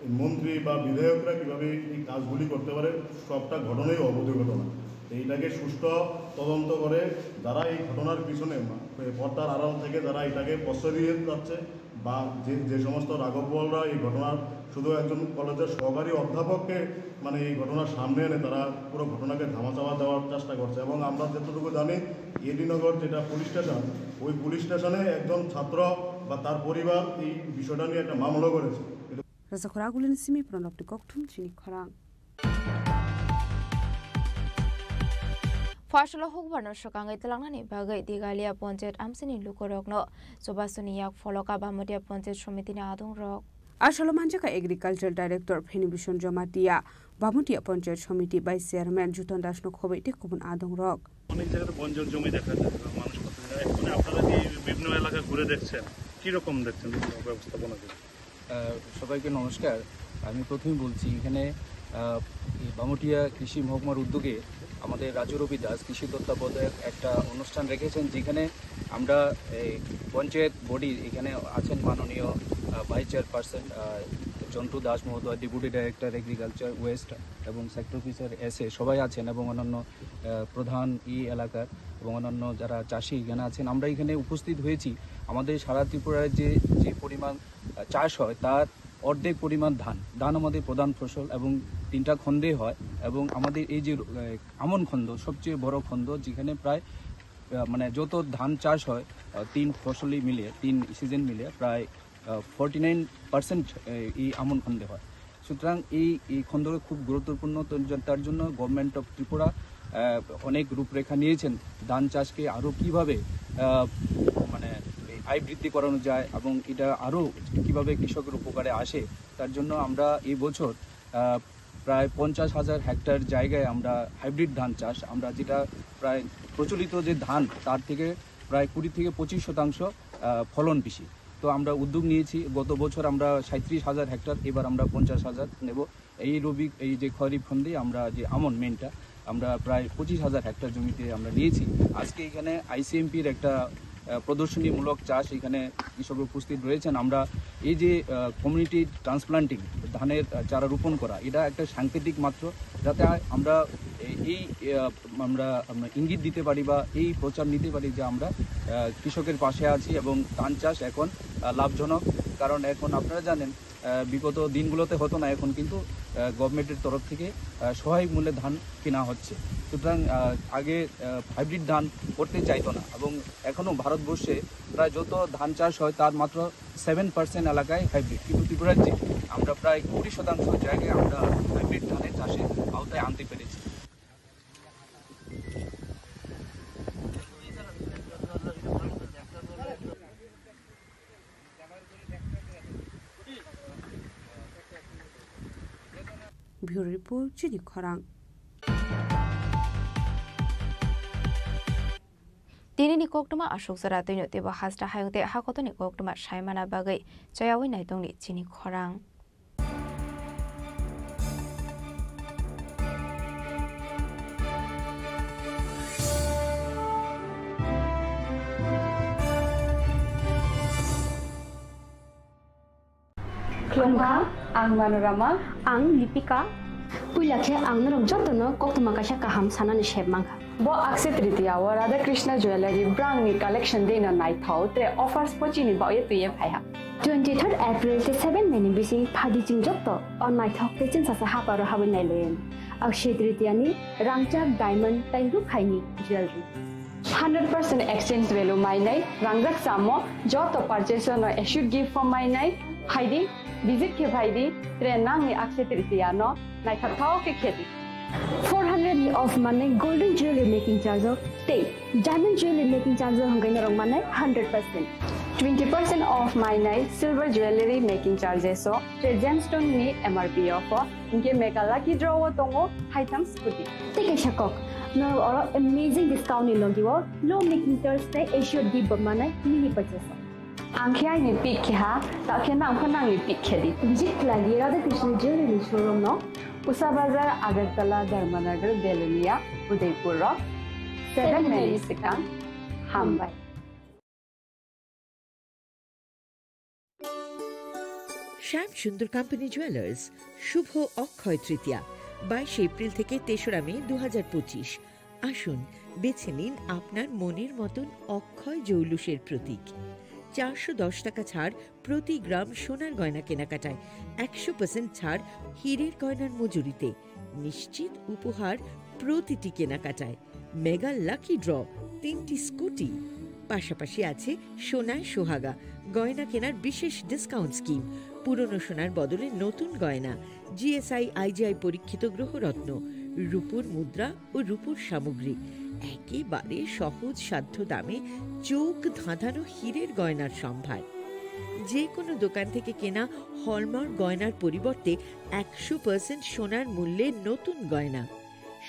মন্ত্রী বা বিধায়করা কীভাবে এই কাজগুলি করতে পারে, সবটা ঘটনাই অবৈধ ঘটনা। তো এইটাকে সুষ্ঠু তদন্ত করে যারা এই ঘটনার পিছনে, পর্দার আড়াল থেকে যারা এটাকে প্রশ্রয় দিয়ে যাচ্ছে, বা যে, যে সমস্ত রাঘব বোয়ালরা এই ঘটনার শুধু একজন কলেজের সহকারী অধ্যাপককে মানে এই ঘটনার সামনে এনে তারা পুরো ঘটনাকে ধামাচাপা দেওয়ার চেষ্টা করছে। এবং আমরা যতটুকু জানি, এডিনগর যেটা পুলিশ স্টেশন, ওই পুলিশ স্টেশনে একজন ছাত্র বা তার পরিবার এই বিষয়টা নিয়ে একটা মামলা করেছে। Rajakhor Agulini simi Pranabni kokthum chini khorang. Phola hukbarno swkangwi twlangnani bagwi Digalia Panchayat amchaini lukurokno chubasuni yak pholo Kabamutia Panchayat Somitini adongrok. Asalo manjakha Agriculture Director Phenibison Jamatia, Bamutia Panchayat Somiti Vice Chairman Juton Dasno khobwi tei kubun adongrok. অনেক জায়গাতে বঞ্জর জমি দেখা যায়, মানুষ করতে চায় না। এখন আপনারা যে বিভিন্ন এলাকা ঘুরে দেখছেন, কিরকম দেখছেন ব্যবস্থাপনা? আহ, সবাইকে নমস্কার। আমি প্রথমেই বলছি, এখানে, আহ, এই বামুটিয়া কৃষি মহকুমার উদ্যোগে আমাদের রাজু রবি দাস কৃষি তত্ত্বাবধায়ক একটা অনুষ্ঠান রেখেছেন, যেখানে আমরা এই পঞ্চায়েত বডি, এখানে আছেন মাননীয়, আহ, ভাইস চেয়ারপারসন, আহ, জন্টু দাস মহোদয়, ডেপুটি ডাইরেক্টর এগ্রিকালচার ওয়েস্ট এবং সেক্টর অফিসার এসএ সবাই আছেন এবং অন্যান্য, আহ, প্রধান এই এলাকার এবং অন্যান্য যারা চাষি এখানে আছেন। আমরা এখানে উপস্থিত হয়েছি, আমাদের সারা ত্রিপুরার যে, যে পরিমাণ, আহ, চাষ হয়, তার অর্ধেক পরিমাণ ধান। ধান আমাদের প্রধান ফসল এবং তিনটা খণ্ডে হয়। এবং আমাদের এই যে, আহ, আমন খণ্ড, সবচেয়ে বড় খণ্ড, যেখানে প্রায়, আহ, মানে, যত ধান চাষ হয়, আহ, তিন ফসলি মিলে, তিন সিজন মিলে প্রায়, আহ, ফর্টি নাইন পার্সেন্ট এই আমন খণ্ডে হয়। সুতরাং এই, এই খণ্ডটা খুব গুরুত্বপূর্ণ। তো জ-, তার জন্য গভর্নমেন্ট অফ ত্রিপুরা, আহ, অনেক রূপরেখা নিয়েছেন ধান চাষকে আরও কীভাবে, আহ, মানে, এই আয় বৃদ্ধি করানো যায় এবং এটা আরও কীভাবে কৃষকের উপকারে আসে, তার জন্য আমরা এই বছর, আহ, প্রায় পঞ্চাশ হাজার হেক্টর জায়গায় আমরা হাইব্রিড ধান চাষ, আমরা যেটা প্রায় প্রচলিত যে ধান, তার থেকে প্রায় কুড়ি থেকে পঁচিশ শতাংশ, আহ, ফলন বেশি। তো আমরা উদ্যোগ নিয়েছি, গত বছর আমরা সাঁইত্রিশ হাজার হেক্টর, এবার আমরা পঞ্চাশ হাজার নেব। এই রবি, এই যে খরিফ খণ্ডে আমরা যে আমন মেনটা, আমরা প্রায় পঁচিশ হাজার হেক্টর জমিতে আমরা নিয়েছি। আজকে এখানে আইসিএমপির একটা, আহ, প্রদর্শনীমূলক চাষ, এখানে কৃষক উপস্থিত রয়েছেন। আমরা এই যে, আহ, কমিউনিটি ট্রান্সপ্লান্টিং, ধানের, আহ, চারা রোপণ করা, এটা একটা সাংকেতিক মাত্র, যাতে আ-, আমরা এ-, এই, আহ, আমরা, আমরা ইঙ্গিত দিতে পারি বা এই প্রচার নিতে পারি যে আমরা, আহ, কৃষকের পাশে আছি এবং ধান চাষ এখন, আহ, লাভজনক। কারণ এখন আপনারা জানেন, আহ, বিগত দিনগুলোতে হতো না, এখন কিন্তু, আহ, গভর্নমেন্টের তরফ থেকে, আহ, সহায়ক মূল্যে ধান কেনা হচ্ছে। সুতরাং, আহ, আগে, আহ, হাইব্রিড ধান করতে চাইতো না এবং এখনও ভারতবর্ষে প্রায় যত ধান চাষ হয়, তার মাত্র সেভেন পার্সেন্ট এলাকায় হাইব্রিড, কিন্তু ত্রিপুরার যে আমরা প্রায় কুড়ি শতাংশ জায়গায় আমরা হাইব্রিড ধানের চাষের আওতায় আনতে পেরেছি। Bureau Report, Chini Khorang. Tinini koktwma aswk jora twino teibo hasta hayung tei hakotoni koktwma saimana bagwi chayawi naitongni Chini Khorang. Khulumkha, ang Manorama. Ang Lipika. Puila khe ang norok jotono koktwma kaisa kaham sanani sep mankha. Bo Akshaya Tritiya o Radha Krishna Jewellery brangni collection dino naithok tre offers pochini baoye twiye phaiha. Twenty-third April tei seven May ni bising phadi chwng joto o naithok tei chwngsasa haparo habwi nailayan. Akshaya Tritiya ni rangchak diamond tei rukhaini jewellery. Hundred percent exchange value mainai, rangjak chamo, joto purchase no assured gift form mainai, phaidi, visit khe phaidi, tre nangni Akshaya Tritiya no naithok thao khe khedi. Four hundred ni off manai golden jewelry making charge o tei diamond jewelry making charge o hwnkhai norok manai hundred percent. Twenty percent off mainai silver jewelry making charges o tre gemstone ni M R P o pho hwnkhe mega lucky draw o tongo haitham scooty. Tei kaisa kok, norok oro amazing discount ni logi o low making charge tei assured gift bo manai mini purchase o. Ang khe aini pick khe ha, ta khe nang pho nangni pick khe di. Visit khlai di Radha Krishna Jewelry showroom no, Usa Bazar, Agartala, Dharmanagar, Belonia, Udaipur rok. Seven May ni swkang. Hambai. শ্যাম Sundar company jewellers, শুভ অক্ষয় তৃতীয়া, বাইশে এপ্রিল থেকে তেসরা মে দু হাজার পঁচিশ। আসুন, বেছে নিন আপনার মনের মতন অক্ষয় জৌলুসের প্রতীক। চারশো দশ টাকা ছাড় প্রতি গ্রাম সোনার গয়না কেনাকাটায়, একশো পার্সেন্ট ছাড় হীরের গয়নার মজুরিতে, নিশ্চিত উপহার প্রতিটি কেনাকাটায়, মেগা লাকি ড্র, তিনটি স্কুটি, পাশাপাশি আছে সোনায় সোহাগা গয়না কেনার বিশেষ ডিসকাউন্ট স্কিম, পুরনো সোনার বদলে নতুন গয়না, জিএসআই আইজিআই পরীক্ষিত গ্রহরত্ন, রূপোর মুদ্রা ও রূপোর সামগ্রী, একেবারে সহজ সাধ্য দামে চোখ ধাঁধানো হীরের গয়নার সম্ভার। যে কোনো দোকান থেকে কেনা হলমার্ক গয়নার পরিবর্তে একশো পার্সেন্ট সোনার মূল্যে নতুন গয়না।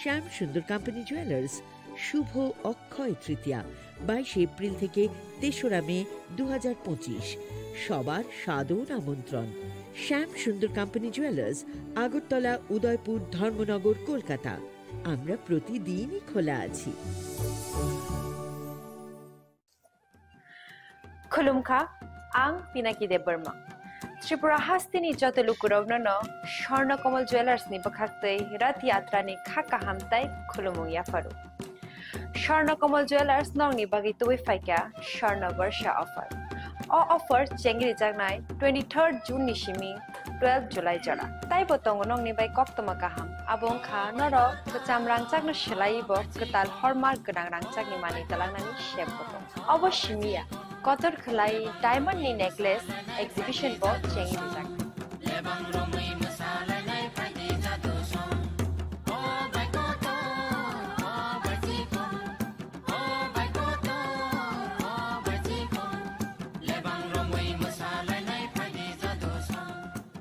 শ্যাম সুন্দর কোম্পানি জুয়েলার্স, শুভ অক্ষয় তৃতীয়া, বাইশে এপ্রিল থেকে তেসরা মে দু হাজার পঁচিশ। সবার সাদর আমন্ত্রণ। শ্যাম সুন্দর কোম্পানি জুয়েলার্স, আগরতলা, উদয়পুর, ধর্মনগর, কলকাতা। আমরা প্রতিদিনই খোলা আছি। Khulumkha, ang Pinaki Debbarma. Tripura hasteni joto lukurokno no Swarna Kamal Jewellers ni bwkhaktwi Rath Yatra ni kha kaham tai khulumung yapharu. Swarna Kamal Jewellers nokni bagwi tubui phaikha Swarna Barsha offer. O offer chengri jaknai twenty-third June ni simi twelve July jora. Taibo tongo nokni bai koktoma kaham. Abo wngkha norok kwcham rangchakno swlaiwi bo kwtal hallmark gwnang rangchakni manwi twlangnani sep bo tongo. Obo simi ya, kotor khwlai diamond ni necklace exhibition bo chengwi rijak.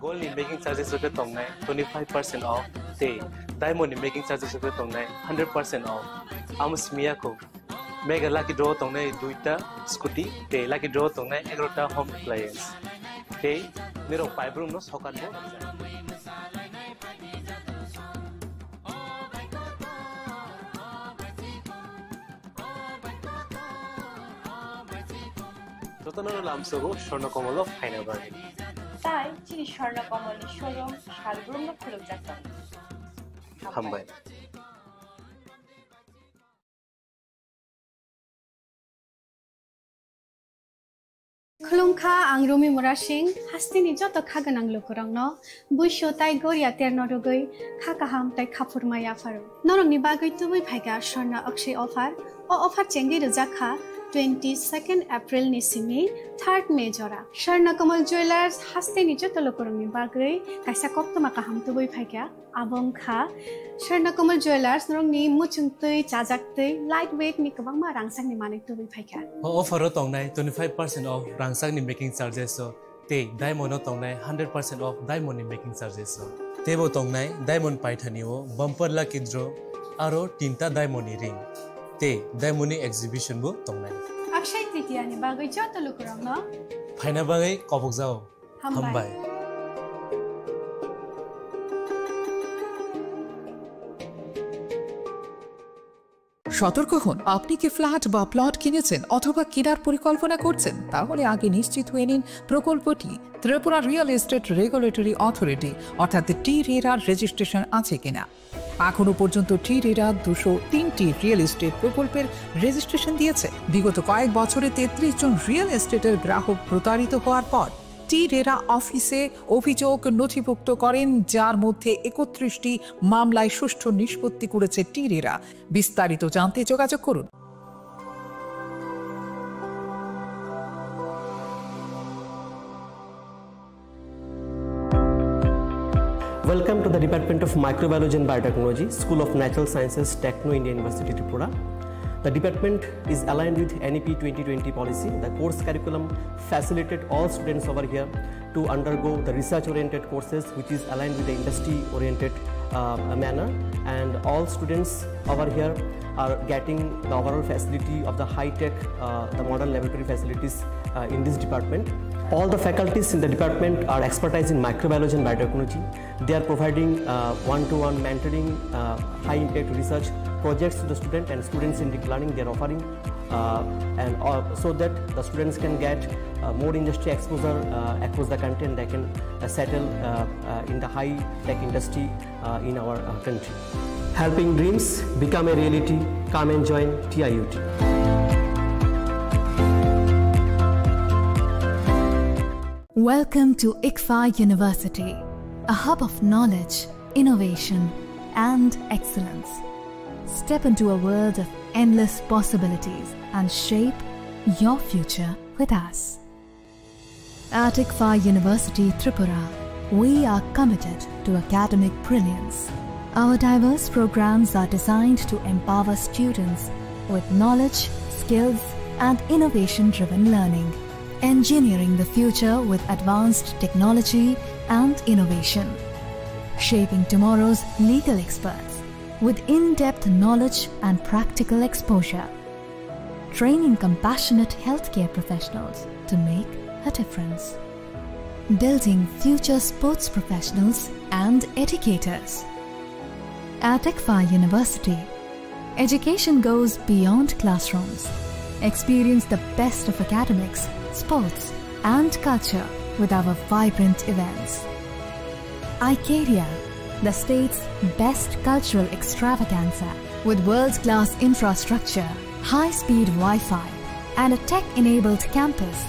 Gold ni making charges rok tongnai twenty five percent off, tei diamond ni making charges rok tongnai hundred percent off. Amo simi ya kho. Mega lucky draw tongnai duita scooty, tei lucky draw tongnai egarota home appliance. Tei nirok paibrum no sokat bo. Jotono lamsogo Swarna Kamal o phaina bagwi. Tai chini Swarna Kamal ni showroom salbrum no khulukjak tongo. Hambai. Khulumkha, ang Rumi Murasing, hasteni joto kha gwnang lukurokno buisu tai goria terno rwgwi kha kaham tai khaphurma yapharu. Norokni bagwi tubui phaikha Swarna Akshay offer. O offer chengwi rwjak kha twenty-second April ni simi third May jora. Swarna Kamal Jewellers hasteni joto lukurokni bagwi kaisa koktoma kaham tubui phaikha. Abo wngkha Swarna Kamal Jewellers, norokni muchung twi, chajak twi, light weight ni kwbangma rangchakni manwi tubui phaikha. O offer o tongnai twenty five percent off rangchakni making charges o, tei diamond o tongnai hundred percent off diamond ni making charges o. Teibo tongnai diamond paithani o bumper lucky draw, aro tinta diamond ni ring, tei diamond ni exhibition bo tongnai. Akshay Tritiya ni bagwi joto lukurokno phaina bagwi kobokjao. Hambai. Hambai. সতর্ক হন, আপনি কি ফ্ল্যাট বা প্লট কিনেছেন অথবা কেনার পরিকল্পনা করছেন? তাহলে আগে নিশ্চিত হয়ে নিন প্রকল্পটি Tripura real estate regulatory authority অর্থাৎ টি রেরার রেজিস্ট্রেশন আছে কিনা। এখনো পর্যন্ত টি রেরা দুশো তিনটি রিয়েল এস্টেট প্রকল্পের রেজিস্ট্রেশন দিয়েছে। বিগত কয়েক বছরে তেত্রিশ জন রিয়েল এস্টেটের গ্রাহক প্রতারিত হওয়ার পর টি রেরা অফিসে অভিযোগ নথিভুক্ত করেন, যার মধ্যে একত্রিশটি মামলায় সুষ্ঠু নিষ্পত্তি করেছে টি রেরা। বিস্তারিত জানতে যোগাযোগ করুন। Welcome to the Department of Microbiology and Biotechnology, School of Natural Sciences, Techno India University, Tripura. The department is aligned with N E P twenty twenty policy. The course curriculum facilitated all students over here to undergo the research-oriented courses, which is aligned with the industry-oriented, uh, manner. And all students over here are getting the overall facility of the high-tech, uh, the modern laboratory facilities, uh, in this department. All the faculties in the department are expertise in microbiology and biotechnology. They are providing, uh, one-to-one mentoring, uh, high-impact research projects to the student and student-centric learning they are offering, uh, and, uh, so that the students can get, uh, more industry exposure, uh, across the country, and they can, uh, settle, uh, uh, in the high-tech industry, uh, in our, uh, country. Helping dreams become a reality. Come and join T I U T. Welcome to ICFAI University, a hub of knowledge, innovation, and excellence. Step into a world of endless possibilities and shape your future with us. At ICFAI University Tripura, we are committed to academic brilliance. Our diverse programs are designed to empower students with knowledge, skills, and innovation-driven learning. Engineering the future with advanced technology and innovation. Shaping tomorrow's legal experts with in-depth knowledge and practical exposure. Training compassionate healthcare professionals to make a difference, building future sports professionals and educators. At ICFAI University, education goes beyond classrooms. Experience the best of academics, sports, and culture with our vibrant events. Icaria, the state's best cultural extravaganza. With world-class infrastructure, high-speed Wi-Fi, and a tech-enabled campus,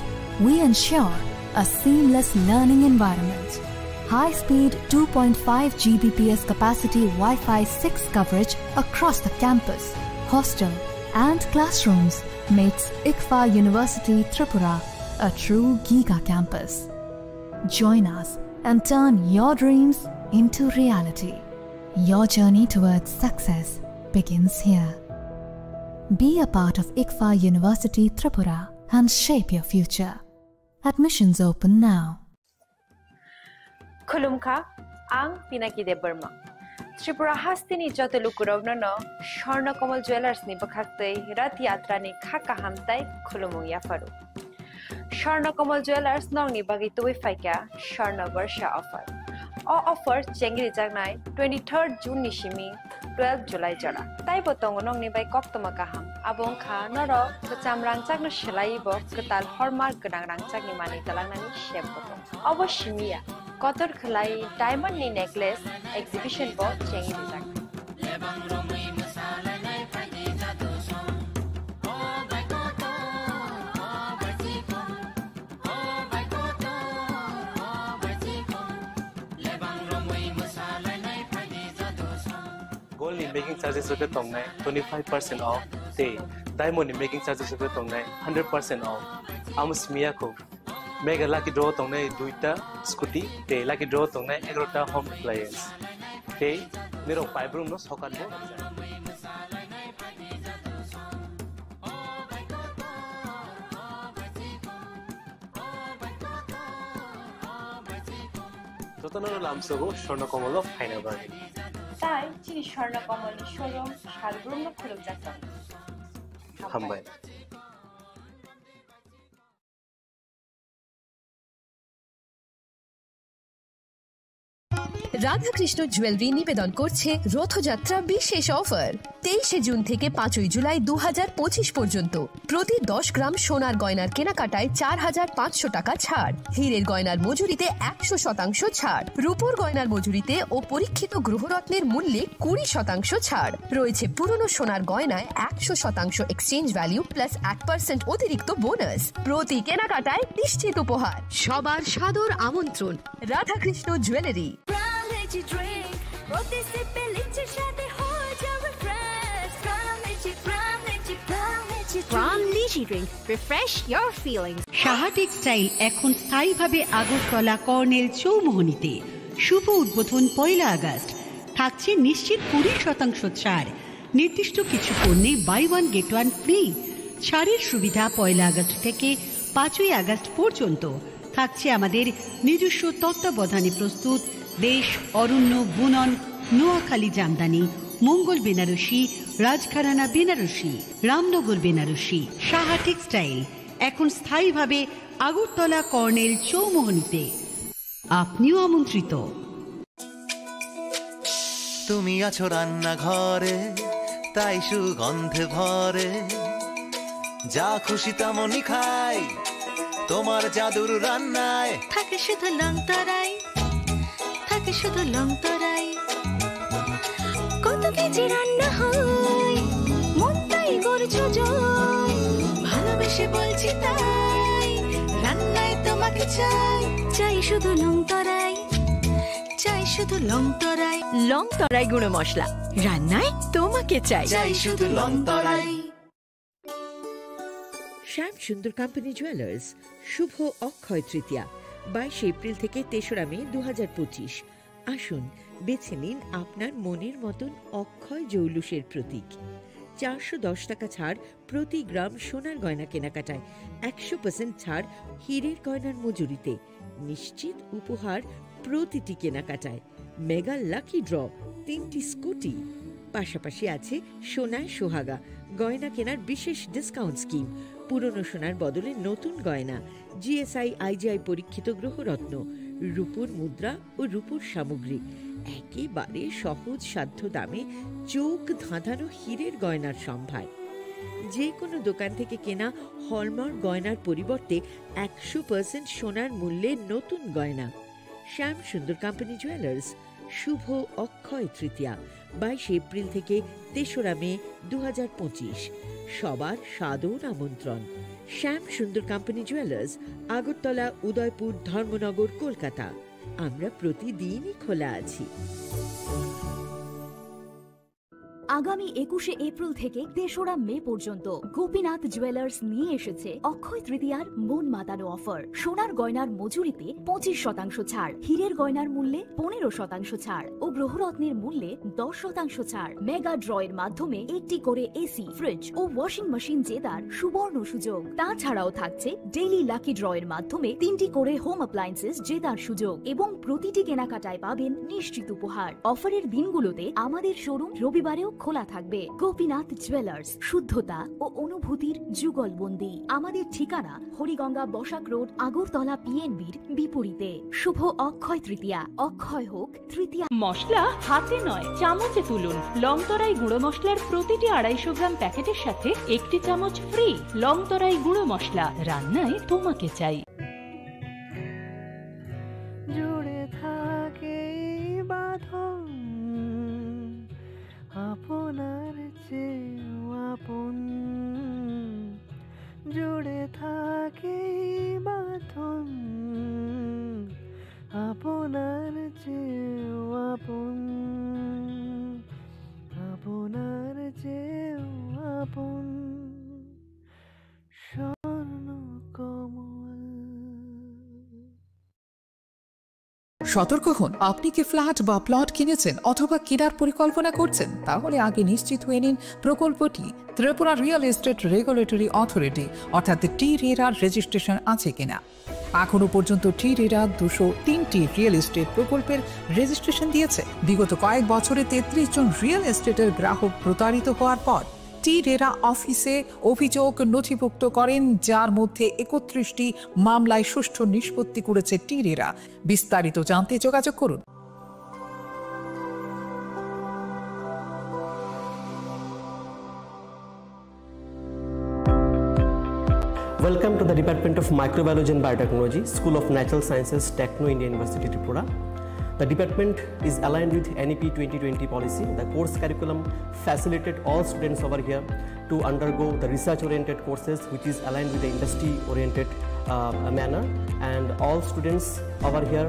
we ensure a seamless learning environment. High-speed two point five G B P S capacity Wi-Fi six coverage across the campus, hostel, and classrooms makes ICFAI University Tripura a true giga campus. Join us and turn your dreams into reality. Your journey towards success begins here. Be a part of ICFAI University Tripura and shape your future. Admissions open now. Khulumkha, ang Pinaki Debbarma. Tripura hasteni joto lukurokno no Swarna Kamal Jewellers ni bwkhaktwi Rath Yatra ni kha kaham tai khulumung yapharu. Swarna Kamal Jewellers nokni bagwi tubui phaikha Swarna Barsha offer. O offer chengri jaknai twenty-third June ni simi twelve July jora. Taibo tongo nokni bai koktwma kaham. Abo wngkha norok kwcham rangchakno swlaiwi bo kwtal hallmark gwnang rangchakni manwi twlangnani sep bo tongo. Obo simi ya, kotor khwlai diamond ni necklace exhibition bo chengwi rijak. Gold ni making charges rok khe tongnai twenty five percent off tei diamond ni making charges rok khe tongnai hundred percent off. Amo simi ya kho. Mega lucky draw tongnai duita scooty tei lucky draw tongnai egarota home appliance. Tei nirok paibrung no sokat bo. Jotono lamsogo Swarna Kamal o phaina bagwi. Tai chini Swarna Kamal ni showroom salbrumno khulumjak tongo. Hambai. Radhakrishna jewellery নিবেদন করছে রথযাত্রা বিশেষ অফার। তেইশে জুন থেকে পাঁচই জুলাই দু হাজার পঁচিশ পর্যন্ত প্রতি দশ গ্রাম সোনার গয়নার কেনাকাটায় চার হাজার পাঁচশো টাকা ছাড়, হীরের গয়নার মজুরিতে একশো শতাংশ ছাড়, রূপোর গয়নার মজুরিতে ও পরীক্ষিত গ্রহরত্নের মূল্যে কুড়ি শতাংশ ছাড়। রয়েছে পুরনো সোনার গয়নায় একশো শতাংশ এক্সচেঞ্জ ভ্যালু প্লাস এক পার্সেন্ট অতিরিক্ত বোনাস। প্রতি কেনাকাটায় নিশ্চিত উপহার। সবার সাদর আমন্ত্রণ রাধাকৃষ্ণ জুয়েলারি। প্রাণ লিচি ড্রিঙ্ক, প্রতি সিপে লিচির স্বাদে হয়ে যাবে ফ্রেশ। প্রাণ লিচি, প্রাণ লিচি, প্রাণ litchi drink. Pran litchi drink, refresh your feelings। Saha textile এখন স্থায়ীভাবে আগরতলা কর্নেল চৌমোহনীতে। শুভ উদ্বোধন পয়লা আগস্ট। থাকছে নিশ্চিত কুড়ি শতাংশ ছাড়। নির্দিষ্ট কিছু পণ্যে buy one get one free. ছাড়ের সুবিধা পয়লা আগস্ট থেকে পাঁচই আগস্ট পর্যন্ত। থাকছে আমাদের নিজস্ব তত্ত্বাবধানে প্রস্তুত দেশ, অরণ্য, বুনন, নোয়াখালী জামদানি, মঙ্গল বেনারসি, রাজঘরানা বেনারসি, রামনগর বেনারসি। সাহা টেক্সটাইল এখন স্থায়ীভাবে আগরতলা কর্নেল চৌমোহনীতে। আপনিও আমন্ত্রিত। তুমি আছো রান্নাঘরে, তাই সুগন্ধে ভরে। যা খুশি তেমনই খাই, তোমার জাদুর রান্নায়। থাকে শুধু লং তরাই, থাকে শুধু লং তরাই। কত কেজি রান্না হয়, মন তাই করছো জয়। ভালোবেসে বলছি তাই, রান্নায় তোমাকে চাই। চাই শুধু লং তরাই, চাই শুধু লং তরাই। লং তরাই গুঁড়ো মশলা, রান্নায় তোমাকে চাই। চাই শুধু লং তরাই। শ্যাম সুন্দর কোম্পানি জুয়েলার্স, শুভ অক্ষয় তৃতীয়া, বাইশে এপ্রিল থেকে তেসরা মে দু হাজার পঁচিশ। আসুন, বেছে নিন আপনার মনের মতন অক্ষয় জৌলুসের প্রতীক। চারশো দশ টাকা ছাড় প্রতি গ্রাম সোনার গয়না কেনাকাটায়, একশো পার্সেন্ট ছাড় হীরের গয়নার মজুরিতে, নিশ্চিত উপহার প্রতিটি কেনাকাটায়। মেগা লাকি ড্র, তিনটি স্কুটি, পাশাপাশি আছে সোনায় সোহাগা, গয়না কেনার বিশেষ ডিসকাউন্ট স্কিম, পুরনো সোনার বদলে নতুন গয়না, জিএসআই আইজিআই পরীক্ষিত গ্রহরত্ন, রূপোর মুদ্রা ও রূপোর সামগ্রী, একেবারে সহজ সাধ্য দামে চোখ ধাঁধানো হীরের গয়নার সম্ভার। যে কোনো দোকান থেকে কেনা হলমার্ক গয়নার পরিবর্তে একশো পার্সেন্ট সোনার মূল্যে নতুন গয়না। শ্যাম সুন্দর কোম্পানি জুয়েলার্স, শুভ অক্ষয় তৃতীয়া, বাইশে এপ্রিল থেকে তেসরা মে দু হাজার পঁচিশ। সবার সাদর আমন্ত্রণ। শ্যাম সুন্দর কোম্পানি জুয়েলার্স, আগরতলা, উদয়পুর, ধর্মনগর, কলকাতা। আমরা প্রতিদিনই খোলা আছি। আগামী একুশে এপ্রিল থেকে তেসরা মে পর্যন্ত গোপীনাথ জুয়েলার্স নিয়ে এসেছে অক্ষয় তৃতীয়ার মন মাতানো অফার। সোনার গয়নার মজুরিতে পঁচিশ শতাংশ ছাড়, হীরের গয়নার মূল্যে পনেরো শতাংশ ছাড় ও গ্রহরত্নের মূল্যে দশ শতাংশ ছাড়। মেগা ড্র এর মাধ্যমে একটি করে এসি, ফ্রিজ ও ওয়াশিং মেশিন জেতার সুবর্ণ সুযোগ। তাছাড়াও থাকছে ডেইলি লাকি ড্র এর মাধ্যমে তিনটি করে হোম অ্যাপ্লায়েন্সেস জেতার সুযোগ এবং প্রতিটি কেনাকাটায় পাবেন নিশ্চিত উপহার। অফারের দিনগুলোতে আমাদের শোরুম রবিবারেও খোলা থাকবে। গোপীনাথ জুয়েলার্স, শুদ্ধতা ও অনুভূতির যুগলবন্দি। আমাদের ঠিকানা হরিগঙ্গা বসাক রোড, আগরতলা পিএনবির বিপরীতে। শুভ অক্ষয় তৃতীয়া, অক্ষয় হোক তৃতীয়া। মশলা হাতে নয়, চামচে তুলুন। লংতরাই গুঁড়ো মশলার প্রতিটি আড়াইশো গ্রাম প্যাকেটের সাথে একটি চামচ ফ্রি। লংতরাই গুঁড়ো মশলা, রান্নায় তোমাকে চাই। জুড়ে থাকে এই বাঁধন আপনার চেয়েও আপন। জুড়ে থাকে এই বাঁধন আপনার চেয়েও আপন, আপনার চেয়েও আপন। স্বর্ণ কমল। সতর্ক হন, আপনি কি ফ্ল্যাট বা প্লট কিনেছেন অথবা কেনার পরিকল্পনা করছেন? তাহলে আগে নিশ্চিত হয়ে নিন প্রকল্পটি Tripura real estate regulatory authority অর্থাৎ টি রেরার রেজিস্ট্রেশন আছে কিনা। এখনো পর্যন্ত টি রেরা দুশো তিনটি রিয়েল এস্টেট প্রকল্পের রেজিস্ট্রেশন দিয়েছে। বিগত কয়েক বছরে তেত্রিশ জন রিয়েল এস্টেটের গ্রাহক প্রতারিত হওয়ার পর টি রেরা অফিসে অভিযোগ নথিভুক্ত করেন, যার মধ্যে একত্রিশটি মামলায় সুষ্ঠু নিষ্পত্তি করেছে টি রেরা। বিস্তারিত জানতে যোগাযোগ করুন। Welcome to the Department of Microbiology and Biotechnology, School of Natural Sciences, Techno India University, Tripura. The department is aligned with N E P twenty twenty policy. The course curriculum facilitate all students over here to undergo the research-oriented courses, which is aligned with the industry-oriented, uh, manner. And all students over here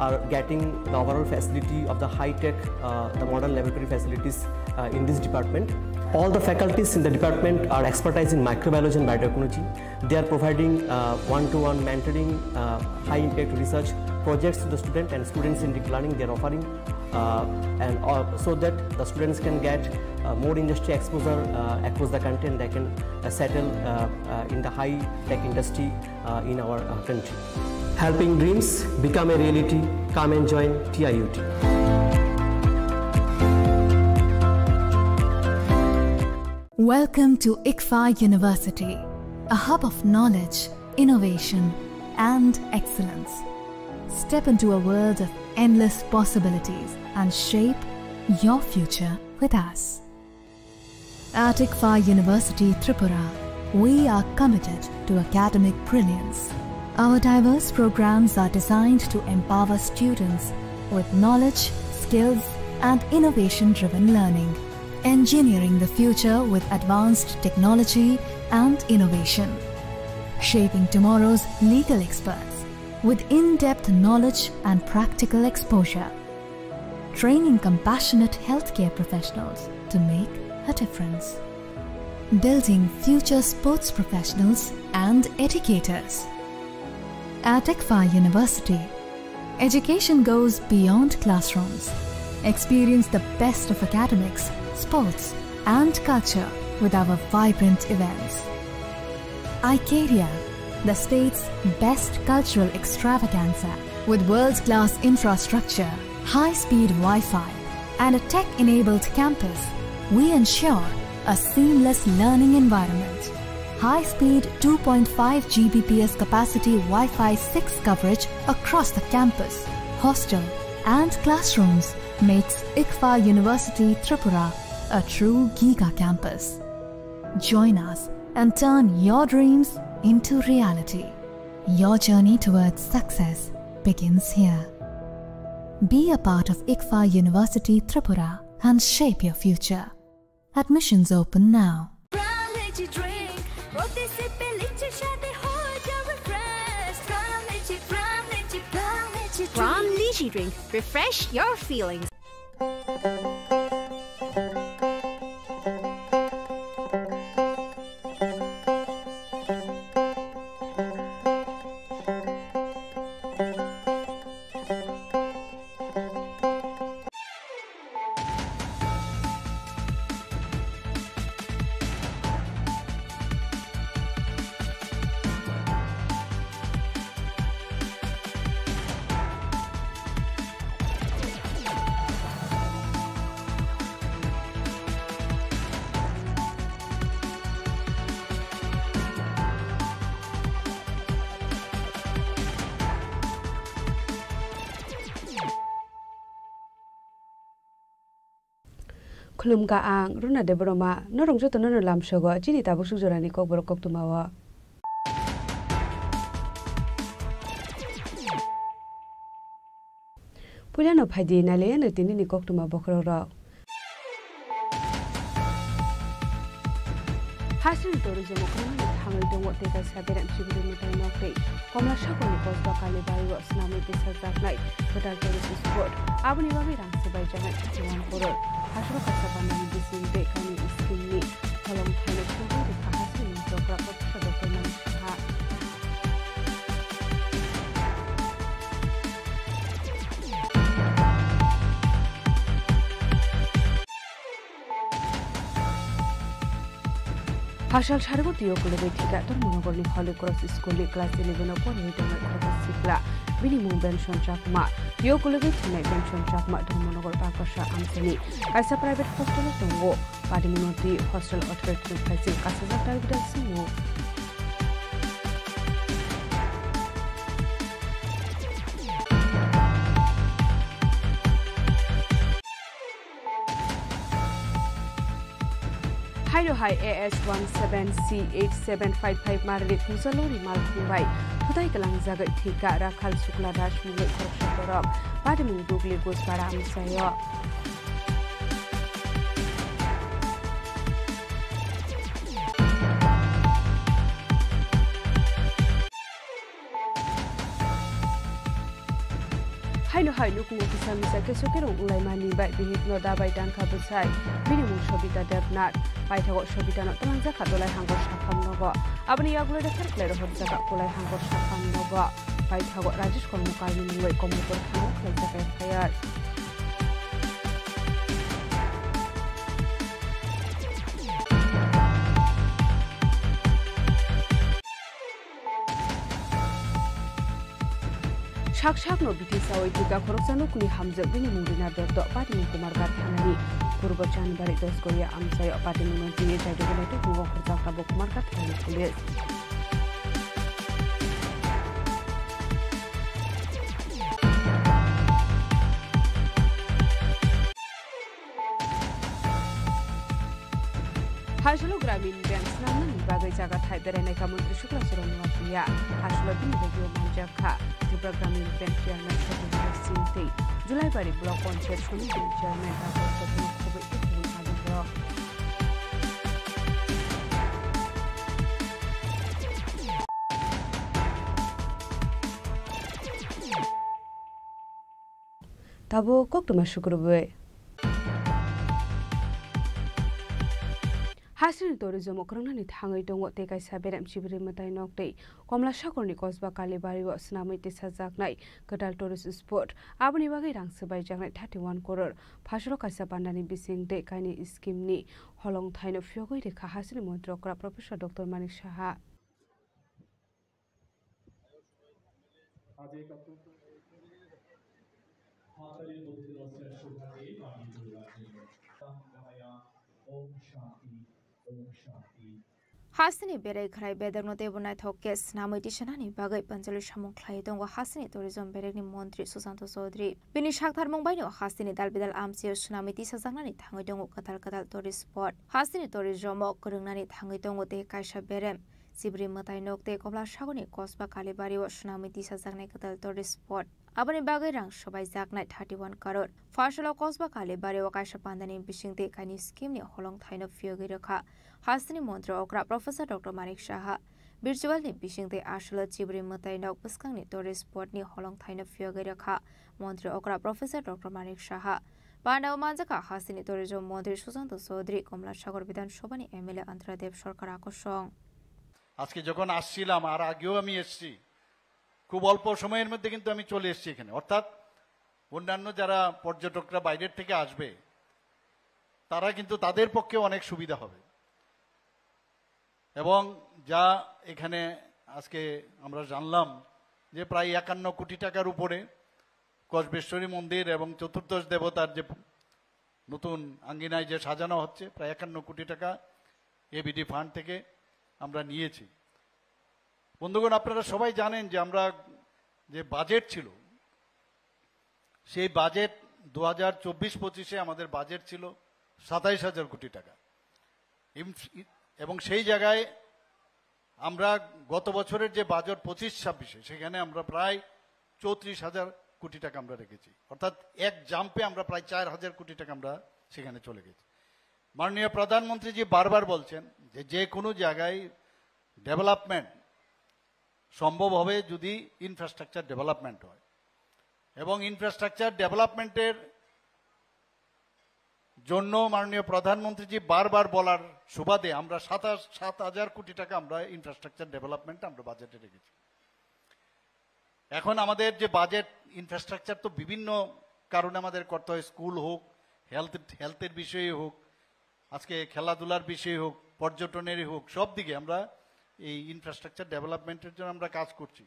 are getting the overall facility of the high-tech, uh, the modern laboratory facilities, uh, in this department. All the faculties in the department are expertise in microbiology and biotechnology. They are providing, uh, one-to-one mentoring, uh, high-impact research projects to the student and students in deep learning. They are offering, uh, and, uh, so that the students can get, uh, more industry exposure, uh, across the country, and they can, uh, settle, uh, uh, in the high-tech industry, uh, in our, uh, country. Helping dreams become a reality. Come and join T I U T. Welcome to ICFAI University, a hub of knowledge, innovation, and excellence. Step into a world of endless possibilities and shape your future with us. At ICFAI University Tripura, we are committed to academic brilliance. Our diverse programs are designed to empower students with knowledge, skills, and innovation-driven learning, engineering the future with advanced technology and innovation, shaping tomorrow's legal experts with in-depth knowledge and practical exposure, training compassionate healthcare professionals to make a difference, building future sports professionals and educators. At ICFAI University, education goes beyond classrooms. Experience the best of academics, sports, and culture with our vibrant events. Icaria, the state's best cultural extravaganza, with world-class infrastructure, high-speed Wi-Fi, and a tech-enabled campus, we ensure a seamless learning environment. High-speed two point five G B P S capacity Wi-Fi six coverage across the campus, hostel, and classrooms makes ICFAR University Tripura a true giga campus. Join us and turn your dreams into reality. Your journey towards success begins here. Be a part of ICFAR University Tripura and shape your future. Admissions open now. Brown Lychee drink, প্রতি সিপে লিচুর স্বাদে হয়ে যাও refreshed। Brown Lychee, Brown Lychee, Brown Lychee drink। Brown Lychee drink, refresh your feelings। Khulumkha ang Runa Debbarma, norok jotono no lamsogo chini tabuk suk jorani kokborok koktwmao. Puilano phaidi nailaiano tinini koktwma bokhorokrok. Hasing tourism o kwrwngmani thangwi tongo tei kaisa berem sibiri mwtai nok tei Komla Sagarni kosba Kalibari o swnamwi tisajaknai kwtal tourist spot. Aboni bagwi rang swbaijaknai thirty one crore. Hasoro kaisa bandani bising tei kainwi scheme ni holong thaino phiyogwi rwkha hasing mantri okra Professor Doctor Manik Saha. Hasal sarigo twiyo kulugwi thika Dharmanagorni Holy Cross School ni class eleven o porwi tongnai khoroksa sikla. Bini mung Benson Chakma. Twiyo kulugwi thwinai Benson Chakma Dharmanagar Bakasa amchaini kaisa private hostel o tongo. Padimungno twi hostel authority no phaising kasijak target singo. Haino hai A S one seven C eight seven five five marli Kujalori malkhung bai thutai kwlangjagwi thika Rakhal Sukla Das mungwi khoroksa borok. Padimung Dugli Guspara amchaio. Haino hai nukhungo kisa misa keso kerong wnglaimani bai bihikno dabai tangkha bwsai. Bini mung Sobita Debnath. Paithago Sobitano twlangjakha Dolai Hangkor sakham nogo. Aboni yagulo refer khlai rohorjakha Kolai Hangkor sakham nogo. Paithago Rajesh Kormokarni mungwi Komolpur thana khlaijak F I R. Sak sakno bithi sawi thika khoroksa nukni hamjak bini mung Rina Dotto, Padimung Kumarghat thanani. Purbo Chanbari Dosgoya amchaio Padimungno twiwi jaido belai tubugo khorjak tabuk Kumarghat thanani police. Hasolo Gramin Bank swnamnani bagwi jaga thai berainai kha Montri Sukla Choronna Priya. Hasolo bini bagwi manjak kha Tripura Gramin Bank Chairman Sotendra Singh tei Julaibari Block Panchayat Samiti Chairman Dr. Sotendra Khoboi tei kubun adongrok. Tabuk koktwma sukrubwi. Hasini tourism o kwrwngnani thangwi tongo tei kaisa berem sibiri mwtai nok tei Komla Sagarni kosba Kalibari o swnamwi tisajaknai kwtal tourist spot. Aboni bagwi rang swbaijaknai thirty one crore. Phasalo kaisa bandani bising tei kainwi scheme ni holong thaino phiyogwi rwkha hasini montri okra Professor Doctor Manik Saha. Hasteni berai khwrai bedekno teibo naithok khe swnamwi tisanani bagwi panchali samung khlai tongo hasteni tourism berekni montri Susanto Chaudhary. Bini sakthar mung baino hasteni dalbidal amchio swnamwi tisajaknani thangwi tongo kwtal kwtal tourist spot. Hasteni tourism o kwrwngnani thangwi tongo tei kaisa berem Chibri mwtai nok tei Komla Sagorni Kosba Kalibari o swnamwi tisajaknai kwtal tourist spot. Aboni bagwi rang swbaijaknai thirty one crore. Pharsalo Kosba Kalibari o kaisa pandani bisingtwi kaini scheme ni holong thaino phiyogwi rwkha hasteni montri okra Professor Doctor Manik Saha. Virtual ni bisingtwi aswlo Chibri mwtai nok bwskangni tourist spot ni holong thaino phiyogwi rwkha montri okra Professor Doctor Manik Saha. Pandao manjakha hasteni tourism montri Susanto Chaudhary, Komla Sagor Bidhan Sabhani M L A Antara Dev Sarkar akosong. আজকে যখন আসছিলাম, আর আগেও আমি এসছি, খুব অল্প সময়ের মধ্যে কিন্তু আমি চলে এসেছি এখানে। অর্থাৎ অন্যান্য যারা পর্যটকরা বাইরের থেকে আসবে, তারা কিন্তু, তাদের পক্ষে অনেক সুবিধা হবে। এবং যা এখানে আজকে আমরা জানলাম যে প্রায় একান্ন কোটি টাকার উপরে কসবেশ্বরী মন্দির এবং চতুর্দশ দেবতার যে নতুন আঙ্গিনায় যে সাজানো হচ্ছে, প্রায় একান্ন কোটি টাকা এবিডি ফান্ড থেকে আমরা নিয়েছি। বন্ধুগণ, আপনারা সবাই জানেন যে আমরা যে বাজেট ছিল, সেই বাজেট দু হাজার চব্বিশ পঁচিশে আমাদের বাজেট ছিল সাতাইশ হাজার কোটি টাকা। ইম-, এবং সেই জায়গায় আমরা গত বছরের যে বাজেট পঁচিশ ছাব্বিশে, সেখানে আমরা প্রায় চৌত্রিশ হাজার কোটি টাকা আমরা রেখেছি। অর্থাৎ এক জাম্পে আমরা প্রায় চার হাজার কোটি টাকা আমরা সেখানে চলে গেছি। মাননীয় প্রধানমন্ত্রীজি বারবার বলছেন যে, যে কোনো জায়গায় ডেভেলপমেন্ট সম্ভব হবে যদি ইনফ্রাস্ট্রাকচার ডেভেলপমেন্ট হয়। এবং ইনফ্রাস্ট্রাকচার ডেভেলপমেন্টের জন্য মাননীয় প্রধানমন্ত্রীজি বারবার বলার সুবাদে আমরা সাতাশ, সাত হাজার কোটি টাকা আমরা ইনফ্রাস্ট্রাকচার ডেভেলপমেন্ট আমরা বাজেটে রেখেছি। এখন আমাদের যে বাজেট, ইনফ্রাস্ট্রাকচার তো বিভিন্ন কারণে আমাদের করতে হয়, স্কুল হোক, হেলথ, হেলথের বিষয়ে হোক, আজকে খেলাধুলার বিষয়ে হোক, পর্যটনেরই হোক, সব দিকে আমরা এই ইনফ্রাস্ট্রাকচার ডেভেলপমেন্টের জন্য আমরা কাজ করছি।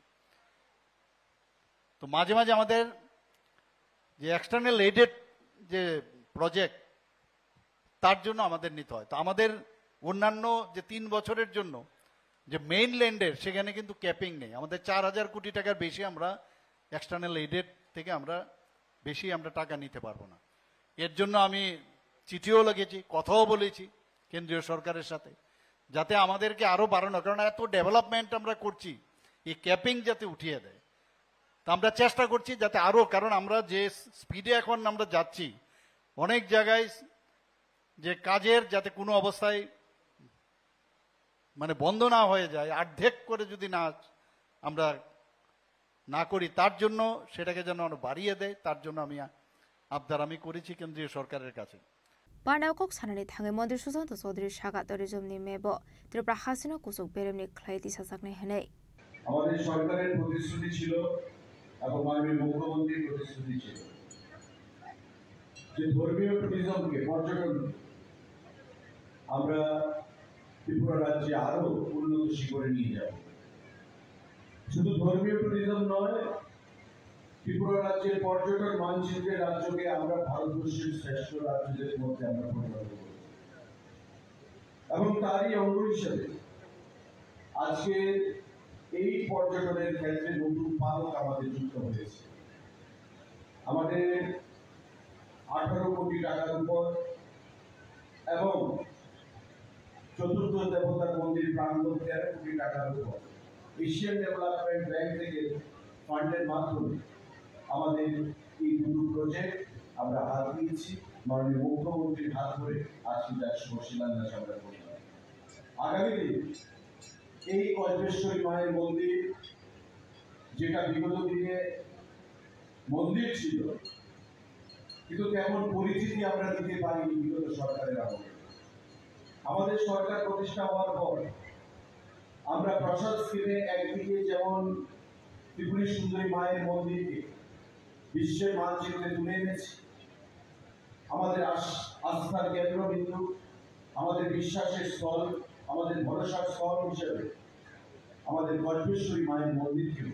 তো মাঝে মাঝে আমাদের যে এক্সটার্নাল এইডেড যে প্রজেক্ট, তার জন্য আমাদের নিতে হয়। তো আমাদের অন্যান্য যে তিন বছরের জন্য যে মেইনল্যান্ডের, সেখানে কিন্তু ক্যাপিং নেই। আমাদের চার হাজার কোটি টাকার বেশি আমরা এক্সটার্নাল এইডেড থেকে আমরা বেশি আমরা টাকা নিতে পারবো না। এর জন্য আমি চিঠিও লিখেছি, কথাও বলেছি কেন্দ্রীয় সরকারের সাথে, যাতে আমাদেরকে আরও বাড়ানো, কারণ এত ডেভেলপমেন্ট আমরা করছি, এই ক্যাপিং যাতে উঠিয়ে দেয়। তা আমরা চেষ্টা করছি যাতে আরও, কারণ আমরা যে স্পিডে এখন আমরা যাচ্ছি, অনেক জায়গায় যে কাজের যাতে কোনো অবস্থায় মানে বন্ধ না হয়ে যায়, অর্ধেক করে যদি না আমরা না করি, তার জন্য সেটাকে যেন আরো বাড়িয়ে দেয়, তার জন্য আমি আ-, আবদার আমি করেছি কেন্দ্রীয় সরকারের কাছে। Panao kok sanani thangwi Montri Susanto Chaudhary saka tourism ni mebo Tripura hasino kuchuk beremni khlai tisajaknai hwnwi. আমাদের সরকারের প্রতিশ্রুতি ছিল এবং মাননীয় মুখ্যমন্ত্রীর প্রতিশ্রুতি ছিল যে ধর্মীয় ট্যুরিজমকে, পর্যটন আমরা ত্রিপুরা রাজ্যে আরো উন্নত শিখরে নিয়ে যাব। শুধু ধর্মীয় ট্যুরিজম নয়, ত্রিপুরা রাজ্যের পর্যটন মানচিত্রে রাজ্যকে আমরা ভারতবর্ষের শ্রেষ্ঠ রাজ্যদের মধ্যে আমরা পরিণত করব। এবং তারই অঙ্গ হিসেবে আজকে এই পর্যটনের ক্ষেত্রে নতুন পালক আমাদের যুক্ত হয়েছে। আমাদের আঠারো কোটি টাকার উপর এবং চতুর্থ দেবতার মন্দির প্রাঙ্গণ তেরো কোটি টাকার উপর এশিয়ান ডেভেলপমেন্ট ব্যাংক থেকে ফান্ডের মাধ্যমে আমাদের এই দুটো প্রজেক্ট আমরা হাত দিয়েছি মাননীয় মুখ্যমন্ত্রীর হাত ধরে। আজকে তার শুভ শিলান্যাস আমরা করলাম। আগামী দিন এই কল্পেশ্বরী মায়ের মন্দির, যেটা বিগত দিনে মন্দির ছিল, কিন্তু তেমন পরিচিতি আমরা দিতে পারিনি বিগত সরকারের আমলে। আমাদের সরকার প্রতিষ্ঠা হওয়ার পর আমরা প্রসাদ স্কিমে একদিকে যেমন ত্রিপুরী সুন্দরী মায়ের মন্দিরকে বিশ্বের মানচিত্রে তুলে এনেছি, আমাদের আস-, আস্থার কেন্দ্রবিন্দু, আমাদের বিশ্বাসের স্থল, আমাদের ভরসার স্থল হিসেবে আমাদের কল্পেশ্বরী মায়ের মন্দিরকেও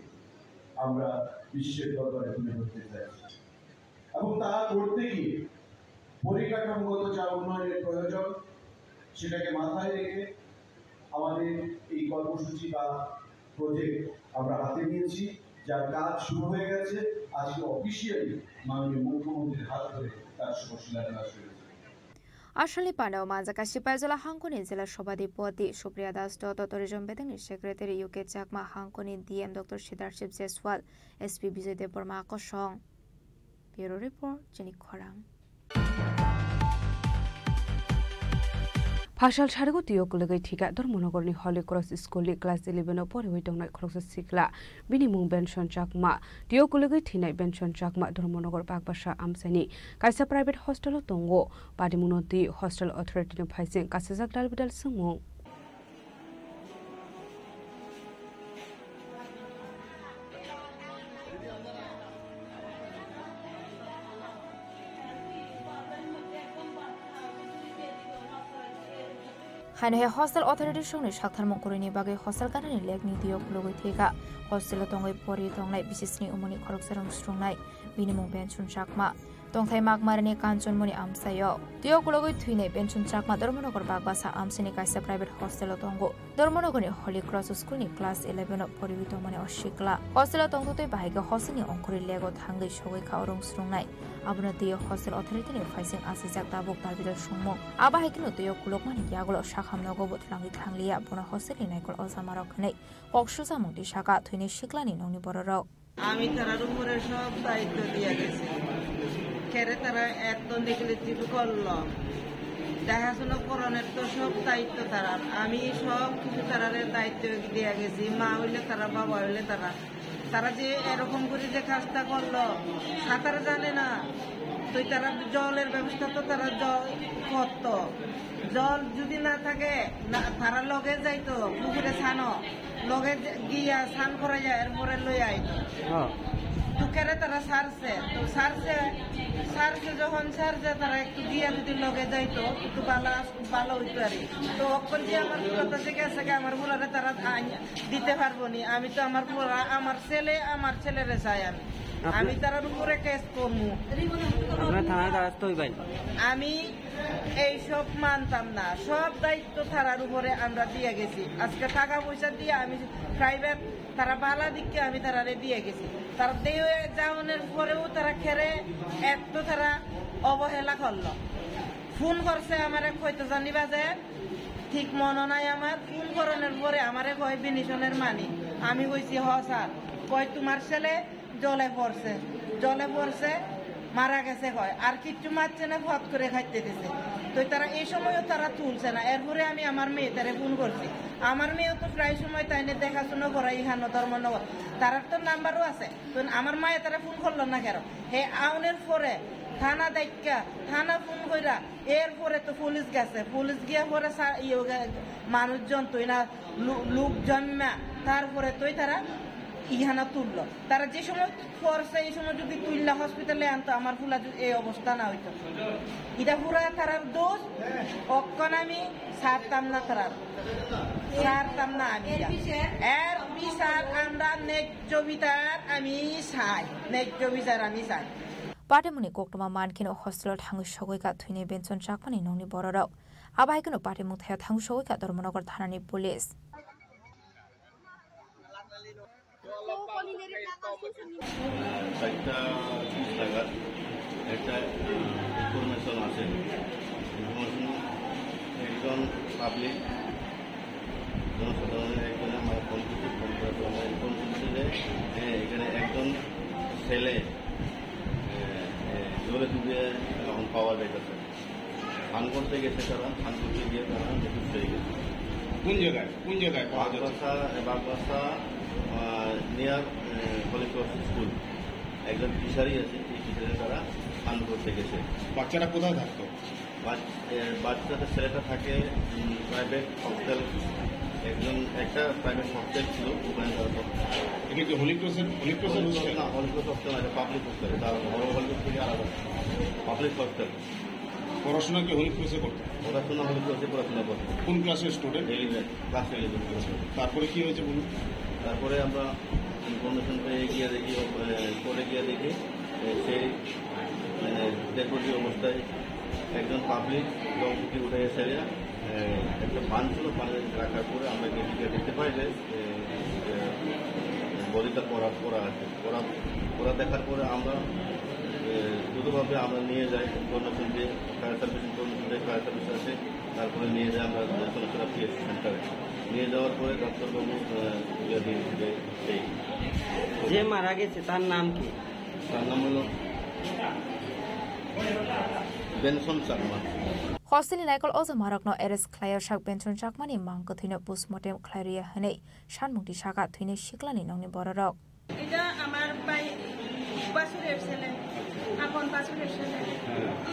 আমরা বিশ্বের দরবারে তুলে ধরতে চাইছি। এবং তা করতে গিয়ে পরিকাঠামোগত যা উন্নয়নের প্রয়োজন, সেটাকে মাথায় রেখে আমাদের এই কর্মসূচি বা প্রজেক্ট আমরা হাতে নিয়েছি, যার কাজ শুরু হয়ে গেছে। আজকে অফিসিয়ালি মাননীয় মুখ্যমন্ত্রীর হাত ধরে তার শুভ শিলান্যাস হয়েছে। Aswkni pandao manjak kaisa Paijala hangkoni jela sobhadipoti Supriya Das, Toto Tourism bedengni secretary U K Chakma, hangkoni D M Doctor Siddharth Shiv Jaiswal, S P Bijoy Debbarma kosong. Bureau Report, Chini Khorang. Phasal sarigo twiyo kwlwgwi thwikha Dharmanagarni Holy Cross Schoolni class eleven o poriwi tongnai khoroksa sikla, bini mung Benson Chakma. Twiyo kwlwgwi thwinai Benson Chakma Dharmanagar Bagbasa amchaini kaisa private hostel o tongo. Patimungno twi hostel authority ni phaising kasijak dalbidal swngmung. Haino hai hostel authority songni saktharmung kwrwini bagwi hostel ganani lekni twiyo khulugwi thwikha. Hostel o tongwi pori tongnai bisisni umuni khoroksa rwng swrwngnai, bini mung Benson Chakma. Tongthai Magmarani Kanchanmoni amchaio. Twiyo khulugwi thwinai Benson Chakma Dharmanagar Bagbasa amchaini kaisa private hostel o tongo. Dharmanagarni Holy Cross Schoolni class eleven o poriwi tongmani o sikla. Hostel o tongtwtwi bahai khe hostelni ongkhorwi lego thangwi sogwi kha o rwng swrwngnai. Abono twiyo hostel authority ni phaising asijak tabuk dalbidal swngmung. Abo hai kheno twiyo khulukmani yagulo sakham nogo bo thwlangwi thangliya, bono hostelni naikol ojamarok hwnwi kok suchamung twi saka thwinai siklani nokni bororok. আমি তারার উপরে সব দায়িত্ব দিয়ে গেছি। কেরে তারা এত নেগলিজেন্ট করলো, দেখাশোনা করানোর তো সব দায়িত্ব তারার। আমি সব কিছু তারারে দায়িত্ব দিয়ে গেছি। মা হইলে তারা, বাবা হইলে তারা। তারা যে এরকম করে যে কাজটা করলো, সাঁতার জানে না, তো তারা জলের ব্যবস্থা তো তারা জল করতো। জল যদি না থাকে, না, তারা লগে যাইতো পুকুরে ছানো, লগে যে-, গিয়া স্নান করে যায়, এরপরে লই আইতো। হ্যাঁ। তো কেরে তারা সারছে, তো সারছে, সারছে যখন সারছে, তারা একটু গিয়া যদি লগে যাইতো, একটু ভালো আস-, ভালো হইতো আর কি। তো অখন যে আমার কথা যে গেছে গা, আমার বুড়ারে তারা আইন দিতে পারবো নি। আমি তো আমার বুড়া, আমার ছেলে, আমার ছেলেরে চাই আমি। আপনি আমি তারার উপরে কেস করবো। আপনার থানায় দ্বারস্থ হইবেন। আমি এইসব মানতাম না, সব দায়িত্ব তারার উপরে আমরা দিয়ে গেছি। আজকে টাকা পয়সা দিয়ে আমি প্রাইভেট, তারা বালা দিককে আমি তারারে দিয়ে গেছি। তারা দিয়ে যাওয়ানোর পরেও তারা খেরে এত তারা অবহেলা করলো। ফোন করছে আমারে কইতে জানি বাজে, ঠিক মনে নাই আমার। ফোন করানোর পরে আমারে কয় বিনিশনের মানি। আমি কইছি, "হ স্যার।" কয়, "তোমার ছেলে জলে পড়ছে, জলে পড়ছে, মারা গেছে," কয়। আর কিচ্ছু মারছে না, ফট করে খাইতে দিছে। তো তারা এই সময়ও তারা তুলছে না। এরপরে আমি আমার মেয়েটারে ফোন করছি। আমার মেয়েও তো প্রায় সময় তাই নিয়ে দেখাশোনা করায় এখানে ধর্মনগর। তারার তো নাম্বারও আছে। তো আমার মায়ে তারা ফোন করলো না কেন? হে আউনের পরে থানা ডাইক্কা, থানা ফোন কইরা, এরপরে তো পুলিশ গেছে। পুলিশ গিয়া পরে সা-, ইয়ে গে-, মানুষজন তুই না, লু-, লোকজন না, তারপরে তুই তারা ইহানা তুললো। তারা যে সময় পড়ছে, এই সময় যদি তুললা হসপিটালে আনতো, আমার ফুলা যদি এই অবস্থা না হইতো। এটা পুরা তারার দোষ, অক্ষণ আমি ছাড়তাম না তারার, ছাড়তাম না আমি এটা। এর বিচার আমরা ন্যায্য বিচার আমি চাই, ন্যায্য বিচার আমি চাই। Patimungni koktwma mankheno hostel o thangwi sogwi kha thwinai Benson Chakmani nokni bororok. Abo hai kheno patimung thaio thangwi sogwi kha Dharmanagar thanani police. চারটা ত্রিশ নাগাদ একটা ইনফরমেশন আছে। ইনফরমেশন একজন পাবলিক, জনসাধারণের একজনে আমার ফোন করছে। ফোন করার পর আমার ইনফরমেশন দিচ্ছে যে, হ্যাঁ, এখানে একজন ছেলে, এ, এ, জলে ডুবে এখন পাওয়া যাইতেছে। স্নান করতে গেছে তারা, স্নান করতে গিয়ে তারা নিখোঁজ হয়ে গেছে। কোন জায়গায়, কোন জায়গায় পাওয়া যাচ্ছে? বাগবাসা, বাগবাসা, আহ, নিয়ার, আহ, হলি ক্রস স্কুল। একজন ফিশারি আছে, এই ফিশারিতে তারা স্নান করতে গেছে। বাচ্চারা কোথায় থাকতো? বাচ-, এ, বাচ্চাদের ছেলেটা থাকে, উম, প্রাইভেট হোস্টেল, একজন, একটা প্রাইভেট হোস্টেল ছিল, ওখানে তারা থাকতো। এটা কি হলি ক্রসের, হলি ক্রসের হলি ক্রস হোস্টেল? না, হলি ক্রস হোস্টেল না, এটা পাবলিক হোস্টেল, এটা বড় হলি ক্রস থেকে আলাদা, পাবলিক হোস্টেল। পড়াশোনা কি হলি ক্রসে করতো? পড়াশোনা হলি ক্রসে পড়াশোনা করতো। কোন ক্লাসের স্টুডেন্ট? Eleven, class eleven. তারপরে কি হয়েছে বলুন? তারপরে আমরা ইনফরমেশন পেয়ে গিয়ে দেখি, এ, পরে গিয়ে দেখি, এ, সেই, মানে, ডেড বডি অবস্থায় একজন পাবলিক জল থেকে উঠে এসে, এ, একটা পান ছিল, পান রাখার পরে আমরা গেটে গিয়ে দেখতে পাই যে, এ, এ, বডিটা পড়া, পড়া আছে। পড়া, পড়া দেখার পরে আমরা, এ, দ্রুতভাবে আমরা নিয়ে যাই Karnaphuli, fire service Karnaphuli, fire service আসে, তারপরে নিয়ে যাই আমরা কর্ণফুলি পিএইচসি সেন্টারে। নিয়ে যাওয়ার পরে ডাক্তারবাবু, এ, ইয়ে দিয়ে, দিয়ে, এই যে মারা গেছে, তার নাম কি? তার নাম হলো বেনসন Chakma. Hostel ni naikol o jamarokno arrest khlaio sak Benson Chakmani mang kwthwino postmortem khlai rwya hwnwi sanmung tisaka thwinai siklani nokni bororok. এটা আমার ভাই, বাসুরের ছেলে, আপন বাসুরের ছেলে।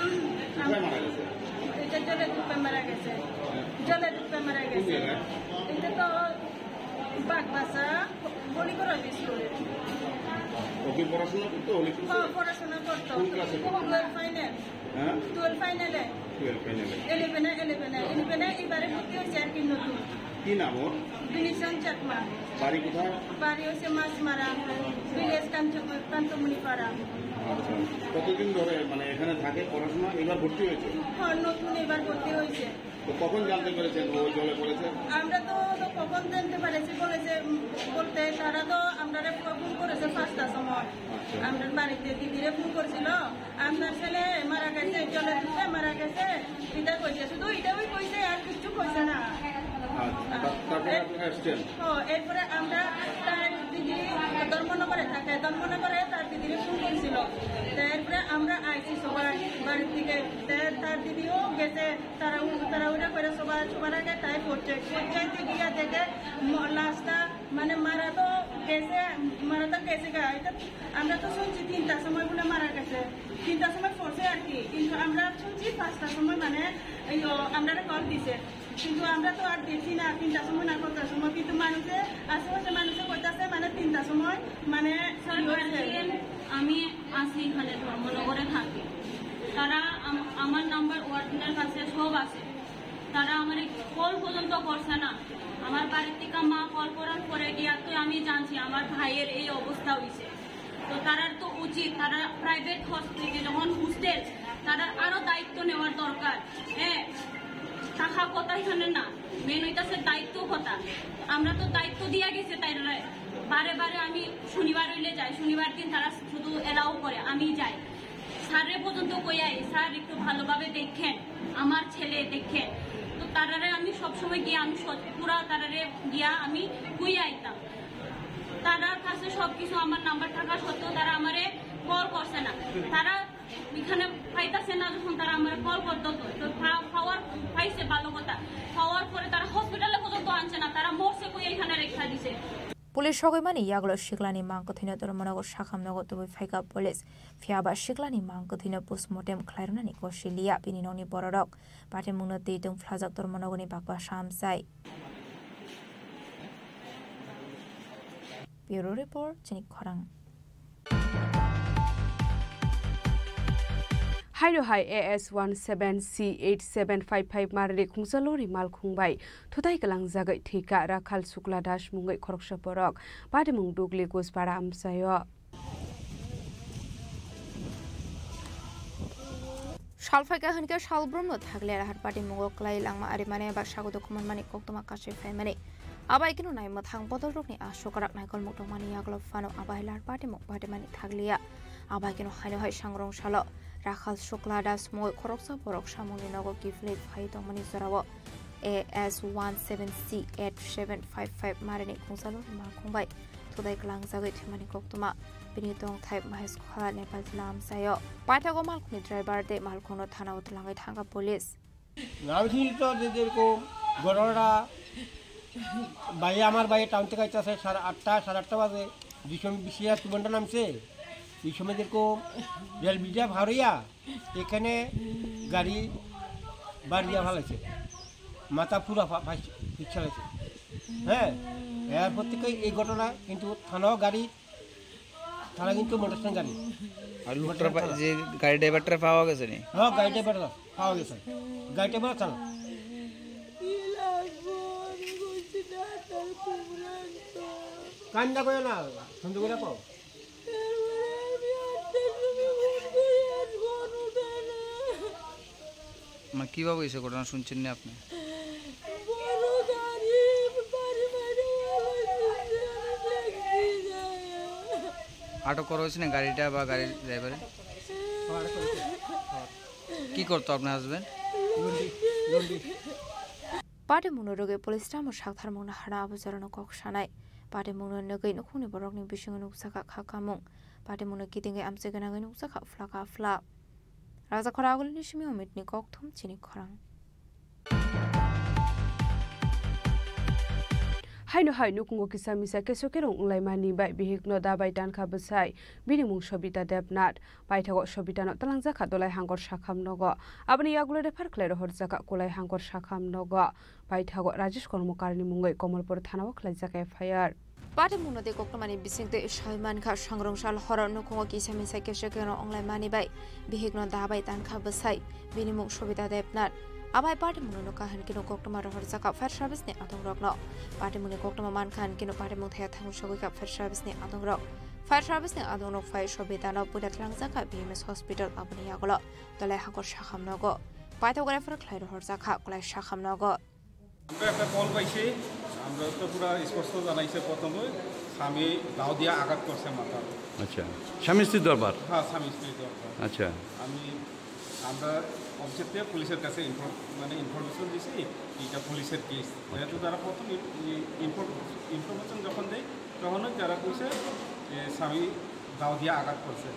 উম, কোথায় মারা গেছে? এটা জলে ডুবে মারা গেছে। জলে ডুবে মারা কোন গেছে। জায়গায়? এটা তো বাগবাসা, বলিকরা স্কুলে। ও কি পড়াশোনা করতো? হলি স্কুলে? হ্যাঁ, পড়াশোনা করতো। কোন ক্লাসে পড়তো? Twelve final. হ্যাঁ? টুয়েলভ ফাইনালে। টুয়েলভ ফাইনালে। ইলেভেনে, ইলেভেনে। ইলেভেনে এবারে ভর্তি হয়েছে আর কি নতুন। কি নাম ওর? বিনিশন চাকমা। বাড়ি কোথায়? বাড়ি হচ্ছে মাছমারা, ভিলেজ কাঞ্চ-, কান্তমণিপাড়া। আচ্ছা। কতদিন ধরে মানে এখানে থাকে পড়াশোনা? এবার ভর্তি হয়েছে? হ্যাঁ, নতুন এবার ভর্তি হয়েছে। তো কখন জানতে পেরেছেন ও জলে পড়েছে? আমরা তো, তো কখন জানতে পেরেছি বলেছে, উম, বলতে তারা তো আমরা ফোন করেছে পাঁচটার সময়। আচ্ছা। আমরা বাড়িতে দিদিরে ফোন করছিল, আপনার ছেলে মারা গেছে, জলে ডুবে মারা গেছে, এটা কইছে, শুধু এটাই কইছে, আর কিচ্ছু কইছে না। আচ্ছা, তা-, তারপরে এর-, আপনারা এসছেন? হ্যাঁ, এরপরে আমরা তার দিদি ধর্মনগরে থাকে, ধর্মনগরে তার দিদিরে ফোন করছিল। তো এরপরে আমরা আইছি সবাই বাড়ির থেকে, তে তার দিদিও গেছে, তারা উ-, তারা ওরা করে সবার, সবার আগে তাই পড়ছে, পড়ছে গিয়া দেখে ম-, লাশটা মানে মারা তো গেছে, মারা তো গেছে গা, এটা আমরা তো শুনছি তিনটার সময় বলে মারা গেছে, তিনটার সময় পড়ছে আর কি, কিন্তু আমরা শুনছি পাঁচটার সময় মানে এই ও, আমরা কল দিছে, কিন্তু আমরা তো আর দেখি না তিনটার সময় না কতটার সময়, কিন্তু মানুষে আশেপাশে মানুষে কইতাছে মানে তিনটার সময় মানে স্যার, ইয়ে হয়েছে। গার্জিয়ান, আমি আছি এখানে ধর্মনগরে থাকি, তারা আম-, আমার নাম্বার ওয়ার্ডেনের কাছে সব আছে, তারা আমার কল পর্যন্ত করছে না। আমার বাড়ির থেকে মা কল করার পরে গিয়া তো আমি জানছি আমার ভাইয়ের এই অবস্থা হইছে। তো তারার তো উচিত, তারা প্রাইভেট হসপিটাল যখন হোস্টেল, তারা আরো দায়িত্ব নেওয়ার দরকার। হ্যাঁ, টাকা কথা এখানে না, মেন হইতাছে দায়িত্ব কথা। আমরা তো দায়িত্ব দিয়া গেছে তাই বারে বারে। আমি শনিবার হইলে যাই, শনিবার দিন তারা শুধু এলাও করে, আমি যাই। স্যাররে পর্যন্ত কই আই, "স্যার, একটু ভালোভাবে দেখেন, আমার ছেলে দেখেন।" তো তারারে আমি সবসময় গিয়ে, আমি সৎ-, পুরা তারারে গিয়া আমি কই আইতাম। তারার কাছে সবকিছু আমার নাম্বার থাকা সত্ত্বেও তারা আমারে কল করছে না। তারা এখানে পাইতাছে না, যখন তারা আমারে কল করতো তো, তো পা-, পাওয়ার পাইছে ভালো কথা, পাওয়ার পরে তারা হসপিটালে পর্যন্ত আনছে না, তারা মরছে কই এখানে রেখা দিছে। Police sogwi mani yagulo siklani mang kwthwino dormonogo sakham nogo tubui phaikha police. Phiya ba siklani mang kwthwino postmortem khlai rwnani kosi liya bini nokni bororok. Patimungno twi tong phlajak dormonogoni bakba samsai. Bureau Report, chini khorang. Haino hai A S one seven C eight seven five five marni khungsa lori malkhung bai thutai kwlangjagwi thwikha Rakhal Shukla Das mungwi khoroksa borok. Patimung Dugli Guspara amchaio. Sal phaikha hwnkhe salbrumno thakle Raharpati mungo kwlai langma arimani ba sagodo khumormani koktwma kasui phaimani. Abai kheno nai mwthang bodolrokni aswk kwrak naikol mukdongmani yagulo phano abai Raharpati mung batimani thakliya. Abai kheno haino hai sangrong salo Rakhal Shukla Das mungoi khoroksa borok samungni nogo kiphilwi phai tongmani jorao A S one seven C eight seven five five marini khungsa lori malkhung bai thudai kwlangjagwi thwimani koktwma. Bini tongthai Mahesh Khola Nepal jila amchaio. Paithago malkhungni driver tei malkhungno thanao twlangwi thangkha police. Nabisini to je-, jerokom ghotona bhai, amar bhai town theke aitase sare atta, sare atta baje, je somoy bisi accident namse, ei somoy jerokom rail bridge-a par oiya, এখানে গাড়ি বাড়িয়ে ফেলেছে, মাথা পুরা ফা-, ফাইস-, ফিক্স ফেলেছে। হ্যাঁ, এরপর থেকে এই ঘটনা কিন্তু থানাও গাড়ি, থানা কিন্তু মোটরসাইকেল গাড়ি। আর লোকটা পা-, যে গাড়ি ড্রাইভারটা পাওয়া গেছে নি? হ্যাঁ, গাড়ি ড্রাইভার পাওয়া গেছে, গাড়ি ড্রাইভার চালা। কান্দা করে না, সুন্দর করে কও। মানে কিভাবে হয়েছে ঘটনা শুনছেন না আপনি? বড় গাড়ি, বাড়ি বাইরে গেল, আমি দেখতে যাই। আটক করা হয়েছে না গাড়িটা বা গাড়ির ড্রাইভারে? কি করতো আপনার husband? Patimungno rwgwi police tamo saktharmung naharna abo jorano kok sanai. Patimungno nugwi nukhungni borokni bisingo nukjakha kha kamung. Patimungno kitingwi amchai gwnangwi nukjakha phlaka phla. Rajakhor agulini simi Omitni kokthum chini khorang. Haino hai nukhungo kisa misa keso kerong wnglaimani bai bihikno dabai tankha bwsai, bini mung Sobita Debnath. Paithago Sobitano twlangjakha Dolai Hangkor Sakham nogo. Aboni yagulo refer khlai rohorjakha Kulai Hangkor Sakham nogo. Paithago Rajesh Kormokarni mungwi Komolpur thanao khlaijak F I R. Patimungno tei koktwmani bisingtwi sawi mankha, sangrong sal horo nukhungo kisa misa keso kerong wnglaimani bai bihikno dabai tankha bwsai, bini mung Sobita Debnath. Abai patimungno nukha hinkhe no koktwma rohorjakha fire service ni adongrokno. Patimungni koktwma mankha hinkhe no patimung thaya thangwi sogwikha fire service ni adongrok. Fire service ni adongrok phai Sobitano puila twlangjakha B M S hospital aboni yagulo Dolai Hangkor Sakham nogo. Paithago refer khlai rohorjakha Kulai Sakham nogo. আমরা একটা কল পাইছি, আমরা তো পুরা স্পষ্ট জানাইছে প্রথমে স্বামী দাও দিয়া আঘাত করছে মাথা। আচ্ছা, স্বামী স্ত্রীর দরবার। হ্যাঁ, স্বামী স্ত্রীর দরবার। আচ্ছা। আমি আমরা অফিসের থেকে পুলিশের কাছে ইনফর- মানে ইনফরমেশন দিছি, এটা পুলিশের কেস। যেহেতু তারা প্রথম ইনফরমেশন যখন দেয়, তখনই তারা কইছে যে স্বামী দাও দিয়া আঘাত করছে,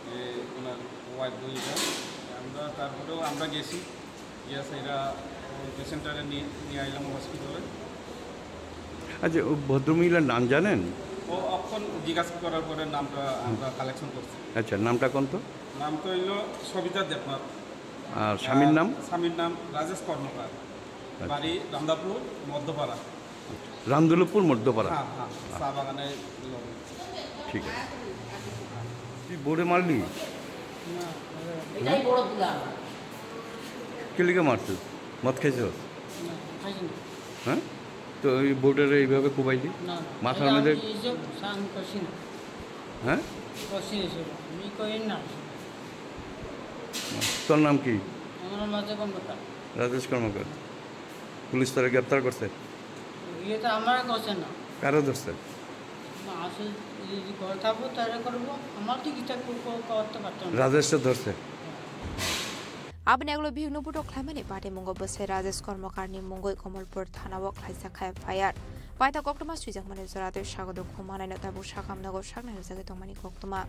যে ওনার ওয়াইফ বইটা। আমরা তারপরেও আমরা গেছি, গিয়া সেটা পেশেন্টটারে নিয়ে নিয়ে আইলাম হসপিটালে। আচ্ছা, ও ভদ্রমহিলার নাম জানেন? ও অখন জিজ্ঞাসা করার পরে নামটা আমরা কালেকশন করছি। আচ্ছা, নামটা কোন তো? নাম তো হইল সবিতা দেবনাথ। আর স্বামীর নাম? স্বামীর নাম রাজেশ কর্মকার, বাড়ি রামদাপুর মধ্যপাড়া। রামদুলপুর মধ্যপাড়া। হ্যাঁ হ্যাঁ, চা বাগানে। ঠিক আছে। তুই বোর্ডে মারলি? এটাই বড় তুলা আমার। কে লিখে মারছিস? মদ খাইছস? না, খাইছি না। হ্যাঁ? তো ওই বোর্ডের এইভাবে কোবাইলি? না, না। মাথার এটা মধ্যে? আমি এইসব আমি করছি না। হ্যাঁ? করছি না এইসব। আমি করি না। তোর নাম কি? আমার মাঝে কোন কথা? রাজেশ কর্মকার। পুলিশ তারা গ্রেপ্তার করছে? ইয়ে তো আমার করছে না। কারা ধরছে? না, আসলে এই যে ঘর থাকবো, তারা করবো। আমার তো কিছু কর- কর- করতে পারতাম না। রাজেশে ধরছে। Aboni yagulo bihikno butok khlaimani patimung o bwsai Rajesh Kormokarni mungwi Komolpur thanao khlaijak kha F I R. Paithago koktwma swijakmani jora tei sago dukhu manai no tabuk sakam nogo saknai rwjagwi tongmani koktwma.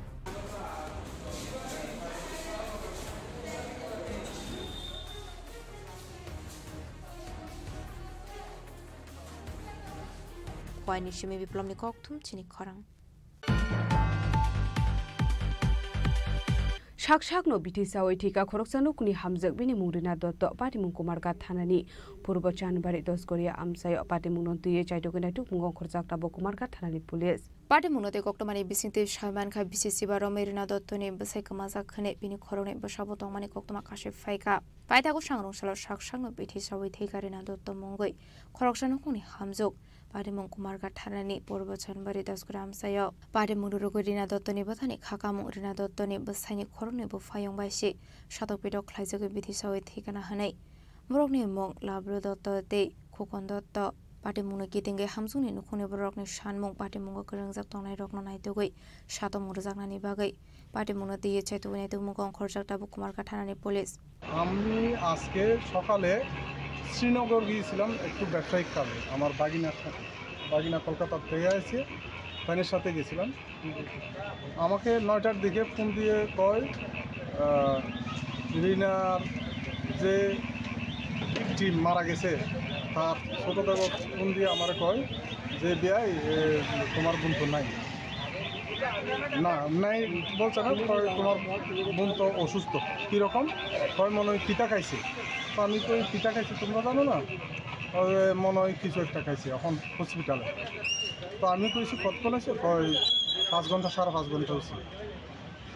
Koini simi Biplomni kokthum chini khorang. Sak sakno bithi sawi thika khoroksa nukni hamjak bini mung Rina Dotto, patimung Kumarghat thanani Purbo Chanbari Dosgoria amchaio patimungno twiwi chaitugwi naitukmungo ongkhorjak tabuk Kumarghat thanani police. Patimungno tei koktwmani bisingtwi sawi mankha bisi siba romwi Rina Dottoni bwsai kwmajak hwnwi bini khoroknwi bwsabo tongmani koktwma kasui phaikha. Paithago sangrong salo sak sakno bithi sawi thika Rina Dotto mungwi khoroksa nukhungni hamjak. Patimung Kumarghat thanani Purbo Chanbari Dosgoria amchaio patimung rwrwgwi Rina Dottoni bwthani kha kamung Rina Dottoni bwsaini khoroknwi buphayung bai se satok pitok khlaijagwi bithi sawi thikana hwnwi. Borokni mung Labru Dotto tei Khukon Dotto. Patimungno kitingwi hamjwkni nukhungni bororokni sanmung patimungo kwrwngjak tongnairokno naitugwi satok mung rwjaknani bagwi patimungno twiwi chaitugwi naitukmungo ongkhorjak tabuk Kumarghat thanani police. আমি আজকে সকালে শ্রীনগর গিয়েছিলাম একটু ব্যবসায়িক কাজে। আমার বাগিনা, বাগিনা কলকাতা থেকে এসে ফ্যানের সাথে গেছিলাম। আমাকে নয়টার দিকে ফোন দিয়ে কয়, আহ, রিনার যে ভিকটিম মারা গেছে, তার ছোটো দেবর ফোন দিয়ে আমারে কয় যে, "বিয়াই, এ, তোমার বোন তো নাই।" না, নাই বলছে না, কয়, "তোমার বোন তো অসুস্থ।" কীরকম? কয়, "মনে হয় পিতা খাইছে।" তো আমি কই, "পিতা খাইছে তোমরা জানো না?" কয়, "মনে হয় কিছু একটা খাইছে, এখন হসপিটালে।" তো আমি কইছি, "কতক্ষণ হয়েছে?" কয়, "পাঁচ ঘন্টা, সাড়ে পাঁচ ঘন্টা হয়েছে।"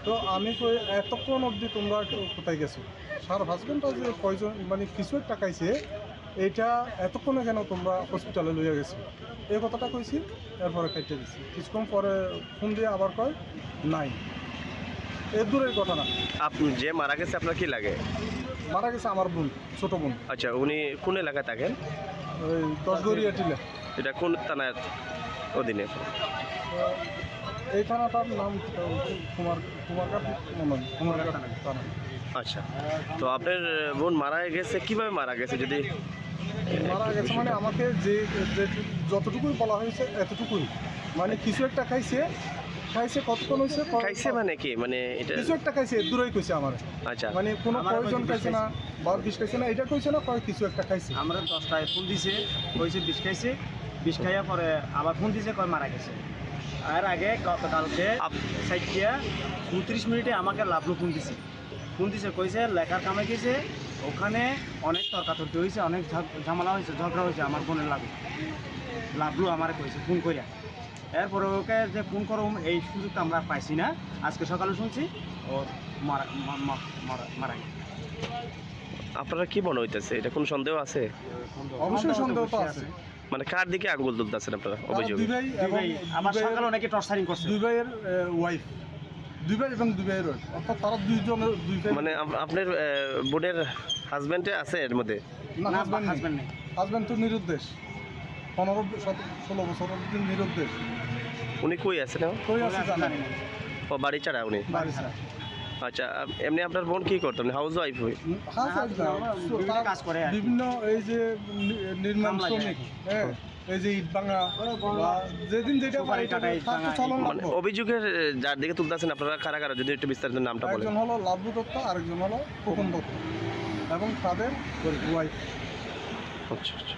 তো আমি কই, "এতক্ষণ অবধি তোমরা কোথায় গেছো? সাড়ে পাঁচ ঘন্টা যে কয়জন, মানে, কিছু একটা খাইছে, এটা এতক্ষণে কেন তোমরা হসপিটালে লইয়া গেছো?" এই কথাটা কইছি, এরপরে কেটে দিছি। কিছুক্ষণ পরে ফোন দিয়ে আবার কয়, "নাই।" এর দূরের কথা না। আপনি যে মারা গেছে, আপনার কি লাগে? মারা গেছে আমার বোন, ছোট বোন। আচ্ছা, উনি কোন এলাকায় থাকেন? ওই দশগড়িয়া টিলা। এটা কোন থানার অধীনে? এই থানাটার নাম, আহ, কুমার, কুমারঘাট মনে হয়, কুমারঘাট থানা। আচ্ছা, তো আপনার বোন মারা গেছে, কিভাবে মারা গেছে? যদি মারা গেছে মানে আমাকে যে, যে যতটুকুই বলা হয়েছে এতটুকুই, মানে কিছু একটা খাইছে, খাইছে কতক্ষণ হয়েছে, ক-, খাইছে মানে কি? মানে এটা কিছু একটা খাইছে, দূরেই কইছে আমার। আচ্ছা। মানে কোনো আমারে প্রয়োজন কইছে খাইছে না, বা বিষ খাইছে না, এটা কইছে না, কয় কিছু একটা খাইছে। আমরা দশটায় ফোন দিছে, কইছে বিষ খাইছে, বিষ খাইয়া পরে আবার ফোন দিছে, কয় মারা গেছে। এর আগে গতকালকে আপ- চারটা চৌত্রিশ মিনিটে আমাকে লাভলু ফোন দিছে। ফোন দিছে, কইছে লেখার কামে গেছে, ওখানে অনেক তর্কাতর্কি হয়েছে, অনেক ঝগ-, ঝামেলা হয়েছে, ঝগড়া হয়েছে আমার বোনের লাগে। লাভলু আমারে কইছে ফোন কইরা। এরপরে ওকে যে ফোন করুম, এই সুযোগটা আমরা আর পাইছি না। আজকে সকালে শুনছি ও মারা, মা-, মা-, মারা, মারা গেছে। আপনারা কি মনে হইতেছে, এটা কোনো সন্দেহ আছে? অবশ্যই সন্দেহ তো আছে। মানে কার দিকে আঙ্গুল তুলতেছেন আপনারা? তারা অভিযোগ? দুবাই এবং দুবাই, আবার দুবাইয়ের, সকালে নাকি টর্চারিং করছে। দুবাইয়ের, আহ, ওয়াইফ। দুবাই এবং দুবাইয়ের ওয়াইফ। অর্থাৎ তারা দুইজনের দুই ভাই। মানে আপ-, আপনার, আহ, বোনের হাজবেন্ডে আছে এর মধ্যে? না, না, হাজবেন্ড নেই। হাজবেন্ড নেই। হাজবেন্ড তো নিরুদ্দেশ। পনেরো, সতেরো, ষোলো বছর অবধি নিরুদ্দেশ। উনি কই আছেন এখন? কই আছে জানি না। ও, বাড়ি ছাড়া উনি? বাড়ি ছাড়া। আচ্ছা, আপ-, এমনি আপনার বোন কি করতো? মানে হাউস ওয়াইফ হই? হাউস ওয়াইফ না, বিভিন্ন তার কাজ করে আর কি। বিভিন্ন এই যে নি-, নির্মাণ কাম লাগে। শ্রমিক, হ্যাঁ। এই যে ইট ভাঙা বা যেদিন যেটা সুপারি পারে কাটা, ইট তার তো ভাঙা, চালান মানে লাগবো। অভিযোগের, এ, যার দিকে তুলতেছেন আপনারা কারা কারা, যদি একটু বিস্তারিত নামটা বলেন। একজন হলো লাভলু দত্ত, আরেকজন হলো খোকন দত্ত এবং তাদের ওয়াইফ। আচ্ছা, আচ্ছা।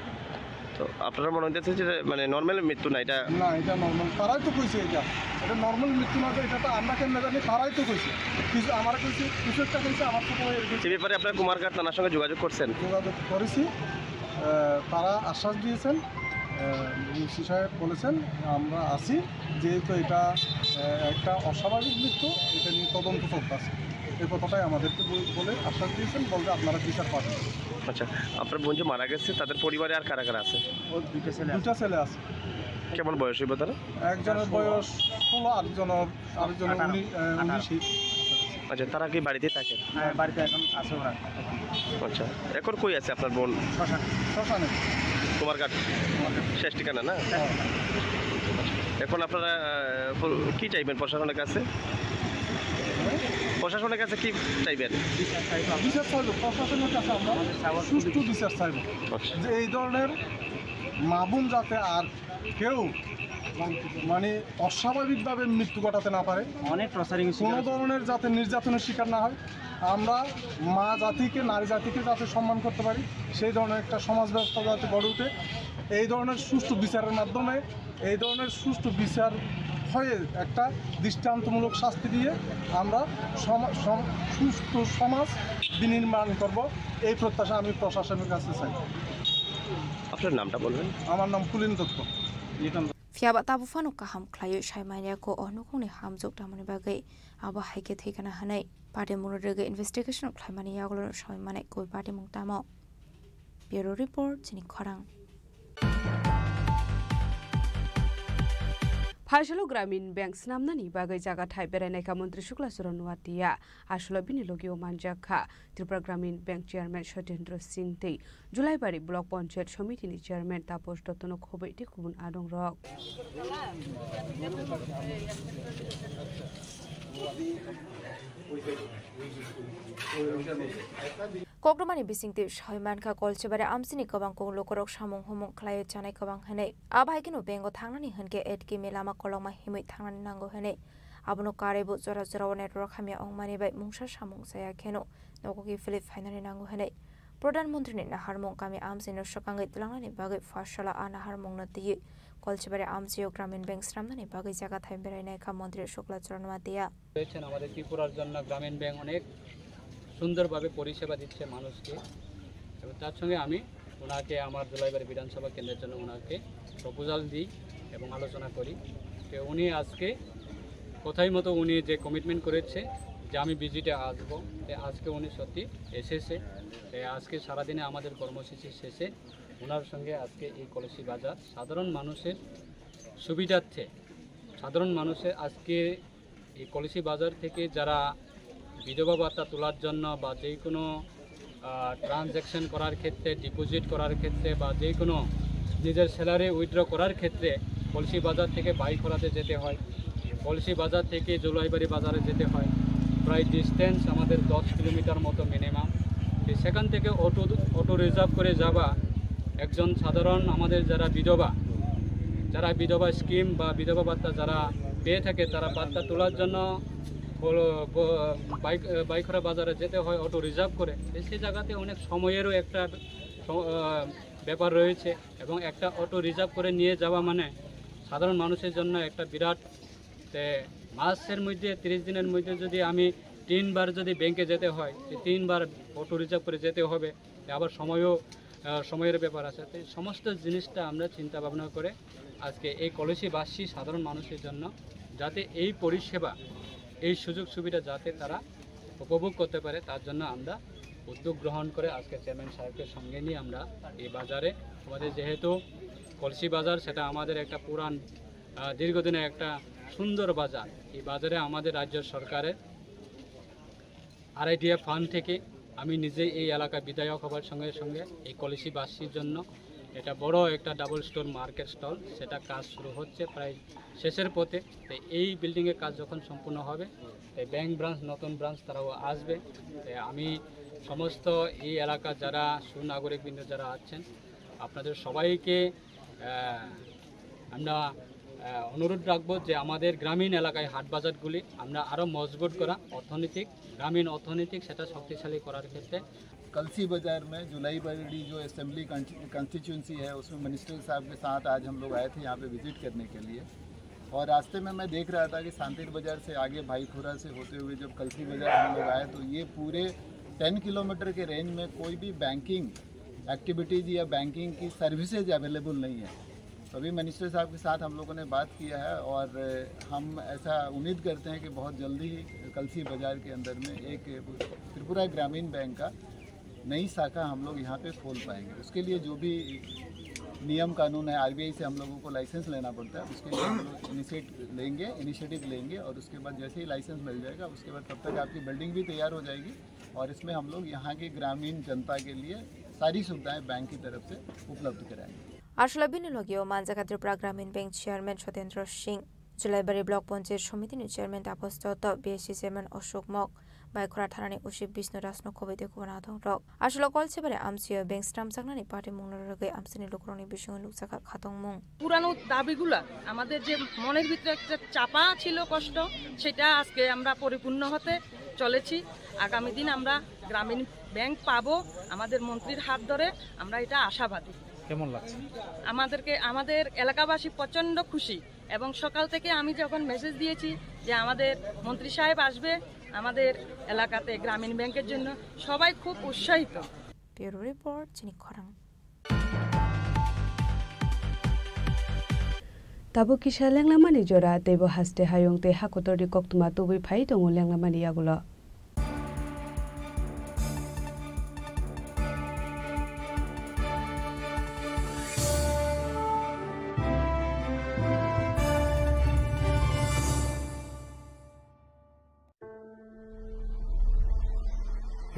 তো আপনারা মনে হইতেছে যে মানে নরমাল মৃত্যু না এটা? না, এটা নরমাল। তারাই তো কইছে এটা। এটা নরমাল মৃত্যু না যে, এটা তো আমরা কেমনে জানি, তারাই তো কইছে। কিছু আমার কইছে, কিছু একটা কইছে, আমার তো কই এরকম। এ ব্যাপারে আপনারা কুমারঘাট থানার সঙ্গে যোগাযোগ করছেন? যোগাযোগ করেছি। আহ, তারা আশ্বাস দিয়েছেন, আহ, ডিসি সাহেব বলেছেন, "আমরা আছি, যেহেতু এটা, আহ, একটা অস্বাভাবিক মৃত্যু, এটা নিয়ে তদন্ত চলতেছে।" এই কথাটাই আমাদেরকে বল-, বলে আশ্বাস দিয়েছেন, বলতে আপনারা বিচার পাবেন। আচ্ছা, আপনার বোন যে মারা গেছে, তাদের পরিবারে আর কারা কারা আছে? ওর দুইটা ছেলে আছে। দুইটা ছেলে আছে। কেমন বয়স হইব তারা? একজনের বয়স ষোলো, আরেকজনের আরেকজন আঠারো। উনি-, আহ, আঠারো। উনিশই। আচ্ছা, তারা কি বাড়িতে থাকে? হ্যাঁ, বাড়িতে এখন আছে ওরা। আচ্ছা, এখন কই আছে আপনার বোন? শ্মশানে। শ্মশানে। কুমারঘাট? কুমারঘাট। শেষ ঠিকানা না? হ্যাঁ। এখন আপনারা, আহ, কি চাইবেন প্রশাসনের কাছে? প্রশাসনের কাছে কি চাইবেন? বিচার চাইবো। বিচার চাইবো, প্রশাসনের কাছে আমরা সুষ্ঠু বিচার চাইবো। আচ্ছা। যে এই ধরনের মা বোন যাতে আর কেউ মানে অস্বাভাবিকভাবে মৃত্যু ঘটাতে না পারে, অনেক টর্চারিং শিকার কোনো হচ্ছে। ধরনের যাতে নির্যাতনের শিকার না হয়, আমরা মা জাতিকে, নারী জাতিকে যাতে সম্মান করতে পারি, সেই ধরনের একটা সমাজ ব্যবস্থা যাতে গড়ে ওঠে, এই ধরনের সুষ্ঠু বিচারের মাধ্যমে, এই ধরনের সুষ্ঠু বিচার হয়ে একটা দৃষ্টান্তমূলক শাস্তি দিয়ে আমরা সমা-, সম-, সুষ্ঠু সমাজ বিনির্মাণ করব, এই প্রত্যাশা আমি প্রশাসনের কাছে চাই। আপনার নামটা বলবেন? আমার নাম পুলিন Dutta. Phiya ba tabuk phano kaham khlaiwi sai manya kho o nukhungni hamjwk tamoni bagwi, abo hai khe thwikana hwnwi patimungno rwgwi investigation khlaimani yagulo soi mane koi patimung tamo. Bureau Report, chini khorang. Phaisalo Gramin Bank swnamnani bagwi jaga thai berainai kha Montri Shukla Charan Nuatia. Aswkno bini logi o manjak kha Tripura Gramin Bank Chairman Satyendra Singh tei Julaibari Block Panchayat Somitini Chairman Taposh Dottono khobwi tei kubun adongrok. Kokrwmani bisingtwi soi mankha, Kolchibari amchini kwbang kok lukurok samung humung khlaiwi chanai kwbang hwnwi. Abo hai kheno bank-o thangnani hwnkhe eight km lama kolokma himwi thangnani nango hwnwi. Abono karwibo jora jorao network hamya wngmani bai mungsa samung chaya kheno nogo kiphilwi phainani nango hwnwi Pradhan Montrini naharmung kami amchaino swkangwi twlangnani bagwi pharsala a naharmungno twiwi Kolchibari amchaio Gramin Bank swnamnani bagwi jaga thai berainai kha Montri Shukla Charan Nuatia. রয়েছেন আমাদের ত্রিপুরার জন্য। গ্রামীণ ব্যাংক অনেক সুন্দরভাবে পরিষেবা দিচ্ছে মানুষকে, এবং তার সঙ্গে আমি ওনাকে আমার জুলাইবাড়ি বিধানসভা কেন্দ্রের জন্য ওনাকে প্রপোজাল দিই এবং আলোচনা করি। তো উনি আজকে কথাই মতো উনি যে কমিটমেন্ট করেছে যে আমি ভিজিটে আসবো, তো আজকে উনি সত্যি এসেছে। তো আজকে সারাদিনে আমাদের কর্মসূচি শেষে ওনার সঙ্গে আজকে এই কলসি বাজার সাধারণ মানুষের সুবিধার্থে, সাধারণ মানুষের আজকে এই কলসি বাজার থেকে যারা বিধবা ভাতা তোলার জন্য বা যে কোনো, আহ, ট্রানজ্যাকশন করার ক্ষেত্রে, ডিপোজিট করার ক্ষেত্রে বা যে কোনো নিজের স্যালারি উইথড্র করার ক্ষেত্রে কলসি বাজার থেকে বাইখোরাতে যেতে হয়। কলসি বাজার থেকে জুলাইবাড়ি বাজারে যেতে হয়, প্রায় ডিস্টেন্স আমাদের দশ কিলোমিটার মতো মিনিমাম। তো সেখান থেকে অটো, অটো রিজার্ভ করে যাওয়া, একজন সাধারণ আমাদের যারা বিধবা, যারা বিধবা স্কিম বা বিধবা ভাতা যারা পেয়ে থাকে, তারা ভাতা তোলার জন্য বলো, ব-, বাইক, বাইখোরা বাজারে যেতে হয় অটো রিজার্ভ করে। তো সেই জায়গাতে অনেক সময়েরও একটা স-, আহ, ব্যাপার রয়েছে এবং একটা অটো রিজার্ভ করে নিয়ে যাওয়া মানে সাধারণ মানুষের জন্য একটা বিরাট, তে মাসের মধ্যে, তিরিশ দিনের মধ্যে যদি আমি তিনবার যদি ব্যাংকে যেতে হয়, এই তিনবার অটো রিজার্ভ করে যেতে হবে, তে আবার সময়ও, আহ, সময়ের ব্যাপার আছে। তো এই সমস্ত জিনিসটা আমরা চিন্তা ভাবনা করে আজকে এই কলসিবাসী সাধারণ মানুষের জন্য যাতে এই পরিষেবা, এই সুযোগ সুবিধা যাতে তারা উপভোগ করতে পারে, তার জন্য আমরা উদ্যোগ গ্রহণ করে আজকে চেয়ারম্যান সাহেবকে সঙ্গে নিয়ে আমরা এই বাজারে, আমাদের যেহেতু কলসি বাজার, সেটা আমাদের একটা পুরান, আহ, দীর্ঘদিনের একটা সুন্দর বাজার। এই বাজারে আমাদের রাজ্য সরকারের আরআইডিএফ ফান্ড থেকে আমি নিজে এই এলাকা বিধায়ক হবার সঙ্গে সঙ্গে এই কলসিবাসীর জন্য এটা বড় একটা ডাবল স্টোর মার্কেট স্টল, সেটা কাজ শুরু হচ্ছে প্রায় শেষের পথে। তো এই বিল্ডিংয়ের কাজ যখন সম্পূর্ণ হবে, তো ব্যাংক ব্রাঞ্চ, নতুন ব্রাঞ্চ তারাও আসবে। তো আমি সমস্ত এই এলাকা যারা সুনাগরিকবৃন্দ যারা আছেন, আপনাদের সবাইকে, আহ, আমরা, আহ, অনুরোধ রাখবো যে আমাদের গ্রামীণ এলাকায় হাট বাজারগুলি আমরা আরও মজবুত করা, অর্থনৈতিক, গ্রামীণ অর্থনৈতিক সেটা শক্তিশালী করার ক্ষেত্রে। कलसी बाजार में जुलाई बड़ी जो असेंबली कॉन्स्टिट्यूंसी है, उसमें मिनिस्टर साहब के साथ आज हम लोग आए थे यहाँ पे विजिट करने के लिए। और रास्ते में मैं देख रहा था कि सांतेर बाजार से आगे भाईखोरा से होते हुए जब कलसी बाजार हम लोग आए, तो ये पूरे टेन किलोमीटर के रेंज में कोई भी बैंकिंग एक्टिविटीज या बैंकिंग की सर्विसेज अवेलेबल नहीं है। तो अभी मिनिस्टर साहब के साथ हम लोगों ने बात किया है और हम ऐसा उम्मीद करते हैं कि बहुत जल्दी ही कलसी बाजार के अंदर में एक त्रिपुरा ग्रामीण बैंक का नई शाखा हम लोग यहाँ पे खोल पाएंगे। उसके लिए जो भी नियम कानून है, आरबीआई से हम लोगों को लाइसेंस लेना पड़ता है, उसके लिए हम लोग इनिशिएट लेंगे, इनिशिएटिव लेंगे और उसके बाद जैसे ही लाइसेंस मिल जाएगा, उसके बाद तब तक आपकी बिल्डिंग भी तैयार हो जाएगी और इसमें हम लोग यहाँ के ग्रामीण जनता के लिए सारी सुविधाएं बैंक की तरफ से उपलब्ध कराएंगे। Aswla bini logio manjak Tripura Gramin Bank Chairman Sotendra Singh, Julaibari Block Panchayat Samiti ni Chairman Tapas Dotto, B S C Chairman Ashok Mok, Baikhora Thanani O C Bishnu Raj no khobwi tei kubun adong rok. Aswla Kolsibari amchio bank swnamjaknani party mungno rwgwi amchaini lukurokni bisingo nukjakha khatongmung. পুরানো দাবিগুলা, আমাদের যে মনের ভিতরে একটা চাপা ছিল কষ্ট, সেটা আজকে আমরা পরিপূর্ণ হতে চলেছি। আগামী দিন আমরা গ্রামীণ ব্যাংক পাবো আমাদের মন্ত্রীর হাত ধরে, আমরা এটা আশাবাদী। কেমন লাগছে? আমাদেরকে, আমাদের এলাকাবাসী প্রচণ্ড খুশি এবং সকাল থেকে আমি যখন মেসেজ দিয়েছি যে আমাদের মন্ত্রী সাহেব আসবে আমাদের এলাকাতে গ্রামীণ ব্যাংকের জন্য, সবাই খুব উৎসাহিত। Bureau Report, Chini Khorang. Tabuk kisa lenglamani jora, teibo haste hayung tei hakotorni koktwma tubui phai tongo lenglamani yagulo.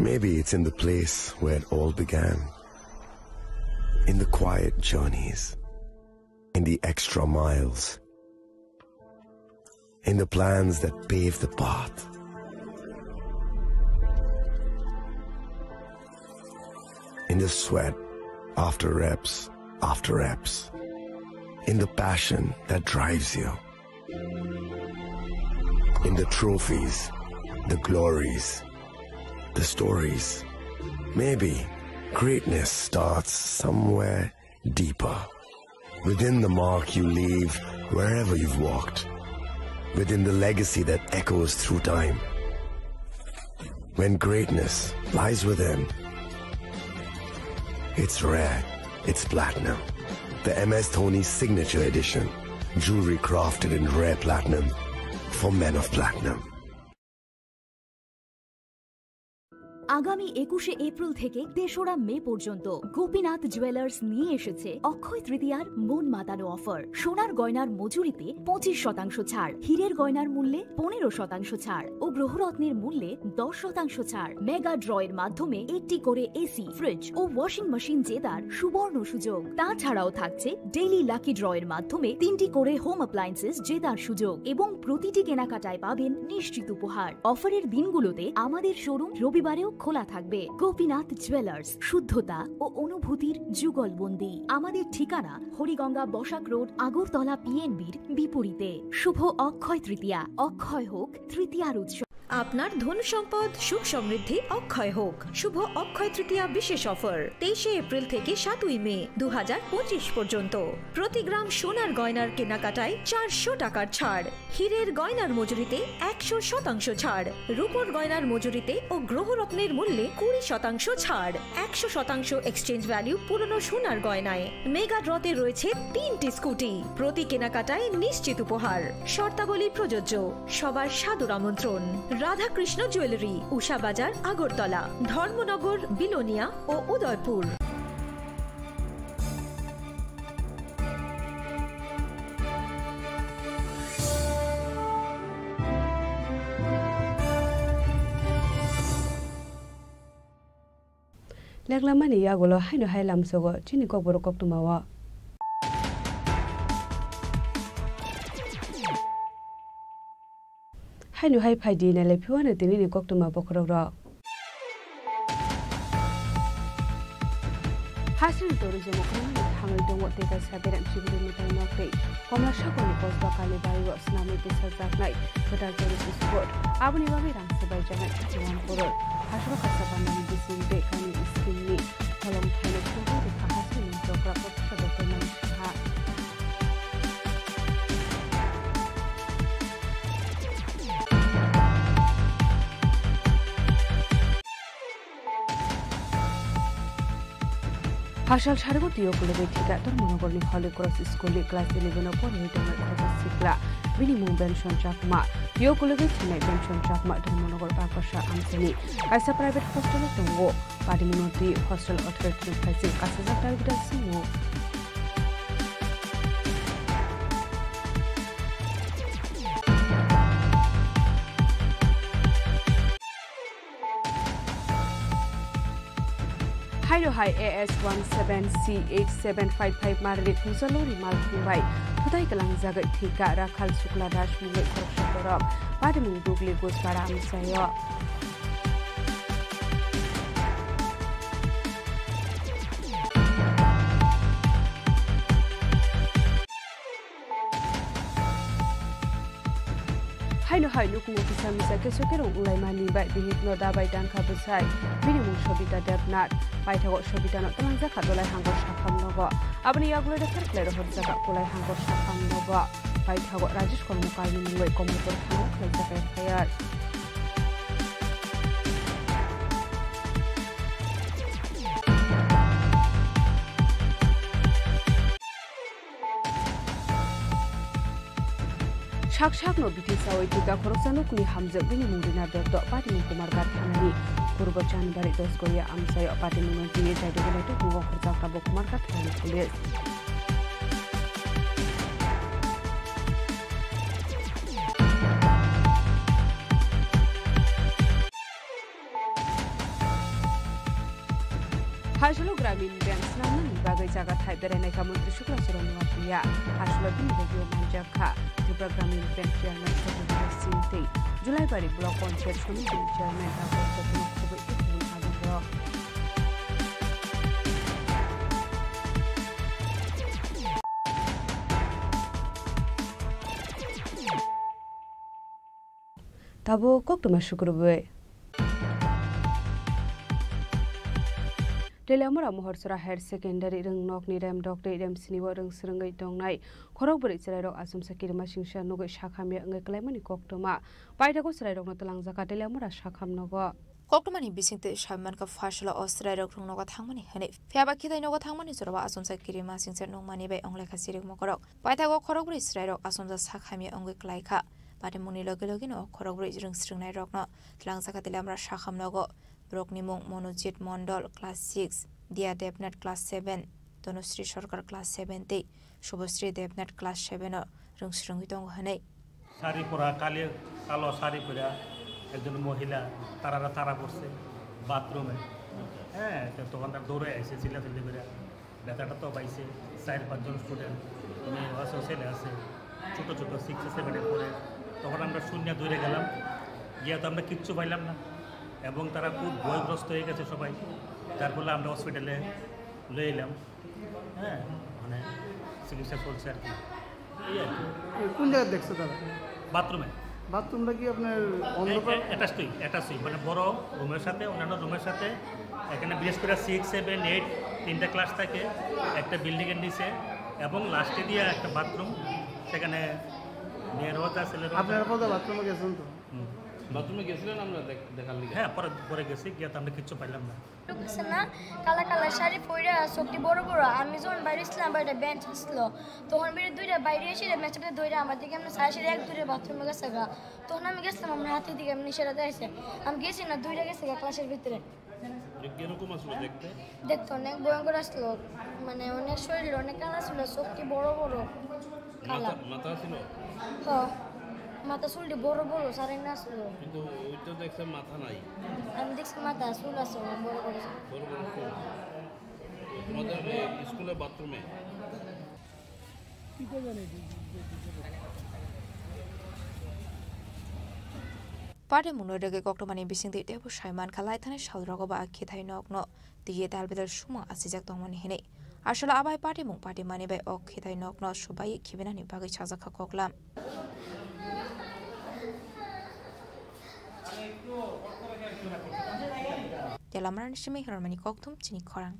Maybe it's in the place where it all began. In the quiet journeys. In the extra miles. In the plans that pave the path. In the sweat after reps after reps. In the passion that drives you. In the trophies, the glories, the stories. Maybe greatness starts somewhere deeper. Within the mark you leave wherever you've walked. Within the legacy that echoes through time. When greatness lies within, it's rare, it's platinum. The M S Dhoni Signature Edition. Jewelry crafted in rare platinum for men of platinum. আগামী একুশে এপ্রিল থেকে তেসরা মে পর্যন্ত গোপীনাথ জুয়েলার্স নিয়ে এসেছে অক্ষয় তৃতীয়ার মন মাতানো অফার। সোনার গয়নার মজুরিতে পঁচিশ শতাংশ ছাড়, হীরের গয়নার মূল্যে পনেরো শতাংশ ছাড় ও গ্রহরত্নের মূল্যে দশ শতাংশ ছাড়। মেগা ড্রয়ের মাধ্যমে একটি করে এসি, ফ্রিজ ও ওয়াশিং মেশিন জেতার সুবর্ণ সুযোগ। তাছাড়াও থাকছে ডেইলি লাকি ড্রয়ের মাধ্যমে তিনটি করে হোম অ্যাপ্লায়েন্সেস জেতার সুযোগ এবং প্রতিটি কেনাকাটায় পাবেন নিশ্চিত উপহার। অফারের দিনগুলোতে আমাদের শোরুম রবিবারেও খোলা থাকবে। গোপীনাথ জুয়েলার্স, শুদ্ধতা ও অনুভূতির যুগলবন্দি। আমাদের ঠিকানা হরিগঙ্গা বসাক রোড, আগরতলা পিএনবির বিপরীতে। শুভ অক্ষয় তৃতীয়া, অক্ষয় হোক তৃতীয়ার উৎসব। আপনার ধন সম্পদ সুখ সমৃদ্ধি অক্ষয় হোক। শুভ অক্ষয় তৃতীয়া বিশেষ অফার, তেইশে এপ্রিল থেকে সাতই মে দু হাজার পঁচিশ পর্যন্ত। প্রতি গ্রাম সোনার গয়নার কেনাকাটায় চারশো টাকার ছাড়, হীরের গয়নার মজুরিতে একশো শতাংশ ছাড়, রূপোর গয়নার মজুরিতে ও গ্রহরত্নের মূল্যে কুড়ি শতাংশ ছাড়, একশো শতাংশ এক্সচেঞ্জ ভ্যালু পুরনো সোনার গয়নায়। মেগা ড্রতে রয়েছে তিনটি স্কুটি, প্রতি কেনাকাটায় নিশ্চিত উপহার। শর্তাবলী প্রযোজ্য। সবার সাদর আমন্ত্রণ। রাধাকৃষ্ণ জুয়েলারি, উষা বাজার, আগরতলা, ধর্মনগর, বিলোনিয়া ও Udaipur. Leklamani yagulo haino hai lamsogo chini kokborok koktwmao. Haino hai phaidi nailai phiwano tinini koktwma bokhorokrok. Hasing toro jomo kwrwngni thangwi tongo tei kaisa berem chiburi mwtai nok tei Komla Sagarni kosba Kalibari o swnamwi tisajaknai kwtal tourist spot. Aboni bagwi rang swbaijaknai thirty-one crore. Hasro kaisa bandani bising tei kainwi scheme ni holong thaino phunukgwi rikha hasing ni chokra Professor Doctor Manik Saha. Hasal sarigo twi ukulugwi thika Dharmanagarni Holy Cross School ni class eleven o poriwi tongnai khoroksa sikla. Bini mung Benson Chakma. Twi ukulugwi thinai Benson Chakma Dharmanagar Bakasha amchaini kaisa private hostel o tongo. Padimungno twi hostel authority ni phaising kasijak target simo. Haino hai A S one seven C eight seven five five marli thungsa lori malkhung bai thutai kwlangjagwi thika Rakhal Shukla Das mungwi khoroksa borok. Padimung Dugli Gujpara amchaio. Haino hai nukhungo kisa misa keso kerong wnglaimani bai bihikno dabai tangkha bwsai. Bini mung Sobita Debnath. Paithago Sobitano twlangjakha dolai hangor sakham nogo. Aboni yagulo refer khlai rohorjak kolai hangor sakham nogo. Paithago Rajesh Kormokarni mungwi Komolpur thana khlaijak F I R. Sak sakno bithi sawi thika khoroksa nokni hamjwk bini mung Rina Dotto, Patimung Kumarghat thanani Purbo Chanbari Dosgoya amchaio patimungno twiwi jaidugwi naituk tongo khoroksa tabuk Kumarghat thanani police. Hasolo Gramin Bank swnamnani bagwi jaga thai berainai kha Montri Shukla Charan Noatia. Hasolo bini bagwi manjak kha Tripura Gramin Bank Chairman Sajid Singh tei Julaibari Block Panchayat Samiti Chairman Dr. Jatno Khoboi tei kubun adongrok. Tabuk koktwma sukrubwi. Teliamura Mohorsora Higher Secondary rwngnokni remdok tei remsinio rwngsrwngwi tongnai khorokbrwi chwrairok achomsa kirima singsa nugwi sakhamya wngwi kwlaimani koktwma. Paithago chwrairokno twlangjakha Teliamura sakham nogo. Koktwmani bisingtwi sawi mankha, phaisalo o chwrairok rwngnogo thangmani hwnwi. Phiyaba khitai nogo thangmani jorao achomsa kirima singsa nukmani bai wnglaikha chirikmokorok. Paithago khorokbrwi chwrairok achomsa sakhamya wngwi kwlaikha. Patimungni logi logino khorokbrwi rwngsrwngnairokno twlangjakha Teliamura sakham nogo. Borokni mung Monojit Mondol, class six, Dia Debnath, class seven, Tanusri Sarkar, class seven tei Shubhasri Debnath, class seven o rwngsrwngwi tongo hwnwi. Sari পরা, কালি কালো শাড়ি পরা একজন মহিলা তারারা তারা পড়ছে বাথরুমে। হ্যাঁ, তো দোকানদার দৌড়ে আইছে, চিল্লাচিল্লি করে। বেচাটা তো পাইছে, চার পাঁচজন স্টুডেন্ট, মেয়ে আছে, ছেলে আছে, ছোটো ছোটো সিক্সে সেভেনে পড়ে। তখন আমরা শূন্য দৌড়ে গেলাম, গিয়া তো আমরা কিচ্ছু পাইলাম না, এবং তারা খুব ভয়গ্রস্ত হয়ে গেছে সবাই, যার ফলে আমরা হসপিটালে লয়ে এলাম। হ্যাঁ, মানে চিকিৎসা চলছে আর কি। এই আর কি। কোন জায়গায় দেখছে তারা? বাথরুমে। বাথরুমটা কি আপনার অন্ধকার? অ্যাটাচই, অ্যাটাচই, মানে বড় রুমের সাথে, অন্যান্য রুমের সাথে। এখানে বিশেষ করে সিক্স সেভেন এইট তিনটা ক্লাস থাকে, একটা বিল্ডিংয়ের নিচে, এবং লাস্টে দিয়ে একটা বাথরুম, সেখানে মেয়েরও যা ছেলেরও যা। আপনারা পরে বাথরুমে গেছেন তো? হুম। বাথরুমে গেছিলেন আমরা দেখ-, দেখার লিগে? হ্যাঁ, পরে, পরে গেছি, গিয়ে তো আমরা কিচ্ছু পাইলাম না। ঢুকছে না, কালা কালা শাড়ি পরা, চোখটি বড় বড়। আমি যখন বাইরে ছিলাম, বাইরে বেঞ্চ ছিল, তখন বেরিয়ে দুইটা বাইরে এসে মেয়েটা ধরে আমার দিকে এমনি সারা সারি এক দূরে বাথরুমে গেছে গা। তখন আমি গেছিলাম, আমার হাতের দিকে এমনি সেটা দেখছে। আমি গেছি না, দুইটা গেছে গা ক্লাসের ভিতরে। এ কিরকম আসলো দেখতে? দেখতে অনেক ভয়ঙ্কর আসলো, মানে অনেক শরীর অনেক কালা ছিল, চোখটি বড় বড়। কালা। মাথা, মাথা ছিল? হ। মাথা চুলটি বড় বড়, সারাই না ছিল। কিন্তু ওই তো দেখছে মাথা নাই। আমি দেখছি মাথা চুল আছে, অনেক বড় বড় চুল। বড় বড় চুল। তোমাদের এই স্কুলে বাথরুমে? Party mungno rwgwi koktwmani bisingtwi teibo sai mankha, laithani salrogo ba khithai nokno twiwi dalbidal sumung achijak tongmani hinwi. Aswk abai party mung patimani bai o khithai nokno swbaiwi khibinani bagwi sajakha koklam. Telamarani simi hirmani kokthum chini khorang.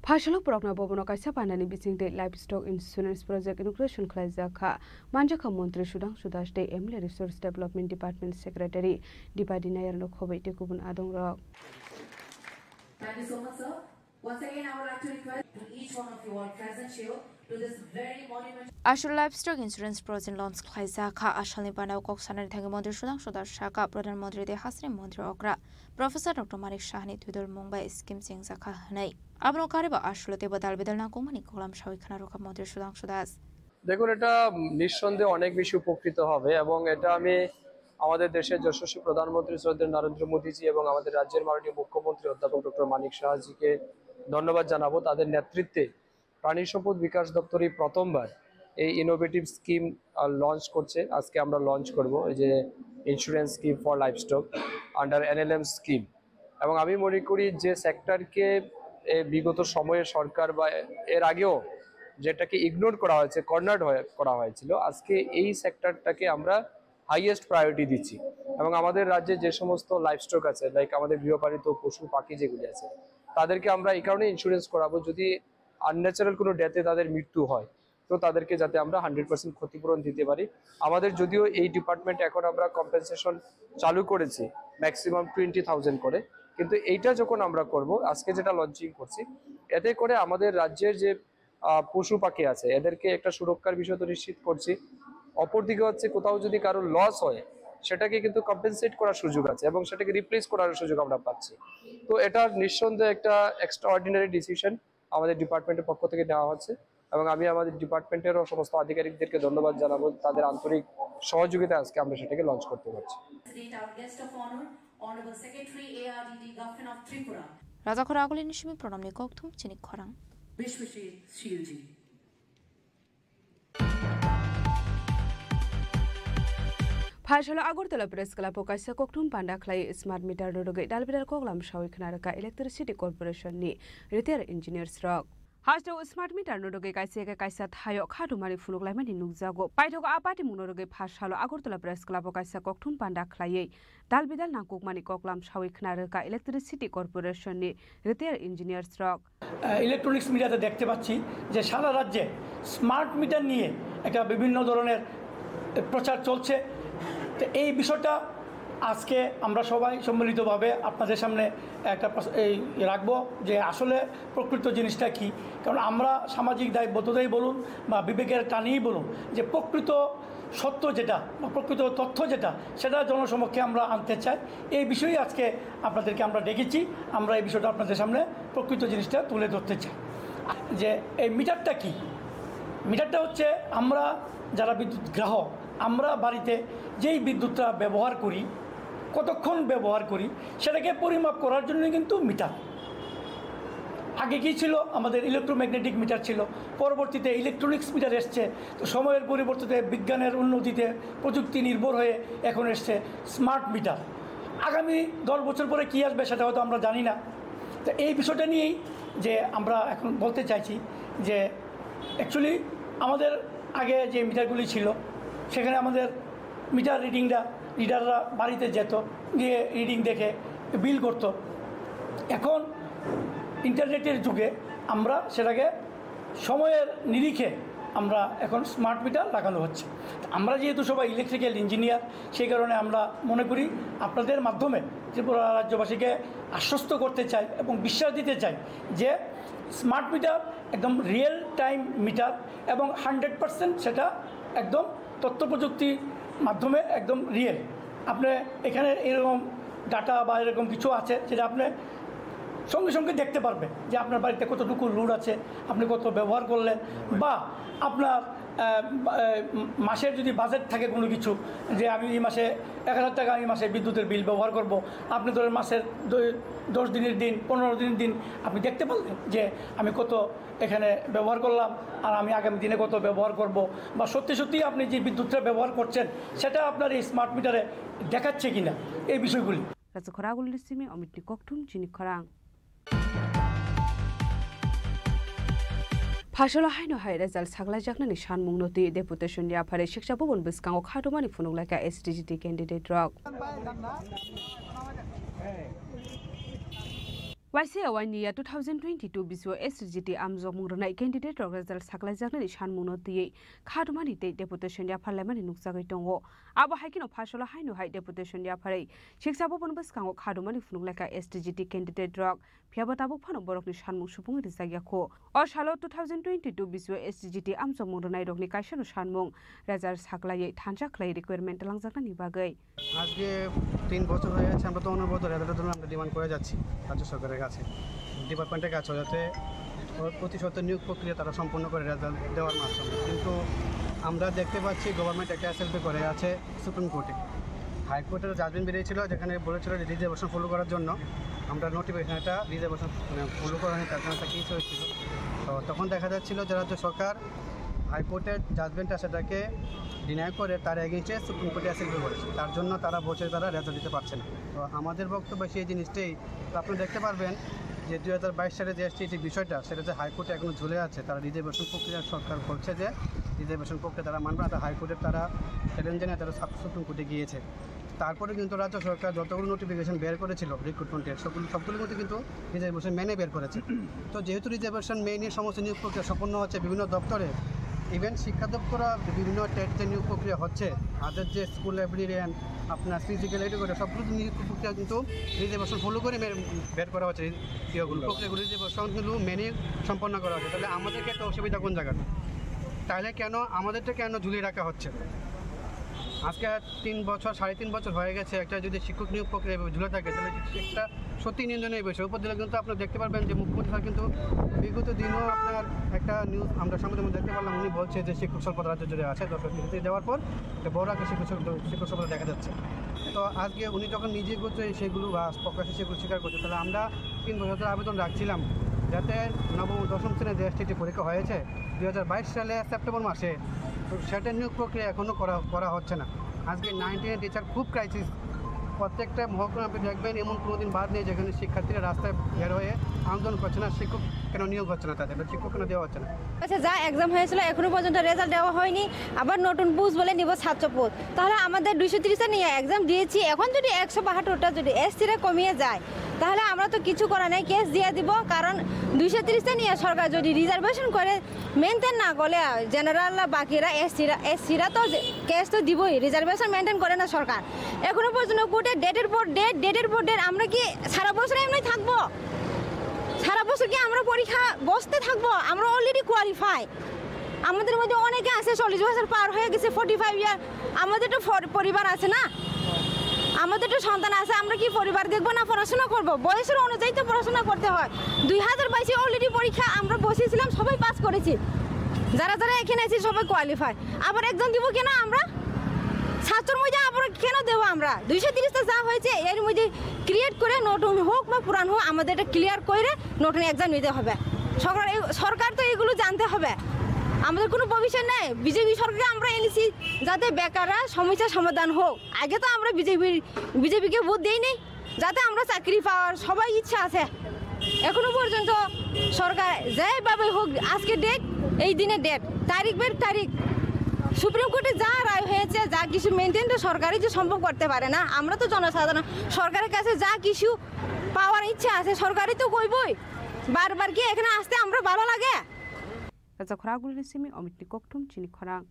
Phaisalo borokno bobono kaisa pandani bisingtwi livestock insurance project inauguration khlaijak kha. Manjakha Montri Sudhangshu Das tei M L A Resource Development Department Secretary Dipadi Nayar no khobwi tei kubun adongrok. Thank you so much, sir. Once again, I would like to request to each one of you all present here to this very monumental Aswk livestock insurance project launch khlaijak kha. Asalni bana o kok sanani thangwi Montri Sudhangshu Das sakha, Pradhan Montri tei Hasini Montri okra Professor Doctor Manik Sahani twidul mung bai scheme chengjak kha hwnwi. Abono karwi bo aswk teibo dalbidal nangkukmani koklam sawi khna rwkha Montri Sudhangshu Das. দেখুন, এটা নিঃসন্দেহে অনেক বেশি উপকৃত হবে এবং এটা আমি আমাদের দেশের যশস্বী প্রধানমন্ত্রী শ্রদ্ধেয় নরেন্দ্র মোদীজি এবং আমাদের রাজ্যের মাননীয় মুখ্যমন্ত্রী অধ্যাপক ডক্টর মানিক সাহাজিকে ধন্যবাদ জানাবো। তাদের নেতৃত্বে প্রাণী সম্পদ বিকাশ দপ্তর এই প্রথমবার এই ইনোভেটিভ স্কিম লঞ্চ করছে। আজকে আমরা লঞ্চ করব এই যে insurance scheme for livestock under NLM scheme. এবং আমি মনে করি যে সেক্টরকে এ বিগত সময়ে সরকার বা এর আগেও যেটাকে ইগনোর করা হয়েছে, কর্নার্ড করা হয়েছিল, আজকে এই সেক্টরটাকে আমরা হাইয়েস্ট প্রায়োরিটি দিচ্ছি। এবং আমাদের রাজ্যে যে সমস্ত লাইভস্টক আছে, লাইক আমাদের গৃহপালিত পশু পাখি যেগুলি আছে, তাদেরকে আমরা এই কারণে ইন্স্যুরেন্স করাবো, যদি আনন্যাচারাল কোনো ডেথে তাদের মৃত্যু হয়, তো তাদেরকে যাতে আমরা হান্ড্রেড পার্সেন্ট ক্ষতিপূরণ দিতে পারি। আমাদের যদিও এই ডিপার্টমেন্ট এখন আমরা কম্পেনসেশন চালু করেছি ম্যাক্সিমাম টোয়েন্টি থাউজেন্ড করে, কিন্তু এইটা যখন আমরা করব, আজকে যেটা লঞ্চিং করছি, এতে করে আমাদের রাজ্যের যে আহ, পশু পাখি আছে, এদেরকে একটা সুরক্ষার বিষয় তো নিশ্চিত করছি। অপরদিকে হচ্ছে কোথাও যদি কারোর লস হয়, সেটাকে কিন্তু কম্পেনসেট করার সুযোগ আছে এবং সেটাকে রিপ্লেস করার সুযোগ আমরা পাচ্ছি। তো এটা নিঃসন্দেহে একটা এক্সট্রাঅর্ডিনারি ডিসিশন আমাদের ডিপার্টমেন্টের পক্ষ থেকে নেওয়া হচ্ছে এবং আমি আমাদের ডিপার্টমেন্টেরও সমস্ত আধিকারিকদেরকে ধন্যবাদ জানাবো তাদের আন্তরিক সহযোগিতা আজকে আমরা সেটাকে লঞ্চ করতে পারছি। Today our guest of honor, Honorable Secretary A R D D, Government of Tripura. Rajakhor Agulini simi pranamni kokthum chini khorang. Bishwajit Shilji. Phaisalo Agartala Press Club o kaisa kokthum panda khlai smart meter no rwgwi dalbidal koklam sawi khna rwkha Electricity Corporation ni retired engineers rok. Hasteo smart meter no rwgwi kaisa khe kaisa thaio kha rwmani phunuk laimani nukjago. Paithago a patimung no rwgwi phaisalo Agartala Press Club o kaisa kokthum panda khlaiwi dalbidal nangkukmani koklam sawi khna rwkha Electricity Corporation ni retired engineers rok. আহ, ইলেকট্রনিক্স মিডিয়াতে দেখতে পাচ্ছি যে সারা রাজ্যে smart meter নিয়ে একটা বিভিন্ন ধরনের প্রচার চলছে। তো এই বিষয়টা আজকে আমরা সবাই সম্মিলিতভাবে আপনাদের সামনে একটা প্রস-, এই রাখবো যে আসলে প্রকৃত জিনিসটা কী। কারণ আমরা সামাজিক দায়বদ্ধতাই বলুন বা বিবেকের টানেই বলুন, যে প্রকৃত সত্য যেটা বা প্রকৃত তথ্য যেটা, সেটা জনসমক্ষে আমরা আনতে চাই। এই বিষয়ে আজকে আপনাদেরকে আমরা ডেকেছি, আমরা এই বিষয়টা আপনাদের সামনে প্রকৃত জিনিসটা তুলে ধরতে চাই। যে এই মিটারটা কি? মিটারটা হচ্ছে আমরা যারা বিদ্যুৎ গ্রাহক, আমরা বাড়িতে যেই বিদ্যুৎটা ব্যবহার করি, কতক্ষণ ব্যবহার করি, সেটাকে পরিমাপ করার জন্য কিন্তু মিটার। আগে কি ছিল? আমাদের ইলেকট্রোম্যাগনেটিক মিটার ছিল, পরবর্তীতে ইলেকট্রনিক্স মিটার এসছে। তো সময়ের পরিবর্তিতে, বিজ্ঞানের উন্নতিতে, প্রযুক্তি নির্ভর হয়ে এখন এসছে স্মার্ট মিটার। আগামী দশ বছর পরে কি আসবে, সেটা হয়তো আমরা জানি না। তো এই বিষয়টা নিয়েই যে আমরা এখন বলতে চাইছি যে অ্যাকচুয়ালি আমাদের আগে যে মিটারগুলি ছিল, সেখানে আমাদের মিটার রিডিংরা, রিডাররা বাড়িতে যেত, গিয়ে রিডিং দেখে বিল করত। এখন ইন্টারনেটের যুগে আমরা সেটাকে সময়ের নিরিখে আমরা এখন স্মার্ট মিটার লাগানো হচ্ছে। তো আমরা যেহেতু সবাই ইলেকট্রিক্যাল ইঞ্জিনিয়ার, সেই কারণে আমরা মনে করি আপনাদের মাধ্যমে ত্রিপুরা রাজ্যবাসীকে আশ্বস্ত করতে চাই এবং বিশ্বাস দিতে চাই যে স্মার্ট মিটার একদম রিয়েল টাইম মিটার এবং হান্ড্রেড পার্সেন্ট সেটা একদম তথ্য প্রযুক্তির মাধ্যমে একদম রিয়েল। আপনি এখানে এরকম ডাটা বা এরকম কিছু আছে যেটা আপনি সঙ্গে সঙ্গে দেখতে পারবেন যে আপনার বাড়িতে কতটুকু লোড আছে, আপনি কত ব্যবহার করলেন, বা আপনার আহ, আহ, মাসের যদি বাজেট থাকে কোনো কিছু, যে আমি এই মাসে এক হাজার টাকা আমি মাসে বিদ্যুতের বিল ব্যবহার করব, আপনি ধরেন মাসের দ-, দশ দিনের দিন, পনেরো দিনের দিন আপনি দেখতে পারলেন যে আমি কত এখানে ব্যবহার করলাম আর আমি আগামী দিনে কত ব্যবহার করব, বা সত্যি সত্যি আপনি যে বিদ্যুৎটা ব্যবহার করছেন সেটা আপনার এই স্মার্ট মিটারে দেখাচ্ছে কিনা, এই বিষয়গুলি। Rachakhoragulni simi Omitni Kokthum chini khorang. Phasalo haino hai result saklaijaknani sanmungno twi deputation ni aphari Siksa Bhaban bwskango khatumani phunuk laikha S D G T candidate rok. Waisa waini ya two thousand twenty-two bisio S D G T amjokmung rwnai candidate rok result saklaijaknani sanmungno twiwi khatumani tei deputation ni aphar laimani nukjagwi tongo. Abo hai kheno phasalo haino hai deputation ni aphari Siksa Bhaban bwskango khatumani phunuk laikha S D G T candidate rok, phiyaba tabuk phano borokni sanmung supungwi rijak ya kho. O salo two thousand twenty-two bisio S D G T amjokmung rwnai rokni kaisano sanmung result saklaiwi thansa khlai requirement twlangjaknani bagwi. আজকে তিন বছর হয়ে গেছে, আমরা তো অনবরত রেজাল্টের জন্য আমরা ডিমান্ড করে যাচ্ছি রাজ্য সরকারের কাছে, ডিপার্টমেন্টের কাছে, যাতে অতি সত্বর নিয়োগ প্রক্রিয়া তারা সম্পন্ন করে রেজাল্ট দেওয়ার মাধ্যমে। কিন্তু আমরা দেখতে পাচ্ছি গভর্নমেন্ট একটা এসএলপি করে আছে সুপ্রিম কোর্টে। হাইকোর্টের জাজমেন্ট বেরিয়েছিল, যেখানে বলেছিল যে রিজার্ভেশন ফলো করার জন্য আমরা নোটিফিকেশন একটা রিজার্ভেশন মানে ফলো করা হয়নি, তার জন্য একটা কেস হয়েছিল। তো তখন দেখা যাচ্ছিল যে রাজ্য সরকার হাইকোর্টের জাজমেন্টটা সেটাকে ডিনাই করে তার এগেইনস্টে সুপ্রিম কোর্টে অ্যাপিল করেছে, তার জন্য তারা বলছে তারা রেজাল্ট দিতে পারছে না। তো আমাদের বক্তব্য সেই জিনিসটাই। তো আপনি দেখতে পারবেন যে দুই হাজার বাইশ সালে যে এসটিটি বিষয়টা, সেটা যে হাইকোর্টে এখনো ঝুলে আছে, তারা রিজার্ভেশন প্রক্রিয়া সরকার বলছে যে রিজার্ভেশন প্রক্রিয়া তারা মানবে না, হাইকোর্টের তারা চ্যালেঞ্জ জানিয়ে তারা সাব সুপ্রিম কোর্টে গিয়েছে। তারপরে কিন্তু রাজ্য সরকার যতগুলো নোটিফিকেশন বের করেছিল রিক্রুটমেন্টের, সবগুলো সবগুলোর মধ্যে কিন্তু রিজার্ভেশন মেনে বের করেছে। তো যেহেতু রিজার্ভেশন মেনে সমস্ত নিয়োগ প্রক্রিয়া সম্পন্ন হচ্ছে বিভিন্ন দপ্তরে, ইভেন শিক্ষা দপ্তরও বিভিন্ন টেট যে নিয়োগ প্রক্রিয়া হচ্ছে, তাদের যে স্কুল লাইব্রেরিয়ান, আপনার ফিজিক্যাল এডুকেটর, সবগুলো নিয়োগ প্রক্রিয়া কিন্তু রিজার্ভেশন ফলো করে মে-, বের করা হচ্ছে। ইয়েগুলো, প্রক্রিয়াগুলো রিজার্ভেশন কিন্তু মেনে সম্পন্ন করা হচ্ছে। তাহলে আমাদেরকে একটা অসুবিধা কোন জায়গাটা? তাহলে কেন আমাদেরটা কেন ঝুলিয়ে রাখা হচ্ছে? আজকে তিন বছর, সাড়ে তিন বছর হয়ে গেছে, একটা যদি শিক্ষক নিয়োগ প্রক্রিয়া এভাবে ঝুলে থাকে, তাহলে একটা সত্যি নিন্দনীয় বিষয়। উপজেলা কিন্তু আপনারা দেখতে পারবেন যে মুখ্যমন্ত্রী স্যার কিন্তু বিগত দিনও আপনার একটা নিউজ আমরা সামনে যেমন দেখতে পারলাম, উনি বলছে যে শিক্ষক স্বল্পতা রাজ্য জুড়ে আছে, দশ কোটি দেওয়ার পর একটা বড় একটা শিক্ষক স্বল্প-, শিক্ষক স্বল্পতা দেখা যাচ্ছে। তো আজকে উনি যখন নিজে করছে সেগুলো বা প্রকাশ্যে সেগুলো স্বীকার করছে, তাহলে আমরা তিন বছর ধরে আবেদন রাখছিলাম যাতে নবম ও দশম শ্রেণীর যে এসটিটি পরীক্ষা হয়েছে দুই হাজার বাইশ সালে সেপ্টেম্বর মাসে, তো সেটা নিয়োগ প্রক্রিয়া এখনও করা, করা হচ্ছে না। আজকে নাইন টেনের টিচার খুব ক্রাইসিস। প্রত্যেকটা মহকুমা আপনি দেখবেন, এমন কোনো দিন বাদ নেই যেখানে শিক্ষার্থীরা রাস্তায় বের হয়ে আন্দোলন করছে না, শিক্ষক কেন নিয়োগ হচ্ছে না তাদের, বা শিক্ষক কেন দেওয়া হচ্ছে না। আচ্ছা, যা এক্সাম হয়েছিল এখনো পর্যন্ত রেজাল্ট দেওয়া হয়নি, আবার নতুন পোস্ট বলে নিব সাতশো পোস্ট, তাহলে আমাদের দুইশো তিরিশটা নিয়ে এক্সাম দিয়েছি, এখন যদি একশো বাহাত্তরটা যদি এসসিরা কমিয়ে যায়, তাহলে আমরা তো কিছু করার নেই, কেস দিয়ে দিব। কারণ দুইশো তিরিশটা নিয়ে সরকার যদি রিজার্ভেশন করে মেনটেন না করলে, জেনারেল বাকিরা, এসসিরা, এসসিরা তো কেস তো দিবই, রিজার্ভেশন মেনটেন করে না সরকার। এখনো পর্যন্ত কোর্টে ডেটের পর ডেট, ডেটের পর ডেট। আমরা কি সারা বছর এমনি থাকবো? সারা বছর কি আমরা পরীক্ষা বসতে থাকবো? আমরা অলরেডি কোয়ালিফাই। আমাদের মধ্যে অনেকে আছে চল্লিশ বছর পার হয়ে গেছে, ফর্টি ফাইভ ইয়ার। আমাদের তো ফর-, পরিবার আছে না, আমাদের তো সন্তান আছে। আমরা কি পরিবার দেখবো না পড়াশোনা করবো? বয়সের অনুযায়ী তো পড়াশোনা করতে হয়। দুই হাজার বাইশে অলরেডি পরীক্ষা আমরা বসেছিলাম, সবাই পাস করেছি। যারা যারা এখানে আছি সবাই কোয়ালিফাই। আবার এক্সাম দিব কেন আমরা? ছাত্রর মধ্যে আবার কেন দেবো আমরা? দুইশো তিরিশটা যা হয়েছে এর মধ্যে ক্রিয়েট করে নতুন হোক বা পুরান হোক, আমাদের এটা ক্লিয়ার করে নতুন এক্সাম নিতে হবে। সরকার এই, সরকার তো এগুলো জানতে হবে। আমাদের কোনো ভবিষ্যৎ নেই। বিজেপি সরকারকে আমরা এনেছি যাতে বেকাররা সমস্যার সমাধান হোক। আগে তো আমরা বিজেপির, বিজেপিকে ভোট দেই নেই, যাতে আমরা চাকরি পাওয়ার সবাই ইচ্ছা আছে। এখনো পর্যন্ত সরকার যেভাবে হোক, আজকে ডেট, এই দিনে ডেট, তারিখ বের তারিখ, সুপ্রিম কোর্টে যা রায় হয়েছে, যা কিছু মেনটেন তো সরকারই যে সম্ভব করতে পারে না। আমরা তো জনসাধারণ, সরকারের কাছে যা কিছু পাওয়ার ইচ্ছা আছে, সরকারই তো কইবই। বারবার কি এখানে আসতে আমরা ভালো লাগে? Rachakhor Agulini simi Omitni kokthum chini khorang.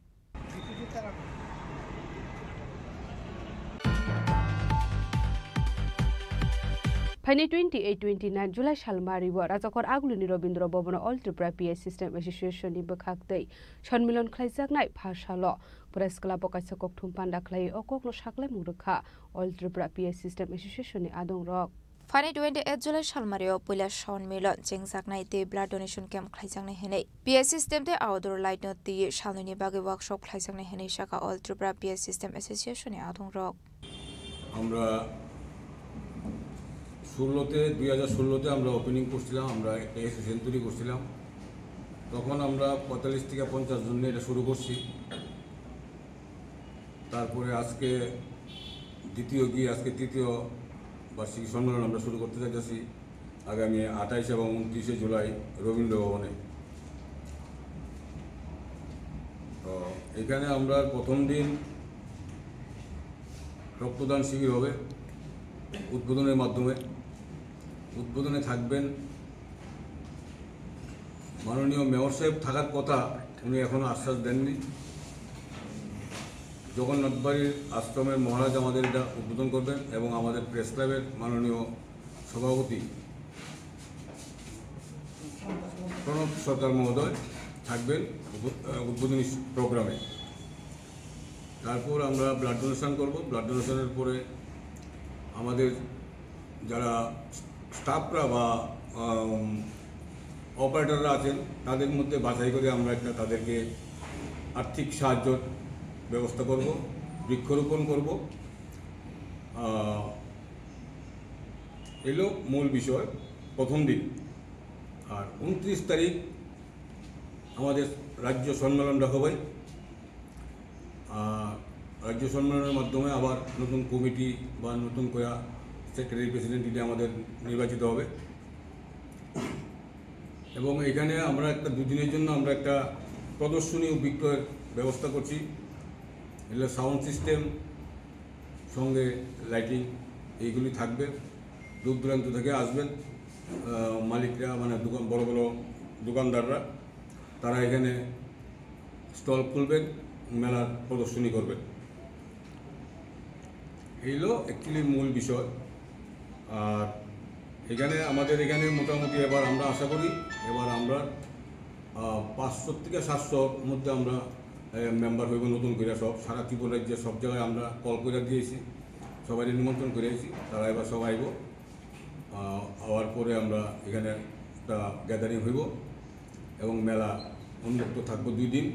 Phaini twenty eight twenty nine July sal mario Rachakhor Agulini Robindra Bhavan o All Tripura P A system association ni bwkhak tei sonmilon khlaijaknai pha salo Press Club o kaisa kokthum panda khlaiwi o kokno saklaimung rwkha All Tripura P A system association ni adongrok. Phaini twenty eight July salmario puila sonmilon chengjaknai tei blood donation camp khlaijaknai hinwi P A system tei outdoor light no twiwi salnwini bagwi workshop khlaijaknai hinwi sakha All Tripura P A system association ni adongrok. আমরা ষোলোতে, দুই হাজার ষোলোতে আমরা ওপেনিং করছিলাম, আমরা একটা অ্যাসোসিয়েশন তৈরি করছিলাম। তখন আমরা পঁয়তাল্লিশ থেকে পঞ্চাশ জন নিয়ে এটা শুরু করছি। তারপরে আজকে দ্বিতীয় গিয়ে আজকে তৃতীয় বার্ষিক সম্মেলন আমরা শুরু করতে যাচ্ছি আগামী আঠাইশ এবং ঊনত্রিশে জুলাই রবীন্দ্র ভবনে। তো এখানে আমরা প্রথম দিন রক্তদান শিবির হবে উদ্বোধনের মাধ্যমে। উদ্বোধনে থাকবেন মাননীয় মেয়র সাহেব, থাকার কথা, উনি এখনো আশ্বাস দেননি। জগন্নাথ বাড়ির আশ্রমের মহারাজ আমাদের এটা উদ্বোধন করবেন এবং আমাদের প্রেস ক্লাবের মাননীয় সভাপতি প্রণব সরকার মহোদয় থাকবেন উদ্বো-, আহ, উদ্বোধনী প্রোগ্রামে। তারপর আমরা ব্লাড ডোনেশন করব। ব্লাড ডোনেশনের পরে আমাদের যারা স্টাফরা বা, আম, অপারেটররা আছেন, তাদের মধ্যে বাছাই করে আমরা একটা তাদেরকে আর্থিক সাহায্যর ব্যবস্থা করব, বৃক্ষরোপণ করব। আহ, এলো মূল বিষয় প্রথম দিন। আর ঊনত্রিশ তারিখ আমাদের রাজ্য সম্মেলন ডাকা হয়। আহ, রাজ্য সম্মেলনের মাধ্যমে আবার নতুন কমিটি বা নতুন করে সেক্রেটারি প্রেসিডেন্ট দিলে আমাদের নির্বাচিত হবে। এবং এখানে আমরা একটা দুদিনের জন্য আমরা একটা প্রদর্শনী ও বিক্রয়ের ব্যবস্থা করছি। এগুলো সাউন্ড সিস্টেম, সঙ্গে লাইটিং, এইগুলি থাকবে। দূর দূরান্ত থেকে আসবেন, আহ, মালিকরা, মানে দোকান, বড় বড় দোকানদাররা, তারা এখানে স্টল খুলবেন, মেলার প্রদর্শনী করবেন। এই হলো অ্যাকচুয়ালি মূল বিষয়। আর এখানে, আমাদের এখানে মোটামুটি এবার আমরা আশা করি, এবার আমরা, আহ, পাঁচশো থেকে সাতশোর মধ্যে আমরা, আহ, মেম্বার হইব নতুন করে সব। সারা ত্রিপুরা রাজ্যে সব জায়গায় আমরা কল করে দিয়েছি, সবাই নিমন্ত্রণ করে আছি, তারা এবার সব আইব। আহ, আওয়ার পরে আমরা এখানে একটা গ্যাদারিং হইব এবং মেলা উন্মুক্ত থাকবো দুই দিন,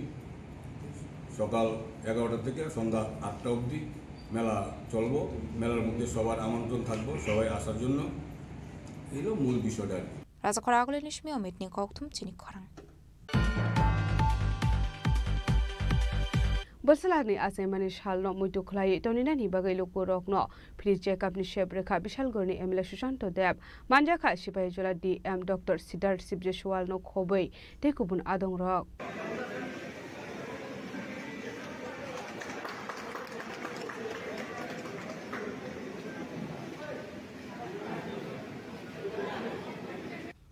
সকাল এগারোটা থেকে সন্ধ্যা আটটা অবধি মেলা চলবো। মেলার মধ্যে সবার আমন্ত্রণ থাকবো, সবাই আসার জন্য। এই হলো মূল বিষয়টা আর কি। Rachakhor Agulini simi Omitni kokthum chini khorang. Bwswlani achaimani salno muitu khlaiwi toninani bagwi lukurokno free check-up ni sep rwkha Bishalgarhni M L A Sushanta Deb, manjakha Sipahijola D M Doctor Siddharth Sibjeswalno khobwi tei kubun adongrok.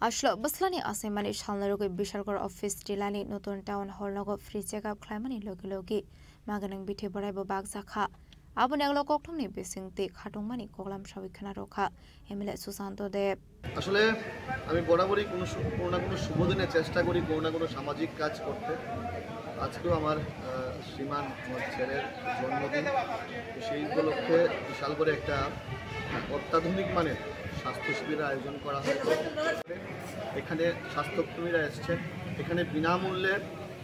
Aslo bwslani achaimani salno rwgwi Bishalgarh office tilani nutun town hall nogo free check-up khlaimani logi logi maganang bithi borai bo bakjakha. Aboni ulo kokthumni bisingtwi khatungmani koklam sawi khna rwkha M L A Susanto Deb. আসলে আমি বরাবরই কোনো সু-, কোনো না কোনো শুভ দিনে চেষ্টা করি কোনো না কোনো সামাজিক কাজ করতে। আজকেও আমার, আহ, শ্রীমান আমার ছেলের জন্মদিন, তো সেই উপলক্ষে বিশাল করে একটা অত্যাধুনিক মানের স্বাস্থ্য শিবিরের আয়োজন করা হয়েছে। এখানে স্বাস্থ্যকর্মীরা এসছেন, এখানে বিনামূল্যে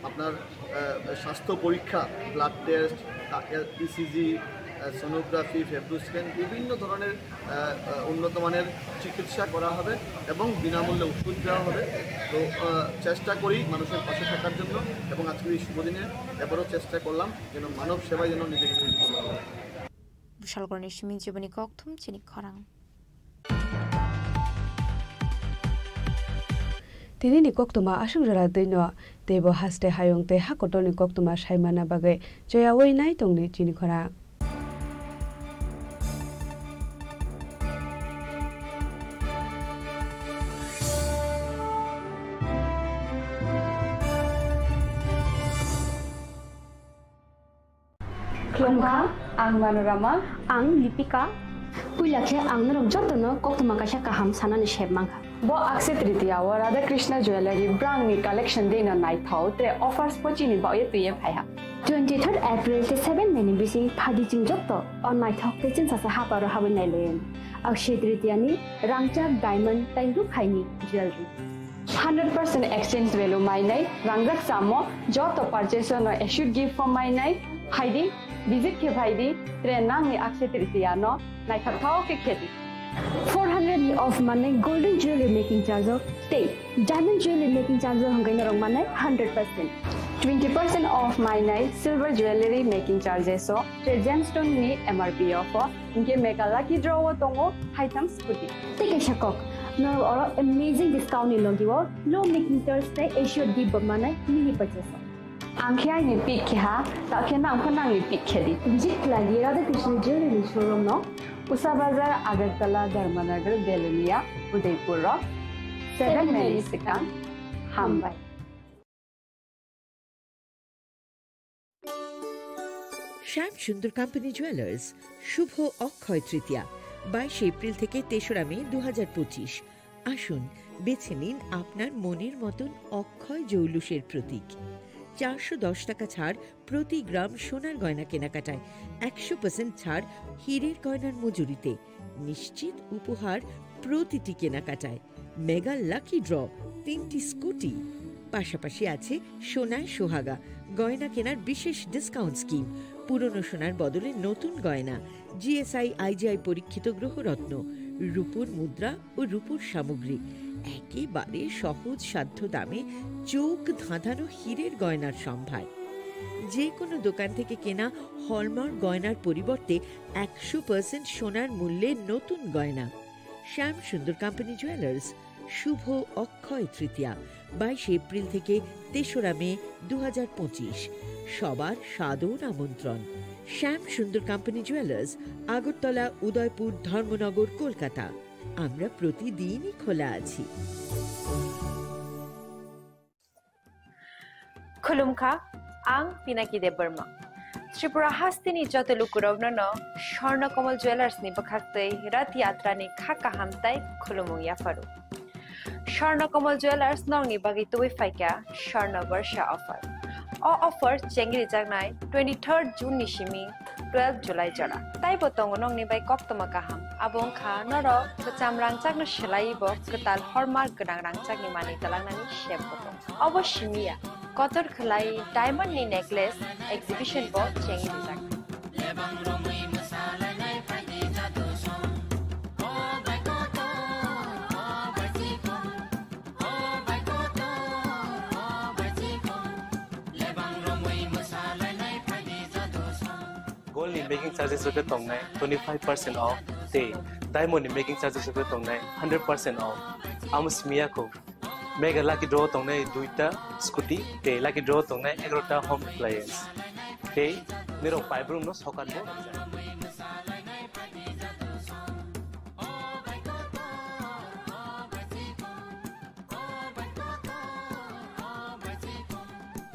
আপনার, আহ, স্বাস্থ্য পরীক্ষা, ব্লাড টেস্ট, তা-, ইসিজি, আহ, সোনোগ্রাফি, ফেব্রো স্ক্যান, বিভিন্ন ধরনের, আহ, আহ, উন্নত মানের চিকিৎসা করা হবে এবং বিনামূল্যে ওষুধ দেওয়া হবে। তো, আহ, চেষ্টা করি মানুষের পাশে থাকার জন্য এবং আজকের এই শুভ দিনে এবারও চেষ্টা করলাম যেন মানব সেবায় যেন নিজেকে নিয়োজিত করা যায়। Bushalkorni simi jiboni kokthum chini khorang. Tini ni koktwma aswk jora twi no, teibo haste hayung tei ha kotor ni koktwma sai manna bagwi choyaui nai tongni chini khorang. Khulumkha, ang Manorama. Ang Lipika. Puila khe ang norok jotono koktwma kaisa kaham sanani sep mankha. Bo Akshaya Tritiya o Radha Krishna Jewellery brangni collection dino naithok tre offers bo chini baoye twiye phaiha. Twenty-third April tei seven May ni bising phadi chwng joto o naithok tei chwngsasa haparo habwi nailaio. Akshaya Tritiya ni rangchak, diamond tei rukhaini jewellery. Hundred percent exchange value mainai, rangjak chamo, joto purchase no assured gift form mainai, phaidi, visit khe phaidi, tre nangni Akshaya Tritiya no naithokthok khe khedi. Four hundred ni off manai golden jewelry making charge o tei diamond jewelry making charge o hwnkhai norok manai hundred percent. Twenty percent off mainai silver jewelry making charges o tre gemstone ni M R P o pho. Hinkhe mega lucky draw o tongo haitham scooty. Tei kaisa kok, norok oro amazing discount ni logi o low making charge tei assured gift bo manai mini purchase o. Ang khe aini pick khe ha, ta khe nang pho nangni pick khe di. Visit khlai di Radha Krishna Jewelry showroom no. Usa Bazar, Agartala, Dharmanagar, Belonia, Udaipur rok. Seven May ni swkang. Hambai. শ্যাম Sundar company jewellers, শুভ অক্ষয় তৃতীয়া, বাইশে এপ্রিল থেকে তেসরা মে দু হাজার পঁচিশ। আসুন, বেছে নিন আপনার মনের মতন অক্ষয় জৌলুসের প্রতীক। চারশো দশ টাকা ছাড় প্রতি গ্রাম সোনার গয়না কেনাকাটায়, একশো পার্সেন্ট ছাড় হীরের গয়নার মজুরিতে, নিশ্চিত উপহার প্রতিটি কেনাকাটায়। মেগা লাকি ড্র, তিনটি স্কুটি, পাশাপাশি আছে সোনায় সোহাগা, গয়না কেনার বিশেষ ডিসকাউন্ট স্কিম, পুরনো সোনার বদলে নতুন গয়না, জিএসআই আইজিআই পরীক্ষিত গ্রহরত্ন, রূপোর মুদ্রা ও রূপোর সামগ্রী, একেবারে সহজ সাধ্য দামে চোখ ধাঁধানো হীরের গয়নার সম্ভার। যে কোনো দোকান থেকে কেনা হলমার্ক গয়নার পরিবর্তে একশো পার্সেন্ট সোনার মূল্যে নতুন গয়না। শ্যাম সুন্দর কোম্পানি জুয়েলার্স, শুভ অক্ষয় তৃতীয়া, বাইশে এপ্রিল থেকে তেসরা মে দু হাজার পঁচিশ। সবার সাদর আমন্ত্রণ। শ্যাম সুন্দর কোম্পানি জুয়েলার্স, আগরতলা, উদয়পুর, ধর্মনগর, কলকাতা। আমরা প্রতিদিনই খোলা আছি। Khulumkha, ang Pinaki Debbarma. Tripura hasteni joto lukurokno no Swarna Kamal Jewellers ni bwkhaktwi Rath Yatra ni kha kaham tai khulumung yapharu. Swarna Kamal Jewellers nokni bagwi tubui phaikha Swarna Barsha offer. O offer chengrijaknai twenty-third June ni simi twelve July jora. Taibo tongo nokni bai koktwma kaham. Abo wngkha norok kwcham rangchakno swlaiwi bo kwtal hallmark gwnang rangchakni manwi twlangnani sep bo tongo. Obo simi ya, kotor khwlai diamond ni necklace exhibition bo chengwi rijak. Gold ni making charges rok khe tongnai twenty five percent off, tei diamond ni making charges rok khe tongnai hundred percent off. Amo simi ya kho, mega lucky draw tongnai duita scooty, tei lucky draw tongnai egarota home appliance, tei nirok paibrumno sokat bo rijak.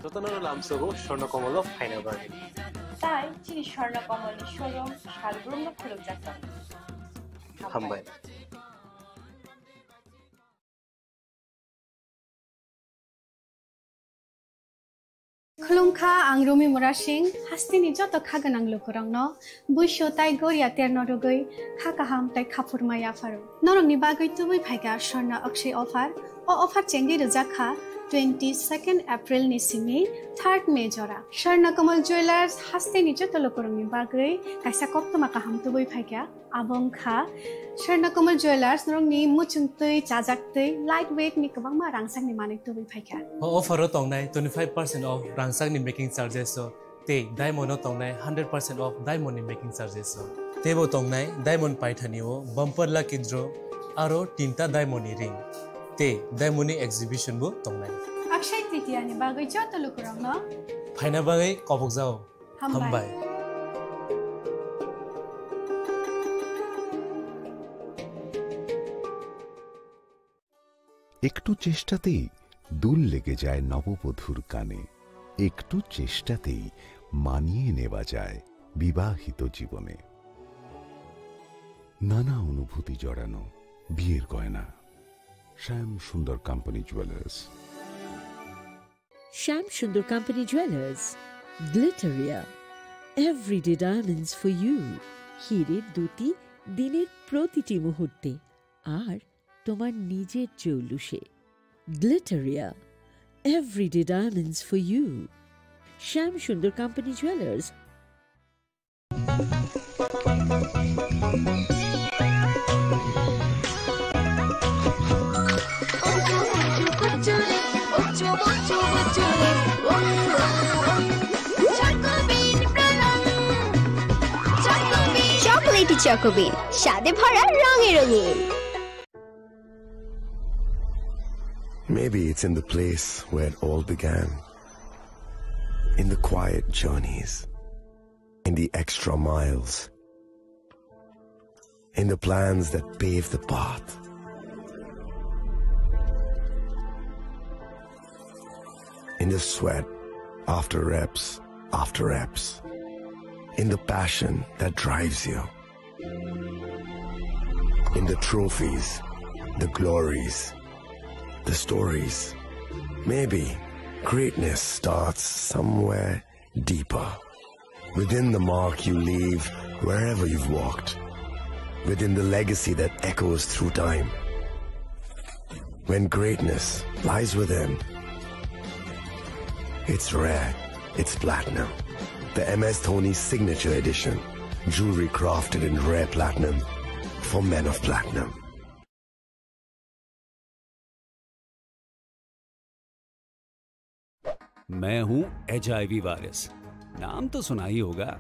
Jotono lamsogo Swarna Kamal o phaina bagwi. Tai chini Swarna Kamalni showroom salbrumno khulumjak tongo. Hambai. Khulumkha, ang Rumi Murasing, hasteni joto kha gwnang lukurokno, buisu tai goria terno rwgwi kha kaham tai khaphurma yapharo. Norokni bagwi tubui phaikha Swarna Akshay offer. O offer chengwi rwjak kha twenty-second April ni simi third May jora. Swarna Kamal Jewellers hasteni joto lukurokni bagwi kaisa koktwma kaham tubui phaikha. Abo wngkha Swarna Kamal Jewellers, norokni muchungtwi, chajaktwi, light weight ni kwbangma rangchakni manwi tubui phaikha. O offer o tongnai twenty-five percent off rangchakni making charges o, tei diamond o tongnai hundred percent off diamond ni making charges o. Teibo tongnai diamond paithani o bumper lucky draw, aro tinta diamond ni ring, tei diamond ni exhibition bo tongnai. Akshay Tritiya ni bagwi joto lukurokno phaina bagwi kobokjao. Hambai. Hambai. একটু চেষ্টাতেই দুল লেগে যায় নববধূর কানে। একটু চেষ্টাতেই মানিয়ে নেওয়া যায় বিবাহিত জীবনে। নানা অনুভূতি জড়ানো বিয়ের গয়না। শ্যাম Sundar company jewellers. Shyam Sundar Company Jewelers, Glitteria, everyday diamonds for you. হীরের দ্যুতি দিনের প্রতিটি মুহূর্তে, আর তোমার নিজের জৌলুসে। Glitteria, everyday diamonds for you. Shyam Sundar Company Jewelers. Chocolatey চকোবিন, স্বাদে ভরা, রঙে রঙিন। Maybe it's in the place where it all began. In the quiet journeys. In the extra miles. In the plans that pave the path. In the sweat after reps after reps. In the passion that drives you. In the trophies, the glories, the stories. Maybe greatness starts somewhere deeper. Within the mark you leave wherever you've walked. Within the legacy that echoes through time. When greatness lies within, it's rare, it's platinum. The M S Dhoni Signature Edition. Jewelry crafted in rare platinum for men of platinum. मैं हूं HIV virus. नाम तो सुना ही होगा।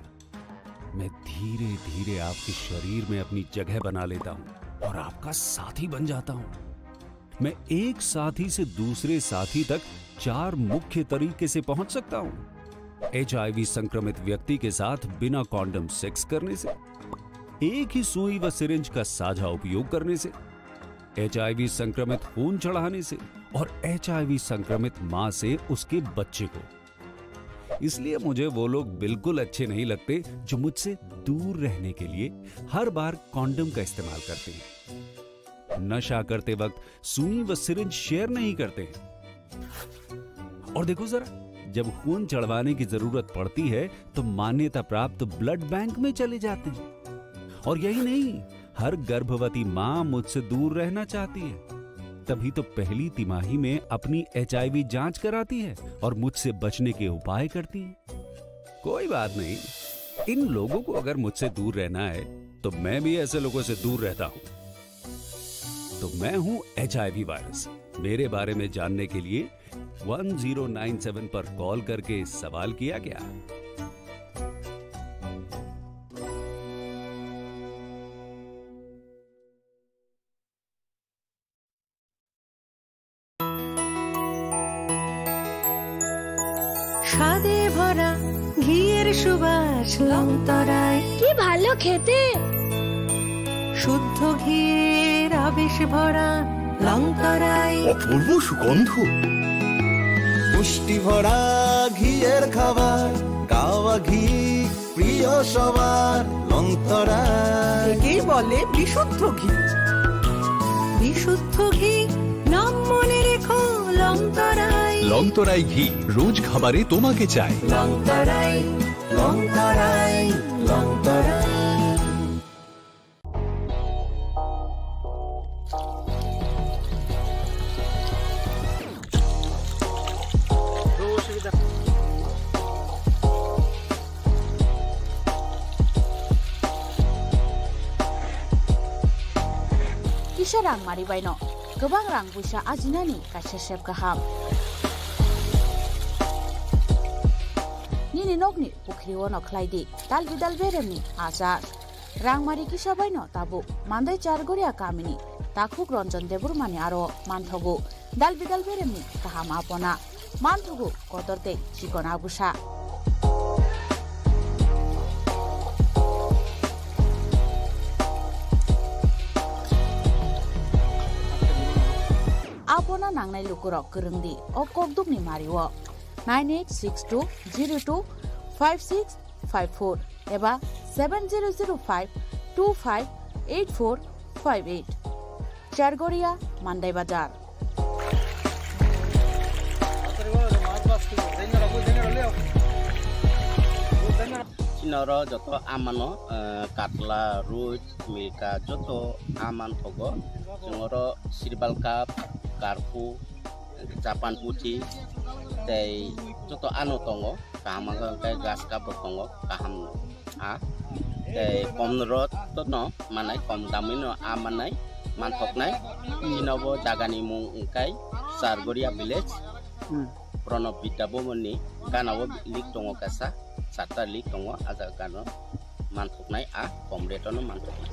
मैं धीरे धीरे आपके शरीर में अपनी जगह बना लेता हूं और आपका साथी बन जाता हूं। मैं एक साथी से दूसरे साथी तक चार मुख्य तरीके से पहुंच सकता हूं। एचआईवी संक्रमित व्यक्ति के साथ बिना कॉन्डम सेक्स करने से, एक ही सुई व सिरिंज का साझा उपयोग करने से, एचआईवी संक्रमित खून चढ़ाने से और एचआईवी संक्रमित मां से उसके बच्चे को। इसलिए मुझे वो लोग बिल्कुल अच्छे नहीं लगते जो मुझसे दूर रहने के लिए हर बार कॉन्डम का इस्तेमाल करते हैं। नशा करते वक्त सुई व सिरिंज शेयर नहीं करते हैं। और देखो जरा, जब खून चढ़वाने की जरूरत पड़ती है तो मान्यता प्राप्त ब्लड बैंक में चले जाते हैं। और यही नहीं, हर गर्भवती मां मुझसे दूर रहना चाहती है, तभी तो पहली तिमाही में अपनी एचआईवी जांच कराती है और मुझसे बचने के उपाय करती है। कोई बात नहीं, इन लोगों को अगर मुझसे दूर रहना है तो मैं भी ऐसे लोगों से दूर रहता हूं। तो मैं हूं एचआईवी वायरस। मेरे बारे में जानने के लिए वन ज़ीरो नाइन सेवन पर कॉल करके सवाल किया क्या? স্বাদে ভরা ঘিয়ের সুবাস লংতরায়। কি ভালো খেতে! শুদ্ধ ঘিয়ের আবেশ ভরা লংতরায়। অপূর্ব সুগন্ধ। পুষ্টি ভরা ঘিয়ের খাবার, কাওয়া ঘি। প্রিয় সবার লংতরাই। একেই বলে বিশুদ্ধ ঘি। বিশুদ্ধ ঘি, নাম মনে রেখো লংতরাই। লংতরাই ঘি, রোজ খাবারে তোমাকে চাই। লংতরাই, লংতরাই, লংতরাই। Kisa rang mari baino kwbang rang buisa ajinani kaisa sep kaham. Nini nokni pukhri ono khlai di dal bidal beremni achar. Rangmari kisa baino tabuk Mandai Chargoria kamini takhuk Ranjan Debbarmani aro manthogo dal bidal beremni kaham apona, manthogo kotor tei chikon abusa. Apona nangnai lukurok kwrwng di o kokdukni mario nine eight six two zero two five six five four eba seven zero zero five two five eight four five eight. Chargoria, Mandai Bazar. Chini oro joto amano, eh, katla, ruit, milka, joto aman thogo. Chwng oro sirbal cup, karku, Japan puthi, tei joto ano tongo, kaham wngkha hwnkhe grass cup bo tongo, kaham a, tei kom rot no manai, kom damwi no a manai, manthoknai. Chini bo jagani mung wngkha Chargoria village, Hmm. Pranab Vidya Bhavan ni gana o lake tongo kaisa, charta lake tongo, a jaga gana o. Manthoknai a kom rate no manthoknai.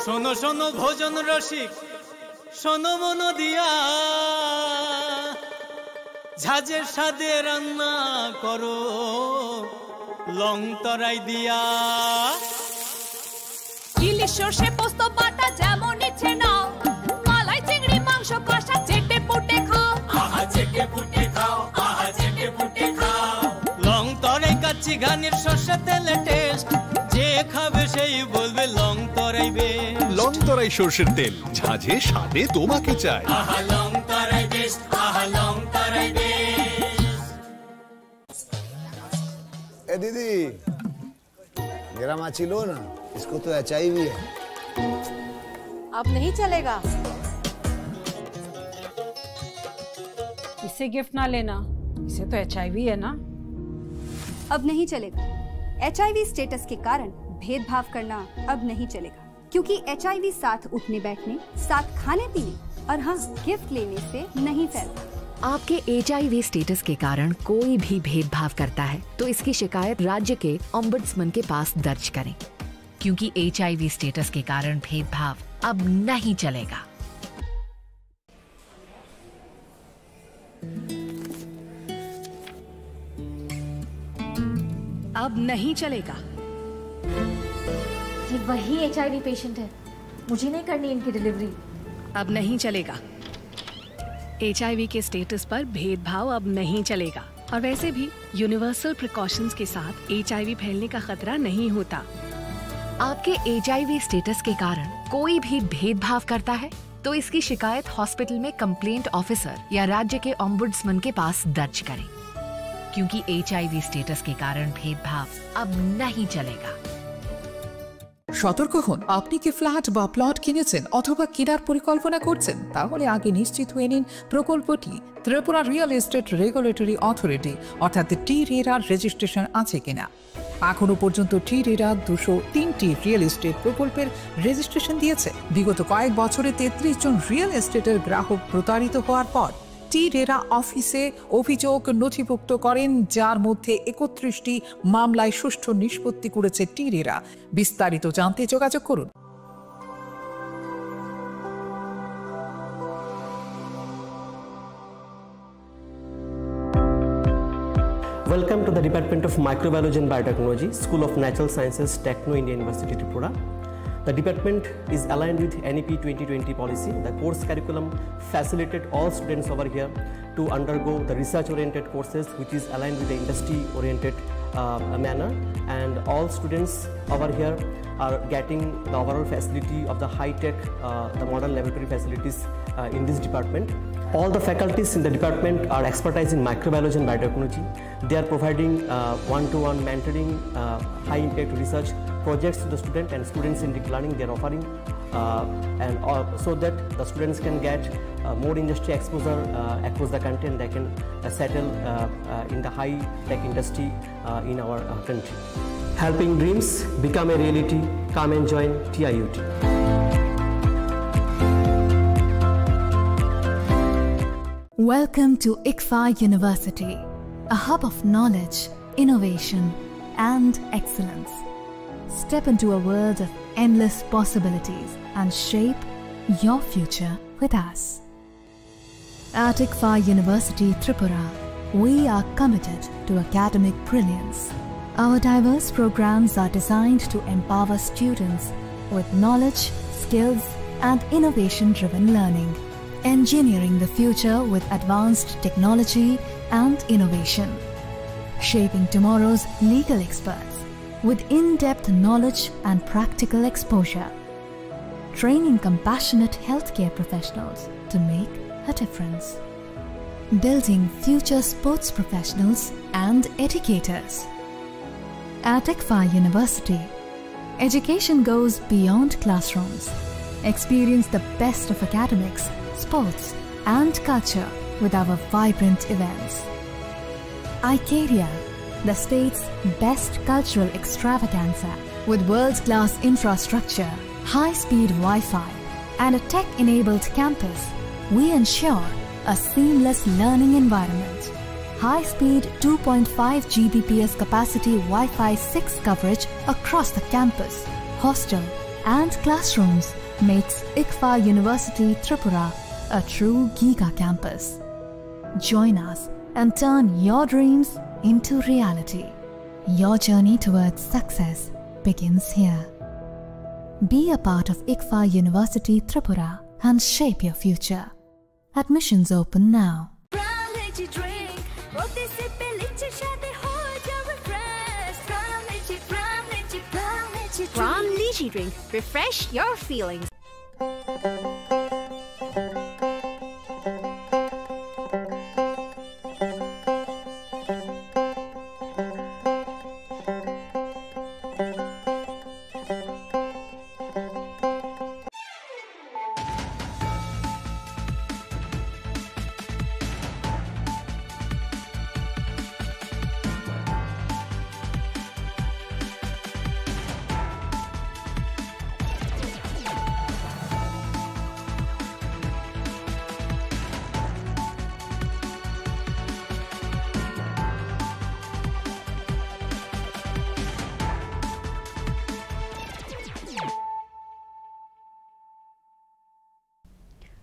শোনো শোনো ভোজন রসিক, শোনো মন দিয়া, ঝাঁঝে স্বাদে রান্না করো লং তরাই দিয়া। ইলিশ সর্ষে পোস্ত বাটা যেমন ইচ্ছে নাও, মালাই চিংড়ি মাংস কষা চেটে পুটে খাও। আহা চেটে পুটে খাও, আহা চেটে পুটে খাও। লং তরাই কাচ্চি ঘানির সর্ষে তেলে টেস্ট, যে খাবে সেই বলবে লং তরাই বেস্ট। লং তরাই সর্ষের তেল, ঝাঁঝে স্বাদে তোমাকে চাই। আহা লং তরাই বেস্ট, আহা লং তরাই বেস্ট। এ দিদি, मेरा माची लो ना, इसको तो एचआईवी है। अब नहीं चलेगा। इसे गिफ्ट ना लेना, इसे तो एचआईवी है ना। अब नहीं चलेगा। एचआईवी स्टेटस के कारण भेदभाव करना अब नहीं चलेगा, क्योंकि एचआईवी साथ उठने बैठने, साथ खाने पीने और हाँ, गिफ्ट लेने से नहीं फैलता। आपके एचआईवी स्टेटस के कारण कोई भी भेदभाव करता है, तो इसकी शिकायत राज्य के ओम्बड्समैन के पास दर्ज करें, क्योंकि एचआईवी स्टेटस के कारण भेदभाव अब नहीं चलेगा। अब नहीं चलेगा। ये वही एचआईवी पेशेंट है, मुझे नहीं करनी इनकी डिलीवरी। अब नहीं चलेगा। एचआईवी के स्टेटस पर भेदभाव अब नहीं चलेगा। और वैसे भी यूनिवर्सल प्रिकॉशंस के साथ एचआईवी फैलने का खतरा नहीं होता। आपके एचआईवी स्टेटस के कारण कोई भी भेदभाव करता है, तो इसकी शिकायत हॉस्पिटल में कंप्लेंट ऑफिसर या राज्य के ओम्बुड्समैन के पास दर्ज करें, क्योंकि एचआईवी स्टेटस के कारण भेदभाव अब नहीं चलेगा। সতর্ক হন, আপনি কি ফ্ল্যাট বা প্লট কিনেছেন অথবা কেনার পরিকল্পনা করছেন? তাহলে আগে নিশ্চিত হয়ে নিন প্রকল্পটি Tripura real estate regulatory authority অর্থাৎ টি রেরার রেজিস্ট্রেশন আছে কিনা। এখনও পর্যন্ত টি রেরা দুশো তিনটি রিয়েল এস্টেট প্রকল্পের রেজিস্ট্রেশন দিয়েছে। বিগত কয়েক বছরে তেত্রিশ জন রিয়েল এস্টেটের গ্রাহক প্রতারিত হওয়ার পর টি রেরা অফিসে অভিযোগ নথিভুক্ত করেন, যার মধ্যে একত্রিশটি মামলায় সুষ্ঠু নিষ্পত্তি করেছে টি রেরা। বিস্তারিত জানতে যোগাযোগ করুন। The Department of Microbiology and Biotechnology, School of Natural Sciences, Techno India University, Tripura. The department is aligned with N E P twenty twenty policy. The course curriculum facilitate all students over here to undergo the research-oriented courses, which is aligned with the industry-oriented, uh, manner. And all students over here are getting the overall facility of the high-tech, uh, the modern laboratory facilities, uh, in this department. All the faculties in the department are expertise in microbiology and biotechnology. They are providing, uh, one-to-one mentoring, uh, high-impact research projects to the student and students-centric learning they are offering, uh, and, uh, so that the students can get, uh, more industry exposure, uh, across the country, and they can, uh, settle, uh, uh, in the high-tech industry, uh, in our, uh, country. Helping dreams become a reality. Come and join T I U T. Welcome to ICFAR University, a hub of knowledge, innovation, and excellence. Step into a world of endless possibilities and shape your future with us. At ICFAR University Tripura, we are committed to academic brilliance. Our diverse programs are designed to empower students with knowledge, skills, and innovation-driven learning. Engineering the future with advanced technology and innovation. Shaping tomorrow's legal experts with in-depth knowledge and practical exposure. Training compassionate healthcare professionals to make a difference. Building future sports professionals and educators. At ICFAR University, education goes beyond classrooms. Experience the best of academics, sports, and culture with our vibrant events. Icaria, the state's best cultural extravaganza. With world-class infrastructure, high-speed Wi-Fi, and a tech-enabled campus, we ensure a seamless learning environment. High-speed two point five G B P S capacity Wi-Fi six coverage across the campus, hostel, and classrooms makes ICFAR University Tripura a true giga campus. Join us and turn your dreams into reality. Your journey towards success begins here. Be a part of ICFAR University Tripura and shape your future. Admissions open now. From Lychee Drink, প্রতি সিপে লিচির স্বাদে হয়ে যাবে fresh। From Lychee, From Lychee, From Lychee Drink। From Lychee Drink, refresh your feelings.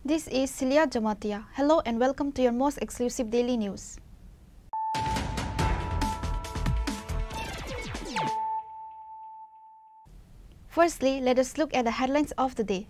This is Celia Jamatia. Hello and welcome to your most exclusive daily news. Firstly, let us look at the headlines of the day.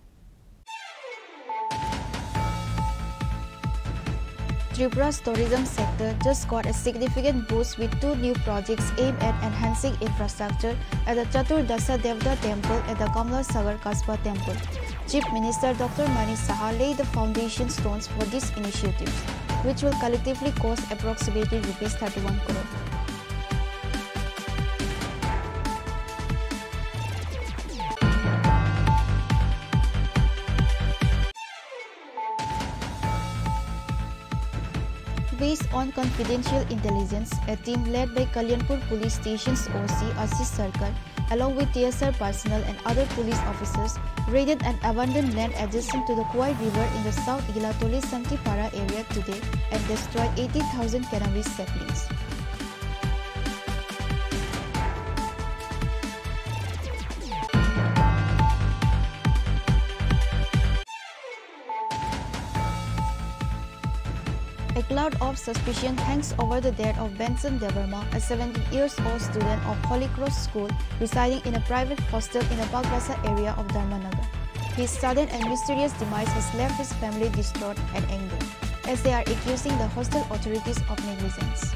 Tripura's tourism sector just got a significant boost with two new projects aimed at enhancing infrastructure at the Chatur Dasha Devata Temple and the Kamla Sagar Kasbah Temple. Chief Minister Doctor Manik Saha laid the foundation stones for these initiatives, which will collectively cost approximately rupees thirty-one crore. Based on confidential intelligence, a team led by Kalyanpur Police Station's O C Ashish Sarkar, along with T S R personnel and other police officers, raided an abandoned land adjacent to the Khowai River in the South Gilatoli Santipara area today and destroyed eighty thousand cannabis saplings. Cloud of suspicion hangs over the death of Benson Debbarma, a seventeen years old student of Holy Cross School residing in a private hostel in the Bagbasa area of Dharmanagar. His sudden and mysterious demise has left his family distraught and angered, as they are accusing the hostel authorities of negligence.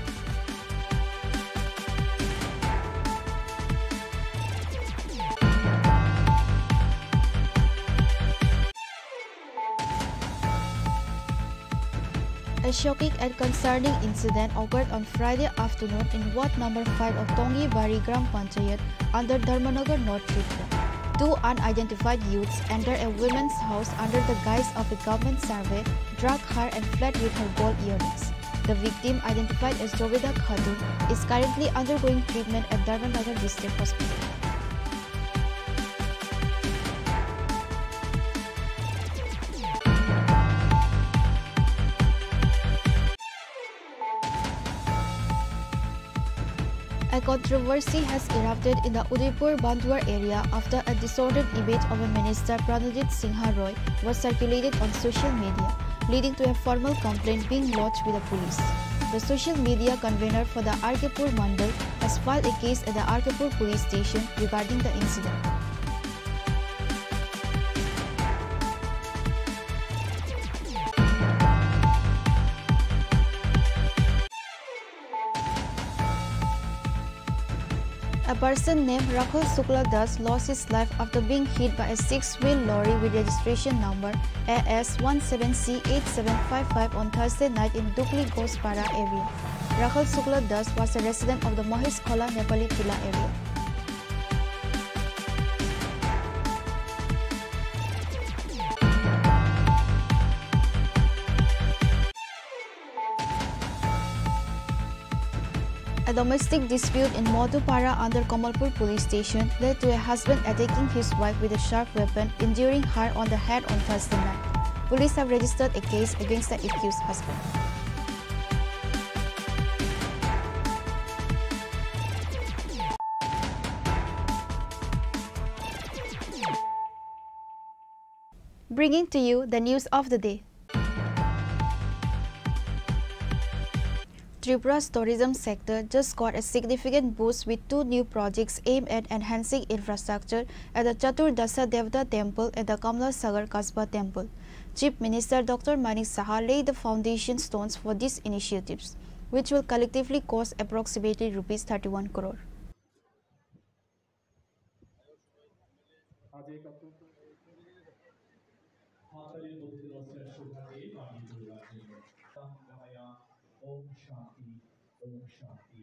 A shocking and concerning incident occurred on Friday afternoon in Ward number five of Tongi Bari Gram Panchayat under Dharmanagar, North Tripura. Two unidentified youths entered a woman's house under the guise of a government survey, drug her and fled with her gold earrings. The victim, identified as Joveda Khatun, is currently undergoing treatment at Dharmanagar District Hospital. A controversy has erupted in the Udaipur Banduar area after a distorted image of a minister, Pranajit Singha Roy, was circulated on social media, leading to a formal complaint being lodged with the police. The social media convener for the R K Pur Mandal has filed a case at the R K Pur police station regarding the incident. A person named Rakhal Shukla Das lost his life after being hit by a six-wheel lorry with registration number A S one seven C eight seven five five on Thursday night in Dukli Gospara area. Rakhal Shukla Das was a resident of the Mahesh Khola Nepali Tila area. A domestic dispute in Madhupara under Kamalpur police station led to a husband attacking his wife with a sharp weapon, injuring her on the head on Thursday night. Police have registered a case against the accused husband. Bringing to you the news of the day. Tripura's tourism sector just got a significant boost with two new projects aimed at enhancing infrastructure at the Chatur Dasha Devata Temple and the Kamla Sagar Kasba Temple. Chief Minister Doctor Manik Saha laid the foundation stones for these initiatives, which will collectively cost approximately rupees thirty-one crore. আজ এক অত্যন্ত হাততালির মধ্যে দিয়ে শ্রেষ্ঠ ভাবে পালিত হয়ে আছে। ওম শান্তি, ওম শান্তি।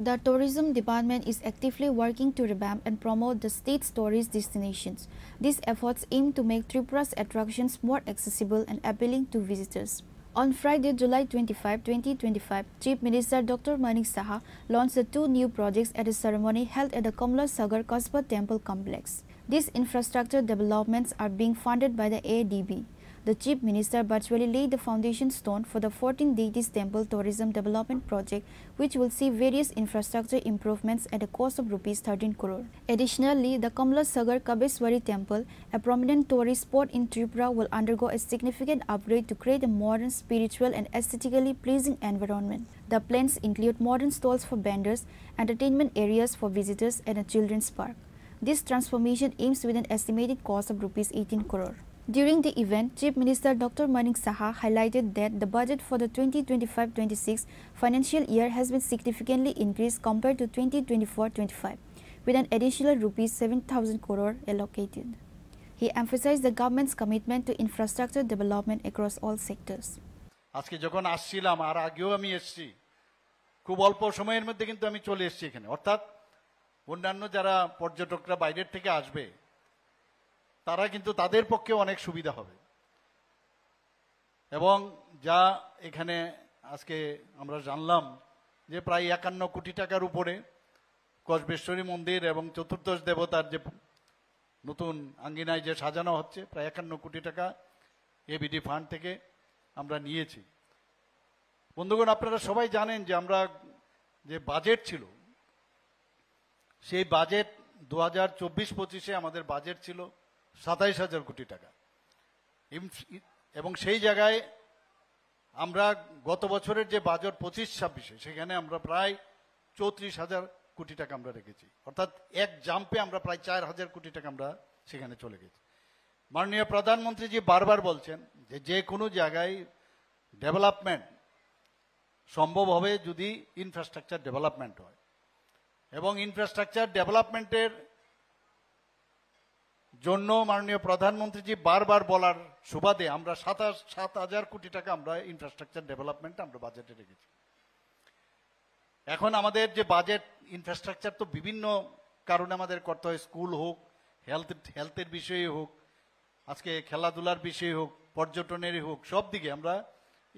The tourism department is actively working to revamp and promote the state's tourist destinations. These efforts aim to make Tripura's attractions more accessible and appealing to visitors. On Friday, July twenty-five, twenty twenty-five, Chief Minister Doctor Manik Saha launched the two new projects at a ceremony held at the Kamla Sagar Kasba Temple Complex. These infrastructure developments are being funded by the A D B. The Chief Minister virtually laid the foundation stone for the fourteen Deities Temple Tourism Development Project, which will see various infrastructure improvements at a cost of rupees thirteen crore. Additionally, the Kamla Sagar Kabeswari Temple, a prominent tourist spot in Tripura, will undergo a significant upgrade to create a modern, spiritual, and aesthetically pleasing environment. The plans include modern stalls for vendors, entertainment areas for visitors, and a children's park. This transformation aims with an estimated cost of rupees eighteen crore. During the event, Chief Minister Doctor Manik Saha highlighted that the budget for the twenty twenty-five twenty-six financial year has been significantly increased compared to twenty twenty-four twenty-five, with an additional rupees seven thousand crore allocated. He emphasized the government's commitment to infrastructure development across all sectors. আজকে যখন আসছিলাম, আর আগেও আমি এসছি, খুব অল্প সময়ের মধ্যে কিন্তু আমি চলে এসেছি এখানে। অর্থাৎ অন্যান্য যারা পর্যটকরা বাইরের থেকে আসবে, তারা কিন্তু, তাদের পক্ষে অনেক সুবিধা হবে। এবং যা এখানে আজকে আমরা জানলাম যে প্রায় একান্ন কোটি টাকার উপরে কসবেশ্বরী মন্দির এবং চতুর্দশ দেবতার যে নতুন আঙ্গিনায় যে সাজানো হচ্ছে, প্রায় একান্ন কোটি টাকা এবিডি ফান্ড থেকে আমরা নিয়েছি। বন্ধুগণ, আপনারা সবাই জানেন যে আমরা যে বাজেট ছিল, সেই বাজেট দু হাজার চব্বিশ পঁচিশে আমাদের বাজেট ছিল সাতাইশ হাজার কোটি টাকা। ইম-, এবং সেই জায়গায় আমরা গত বছরের যে বাজেট পঁচিশ ছাব্বিশে, সেখানে আমরা প্রায় চৌত্রিশ হাজার কোটি টাকা আমরা রেখেছি, অর্থাৎ এক জাম্পে আমরা প্রায় চার হাজার কোটি টাকা আমরা সেখানে চলে গেছি। মাননীয় প্রধানমন্ত্রীজি বারবার বলছেন যে যে কোনো জায়গায় ডেভেলপমেন্ট সম্ভব হবে যদি ইনফ্রাস্ট্রাকচার ডেভেলপমেন্ট হয়, এবং ইনফ্রাস্ট্রাকচার ডেভেলপমেন্টের জন্য মাননীয় প্রধানমন্ত্রীজি বারবার বলার সুবাদে আমরা সাতাশ সাত হাজার কোটি টাকা আমরা ইনফ্রাস্ট্রাকচার ডেভেলপমেন্ট আমরা বাজেটে রেখেছি। এখন আমাদের যে বাজেট, ইনফ্রাস্ট্রাকচার তো বিভিন্ন কারণে আমাদের করতে হয়, স্কুল হোক, হেলথ, হেলথের বিষয়ে হোক, আজকে খেলাধুলার বিষয়ে হোক, পর্যটনেরই হোক, সব দিকে আমরা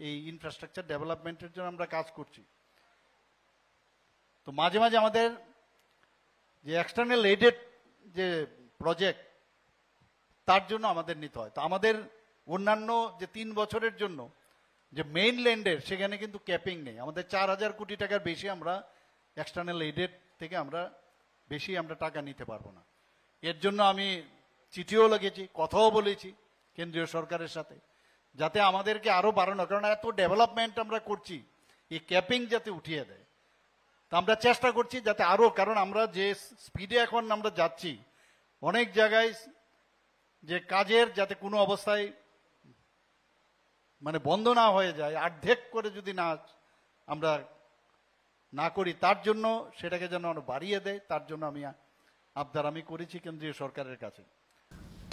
এই ইনফ্রাস্ট্রাকচার ডেভেলপমেন্টের জন্য আমরা কাজ করছি। তো মাঝে মাঝে আমাদের যে এক্সটার্নাল এইডেড যে প্রজেক্ট, তার জন্য আমাদের নিতে হয়। তো আমাদের অন্যান্য যে তিন বছরের জন্য যে মেইনল্যান্ডের, সেখানে কিন্তু ক্যাপিং নেই। আমাদের চার হাজার কোটি টাকার বেশি আমরা এক্সটার্নাল এইডেড থেকে আমরা বেশি আমরা টাকা নিতে পারবো না। এর জন্য আমি চিঠিও লিখেছি, কথাও বলেছি কেন্দ্রীয় সরকারের সাথে, যাতে আমাদেরকে আরও বাড়ানো, কারণ এত ডেভেলপমেন্ট আমরা করছি, এই ক্যাপিং যাতে উঠিয়ে দেয়। তা আমরা চেষ্টা করছি যাতে আরও, কারণ আমরা যে স্পিডে এখন আমরা যাচ্ছি, অনেক জায়গায় যে কাজের যাতে কোনো অবস্থায় মানে বন্ধ না হয়ে যায়, অর্ধেক করে যদি না আমরা না করি, তার জন্য সেটাকে যেন আরো বাড়িয়ে দেয়, তার জন্য আমি আ-, আবদার আমি করেছি কেন্দ্রীয় সরকারের কাছে।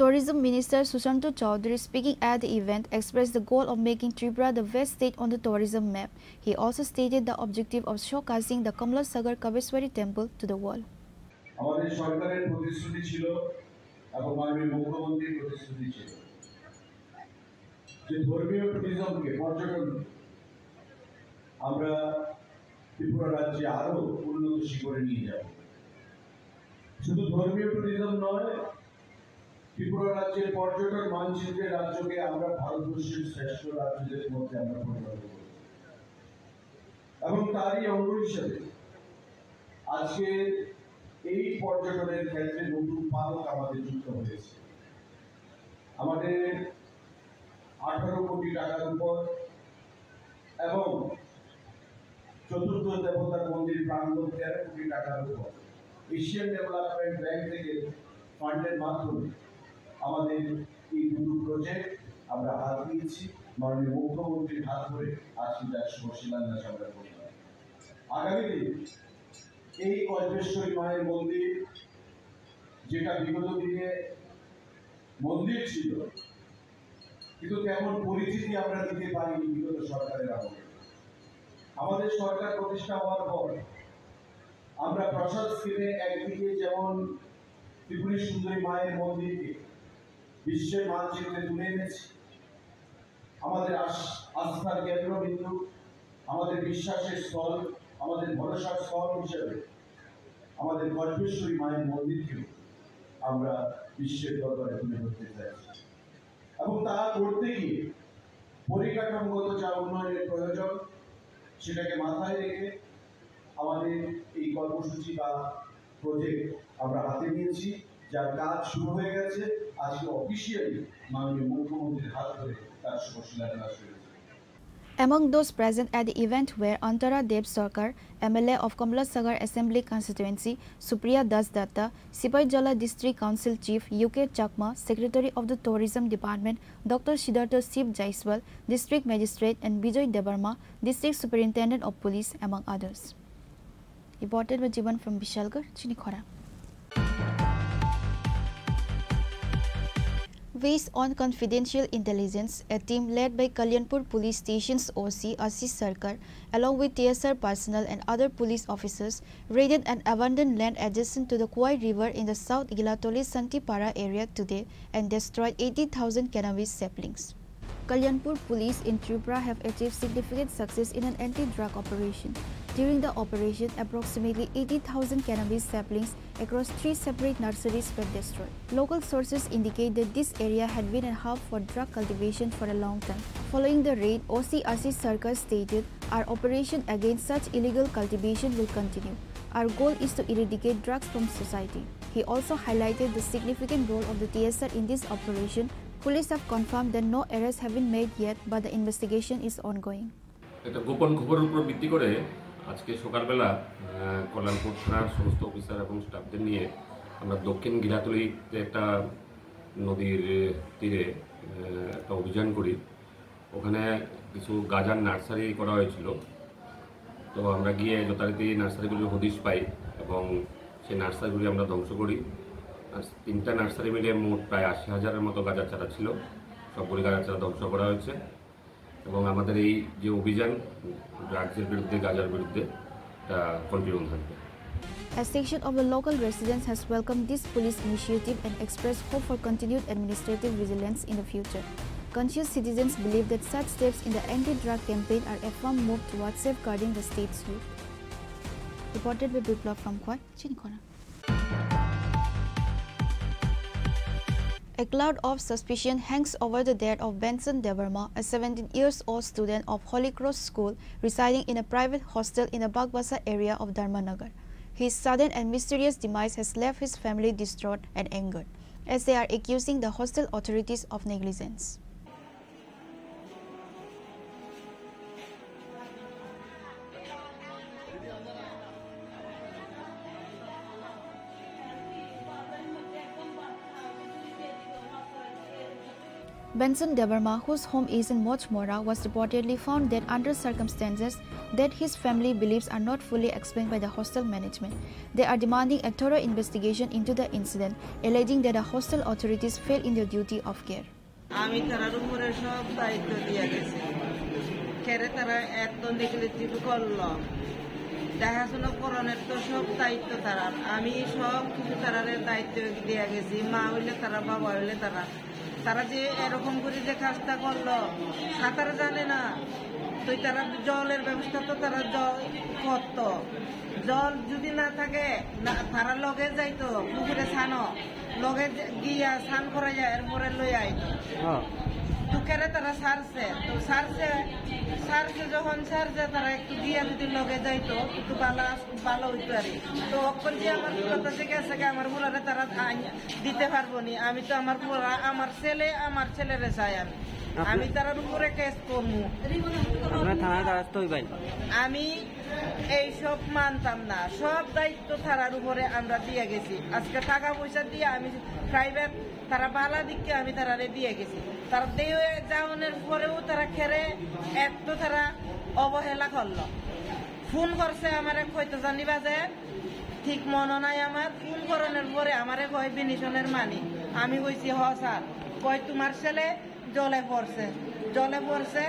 Tourism Minister Sushanta Chowdhury, speaking at the event, expressed the goal of making Tripura the best state on the tourism map. He also stated the objective of showcasing the Kamla Sagar Kabeswari Temple to the world. আমাদের সরকারের প্রতিশ্রুতি ছিল এবং মাননীয় মুখ্যমন্ত্রীর প্রতিশ্রুতি ছিল যে ধর্মীয় ট্যুরিজমকে, পর্যটন আমরা ত্রিপুরা রাজ্যে আরো উন্নত শিখরে নিয়ে যাব। শুধু ধর্মীয় ট্যুরিজম নয়, ত্রিপুরা রাজ্যের পর্যটন মানচিত্রে রাজ্যকে আমরা ভারতবর্ষের শ্রেষ্ঠ রাজ্যদের মধ্যে আমরা পরিণত করব। এবং তারই অঙ্গ হিসেবে আজকে এই পর্যটনের ক্ষেত্রে নতুন পালক আমাদের যুক্ত হয়েছে। আমাদের আঠারো কোটি টাকার উপর এবং চতুর্থ দেবতার মন্দির প্রাঙ্গণ তেরো কোটি টাকার উপর এশিয়ান ডেভেলপমেন্ট ব্যাংক থেকে ফান্ডের মাধ্যমে আমাদের এই দুটো প্রজেক্ট আমরা হাত দিয়েছি। মাননীয় মুখ্যমন্ত্রীর হাত ধরে আজকে তার শুভ শিলান্যাস আমরা করলাম। আগামী দিন এই কল্পেশ্বরী মায়ের মন্দির, যেটা বিগত দিনে মন্দির ছিল, কিন্তু তেমন পরিচিতি আমরা দিতে পারিনি বিগত সরকারের আমলে। আমাদের সরকার প্রতিষ্ঠা হওয়ার পর আমরা প্রসাদ স্কিমে একদিকে যেমন ত্রিপুরী সুন্দরী মায়ের মন্দিরকে বিশ্বের মানচিত্রে তুলে এনেছি, আমাদের আস-, আস্থার কেন্দ্রবিন্দু, আমাদের বিশ্বাসের স্থল, আমাদের ভরসার স্থল হিসেবে আমাদের কল্পেশ্বরী মায়ের মন্দিরকেও আমরা বিশ্বের দরবারে তুলে ধরতে চাইছি। এবং তা করতে গিয়ে পরিকাঠামোগত যা উন্নয়নের প্রয়োজন, সেটাকে মাথায় রেখে আমাদের এই কর্মসূচি বা প্রজেক্ট আমরা হাতে নিয়েছি, যার কাজ শুরু হয়ে গেছে। আজকে অফিসিয়ালি মাননীয় মুখ্যমন্ত্রীর হাত ধরে তার শুভ শিলান্যাস হয়েছে। Among those present at the event were Antara Dev Sarkar, M L A of Kamla Sagar Assembly Constituency, Supriya Das Datta, Sipaijala District Council Chief U K Chakma, Secretary of the Tourism Department, Doctor Siddhartha Shiv Jaiswal, District Magistrate, and Bijoy Debbarma, District Superintendent of Police, among others. Reported by Jiban from Bishalgarh, Chinikhora. Based on confidential intelligence, a team led by Kalyanpur Police Station's O C Ashish Sarkar, along with T S R personnel and other police officers, raided an abandoned land adjacent to the Khowai River in the South Gilatoli Santipara area today and destroyed eighty thousand cannabis saplings. Kalyanpur police in Tripura have achieved significant success in an anti-drug operation. During the operation, approximately eighty thousand cannabis saplings across three separate nurseries were destroyed. Local sources indicate that this area had been a hub for drug cultivation for a long time. Following the raid, O C Ashish Sarkar stated, "Our operation against such illegal cultivation will continue. Our goal is to eradicate drugs from society." He also highlighted the significant role of the T S R in this operation, Police have confirmed that no arrests have been made yet, but the investigation is ongoing. একটা গোপন খবরের উপর ভিত্তি করে আজকে সকালবেলা, আহ, কল্যাণপুর থানার সমস্ত অফিসার এবং স্টাফদের নিয়ে আমরা দক্ষিণ গিলাতলিতে একটা নদীর তীরে, আহ, একটা অভিযান করি। ওখানে কিছু গাঁজার নার্সারি করা হয়েছিল। তো আমরা গিয়ে যথারীতি নার্সারিগুলির হদিশ পাই এবং সেই নার্সারিগুলি আমরা ধ্বংস করি। আর তিনটা নার্সারি মিলে মোট প্রায় আশি হাজারের মতো গাঁজার চারা ছিল, সবগুলি গাঁজার চারা ধ্বংস করা হয়েছে। এবং আমাদের এই যে অভিযান ড্রাগসের বিরুদ্ধে, গাঁজার বিরুদ্ধে, এটা কন্টিনিউ থাকবে। A section of the local residents has welcomed this police initiative and expressed hope for continued administrative vigilance in the future. Conscious citizens believe that such steps in the anti-drug campaign are a firm move towards safeguarding the state's youth. Reported by Biplab from Khowai, Chinikhona. A cloud of suspicion hangs over the death of Benson Debbarma, a seventeen years old student of Holy Cross School residing in a private hostel in the Bagbasa area of Dharmanagar. His sudden and mysterious demise has left his family distraught and angered, as they are accusing the hostel authorities of negligence. Benson Debbarma, whose home is in Mochmora, was reportedly found dead under circumstances that his family believes are not fully explained by the hostel management. They are demanding a thorough investigation into the incident, alleging that the hostel authorities failed in their duty of care. আমি তারার উপরে সব দায়িত্ব দিয়া গেছি। কেরে তারা এত নেগলিজেন্ট করলো, দেখাশোনা করানোর তো সব দায়িত্ব তারার। আমি সব কিছু তারারে দায়িত্ব দিয়া গেছি, মা হইলে তারা, বাবা হইলে তারা। তারা যে এরকম করে যে কাজটা করলো, সাঁতার জানে না, তো তারা জলের ব্যবস্থা তো তারা জ-, করতো। জল যদি না থাকে, না, তারা লগে যাইতো পুকুরে ছানো, লগে যে-, গিয়া স্নান করে যায়, এরপরে লই আইতো। হ্যাঁ। তো কেরে তারা সারছে, তো সারছে, সারছে যখন সারছে, তারা একটু গিয়া যদি লগে যাইতো, একটু বালা, ভালো হইতো আর কি। তো অখন যে আমার কথা ঠিক আছে, আমার বুড়ারে তারা আইন দিতে পারবো নি। আমি তো আমার বুড়া, আমার ছেলে, আমার ছেলেরে চাই আমি। আপনি আমি তারার উপরে কেস করবো। আপনার থানায় দ্বারস্থ হইবেন। আমি এইসব মানতাম না, সব দায়িত্ব তারার উপরে আমরা দিয়ে গেছি। আজকে টাকা পয়সা দিয়ে আমি প্রাইভেট, তারা বালা দিকে আমি তারারে দিয়ে গেছি। তারা দিয়ে যাওয়ানোর পরেও তারা খেরে এত তারা অবহেলা করলো। ফোন করছে আমারে কইতো জানি বাজে, ঠিক মনে নাই আমার। ফোন করানোর পরে আমারে কয় বিনিশনের মানি। আমি কইছি, "হ স্যার।" কয়, "তোমার ছেলে জলে পড়ছে, জলে পড়ছে,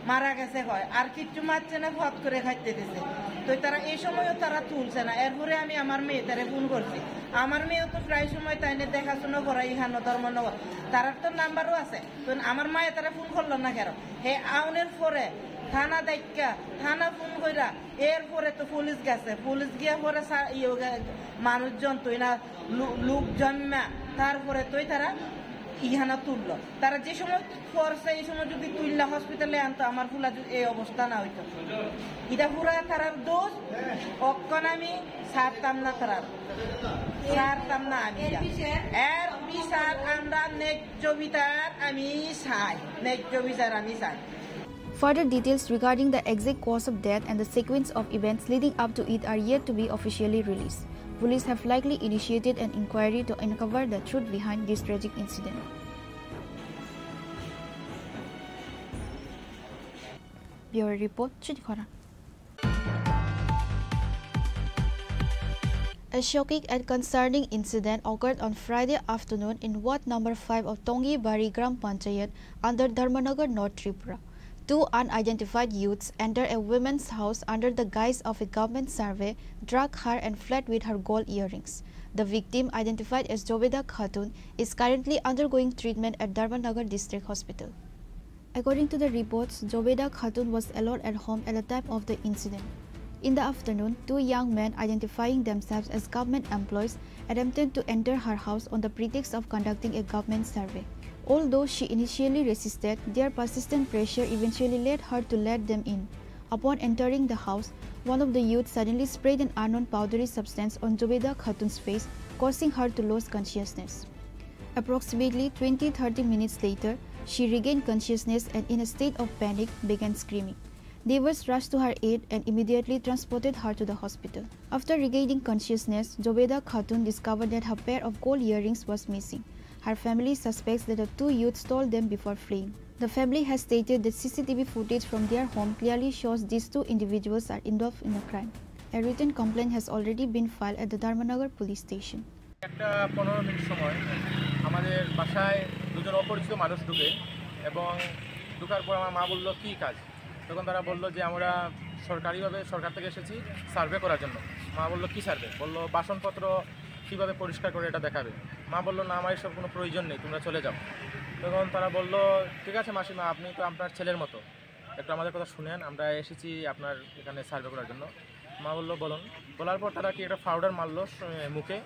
মারা গেছে," কয়। আর কিচ্ছু মারছে না, ফট করে খাইতে দিছে। তো তারা এই সময়ও তারা তুলছে না। এরপরে আমি আমার মেয়েটারে ফোন করছি। আমার মেয়েও তো প্রায় সময় তাই নিয়ে দেখাশোনা করা এখানে ধর্মনগর। তারার তো নাম্বারও আছে। তো আমার মায়ে তারা ফোন করলো না কেন? হে আউনের পরে থানা ডাক্কা, থানা ফোন কইরা, এরপরে তো পুলিশ গেছে, পুলিশ গিয়া পরে সা-, ইয়ে গে-, মানুষজন তুই না, লু-, লোকজন না, তারপরে তুই তারা ইহানা তুললো। তারা যে সময় পড়ছে, এই সময় যদি তুললা হসপিটালে আনতো, আমার ফুলা যদি এই অবস্থা না হইতো। এটা পুরা তারার দোষ, অক্ষণ আমি ছাড়তাম না তারার, ছাড়তাম না আমি এটা। এর বিচার আমরা ন্যায্য বিচার আমি চাই, ন্যায্য বিচার আমি চাই। Further details regarding the exact cause of death and the sequence of events leading up to it are yet to be officially released. Police have likely initiated an inquiry to uncover the truth behind this tragic incident. Bureau Report, Chinikhona. A shocking and concerning incident occurred on Friday afternoon in Ward number five of Tongibari Gram Panchayat under Dharmanagar, North Tripura. Two unidentified youths entered a woman's house under the guise of a government survey, drug her and fled with her gold earrings. The victim, identified as Jobeda Khatun, is currently undergoing treatment at Dharmanagar District Hospital. According to the reports, Jobeda Khatun was alone at home at the time of the incident. In the afternoon, two young men identifying themselves as government employees attempted to enter her house on the pretext of conducting a government survey. Although she initially resisted, their persistent pressure eventually led her to let them in. Upon entering the house, one of the youths suddenly sprayed an unknown powdery substance on Jobeda Khatun's face, causing her to lose consciousness. Approximately twenty thirty minutes later, she regained consciousness and, in a state of panic, began screaming. Neighbors rushed to her aid and immediately transported her to the hospital. After regaining consciousness, Zobeda Khatun discovered that her pair of gold earrings was missing. Her family suspects that the two youths stole them before fleeing. The family has stated that C C T V footage from their home clearly shows these two individuals are involved in the crime. A written complaint has already been filed at the Dharmanagar police station. একটা পনেরো মিনিট সময় আমাদের বাসায় দুজন অপরিচিত মানুষ ঢুকে এবং ঢুকার পর আমার মা বলল, "কী কাজ?" তখন তারা বলল যে, "আমরা সরকারিভাবে সরকার থেকে এসেছি সার্ভে করার জন্য।" মা বলল, "কী সার্ভে?" বলল, "বাসনপত্র কীভাবে পরিষ্কার করে এটা দেখাবে।" মা বলল, "না, আমার এসব কোনো প্রয়োজন নেই, তোমরা চলে যাও।" তখন তারা বলল, "ঠিক আছে মাসিমা, আপনি তো আপনার ছেলের মতো, একটু আমাদের কথা শুনেন, আমরা এসেছি আপনার এখানে সার্ভে করার জন্য।" মা বলল, "বলুন।" বলার পর তারা কি একটা পাউডার মারলো স-, মুখে।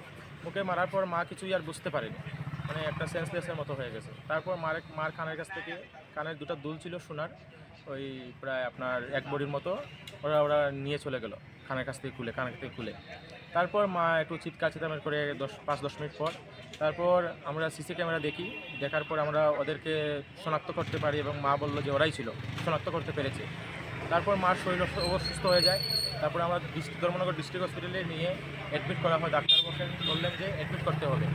মুখে মারার পর মা কিছুই আর বুঝতে পারেনি, মানে একটা সেন্সলেসের মতো হয়ে গেছে। তারপর মার, মার কানের কাছ থেকে, কানের দুটো দুল ছিল সোনার, ওই প্রায় আপনার এক ভরির মতো, ওরা, ওরা নিয়ে চলে গেল কানের কাছ থেকে খুলে, কানের থেকে খুলে। তারপর মা একটু চিৎকার চেঁচামেচি করে দশ, পাঁচ দশ মিনিট পর, তারপর আমরা সিসি ক্যামেরা দেখি, দেখার পর আমরা ওদেরকে শনাক্ত করতে পারি এবং মা বলল যে ওরাই ছিল, শনাক্ত করতে পেরেছে। তারপর মার শরীর অস-, অসুস্থ হয়ে যায়। তারপর আমরা ডিস্ট্রিক্ট, ধর্মনগর ডিস্ট্রিক্ট হসপিটালে নিয়ে অ্যাডমিট করা হয়। ডাক্তার বসেন, বললেন যে অ্যাডমিট করতে হবে।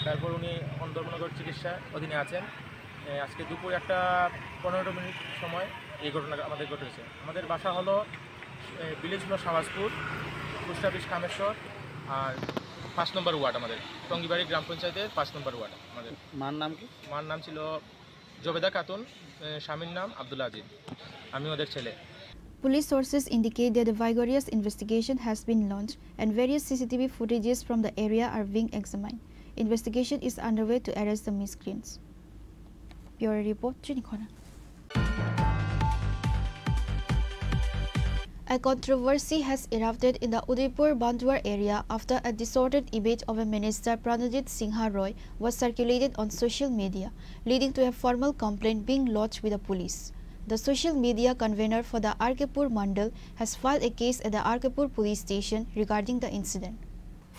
তারপর উনি এখন ধর্মনগর চিকিৎসা অধীনে আছেন। এ, আজকে দুপুর একটা পনেরো মিনিট সময় এই ঘটনা আমাদের ঘটেছে। আমাদের বাসা হলো, এ, ভিলেজ হলো শাহবাজপুর, পোস্ট অফিস কামেশ্বর, আর পাঁচ নম্বর ওয়ার্ড আমাদের, টঙ্গিবাড়ি গ্রাম পঞ্চায়েতের পাঁচ নম্বর ওয়ার্ড আমাদের। মার নাম কি? মার নাম ছিল জবেদা খাতুন, এ, স্বামীর নাম আব্দুল আজিজ। আমি ওদের ছেলে। Police sources indicate that a vigorous investigation has been launched and various C C T V footages from the area are being examined. Investigation is underway to arrest the miscreants. Bureau report, Chinikhona. A controversy has erupted in the Udaipur Banduar area after a distorted image of a minister, Pranajit Singha Roy, was circulated on social media, leading to a formal complaint being lodged with the police. The social media convener for the R K Pur Mandal has filed a case at the R K Pur police station regarding the incident.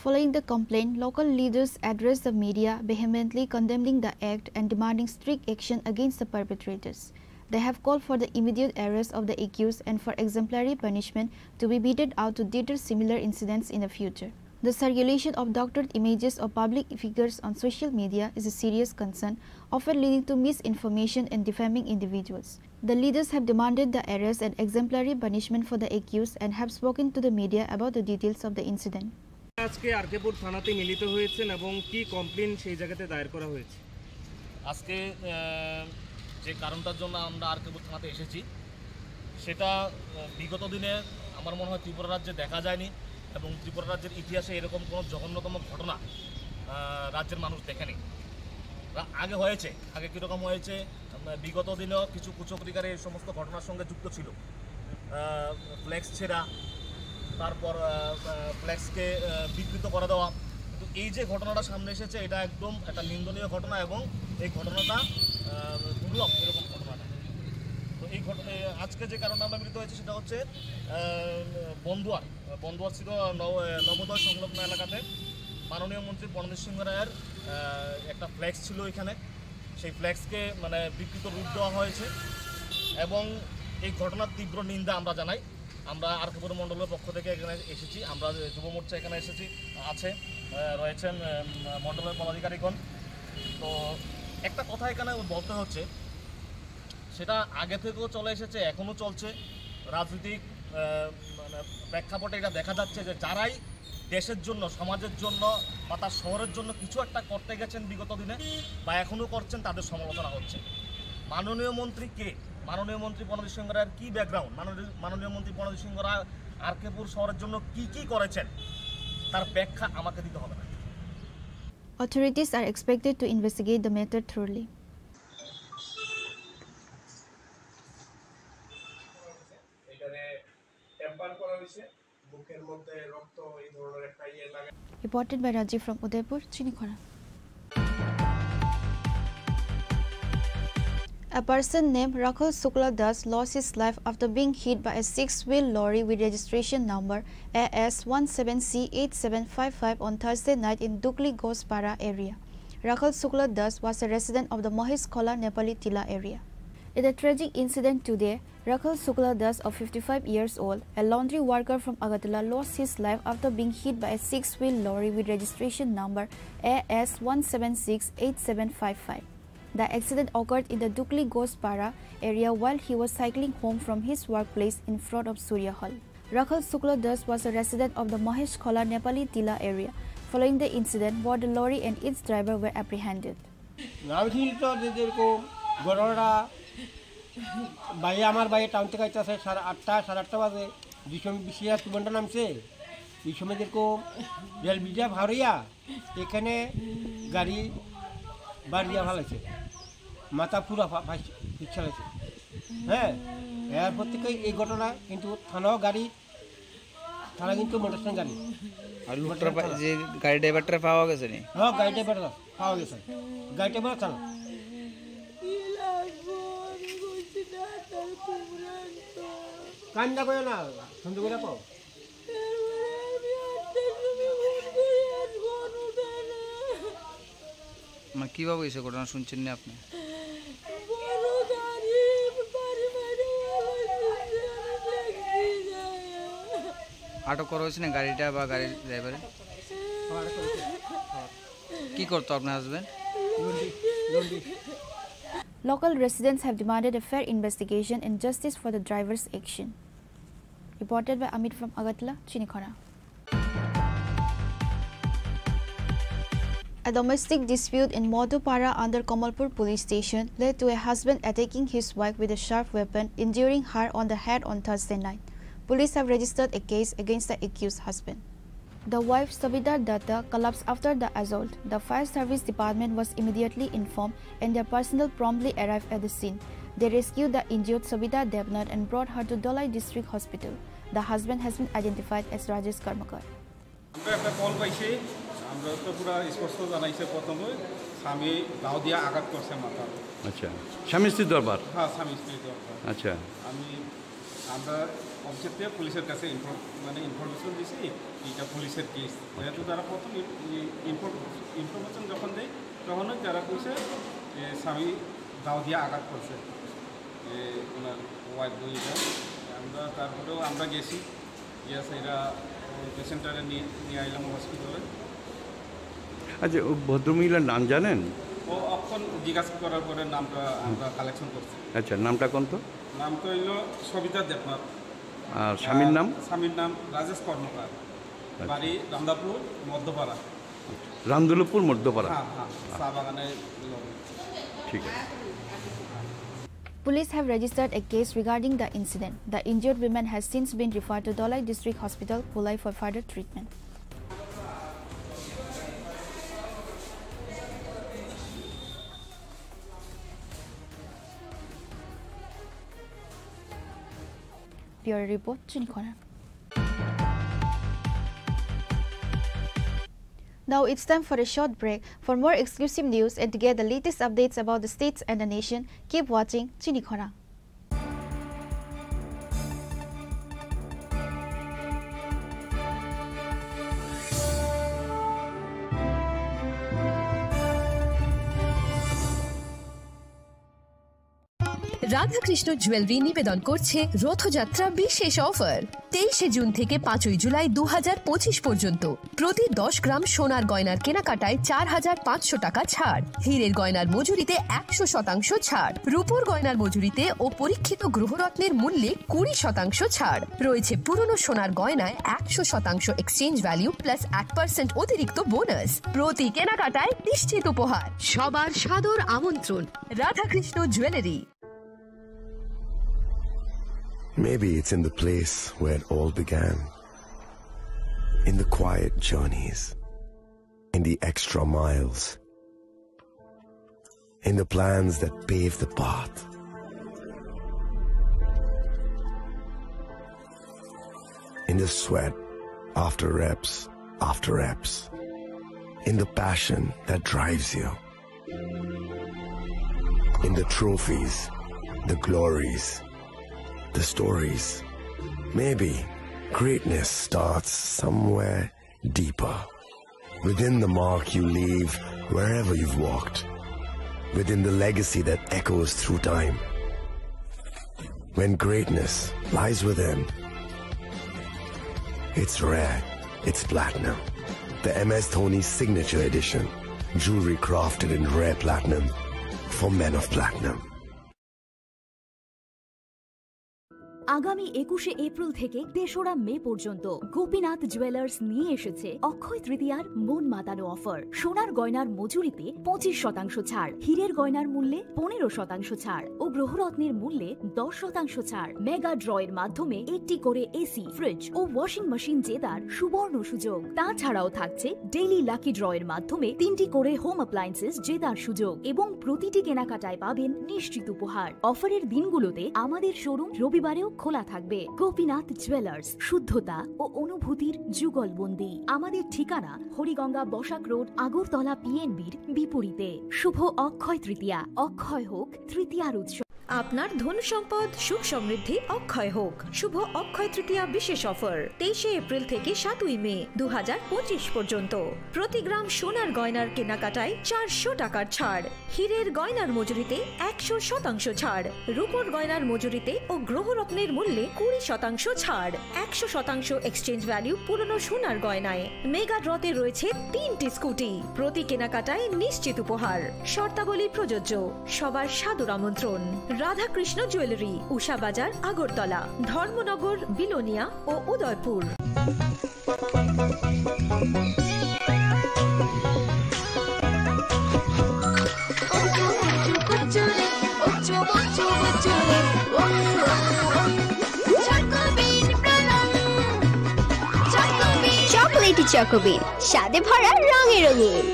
Following the complaint, local leaders addressed the media, vehemently condemning the act and demanding strict action against the perpetrators. They have called for the immediate arrest of the accused and for exemplary punishment to be meted out to deter similar incidents in the future. The circulation of doctored images of public figures on social media is a serious concern, often leading to misinformation and defaming individuals. The leaders have demanded the arrest and exemplary punishment for the accused and have spoken to the media about the details of the incident. আজকে আরকেপুর থানাতে মিলিত হয়েছেন এবং কি কমপ্লেন সেই জায়গাতে দায়ের করা হয়েছে? আজকে, আহ, যে কারণটার জন্য আমরা আরকেপুর থানাতে এসেছি, সেটা, আহ, বিগত দিনে আমার মনে হয় ত্রিপুরা রাজ্যে দেখা যায়নি এবং ত্রিপুরা রাজ্যের ইতিহাসে এরকম কোনো জঘন্যতম ঘটনা, আহ, রাজ্যের মানুষ দেখেনি। রা-, আগে হয়েছে, আগে কীরকম হয়েছে, আহ, বিগত দিনেও কিছু কুচক্রীকারী এই সমস্ত ঘটনার সঙ্গে যুক্ত ছিল। আহ, ফ্লেক্স ছেঁড়া, তারপর, আহ, আহ, ফ্লেক্সকে, আহ, বিকৃত করে দেওয়া। কিন্তু এই যে ঘটনাটা সামনে এসেছে, এটা একদম একটা নিন্দনীয় ঘটনা এবং এই ঘটনাটা, আহ, দুর্লভ এরকম ঘটনাটা। তো এই ঘট-, এ, আজকে যে কারণে আমরা মিলিত হয়েছি সেটা হচ্ছে, আহ, বন্দুয়ার, বন্দুয়ার ছিল নব-, নবোদয় সংলগ্ন এলাকাতে মাননীয় মন্ত্রী প্রণজিৎ সিংহ রায়ের, আহ, একটা ফ্লেক্স ছিল এখানে। সেই ফ্লেক্সকে মানে বিকৃত রূপ দেওয়া হয়েছে এবং এই ঘটনার তীব্র নিন্দা আমরা জানাই। আমরা আরকেপুর মণ্ডলের পক্ষ থেকে এখানে এসেছি, আমরা যুব মোর্চা এখানে এসেছি, আছে, আহ, রয়েছেন, আহ, মণ্ডলের পদাধিকারীগণ। তো একটা কথা এখানে বলতে হচ্ছে, সেটা আগে থেকেও চলে এসেছে, এখনও চলছে। রাজনৈতিক, আহ, মানে প্রেক্ষাপটে এটা দেখা যাচ্ছে যে যারাই দেশের জন্য, সমাজের জন্য বা তার শহরের জন্য কিছু একটা করতে গেছেন বিগত দিনে বা এখনও করছেন, তাদের সমালোচনা হচ্ছে। মাননীয় মন্ত্রী কে? মাননীয় মন্ত্রী প্রণজিৎ সিংহ রায়ের কী ব্যাকগ্রাউন্ড? মাননীয়, মাননীয় মন্ত্রী প্রণজিৎ সিংহ রায় আরকেপুর শহরের জন্য কি কি করেছেন, তার ব্যাখ্যা আমাকে দিতে হবে না। Authorities are expected to investigate the matter thoroughly. এখানে ট্যাম্পার করা হয়েছে, মুখের মধ্যে রক্ত, এই ধরনের একটা ইয়ে লাগা। Reported by Rajiv from Udaipur, Chinikhona. A person named Rakhal Shukla Das lost his life after being hit by a six-wheel lorry with registration number A S one seven C eight seven five five on Thursday night in Dukli Ghospara area. Rakhal Shukla Das was a resident of the Mahesh Khola Nepali Tilla area. In a tragic incident today, Rakhal Shukla Das, of fifty-five years old, a laundry worker from Agartala, lost his life after being hit by a six-wheel lorry with registration number A S one seven six eight seven five five. The accident occurred in the Dukli Ghoshpara area while he was cycling home from his workplace in front of Surya Hall. Rakhal Shukla Das was a resident of the Mahesh Khola Nepali Tilla area. Following the incident, both the lorry and its driver were apprehended. নাম শুনলি তো যে যেরকম ঘটনাটা ভাই, আমার ভাই টাউন থেকে আইতেছে সাড়ে আটটা, সাড়ে আটটা বাজে, দুই সময় বিশ হাজার তুমনটা নামছে। এই সময় যেরকম রেল ব্রিজটা ভারিয়া এখানে গাড়ি বাড়িয়া ফালাইছে, মাথা পুরা ফা-, ফাইস-, ফিক্স ফালাইছে। হ্যাঁ, এরপর থেকে এই ঘটনা কিন্তু থানাও গাড়ি, থানা কিন্তু মোটরসাইকেল গাড়ি। আর লুকটার পা-, যে গাড়ি ড্রাইভারটা পাওয়া গেছে নি? হ্যাঁ, গাড়ি ড্রাইভার পাওয়া গেছে। গাড়ি ড্রাইভার থানা। কান্দা করে না, সুন্দর করে পাও। মানে কিভাবে হয়েছে ঘটনা শুনছেন না আপনি? আটক করা হয়েছে না গাড়িটা বা গাড়ির ড্রাইভারে? কি করতো আপনার husband? Local residents have demanded a fair investigation and justice for the driver's action. Reported by Amit from Agartala, Chinikhona. A domestic dispute in Modhupara under Kamalpur police station led to a husband attacking his wife with a sharp weapon, injuring her on the head on Thursday night. Police have registered a case against the accused husband. The wife, Sabita Datta, collapsed after the assault. The fire service department was immediately informed and their personnel promptly arrived at the scene. They rescued the injured Sabita Debnath and brought her to Dholai District Hospital. The husband has been identified as Rajesh Karmakar. আমরা একটা কল পাইছি, আমরা তো পুরা স্পষ্ট জানাইছে প্রথমে, স্বামী দাও দিয়া আঘাত করছে মাথার। আচ্ছা, স্বামী স্ত্রীর দরবার? হ্যাঁ, স্বামী স্ত্রীর দরবার। আচ্ছা। আমি, আমরা অফিসের থেকে পুলিশের কাছে ইনফর-, মানে ইনফরমেশন দিছি, এটা পুলিশের কেস। যেহেতু তারা প্রথম ইন-, ই-, ইনফর-, ইনফরমেশন যখন দেয়, তখনই তারা কইছে যে স্বামী দাও দিয়া আঘাত করছে, যে ওনার ওয়াইফ দুইটা। আমরা তারপরেও আমরা গেছি, গিয়া সেটা ওই পেশেন্টটারে নিয়ে, নিয়ে আইলাম হসপিটালে। আচ্ছা, ও ভদ্রমহিলার নাম জানেন? ও অখন জিজ্ঞাসা করার পরে নামটা আমরা কালেকশন করছি। আচ্ছা, নামটা কোন তো? নাম তো হইল সবিতা দেবনাথ। আর স্বামীর নাম? আর স্বামীর নাম রাজেশ কর্মকার। আচ্ছা। বাড়ি রামদাপুর মধ্যপাড়া। রামদুলপুর মধ্যপাড়া। হ্যাঁ, হ্যাঁ, চা বাগানের লগে। ঠিক আছে। Police have registered a case regarding the incident. The injured woman has since been referred to Dholai District Hospital, Bhulai for further treatment. Bureau Report, Chinikhona. Now it's time for a short break. For more exclusive news and to get the latest updates about the states and the nation, keep watching Chinikhona. Radhakrishna jewellery নিবেদন করছে রথযাত্রা বিশেষ অফার। তেইশে জুন থেকে পাঁচই জুলাই দু হাজার পঁচিশ পর্যন্ত প্রতি দশ গ্রাম সোনার গয়নার কেনাকাটায় চার হাজার পাঁচশো টাকা ছাড়, হীরের গয়নার মজুরিতে একশো শতাংশ ছাড়, রূপোর গয়নার মজুরিতে ও পরীক্ষিত গ্রহরত্নের মূল্যে কুড়ি শতাংশ ছাড় রয়েছে। পুরনো সোনার গয়নায় একশো শতাংশ এক্সচেঞ্জ ভ্যালু প্লাস এক পার্সেন্ট অতিরিক্ত বোনাস। প্রতি কেনাকাটায় নিশ্চিত উপহার। সবার সাদর আমন্ত্রণ Radhakrishna jewellery. Maybe it's in the place where it all began. In the quiet journeys. In the extra miles. In the plans that pave the path. In the sweat after reps after reps. In the passion that drives you. In the trophies, the glories, the stories. Maybe greatness starts somewhere deeper. Within the mark you leave wherever you've walked. Within the legacy that echoes through time. When greatness lies within, it's rare, it's platinum. The M S Dhoni Signature Edition. Jewelry crafted in rare platinum for men of platinum. আগামী একুশে এপ্রিল থেকে তেসরা মে পর্যন্ত গোপীনাথ জুয়েলার্স নিয়ে এসেছে অক্ষয় তৃতীয়ার মন মাতানো অফার। সোনার গয়নার মজুরিতে পঁচিশ শতাংশ ছাড়, হীরের গয়নার মূল্যে পনেরো শতাংশ ছাড় ও গ্রহরত্নের মূল্যে দশ শতাংশ ছাড়। মেগা ড্র এর মাধ্যমে একটি করে এসি, ফ্রিজ ও ওয়াশিং মেশিন জেতার সুবর্ণ সুযোগ। তাছাড়াও থাকছে ডেইলি লাকি ড্র এর মাধ্যমে তিনটি করে হোম অ্যাপ্লায়েন্সেস জেতার সুযোগ এবং প্রতিটি কেনাকাটায় পাবেন নিশ্চিত উপহার। অফারের দিনগুলোতে আমাদের শোরুম রবিবারেও খোলা থাকবে। গোপীনাথ জুয়েলার্স, শুদ্ধতা ও অনুভূতির যুগলবন্দি। আমাদের ঠিকানা হরিগঙ্গা বসাক রোড, আগরতলা পিএনবির বিপরীতে। শুভ অক্ষয় তৃতীয়া, অক্ষয় হোক তৃতীয়ার উৎসব। আপনার ধন সম্পদ সুখ সমৃদ্ধি অক্ষয় হোক। শুভ অক্ষয় তৃতীয়া বিশেষ অফার তেইশে এপ্রিল থেকে সাতই মে দু হাজার পঁচিশ পর্যন্ত। প্রতি গ্রাম সোনার গয়নার কেনাকাটায় চারশো টাকার ছাড়, হীরের গয়নার মজুরিতে একশো শতাংশ ছাড়, রূপোর গয়নার মজুরিতে ও গ্রহরত্নের মূল্যে কুড়ি শতাংশ ছাড়, একশো শতাংশ এক্সচেঞ্জ ভ্যালু পুরনো সোনার গয়নায়। মেগা ড্রতে রয়েছে তিনটি স্কুটি, প্রতি কেনাকাটায় নিশ্চিত উপহার। শর্তাবলী প্রযোজ্য। সবার সাদর আমন্ত্রণ। রাধাকৃষ্ণ জুয়েলারি, উষা বাজার, আগরতলা, ধর্মনগর, বিলোনিয়া ও উদয়পুর। চকোলেটি চকোবিন, স্বাদে ভরা, রঙে রঙিন।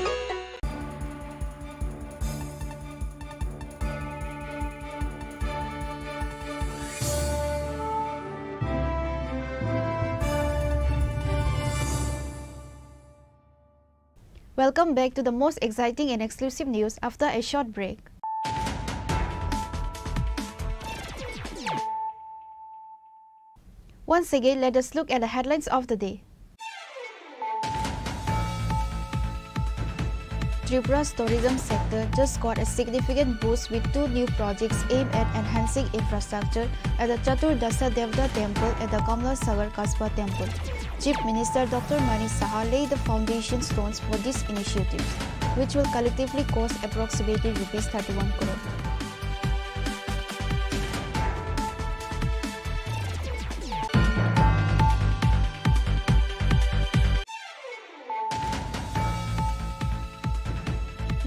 Welcome back to the most exciting and exclusive news after a short break. Once again, let us look at the headlines of the day. Tripura's tourism sector just got a significant boost with two new projects aimed at enhancing infrastructure at the Chatur Dasha Devata Temple and the Kamla Sagar Kasbah Temple. Chief Minister Doctor Manik Saha laid the foundation stones for these initiatives, which will collectively cost approximately rupees thirty-one crore.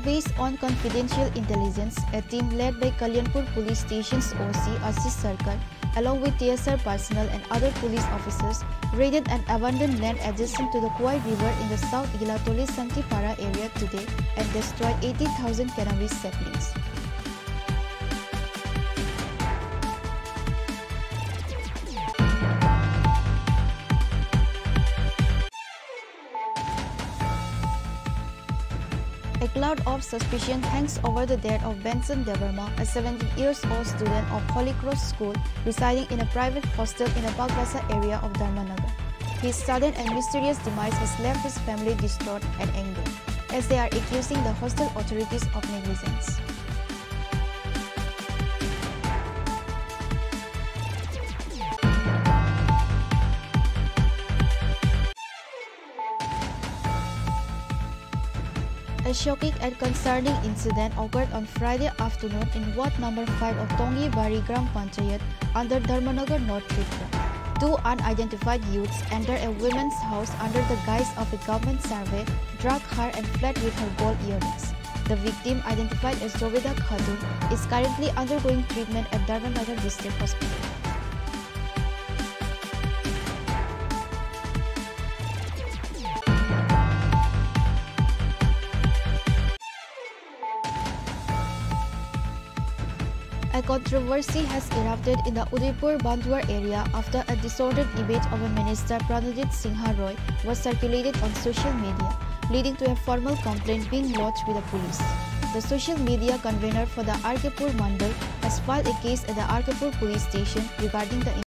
Based on confidential intelligence, a team led by Kalyanpur Police Station's O C Ashish Sarkar, along with T S R personnel and other police officers, raided an abandoned land adjacent to the Khowai River in the South Gilatoli Santipara area today and destroyed eighty thousand cannabis saplings. A cloud of suspicion hangs over the death of Benson Debbarma, a seventeen years old student of Holy Cross School residing in a private hostel in the Bagbasa area of Dharmanagar. His sudden and mysterious demise has left his family distraught and angered, as they are accusing the hostel authorities of negligence. A shocking and concerning incident occurred on Friday afternoon in Ward number five of Tongi Bari Gram Panchayat under Dharmanagar, North Tripura. Two unidentified youths entered a woman's house under the guise of a government survey, drug her and fled with her gold earrings. The victim, identified as Zobeda Khatun, is currently undergoing treatment at Dharmanagar District Hospital. A controversy has erupted in the Udaipur Bandwar area after a distorted image of a minister, Pranajit Singha Roy, was circulated on social media, leading to a formal complaint being lodged with the police. The social media convener for the R K Pur Mandal has filed a case at the R K Pur police station regarding the incident.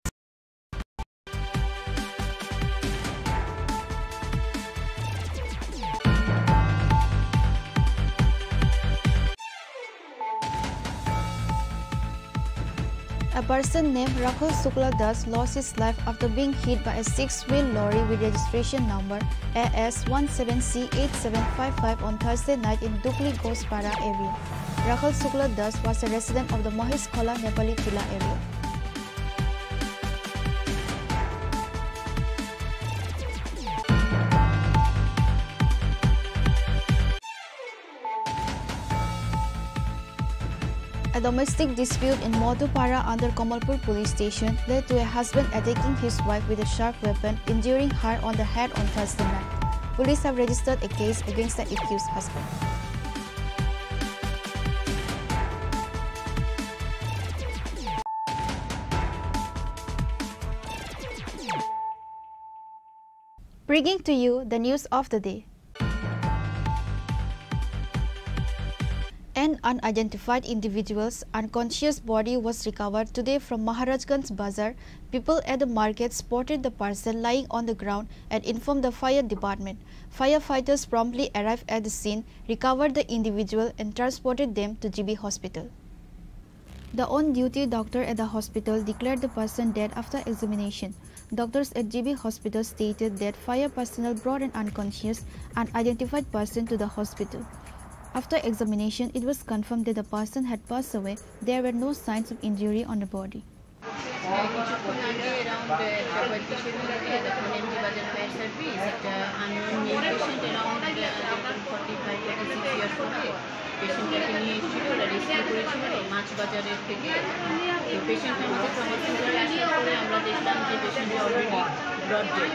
A person named Rakhal Shukla Das lost his life after being hit by a six-wheel lorry with registration number A S one seven C eight seven five five on Thursday night in Dukli Ghospara area. Rakhal Shukla Das was a resident of the Mahesh Khola Nepali Tila area. A domestic dispute in Madhupara under Kamalpur police station led to a husband attacking his wife with a sharp weapon, injuring her on the head on Thursday night. Police have registered a case against the accused husband. Bringing to you the news of the day. An unidentified individual's unconscious body was recovered today from Maharajganj Bazar. People at the market spotted the person lying on the ground and informed the fire department. Firefighters promptly arrived at the scene, recovered the individual and transported them to G B hospital. The on-duty doctor at the hospital declared the person dead after examination. Doctors at G B hospital stated that fire personnel brought an unconscious, unidentified person to the hospital. After examination, it was confirmed that the person had passed away. There were no signs of injury on the body. হ্যাঁ, কিছুক্ষণ আগে around, আহ, একটা পঁয়ত্রিশের দিকে যখন MG Bazar fire service একটা unknown male patient around, uh, forty five, forty six years হবে, পেশেন্টটাকে নিয়ে এসেছিল, ওরা রেস্কিউ করেছিল মাছ বাজারের থেকে। তো পেশেন্ট আমাদের ট্রমা সেন্টারে আসার পরে আমরা দেখলাম যে পেশেন্ট অলরেডি ব্রড ডেড।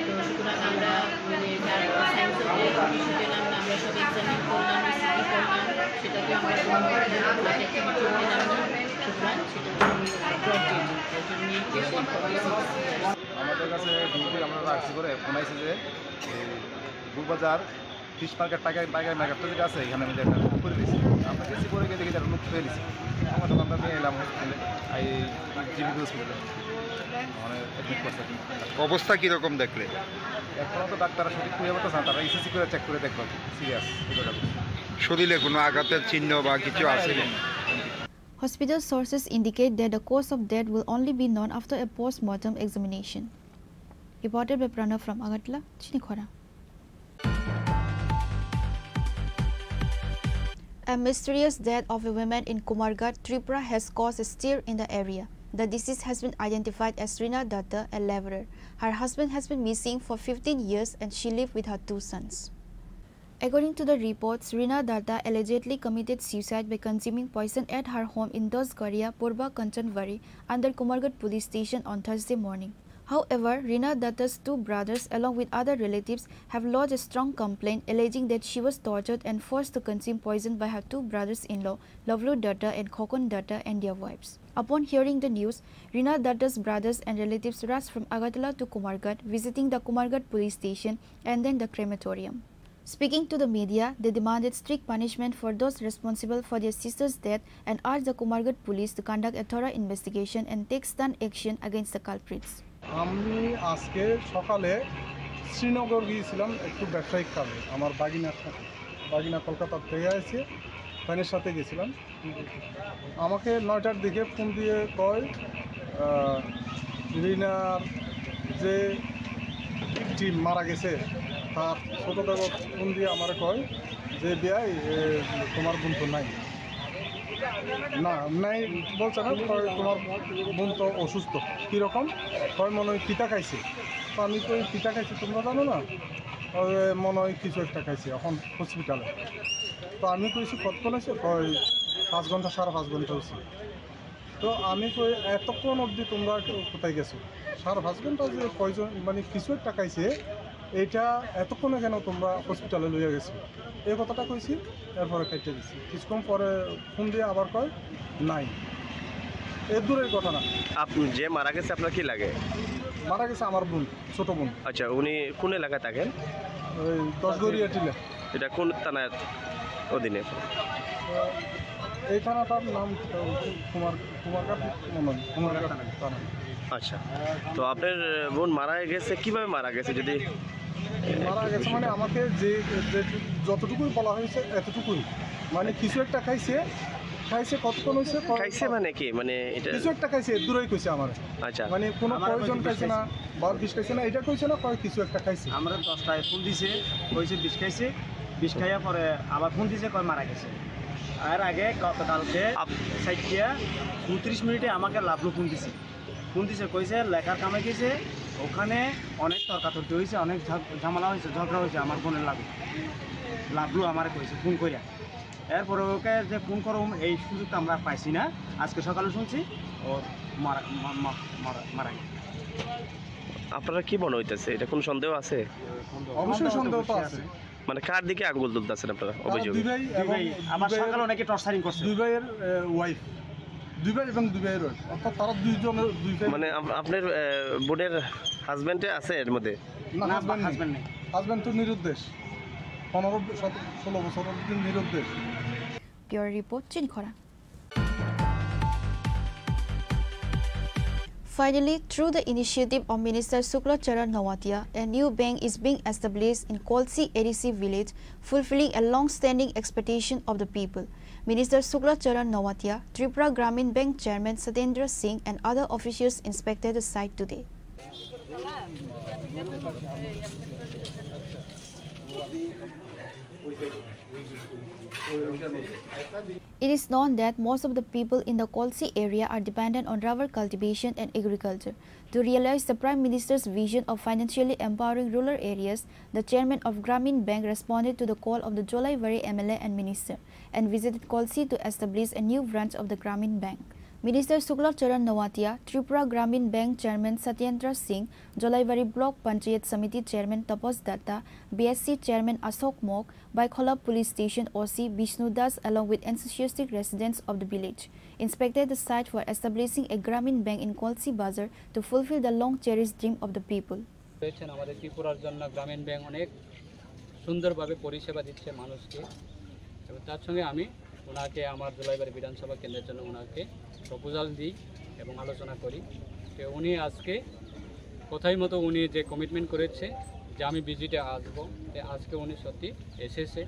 তো সুতরাং আমরা, মানে, তার সাইন্স অফ ডেথ কিছু পেলাম না, আমরা সব এক্সামিন করলাম, ইসিজি করলাম, সেটাকে আমরা কোনো হার্ট অ্যাটাক চোখ পেলাম না। সুতরাং সেটা হচ্ছে ব্রড ডেড, একজন male patient, forty six years. আমাদের কাছে ডিউটি আমরা রাখছি করে ফোন আইছে যে এই বুকবাজার ফিশ মার্কেট, পাইকারি, পাইকারি মার্কেট তো যেটা আছে, এখানে আমি একটা বুক করে দিয়েছি। আমরা গেছি, পরে গিয়ে দেখি যে একটা লোক ফেলে দিয়েছি। আমরা তখন আমরা নিয়ে এলাম হসপিটালে, এই জিবি হসপিটালে, মানে অ্যাডমিট করছে। অবস্থা কীরকম দেখলে? এখনও তো ডাক্তাররা সঠিক খুঁজে পাচ্ছে না, তারা ইসিজি করে চেক করে দেখবে, সিরিয়াস। শরীরে কোনো আঘাতের চিহ্ন বা কিছু আছে কি? Hospital sources indicate that the cause of death will only be known after a post-mortem examination. Reported by Pranav from Agartala, Chinikhora. A mysterious death of a woman in Kumarghat, Tripura has caused a stir in the area. The deceased has been identified as Rina Datta, a laborer. Her husband has been missing for fifteen years and she lived with her two sons. According to the reports, Rina Datta allegedly committed suicide by consuming poison at her home in Dosgaria, Purba Kanchanwari, under Kumarghat police station on Thursday morning. However, Rina Datta's two brothers, along with other relatives, have lodged a strong complaint alleging that she was tortured and forced to consume poison by her two brothers-in-law, Lovelu Datta and Khokon Datta, and their wives. Upon hearing the news, Rina Datta's brothers and relatives rushed from Agartala to Kumarghat, visiting the Kumarghat police station and then the crematorium. Speaking to the media, they demanded strict punishment for those responsible for their sister's death and urged the Kumarghat police to conduct a thorough investigation and take stern action against the culprits. আমি আজকে সকালে শ্রীনগর গিয়েছিলাম একটু ব্যবসায়িক কাজে, আমার বাগিনার সাথে। বাগিনা কলকাতা থেকে এসে ফ্রেন্ডের সাথে গেছিলাম। আমাকে নয়টার দিকে ফোন দিয়ে কয়, আহ, রিনার যে ভিকটিম মারা গেছে, তার ছোট দেবর ফোন দিয়ে আমারে কয় যে, "বিয়াই, এ, তোমার বোন তো নাই।" না, নাই বলছে না, কয়, "তোমার বোন তো অসুস্থ।" "কীরকম?" কয়, "মনে হয় পিতা খাইছে।" তো আমি কই, "পিতা খাইছে তোমরা জানো না?" "ওই মনে হয় কিছু একটা খাইছে, এখন হসপিটালে।" তো আমি কইছি, "কতক্ষণ হয়েছে?" কয়, "পাঁচ ঘন্টা, সাড়ে পাঁচ ঘন্টা হয়েছে।" তো আমি কই, "এতক্ষণ অবধি তোমরা কোথায় গেছো? সাড়ে পাঁচ ঘন্টা যে কয়জন, মানে, কিছু একটা খাইছে, এটা এতক্ষণে কেন তোমরা হসপিটালে লইয়া গেছো?" এই কথাটা কইছি, এরপরে কেটে দিছি। কিছুক্ষণ পরে ফোন দিয়ে আবার কয়, "নাই।" এর দূরের ঘটনা। আপ-, যে মারা গেছে আপনার কি লাগে? মারা গেছে আমার বোন। ছোট বোন। আচ্ছা, উনি কোন এলাকায় থাকেন? ওই দশগড়িয়া টিলা। এটা কোন থানার অধীনে? এই থানাটার নাম কুমার, কুমারঘাট মনে হয়, কুমারঘাট থানা। আচ্ছা, তো আপনার বোন মারা গেছে, কিভাবে মারা গেছে যদি? মারা গেছে মানে আমাকে যে, যে যতটুকুই বলা হয়েছে এতটুকুই, মানে কিছু একটা খাইছে, খাইছে, কতক্ষণ হইছে? ক-, খাইছে মানে কি? মানে এটা কিছু একটা খাইছে, দূরেই কইছে আমার। আচ্ছা। মানে কোনো আমার পয়জন খাইছে না, বারো বিশ খাইছে না, এটা কইছে না, কয় কিছু একটা খাইছে। আমরা দশটায় ফোন দিছে, কইছে বিষ খাইছে, বিষ খাইয়া পরে আবার ফোন দিছে, কয় মারা গেছে। এর আগে গতকালকে আপ- চারটা উনত্রিশ মিনিটে আমাকে লাভলু ফোন দিছে। ফোন দিছে, কইছে লেখার কামে গেছে, ওখানে অনেক তর্কাতর্কি হয়েছে, অনেক ঝগ-, ঝামেলা হয়েছে, ঝগড়া হয়েছে আমার বোনের লাগে। লাভলু আমারে কইছে ফোন করিয়া। এরপরে ওকে যে ফোন করো, এই সুযোগটা আমরা পাইছি না। আজকে সকালে শুনছি ও মারা, মা-, মা-, মারা, মারা গেছে। আপনারা কি মনে হইতেছে, এটা কোনো সন্দেহ আছে? অবশ্যই সন্দেহ তো আছে। মানে কার দিকে আঙ্গুল তুলতেছেন আপনারা? তারা অভিযোগ? দুই ভাই দুই এবং ভাই, আমার দুই ভাইয়ের, সকালে অনেকে টর্চারিং করছে। দুই ভাইয়ের, এ, ওয়াইফ। দুই ভাই এবং দুই ভাইয়ের ওয়াইফ। অর্থাৎ তারা দুইজনের, দুই ভাই। মানে আপ-, আপনার, এ, বোনের হাজবেন্ডে আছে এর মধ্যে? না, না, হাজবেন্ড নেই। হাজবেন্ড নেই। হাজবেন্ড তো নিরুদ্দেশ। পনেরো, সতেরো, ষোলো বছর অবধি নিরুদ্দেশ। Bureau report, Chini Khorang. Finally, through the initiative of Minister Shukla Charan Noatia, a new bank is being established in Kolsi A D C village, fulfilling a long-standing expectation of the people. Minister Shukla Charan Noatia, Tripura Gramin Bank Chairman Satendra Singh and other officials inspected the site today. It is known that most of the people in the Kolsi area are dependent on rubber cultivation and agriculture. To realize the Prime Minister's vision of financially empowering rural areas, the chairman of Gramin Bank responded to the call of the Jolaibari M L A and minister and visited Kolsi to establish a new branch of the Gramin Bank. Minister Shukla Charan Noatia, Tripura Gramin Bank Chairman Satyendra Singh, Jolaibari Block Panchayat Samiti Chairman Tapas Datta, B S C Chairman Ashok Mok, Baikhola Police Station O C Bishnu Das along with enthusiastic residents of the village inspected the site for establishing a Gramin Bank in Kolsi Bazar to fulfill the long cherished dream of the people. রয়েছেন আমাদের ত্রিপুরার জন্য গ্রামীণ ব্যাংক অনেক সুন্দরভাবে পরিষেবা দিচ্ছে মানুষকে, এবং তার সঙ্গে আমি ওনাকে আমার জোলাইবাড়ি বিধানসভা কেন্দ্রের জন্য ওনাকে প্রপোজাল দিই এবং আলোচনা করি। তো উনি আজকে কথাই মতো উনি যে কমিটমেন্ট করেছে যে আমি ভিজিটে আসবো, তো আজকে উনি সত্যি এসেছে।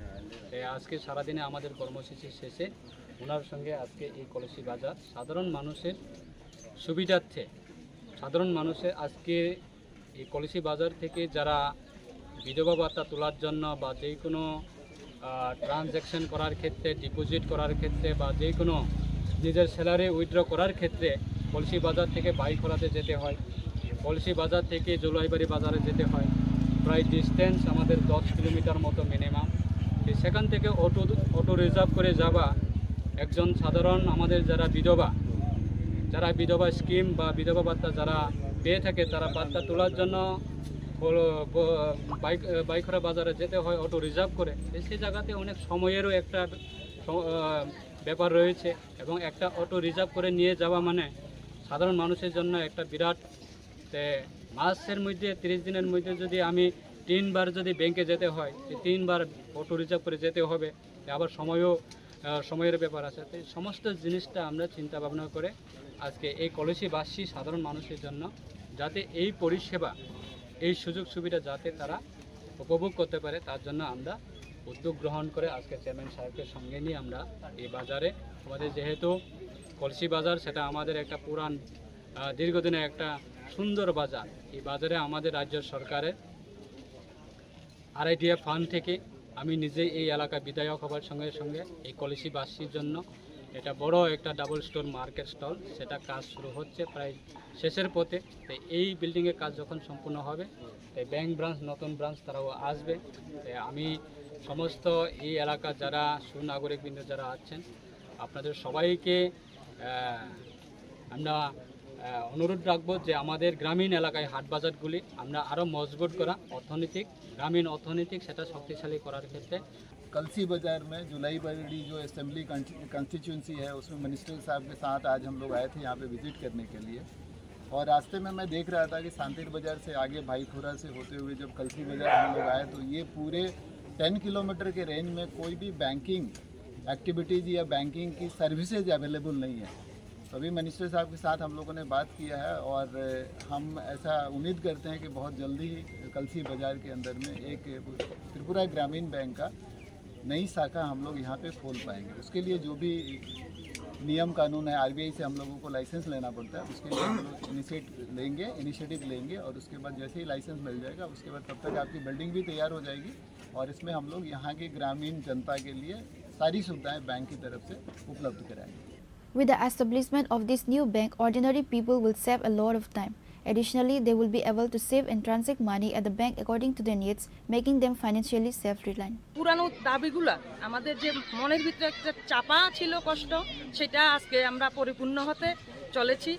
তো আজকে সারাদিনে আমাদের কর্মসূচি শেষে ওনার সঙ্গে আজকে এই কলসি বাজার সাধারণ মানুষের সুবিধার্থে, সাধারণ মানুষের আজকে এই কলসি বাজার থেকে যারা বিধবা ভাতা তোলার জন্য বা যে কোনো, আহ, ট্রানজ্যাকশন করার ক্ষেত্রে, ডিপোজিট করার ক্ষেত্রে বা যে কোনো নিজের স্যালারি উইথড্র করার ক্ষেত্রে কলসি বাজার থেকে বাইক ভাড়াতে যেতে হয়, কলসি বাজার থেকে জোলাইবাড়ি বাজারে যেতে হয়, প্রায় ডিস্টেন্স আমাদের দশ কিলোমিটার মতো মিনিমাম। তো সেখান থেকে অটো, অটো রিজার্ভ করে যাওয়া একজন সাধারণ আমাদের যারা বিধবা, যারা বিধবা স্কিম বা বিধবা ভাতা যারা পেয়ে থাকে, তারা ভাতা তোলার জন্য বলো, ব-, বাইক, বাইখরা বাজারে যেতে হয় অটো রিজার্ভ করে। তো সেই জায়গাতে অনেক সময়েরও একটা স-, আহ, ব্যাপার রয়েছে এবং একটা অটো রিজার্ভ করে নিয়ে যাওয়া মানে সাধারণ মানুষের জন্য একটা বিরাট, তে মাসের মধ্যে, তিরিশ দিনের মধ্যে যদি আমি তিনবার যদি ব্যাংকে যেতে হয়, তো তিনবার অটো রিজার্ভ করে যেতে হবে। আবার সময়ও, আহ, সময়ের ব্যাপার আছে। তো এই সমস্ত জিনিসটা আমরা চিন্তা ভাবনা করে আজকে এই কলসিবাসী সাধারণ মানুষের জন্য যাতে এই পরিষেবা, এই সুযোগ সুবিধা যাতে তারা উপভোগ করতে পারে, তার জন্য আমরা উদ্যোগ গ্রহণ করে আজকে চেয়ারম্যান সাহেবকে সঙ্গে নিয়ে আমরা এই বাজারে, আমাদের যেহেতু কলসি বাজার, সেটা আমাদের একটা পুরান, আহ, দীর্ঘদিনের একটা সুন্দর বাজার। এই বাজারে আমাদের রাজ্য সরকারের আরআইডিএফ ফান্ড থেকে আমি নিজেই এই এলাকার বিধায়ক হবার সঙ্গে সঙ্গে এই কলসিবাসীর জন্য এটা বড় একটা ডাবল স্টোর মার্কেট স্টল, সেটা কাজ শুরু হচ্ছে প্রায় শেষের পথে। তো এই বিল্ডিংয়ের কাজ যখন সম্পূর্ণ হবে, তো ব্যাংক ব্রাঞ্চ, নতুন ব্রাঞ্চ তারাও আসবে। তো আমি সমস্ত এই এলাকার যারা সুনাগরিকবৃন্দ যারা আছেন, আপনাদের সবাইকে, আহ, আমরা, আহ, অনুরোধ রাখবো যে আমাদের গ্রামীণ এলাকায় হাট বাজারগুলি আমরা আরও মজবুত করা, অর্থনৈতিক, গ্রামীণ অর্থনৈতিক সেটা শক্তিশালী করার ক্ষেত্রে। कलसी बाजार में जुलाई बरड़ी जो असेंबली कॉन्स्टिट्यूंसी है, उसमें मिनिस्टर साहब के साथ आज हम लोग आए थे यहाँ पे विजिट करने के लिए। और रास्ते में मैं देख रहा था कि सांतेर बाजार से आगे भाईखोरा से होते हुए जब कलसी बाजार हम लोग आए तो ये पूरे टेन किलोमीटर के रेंज में कोई भी बैंकिंग एक्टिविटीज़ या बैंकिंग की सर्विसेज अवेलेबल नहीं है। तो अभी मिनिस्टर साहब के साथ हम लोगों ने बात किया है और हम ऐसा उम्मीद करते हैं कि बहुत जल्दी ही कलसी बाजार के अंदर में एक त्रिपुरा ग्रामीण बैंक का नई शाखा हम लोग यहाँ पे खोल पाएंगे। उसके लिए जो भी नियम कानून है, आरबीआई से हम लोगों को लाइसेंस लेना पड़ता है, उसके लिए हम लोग इनिशिएट लेंगे, इनिशिएटिव लेंगे और उसके बाद जैसे ही लाइसेंस मिल जाएगा, उसके बाद तब तक आपकी बिल्डिंग भी तैयार हो जाएगी और इसमें हम लोग यहाँ के ग्रामीण जनता के लिए सारी सुविधाएं बैंक की तरफ से उपलब्ध कराएंगे। With the establishment of this new bank, ordinary people will save a lot of time. Additionally, they will be able to save and transact money at the bank according to their needs, making them financially self-reliant. পুরানো দাবিগুলা, আমাদের যে মনের ভিতরে একটা চাপা ছিল কষ্ট, সেটা আজকে আমরা পরিপূর্ণ হতে চলেছি।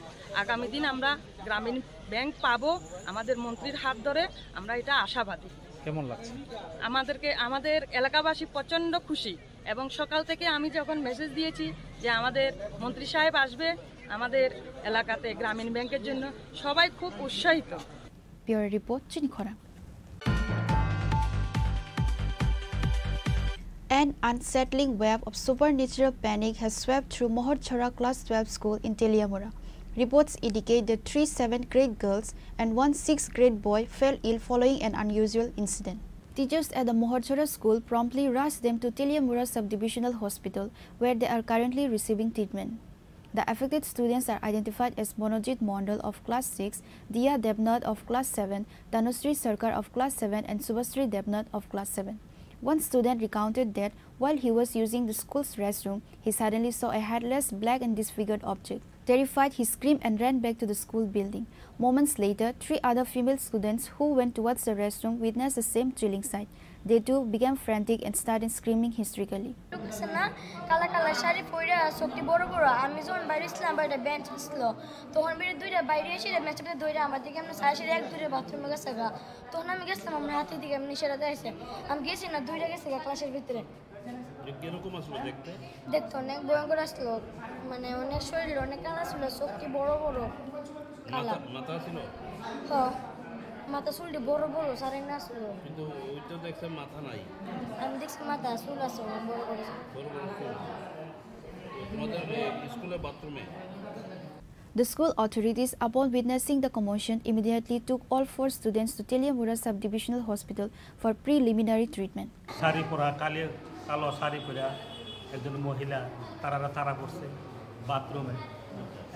আগামী দিন আমরা গ্রামীণ ব্যাংক পাবো আমাদের মন্ত্রীর হাত ধরে, আমরা এটা আশাবাদী। কেমন লাগছে? আমাদেরকে, আমাদের এলাকাবাসী প্রচণ্ড খুশি এবং সকাল থেকে আমি যখন মেসেজ দিয়েছি যে আমাদের মন্ত্রী সাহেব আসবে আমাদের এলাকাতে গ্রামীণ ব্যাংকের জন্য, সবাই খুব উৎসাহিত। Bureau report, Chini Khorang. An unsettling wave of supernatural panic has swept through Mohorchhora Class twelve school in Teliamura. Reports indicate that three seventh grade girls and one sixth grade boy fell ill following an unusual incident. Teachers at the Mohorchhora school promptly rushed them to Teliamura Subdivisional Hospital, where they are currently receiving treatment. The affected students are identified as Monojit Mondal of class six, Dia Debnath of class seven, Tanusri Sarkar of class seven, and Subhasri Debnath of class seven. One student recounted that while he was using the school's restroom, he suddenly saw a headless, black and disfigured object. Terrified, he screamed and ran back to the school building. Moments later, three other female students who went towards the restroom witnessed the same chilling sight. They too began frantic and started screaming hysterically. লোক আছে না, কালা কালা শাড়ি পরা, চোখটি বড় বড়। আমি যখন বাইরে ছিলাম, বাইরে বেঞ্চ ছিল, তখন বেরিয়ে দুইটা বাইরে এসে মেচটাতে দৌড়ে আমার দিকে আমরা সারা সারি এক দূরে বাথরুমে গেছে গা। তখন আমি গেছিলাম, আমার হাতের দিকে এমনি সেটা দেখছে। আমি গেছি না, দুইটা গেছে গা ক্লাসের ভিতরে। যে কিরকম আসলো দেখতে? দেখতে অনেক ভয়ঙ্কর আসলো, মানে অনেক শরীর অনেক কালা ছিল, চোখটি বড় বড়। কালা। মাথা, মাথা ছিল? হ, মাথা চুলটি বড় বড়, সারেন না ছিল। কিন্তু ওই তো দেখছে মাথা নাই। আমি দেখছি মাথা চুল আছে, অনেক বড় বড় চুল। বড় বড় চুল। তো তোমাদের এই স্কুলের বাথরুমে? The school authorities, upon witnessing the commotion, immediately took all four students to Teliamura Subdivisional Hospital for preliminary treatment. Sari পরা, কালি কালো শাড়ি পরা একজন মহিলা তারারা তারা পড়ছে বাথরুমে।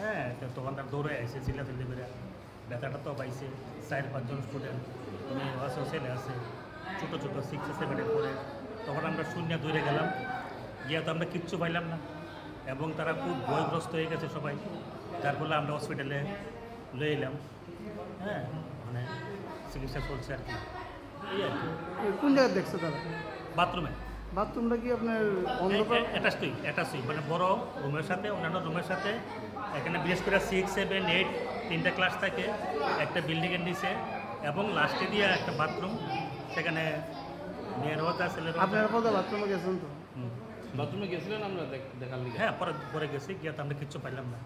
হ্যাঁ, তো তখন তার দৌড়ে আইছে, চিল্লাচিল্লি করে। ব্যথাটা তো পাইছে, চার পাঁচজন স্টুডেন্ট, মেয়ে আছে, ছেলে আছে, ছোটো ছোটো সিক্স সেভেনে পড়ে। তখন আমরা শূন্য দূরে গেলাম, গিয়া তো আমরা কিচ্ছু পাইলাম না এবং তারা খুব ভয়গ্রস্ত হয়ে গেছে সবাই, যার ফলে আমরা হসপিটালে লয়ে এলাম। হ্যাঁ, মানে চিকিৎসা চলছে আর কি। এই আর কি। এ, কোন জায়গায় দেখছে তারা? বাথরুমে। বাথরুমটা কি আপনার এই, অন্ধকার? এ-, অ্যাটাচই, অ্যাটাচই, মানে বড় রুমের সাথে, অন্যান্য রুমের সাথে। এখানে বিশেষ করে সিক্স, সেভেন, এইট, তিনটা ক্লাস থাকে একটা বিল্ডিংয়ের নিচে, এবং লাস্টে দিয়ে একটা বাথরুম, সেখানে মেয়েরও আছে, ছেলেরও আছে। আপনারা পরে বাথরুমে গেছেন তো? হুম। বাথরুমে গেছিলেন আমরা দেখ-, দেখার লিগে? হ্যাঁ, পরে, পরে গেছি, গিয়ে তো আমরা কিচ্ছু পাইলাম না।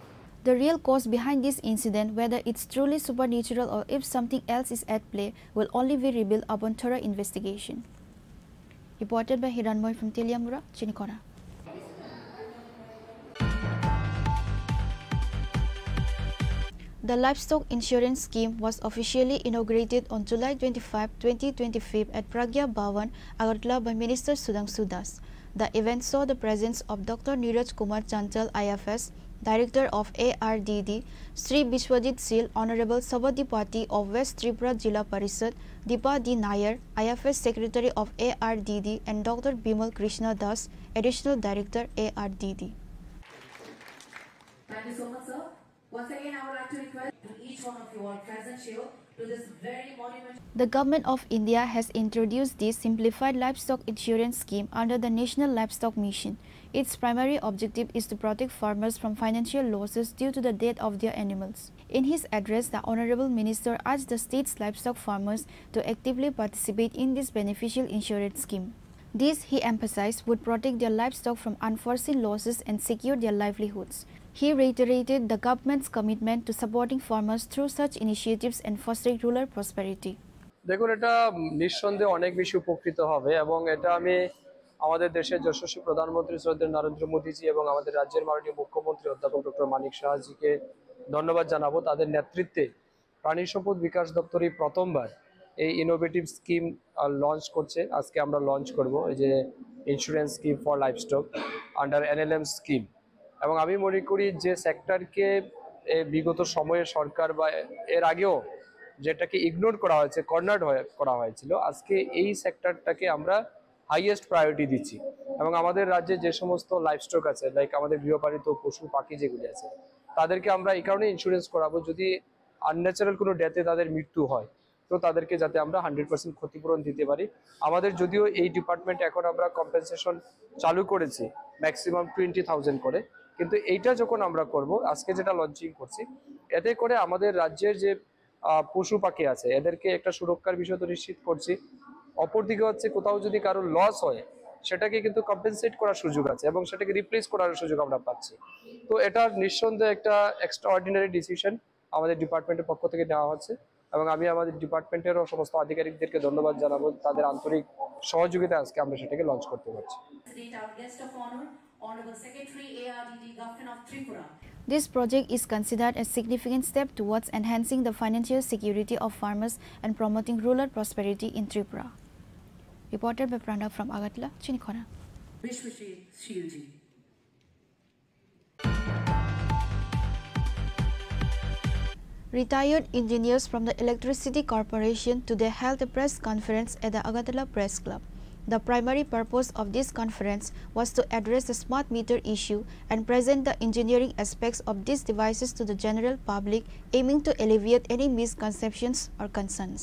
The real cause behind this incident, whether it's truly supernatural or if something else is at play, will only be revealed upon thorough investigation. Reported by Hiranmoy from Teliamura, Chinikhona. The livestock insurance scheme was officially inaugurated on July twenty-five, twenty twenty-five at Pragya Bhawan, Agartala by Minister Sudhanshu Das. The event saw the presence of Doctor Niraj Kumar Chanchal, I F S, Director of A R D D, Shri Biswajit Sil, Honorable Sabadipati of West Tripura Jila Parishad, Deepa D Nair, I F S Secretary of A R D D, and Doctor Bimal Krishna Das, Additional Director, A R D D. Thank you so much, sir. Once again, I would like to request to each one of you all present here to this very monumental. The Government of India has introduced this simplified livestock insurance scheme under the National Livestock Mission. Its primary objective is to protect farmers from financial losses due to the death of their animals. In his address, the Honorable Minister urged the state's livestock farmers to actively participate in this beneficial insurance scheme. This, he emphasized, would protect their livestock from unforeseen losses and secure their livelihoods. He reiterated the government's commitment to supporting farmers through such initiatives and fostering rural prosperity. দেখুন, এটা নিঃসন্দেহে অনেক বেশি উপকৃত হবে এবং এটা আমি আমাদের দেশের যশস্বী প্রধানমন্ত্রী শ্রদ্ধেয় নরেন্দ্র মোদীজি এবং আমাদের রাজ্যের মাননীয় মুখ্যমন্ত্রী অধ্যাপক ডক্টর মানিক সাহাজিকে ধন্যবাদ জানাবো। তাদের নেতৃত্বে প্রাণী সম্পদ বিকাশ দপ্তরই প্রথমবার এই ইনোভেটিভ স্কিম লঞ্চ করছে। আজকে আমরা লঞ্চ করব এই যে Insurance Scheme for Livestock under N L M scheme। এবং আমি মনে করি যে সেক্টরকে বিগত সময়ে সরকার বা এর আগেও যেটাকে ইগনোর করা হয়েছে, কর্নার্ড করা হয়েছিল, আজকে এই সেক্টরটাকে আমরা হাইয়েস্ট প্রায়োরিটি দিচ্ছি। এবং আমাদের রাজ্যে যে সমস্ত লাইভস্টক আছে, লাইক আমাদের গৃহপালিত পশু পাখি যেগুলি আছে, তাদেরকে আমরা এই কারণে ইন্স্যুরেন্স করাবো, যদি আনন্যাচারাল কোনো ডেথে তাদের মৃত্যু হয়, তো তাদেরকে যাতে আমরা হান্ড্রেড পার্সেন্ট ক্ষতিপূরণ দিতে পারি। আমাদের যদিও এই ডিপার্টমেন্ট এখন আমরা কম্পেনসেশন চালু করেছি ম্যাক্সিমাম টোয়েন্টি থাউজেন্ড করে, কিন্তু এইটা যখন আমরা করব, আজকে যেটা লঞ্চিং করছি, এতে করে আমাদের রাজ্যের যে আহ, পশু পাখি আছে, এদেরকে একটা সুরক্ষার বিষয় তো নিশ্চিত করছি। অপরদিকে হচ্ছে কোথাও যদি কারোর লস হয়, সেটাকে কিন্তু কম্পেনসেট করার সুযোগ আছে এবং সেটাকে রিপ্লেস করার সুযোগ আমরা পাচ্ছি। তো এটা নিঃসন্দেহে একটা এক্সট্রা অর্ডিনারি ডিসিশন আমাদের ডিপার্টমেন্টের পক্ষ থেকে নেওয়া হচ্ছে এবং আমি আমাদের ডিপার্টমেন্টেরও সমস্ত আধিকারিকদেরকে ধন্যবাদ জানাবো তাদের আন্তরিক সহযোগিতায় আজকে আমরা সেটাকে লঞ্চ করতে পারছি। Our guest of honor, Honorable Secretary, A R D D, Government of Tripura. This project is considered a significant step towards enhancing the financial security of farmers and promoting rural prosperity in Tripura. Reporter by Pranab from Agartala, Chinikhona. Retired engineers from the Electricity Corporation today held a press conference at the Agartala Press Club. The primary purpose of this conference was to address the smart meter issue and present the engineering aspects of these devices to the general public, aiming to alleviate any misconceptions or concerns.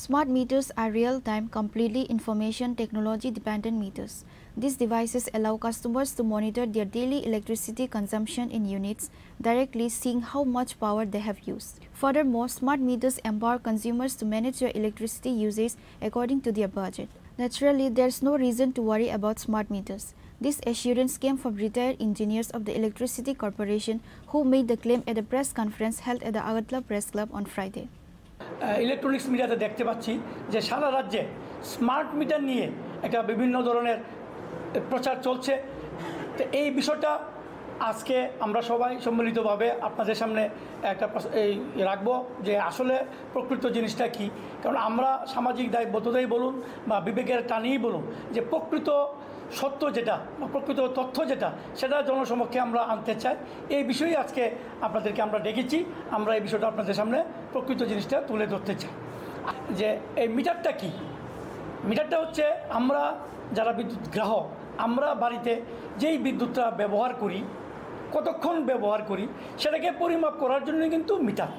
Smart meters are real-time, completely information technology-dependent meters. These devices allow customers to monitor their daily electricity consumption in units, directly seeing how much power they have used. Furthermore, smart meters empower consumers to manage their electricity usage according to their budget. Naturally, there's no reason to worry about smart meters. This assurance came from retired engineers of the Electricity Corporation who made the claim at a press conference held at the Agartala Press Club on Friday. Electronics মিডিয়াতে দেখতে পাচ্ছি যে সারা রাজ্যে smart meter নিয়ে একটা বিভিন্ন ধরনের প্রচার চলছে। তো এই বিষয়টা আজকে আমরা সবাই সম্মিলিতভাবে আপনাদের সামনে একটা প্রস-, এই রাখবো যে আসলে প্রকৃত জিনিসটা কী। কারণ আমরা সামাজিক দায়বদ্ধতাই বলুন বা বিবেকের টানেই বলুন, যে প্রকৃত সত্য যেটা বা প্রকৃত তথ্য যেটা, সেটা জনসমক্ষে আমরা আনতে চাই। এই বিষয়ে আজকে আপনাদেরকে আমরা ডেকেছি, আমরা এই বিষয়টা আপনাদের সামনে প্রকৃত জিনিসটা তুলে ধরতে চাই। যে এই মিটারটা কি? মিটারটা হচ্ছে আমরা যারা বিদ্যুৎ গ্রাহক, আমরা বাড়িতে যেই বিদ্যুৎটা ব্যবহার করি, কতক্ষণ ব্যবহার করি, সেটাকে পরিমাপ করার জন্য কিন্তু মিটার।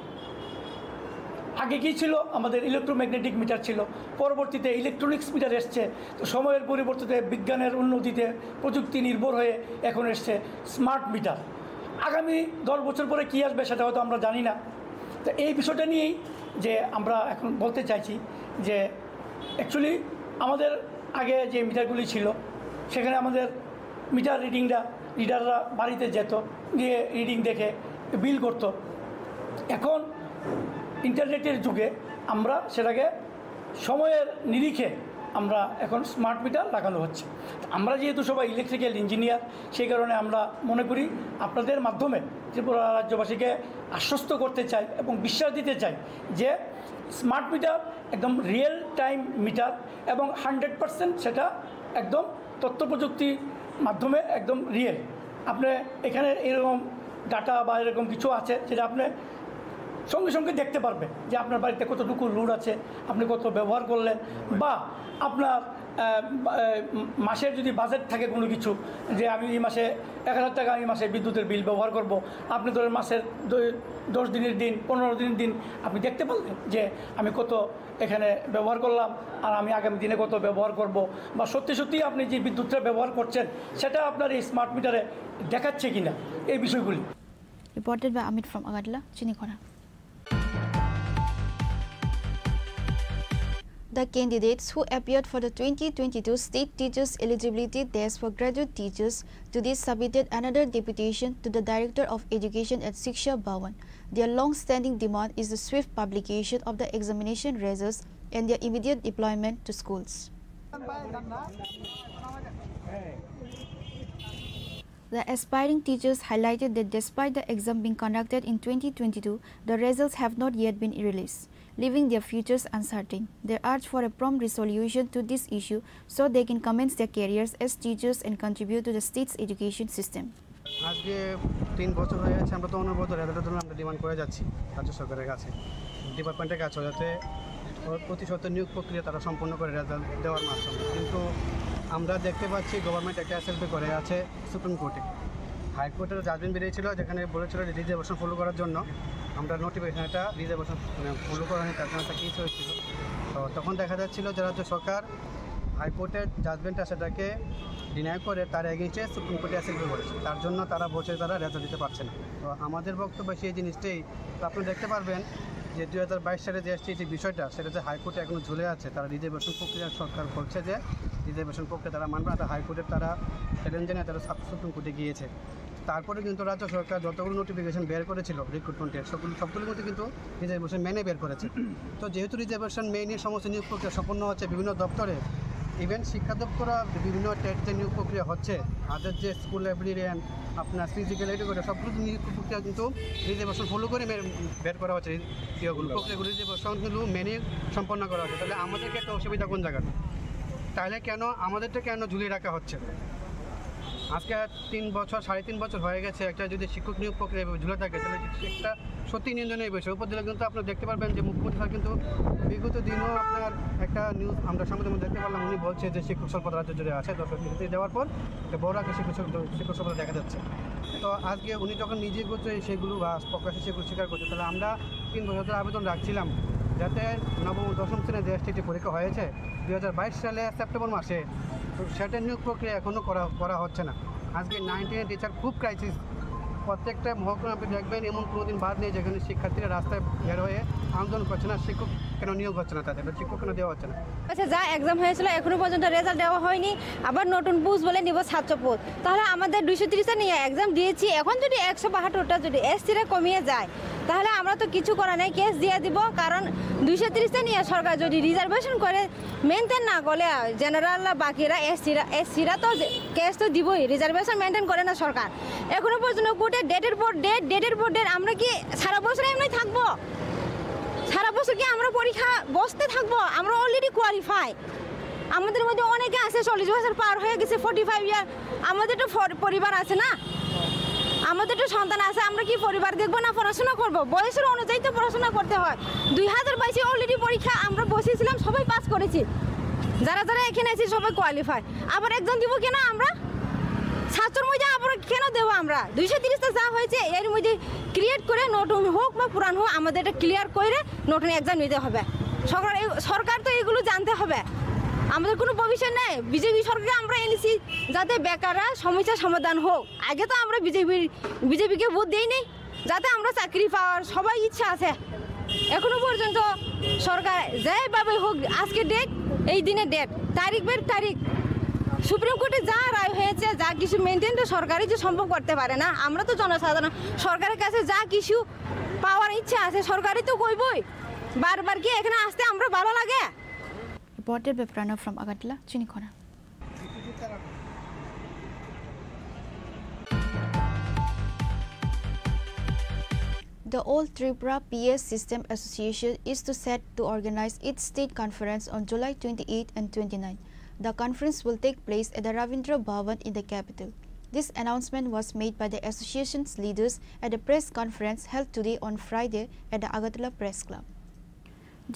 আগে কি ছিল? আমাদের ইলেকট্রোম্যাগনেটিক মিটার ছিল, পরবর্তীতে ইলেকট্রনিক্স মিটার এসছে। তো সময়ের পরিবর্তিতে, বিজ্ঞানের উন্নতিতে, প্রযুক্তি নির্ভর হয়ে এখন এসছে স্মার্ট মিটার। আগামী দশ বছর পরে কি আসবে, সেটা হয়তো আমরা জানি না। তো এই বিষয়টা নিয়েই যে আমরা এখন বলতে চাইছি যে অ্যাকচুয়ালি আমাদের আগে যে মিটারগুলি ছিল, সেখানে আমাদের মিটার রিডিংটা রিডাররা বাড়িতে যেত, গিয়ে রিডিং দেখে বিল করত। এখন ইন্টারনেটের যুগে আমরা সেটাকে সময়ের নিরিখে আমরা এখন স্মার্ট মিটার লাগানো হচ্ছে। তো আমরা যেহেতু সবাই ইলেকট্রিক্যাল ইঞ্জিনিয়ার, সেই কারণে আমরা মনে করি আপনাদের মাধ্যমে ত্রিপুরা রাজ্যবাসীকে আশ্বস্ত করতে চাই এবং বিশ্বাস দিতে চাই যে স্মার্ট মিটার একদম রিয়েল টাইম মিটার এবং হান্ড্রেড পার্সেন্ট সেটা একদম তথ্য প্রযুক্তির মাধ্যমে একদম রিয়েল। আপনি এখানে এরকম ডাটা বা এরকম কিছু আছে, যেটা আপনি সঙ্গে সঙ্গে দেখতে পারবেন যে আপনার বাড়িতে কতটুকু লোড আছে, আপনি কত ব্যবহার করলেন, বা আপনার আহ, বা, আহ, মাসের যদি বাজেট থাকে কোনো কিছু, যে আমি এই মাসে এক হাজার টাকা আমি মাসে বিদ্যুতের বিল ব্যবহার করব, আপনি ধরেন মাসের দ-, দশ দিনের দিন, পনেরো দিনের দিন আপনি দেখতে পারলেন যে আমি কত এখানে ব্যবহার করলাম, আর আমি আগামী দিনে কত ব্যবহার করব, বা সত্যি সত্যি আপনি যে বিদ্যুৎটা ব্যবহার করছেন, সেটা আপনার এই স্মার্ট মিটারে দেখাচ্ছে কিনা, এই বিষয়গুলি। Reported by Amit from Agartala, Chinikhona. The candidates who appeared for the twenty twenty-two State Teachers Eligibility Test for Graduate Teachers today submitted another deputation to the Director of Education at Shiksha Bhavan. Their long-standing demand is the swift publication of the examination results and their immediate deployment to schools. The aspiring teachers highlighted that despite the exam being conducted in twenty twenty-two, the results have not yet been released, leaving their futures uncertain. They urge for a prompt resolution to this issue so they can commence their careers as teachers and contribute to the state's education system. আজকে তিন বছর হয়ে গেছে, আমরা তো অনবরত রেজাল্টের জন্য আমরা ডিমান্ড করে যাচ্ছি রাজ্য সরকারের কাছে, ডিপার্টমেন্টের কাছে, যাতে অ-, অতি সত্বর নিয়োগ প্রক্রিয়া তারা সম্পন্ন করে রেজাল্ট দেওয়ার মাধ্যমে। কিন্তু আমরা দেখতে পাচ্ছি গভর্নমেন্ট একটা এসএলপি করে আছে সুপ্রিম কোর্টে। হাইকোর্টের জাজমেন্ট বেরিয়েছিল, যেখানে বলেছিল যে রিজার্ভেশন ফলো করার জন্য আমরা নোটিফিকেশন একটা রিজার্ভেশন মানে ফলো করা হয়নি, তার জন্য একটা কেস হয়েছিল। তো তখন দেখা যাচ্ছিল যে রাজ্য সরকার হাইকোর্টের জাজমেন্টটা সেটাকে ডিনাই করে তার এগেইনস্টে সুপ্রিম কোর্টে অ্যাপিল করেছে, তার জন্য তারা বলছে তারা রেজাল্ট দিতে পারছে না। তো আমাদের বক্তব্য সেই জিনিসটাই। তো আপনি দেখতে পারবেন যে দুই হাজার বাইশ সালে যে এসটিটি বিষয়টা, সেটা যে হাইকোর্টে এখনো ঝুলে আছে, তারা রিজার্ভেশন প্রক্রিয়া সরকার বলছে যে রিজার্ভেশন প্রক্রিয়া তারা মানবে না, তারা হাইকোর্টের তারা চ্যালেঞ্জ জানিয়ে তারা সাব সুপ্রিম কোর্টে গিয়েছে। তারপরে কিন্তু রাজ্য সরকার যতগুলো নোটিফিকেশন বের করেছিল রিক্রুটমেন্টের, সবগুলো সবগুলোর মধ্যে কিন্তু রিজার্ভেশন মেনে বের করেছে। তো যেহেতু রিজার্ভেশন মেনে সমস্ত নিয়োগ প্রক্রিয়া সম্পন্ন হচ্ছে বিভিন্ন দপ্তরে, ইভেন শিক্ষা দপ্তরও বিভিন্ন টেট যে নিয়োগ প্রক্রিয়া হচ্ছে, তাদের যে স্কুল লাইব্রেরিয়ান, আপনার ফিজিক্যাল এডুকেটর, সবগুলো নিয়োগ প্রক্রিয়া কিন্তু রিজার্ভেশন ফলো করে মে-, বের করা হচ্ছে। ইয়েগুলো, প্রক্রিয়াগুলো রিজার্ভেশন হলো মেনে সম্পন্ন করা হচ্ছে। তাহলে আমাদেরকে একটা অসুবিধা কোন জায়গায়? তাহলে কেন আমাদেরটা কেন ঝুলিয়ে রাখা হচ্ছে? আজকে তিন বছর, সাড়ে তিন বছর হয়ে গেছে, একটা যদি শিক্ষক নিয়োগ প্রক্রিয়া এভাবে ঝুলে থাকে, তাহলে একটা সত্যি নিন্দনীয় বিষয়। উপজেলা কিন্তু আপনারা দেখতে পারবেন যে মুখ্যমন্ত্রী স্যার কিন্তু বিগত দিনও আপনার একটা নিউজ আমরা সামনে যেমন দেখতে পারলাম, উনি বলছে যে শিক্ষক স্বল্পতা রাজ্য জুড়ে আছে, দশ কোটি দেওয়ার পর একটা বড় একটা শিক্ষক স্বল্প-, শিক্ষক স্বল্পতা দেখা যাচ্ছে। তো আজকে উনি যখন নিজে করছে সেগুলো বা প্রকাশ্যে সেগুলো স্বীকার করছে, তাহলে আমরা তিন বছর ধরে আবেদন রাখছিলাম যাতে নবম ও দশম শ্রেণীর যে এসটিটি পরীক্ষা হয়েছে দুই হাজার বাইশ সালে সেপ্টেম্বর মাসে, তো সেটা নিয়োগ প্রক্রিয়া এখনও করা করা হচ্ছে না। আজকে নাইন টেনের টিচার খুব ক্রাইসিস। প্রত্যেকটা মহকুমা আপনি দেখবেন, এমন কোনো দিন বাদ নেই যেখানে শিক্ষার্থীরা রাস্তায় বের হয়ে আন্দোলন করছে না, শিক্ষক কেন নিয়োগ হচ্ছে না তাদের, বা শিক্ষক কেন দেওয়া হচ্ছে না। আচ্ছা, যা এক্সাম হয়েছিল এখনো পর্যন্ত রেজাল্ট দেওয়া হয়নি, আবার নতুন পোস্ট বলে নিব সাতশো পোস্ট। তাহলে আমাদের দুইশো তিরিশটা নিয়ে এক্সাম দিয়েছি, এখন যদি একশো বাহাত্তরটা যদি এসসিরা কমিয়ে যায়, তাহলে আমরা তো কিছু করার নেই, কেস দিয়ে দিব। কারণ দুইশো তিরিশটা নিয়ে সরকার যদি রিজার্ভেশন করে, মেনটেন না করলে, জেনারেল বাকিরা, এসসিরা, এসসিরা তো কেস তো দিবই, রিজার্ভেশন মেনটেন করে না সরকার। এখনো পর্যন্ত কোর্টে ডেটের পর ডেট, ডেটের পর ডেট। আমরা কি সারা বছর এমনি থাকবো? সারা বছর কি আমরা পরীক্ষা বসতে থাকবো? আমরা অলরেডি কোয়ালিফাই। আমাদের মধ্যে অনেকে আছে চল্লিশ বছর পার হয়ে গেছে, ফর্টি ফাইভ ইয়ার। আমাদের তো ফর-, পরিবার আছে না, আমাদের তো সন্তান আছে। আমরা কি পরিবার দেখবো না পড়াশোনা করবো? বয়সের অনুযায়ী তো পড়াশোনা করতে হয়। দুই হাজার বাইশে অলরেডি পরীক্ষা আমরা বসেছিলাম, সবাই পাস করেছি। যারা যারা এখানে আছি সবাই কোয়ালিফাই। আবার এক্সাম দিব কেন আমরা? সাতশোর মধ্যে আবার কেন দেবো আমরা? দুইশো তিরিশটা যা হয়েছে এর মধ্যে ক্রিয়েট করে নতুন হোক বা পুরান হোক, আমাদের এটা ক্লিয়ার করে নতুন এক্সাম নিতে হবে। সরকার এই, সরকার তো এগুলো জানতে হবে। আমাদের কোনো ভবিষ্যৎ নেই। বিজেপি সরকারকে আমরা এনেছি যাতে বেকাররা সমস্যার সমাধান হোক। আগে তো আমরা বিজেপির, বিজেপিকে ভোট দেই নেই, যাতে আমরা চাকরি পাওয়ার সবাই ইচ্ছা আছে। এখনো পর্যন্ত সরকার যেভাবে হোক, আজকে ডেট, এই দিনে ডেট, তারিখ বের তারিখ, সুপ্রিম কোর্টে যা রায় হয়েছে, যা কিছু মেনটেন তো সরকারই যে সম্ভব করতে পারে না। আমরা তো জনসাধারণ, সরকারের কাছে যা কিছু পাওয়ার ইচ্ছা আছে সরকারই তো কইবই। বারবার কি এখানে আসতে আমরা ভালো লাগে? Reported by Pranab from Agartala, Chinikhona. The All Tripura P S System Association is to set to organize its state conference on July twenty-eight and twenty-nine. The conference will take place at the Ravindra Bhavan in the capital. This announcement was made by the association's leaders at a press conference held today on Friday at the Agartala Press Club.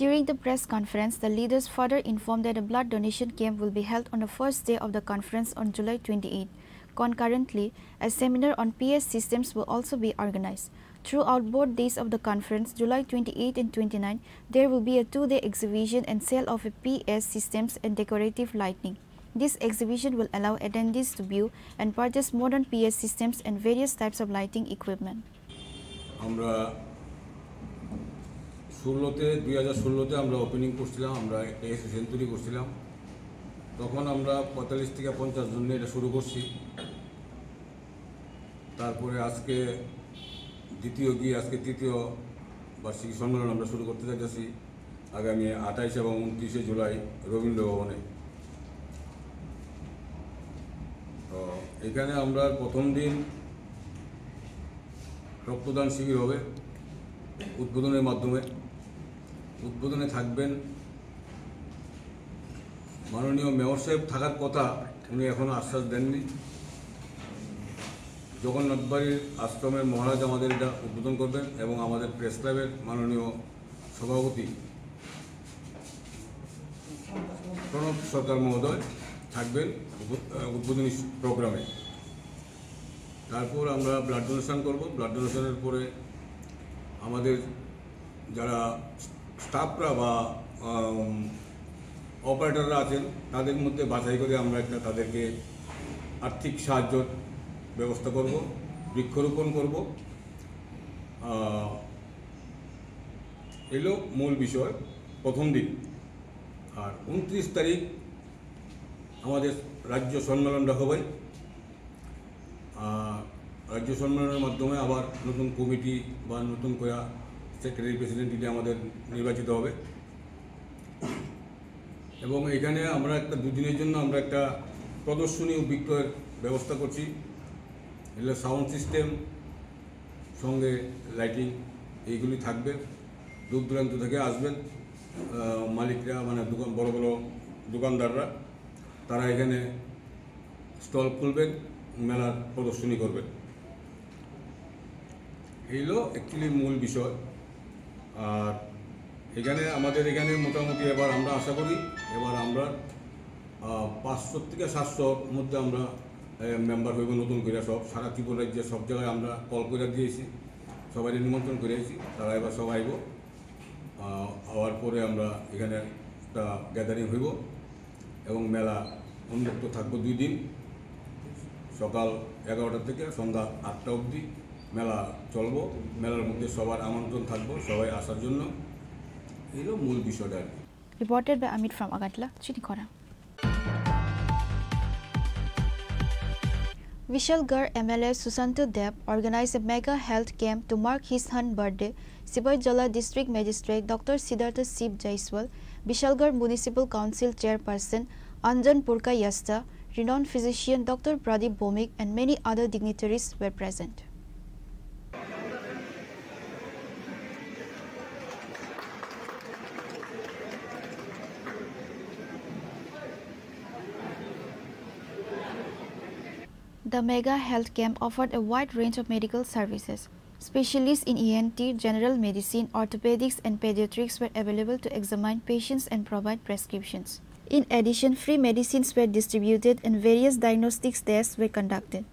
During the press conference, the leaders further informed that a blood donation camp will be held on the first day of the conference on July twenty-eight. Concurrently, a seminar on P S systems will also be organized. Throughout both days of the conference, July twenty-eight and twenty-nine, there will be a two-day exhibition and sale of a P S systems and decorative lighting. This exhibition will allow attendees to view and purchase modern P S systems and various types of lighting equipment. আমরা ষোলোতে, দুই হাজার ষোলোতে আমরা ওপেনিং করছিলাম, আমরা একটা এসোসিয়েশন তৈরি করছিলাম। তখন আমরা পঁয়তাল্লিশ থেকে পঞ্চাশ জন নিয়ে এটা শুরু করছি। তারপরে আজকে দ্বিতীয় গিয়ে আজকে তৃতীয় বার্ষিকী সম্মেলন আমরা শুরু করতে যাচ্ছি আগামী আঠাইশ এবং ঊনত্রিশে জুলাই রবীন্দ্র ভবনে। তো এখানে আমরা প্রথম দিন রক্তদান শিবির হবে উদ্বোধনের মাধ্যমে। উদ্বোধনে থাকবেন মাননীয় মেয়র সাহেব, থাকার কথা, উনি এখনো আশ্বাস দেননি। জগন্নাথ বাড়ির আশ্রমের মহারাজ আমাদের এটা উদ্বোধন করবেন এবং আমাদের প্রেস ক্লাবের মাননীয় সভাপতি প্রণব সরকার মহোদয় থাকবেন উদ্বো-, আহ, উদ্বোধনী প্রোগ্রামে। তারপর আমরা ব্লাড ডোনেশন করব। ব্লাড ডোনেশনের পরে আমাদের যারা স্টাফরা বা, আম, অপারেটররা আছেন, তাদের মধ্যে বাছাই করে আমরা একটা তাদেরকে আর্থিক সাহায্যর ব্যবস্থা করব, বৃক্ষরোপণ করব। আহ, এলো মূল বিষয় প্রথম দিন। আর ঊনত্রিশ তারিখ আমাদের রাজ্য সম্মেলন ডাকা হয়। আহ, রাজ্য সম্মেলনের মাধ্যমে আবার নতুন কমিটি বা নতুন করে সেক্রেটারি প্রেসিডেন্ট এটা আমাদের নির্বাচিত হবে। এবং এখানে আমরা একটা দুদিনের জন্য আমরা একটা প্রদর্শনী ও বিক্রয়ের ব্যবস্থা করছি। এগুলো সাউন্ড সিস্টেম, সঙ্গে লাইটিং, এইগুলি থাকবে। দূর দূরান্ত থেকে আসবেন, আহ, মালিকরা, মানে দোকান, বড় বড় দোকানদাররা, তারা এখানে স্টল খুলবেন, মেলার প্রদর্শনী করবেন। এই হলো অ্যাকচুয়ালি মূল বিষয়। আর এখানে, আমাদের এখানে মোটামুটি এবার আমরা আশা করি, এবার আমরা, আহ, পাঁচশো থেকে সাতশোর মধ্যে আমরা, আহ, মেম্বার হইব নতুন করে সব। সারা ত্রিপুরা রাজ্যে সব জায়গায় আমরা কল করে দিয়েছি, সবাই নিমন্ত্রণ করে আছি, তারা এবার সব আইব। আহ, আওয়ার পরে আমরা এখানে একটা গ্যাদারিং হইব এবং মেলা উন্মুক্ত থাকবো দুই দিন, সকাল এগারোটা থেকে সন্ধ্যা আটটা অবধি মেলা চলবো। মেলার মধ্যে সবার আমন্ত্রণ থাকবো, সবাই আসার জন্য। এই হলো মূল বিষয়টা আর কি। Reported by Amit from Agartala, Chinikhora. Vishalgarh M L A Sushanta Deb organized a mega health camp to mark his son's birthday. Sipaijala District Magistrate Doctor Siddhartha Shiv Jaiswal, Vishalgarh Municipal Council Chairperson Anjan Purka Yasta, renowned physician Doctor Pradip Bhowmik, and many other dignitaries were present. The mega health camp offered a wide range of medical services. Specialists in E N T, general medicine, orthopedics, and pediatrics were available to examine patients and provide prescriptions. In addition, free medicines were distributed and various diagnostics tests were conducted.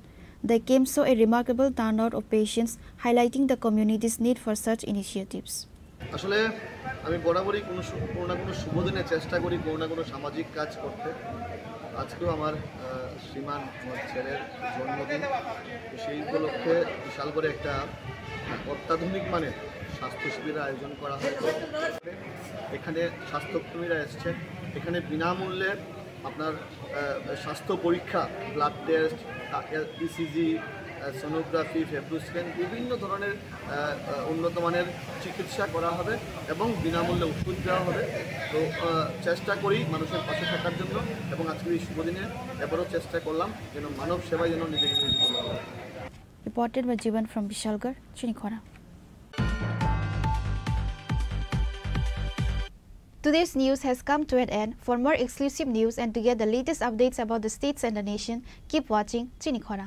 The camp saw a remarkable turnout of patients, highlighting the community's need for such initiatives. আসলে আমি বরাবরই কোনো সু-, কোনো না কোনো শুভ দিনে চেষ্টা করি কোনো না কোনো সামাজিক কাজ করতে। আজকেও আমার, আহ, শ্রীমান, আমার ছেলের জন্মদিন। তো সেই উপলক্ষে বিশাল করে একটা অত্যাধুনিক মানের স্বাস্থ্য শিবিরের আয়োজন করা হয়। এখানে স্বাস্থ্যকর্মীরা এসছেন, এখানে বিনামূল্যে আপনার, আহ, স্বাস্থ্য পরীক্ষা, ব্লাড টেস্ট, তা-, ইসিজি, আহ, সোনোগ্রাফি, ফেব্রোস্ক্যান, বিভিন্ন ধরনের, আহ, আহ, উন্নত মানের চিকিৎসা করা হবে এবং বিনামূল্যে ওষুধ দেওয়া হবে। তো, আহ, চেষ্টা করি মানুষের পাশে থাকার জন্য এবং আজকের এই শুভ দিনে এবারও চেষ্টা করলাম যেন মানব সেবায় যেন নিজেকে নিয়োজিত করা হয়। Reported by Jivan from Bishalgarh, Chinikhora. Today's news has come to an end. For more exclusive news and to get the latest updates about the states and the nation, keep watching Chinikhora.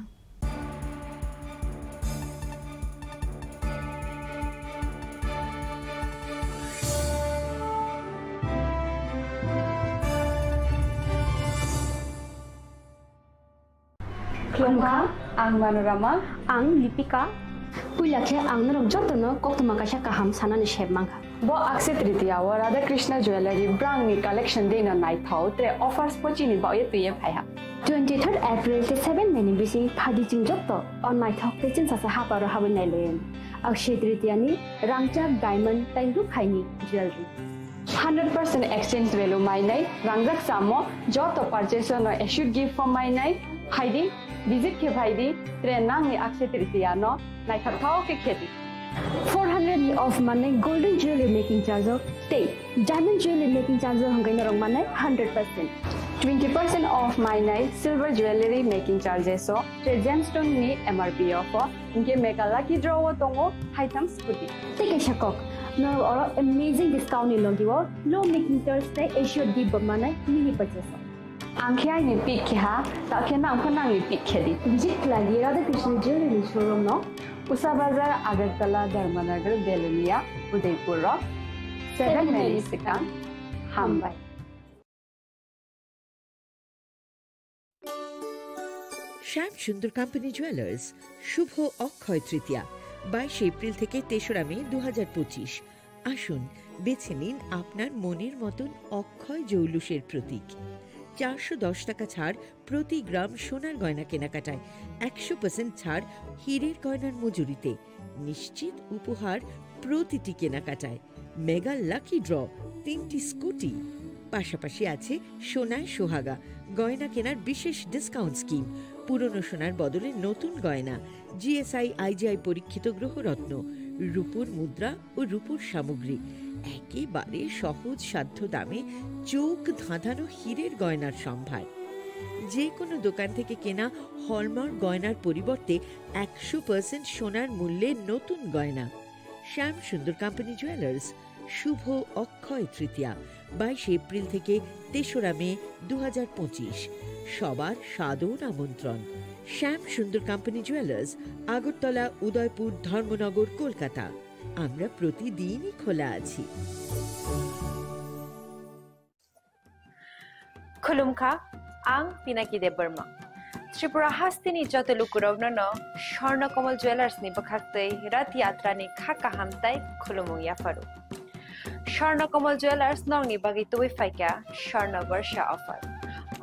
Khulumkha, ang Manorama. Ang Lipika. Puila khe ang norok jotono koktwma kaisa kaham sanani sep mankha. Bo Akshaya Tritiya o Radha Krishna Jewellery brangni collection deino naithok tre offers bo chini bagwi twiwi phaiha. Twenty third April tei seven May ni bising phaidi chwng joto o naithok tei chwngsacha haparo habwi nailaiyani. Akshaya Tritiya ni rangchak, diamond tei rukhaini jewellery. Hundred percent exchange value mainai, rangjak chamo, joto purchase no assured gift form mainai, phaidi, visit khe phaidi, tre nangni Akshaya Tritiya no naithok thao khe khedi. Four hundred ni off manai golden jewelry making charge o tei diamond jewelry making charge o hwnkhai norok manai hundred percent. Twenty percent off mainai silver jewelry making charges o tre gemstone ni M R P o pho. Hinkhe mega lucky draw o tongo haitham scooty. Tei kaisa kok, norok oro amazing discount ni logi o low making charge tei assured gift bo manai mini purchase o. Ang khe aini pick khe ha, ta khe nang pho nangni pick khe di. Visit khlai di Radha Krishna Jewelry showroom no. Usa Bazar, Agartala, Dharmanagar, Belonia, Udaipur rok. Seven May ni swkang. Hambai. Shyam Sundar Company Jewelers, শুভ অক্ষয় তৃতীয়া, বাইশে এপ্রিল থেকে তেসরা মে দু হাজার পঁচিশ। আসুন, বেছে নিন আপনার মনের মতন অক্ষয় জৌলুসের প্রতীক। চারশো দশ টাকা ছাড় প্রতি গ্রাম সোনার গয়না কেনাকাটায়, একশো পার্সেন্ট ছাড় হীরের গয়নার মজুরিতে, নিশ্চিত উপহার প্রতিটি কেনাকাটায়, মেগা লাকি ড্র, তিনটি স্কুটি, পাশাপাশি আছে সোনায় সোহাগা গয়না কেনার বিশেষ ডিসকাউন্ট স্কিম, পুরনো সোনার বদলে নতুন গয়না, জিএসআই আইজিআই পরীক্ষিত গ্রহরত্ন, রূপোর মুদ্রা ও রূপোর সামগ্রী, একেবারে সহজ সাধ্য দামে চোখ ধাঁধানো হীরের গয়নার সম্ভার। যে কোনো দোকান থেকে কেনা হলমার্ক গয়নার পরিবর্তে একশো পার্সেন্ট সোনার মূল্যে নতুন গয়না। শ্যাম সুন্দর কোম্পানি জুয়েলার্স, শুভ অক্ষয় তৃতীয়া, বাইশে এপ্রিল থেকে তেসরা মে দু হাজার পঁচিশ। সবার সাদর আমন্ত্রণ। শ্যাম সুন্দর কোম্পানি জুয়েলার্স, আগরতলা, উদয়পুর, ধর্মনগর, কলকাতা। আমরা প্রতিদিনই খোলা আছি। Khulumkha, ang Pinaki Debbarma. Tripura hasteni joto lukurokno no Swarna Kamal Jewelers ni bwkhaktwi Rath Yatra ni kha kaham tai khulumung yapharu. Swarna Kamal Jewelers nokni bagwi tubui phaikha Swarna Barsha offer.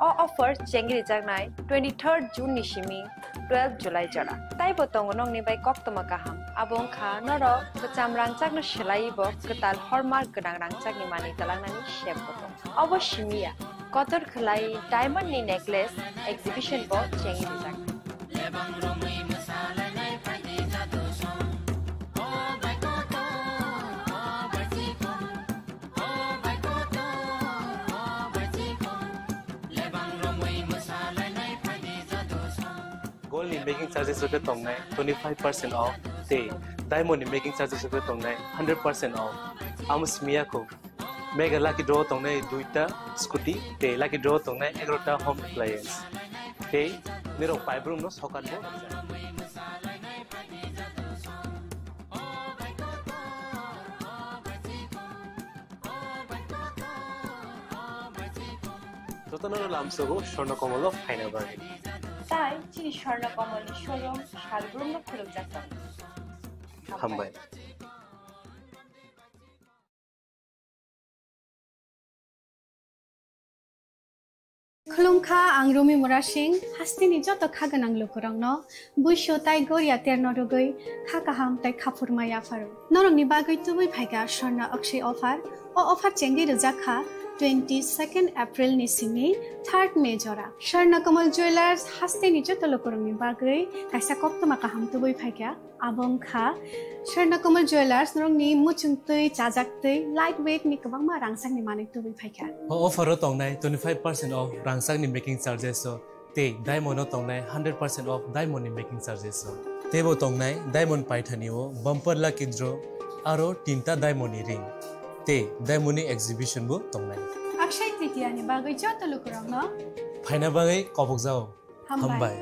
O offer chengrijaknai twenty-third June ni simi twelve July jora. Taibo tongo nokni bai koktwma kaham. Abo wngkha norok kwcham rangchakno swlaiwi bo kwtal hallmark gwnang rangchakni manwi twlangnani sep bo tongo. Obo simi ya, kotor khwlai diamond ni necklace exhibition bo chengwi rijak. Gold ni making charges rok tongnai twenty-five percent off, tei diamond ni making charges rok tongnai hundred percent off. Amo simi ya kho. Mega lucky draw tongnai duita scooty, tei lucky draw tongnai egarota home appliance. Tei nirok paibrum no sokat bo. Jotono lamsogo Swarna Kamal o phaina bagwi. Tai chini Swarna Kamal ni showroom salbrum no khulumjak tongo. Hambai. Khulumkha, ang Rumi Murasing, hasteni joto kha gwnang lukurokno buisu tai goria terno rwgwi kha kaham tai kha phurma yapharu. Norokni bagwi tubui phaikha Swarna Akshay offer. O offer chengwi rwjak kha twenty-second April ni simi third May jora. Swarna Kamal Jewelers hasteni joto lukurokni bagwi kaisa koktwma kaham tubui phaikha. Abo wngkha Swarna Kamal Jewelers, norokni muchungtwi, chajaktwi, light weight ni kwbangma rangchakni manwi tubui phaikha. O offer o tongnai twenty-five percent off rangchakni making charges o, tei diamond o tongnai hundred percent off diamond ni making charges o. Teibo tongnai diamond paithani o bumper lucky draw, aro tinta diamond ni ring, tei diamond ni exhibition bo tongnai. Akshay Tritiya ni bagwi joto lukurokno phaina bagwi kobokjao. Hambai. Hambai.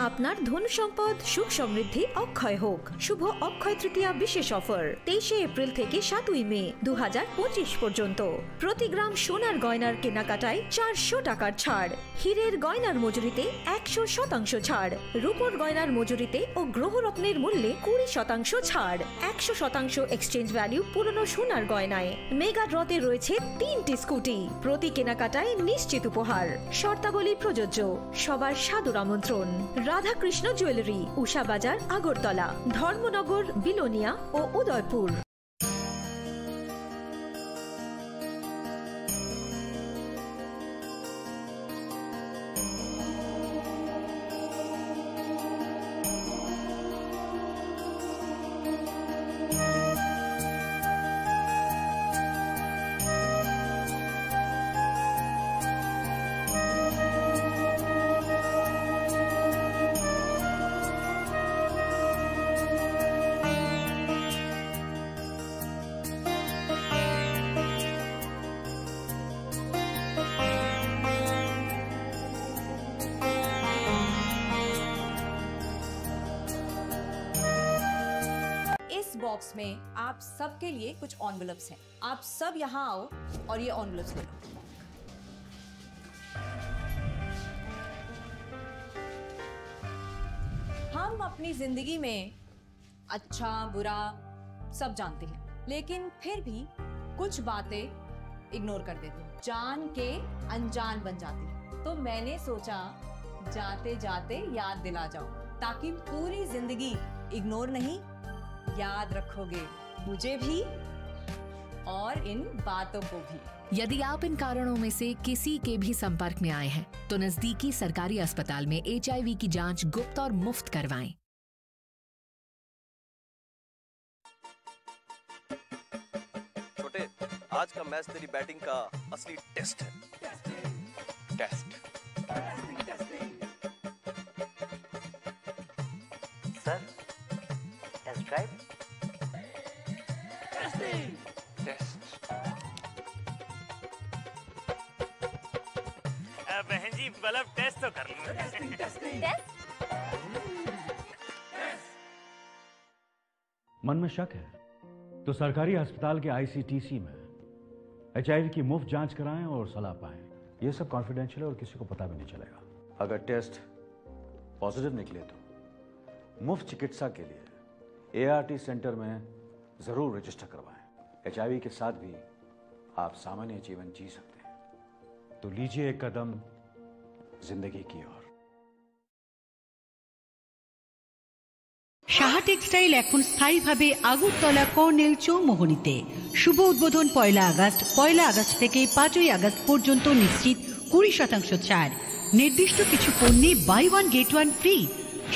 আপনার ধন সম্পদ সুখ সমৃদ্ধি অক্ষয় হোক। শুভ অক্ষয় তৃতীয়া বিশেষ অফার, তেইশে এপ্রিল থেকে সাতই মে দু হাজার পঁচিশ পর্যন্ত। প্রতি গ্রাম সোনার গয়নার কেনাকাটায় চারশো টাকার ছাড়, হীরের গয়নার মজুরিতে একশো শতাংশ ছাড়, রূপোর গয়নার মজুরিতে ও গ্রহরত্নের মূল্যে কুড়ি শতাংশ ছাড়, একশো শতাংশ এক্সচেঞ্জ ভ্যালু পুরনো সোনার গয়নায়। মেগা ড্রতে রয়েছে তিনটি স্কুটি, প্রতি কেনাকাটায় নিশ্চিত উপহার। শর্তাবলী প্রযোজ্য। সবার সাদর আমন্ত্রণ। রাধাকৃষ্ণ জুয়েলারি, উষা বাজার, আগরতলা, ধর্মনগর, বিলোনিয়া ও উদয়পুর। बॉक्स में आप सबके लिए कुछ एनवेलप्स हैं। आप सब यहाँ आओ और ये एनवेलप्स ले लो। हम अपनी जिंदगी में अच्छा, बुरा सब जानते हैं, लेकिन फिर भी कुछ बातें इग्नोर कर देते हैं, जान के अनजान बन जाती है। तो मैंने सोचा, जाते जाते याद दिला जाऊं, ताकि पूरी जिंदगी इग्नोर नहीं, याद रखोगे मुझे भी और इन बातों को भी। यदि आप इन कारणों में से किसी के भी संपर्क में आए हैं, तो नजदीकी सरकारी अस्पताल में एचआईवी की जांच गुप्त और मुफ्त करवाएं। छोटे, आज का मैच तेरी बैटिंग का असली टेस्ट है। Test. Sir, test drive. Test. अ, बहन जी, मतलब, टेस्ट तो कर लो। टेस्ट? मन में शक है तो सरकारी अस्पताल के आईसीटीसी में एचआईवी की मुफ्त जांच कराएं और सलाह पाएं। ये सब कॉन्फिडेंशियल है और किसी को पता भी नहीं चलेगा। अगर टेस्ट पॉजिटिव निकले तो मुफ्त चिकित्सा के लिए एआरटी सेंटर में जरूर रजिस्टर करवाएं। एचआईवी के साथ भी आप सामान्य जीवन जी सकते हैं। तो लीजिए एक कदम जिंदगी की ओर। সাহা টেক্সটাইল এখন স্থায়ীভাবে আগরতলা কর্নেল চৌমোহনীতে। শুভ উদ্বোধন পয়লা আগস্ট। পয়লা আগস্ট থেকে পাঁচই আগস্ট পর্যন্ত নিশ্চিত কুড়ি শতাংশ ছাড়। নির্দিষ্ট কিছু পণ্যে buy one get one free.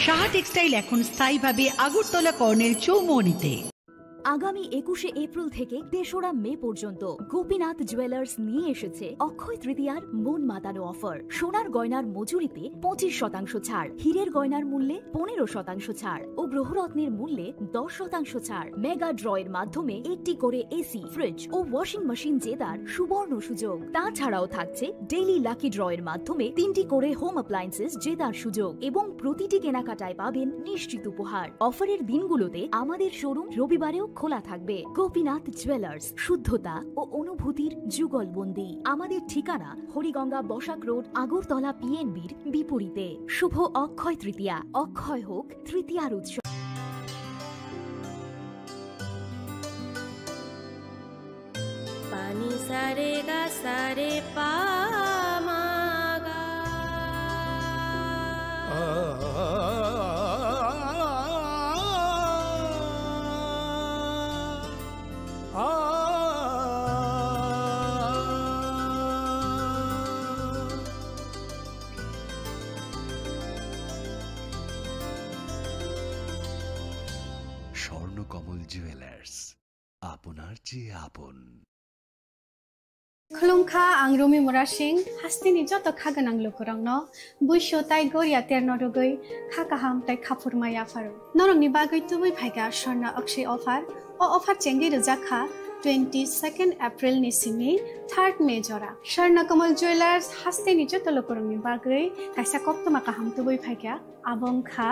Saha textile এখন স্থায়ীভাবে আগরতলা কর্নেল চৌমোহনীতে। আগামী একুশে এপ্রিল থেকে তেসরা মে পর্যন্ত গোপীনাথ জুয়েলার্স নিয়ে এসেছে অক্ষয় তৃতীয়ার মন মাতানো অফার। সোনার গয়নার মজুরিতে পঁচিশ শতাংশ ছাড়, হীরের গয়নার মূল্যে পনেরো শতাংশ ছাড় ও গ্রহরত্নের মূল্যে দশ শতাংশ ছাড়। মেগা ড্রয়ের মাধ্যমে একটি করে এসি, ফ্রিজ ও ওয়াশিং মেশিন জেতার সুবর্ণ সুযোগ। তাছাড়াও থাকছে ডেইলি লাকি ড্রয়ের মাধ্যমে তিনটি করে হোম অ্যাপ্লায়েন্সেস জেতার সুযোগ এবং প্রতিটি কেনাকাটায় পাবেন নিশ্চিত উপহার। অফারের দিনগুলোতে আমাদের শোরুম রবিবারেও খোলা থাকবে। গোপীনাথ জুয়েলার্স, শুদ্ধতা ও অনুভূতির যুগলবন্দি। আমাদের ঠিকানা হরিগঙ্গা বসাক রোড, আগরতলা পিএনবির বিপরীতে। শুভ অক্ষয় তৃতীয়া, অক্ষয় হোক তৃতীয়ার উৎসব। Pani sa re ga sa re pa ma ga. Swarnakamal jewellers, আপনার চেয়ে আপন। Khulumkha, ang Rumi Murasing, hasteni joto kha gwnang lukurokno buisu tai goria terno rwgwi kha kaham tai khaphurma yapharo. Norokni bagwi tubui phaikha Swarna Akshai offer. O offer chengwi rwjak kha twenty second April ni simi third May jora. Swarna Kamal Jewelers hasteni joto lukurokni bagwi kaisa koktwma kaham tubui phaikha. Abo wngkha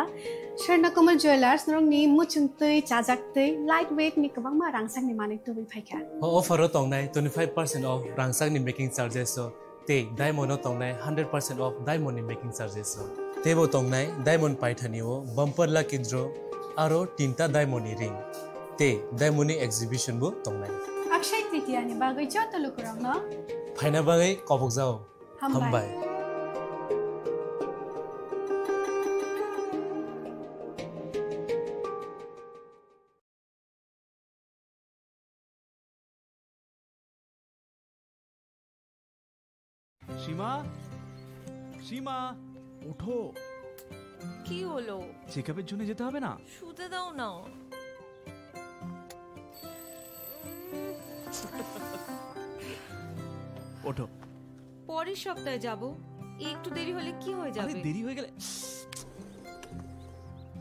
Swarna Kamal Jewelers, norokni muchungtwi, chajaktwi, light weight ni kwbangma rangchakni manwi tubui phaikha. O offer o tongnai twenty five percent off rangchakni making charges o, tei diamond o tongnai hundred percent off diamond ni making charges o. Teibo tongnai diamond paithani o bumper lucky draw, aro tinta diamond ni ring, tei diamond ni exhibition bo tongnai. Akshai Tritiya ni bagwi joto lukurokno phaina bagwi kobokjao. Hambai. Hambai. সীমা, সীমা, ওঠো। কি হলো? চেকআপের জন্য যেতে হবে না? শুতে দাও না। ওঠো। পরের সপ্তাহে যাব। একটু দেরি হলে কি হয়ে আরে, যাবে? দেরি হয়ে গেলে,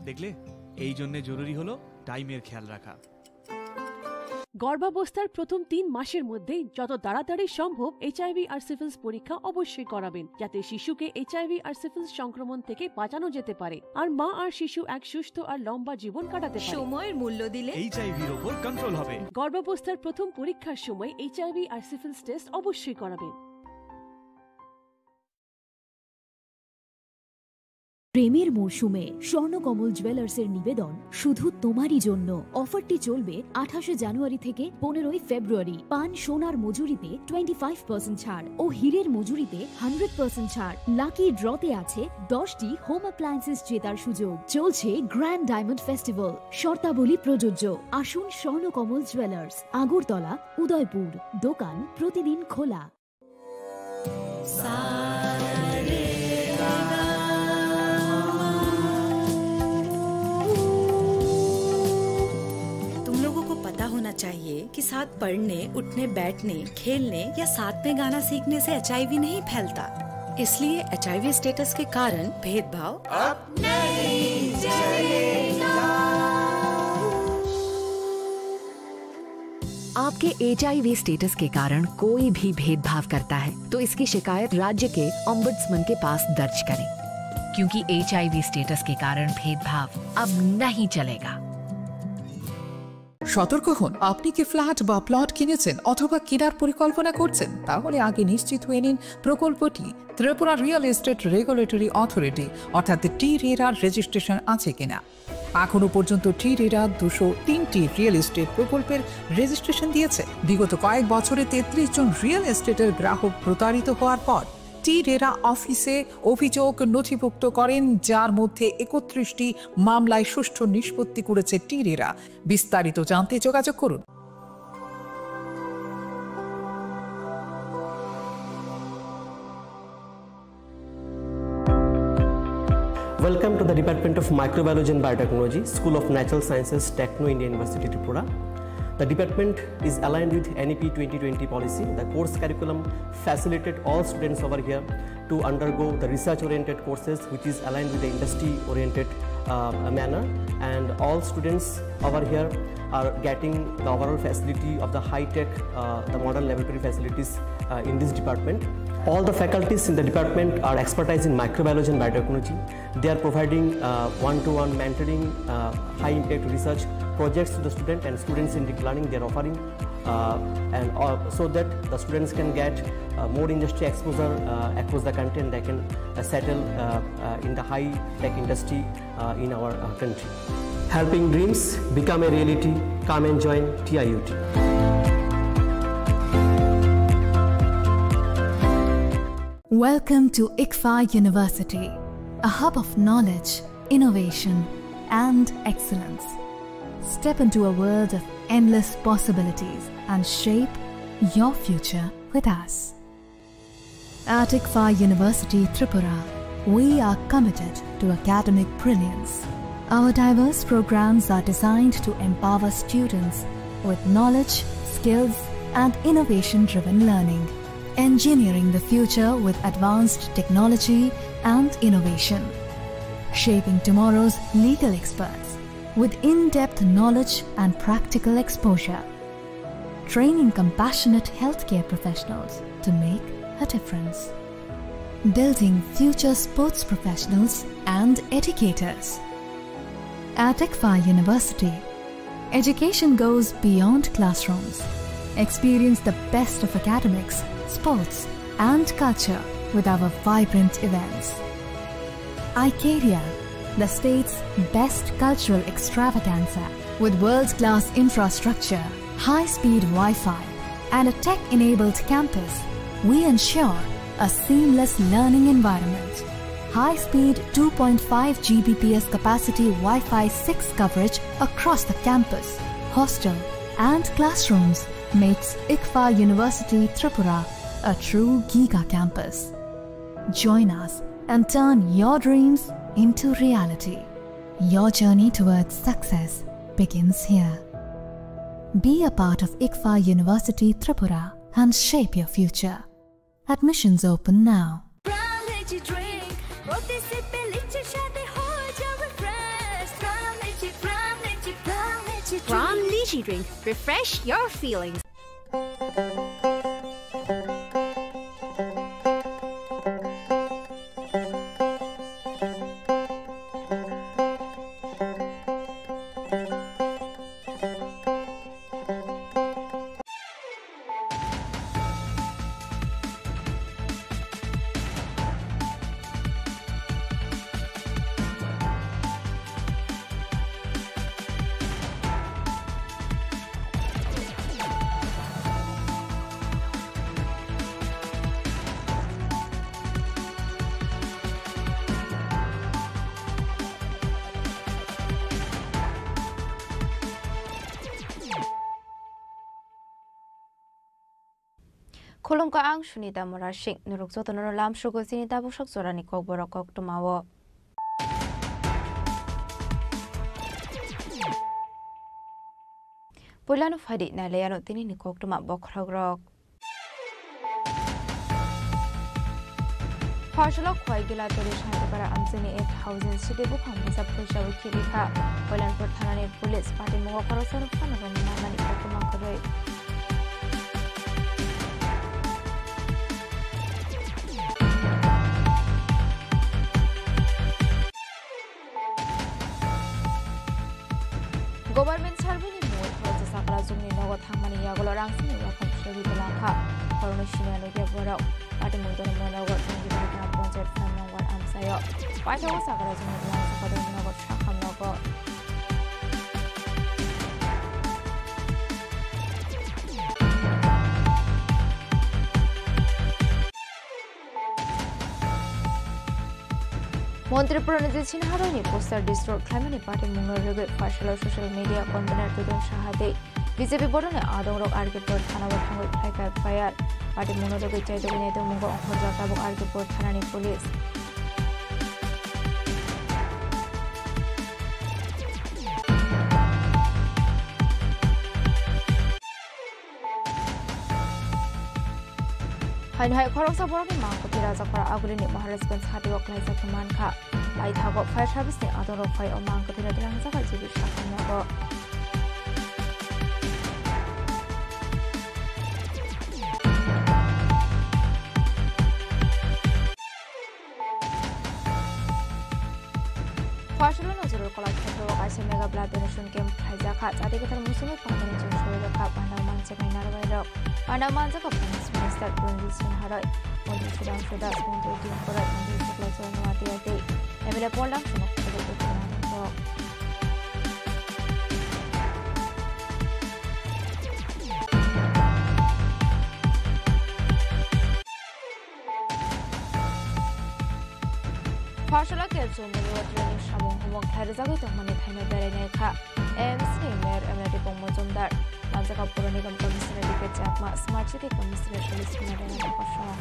দেখলে, এই জন্য জরুরি হলো টাইমের খেয়াল রাখা। গর্ভাবস্থার প্রথম তিন মাসের মধ্যেই যত তাড়াতাড়ি সম্ভব এইচআইভি আর সিফিলিস পরীক্ষা অবশ্যই করাবেন, যাতে শিশুকে এইচআইভি আর সিফিলিস সংক্রমণ থেকে বাঁচানো যেতে পারে আর মা আর শিশু এক সুস্থ আর লম্বা জীবন কাটাতে পারে। সময়ের মূল্য দিলে এইচআইভির ওপর কন্ট্রোল হবে। গর্ভাবস্থার প্রথম পরীক্ষার সময় এইচআইভি আর সিফিলিস টেস্ট অবশ্যই করাবেন। প্রেমের মরশুমে স্বর্ণকমল জুয়েলার্সের নিবেদন শুধু তোমারই জন্য। অফারটি চলবে আঠাশে জানুয়ারি থেকে পনেরোই ফেব্রুয়ারি। পান সোনার মজুরিতে টোয়েন্টি ফাইভ পার্সেন্ট ছাড় ও হীরের মজুরিতে হান্ড্রেড পার্সেন্ট ছাড়। লাকি ড্রতে আছে দশটি হোম অ্যাপ্লায়েন্সেস জেতার সুযোগ। চলছে গ্র্যান্ড ডায়মন্ড ফেস্টিভ্যাল, শর্তাবলী প্রযোজ্য। আসুন স্বর্ণকমল জুয়েলার্স, আগরতলা, উদয়পুর। দোকান প্রতিদিন খোলা। तुम लोगों को पता होना चाहिए कि साथ पढ़ने, उठने, बैठने, खेलने या साथ में गाना सीखने से एचआईवी नहीं फैलता। इसलिए एचआईवी स्टेटस के कारण भेदभाव अब नहीं चलेगा। आपके एचआईवी स्टेटस के कारण कोई भी भेदभाव करता है, तो इसकी शिकायत राज्य के ओम्बुड्समैन के पास दर्ज करें, क्योंकि एचआईवी स्टेटस के कारण भेदभाव अब नहीं चलेगा। সতর্ক হন, আপনি কি ফ্ল্যাট বা প্লট কিনেছেন অথবা কেনার পরিকল্পনা করছেন? তাহলে আগে নিশ্চিত হয়ে নিন প্রকল্পটি Tripura real estate regulatory authority অর্থাৎ টি রেরার রেজিস্ট্রেশন আছে কিনা। এখনো পর্যন্ত টি রেরা দুশো তিনটি রিয়েল এস্টেট প্রকল্পের রেজিস্ট্রেশন দিয়েছে। বিগত কয়েক বছরে তেত্রিশ জন রিয়েল এস্টেটের গ্রাহক প্রতারিত হওয়ার পর টি রেরা অফিসে অভিযোগ নথিভুক্ত করেন, যার মধ্যে একত্রিশটি মামলায় সুষ্ঠু নিষ্পত্তি করেছে টি রেরা। বিস্তারিত জানতে যোগাযোগ করুন। Welcome to the Department of Microbiology and Biotechnology, School of Natural Sciences, Techno India University, Tripura. The department is aligned with N E P twenty twenty policy. The course curriculum facilitate all students over here to undergo the research-oriented courses, which is aligned with the industry-oriented, uh, manner. And all students over here are getting the overall facility of the high-tech, uh, the modern laboratory facilities, uh, in this department. All the faculties in the department are expertise in microbiology and biotechnology. They are providing, uh, one-to-one mentoring, uh, high-impact research projects to the student and students-centric learning they are offering, uh, and, uh, so that the students can get, uh, more industry exposure, uh, across the country, and they can, uh, settle, uh, uh, in the high-tech industry, uh, in our, uh, country. Helping dreams become a reality. Come and join T I U T. Welcome to ICFAI University, a hub of knowledge, innovation, and excellence. Step into a world of endless possibilities and shape your future with us. At ICFAI University Tripura, we are committed to academic brilliance. Our diverse programs are designed to empower students with knowledge, skills, and innovation-driven learning. Engineering the future with advanced technology and innovation. Shaping tomorrow's legal experts with in-depth knowledge and practical exposure. Training compassionate healthcare professionals to make a difference. Building future sports professionals and educators. At ICFAI University, education goes beyond classrooms. Experience the best of academics, sports, and culture with our vibrant events. Icaria, the state's best cultural extravaganza. With world-class infrastructure, high-speed Wi-Fi, and a tech-enabled campus, we ensure a seamless learning environment. High-speed two point five G B P S capacity Wi-Fi six coverage across the campus, hostel, and classrooms makes ICFAI University Tripura a true giga campus. Join us and turn your dreams into reality. Your journey towards success begins here. Be a part of ICFAI University Tripura and shape your future. Admissions open now. Pram Lychee drink, প্রতি সিপে লিচির স্বাদে হয়ে যাবে fresh। Pram Lychee, Pram Lychee, Pram Lychee drink। Pram Lychee। Energy drink. Refresh your feelings. Khulumkha, ang Sunita Murasing. Norok jotono lamsogo chini tabuksak jorani kokborok koktwmao. Puilano phaidi nailaiano tinini koktwma bokhorokrok. Pharsalo Khwai Gilatoli Shantipara amchaini eight thousand sidi buphang bwsa phuisawi khibikha. Koilanpur thanani police patimungo khoroksano phano romwi manmani koktwma kwrwi. Government survey ni mungwi khoroksa sakra jongni nogo thangmani yagulo rang simi wakham srwi belangkha. Khoroknwi simi anukya borok. Patimung tono monogo twenty-five gram ponchayat phai mongwar amchaio. Paithago sakra jongni belangkha kotor monogo sakham nogo. Montri Pranajit Sinha rokni poster destroy khlaimani patimungno rwgwi pharsalo social media convener Tuton Saha tei B J P bodolni adongrok R K Pur thanao thangwi khlaikha F I R. Patimungno rwgwi chaidogwi naitongmungo ongkhorjak tabuk R K Pur thanani police. Haino hai khoroksa borokni mangkwthwi Rajakhor Agulini Maharajganj hatio klaijak mankha. Paithago fire service ni adongrok phai o mangkwthwino twlangjakha G B sakhanogo. Pharsalo Nazirul Kala Khetreo kaisa mega blood donation camp khlaijakha. Chati kwthar muchungwi phaimani chwng soi rwkha. Panda manjaknai narwai rok. Panda manjakha Finance Minister Ranjit Singh Haroi, Montri Sudhanshu Das, Montri Dimpu Roy, Montri Shukla Chowdhury Noatia tei M L A Paul Dam Sumok Khetreo tei Purna Dongkho. Pharsalo Kelso Muni Watrani samung humung khlai rwjagwi tongmani thaino berai nai kha M C ni Mayor M L A Dipong Mojumdar, Manjaka Puro Nigam Commissioner D K Chakma, Smart City Commissioner Suresh Kumar Rana Dongkho song.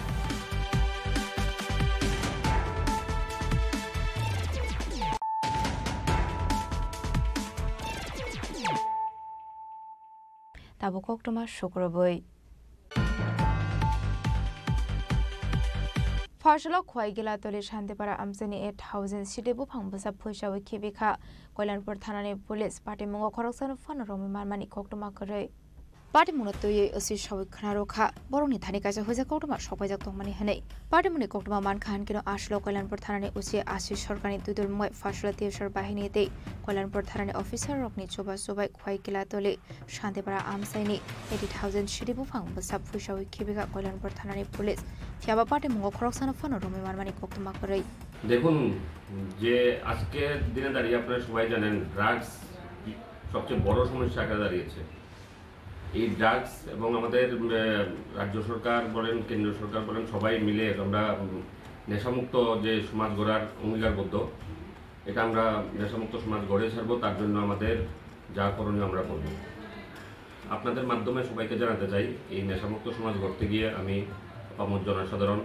Tabuk koktwma sukrubwi. Pharsalo Khwai Gilatoli Shantipara amchaini eight thousand sidi buphang bwsa phuisawi khibikha. Koilanpur thanani police patimungo khoroksano phano romwi manmani koktwma kwrwi. Patimungno twiwi O C sawi khwnarwkha. Borokni thani kaisa huijak koktwma sokpaijak tongmani hwnwi. Patimungni koktwma mankha hinkhe no aswlo Koilanpur thanani O C Ashish Sarkarni twidulmungwi Pharsalo T S R bahini tei Koilanpur thanani officer rokni chuba chubai Khwai Gilatoli Shantipara amchaini eighty thousand sidi buphang bwsa phuisawi khibikha Koilanpur thanani police. Phiyaba patimungo khoroksano phano romwi manmani koktwma kwrwi. দেখুন, যে আজকের দিনে দাঁড়িয়ে আপনারা সবাই জানেন, ড্রাগস সবচেয়ে বড় সমস্যা আকারে দাঁড়িয়েছে। এই ড্রাগস এবং আমাদের, উম, রাজ্য সরকার বলেন, কেন্দ্রীয় সরকার বলেন, সবাই মিলে আমরা, উম, নেশামুক্ত যে সমাজ গড়ার অঙ্গীকারবদ্ধ। এটা আমরা নেশামুক্ত সমাজ গড়ে ছাড়বো, তার জন্য আমাদের যা করণীয় আমরা করব। আপনাদের মাধ্যমে সবাইকে জানাতে চাই, এই নেশামুক্ত সমাজ গড়তে গিয়ে আমি আপামর জনসাধারণ,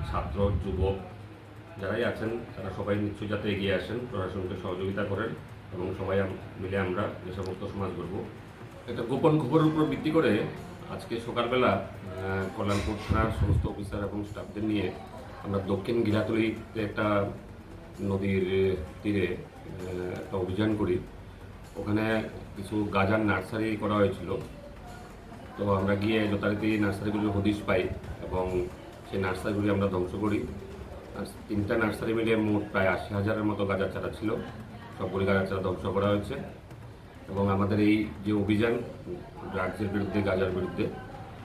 ছাত্র, যুবক যারাই আছেন, তারা সবাই নিশ্চয়ই যাতে এগিয়ে আসেন, প্রশাসনকে সহযোগিতা করেন এবং সবাই আম-, মিলে আমরা নেশামুক্ত সমাজ গড়ব। একটা গোপন খবরের উপর ভিত্তি করে আজকে সকালবেলা, আহ, কল্যাণপুর থানার সমস্ত অফিসার এবং স্টাফদের নিয়ে আমরা দক্ষিণ গিলাতলিতে একটা নদীর তীরে, আহ, একটা অভিযান করি। ওখানে কিছু গাজার নার্সারি করা হয়েছিল। তো আমরা গিয়ে যথারীতি নার্সারিগুলির হদিশ পাই এবং সেই নার্সারিগুলি আমরা ধ্বংস করি। আর তিনটা নার্সারি মিলে মোট প্রায় আশি হাজারের মতো গাজার চারা ছিল। সবগুলি গাজার চারা ধ্বংস করা হয়েছে এবং আমাদের এই যে অভিযান ড্রাগসের বিরুদ্ধে, গাজার বিরুদ্ধে,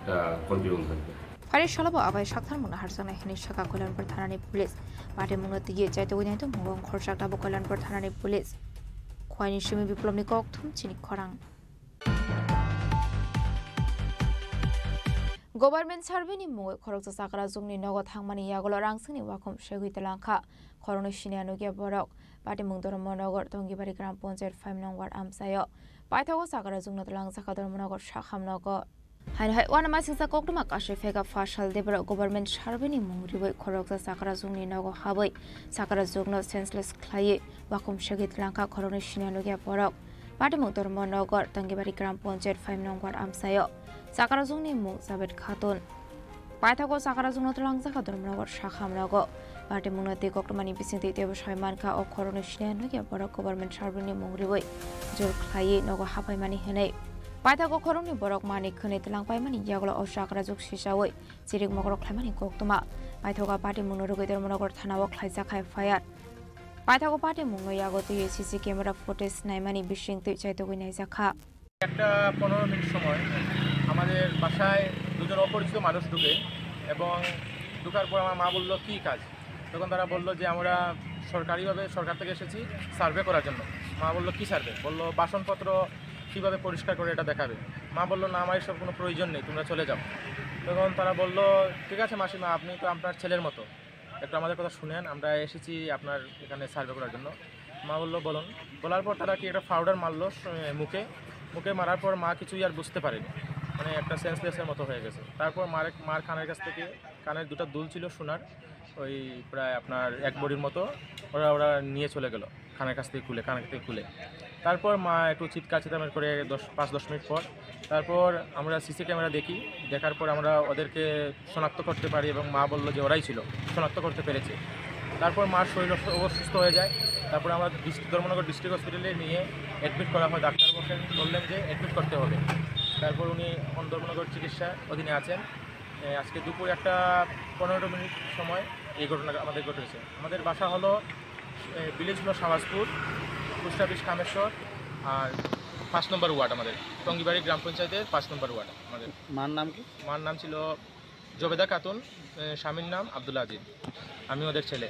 এটা কন্টিনিউ থাকবে। Phari salo bo abai sakthar mungno harjaknai hinwi sakha Koilanpur thanani police. Patimungno twiwi chaitugwi naitok mungo khorchak tabuk Koilanpur thanani police. Khwaini simi Biplobni kokthum chini khorang. Government survey ni mungwi khoroksa chakrajwngni nogo thangmani yagulo rangsini wakhum segwi twlangkha. Khoroknwi siniya nukya borok. Patimung Dharmanagar, Tongibari Gram Panchayat five nong ward amchaio. Paithago chakrajwngno twlangjakha Dharmanagar sakham nogo. Haino hai uanamasingcha koktwma kasui phega Fasal Debra government survey ni mung riwi khoroksa chakrajwngni nogo habwi chakrajwngno senseless khlaiwi wakhum segwi twlangkha khoroknwi siniya nukya borok. Patimung Dharmanagar, Tongibari Gram Panchayat five nong ward amchaio chakrajwngni mung Javed Khatun. Paithago chakrajwngno twlangjakha Dharmanagar sakham nogo. Patimungno tei koktwmani bisingtwi teibo sai mankha o khoroknwi siniya nukya borok government survey ni mung riwi jor khlaiwi nogo hapaimani hinwi. Paithago khoroknwi borok manwi khwnwi twlangpaimani yagulo o chakrajwk sichawi chirik mokrok khlaimani koktwma. Paithago patimungno rwgwi Dharmanagar thanao khlaijak F I R. Paithago patimungno yago twiwi C C camera footage naimani bisingtwi chaitugwi naijakha. একটা পনেরো মিনিট সময় আমাদের বাসায় দুজন অপরিচিত মানুষ ঢুকে এবং ঢুকার পর আমার মা বলল, "কী কাজ?" তখন তারা বলল যে, "আমরা সরকারিভাবে সরকার থেকে এসেছি সার্ভে করার জন্য।" মা বলল, "কী সার্ভে?" বলল, "বাসনপত্র কীভাবে পরিষ্কার করে এটা দেখাবে।" মা বলল, "না, আমার এসব কোনো প্রয়োজন নেই, তোমরা চলে যাও।" তখন তারা বলল, "ঠিক আছে মাসিমা, আপনি তো আপনার ছেলের মতো, একটু আমাদের কথা শুনেন, আমরা এসেছি আপনার এখানে সার্ভে করার জন্য।" মা বলল, "বলুন।" বলার পর তারা কি একটা পাউডার মারলো স-, মুখে, মুখে মারার পর মা কিছুই আর বুঝতে পারেনি, মানে একটা সেন্সলেসের মতো হয়ে গেছে। তারপর মার, মার কানের কাছ থেকে, কানের দুটো দুল ছিল সোনার, ওই প্রায় আপনার এক ভরির মতো, ওরা, ওরা নিয়ে চলে গেল কানের কাছ থেকে খুলে, কানের থেকে খুলে। তারপর মা একটু চিৎকার চেঁচামেচি করে দশ, পাঁচ দশ মিনিট পর, তারপর আমরা সিসি ক্যামেরা দেখি, দেখার পর আমরা ওদেরকে শনাক্ত করতে পারি এবং মা বলল যে ওরাই ছিল, শনাক্ত করতে পেরেছে। তারপর মার শরীর অসু-, অসুস্থ হয়ে যায়। তারপর আমরা ডিস্ট্রিক্ট, ধর্মনগর ডিস্ট্রিক্ট হসপিটালে নিয়ে অ্যাডমিট করা হয়। ডাক্তার বললেন, বললেন যে অ্যাডমিট করতে হবে। তারপর উনি এখন ধর্মনগর চিকিৎসা অধীনে আছেন। এ, আজকে দুপুর একটা পনেরো মিনিট সময় এই ঘটনা আমাদের ঘটেছে। আমাদের বাসা হলো, এ, ভিলেজ হলো শাহবাজপুর, পোস্ট অফিস কামেশ্বর, আর পাঁচ নম্বর ওয়ার্ড আমাদের, টঙ্গিবাড়ি গ্রাম পঞ্চায়েতের পাঁচ নম্বর ওয়ার্ড আমাদের। মার নাম কি? মার নাম ছিল জবেদা খাতুন, এ, স্বামীর নাম আব্দুল আজিজ। আমি ওদের ছেলে।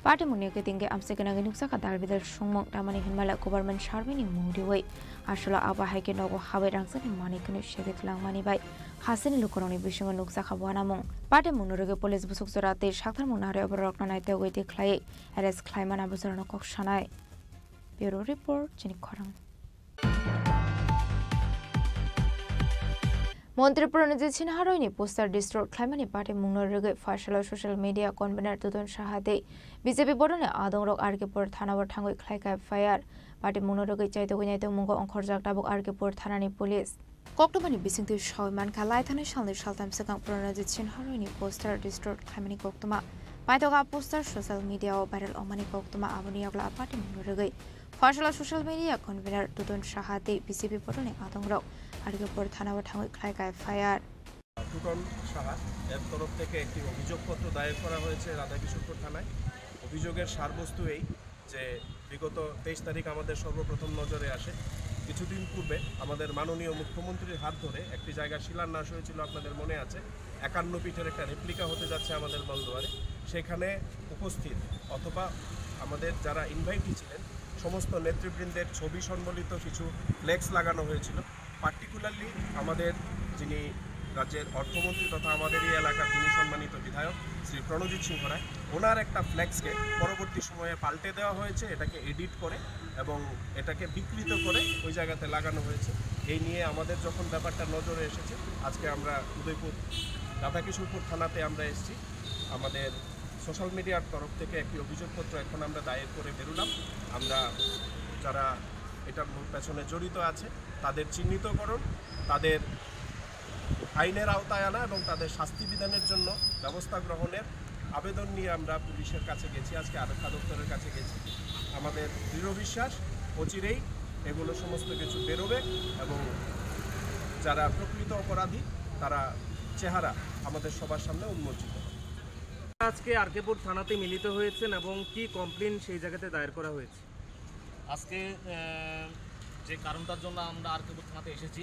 Patimungni khe tingkhe amchai gwnangwi nukjakha dal bidal songmung tamani hinmale government survey ni mung riwi. Aswkla abo hai khe nogo habai rangchakni manwi khwnwi segwi twlangmani bai hasini lukurokni bisingo nukjakha uanamung. Patimungno rwgwi police busuk jora tei saktharmung narwi bororokno naitugwi twi khlaiwi arrest khlaimani abo jorano kok sanai. Bureau Report, chini khorang. Montri Pranajit Sinha roini poster destroy khlaimani patimungno rwgwi Phaisalo social media convener Dudon Saha tei B J P bodolni adongrok R K Pur thanao thangwi khlaikha F I R. Patimungno rwgwi chaitugwi naitukmungo ongkhorjak tabuk R K Pur thanani police. Koktwmani bisingtwi sawi mankha, laithani salni saltham swkang Pranajit Sinha roini poster destroy khlaimani koktwma. Paithago a poster social media-o viral wngmani koktwma, aboni yagulo a patimungno rwgwi Phaisalo social media convener Dudon Saha tei B J P bodolni adongrok R K Pur thanao thangwi khlaikha F I R. Two-tone Saha এর তরফ থেকে একটি অভিযোগপত্র দায়ের করা হয়েছে রাধাকিশোরপুর থানায়। অভিযোগের সারবস্তু এই যে বিগত তেইশ তারিখ আমাদের সর্বপ্রথম নজরে আসে। কিছুদিন পূর্বে আমাদের মাননীয় মুখ্যমন্ত্রীর হাত ধরে একটি জায়গা শিলান্যাস হয়েছিল, আপনাদের মনে আছে, একান্ন ফিটের একটা রেপ্লিকা হতে যাচ্ছে আমাদের বন্দোয়ারে। সেখানে উপস্থিত অথবা আমাদের যারা ইনভাইটি ছিলেন, সমস্ত নেতৃবৃন্দের ছবি সম্বলিত কিছু ফ্লেক্স লাগানো হয়েছিল। পার্টিকুলারলি আমাদের যিনি রাজ্যের অর্থমন্ত্রী তথা আমাদের এই এলাকার যিনি সম্মানিত বিধায়ক শ্রী প্রণজিৎ সিংহ রায়, ওনার একটা ফ্লেক্সকে পরবর্তী সময়ে পাল্টে দেওয়া হয়েছে, এটাকে এডিট করে এবং এটাকে বিকৃত করে ওই জায়গাতে লাগানো হয়েছে। এই নিয়ে আমাদের যখন ব্যাপারটা নজরে এসেছে, আজকে আমরা উদয়পুর রাধাকিশোরপুর থানাতে আমরা এসেছি। আমাদের সোশ্যাল মিডিয়ার তরফ থেকে একটি অভিযোগপত্র এখন আমরা দায়ের করে বেরোলাম। আমরা যারা এটার মূল পেছনে জড়িত আছে, তাদের চিহ্নিতকরণ, তাদের আইনের আওতায় আনা এবং তাদের শাস্তি বিধানের জন্য ব্যবস্থা গ্রহণের আবেদন নিয়ে আমরা পুলিশের কাছে গেছি, আজকে আরক্ষা দপ্তরের কাছে গেছি। আমাদের দৃঢ় বিশ্বাস, অচিরেই এগুলো সমস্ত কিছু বেরোবে এবং যারা প্রকৃত অপরাধী, তারা চেহারা আমাদের সবার সামনে উন্মোচিত হবে। আজকে আরকেপুর থানাতে মিলিত হয়েছেন এবং কি কমপ্লেন সেই জায়গাতে দায়ের করা হয়েছে? আজকে, আহ, যে কারণটার জন্য আমরা আরকেপুর থানাতে এসেছি,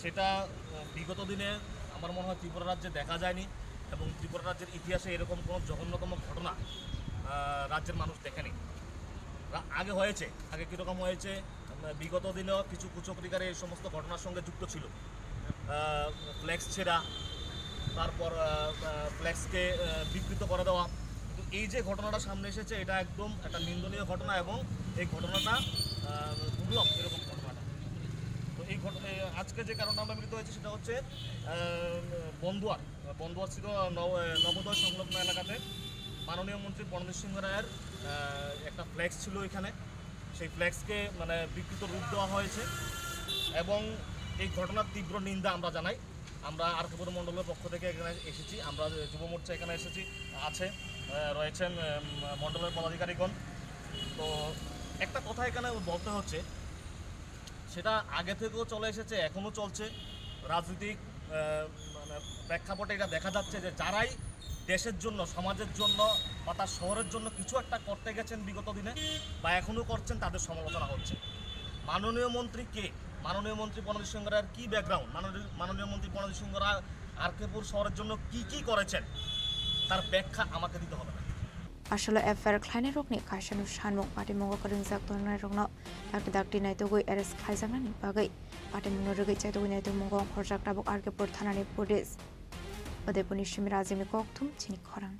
সেটা, আহ, বিগত দিনে আমার মনে হয় ত্রিপুরা রাজ্যে দেখা যায়নি এবং ত্রিপুরা রাজ্যের ইতিহাসে এরকম কোনো জঘন্যতম ঘটনা, আহ, রাজ্যের মানুষ দেখেনি। রা-, আগে হয়েছে, আগে কীরকম হয়েছে, উম, বিগত দিনেও কিছু কুচক্রীকারী এই সমস্ত ঘটনার সঙ্গে যুক্ত ছিল। আহ, ফ্লেক্স ছেঁড়া, তারপর, আহ, আহ, ফ্লেক্সকে, আহ, বিকৃত করে দেওয়া। কিন্তু এই যে ঘটনাটা সামনে এসেছে, এটা একদম একটা নিন্দনীয় ঘটনা এবং এই ঘটনাটা, আহ, দুর্লভ এরকম ঘটনাটা। তো এই ঘট-, এই আজকে যে কারণে আমরা মিলিত হয়েছি সেটা হচ্ছে, আহ, বন্দুয়ার, বন্দুয়ার ছিল নব-, আহ, নবোদয় সংলগ্ন এলাকাতে মাননীয় মন্ত্রী প্রণজিৎ সিংহ রায়ের, আহ, একটা ফ্লেক্স ছিল এখানে। সেই ফ্লেক্সকে মানে বিকৃত রূপ দেওয়া হয়েছে এবং এই ঘটনার তীব্র নিন্দা আমরা জানাই। আমরা আরকেপুর মণ্ডলের পক্ষ থেকে এখানে এসেছি, আমরা যুব মোর্চা এখানে এসেছি, আছে, আহ, রয়েছেন, আহ, মণ্ডলের পদাধিকারীগণ। তো একটা কথা এখানে বলতে হচ্ছে, সেটা আগে থেকেও চলে এসেছে, এখনও চলছে। রাজনৈতিক, আহ, মানে প্রেক্ষাপটে এটা দেখা যাচ্ছে যে যারাই দেশের জন্য, সমাজের জন্য বা তার শহরের জন্য কিছু একটা করতে গেছেন বিগত দিনে বা এখনও করছেন, তাদের সমালোচনা হচ্ছে। মাননীয় মন্ত্রী কে? মাননীয় মন্ত্রী প্রণজিৎ সিংহ রায়ের কী ব্যাকগ্রাউন্ড? মাননীয়, মাননীয় মন্ত্রী প্রণজিৎ সিংহ রায় আরকেপুর শহরের জন্য কি কি করেছেন, তার ব্যাখ্যা আমাকে দিতে হবে না। Asolo F I R khlainairokni kaisano sanmung patimungo kwrwngjak tongnairokno dakti dakti naitugwi arrest khlaijaknani bagwi patimungno rwgwi chaitugwi naitugmungo ongkhorjak tabuk Arkepuar thanani police. Udaipurni simi Rajimni kokthum chini khorang.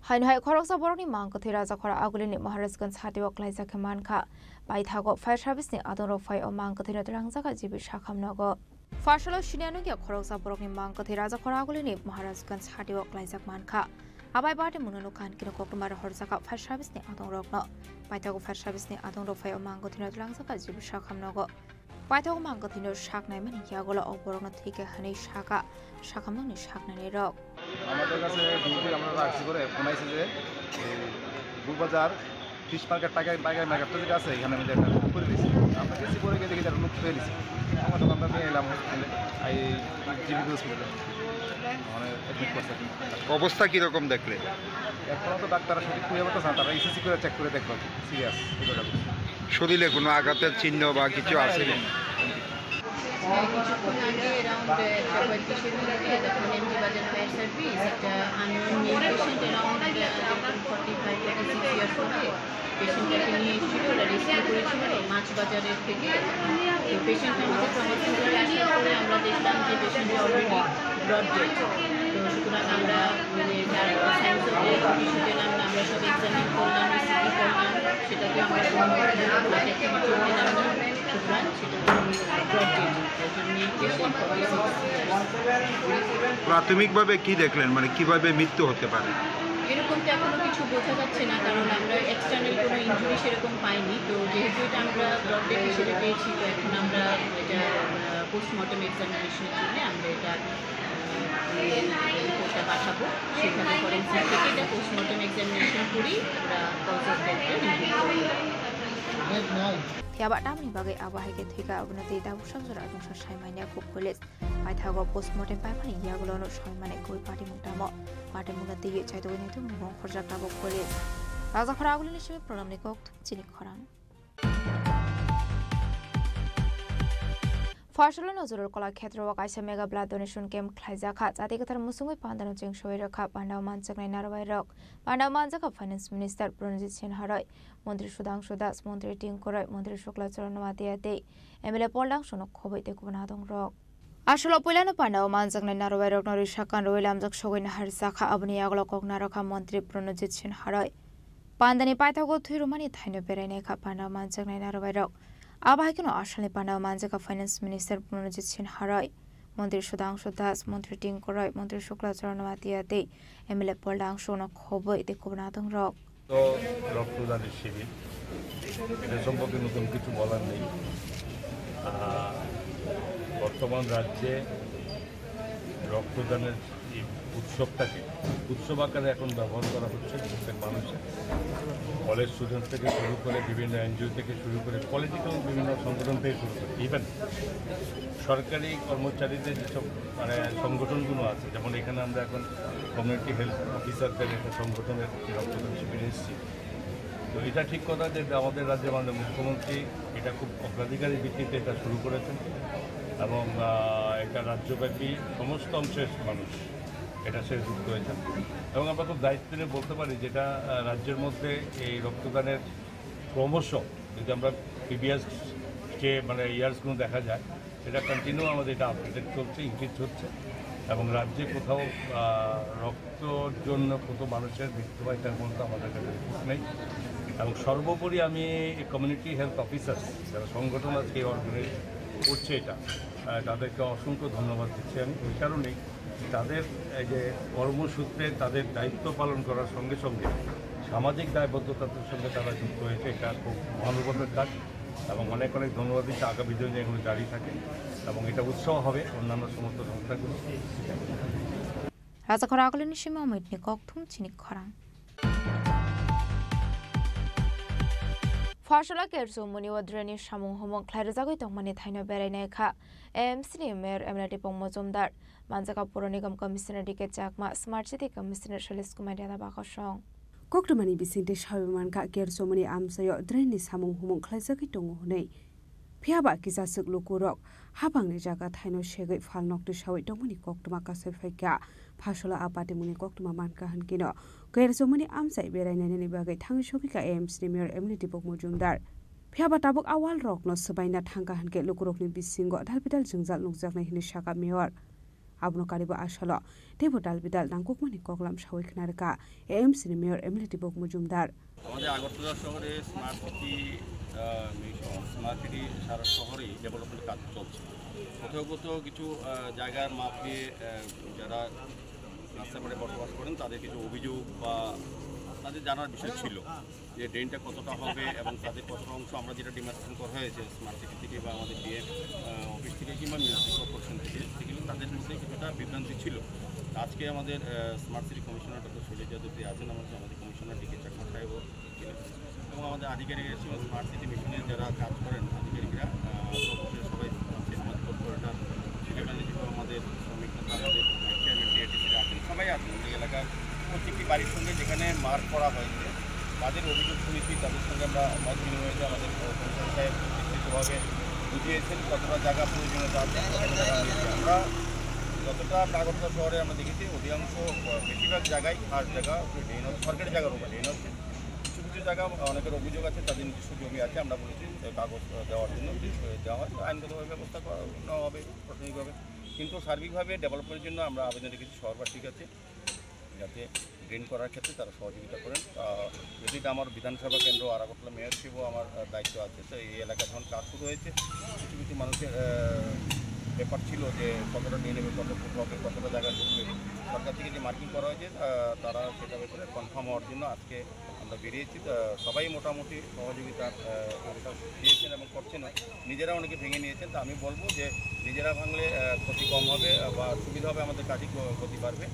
Haino hai khoroksa borokni mang kwthwi Rajakhora Agulini Maharajganj hatio klaijak khe mankha. Paithago fire service ni adongrok phai o mang kwthwino twlangjak G B Sakham nogo. Pharsalo siniya nungya khoroksa borokni mang kwthwi Rajakhora Agulini Maharajganj hatio klaijak mankha. Abai bati munono kankino koktwma rohorjak fire service ni adongrokno. Paithago fire service ni adongrok phai o mang kwthwino twlangjak G B Sakham nogo. Paithak mang kwthwino saknaimani yagulo o borokno thwikha hwnwi sakha sakhamnokni saknainairok. আমাদের কাছে ডিউটি আমরা রাখছি করে ফোন আইছে যে এই বুকবাজার fish market, পাইকারি, পাইকারি মার্কেটটা যেটা আছে, এখানে আমি একটা লুট করে দিয়েছি। আমরা গেছি, পরে গিয়ে দেখি একটা লুট হয়ে দিয়েছি। তখন আমরা নিয়ে এলাম হসপিটালে, এই জিবি হসপিটালে, মানে অ্যাডমিট করছে। অবস্থা কীরকম দেখলে? এখনও তো ডাক্তাররা সঠিক খুঁজে পাচ্ছে না, তারা ইসিজি করে চেক করে দেখবেন, সিরিয়াস। শরীরে কোনো আঘাতের চিহ্ন বা কিছু আছে কি? হ্যাঁ, কিছুক্ষণ আগে অ্যারাউন্ড একটা পঁয়ত্রিশের মধ্যে তখন এমজি বাজার ফায়ার সার্ভিস একটা unknown male patient around forty five thirty six years হবে। পেশেন্টটাকে নিয়ে এসেছিল, ওরা রেস্কিউ করেছিল মাছ বাজারের থেকে। তো পেশেন্ট আমাদের ট্রমা সেন্টারে আসার পরে আমরা দেখলাম যে পেশেন্ট অলরেডি ব্লড ডেড। তো সুতরাং আমরা মানে তার সাইন্স অফ ডেথ কিছু পেলাম না, আমরা সব এক্সামিন করলাম, ইসিজি করলাম, সেটাতে আমরা কোনো ব্লাড অ্যাক্টিভিটি পেলাম না। সুতরাং সেটা ব্লড ডেড। প্রাথমিকভাবে কি দেখলেন, মানে কিভাবে মৃত্যু হতে পারে? এরকম তো এখনো কিছু বোঝা যাচ্ছে না, কারণ আমরা এক্সটার্নাল কোনো ইনজুরি সেরকম পাইনি। তো যেহেতু এটা আমরা ব্লড ডেড হিসেবে পেয়েছি, তো এখন আমরা এটা, আহ, পোস্টমর্টম এক্সামিনেশনের জন্য আমরা এটা, আহ, রিপোর্টটা পাঠাবো। সেখানে ফরেন্সিক থেকে এটা পোস্টমর্টম এক্সামিনেশন করি আমরা কজ অফ ডেথটা রিভিল করবো। Phiya ba tamni bagwi abo hai khe thwikha, abono twi tabuk sabjora aboni sa sai manya kuk police. Paithago postmortem paimani yagulono soi mani koi patimung tamo. Patimungno twiwi chaitugwi naitugmung ongkhorjak tabuk police. Rajakhora Agulini simi Pranamni kokthum chini khorang. Pharsalo Nojorul Kolakhetro o kaisa mega blood donation camp khlaijakha. Chati kwthar musungwi pandano cheng soi rwkha, pandao manjaknai narwai rok. Pandao manjakha Finance Minister Pranojit Sinha roi, Montri Sudhangshu Das, Montri Tinku Roy, Montri Shukla Charan Noatia tei M L A Pol Dangshu no khobwi tei kubun adong rok. Asolo puilano pandao manjaknai narwai rokno risa kan rwui lamjak sogwi naharjakha, aboni yagulo kok narwkha Montri Pranojit Sinha roi. Pandani paithago thwi rwmani thaino berai naikha pandao manjaknai narwai rok. Abo hai kheno asalni pandao manjakha Finance Minister Pranojit Sinha roi, Montri Sudhangshu Das, Montri Tinku Roy, Montri Shukla Charan Noatia tei M L A Pol Dangshu no khobwi tei kubun adong rok. তো রক্তদানের শিবির, এটা সম্পর্কে নতুন কিছু বলার নেই। আহ, বর্তমান রাজ্যে রক্তদানের এই উৎসবটাকে উৎসব আকারে এখন ব্যবহার করা হচ্ছে প্রত্যেক মানুষের, কলেজ স্টুডেন্ট থেকে শুরু করে, বিভিন্ন এনজিও থেকে শুরু করে, পলিটিক্যাল বিভিন্ন সংগঠন থেকে শুরু করে, ইভেন সরকারি কর্মচারীদের যেসব মানে সংগঠনগুলো আছে, যেমন এখানে আমরা এখন কমিউনিটি হেলথ অফিসারদের একটা সংগঠনের রক্তদান শিবিরে এসেছি। তো এটা ঠিক কথা যে আমাদের রাজ্যের মাননীয় মুখ্যমন্ত্রী এটা খুব অগ্রাধিকারের ভিত্তিতে এটা শুরু করেছেন এবং আহ, এটা রাজ্যব্যাপী সমস্ত অংশের মানুষ এটা সে যুক্ত হয়েছেন। এবং আমরা খুব দায়িত্ব নিয়ে বলতে পারি যেটা আহ, রাজ্যের মধ্যে এই রক্তদানের ক্রমশ, যদি আমরা প্রিভিয়াস যে মানে ইয়ার্সগুলো দেখা যায়, সেটা কন্টিনিউ আমাদের এটা আপডেটেড চলছে, ইনক্রিজ হচ্ছে। এবং রাজ্যে কোথাও আহ, রক্তর জন্য কত মানুষের মৃত্যু হয়, তার মধ্যে আমাদের কাছে রিপোর্ট নেই। এবং সর্বোপরি আমি কমিউনিটি হেলথ অফিসার, যারা সংগঠন আজকে অর্গানাইজ করছে এটা, আহ, তাদেরকে অসংখ্য ধন্যবাদ দিচ্ছি আমি ওই কারণেই, তাদের এই যে কর্মসূত্রে তাদের দায়িত্ব পালন করার সঙ্গে সঙ্গে সামাজিক দায়বদ্ধতার সঙ্গে তারা যুক্ত হয়েছে, এটা খুব মহানুভবের কাজ। এবং অনেক অনেক ধন্যবাদ দিচ্ছি। আগামী দিনে এগুলো জারি থাকে এবং এটা উৎসাহ হবে অন্যান্য সমস্ত সংস্থাগুলো। Rajakhor akolini simi omitni kokthum chini khorang. Phasola Kerso muni o drainni samung humung khlai rwjagwi tongmani thaino berai nai kha A M C ni Mayor M L A Dipok Mojumdar. Manjaka Puro Nigam Commissioner D K Chakma, Smart City Commissioner Sailesh Kumar Yadav bakosong. Koktwmani bisingtwi sawi mankha, Kersomoni amchaio drainni samung humung khlaijagwi tongo hwnwi. Phiyaba kisa swk lukurok hapangni jaga thaino segwi phalnok twisawi tongmani koktwma kasai phaikha. Phasola a patimungni koktwma mankha hwnkhe no, Kersomoni amchai berainainani bagwi thangwi sogwikha A M C ni Mayor M L A Dipok Mojumdar. Phiyaba tabuk a wall rokno swbaina thangkha hwnkhe lukurokni bisingo dalbidal jwngjal nukjaknai hwnwi sakha Mayor. Abono karibo asalo teibo dalbidal nangkukmani koklam sawi khna rwkha A M C ni Mayor M L A Dipok Mojumdar. আমাদের আগরতলা শহরে smart city mission, smart city সারা শহরেই development কাজ চলছে। কোথাও কোথাও কিছু আহ, জায়গার মাপ দিয়ে আহ, যারা রাস্তার পাড়ে বসবাস করেন, তাদের কিছু অভিযোগ বা তাদের জানার বিষয় ছিল যে ড্রেনটা কতটা হবে এবং তাদের কতটা অংশ আমরা যেটা ডিমার্কেশন করা হয়েছে স্মার্ট সিটি থেকে বা আমাদের ডিএম অফিস থেকে কিংবা মিউনিসিপ্যাল কর্পোরেশন থেকে, সেগুলো তাদের মধ্যে কিছুটা বিভ্রান্তি ছিল। আজকে আমাদের smart city commissioner doctor Shailesh Yadav যে আছেন, আমাদের আমাদের কমিশনার ডি কে চাকমা সাহেবও ছিলেন এবং আমাদের আধিকারিক এসে স্মার্ট সিটি মিশনে যারা কাজ করেন আধিকারিকরা, আহ, সর্বশেষ সবাই আছেন, আমাদের কর্পোরেটর, সেখানে যেসব আমাদের শ্রমিক নেতা, আমাদের চেয়ারম্যান, টিআরটিসি আছেন, সবাই আছেন। এই এলাকার প্রত্যেকটি বাড়ির সঙ্গে যেখানে মার্ক করা হয়েছে, তাদের অভিযোগ শুনেছি, তাদের সঙ্গে আমরা মত বিনিময় হয়েছে। আমাদের কমিশনার সাহেব বিস্তৃতভাবে বুঝিয়েছেন কতটা জায়গা প্রয়োজনীয়তা আছে, কতটা জায়গা রয়েছে। আমরা যতটা আমরা আগরতলা শহরে আমরা দেখেছি, অধিকাংশ, আহ, বেশিরভাগ জায়গায় খাস জায়গা উপরে ড্রেন হচ্ছে, সরকারি জায়গার উপরে ড্রেন হচ্ছে। কিছু কিছু জায়গা অনেকের অভিযোগ আছে, তাদের নিজস্ব জমি আছে, আমরা বলেছি, আহ, কাগজ, আহ, দেওয়ার জন্য, যদি, আহ, দেওয়া হয়, আইনগতভাবে ব্যবস্থা করা নেওয়া হবে প্রশাসনিকভাবে। কিন্তু সার্বিকভাবে ডেভেলপমেন্টের জন্য আমরা আবেদন রেখেছি শহরবাসীর কাছে, যাতে ড্রেন করার ক্ষেত্রে তারা সহযোগিতা করেন। আহ, যেহেতু এটা আমার বিধানসভা কেন্দ্র, আর আগরতলা মেয়র হিসেবেও আমার, আহ, দায়িত্ব আছে, তো এই এলাকা যখন কাজ শুরু হয়েছে, কিছু কিছু মানুষের, আহ, ব্যাপার ছিল যে কতটা ড্রেন হবে, কত ফুট হবে, কতটা জায়গা ঢুকবে। সরকার থেকে যে মার্কিং করা হয়েছে, আহ, তারা সেটা ব্যাপারে কনফার্ম হওয়ার জন্য আজকে আমরা বেরিয়েছি। আহ, সবাই মোটামুটি সহযোগিতার, আহ, একটা দিয়েছেন এবং করছেন। নিজেরা অনেকে ভেঙে নিয়েছেন। তো আমি বলবো যে নিজেরা ভাঙলে, আহ, ক্ষতি কম হবে, আহ, বা সুবিধা হবে, আমাদের কাজে গ-, গতি বাড়বে।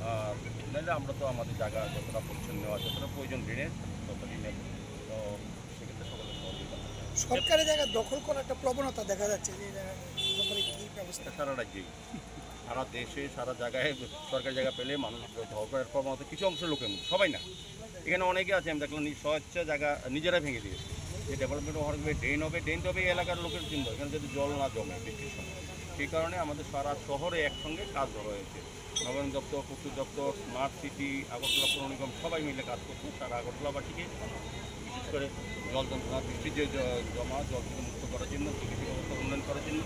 আর নাহলে আমরা তো আমাদের জায়গা যতটা পরিচ্ছন্ন নেওয়া, যতটা প্রয়োজন ড্রেনের, ততটাই নেব। তো সেক্ষেত্রে সকলের সহযোগিতা। সরকারি জায়গা দখল করার একটা প্রবণতা দেখা যাচ্ছে, যে জায়গা ব্যাপারে কি ব্যবস্থা? এটা সারা রাজ্যেই, সারা দেশে, সারা জায়গায় সরকারি জায়গা পেলে মানুষ দখল করার প্রবণতা কিছু অংশের লোকের মধ্যে, সবাই না। এখানে অনেকে আছে, আমি দেখলাম নিজ স্বেচ্ছা জায়গা নিজেরা ভেঙে দিয়েছে। যে ডেভেলপমেন্ট হওয়ার ড্রেন হবে, ড্রেন তো হবে এই এলাকার লোকের চিন্তা, এখানে যদি জল না জমে বৃষ্টির সময়। সেই কারণে আমাদের সারা শহরে একসঙ্গে কাজ ধরা হয়েছে। নবায়ন দপ্তর, পূর্ত দপ্তর, স্মার্ট সিটি, আগরতলা পৌর নিগম সবাই মিলে কাজ করছে। সারা আগরতলাবাসীকে, বিশেষ করে জল যন্ত্রণা, বৃষ্টির যে জ-, জমা জল থেকে মুক্ত করার জন্য, চিকিৎসা ব্যবস্থা উন্নয়ন করার জন্য,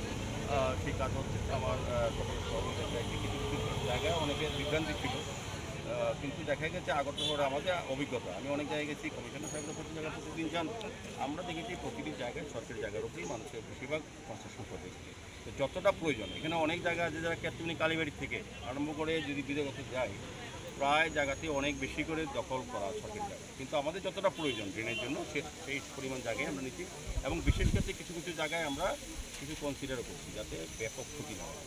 আহ, সেই কাজ হচ্ছে। আমার, আহ, সকলের সহযোগিতা চাইছি। কিছু কিছু জায়গায় অনেকের বিভ্রান্তি ছিল, আহ, কিন্তু দেখা গেছে আগরতলা শহরে আমাদের অভিজ্ঞতা, আমি অনেক জায়গায় গেছি, কমিশনার সাহেবরা প্রতি জায়গায় প্রতিদিন যান, আমরা দেখেছি প্রতিটি জায়গায় সরকারি জায়গার উপরেই মানুষের বেশিরভাগ কনস্ট্রাকশন প্রজেক্ট। তো যতটা প্রয়োজন, এখানে অনেক জায়গা আছে যারা ক্যাপ্টেনি কালীবাড়ি থেকে আরম্ভ করে যদি বিজয়গত যাই, প্রায় জায়গাতে অনেক বেশি করে দখল করা সরকারি জায়গা। কিন্তু আমাদের যতটা প্রয়োজন ড্রেনের জন্য, সে-, সেই পরিমাণ জায়গায় আমরা নিচ্ছি। এবং বিশেষ ক্ষেত্রে কিছু কিছু জায়গায় আমরা কিছু কনসিডারও করছি, যাতে ব্যাপক ক্ষতি না হয়।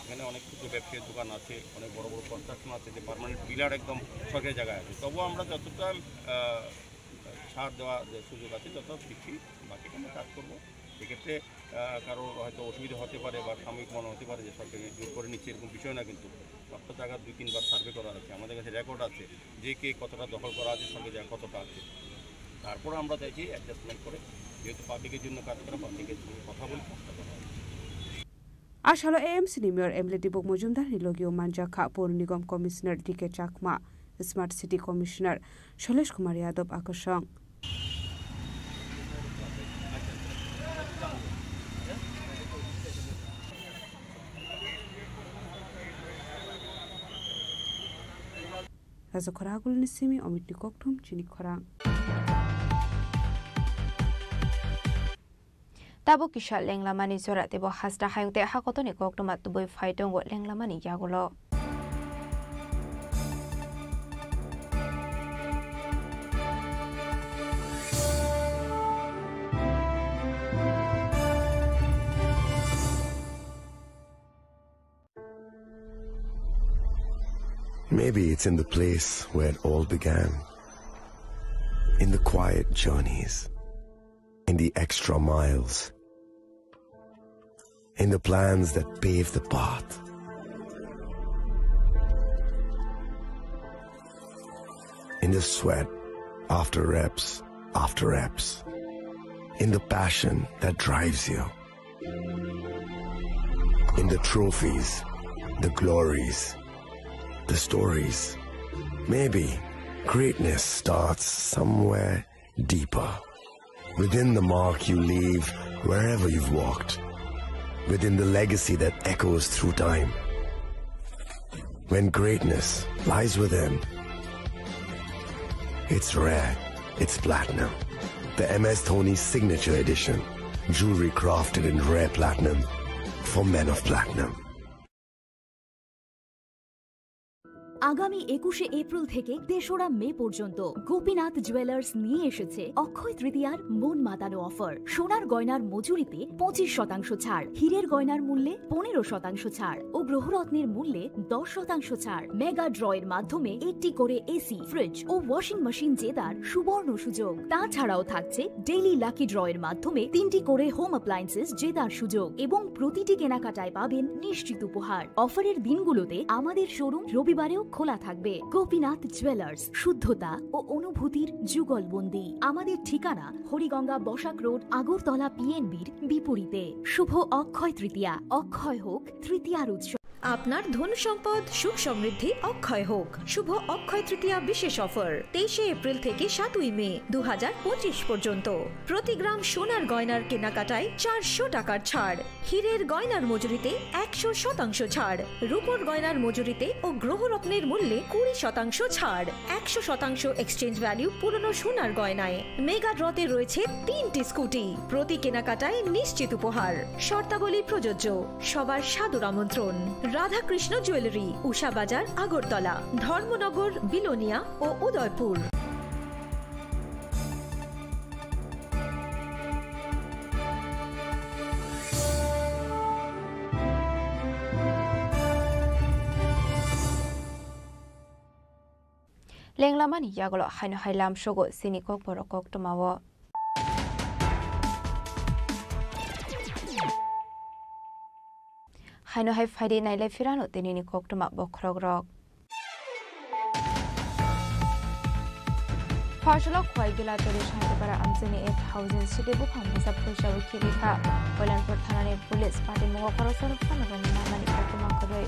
এখানে অনেক ক্ষুদ্র ব্যবসায়ীর দোকান আছে, অনেক বড় বড় কনস্ট্রাকশন আছে, যে পার্মানেন্ট পিলার একদম শখের জায়গায় আছে। তবুও আমরা যতটা, আহ, ছাড় দেওয়া যে সুযোগ আছে, যত দিচ্ছি, বাকি আমরা কাজ করবো। এক্ষেত্রে, আহ, কারো হয়তো অসুবিধা হতে পারে বা সাময়িক মনে হতে পারে যে সরকারি জোর করে নিচ্ছে, এরকম বিষয় না। কিন্তু প্রত্যেক জায়গা দুই তিনবার সার্ভে করা আছে, আমাদের কাছে রেকর্ড আছে, যে কে কতটা দখল করা আছে, সরকারি জায়গা কতটা আছে। তারপর আমরা চাইছি অ্যাডজাস্টমেন্ট করে, যেহেতু পাবলিকের জন্য কাজ করা, পাবলিকের সঙ্গে কথা বলে চেষ্টা করা হবে। A salo A M C ni Mayor M L A Dipok Majumdar ni logio manjakha Pur Nigom Commissioner D K Chakma, Smart City Commissioner Shailesh Kumar Yadav Akosong. Raja Khoragul ni simi Omit ni kokthum chini khorang. Tabuk kisa lenglamani jora teibo hasta hayung tei hakotoni koktwma tubui phai tongo lenglamani yagulo. Maybe it's in the place where it all began. In the quiet journeys. In the extra miles. In the plans that pave the path. In the sweat after reps after reps. In the passion that drives you. In the trophies, the glories, the stories. Maybe greatness starts somewhere deeper. Within the mark you leave wherever you've walked. Within the legacy that echoes through time. When greatness lies within, it's rare, it's platinum. The M S Dhoni Signature Edition. Jewelry crafted in rare platinum for men of platinum. আগামী একুশে এপ্রিল থেকে তেসরা মে পর্যন্ত গোপীনাথ জুয়েলার্স নিয়ে এসেছে অক্ষয় তৃতীয়ার মন মাতানো অফার। সোনার গয়নার মজুরিতে পঁচিশ শতাংশ ছাড়, হীরের গয়নার মূল্যে পনেরো শতাংশ ছাড় ও গ্রহরত্নের মূল্যে দশ শতাংশ ছাড়। মেগা ড্র এর মাধ্যমে একটি করে এসি, ফ্রিজ ও ওয়াশিং মেশিন জেতার সুবর্ণ সুযোগ। তাছাড়াও থাকছে ডেইলি লাকি ড্র এর মাধ্যমে তিনটি করে হোম অ্যাপ্লায়েন্সেস জেতার সুযোগ এবং প্রতিটি কেনাকাটায় পাবেন নিশ্চিত উপহার। অফারের দিনগুলোতে আমাদের শোরুম রবিবারেও খোলা থাকবে। গোপীনাথ জুয়েলার্স, শুদ্ধতা ও অনুভূতির যুগলবন্দি। আমাদের ঠিকানা হরিগঙ্গা বসাক রোড, আগরতলা পিএনবির বিপরীতে। শুভ অক্ষয় তৃতীয়া, অক্ষয় হোক তৃতীয়ার উৎসব। আপনার ধন সম্পদ সুখ সমৃদ্ধি অক্ষয় হোক। শুভ অক্ষয় তৃতীয়া বিশেষ অফার, তেইশে এপ্রিল থেকে সাতই মে দু হাজার পঁচিশ পর্যন্ত। প্রতি গ্রাম সোনার গয়নার কেনাকাটায় চারশো টাকার ছাড়, হীরের গয়নার মজুরিতে একশো শতাংশ ছাড়, রূপোর গয়নার মজুরিতে ও গ্রহরত্নের মূল্যে কুড়ি শতাংশ ছাড়, একশো শতাংশ এক্সচেঞ্জ ভ্যালু পুরনো সোনার গয়নায়। মেগা ড্রতে রয়েছে তিনটি স্কুটি, প্রতি কেনাকাটায় নিশ্চিত উপহার। শর্তাবলী প্রযোজ্য। সবার সাদর আমন্ত্রণ। রাধাকৃষ্ণ জুয়েলারি, উষা বাজার, আগরতলা, ধর্মনগর, বিলোনিয়া ও Udaipur. Lenglamani yagulo haino hai lamsogo chini kokborok koktwmao. Haino hai phaidi nailai phirano tinini koktwma bokhorokrok. Pharsalo Khwaigila Toru Santipara amchaini eight thousand city buphang bwsa phuisa o khirikha. Koilanpur thanani police patimungo khoroksa phano romwi manmani koktwma kwrwi.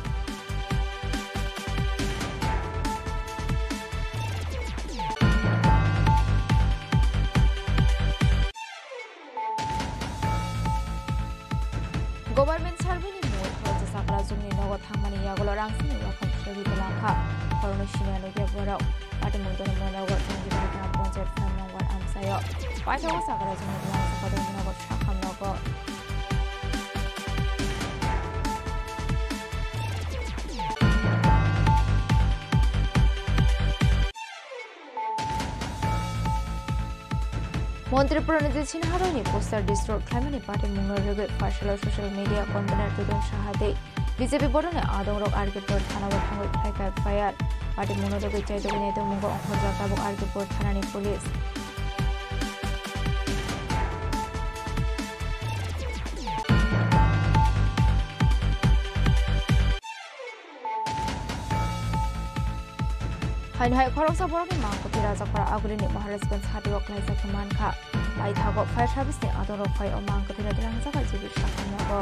Government survey ni mungwi khoroksa chakrajwngni nogo thangmani yagulo rangsini wakham sogwi twlangkha. Khoroknwi siniya nukya borok. Patimung Dharmanagar Tangibar Gram Panchayat phone number amchaio. Paithago chakrajwngni bwlangsa Kodongnagar Sakham nogo. Montri Pranajit Sinha rokni poster destroy khlaimani patimungno rwgwi pharsalo social media convener Dudon Saha tei B J P borokni adongrok R K Pur thanao thangwi khlai kha F I R. Patimungno rwgwi chaitugwi naitukmungo ongkhorjak tabuk R K Pur thanani police. Haino hai khoroksa borokni mangkwthwi Rajakhor Agulini Maharajganj hatio khlaijak khe mankha. Paithago fire service ni adongrok phai o mangkwthwino twlangjago jibwi sakha nogo.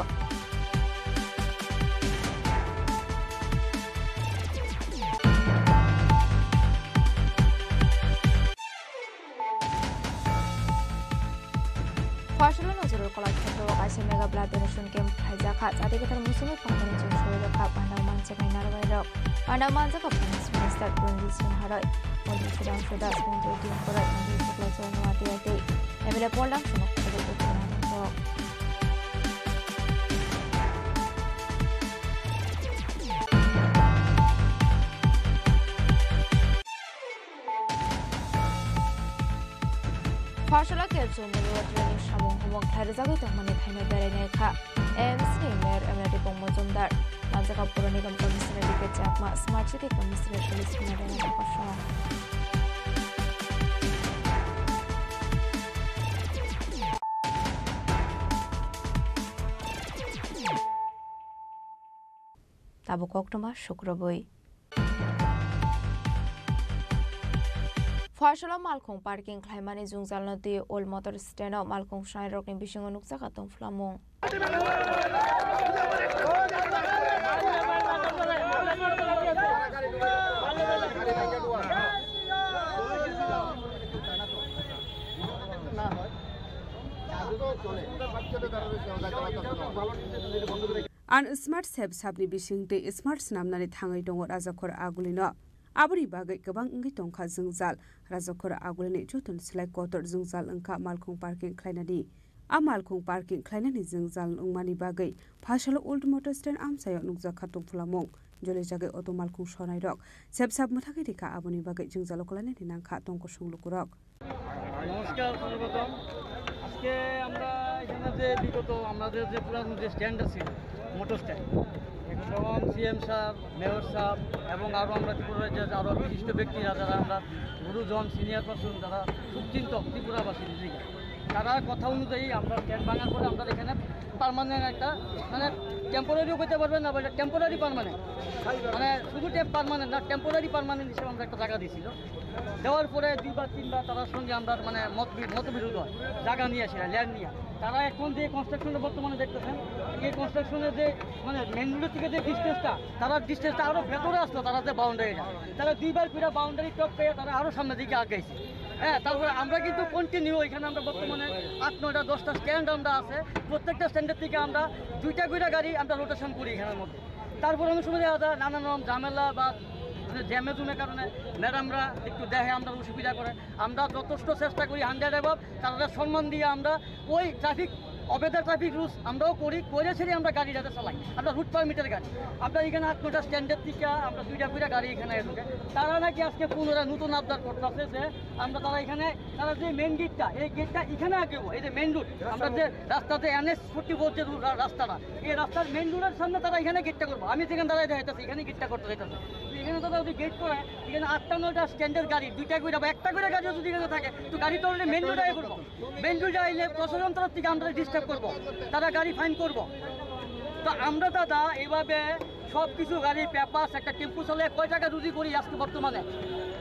Pharsalo Nazarul Kala Khetreo kaisa mega blood donation camp khlaijakha. Chati kwthar muchungwi phaimani chwng soi rwkha. Pandao manjaknai narwai rok. Pandao manjakha Finance Minister Ranjit Singh Haroi, Montri Sudhanshu Das, Montri Tim Korai, Montri Suklai Chowdhury Noatia tei M L A Paul Dangsano khobwi rwkha. Pharsalo Kepsung Moniwa training samung humung khlai rwjagwi tongmani thaino berai nai kha. M C ni Mayor Emre Tipong Mojumdar, Manjaka Puro Nigam Commissioner D K Chakma, Smart City Commissioner Suresh Kumar Rana kosong. Tabuk koktwma sukrubwi. Pharsalo malkhung parking khlaimani jwngjalno twi Old Motor Stand-o malkhung swnairokni bisingo nukjakha tongphlamung. An smart sep sapni bisingtwi smart snamnani thangwi tongo Rajakhor Agulino. Aboni bagwi kwbang wngwi tongkha jwngjal. Rajakhor Agulini jotono slai kotor jwngjal wngkha malkhung parking khlainani. A malkhung parking khlainani jwngjal wngmani bagwi pharsalo Old Motor Stand amchaio nukjakha tongphlamung. Jolijagwi auto malkhung swnairok sep sap mwthagwi rikha, aboni bagwi jwngjalo kwlainani nangkha tongkosong lukurok. নমস্কার, সর্বপ্রথম আজকে আমরা এখানে যে বিগত আমাদের যে পুরাতন যে স্ট্যান্ড আছে, মোটর স্ট্যান্ড, এখন যেমন সিএম সাহেব, মেয়র সাহেব এবং আরও আমরা ত্রিপুরা রাজ্যের আরও বিশিষ্ট ব্যক্তিরা, যারা আমরা গুরুজন, সিনিয়র পার্সন, যারা শুভচিন্তক ত্রিপুরাবাসী নিজেকে, তারা কথা অনুযায়ী আমরা স্ট্যান্ড ভাঙার পরে আমরা এখানে পার্মানেন্ট একটা, মানে, টেম্পোরারিও করতে পারবেন না, বা এটা টেম্পোরারি পার্মানেন্ট, মানে শুধু পার্মানেন্ট না, টেম্পোরারি পার্মানেন্ট হিসেবে আমরা একটা জায়গা দিয়েছিল। দেওয়ার পরে দুইবার তিনবার তাদের সঙ্গে আমরা, মানে, মত বি-, মতবিরোধ হয় জায়গা নিয়ে, সেটা ল্যান্ড নিয়ে। তারা এখন যে কনস্ট্রাকশনটা বর্তমানে দেখতেছেন, এই কনস্ট্রাকশনের যে, মানে, মেইন রোড থেকে যে ডিস্টেন্সটা, তারা ডিস্টেন্সটা আরও ভেতরে আসলো, তারা যে বাউন্ডারিটা, তারা দুইবার করে বাউন্ডারি টপকে তারা আরও সামনের দিকে আগাইছে। হ্যাঁ, তারপরে আমরা কিন্তু কন্টিনিউ এখানে আমরা বর্তমানে আট নয়টা দশটা স্ট্যান্ড আমরা আছে, প্রত্যেকটা স্ট্যান্ডের থেকে আমরা দুইটা করে গাড়ি আমরা রোটেশন করি এখানের মধ্যে। তারপর অনেক সময় দেখা যায় নানান রকম ঝামেলা বা, মানে, জ্যামে জুমের কারণে ম্যাডামরা একটু দেখে আমরা অসুবিধা করে। আমরা যথেষ্ট চেষ্টা করি হান্ড্রেড অ্যাবাভ, তাদের সম্মান দিয়ে আমরা ওই ট্রাফিক, অবেদার ট্রাফিক রুলস আমরাও করি, করে ছেড়ে আমরা গাড়ি যাতে চালাই, আমরা রুট পারমিটের গাড়ি। আমরা এখানে আট নয়টা স্ট্যান্ডের থেকে আমরা দুইটা দুইটা গাড়ি এখানে ঢুকে। তারা নাকি আজকে পুনরায় নতুন আবদার করতেছে যে আমরা, তারা এখানে, তারা যে মেইন গেটটা, এই গেটটা এখানে আগে হবো, এই যে মেইন রোড, আমরা যে রাস্তা, যে এনএস ফোর্টি ফোর যে রু-, রা-, রাস্তাটা, এই রাস্তার মেইন রোডের সামনে তারা এখানে গেটটা করবো। আমি যেখানে দাঁড়ায় দেখাইতেছি, এখানে গেটটা করতে চাইতেছে। তো এখানে তারা যদি গেট করে, এখানে আটটা নয়টা স্ট্যান্ডের গাড়ি, দুইটা করে বা একটা করে গাড়িও যদি এখানে থাকে, তো গাড়ি তো অলরেডি মেইন রোডে আগে করবো। মেইন রোডে আইলে প্রশাসন তরফ থেকে আমরা ডিস্টার্ব করবো, তারা গাড়ি ফাইন করবো। তো আমরা দাদা এইভাবে সব কিছু গাড়ি, পেপারস, একটা টেম্পু চালিয়ে কয় টাকা রুজি করি আজকে বর্তমানে?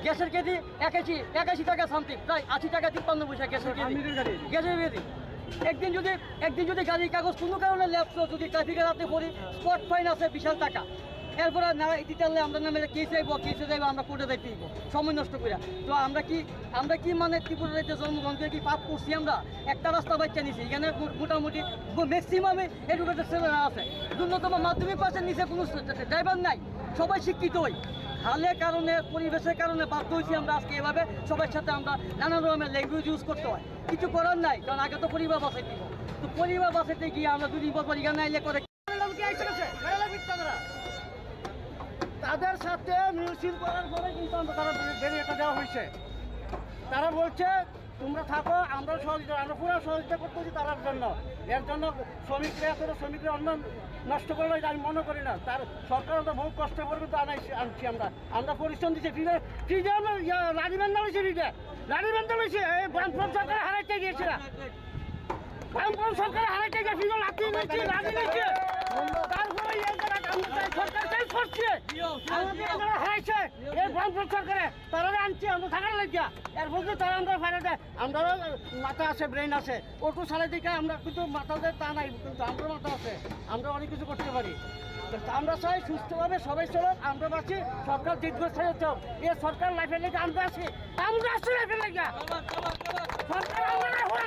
গ্যাসের কেজি একাশি, একাশি টাকা সামথিং, প্রায় আশি টাকা তিপ্পান্ন পয়সা গ্যাসের কেজি। আনলিমিটেড গাড়ি। গ্যাসের কেজি। একদিন যদি, একদিন যদি গাড়ির কাগজ কোনো কারণে ল্যাপস হয়, যদি ট্রাফিকে রাতে পড়ি, স্পট ফাইন আছে বিশাল টাকা। এরপরে না দিতে পারলে আমরা নামে কেসে যাইবো, কেসে যাইবো, আমরা কোর্টে যাইতে হইব, সময় নষ্ট করে। তো আমরা কি, আমরা কি, মানে, ত্রিপুরা রাজ্যে জন্মগ্রহণ করে কি পাপ করছি আমরা? একটা রাস্তা বাচ্চা নিছি, এখানে মো-, মোটামুটি ব-, ম্যাক্সিমামে এডুকেটেড ছেলেরা আছে, ন্যূনতম মাধ্যমিক পাশের নিচে কোনো ড্রাইভার নাই, সবাই শিক্ষিতই। হালের কারণে, পরিবেশের কারণে বাধ্য হয়েছি আমরা আজকে এভাবে সবার সাথে আমরা নানা রকমের ল্যাঙ্গুয়েজ ইউজ করতে হয়। কিছু করার নাই, কারণ আগে তো পরিবার বাঁচাইতে হবে। তো পরিবার বাঁচাইতে গিয়ে আমরা দুই দিন পর পর এখানে এলে করে ম্যাডাম কি আইসে গেছে? ম্যাডাম মিথ্যা তারা। তাদের সাথে মিছিল করার পরে কিন্তু আমরা তারা ব্যারিকেডটা দেওয়া হয়েছে। তারা বলছে তোমরা থাকো, আমরা সহযোগিতা, আমরা পুরো সহযোগিতা করতেছি তারার জন্য। এর জন্য শ্রমিকরা, এত শ্রমিকরা অন্য নষ্ট করলো, এটা আমি মনে করি না। তার সরকার তো বহু কষ্ট করে তো আনাইছি, আনছি আমরা। আমরা পরিশ্রম দিচ্ছি, ফ্রিজে, ফ্রিজে আমরা ইয়া, লাঠি বান্ধা লইছি ফ্রিজে, লাঠি বান্ধা লইছি। এই বামফ্রন্ট সরকার হারাইতে গিয়েছে না, বামফ্রন্ট সরকার হারাইতে গিয়ে ফ্রিজে লাঠি নিচ্ছে, লাঠি নিচ্ছে। তারপরে এই জায়গাটা আমরা চাই, সরকার চাই করছে, আমাদের এই জায়গা হারাইছে এই বামফ্রন্ট সরকারে। তারা আনছি আমরা থাকার লাগিয়া, এর মধ্যে তারা আমরা ফায়দা দেয়। আমরারও মাথা আছে, ব্রেন আছে, অটো চালাই দিকে আমরা কিন্তু মাথা দিয়ে তা নাই, কিন্তু আমরার মাথা আছে, আমরা অনেক কিছু করতে পারি। তো আমরা চাই সুস্থভাবে সবাই চলুক, আমরা বাঁচি, সরকার দীর্ঘস্থায়ী হতে হবে। এ সরকার লাইফের লেগে আমরা আছি, আমরা আছি লাইফের লেগে। সরকার আমরা এখন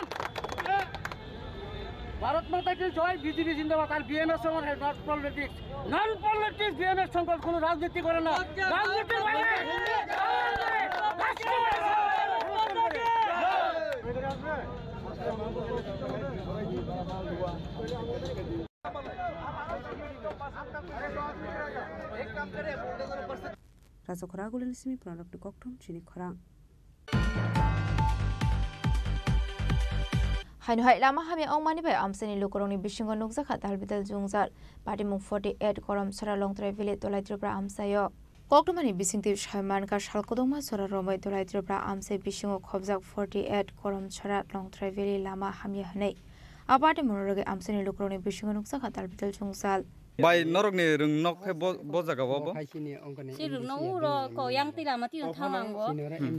ভারত মাতা কি জয়, বিজেপি জিন্দাবাদ। আর বিএমএস আমার not politics, non politics. BMS সংকট কোনো রাজনীতি করে না, রাজনীতি করে না। Raja khorang agulini simi pranokni kokthum chini khorang. Haino hai lama hamya wngmani bai amchaini lukurokni bisingo nukjakha dalbidal jwngjal. Patimung forty eight Goromchora Longtrai Valley Dolai Tripura amchaio. Koktwmani bisingtwi sai mankha sal kwdwkma jora romwi Dolai Tripura amchai bisingo khobjak forty eight Goromchora Longtrai Valley lama hamya hwnwi. A patimung rwgwi amchaini lukurokni bisingo nukjakha dalbidal jwngjal. Bai norokni rwng nok khe bo, bo jaga o bo? Si rwng no uro ko yang twi lama twi thang ang bo.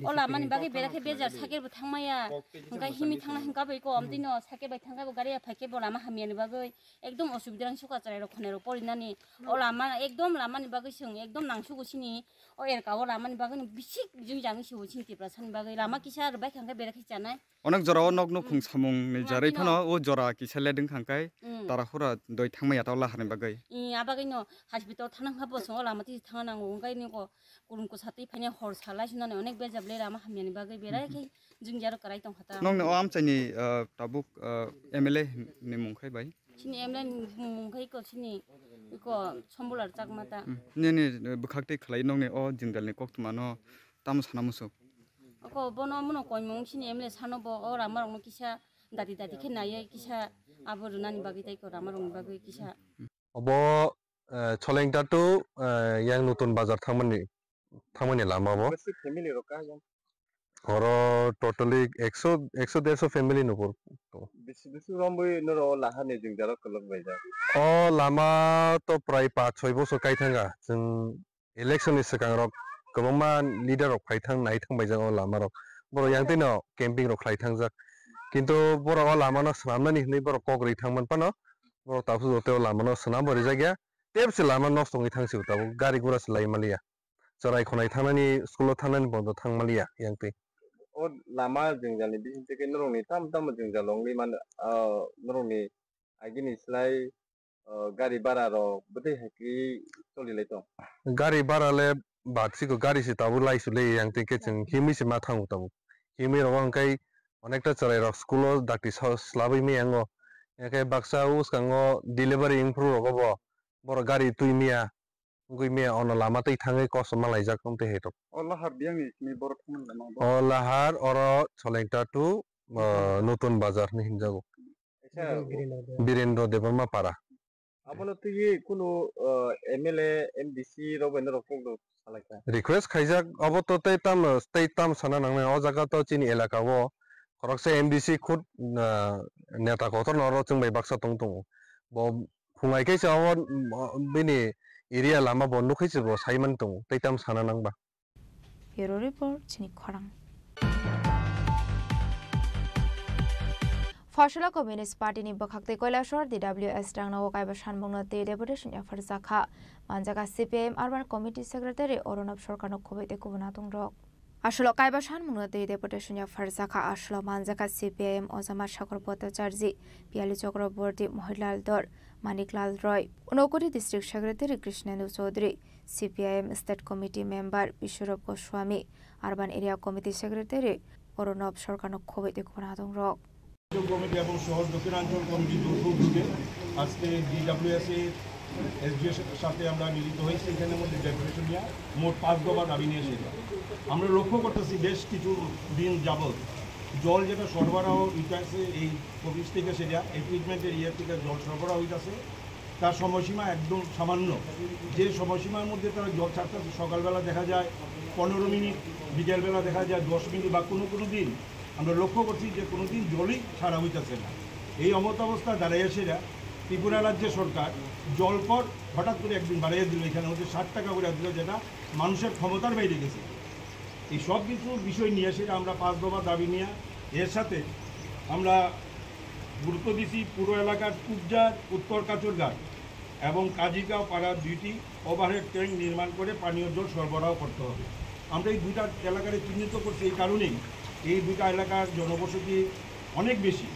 O lama ni bagwi berai khe bejar cycle bo thang maya. Hwnkhe himi thang na hwnkha bai ko amtwi no cycle bai thang khe bo gari ya phai khe bo lama hamya ni bagwi. Ekdom osubida rang suka chwrai rok khonai rok pori nani. O lama ekdom lama ni bagwi swng ekdom nang sugo sini. O erka o lama ni bagwi no bisik jung jang si bo sini Tiprasa ni bagwi lama kisa rwbai kha hwnkhe berai khe chanai. Onek jora o nok nukhung samung ni jarwi phano o jora kisa leding khangkai tara hura doi thangmaya ta lahar ni bagwi. I abagwi no hospital thana kha bo song o lama twi thang nango wngkai ni ko kurum ko satwi phani hor salai sunani onek bejab le lama hamya ni bagwi berai khe jung jaro karai tong khata. Nokni o amchai ni tabuk M L A ni mung khai bai. Chini M L A ni mung khai ko chini ko Sombular Chakma ta. Nini bwkhak twi khlai nokni o jingdal ni koktwma no tamo sana muchuk. Oko bono muno koimung sini M L A sano bo o rama rokno kisa dati dati khe naiye kisa abo rwnani bagwi tei ko rama rokni bagwi kisa. Obo Cholengta to yang Nutun Bazar thangmani thangmani lama bo. Besi family rok ka yang? Oro totally ekso ekso derso family nupur. Bisi bisi romboi noro lahani jingdalo kolok baijak. O lama to prai pach soi bosor kai thanga. Chwng election ni swkang rok kwbangma leader rok phai thang nai thang baijak o lama rok. Borok yang tino camping rok khlai thangjak. Kintu borok o lama no swnamnani hinwi borok kok rwi thang man phano borok tabuk joto o lama no swnam bo rijak ya. Tep se lama nosto wngwi thang si tabuk gari gura se lai maliya. Chwrai khonai thangnani school o thangnani bondo thang maliya yang twi. O lama jwngjal ni bising twi khe norok ni tamo tamo jwngjal wngwi man, ah, norok ni agini slai gari bara rok bwtwi hai khe choli lai tong. Gari bara le bat siko gari se tabuk lai su le yang twi khe chwng himwi se ma thango tabuk. Himwi rok hwnkhe onekta chwrai rok school o dakti sa-, slabwi maya wngo. Hwnkhe baksa o swkango delivery wngphuru rogo bo borok gari twi maya wngwi maya ono lama twi thangwi kosom ma laijak wng twi hai rok. O lahar biyang ni simi borok thangmani lama bo? O lahar oro Solengta to, uh, Nutun Bazar hinwi hinjago. Kaisa Birendra Debbarma Para. Abono twiwi kunu, uh, M L A, M D C rok bai norok kok rok salai kha. Request khaijak, obo to tei tam, tei tam sana nangnai. O jaga to chini elaka o khoroksa M D C khud, uh, neta kotor no oro chwng bai baksa tong tongo. Bo phungai khe se obo, mm, bini area lama bo nukhe se bo sai man tongo. Tei tam sana nang ba. Bureau Report, chini khorang. Phosola Communist Party ni bwkhak tei Kailasor D W S Rangna o kaiba sanmungno tei deputation yapharjakha. Manjaka C P I M Urban Committee Secretary Arunab Sarkarno khoboi tei kubun atongrok. Asolo kaiba sanmungno tei deputation yapharjakha. Asolo manjaka C P I M Ojama Sagar Bhattacharjee, Piyali Chakraborty, Mohilal Dhar, Maniklal Roy, Unakoti District Secretary Krishnendu Chaudhary, C P I M State Committee Member Biswarop Goswami, Urban Area Committee Secretary Arunab Sarkarno khoboi tei kubun atongrok. Committee এবং সহ দক্ষিণাঞ্চল কমিটির উদ্যোগে আজকে ডিডব্লিউএসএ এসডিও সাথে আমরা মিলিত হয়েছি। এখানে মধ্যে ডেপুটেশন নিয়ে মোট পাঁচ দফা দাবি নিয়ে এসেছি। আমরা লক্ষ্য করতেছি বেশ কিছু দিন যাবত জল যেটা সরবরাহ হইতাছে এই অফিস থেকে, সেটা একুইপমেন্টের ইয়ে থেকে জল সরবরাহ হইতাছে, তার সময়সীমা একদম সামান্য। যে সময়সীমার মধ্যে তারা জল ছাড়তেছে, সকালবেলা দেখা যায় পনেরো মিনিট, বিকেলবেলা দেখা যায় দশ মিনিট, বা কোনো কোনো দিন আমরা লক্ষ্য করছি যে কোনো দিন জলই ছাড়া হইতাছে না। এই অবস্থা দাঁড়াইয়া সেরা ত্রিপুরা রাজ্য সরকার জলকর হঠাৎ করে একদিন বাড়াইয়া দিল, এখানে হচ্ছে ষাট টাকা করে দিল, যেটা মানুষের ক্ষমতার বাইরে গেছে। এই সব কিছু বিষয় নিয়ে সেটা আমরা পাঁচ দফা দাবি নিয়ে, এর সাথে আমরা গুরুত্ব দিছি পুরো এলাকার কুবজার, উত্তর কাচুরঘাট এবং কাজিগাঁও পাড়ার দুইটি ওভারহেড ট্যাঙ্ক নির্মাণ করে পানীয় জল সরবরাহ করতে হবে। আমরা এই দুইটা এলাকারে চিহ্নিত করছি এই কারণেই, এই দুইটা এলাকার জনবসতি অনেক বেশি।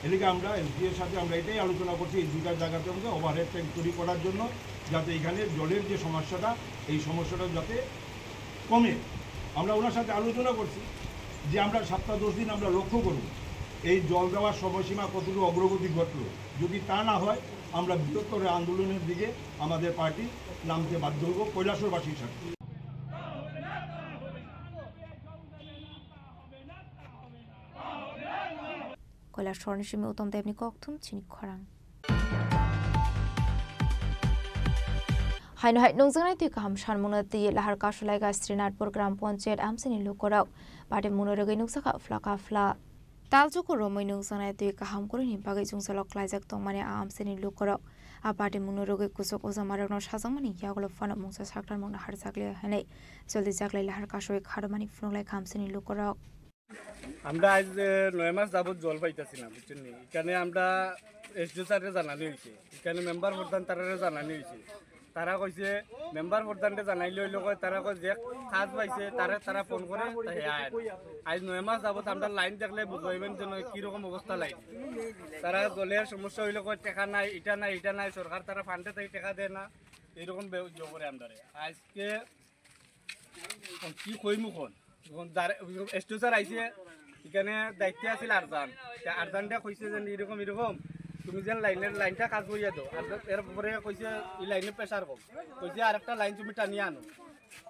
এদিকে আমরা এসডিওর সাথে আমরা এটাই আলোচনা করছি, এই দুইটা জায়গাতে আমাদের ওভারহেড ট্যাঙ্ক তৈরি করার জন্য, যাতে এখানে জলের যে সমস্যাটা, এই সমস্যাটা যাতে কমে। আমরা ওনার সাথে আলোচনা করছি যে আমরা সপ্তাহ দশ দিন আমরা লক্ষ্য করব এই জল দেওয়ার সময়সীমা কতটুকু অগ্রগতি ঘটলো। যদি তা না হয়, আমরা বৃহত্তর আন্দোলনের দিকে আমাদের পার্টি নামতে বাধ্য হব কৈলাসহরবাসীর সাথে। Koilashahar ni simi Uttam Debni kokthum chini khorang. Haino hai nungjaknai twi kaham sanmungno twi lahar kasulaiga Srinathpur Gram Panchayat amchaini lukurok. Party mungno rwgwi nukjakha phla kaphla. Talchuku romwi nungjaknai twi kaham kwrwini bagwi jwngjalo klaijak tongmani a amchaini lukurok. A party mungno rwgwi kuchuk ujamarokno sajakmani yagulo phano mungsa saktarmungno harjakliya hwnwi joldi jaklai lahar kasui kharmani phunukhlai kha amchaini lukurok. আমরা আজ, এ, নয় মাস যাবত জল পাইতাছি না, বুঝছেন নি? এখানে আমরা এসডিও স্যাররে জানানি হইছে, এখানে মেম্বার প্রধান তারারে জানানি হইছে। তারা কইছে, মেম্বার প্রধানরে জানাইলে হইলো কয়, তারা কয় যে কাজ পাইছে, তারে তারা ফোন করে, তা হে আয় না। আজ নয় মাস যাবত আমরা লাইন দেখলে বুঝাইবেন যেন কিরকম অবস্থা লাইন। তারা জলের সমস্যা হইলে কয়, "টাকা নাই, এটা নাই, এটা নাই, সরকার তারা ফান্ডে থেকে টাকা দেয় না।" এরকম বে-, ইয়ে করে আমরারে। আজকে কি কইমু কোন? এখন যার, এসডিও স্যার আইছে, এখানে দায়িত্বে আছিল আরজান। তে আরজানটা কইছে যে, "এরকম, এরকম, তুমি যেন লাইনের, লাইনটা কাজ করিয়া দাও।" আর এরপরে কইছে, "এই লাইনে প্রেশার কম।" কইছে, "আরেকটা লাইন তুমি টানিয়ে আনো।"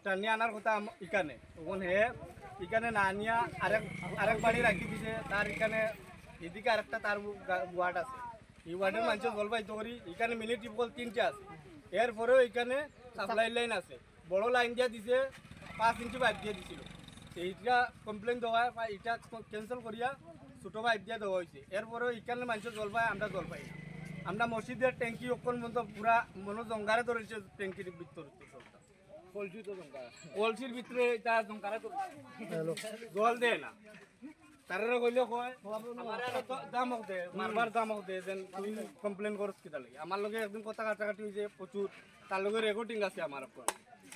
টানিয়ে আনার কথা আম-, এখানে। তখন হে এখানে না আনিয়া আরেক, আরেক বাড়ি রাখি দিছে, তার এখানে এদিকে আরেকটা তার ওয়া-, ওয়ার্ড আছে। এই ওয়ার্ডের মানুষের জলপাই তো করি, এখানে মিনি টিউবওয়েল তিনটে আছে। এরপরেও এখানে সাপ্লাই লাইন আছে। বড় লাইন দিয়া দিছে, পাঁচ ইঞ্চি পাইপ দিয়া দিছিল। তো এইটা কমপ্লেন দেওয়া হয়, বা এটা ক্যান্সেল করিয়া ছোট পাইপ দিয়া দেওয়া হয়েছে। এরপরেও এখানে মানুষের জল পায়, আমরা জল পাই না। আমরা মসজিদের ট্যাঙ্কি অক্ষণ পর্যন্ত পুরা মনো জঙ্গারে ধরেছে ট্যাঙ্কির ভিতরে তো সবটা। কলসির ভিতরে এটা জঙ্গারে ধরেছে। জল দেয় না। তারারে কইলে কয়, "আমারে আরো দ-, দামক দে, মারবার দামক দে, যেন তুই কমপ্লেন করস কিতা লাগি?" আমার লগে একদিন কথা কাটাকাটি হইছে প্রচুর, তার লগে রেকর্ডিং আছে আমার এখন।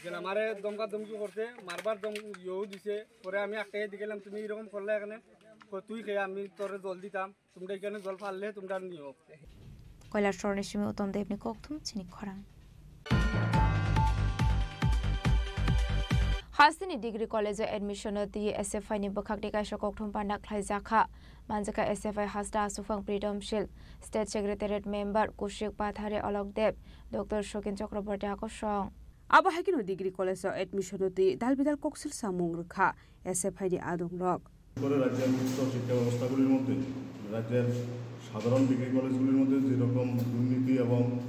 যেন আমারে ধমকা ধমকি করছে, মারবার ধম-, ইয়েও দিছে। পরে আমি একটাই দিকে গেলাম, "তুমি এরকম করলে এখানে?" কয়, "তুই খেয়ে আমি তোরে জল দিতাম, তোমরা এখানে জল ফাললে তোমরা নিও।" Koilashahar ni simi Uttam Debni kokthum chini khorang. Hasteni Degree College o admission o twi S F I ni bwkhak tei kaisa kokthum panda khlaijakha. Manjakha S F I hasta Aswphang Pritom Sil, State Secretariat Member Kushik Pathari Alok Deb, Doctor Sokin Chakraborty akosong. Abo hai kheno Degree College o admission o twi dal bidal koksil samung rwkha S F I ni adongrok. করে রাজ্যের উচ্চ শিক্ষা ব্যবস্থাগুলির মধ্যে, রাজ্যের সাধারণ ডিগ্রি কলেজগুলির মধ্যে যেরকম দুর্নীতি এবং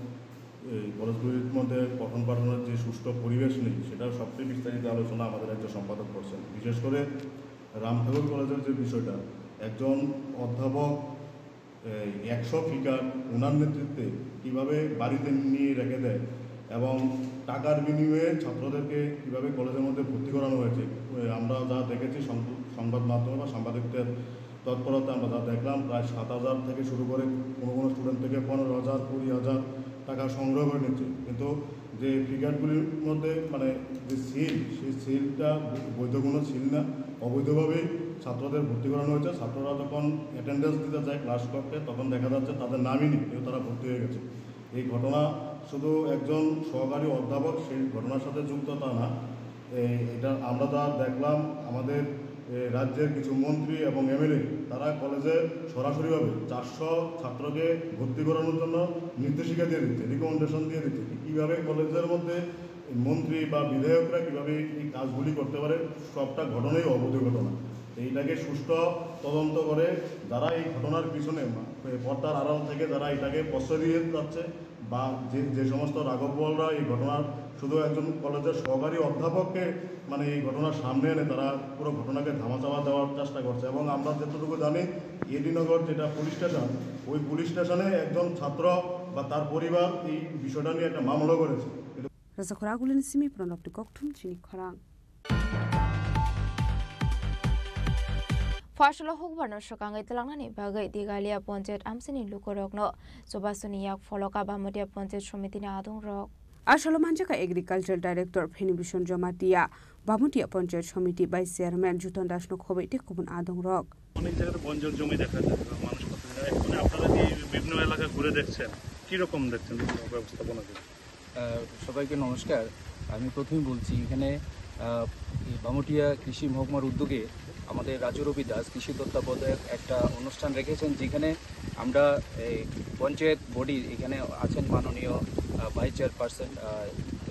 এই কলেজগুলির মধ্যে পঠন পাঠনের যে সুষ্ঠু পরিবেশ নেই, সেটার সবচেয়ে বিস্তারিত আলোচনা আমাদের রাজ্য সম্পাদক করছেন। বিশেষ করে রাম ঠাকুর কলেজের যে বিষয়টা, একজন অধ্যাপক এই একশো ফিগার ওনার নেতৃত্বে কিভাবে বাড়িতে নিয়ে রেখে দেয় এবং টাকার বিনিময়ে ছাত্রদেরকে কিভাবে কলেজের মধ্যে ভর্তি করানো হয়েছে, এ, আমরা যা দেখেছি সং-, সংবাদ মাধ্যমে বা সাংবাদিকদের তৎপরতা আমরা যা দেখলাম, প্রায় সাত হাজার থেকে শুরু করে কোনো কোনো স্টুডেন্ট থেকে পনেরো হাজার, কুড়ি হাজার টাকা সংগ্রহ করে নিচ্ছে। কিন্তু যে ফিগারগুলির মধ্যে মানে যে সিল, সেই সিলটা বৈধ কোনো সিল না, অবৈধভাবেই ছাত্রদের ভর্তি করানো হয়েছে। ছাত্ররা যখন অ্যাটেন্ডেন্স দিতে যায় ক্লাস করতে, তখন দেখা যাচ্ছে তাদের নামই নেই, কিন্তু তারা ভর্তি হয়ে গেছে। এই ঘটনা শুধু একজন সহকারী অধ্যাপক সেই ঘটনার সাথে যুক্ত তা না, এই, এটা আমরা যা দেখলাম, আমাদের, এ, রাজ্যের কিছু মন্ত্রী এবং এমএলএ তারা কলেজে সরাসরিভাবে চারশো ছাত্রকে ভর্তি করানোর জন্য নির্দেশিকা দিয়ে দিচ্ছে, রিকমেন্ডেশন দিয়ে দিচ্ছে। কীভাবে কলেজের মধ্যে মন্ত্রী বা বিধায়করা কীভাবে এই কাজগুলি করতে পারে, সবটা ঘটনাই অবৈধ ঘটনা। এইটাকে সুষ্ঠু তদন্ত করে যারা এই ঘটনার পিছনে, পর্দার আড়াল থেকে যারা এটাকে প্রশ্রয় দিয়ে যাচ্ছে বা যে যে সমস্ত রাঘব বোয়ালরা এই ঘটনার শুধু একজন কলেজের সহকারী অধ্যাপককে, মানে, এই ঘটনার সামনে এনে তারা পুরো ঘটনাকে ধামাচাপা দেওয়ার চেষ্টা করছে। এবং আমরা যতটুকু জানি, এডিনগর যেটা পুলিশ স্টেশন, ওই পুলিশ স্টেশনে একজন ছাত্র বা তার পরিবার এই বিষয়টা নিয়ে একটা মামলা করেছে। Rajakhor Agulini simi Pranabni kokthum chini khorang. Phola hukbarno swkangwi twlangnani bagwi Digalia Panchayat amchaini lukurokno chubasuni yak pholoka Bamutia Panchayat Somitini adongrok. Asolo manjakha Agriculture Director Phenibhushan Jamatia, Bamutia Panchayat Somiti Vice Chairman Juton Dasno khobwi tei kubun adongrok. অনেক জায়গাতে বঞ্জর জমি দেখা যায় বা মানুষ করতে যায়। মানে আপনারা কি বিভিন্ন এলাকা ঘুরে দেখছেন, কীরকম দেখছেন ব্যবস্থাপনা? আহ, সবাইকে নমস্কার। আমি প্রথমেই বলছি, এখানে, আহ, এই বামুটিয়া কৃষি মহকুমার উদ্যোগে আমাদের রাজু রবি দাস কৃষি তত্ত্বাবধায়ক একটা অনুষ্ঠান রেখেছেন, যেখানে আমরা এই পঞ্চায়েত বডি, এখানে আছেন মাননীয়, আহ, ভাইস চেয়ারপারসন, আহ,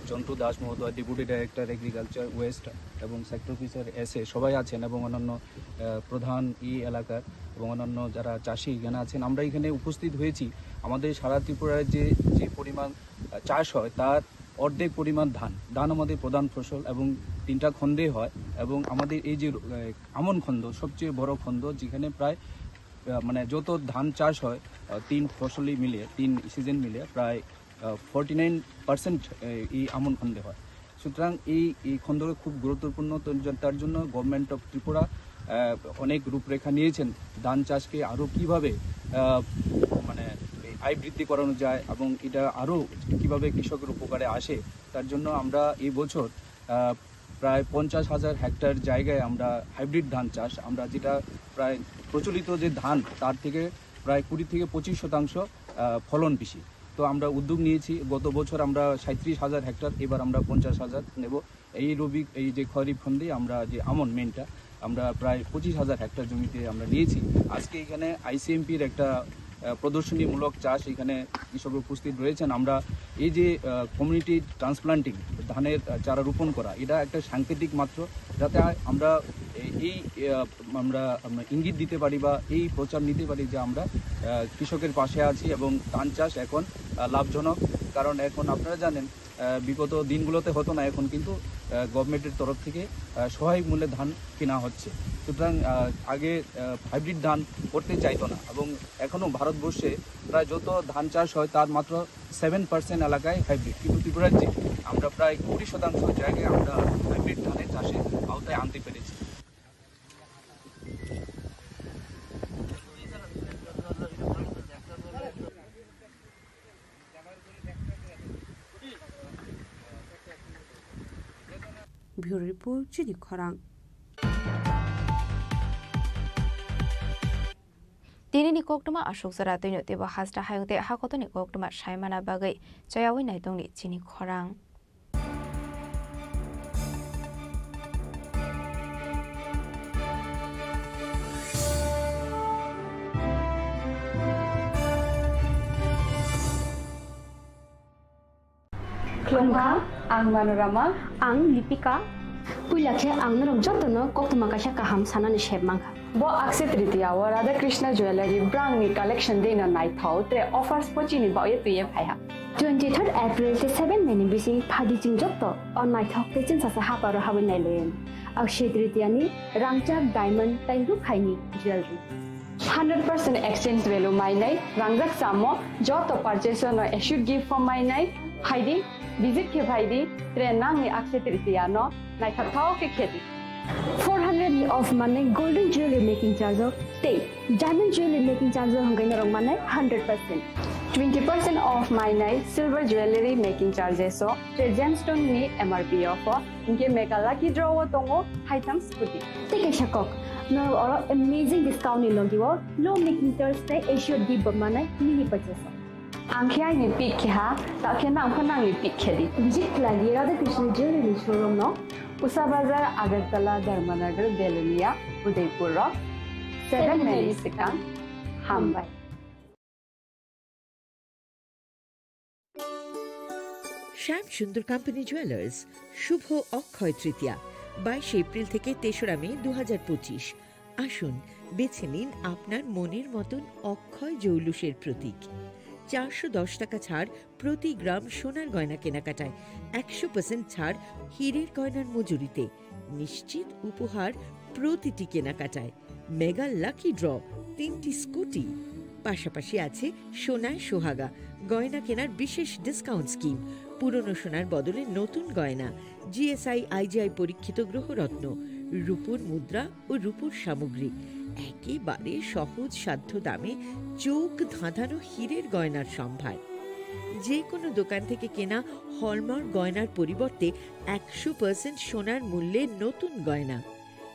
জন্টু দাস মহোদয়, ডেপুটি ডাইরেক্টর এগ্রিকালচার ওয়েস্ট এবং সেক্টর অফিসার এসএ সবাই আছেন এবং অন্যান্য, আহ, প্রধান ই এলাকার এবং অন্যান্য যারা চাষি এখানে আছেন। আমরা এখানে উপস্থিত হয়েছি আমাদের সারা ত্রিপুরায় যে, যে পরিমাণ চাষ হয়, তার অর্ধেক পরিমাণ ধান। ধান আমাদের প্রধান ফসল এবং তিনটা খণ্ডে হয়। এবং আমাদের এই যে, আহ, আমন খণ্ড, সবচেয়ে বড় খণ্ড, যেখানে প্রায়, আহ, মানে, যত ধান চাষ হয়, আহ, তিন ফসলি মিলে, তিন সিজন মিলে প্রায়, আহ, ফর্টি নাইন পার্সেন্ট এই আমন খণ্ডে হয়। সুতরাং এই, এই খণ্ডকে খুব গুরুত্বপূর্ণ, তো জ-, তার জন্য গভর্নমেন্ট অফ ত্রিপুরা, আহ, অনেক রূপরেখা নিয়েছেন ধান চাষকে আরও কীভাবে, আহ, মানে, এই আয় বৃদ্ধি করানো যায় এবং এটা আরও কীভাবে কৃষকের উপকারে আসে, তার জন্য আমরা এই বছর, আহ, প্রায় পঞ্চাশ হাজার হেক্টর জায়গায় আমরা হাইব্রিড ধান চাষ, আমরা যেটা প্রায় প্রচলিত যে ধান, তার থেকে প্রায় কুড়ি থেকে পঁচিশ শতাংশ, আহ, ফলন বেশি। তো আমরা উদ্যোগ নিয়েছি, গত বছর আমরা সাঁইত্রিশ হাজার হেক্টর, এবার আমরা পঞ্চাশ হাজার নেব। এই রবি, এই যে খরিফ খণ্ডে আমরা যে আমন মেনটা, আমরা প্রায় পঁচিশ হাজার হেক্টর জমিতে আমরা নিয়েছি। আজকে এখানে আইসিএমপির একটা, আহ, প্রদর্শনীমূলক চাষ, এখানে কৃষক উপস্থিত রয়েছেন। আমরা এই যে, আহ, কমিউনিটি ট্রান্সপ্লান্টিং, ধানের, আহ, চারা রোপণ করা, এটা একটা সাংকেতিক মাত্র, যাতে আ-, আমরা এই, এই, আহ, আমরা, আমরা ইঙ্গিত দিতে পারি বা এই প্রচার নিতে পারি যে আমরা, আহ, কৃষকের পাশে আছি এবং ধান চাষ এখন, আহ, লাভজনক। কারণ এখন আপনারা জানেন, আহ, বিগত দিনগুলোতে হতো না, এখন কিন্তু, আহ, গভর্নমেন্টের তরফ থেকে, আহ, সহায়ক মূল্যে ধান কেনা হচ্ছে। সুতরাং, আহ, আগে, আহ, হাইব্রিড ধান করতে চাইতো না এবং এখনও ভারতবর্ষে প্রায় যত ধান চাষ হয়, তার মাত্র সেভেন পার্সেন্ট এলাকায় হাইব্রিড, কিন্তু ত্রিপুরার যে আমরা প্রায় কুড়ি শতাংশ জায়গায় আমরা হাইব্রিড ধানের চাষের আওতায় আনতে পেরেছি। Bureau Report, Chini Khorang. Tinini koktwma aswk jora twino teibo hasta hayung tei hakotoni koktwma saimana bagwi chayawi naitongni chini khorang. Khulumkha, ang Manorama. Ang Lipika. Puila khe ang norok jotono koktwma kaisa kaham sanani sep mankha. Bo Akshaya Tritiya o Radha Krishna Jewellery brangni collection deino naithok, tre offers bo chini baoye twiye phaiha. Twenty third April tei seven May ni bising phaidi chwng joto o naithok tei chwngsacha haparo habwi nailaiyani. Akshaya Tritiya ni rangchak diamond tei rukhaini jewellery. Hundred percent exchange value mainai, rangjak chamo, joto purchase no assured gift form mainai, phaidi, visit khe phaidi, tre nangni Akshaya Tritiya no naithok thao khe khedi. Four hundred off manai golden jewelry making charge o tei diamond jewelry making charge o hwnkhai norok manai hundred percent. Twenty percent off mainai silver jewelry making charges o tre gemstone ni M R P o pho. Hinkhe mega lucky draw o tongo haitham scooty. Tei kaisa kok, norok oro amazing discount ni logi o low making charge tei assured gift bo manai mini purchase o. Ang khe aini pick khe ha, ta khe nang khe nangni pick khe di. Visit khlai di Radha Krishna Jewelry ni showroom no, Usa Bazar, Agartala, Dharmanagar, Belonia, Udaipur o. Seven May ni swkang. Hambai. শ্যাম Sundar company jewellers, শুভ অক্ষয় তৃতীয়া, বাইশে এপ্রিল থেকে তেসরা মে দু হাজার পঁচিশ। আসুন, বেছে নিন আপনার মনের মতন অক্ষয় জৌলুসের প্রতীক। চারশো দশ টাকা ছাড় প্রতি গ্রাম সোনার গয়না কেনাকাটায়, একশো পার্সেন্ট ছাড় হীরের গয়নার মজুরিতে, নিশ্চিত উপহার প্রতিটি কেনাকাটায়, মেগা লাকি ড্র, তিনটি স্কুটি, পাশাপাশি আছে সোনায় সোহাগা গয়না কেনার বিশেষ ডিসকাউন্ট স্কিম, পুরনো সোনার বদলে নতুন গয়না, জিএসআই আইজিআই পরীক্ষিত গ্রহরত্ন, রূপোর মুদ্রা ও রূপোর সামগ্রী, একেবারে সহজ সাধ্য দামে চোখ ধাঁধানো হীরের গয়নার সম্ভার। যে কোনো দোকান থেকে কেনা হলমার্ক গয়নার পরিবর্তে একশো পার্সেন্ট সোনার মূল্যে নতুন গয়না।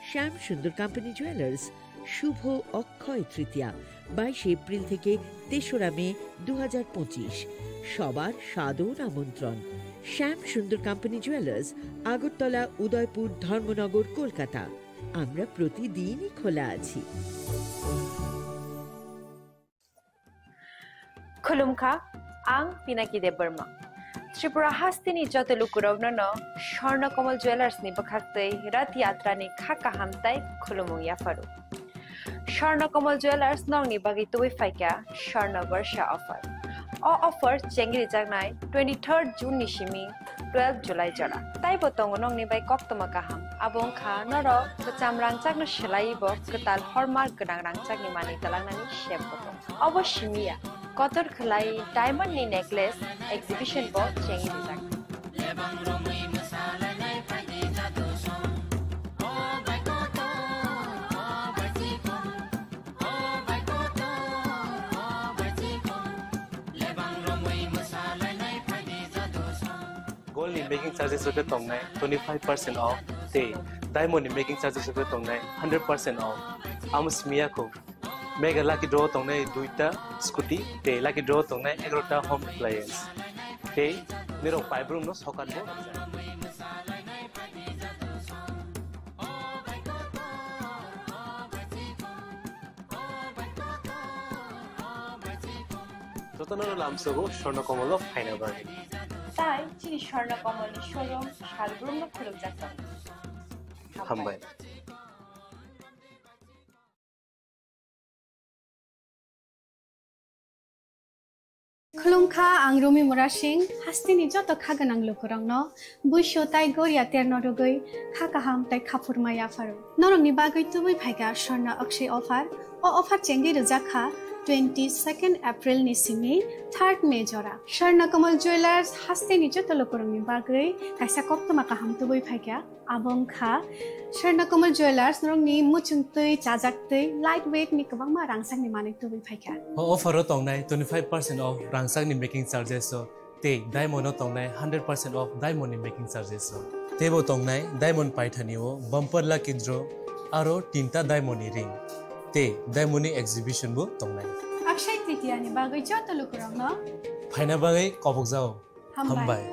শ্যাম সুন্দর কোম্পানি জুয়েলার্স, শুভ অক্ষয় তৃতীয়া, বাইশে এপ্রিল থেকে তেসরা মে দু হাজার পঁচিশ। সবার সাদর আমন্ত্রণ। শ্যাম সুন্দর কোম্পানি জুয়েলার্স, আগরতলা, উদয়পুর, ধর্মনগর, কলকাতা। আমরা প্রতিদিনই খোলা আছি। Khulumkha, ang Pinaki Debbarma. Tripura hasteni joto lukurokno no Swarna Kamal Jewellers ni bwkhaktwi Rath Yatra ni kha kaham tai khulumung yapharu. Swarna Kamal Jewellers nokni bagwi tubui phaikha Swarna Barsha offer. O offer chengrijaknai twenty-third June ni simi twelve July jora. Taibo tongo nokni bai koktwma kaham. Abo wngkha norok kwcham rangchakno swlaiwi bo kwtal hallmark gwnang rangchakni manwi twlangnani sep bo tongo. Obo simi ya, kotor khwlai diamond ni necklace exhibition bo chengwi rijak. Gold ni making charges rok tongnai twenty five percent off, tei diamond ni making charges rok tongnai hundred percent off. Amo simi ya kho. Mega lucky draw tongnai duita scooty, tei lucky draw tongnai egarota home appliance. Tei nirok paibrum no sokat bo. Jotono lamsogo Swarna Kamal o phaina bagwi. Tai chini Swarna Kamal ni showroom salbrum no khulumjak tongo. Hambai. Khulumkha, ang Rumi Murasing, hasteni joto kha gwnang lukurokno buisu tai goria terno rwgwi kha kaham tai khaphurma yapharu. Norokni bagwi tubui phaikha Swarna Akshay offer. O offer chengwi rwjak kha twenty second April ni simi third May jora. Swarna Kamal Jewellers hasteni joto lukurokni bagwi kaisa koktwma kaham tubui phaikha. Abo wngkha Swarna Kamal Jewellers, norokni muchungtwi, chajaktwi, light weight ni kwbangma rangchakni manwi tubui phaikha. O offer o tongnai twenty five percent off rangchakni making charges o, tei diamond o tongnai hundred percent off diamond ni making charges o. Teibo tongnai diamond paithani o bumper lucky draw, aro tinta diamond ni ring, tei diamond ni exhibition bo tongnai. Akshay Tritiya ni bagwi joto lukurokno phaina bagwi kobokjao. Hambai. Hambai.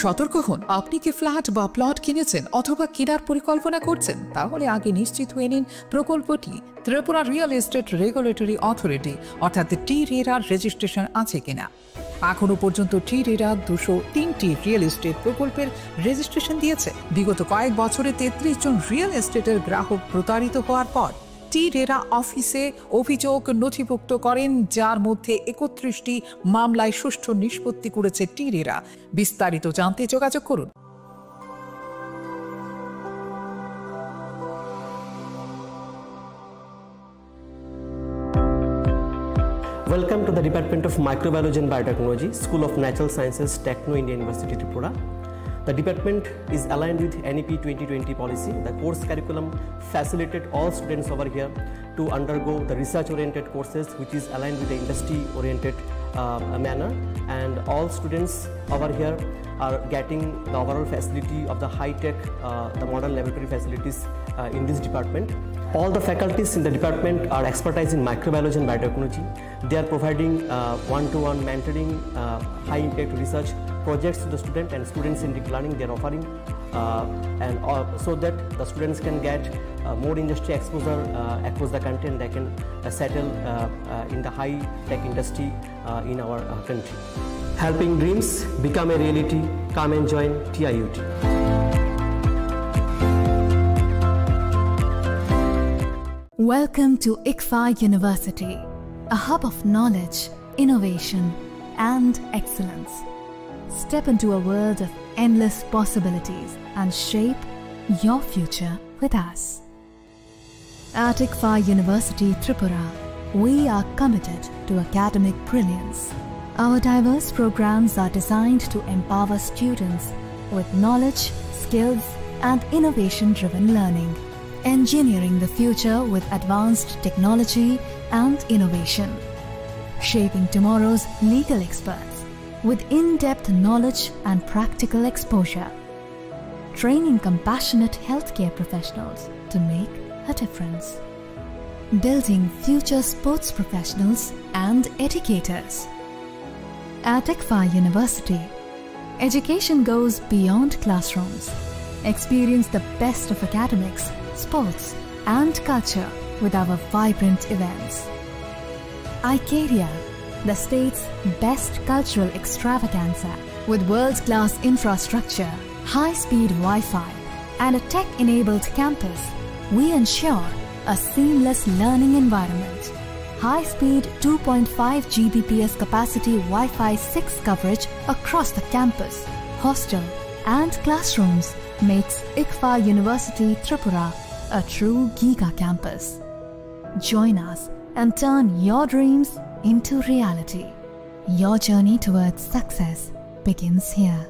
সতর্ক হন, আপনি কি ফ্ল্যাট বা প্লট কিনেছেন অথবা কেনার পরিকল্পনা করছেন? তাহলে আগে নিশ্চিত হয়ে নিন প্রকল্পটি Tripura real estate regulatory authority অর্থাৎ টি রেরার রেজিস্ট্রেশন আছে কিনা। এখনো পর্যন্ত টি রেরা দুশো তিনটি রিয়েল এস্টেট প্রকল্পের রেজিস্ট্রেশন দিয়েছে। বিগত কয়েক বছরে তেত্রিশ জন রিয়েল এস্টেটের গ্রাহক প্রতারিত হওয়ার পর টি রেরা অফিসে অভিযোগ নথিভুক্ত করেন, যার মধ্যে একত্রিশটি মামলায় সুষ্ঠু নিষ্পত্তি করেছে টি রেরা। বিস্তারিত জানতে যোগাযোগ করুন। Welcome to the Department of Microbiology and Biotechnology, School of Natural Sciences, Techno India University, Tripura. The department is aligned with N E P twenty twenty policy. The course curriculum facilitate all students over here to undergo the research-oriented courses, which is aligned with the industry-oriented, uh, manner. And all students over here are getting the overall facility of the high-tech, uh, the modern laboratory facilities, uh, in this department. All the faculties in the department are expertise in microbiology and biotechnology. They are providing, uh, one-to-one mentoring, uh, high-impact research projects to the student and students-centric learning they are offering, uh, and, uh, so that the students can get, uh, more industry exposure, uh, across the country, and they can, uh, settle, uh, uh, in the high-tech industry, uh, in our, uh, country. Helping dreams become a reality. Come and join T I U T. Welcome to ICFAI University, a hub of knowledge, innovation, and excellence. Step into a world of endless possibilities and shape your future with us. At ICFAI University Tripura, we are committed to academic brilliance. Our diverse programs are designed to empower students with knowledge, skills, and innovation-driven learning, engineering the future with advanced technology and innovation, shaping tomorrow's legal experts with in-depth knowledge and practical exposure, training compassionate healthcare professionals to make a difference, building future sports professionals and educators. At ICFAI University, education goes beyond classrooms. Experience the best of academics, sports, and culture with our vibrant events. Icaria, the state's best cultural extravaganza, with world-class infrastructure, high-speed Wi-Fi, and a tech-enabled campus, we ensure a seamless learning environment. High-speed two point five G B P S capacity Wi-Fi six coverage across the campus, hostel, and classrooms makes ICFAI University Tripura a true giga campus. Join us and turn your dreams into reality. Your journey towards success begins here.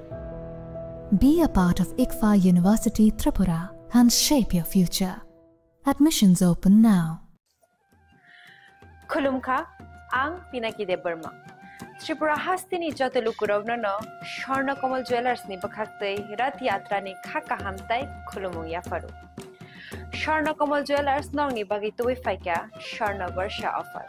Be a part of ICFAI University Tripura and shape your future. Admissions open now. Khulumkha, ang Pinaki Debbarma. Tripura hasteni joto lukurokno no Swarna Kamal Jewellers ni bwkhaktwi Rath Yatra ni kha kaham tai khulumung yapharu. Swarna Kamal Jewellers nokni bagwi tubui phaikha Swarna Barsha offer.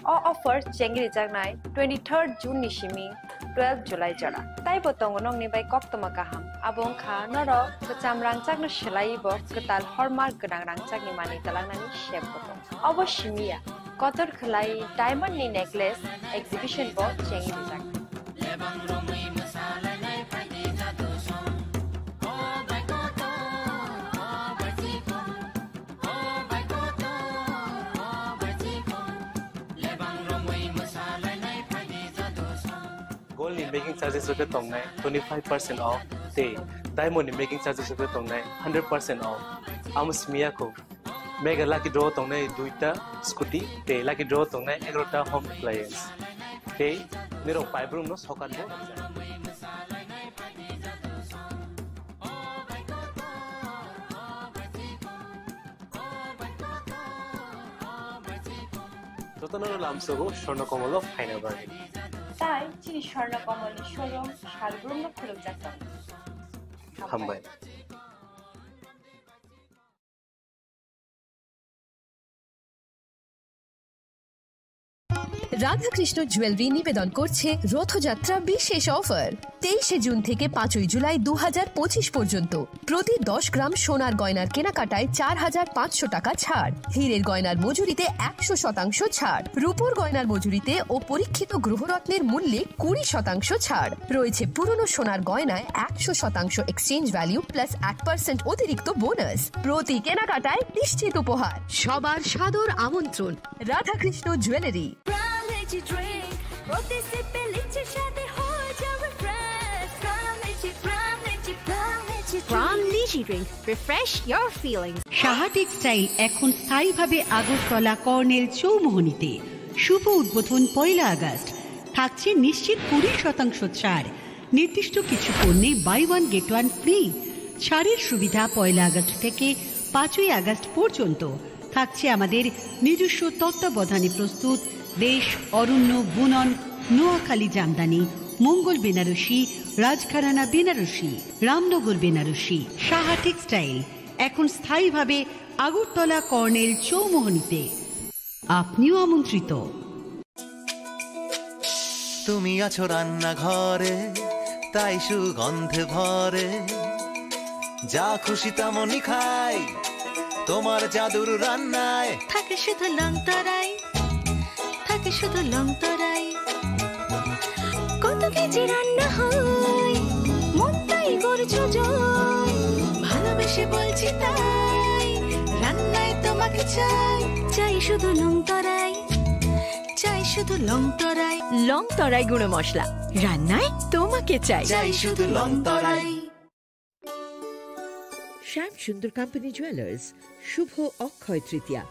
O offer chengri jaknai twenty-third June ni simi twelve July jora. Taibo tongo nokni bai koktwma kaham. Abo wngkha norok kwcham rangchakno swlaiwi bo kwtal hallmark gwnang rangchakni manwi twlangnani sep bo tongo. Obo simi ya, kotor khwlai diamond ni necklace exhibition bo chengwi rijak. Gold ni making charges rok khe tongnai twenty five percent off tei diamond ni making charges rok khe tongnai hundred percent off. Amo simi ya kho. Mega lucky draw tongnai duita scooty tei lucky draw tongnai egarota home appliance. Tei nirok paibrumno sokat bo rwjak. Jotono lamsogo Swarna Kamal o phaina bagwi. Tai chini Swarna Kamal ni showroom salbrumno khulumjak tongo. Hambai. Radhakrishna jewellery নিবেদন করছে রথযাত্রা বিশেষ অফার। তেইশে জুন থেকে পাঁচই জুলাই দু হাজার পঁচিশ পর্যন্ত প্রতি দশ গ্রাম সোনার গয়নার কেনাকাটায় চার হাজার পাঁচশো টাকা ছাড়, হীরের গয়নার মজুরিতে একশো শতাংশ ছাড়, রূপোর গয়নার মজুরিতে ও পরীক্ষিত গ্রহরত্নের মূল্যে কুড়ি শতাংশ ছাড়। রয়েছে পুরনো সোনার গয়নায় একশো শতাংশ এক্সচেঞ্জ ভ্যালু প্লাস এক পার্সেন্ট অতিরিক্ত বোনাস। প্রতি কেনাকাটায় নিশ্চিত উপহার। সবার সাদর আমন্ত্রণ Radhakrishna jewellery. Pram Lychee Drink, প্রতি সিপে লিচির স্বাদে হয়ে যাবে fresh. Pram Lychee, Pram Lychee, Pram Lychee Drink। Pram Lychee Drink, refresh your feelings। Saha textile এখন স্থায়ীভাবে আগরতলা কর্নেল চৌমুহনীতে। শুভ উদ্বোধন পয়লা আগস্ট। থাকছে নিশ্চিত কুড়ি শতাংশ ছাড়। নির্দিষ্ট কিছু পণ্যে buy one get one free. ছাড়ের সুবিধা পয়লা আগস্ট থেকে পাঁচই আগস্ট পর্যন্ত। থাকছে আমাদের নিজস্ব তত্ত্বাবধানে প্রস্তুত দেশ, অরণ্য, বুনন, নোয়াখালী জামদানি, মঙ্গল বেনারসি, রাজঘরানা বেনারসি, রামনগর বেনারসি। সাহা টেক্সটাইল, এখন স্থায়ীভাবে আগরতলা কর্নেল চৌমোহনীতে। আপনিও আমন্ত্রিত। তুমি আছো রান্নাঘরে, তাই সুগন্ধে ভরে। যা খুশি তেমনই খাই, তোমার জাদুর রান্নায়। থাকে শুধু লং তরাই, থাকে শুধু লং তরাই। কত কেজি রান্না হয়, মনটাই করছো জয়। ভালোবেসে বলছি তাই, রান্নায় তোমাকে চাই। চাই শুধু লং তরাই, চাই শুধু লং তরাই। লং তরাই গুঁড়ো মশলা, রান্নায় তোমাকে চাই। চাই শুধু লং তরাই। শ্যাম সুন্দর কোম্পানি জুয়েলার্স। শুভ অক্ষয় তৃতীয়া,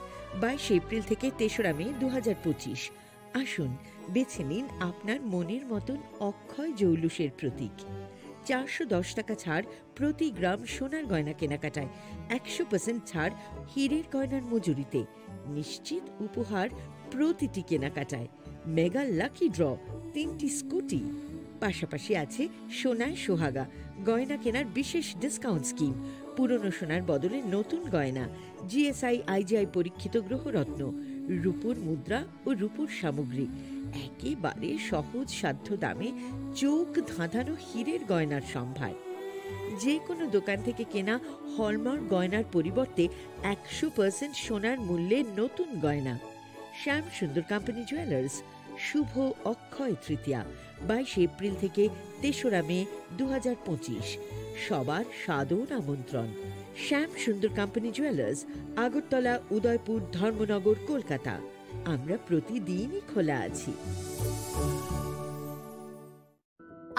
বাইশে এপ্রিল থেকে তেসরা মে দু হাজার পঁচিশ। আসুন, বেছে নিন আপনার মনের মতন অক্ষয় জৌলুসের প্রতীক। চারশো দশ টাকা ছাড় প্রতি গ্রাম সোনার গয়না কেনাকাটায়, একশো পার্সেন্ট ছাড় হীরের গয়নার মজুরিতে। নিশ্চিত উপহার প্রতিটি কেনাকাটায়। মেগা লাকি ড্র, তিনটি স্কুটি, পাশাপাশি আছে সোনায় সোহাগা, গয়না কেনার বিশেষ ডিসকাউন্ট স্কিম, পুরনো সোনার বদলে নতুন গয়না, জিএসআই আইজিআই পরীক্ষিত গ্রহরত্ন, রূপোর মুদ্রা ও রূপোর সামগ্রী, একেবারে সহজ সাধ্য দামে চোখ ধাঁধানো হীরের গয়নার সম্ভার। যে কোনো দোকান থেকে কেনা হলমার্ক গয়নার পরিবর্তে একশো পার্সেন্ট সোনার মূল্যে নতুন গয়না। শ্যাম সুন্দর কোম্পানি জুয়েলার্স। শুভ অক্ষয় তৃতীয়া, বাইশে এপ্রিল থেকে তেসরা মে দু হাজার পঁচিশ। সবার সাদর আমন্ত্রণ। শ্যাম সুন্দর কোম্পানি জুয়েলার্স, আগরতলা, উদয়পুর, ধর্মনগর, কলকাতা। আমরা প্রতিদিনই খোলা আছি।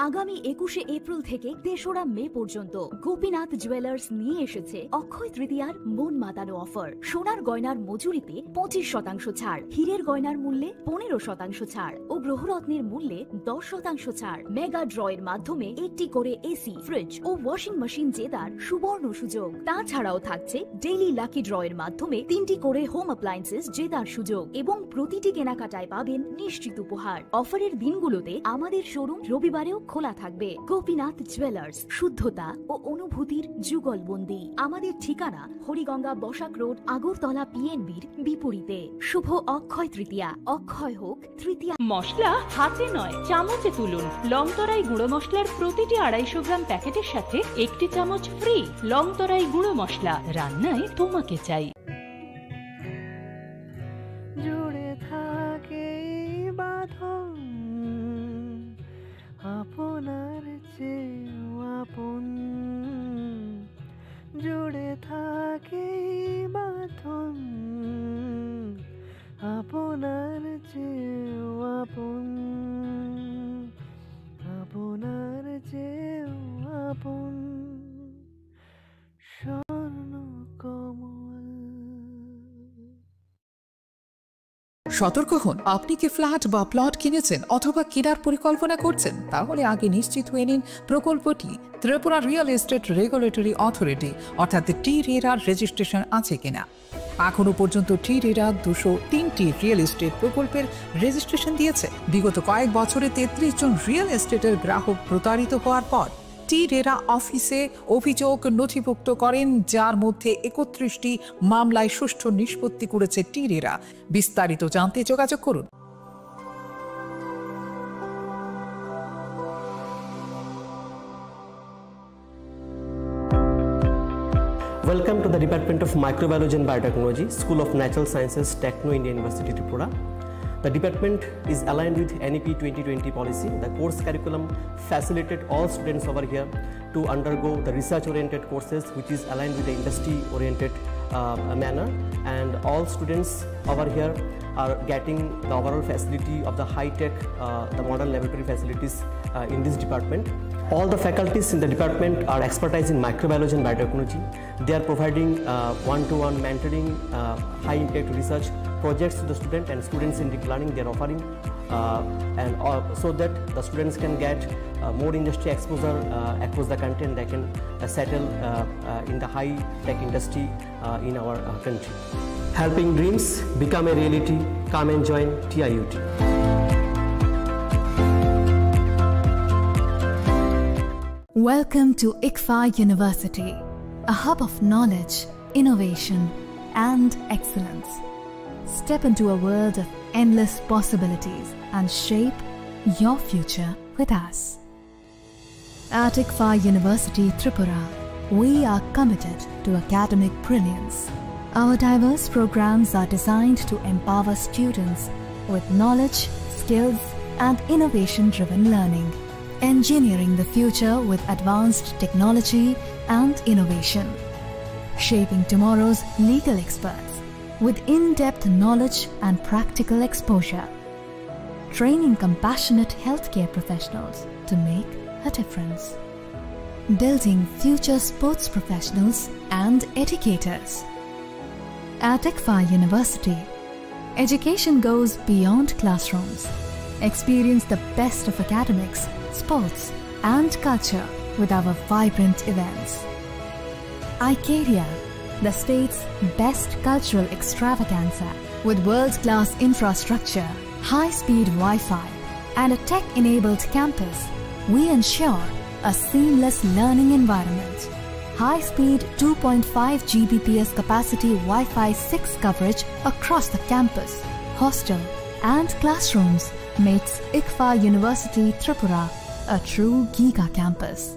আগামী একুশে এপ্রিল থেকে তেসরা মে পর্যন্ত গোপীনাথ জুয়েলার্স নিয়ে এসেছে অক্ষয় তৃতীয়ার মন মাতানো অফার। সোনার গয়নার মজুরিতে পঁচিশ শতাংশ ছাড়, হীরের গয়নার মূল্যে পনেরো শতাংশ ছাড় ও গ্রহরত্নের মূল্যে দশ শতাংশ ছাড়। মেগা ড্র এর মাধ্যমে একটি করে এসি, ফ্রিজ ও ওয়াশিং মেশিন জেতার সুবর্ণ সুযোগ। তাছাড়াও থাকছে ডেইলি লাকি ড্র এর মাধ্যমে তিনটি করে হোম অ্যাপ্লায়েন্সেস জেতার সুযোগ এবং প্রতিটি কেনাকাটায় পাবেন নিশ্চিত উপহার। অফারের দিনগুলোতে আমাদের শোরুম রবিবারেও খোলা থাকবে। গোপীনাথ জুয়েলার্স, শুদ্ধতা ও অনুভূতির যুগলবন্দি। আমাদের ঠিকানা হরিগঙ্গা বসাক রোড, আগরতলা পিএনবির বিপরীতে। শুভ অক্ষয় তৃতীয়া, অক্ষয় হোক তৃতীয়া। মশলা হাতে নয়, চামচে তুলুন। লংতরাই গুঁড়ো মশলার প্রতিটি আড়াইশো গ্রাম প্যাকেটের সাথে একটি চামচ ফ্রি। লংতরাই গুঁড়ো মশলা, রান্নায় তোমাকে চাই। জুড়ে থাকে এই বাঁধন, আপনার চেয়েও আপন। জুড়ে থাকে এই বাঁধন, আপনার চেয়েও আপন, আপনার চেয়েও আপন। স্বর্ণ কমল। সতর্ক হন, আপনি কি ফ্ল্যাট বা প্লট কিনেছেন অথবা কেনার পরিকল্পনা করছেন? তাহলে আগে নিশ্চিত হয়ে নিন প্রকল্পটি Tripura real estate regulatory authority অর্থাৎ টি রেরার রেজিস্ট্রেশন আছে কিনা। এখনো পর্যন্ত টি রেরা দুশো তিনটি রিয়েল এস্টেট প্রকল্পের রেজিস্ট্রেশন দিয়েছে। বিগত কয়েক বছরে তেত্রিশ জন রিয়েল এস্টেটের গ্রাহক প্রতারিত হওয়ার পর টি রেরা অফিসে অভিযোগ নথিভুক্ত করেন, যার মধ্যে একত্রিশটি মামলায় সুষ্ঠু নিষ্পত্তি করেছে টি রেরা। বিস্তারিত জানতে যোগাযোগ করুন। Welcome to the Department of Microbiology and Biotechnology, School of Natural Sciences, Techno India University, Tripura. The department is aligned with N E P twenty twenty policy. The course curriculum facilitated all students over here to undergo the research-oriented courses, which is aligned with the industry-oriented uh, manner. And all students over here are getting the overall facility of the high-tech, uh, the modern laboratory facilities uh, in this department. All the faculties in the department are expertise in microbiology and biotechnology. They are providing uh, one-to-one mentoring, uh, high-impact research projects to the student and students-centric learning they are offering, uh, and uh, so that the students can get uh, more industry exposure uh, across the country, and they can uh, settle uh, uh, in the high-tech industry uh, in our uh, country. Helping dreams become a reality. Come and join T I U T. Welcome to ICFAI University, A hub of knowledge, innovation, and excellence. Step into a world of endless possibilities and shape your future with us. At ICFAI University Tripura, we are committed to academic brilliance. Our diverse programs are designed to empower students with knowledge, skills, and innovation-driven learning. Engineering the future with advanced technology and innovation. Shaping tomorrow's legal experts with in-depth knowledge and practical exposure. Training compassionate healthcare professionals to make a difference. Building future sports professionals and educators. At ICFAI University, education goes beyond classrooms. Experience the best of academics, sports, and culture with our vibrant events. Icaria, the state's best cultural extravaganza. With world-class infrastructure, high-speed Wi-Fi, and a tech-enabled campus, we ensure a seamless learning environment. High-speed two point five G B P S capacity Wi-Fi six coverage across the campus, hostel, and classrooms makes ICFAI University Tripura a true giga campus.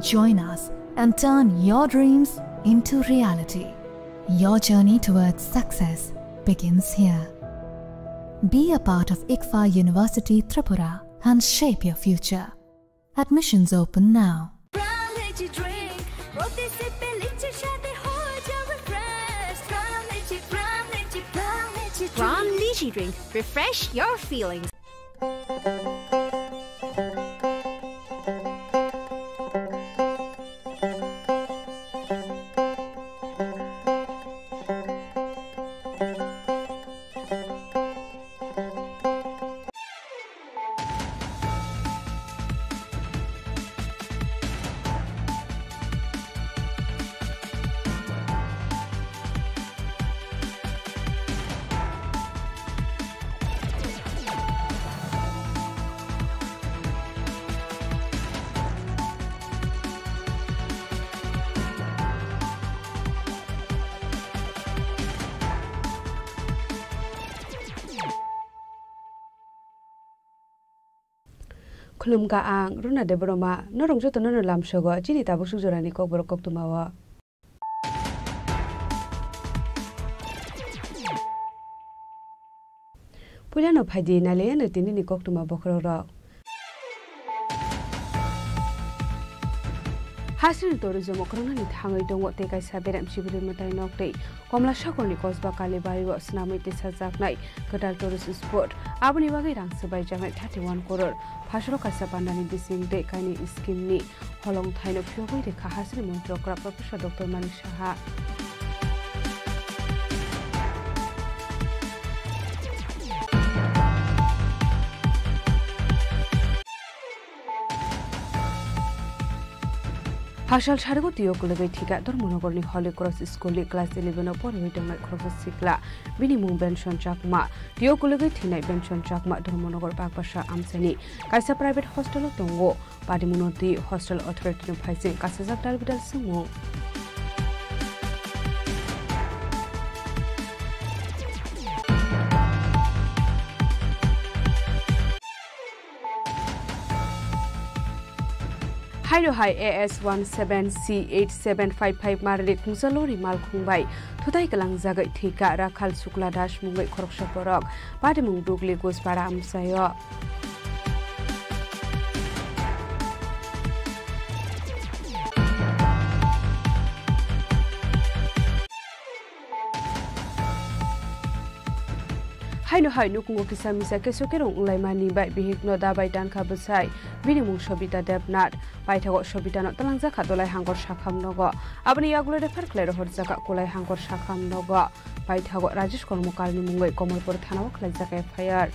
Join us and turn your dreams into reality. Your journey towards success begins here. Be a part of ICFAI University Tripura and shape your future. Admissions open now. Prime Lychee drink, প্রতি সিপে লিচির স্বাদে হয়ে যাও refresh। Prime Lychee, Prime Lychee, Prime Lychee drink। Prime Lychee drink, refresh your feelings. Khulumkha ang Runa Debbarma, norok jotono no lamsogo chini tabuk suk jorani kokborok koktwmao. Puilano phaidi nailaiano tinini koktwma bokhorokrok. Hasini tourism okronani thangwi tongo tei kaisa berem sibiri mwtai nok tei Komla Sagarni kosba Kalibari o swnamwi tisajaknai kwtal tourist spot. Aboni bagwi rang swbaijaknai thirty one crore. Phasalo kaisa pandani bising tei kainwi scheme ni holong thaino phiyogwi rikha hasini montri okra Professor Doctor Manik Saha. Phasal sarigo tio kwlwgwi thika Dharmanagarni Holy Cross School ni class eleven o poriwi tongnai khoroksa sikla, bini mung Benson Chakma. Tio kwlwgwi thinai Benson Chakma Dharmanagar Bakbasa amchaini kaisa private hostel o tongo. Padimungno twi hostel authority no phaising kasijak dalbidal swngmung. Haino hai A S one seven C eight seven five five marli khungsa lori malkhung bai thutai kwlangjagwi thwika Rakhal Shukla Das mungwi khoroksa borok. Padimung Dugli Guspara amchaio. Haino hai nukhungo kisa misa keso kerong wnglaimani bai bihikno dabai tankha bwsai, bini mung Sobita Debnath. Paithago Sobitano twlangjakha Dolai Hangor sakham nogo. Aboni yagulo refer khlai rohorjakha Kolai Hangor sakham nogo. Paithago Rajesh Kormokalni mungwi Komolpur thanao khlaijak F I R.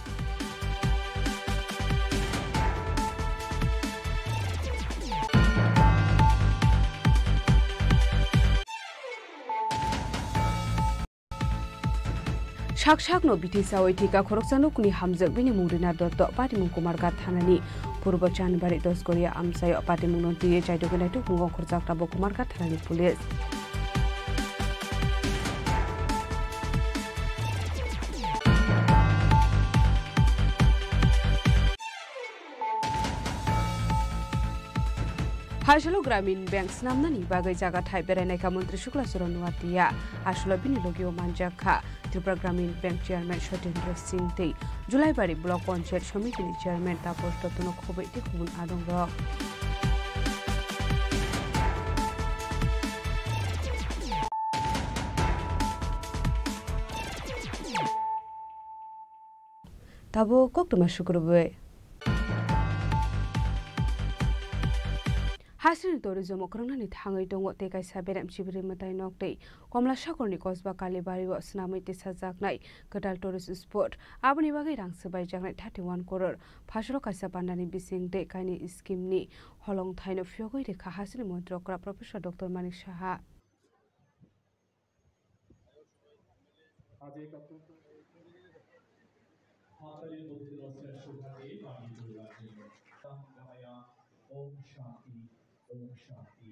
Sak sakno bithi sawi thika khoroksa nukni hamjak bini mung Rina Dotto, patimung Kumarghat thanani Purbo Chanbari Dosgoria amchaio patimungno twiwi chaidogwi naitukmungo khorjak tabuk Kumarghat thanani police. Hasalo Gramin Bank swnamnani bagwi jaga thai berainaikha Montri Shukla Charan Noatia. Asolo bini logio manjakha Tripura Gramin Bank Chairman Sotendra Singh tei Julaibari Block Panchayat Somitini Chairman Taposh Dottono khobwi tei khubun adongrok. Tabuk koktwma sukrubwi. Hasini tourism o kwrwngnani thangwi tongo tei kaisa berem chibiri mwtai nok tei Komla Sagorni kosba Kalibari o swnamwi tisajaknai kwtal tourist spot. Aboni bagwi rang swbaijaknai thirty one crore. Phasalo kaisa pandani bising tei kaini scheme ni holongthaino phiyogwi rwkha hasini montri okra Professor Doctor Manik Saha. আজ এক অত্যন্ত হাততালির মধ্যে দিয়ে শ্রেষ্ঠ ভাবে পালন করে রাখেন। ওম শান্তি, ওম শান্তি।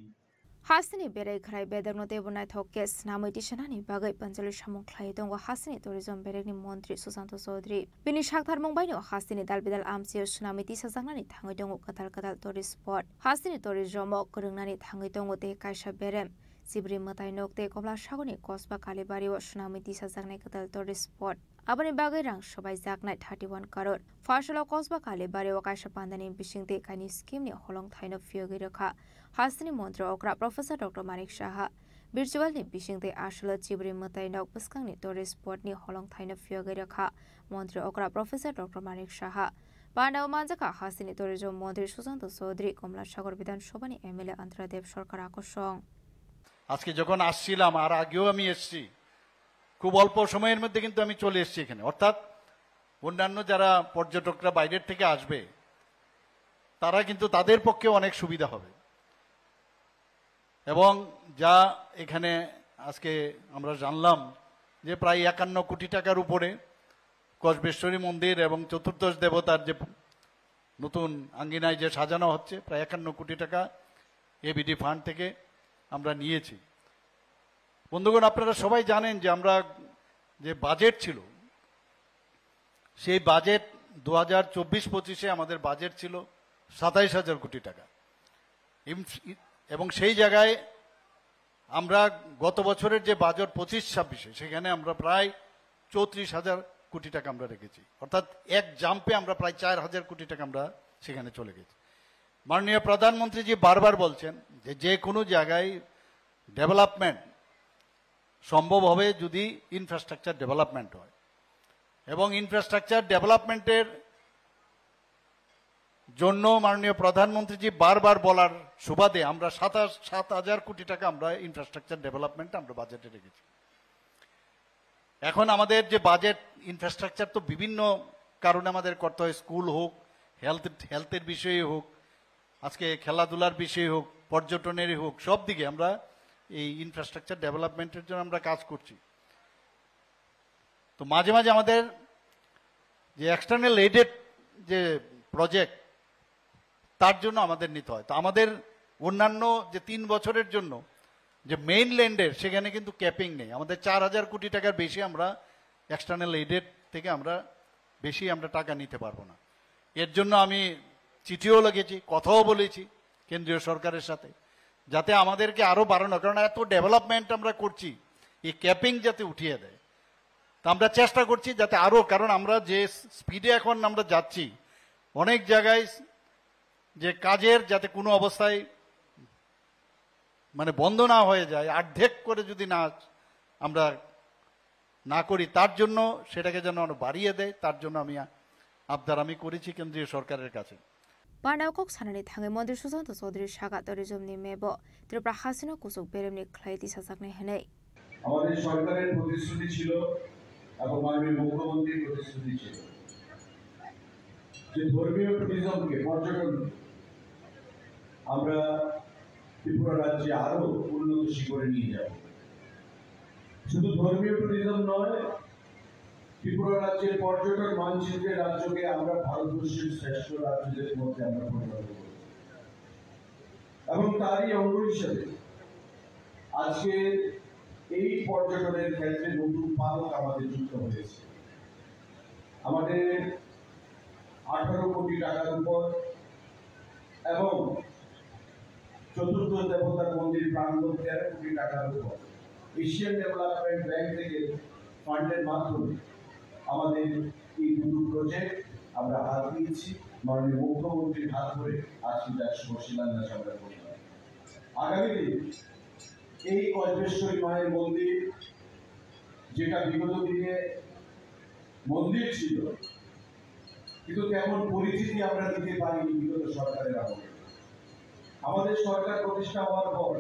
Hasini berai khwrai bedekno teibo naithok khe swnamwi tisanani bagwi panchali samung khlai tongo hasini tourism berekni montri Susanto Chaudhary. Bini sakthar mung baino hasini dal bidal amchaio swnamwi tisajaknani thangwi tongo kwtal kwtal tourist spot. Hasini tourism o kwrwngnani thangwi tongo tei kaisa berem. Sibri mwtai nok tei Komla Sagorni kosba Kalibari o swnamwi tisajaknai kwtal tourist spot. Aboni bagwi rang swbaijaknai thirty one crore. Phasalo kosba Kalibari o kaisa pandani bising tei kaini scheme ni holongthaino phiyogwi rwkha. Hasini montri okra Professor Doctor Manik Saha. Virtual ni bising tei asolo Sibri mwtai nok bwskangni tourist spot ni holongthaino phiyogwi rwkha. Montri okra Professor Doctor Manik Saha. Pandao manjakha hasini tourism montri Susanto Chaudhary, Komla Sagor Bidhan Sabha ni M L A Antara Dev Sarkar akosong. আজকে যখন আসছিলাম, আর আগেও আমি এসছি, খুব অল্প সময়ের মধ্যে কিন্তু আমি চলে এসেছি এখানে। অর্থাৎ অন্যান্য যারা পর্যটকরা বাইরের থেকে আসবে, তারা কিন্তু, তাদের পক্ষে অনেক সুবিধা হবে। এবং যা এখানে আজকে আমরা জানলাম যে প্রায় একান্ন কোটি টাকার উপরে কসবেশ্বরী মন্দির এবং চতুর্দশ দেবতার যে নতুন আঙ্গিনায় যে সাজানো হচ্ছে, প্রায় একান্ন কোটি টাকা এবিডি ফান্ড থেকে আমরা নিয়েছি। বন্ধুগণ, আপনারা সবাই জানেন যে আমরা যে বাজেট ছিল, সেই বাজেট দু হাজার চব্বিশ পঁচিশে আমাদের বাজেট ছিল সাতাইশ হাজার কোটি টাকা। ইম-, এবং সেই জায়গায় আমরা গত বছরের যে বাজেট পঁচিশ ছাব্বিশে, সেখানে আমরা প্রায় চৌত্রিশ হাজার কোটি টাকা আমরা রেখেছি। অর্থাৎ এক জাম্পে আমরা প্রায় চার হাজার কোটি টাকা আমরা সেখানে চলে গেছি। মাননীয় প্রধানমন্ত্রীজি বারবার বলছেন যে, যে কোনো জায়গায় ডেভেলপমেন্ট সম্ভব হবে যদি ইনফ্রাস্ট্রাকচার ডেভেলপমেন্ট হয়। এবং ইনফ্রাস্ট্রাকচার ডেভেলপমেন্টের জন্য মাননীয় প্রধানমন্ত্রীজি বারবার বলার সুবাদে আমরা সাতাশ, সাত হাজার কোটি টাকা আমরা ইনফ্রাস্ট্রাকচার ডেভেলপমেন্ট আমরা বাজেটে রেখেছি। এখন আমাদের যে বাজেট, ইনফ্রাস্ট্রাকচার তো বিভিন্ন কারণে আমাদের করতে হয়, স্কুল হোক, হেলথ, হেলথের বিষয়ে হোক, আজকে খেলাধুলার বিষয়ে হোক, পর্যটনেরই হোক, সব দিকে আমরা এই ইনফ্রাস্ট্রাকচার ডেভেলপমেন্টের জন্য আমরা কাজ করছি। তো মাঝে মাঝে আমাদের যে এক্সটার্নাল এইডেড যে প্রজেক্ট, তার জন্য আমাদের নিতে হয়। তো আমাদের অন্যান্য যে তিন বছরের জন্য যে মেইনল্যান্ডের, সেখানে কিন্তু ক্যাপিং নেই। আমাদের চার হাজার কোটি টাকার বেশি আমরা এক্সটার্নাল এইডেড থেকে আমরা বেশি আমরা টাকা নিতে পারবো না। এর জন্য আমি চিঠিও লিখেছি, কথাও বলেছি কেন্দ্রীয় সরকারের সাথে, যাতে আমাদেরকে আরও বাড়ানো, কারণ এত ডেভেলপমেন্ট আমরা করছি, এই ক্যাপিং যাতে উঠিয়ে দেয়। তা আমরা চেষ্টা করছি যাতে আরও, কারণ আমরা যে স্পিডে এখন আমরা যাচ্ছি, অনেক জায়গায় যে কাজের যাতে কোনো অবস্থায় মানে বন্ধ না হয়ে যায়, অর্ধেক করে যদি না আমরা না করি, তার জন্য সেটাকে যেন আরো বাড়িয়ে দেয়, তার জন্য আমি আ-, আবদার আমি করেছি কেন্দ্রীয় সরকারের কাছে। Panao kok sanani thangwi Montri Susanto Chaudhary saka tourism ni mebo Tripura hasino kuchuk beremni khlai tisajaknai hwnwi. আমাদের সরকারের প্রতিশ্রুতি ছিল এবং মাননীয় মুখ্যমন্ত্রীর প্রতিশ্রুতি ছিল যে ধর্মীয় ট্যুরিজমকে, পর্যটন আমরা ত্রিপুরা রাজ্যে আরো উন্নত শিখরে নিয়ে যাব। শুধু ধর্মীয় ট্যুরিজম নয়, ত্রিপুরা রাজ্যের পর্যটন মানচিত্রে রাজ্যকে আমরা ভারতবর্ষের শ্রেষ্ঠ রাজ্যদের মধ্যে আমরা পরিণত করেছি। এবং তারই অঙ্গ হিসেবে আজকে এই পর্যটনের ক্ষেত্রে নতুন পালক আমাদের যুক্ত হয়েছে। আমাদের আঠারো কোটি টাকার উপর এবং চতুর্থ দেবতার মন্দির প্রাঙ্গণ তেরো কোটি টাকার উপর এশিয়ান ডেভেলপমেন্ট ব্যাংক থেকে ফান্ডের মাধ্যমে আমাদের এই দুটো প্রজেক্ট আমরা হাত দিয়েছি। মাননীয় মুখ্যমন্ত্রীর হাত ধরে আজকে তার শুভ শিলান্যাস আমরা করলাম। আগামী দিন এই কল্পেশ্বরী মায়ের মন্দির, যেটা বিগত দিনে মন্দির ছিল, কিন্তু তেমন পরিচিতি আমরা দিতে পারিনি বিগত সরকারের আমলে। আমাদের সরকার প্রতিষ্ঠা হওয়ার পর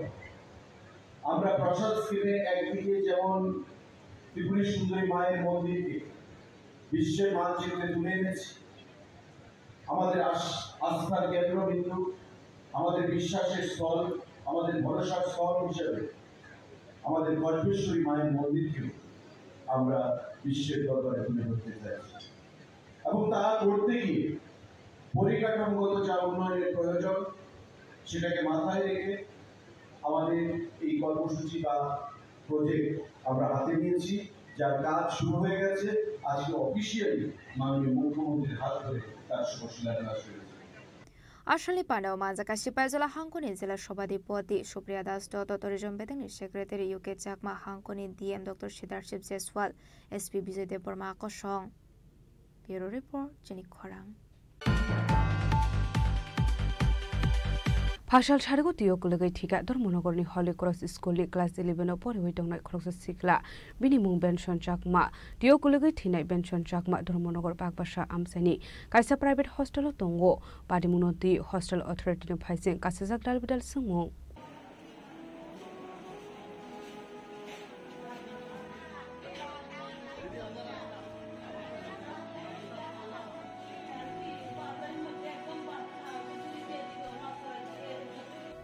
আমরা প্রসাদ স্কিমে একদিকে যেমন ত্রিপুরী সুন্দরী মায়ের মন্দিরকে বিশ্বের মানচিত্রে তুলে এনেছি, আমাদের আস-, আস্থার কেন্দ্রবিন্দু, আমাদের বিশ্বাসের স্থল, আমাদের ভরসার স্থল হিসেবে আমাদের কল্পেশ্বরী মায়ের মন্দিরকেও আমরা বিশ্বের দরবারে তুলে ধরতে চাইছি। এবং তা করতে গিয়ে পরিকাঠামোগত যা উন্নয়নের প্রয়োজন, সেটাকে মাথায় রেখে আমাদের এই কর্মসূচি বা প্রজেক্ট আমরা হাতে নিয়েছি, যার কাজ শুরু হয়ে গেছে। আজকে অফিসিয়ালি মাননীয় মুখ্যমন্ত্রীর হাত ধরে তার শুভ শিলান্যাস হয়েছে। Asalni pandao manjak kaisa Paijala hangkoni jela sobhadipoti Supriya Das Dutta, tourism bedengni secretary U K Chakma, hangkoni D M Doctor Siddharth Jaiswal, S P Bijoy Debbarma kosong. Bureau report, chini khorang. Phasal sarigo tio kulugwi thika Dharmanagorni Holy Cross School ni class eleven o poriwi tongnai khoroksa sikla, bini mung Benson Chakma. Tio kulugwi thinai Benson Chakma Dharmanagar Bagbasa amchaini kaisa private hostel o tongo. Padimungno twi hostel authority ni phaising kasijak dalbidal swngmung.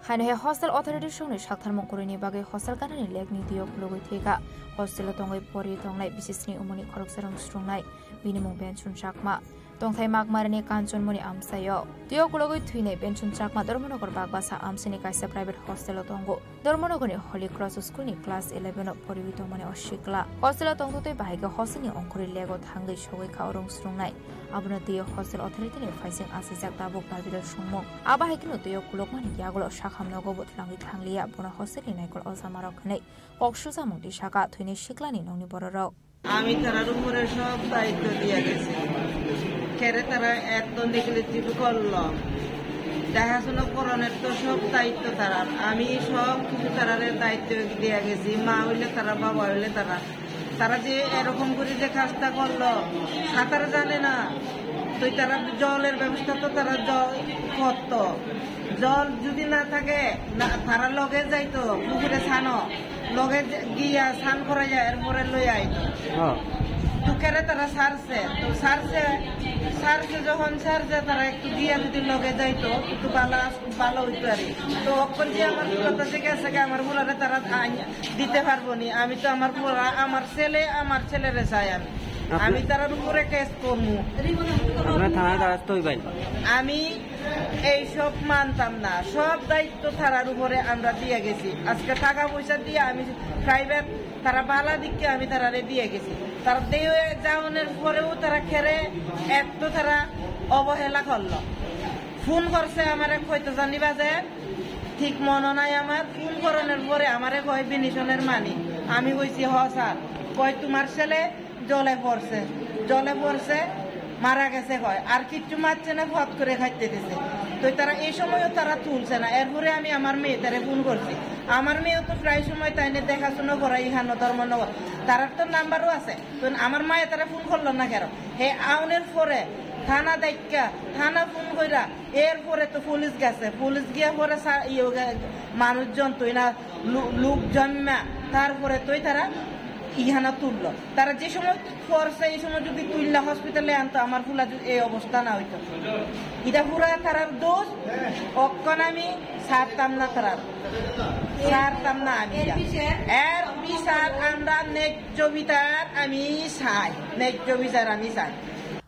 Haino hai hostel authority songni saktharmung kwrwini bagwi hostel ganani lekni twiyo khulugwi thwikha. Hostel o tongwi pori tongnai bisisni umuni khoroksa rwng swrwngnai, bini mung Benson Chakma. Tongthai Magmarini Kanchanmoni amchaio. Twiyo kulugwi thwinai Benson Chakma Dharmanagar Bagbasa amchaini kaisa private hostel o tongo. Dharmanagarni Holy Cross School ni class eleven o poriwi tongmani o sikla. Hostel o tongtwtwi bahai khe hostel ni ongkhorwi lego thangwi sogwi kha o rwng swrwngnai. Abono twiyo hostel authority ni phaising asijak tabuk dalbidal swngmung. Abo hai kheno twiyo kulukmani yagulo sakham nogo bo twlangwi thangliya, bono hostel ni naikol ojamarok hinwi kok sujakmung twi saka thwinai siklani nokni bororok. আমি তারার উপরে সব দায়িত্ব দিয়ে গেছি। কেরে তারা এত নেগলিজেন্স করলো, দেখাশোনা করানোর তো সব দায়িত্ব তারার। আমি সব কিছু তারারে দায়িত্ব দিয়ে গেছি। মা হইলে তারা, বাবা হইলে তারা। তারা যে এরকম করে যে কাজটা করলো, সাঁতার জানে না, তো তারা জলের ব্যবস্থা তো তারা জল করতো। জল যদি না থাকে, না, তারা লগে যাইতো পুকুরে ছানো, লগে যে-, গিয়া স্নান করে যায়, এরপরে লই আইতো। হ্যাঁ। তো কেরে তারা ছাড়ছে, তো ছাড়ছে, ছাড়ছে যখন ছাড়ছে, তারা একটু গিয়া যদি লগে যাইতো, একটু ভালো আস-, ভালো হইতো আর কি। তো অখন যে আমার কথা যে গেছে গা, আমার বুলারে তারা আইন দিতে পারবো নি। আমি তো আমার বুলা, আমার ছেলে, আমার ছেলেরে চাই আমি। আপনি আমি তারার উপরে কেস করবো। আপনার থানায় দ্বারস্থ হইবেন? আমি এইসব মানতাম না, সব দায়িত্ব তারার উপরে আমরা দিয়ে গেছি। আজকে টাকা পয়সা দিয়ে আমি প্রাইভেট, তারা বালা দিককে আমি তারারে দিয়ে গেছি। তারা দিয়ে যাওয়ানোর পরেও তারা খেরে এত তারা অবহেলা করলো। ফোন করছে আমারে, কইতে জানি বাজে, ঠিক মনে নাই আমার। ফোন করানোর পরে আমারে কয়, "বিনিশনের মানি?" আমি কইছি, "হ স্যার।" কয়, "তোমার ছেলে জলে পড়ছে, জলে পড়ছে, মারা গেছে," কয়। আর কিচ্ছু মারছে না, ফট করে খাইতে দিছে। তো তারা এই সময়ও তারা তুলছে না। এরপরে আমি আমার মেয়ে তারে ফোন করছি। আমার মেয়েও তো প্রায় সময় তাই নিয়ে দেখাশোনা করা ইহানো ধর্মনগর, তারার তো নাম্বারও আছে। তো আমার মায়ে তারা ফোন করলো না কেন? হে আউনের পরে থানা ডাইক্কা, থানা ফোন কইরা, এরপরে তো পুলিশ গেছে, পুলিশ গিয়া পরে সা-, ইয়ে গে-, মানুষজন তো না লু-, লোকজন না, তারপরে তো তারা ইহানা তুললো। তারা যে সময় পড়ছে, এই সময় যদি তুললা হসপিটালে আনতো, আমার ফুলা যদি এই অবস্থা না হইতো। এটা পুরা তারার দোষ, অক্ষণ আমি ছাড়তাম না তারার, ছাড়তাম না আমি। এর বিচার আমরা ন্যায্য বিচার আমি চাই, ন্যায্য বিচার আমি চাই।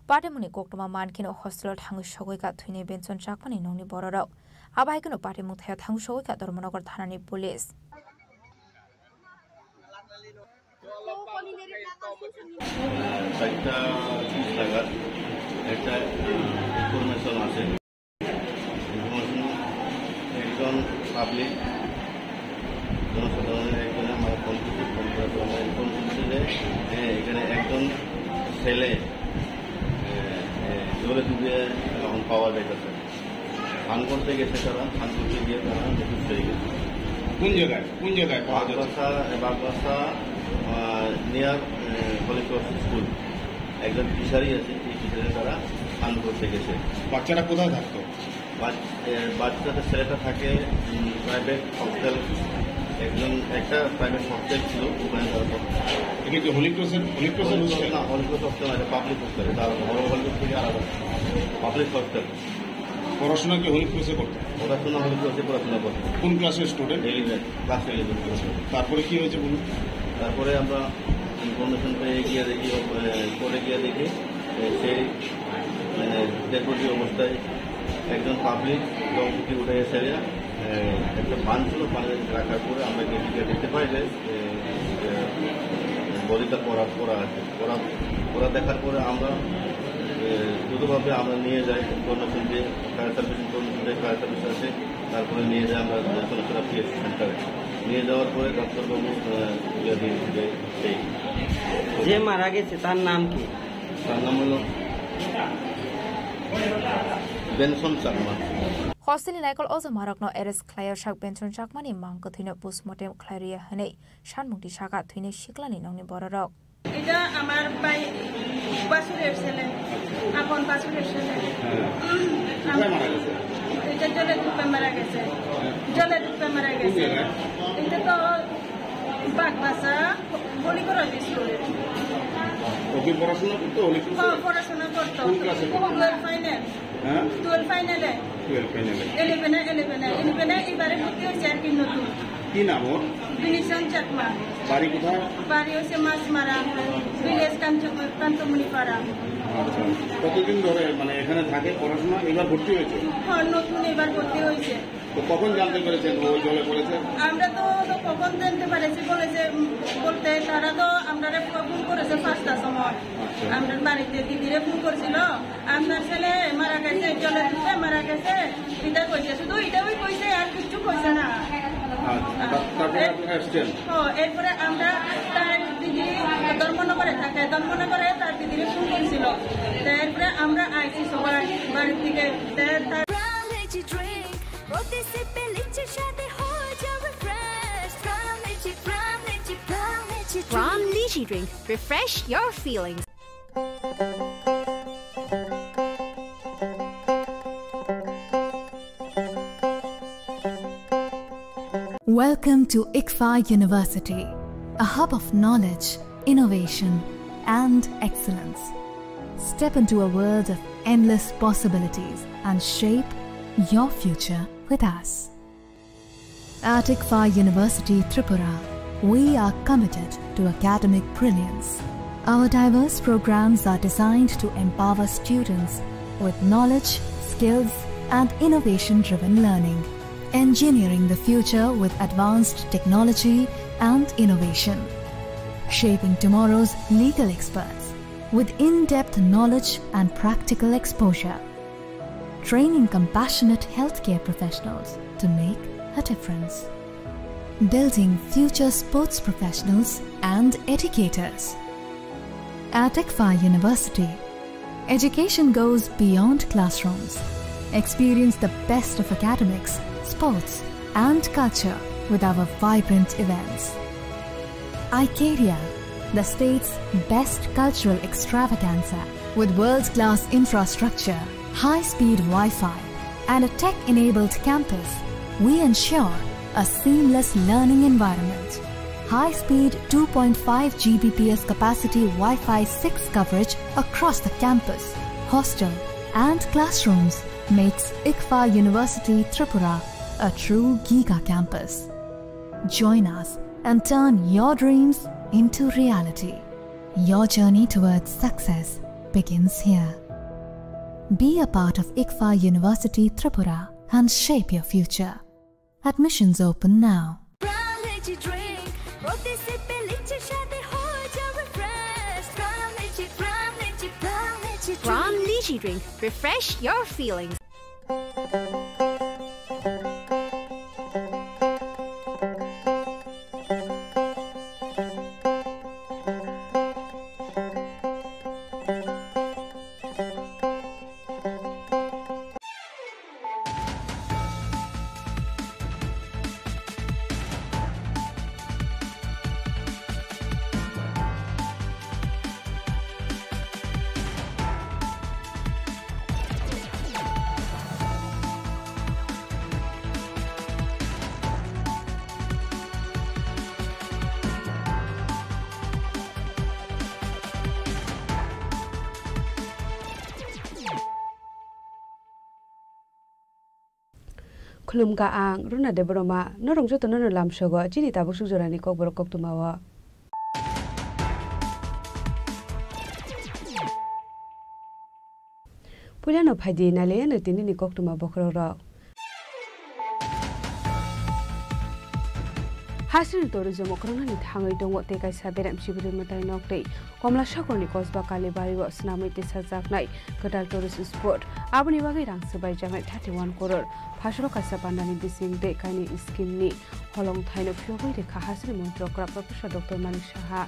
Patimuni koktwma mankheno hostel-o thangwi sogwi kha thwinai Benson Chakmani nokni bororok. Abo hai kheno patimung thaio thangwi sogwi kha Dharmanagar thanani police. চারটা ত্রিশ নাগাদ একটা ইনফরমেশন আছে। ইনফরমেশন একজন পাবলিক, জনসাধারণের একজনে আমার ফোন করছে, ফোন করার পর আমার ইনফরমেশন দিচ্ছে যে, হ্যাঁ, এখানে একজন ছেলে, এ, এ, জলে ডুবে এখন পাওয়া যাইতেছে। ফান করতে গেছে তারা, ফান করতে গিয়ে তারা নিখোঁজ হয়ে গেছে। কোন জায়গায়, কোন জায়গায় পাওয়া যাচ্ছে? বাগবাসা, বাগবাসা, আহ, নিয়ার, আহ, হলি ক্রস স্কুল। একজন ফিশারি আছে, এই ফিশারিতে তারা ফান করতে গেছে। বাচ্চারা কোথায় থাকতো? বাচ-, এ, বাচ্চাটা, ছেলেটা থাকে, উম, প্রাইভেট হস্টেল, একজন, একটা প্রাইভেট হস্টেল ছিল, ওখানে তারা থাকতো। এটা কি হলি ক্রসের, হলি ক্রসের হলি ক্রস হস্টেল? না, হলি ক্রস হস্টেল না, এটা পাবলিক হস্টেল, এটা বড় হলি ক্রস থেকে আলাদা, পাবলিক হস্টেল। পড়াশোনা কি হলি ক্রসে করতো? পড়াশোনা হলি ক্রসে পড়াশোনা করতো। কোন ক্লাসের স্টুডেন্ট? Eleven, class eleven. তারপরে কি হয়েছে বলুন? তারপরে আমরা ইনফরমেশন পেয়ে গিয়ে দেখি, এ, পরে গিয়ে দেখি, এ, সেই, মানে, ডেড বডি অবস্থায় একজন পাবলিক জল থেকে উঠে এসে, এ, একটা পান ছিল, পানি রাখার পরে আমরা গিয়ে দেখতে পাই যে, এ, এ, বডিটা পড়া, পড়া আছে। পড়া, পড়া দেখার পরে আমরা, এ, দ্রুতভাবে আমরা নিয়ে যাই ইনফরমেশন দিয়ে, ফায়ার সার্ভিস ইনফরমেশন দিয়ে, ফায়ার সার্ভিস আসে, তারপরে নিয়ে যাই আমরা সোনাছড়া পিএইচসি সেন্টারে। নিয়ে যাওয়ার পরে ডাক্তারবাবু, এ, ইয়ে দিয়ে, দিয়ে, সেই যে মারা গেছে তার নাম কি? তার নাম হলো বেনসন Chakma. Hostel ni naikol o jwmarokno arrest khlaio sak Benson Chakmani mang kwthwino postmortem khlai rwya hwnwi sanmung tisaka thwinai siklani nokni bororok. এটা আমার ভাই, বাসুরের ছেলে, আপন বাসুরের ছেলে। হ্যাঁ। উম, কোথায় মারা গেছে? এটা জলে ডুবে মারা গেছে। হ্যাঁ। জলে ডুবে মারা কোন গেছে। জায়গায়? এটা তো বাগবাসা, হলিক্রস স্কুলে। ও কি পড়াশোনা করতো হলিক্রসে? হ্যাঁ, পড়াশোনা করতো। কোন ক্লাসে পড়তো? Twelve final. হ্যাঁ? টুয়েলভ ফাইনালে। টুয়েলভ ফাইনালে। ইলেভেনে, ইলেভেনে, ইলেভেনে এবারে ভর্তি হয়েছে আর কি নতুন। কি নাম ওর? বিনিশন চাকমা। বাড়ি কোথায়? বাড়ি হচ্ছে মাছমারা, ভিলেজ কাঞ্চ-, কাঞ্চমণিপাড়া। আচ্ছা। কতদিন ধরে মানে এখানে থাকে পড়াশোনা? এবার ভর্তি হয়েছে? হ্যাঁ, নতুন এবার ভর্তি হয়েছে। তো কখন জানতে পেরেছেন ও জলে পড়েছে? আমরা তো, তো কখন জানতে পেরেছি বলেছে, উম, বলতে তারা তো আমরারে ফোন করেছে পাঁচটার সময়। আচ্ছা। আমরার বাড়িতে দিদিরে ফোন করছিল, আপনার ছেলে মারা গেছে, জলে ডুবে মারা গেছে, এটা কইছে, শুধু এটাই কইছে, আর কিচ্ছু কইছে না। আচ্ছা, তার-, তারপরে আপনি আসছেন? ও, এরপরে আমরা তার দিদি ধর্মনগরে থাকে, ধর্মনগরে তার দিদিরে ফোন করছিল। তো এরপরে আমরা আইছি সবাই বাড়ির থেকে। তো তার From Lychee Drink, প্রতি সিপে লিচির স্বাদে হয়ে যাবে fresh. From Lychee, From Lychee, From Lychee From Drink. Lychee Drink, refresh your feelings. Welcome to ICFAI University, a hub of knowledge, innovation, and excellence. Step into a world of endless possibilities and shape your future with us. At ICFAI University Tripura, we are committed to academic brilliance. Our diverse programs are designed to empower students with knowledge, skills, and innovation-driven learning, engineering the future with advanced technology and innovation, shaping tomorrow's legal experts with in-depth knowledge and practical exposure, training compassionate healthcare professionals to make a difference, building future sports professionals and educators. At ICFAI University, education goes beyond classrooms. Experience the best of academics, sports, and culture with our vibrant events. Icaria, the state's best cultural extravaganza. With world-class infrastructure, high-speed Wi-Fi, and a tech-enabled campus, we ensure a seamless learning environment. High-speed two point five G B P S capacity Wi-Fi six coverage across the campus, hostel, and classrooms makes ICFAU University Tripura a true giga campus. Join us and turn your dreams into reality. Your journey towards success begins here. Be a part of ICFAU University Tripura and shape your future. Admissions open now. Prime Lychee drink, প্রতি সিপে লিচির স্বাদে হয়ে যাও refresh। Prime Lychee, Prime Lychee, Prime Lychee drink। Prime Lychee drink, refresh your feelings। Khulumkha ang Runa Debbarma, norok jotono no lamsogo chini tabuk suk jorani kokborok koktwmao. Puilano phaidi nailaiano tinini koktwma bokhorokrok. Hasini tourism okroknani thangwi tongo tei kaisa berem sibiri mwtai nok tei Komla Sagarni kosba Kalibari o swnamwi tisajaknai kwtal tourist spot. Aboni bagwi rang swbaijaknai thirty one crore. Phasalo kaisa pandani bising tei kainwi scheme ni holongthaino phiyogwi rikha hasini montri okra Professor Doctor Manik Saha.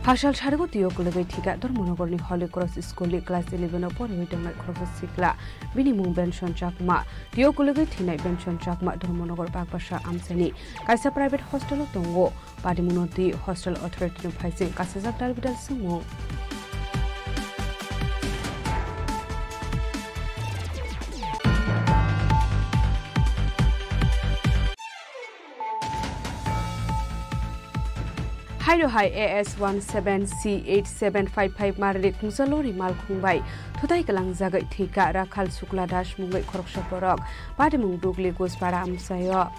Phasal sarigo tio kwlwgwi thika Dharmanagorni Holy Cross School ni class eleven o poriwi tongnai khoroksa sikla. Bini mung Benson Chakma. Tio kwlwgwi thinai Benson Chakma Dharmanagar Bakbasa amchaini kaisa private hostel o tongo. Patimungno twi hostel authority no phaising kasijak dalbidal swngmung. Haino hai A S one seven C eight seven five five marli khungsa lori malkhung bai thutai kwlangjagwi thwika Rakhal Sukla Das mungwi khoroksa borok. Patimung Dugli Guspara amchaio.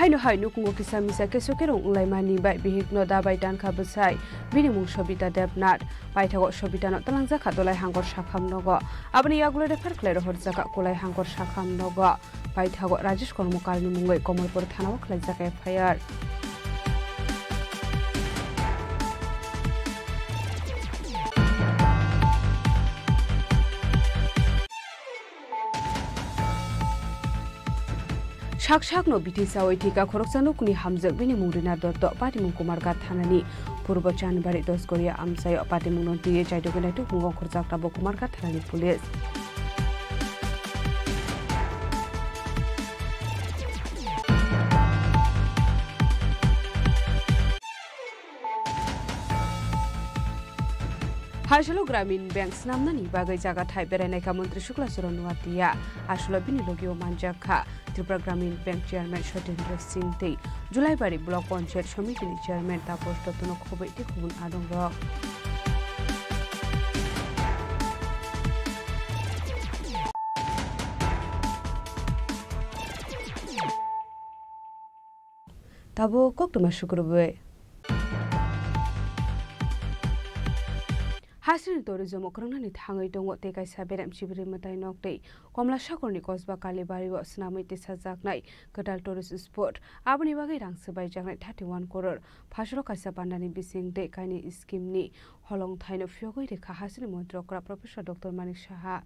Haino hai nukhungo kisa misa keso kerong wnglaimani bai bihikno dabai tankha bwsai. Bini mung Sobita Debnath. Paithago Sobitano twlangjakha Dolai Hangor sakham nogo. Aboni yagulo refer khlai rohorjakha Kolai Hangor sakham nogo. Paithago Rajesh Kormokalni mungwi Komolpur thanao khlaijak F I R. Sak sakno bithi sawi thika khoroksa nukni hamjak bini mung Rina Dotto, patimung Kumarghat thanani Purbo Chanbari Dosgoria amchaio patimungno twiwi chaidogwi naitukmungo khorjakta bo Kumarghat thanani police. Haisalo Gramin Bank swnamnani bagwi jaga thai berainaikha Montri Shukla Charan Noatia. Aswkno bini logio manjakha Tripura Gramin Bank Chairman Sotendra Singh tei Julaibari Block Panchayat Somitini Chairman Taposh Dottono khobwi tei khubun adongrok. Tabuk koktwma sukrubwi. Hasini tourism okroknani thangwi tongo tei kaisa berem sibiri mwtai nok tei Komla Sagarni kosba Kalibari o swnamwi tisajaknai kwtal tourist spot. Aboni bagwi rang swbaijaknai thirty one crore. Phasalo kaisa pandani bising tei kainwi scheme ni holongthaino phiyogwi rikha hasini montri okra Professor Doctor Manik Saha.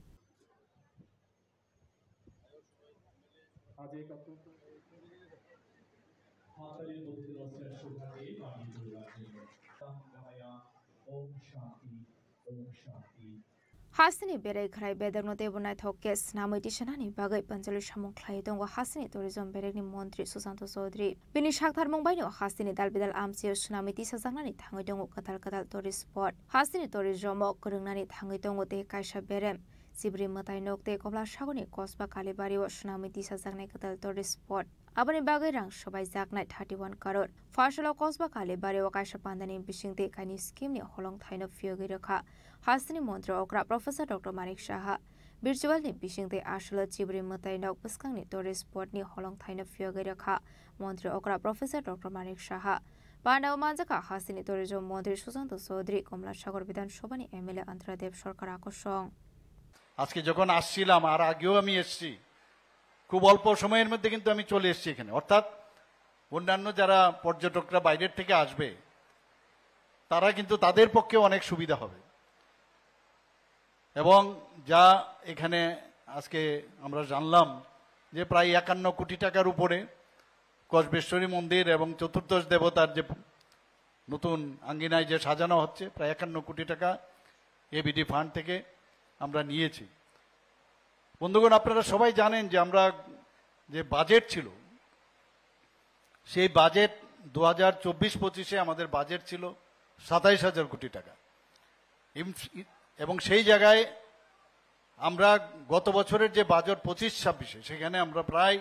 Hasteni berai khwrai bedekno teibo naithok khe swnamwi tisanani bagwi panchali samung khlai tongo hasteni tourism bedekni montri Susanto Chaudhary. Bini saktharmung baino hasteni dalbidal amchio swnamwi tisajaknani thangwi tongo kwtal kwtal tourist spot. Hasteni tourism o kwrwngnani thangwi tongo tei kaisa berem Chibri mwtai nok tei Komla Sagorni Kosba Kalibari o swnamwi tisajaknai kwtal tourist spot. Aboni bagwi rang swbaijaknai thirty one crore. Phaisalo Kosba Kalibari o kaisa pandani bisingtwi kaini scheme ni holong thaino phiyogwi rwkha. Hasteni montri okra Professor Doctor Manik Saha. Virtual ni bisingtwi aswlo Chibri mwtai nok bwskangni tourist spot ni holong thaino phiyogwi rwkha. Montri okra Professor Doctor Manik Saha. Pandao manjakha hasteni tourism montri Susanto Chaudhary, Komla Sagor Bidhan Sabhani M L A Antara Dev Sarkar akosong. আজকে যখন আসছিলাম, আর আগেও আমি এসেছি, খুব অল্প সময়ের মধ্যে কিন্তু আমি চলে এসেছি এখানে। অর্থাৎ অন্যান্য যারা পর্যটকরা বাইরের থেকে আসবে, তারা কিন্তু, তাদের পক্ষে অনেক সুবিধা হবে। এবং যা এখানে আজকে আমরা জানলাম যে প্রায় একান্ন কোটি টাকার উপরে কসবেশ্বরী মন্দির এবং চতুর্দশ দেবতার যে নতুন আঙ্গিনায় যে সাজানো হচ্ছে, প্রায় একান্ন কোটি টাকা এবিডি ফান্ড থেকে আমরা নিয়েছি। বন্ধুগণ, আপনারা সবাই জানেন যে আমরা যে বাজেট ছিল, সেই বাজেট দু হাজার চব্বিশ পঁচিশে আমাদের বাজেট ছিল সাতাইশ হাজার কোটি টাকা। ইম-, এবং সেই জায়গায় আমরা গত বছরের যে বাজেট পঁচিশ ছাব্বিশে, সেখানে আমরা প্রায়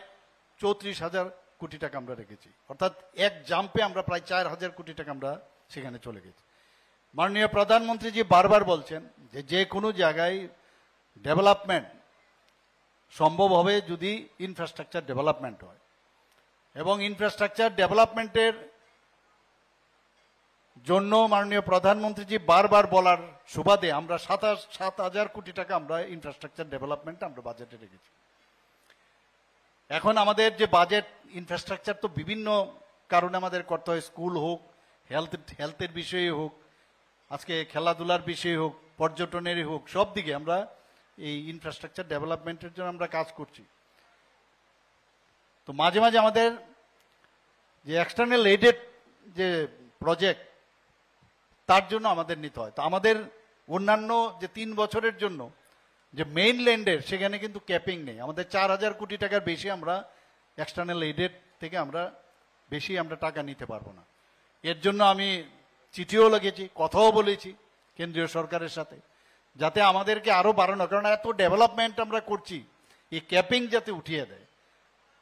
চৌত্রিশ হাজার কোটি টাকা আমরা রেখেছি। অর্থাৎ এক জাম্পে আমরা প্রায় চার হাজার কোটি টাকা আমরা সেখানে চলে গেছি। মাননীয় প্রধানমন্ত্রীজি বারবার বলছেন যে, যে কোনো জায়গায় ডেভেলপমেন্ট সম্ভব হবে যদি ইনফ্রাস্ট্রাকচার ডেভেলপমেন্ট হয়। এবং ইনফ্রাস্ট্রাকচার ডেভেলপমেন্টের জন্য মাননীয় প্রধানমন্ত্রীজি বারবার বলার সুবাদে আমরা সাতাশ, সাত হাজার কোটি টাকা আমরা ইনফ্রাস্ট্রাকচার ডেভেলপমেন্ট আমরা বাজেটে রেখেছি। এখন আমাদের যে বাজেট, ইনফ্রাস্ট্রাকচার তো বিভিন্ন কারণে আমাদের করতে হয়, স্কুল হোক, হেলথ, হেলথের বিষয়ে হোক, আজকে খেলাধুলার বিষয়ে হোক, পর্যটনেরই হোক, সব দিকে আমরা এই ইনফ্রাস্ট্রাকচার ডেভেলপমেন্টের জন্য আমরা কাজ করছি। তো মাঝে মাঝে আমাদের যে এক্সটার্নাল এইডেড যে প্রজেক্ট, তার জন্য আমাদের নিতে হয়। তো আমাদের অন্যান্য যে তিন বছরের জন্য যে মেইনল্যান্ডের, সেখানে কিন্তু ক্যাপিং নেই। আমাদের চার হাজার কোটি টাকার বেশি আমরা এক্সটার্নাল এইডেড থেকে আমরা বেশি আমরা টাকা নিতে পারবো না। এর জন্য আমি চিঠিও লিখেছি, কথাও বলেছি কেন্দ্রীয় সরকারের সাথে, যাতে আমাদেরকে আরও বাড়ানো, কারণ এত ডেভেলপমেন্ট আমরা করছি, এই ক্যাপিং যাতে উঠিয়ে দেয়।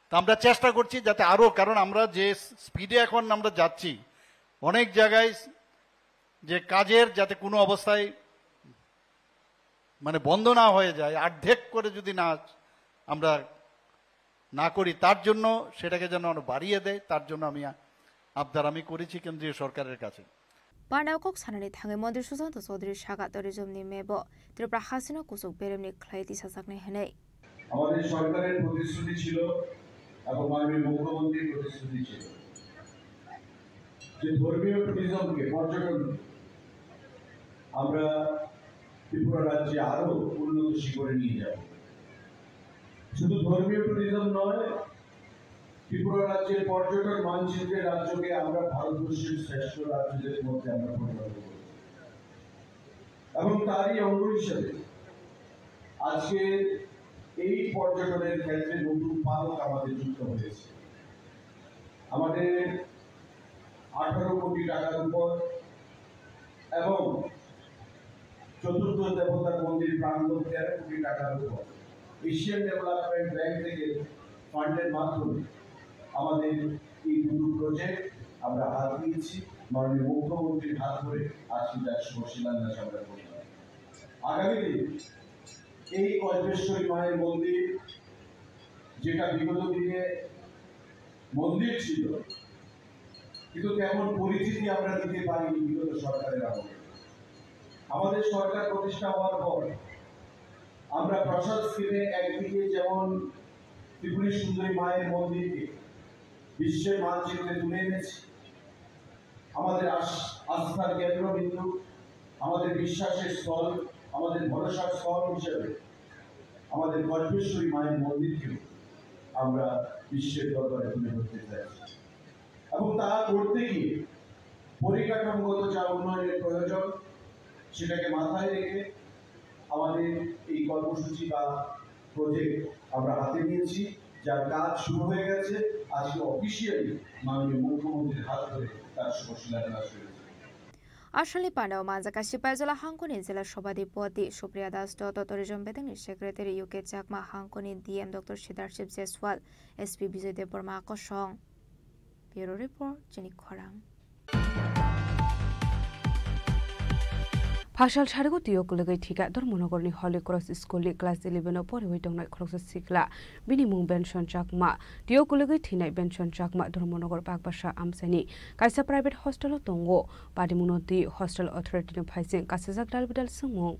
তা আমরা চেষ্টা করছি যাতে আরও, কারণ আমরা যে স্পিডে এখন আমরা যাচ্ছি, অনেক জায়গায় যে কাজের যাতে কোনো অবস্থায় মানে বন্ধ না হয়ে যায়, অর্ধেক করে যদি না আমরা না করি, তার জন্য সেটাকে যেন আরো বাড়িয়ে দেয়, তার জন্য আমি আ-, আবদার আমি করেছি কেন্দ্রীয় সরকারের কাছে। Panao kok sanani thangwi Montri Susanto Chaudhary saka tourism ni mebo Tripura hasino kuchuk beremni khlai tisajaknai hwnwi. আমাদের সরকারের প্রতিশ্রুতি ছিল এবং মাননীয় মুখ্যমন্ত্রীর প্রতিশ্রুতি ছিল যে ধর্মীয় ট্যুরিজমকে, পর্যটন আমরা ত্রিপুরা রাজ্যে আরো উন্নত শিখরে নিয়ে যাব। শুধু ধর্মীয় ট্যুরিজম নয়, ত্রিপুরা রাজ্যের পর্যটন মানচিত্রে রাজ্যকে আমরা ভারতবর্ষের শ্রেষ্ঠ রাজ্যদের মধ্যে আমরা পরিণত করব। এবং তারই অঙ্গ হিসেবে আজকে এই পর্যটনের ক্ষেত্রে নতুন পালক আমাদের যুক্ত হয়েছে। আমাদের আঠারো কোটি টাকার উপর এবং চতুর্থ দেবতার মন্দির প্রাঙ্গণ তেরো কোটি টাকার উপর এশিয়ান ডেভেলপমেন্ট ব্যাংক থেকে ফান্ডের মাধ্যমে আমাদের এই দুটো প্রজেক্ট আমরা হাত দিয়েছি মাননীয় মুখ্যমন্ত্রীর হাত ধরে। আজকে তার শুভ শিলান্যাস আমরা করলাম। আগামী দিন এই কল্পেশ্বরী মায়ের মন্দির, যেটা বিগত দিনে মন্দির ছিল, কিন্তু তেমন পরিচিতি আমরা দিতে পারিনি বিগত সরকারের আমলে। আমাদের সরকার প্রতিষ্ঠা হওয়ার পর আমরা প্রসাদ স্কিমে একদিকে যেমন ত্রিপুরী সুন্দরী মায়ের মন্দিরকে বিশ্বের মানচিত্রে তুলে এনেছি, আমাদের আস-, আস্থার কেন্দ্রবিন্দু, আমাদের বিশ্বাসের স্থল, আমাদের ভরসার স্থল হিসেবে আমাদের কল্পেশ্বরী মায়ের মন্দিরকে আমরা বিশ্বের দরবারে তুলে ধরতে চাইছি। এবং তা করতে গিয়ে পরিকাঠামোগত যা উন্নয়নের প্রয়োজন, সেটাকে মাথায় রেখে আমাদের এই কর্মসূচি বা প্রজেক্ট আমরা হাতে নিয়েছি, যার কাজ শুরু হয়ে গেছে। আজকে অফিসিয়ালি মাননীয় মুখ্যমন্ত্রীর হাত ধরে তার শুভ শিলান্যাস হয়েছে। Asalni pandao manjak kaisa Paijala hangkoni jela sobhadipoti Supriya Das, Toto Tourism bedengni secretary U K Chakma, hangkoni D M Doctor Siddharth Jaiswal, S P Bijoy Debbarma kosong. Bureau Report, Chini Khorang. Phasal sarigo tio kulugwi thika Dharmanagarni Holy Cross School ni class eleven o poriwi tongnai khoroksa sikla, bini mung Benson Chakma. Tio kulugwi thinai Benson Chakma Dharmanagar Bagbasa amchaini kaisa private hostel o tongo. Patimungno twi hostel authority ni phaising kasijak dalbidal swngmung.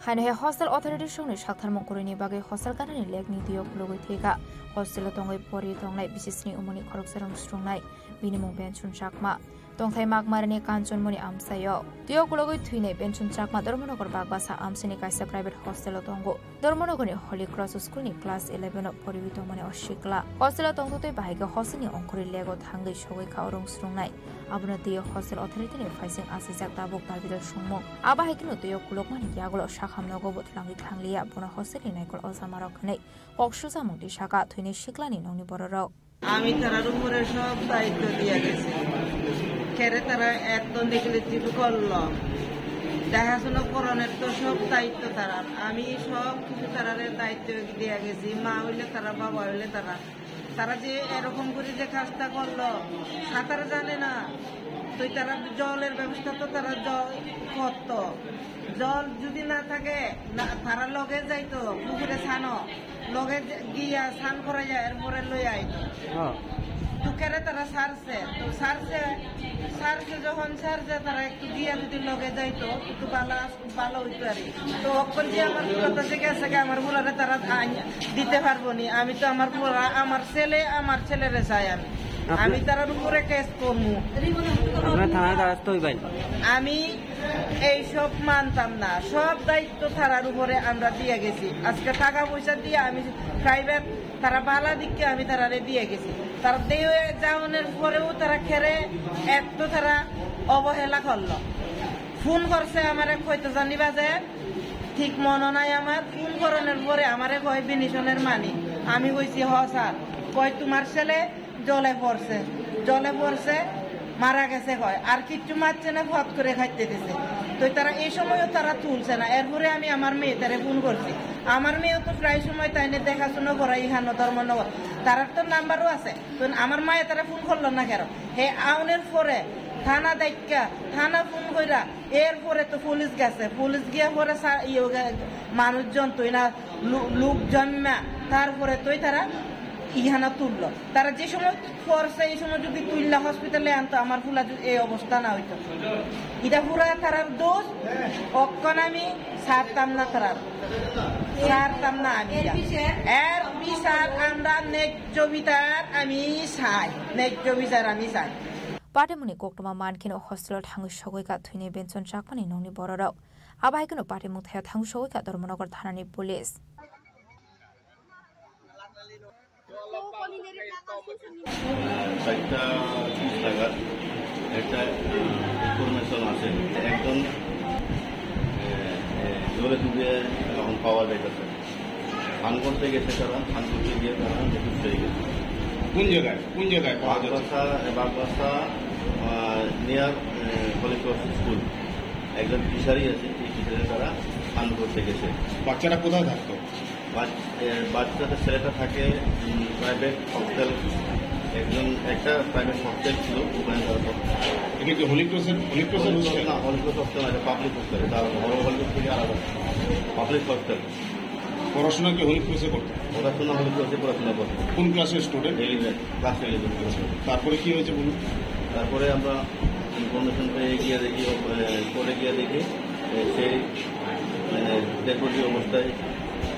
Haino hai hostel authority songni saktharmung kwrwini bagwi hostel ganani lekni twiyo khulugwi thwikha. Hostel o tongwi pori tongnai bisisni umuni khoroksa rwng swrwngnai, bini mung Benson Chakma. Tongthai Makmarini Kanchanmoni amchaio. Twiyo khulugwi thwinai Benson Chakma Dharmanagar Bagbasa amchaini kaisa private hostel o tongo. Dharmanagarni Holy Cross School ni class eleven o poriwi tongmani o sikla. Hostel o tongtwtwi bahai khe hostel ni ongkhorwi lego thangwi sogwi kha o rwng swrwngnai. Abono twiyo hostel authority ni phaising asijak tabuk dalbidal swngmung. Abo hai kheno twiyo khulukmani yagulo sakham nogo bo thwlangwi thangliya, bono hostel ni naikol ojamarok hinwi kok suchamung twi saka thwinai siklani nokni bororok. আমি তারার উপরে সব দায়িত্ব দিয়ে গেছি। কেরে তারা এত নেগলিজেন্ট করলো, দেখাশোনা করানোর তো সব দায়িত্ব তারার। আমি সব কিছু তারারে দায়িত্ব দিয়ে গেছি। মা হইলে তারা, বাবা হইলে তারা। তারা যে এরকম করে যে কাজটা করলো, সাঁতার জানে না, তো তারা জলের ব্যবস্থা তো তারা জল করতো। জল যদি না থাকে, না, তারা লগে যাইতো পুকুরে ছানো, লগে যে-, গিয়া স্নান করে যায়, এরপরে লই আইতো। হ্যাঁ। তো কেরে তারা সারছে, তো সারছে, সারছে যখন সারছে, তারা একটু গিয়া যদি লগে যাইতো, একটু ভালো আস-, ভালো হইতো আর কি। তো অখন যে আমার পুরাটা যে গেছে গা, আমার পুরাটা তারা আইন দিতে পারবো নি। আমি তো আমার পুরা, আমার ছেলে, আমার ছেলেরে চাই আমি। আপনি আমি তারার উপরে কেস করবো। আপনার থানায় দ্বারস্থ হইবেন। আমি এইসব মানতাম না, সব দায়িত্ব তারার উপরে আমরা দিয়ে গেছি। আজকে টাকা পয়সা দিয়ে আমি প্রাইভেট, তারা বালা দিককে আমি তারারে দিয়ে গেছি। তারা দিয়ে যাওয়ানোর পরেও তারা খেরে এত তারা অবহেলা করলো। ফোন করছে আমারে, কইতে জানি বাজে, ঠিক মনে নাই আমার। ফোন করানোর পরে আমারে কয়, "বিনিশনের মানি?" আমি কইছি, "হ স্যার।" কয়, "তোমার ছেলে জলে পড়ছে, জলে পড়ছে, মারা গেছে কয়, আর কিচ্ছু মারছে না, ফট করে খাইতে দিছে।" তো তারা এই সময়ও তারা তুলছে না। এরপরে আমি আমার মেয়ে তারে ফোন করছি, আমার মেয়েও তো প্রায় সময় তাই নিয়ে দেখাশোনা করা ইহানো ধর্মনগর, তারার তো নাম্বারও আছে। তো আমার মায়ে তারা ফোন করলো না কেন? হে আউনের পরে থানা ডাইক্কা, থানা ফোন কইরা, এরপরে তো পুলিশ গেছে, পুলিশ গিয়া পরে সা-, ইয়ে গে-, মানুষজন তুই না, লু-, লোকজন না, তারপরে তুই তারা ইহানা তুললো। তারা যে সময় পড়ছে, এই সময় যদি তুললা হসপিটালে আনতো, আমার ফুলা যদি এই অবস্থা না হইতো। এটা পুরা তারার দোষ, অক্ষণ আমি ছাড়তাম না তারার, ছাড়তাম না আমি এটা। এর বিচার আমরা ন্যায্য বিচার আমি চাই, ন্যায্য বিচার আমি চাই। Patimungni koktwma mankheno hostel o thangwi sogwi kha thwinai Benson Chakmani nokni bororok. Abo hai kheno patimung thaio thangwi sogwi kha Dharmanagar thanani police. চারটা ত্রিশ নাগাদ একটা, আহ, ইনফরমেশন আছে, একজন, আহ, আহ, জলে ডুবে এখন পাওয়া যাইতেছে। স্নান করতে গেছে তারা, স্নান করতে গিয়ে তারা নিখোঁজ হয়ে গেছে। কোন জায়গায়, কোন জায়গায় পাওয়া যাচ্ছে? বাগবাসা, বাগবাসা, আহ, নিয়ার, আহ, হলি ক্রস স্কুল। একজন ফিশারি আছে, এই ফিশারিতে তারা স্নান করতে গেছে। বাচ্চারা কোথায় থাকতো? বাচ-, এ, বাচ্চাদের ছেলেটা থাকে, উম, প্রাইভেট হোস্টেল, একজন, একটা প্রাইভেট হোস্টেল ছিল, ওখানে তারা থাকতো। এটা কি হলি ক্রসের, হলি ক্রসের হলি ক্রস হোস্টেল? না, হলি ক্রস হোস্টেল না, এটা পাবলিক হোস্টেল, এটা বড় হলি ক্রস থেকে আলাদা, পাবলিক হোস্টেল। পড়াশোনা কি হলি ক্রসে করতো? পড়াশোনা হলি ক্রসে পড়াশোনা করতো। কোন ক্লাসের স্টুডেন্ট? Eleven, class eleven. তারপরে কি হয়েছে বলুন? তারপরে আমরা ইনফরমেশন পেয়ে গিয়ে দেখি, এ, পরে গিয়ে দেখি, এ, সেই, মানে, ডেড বডি অবস্থায়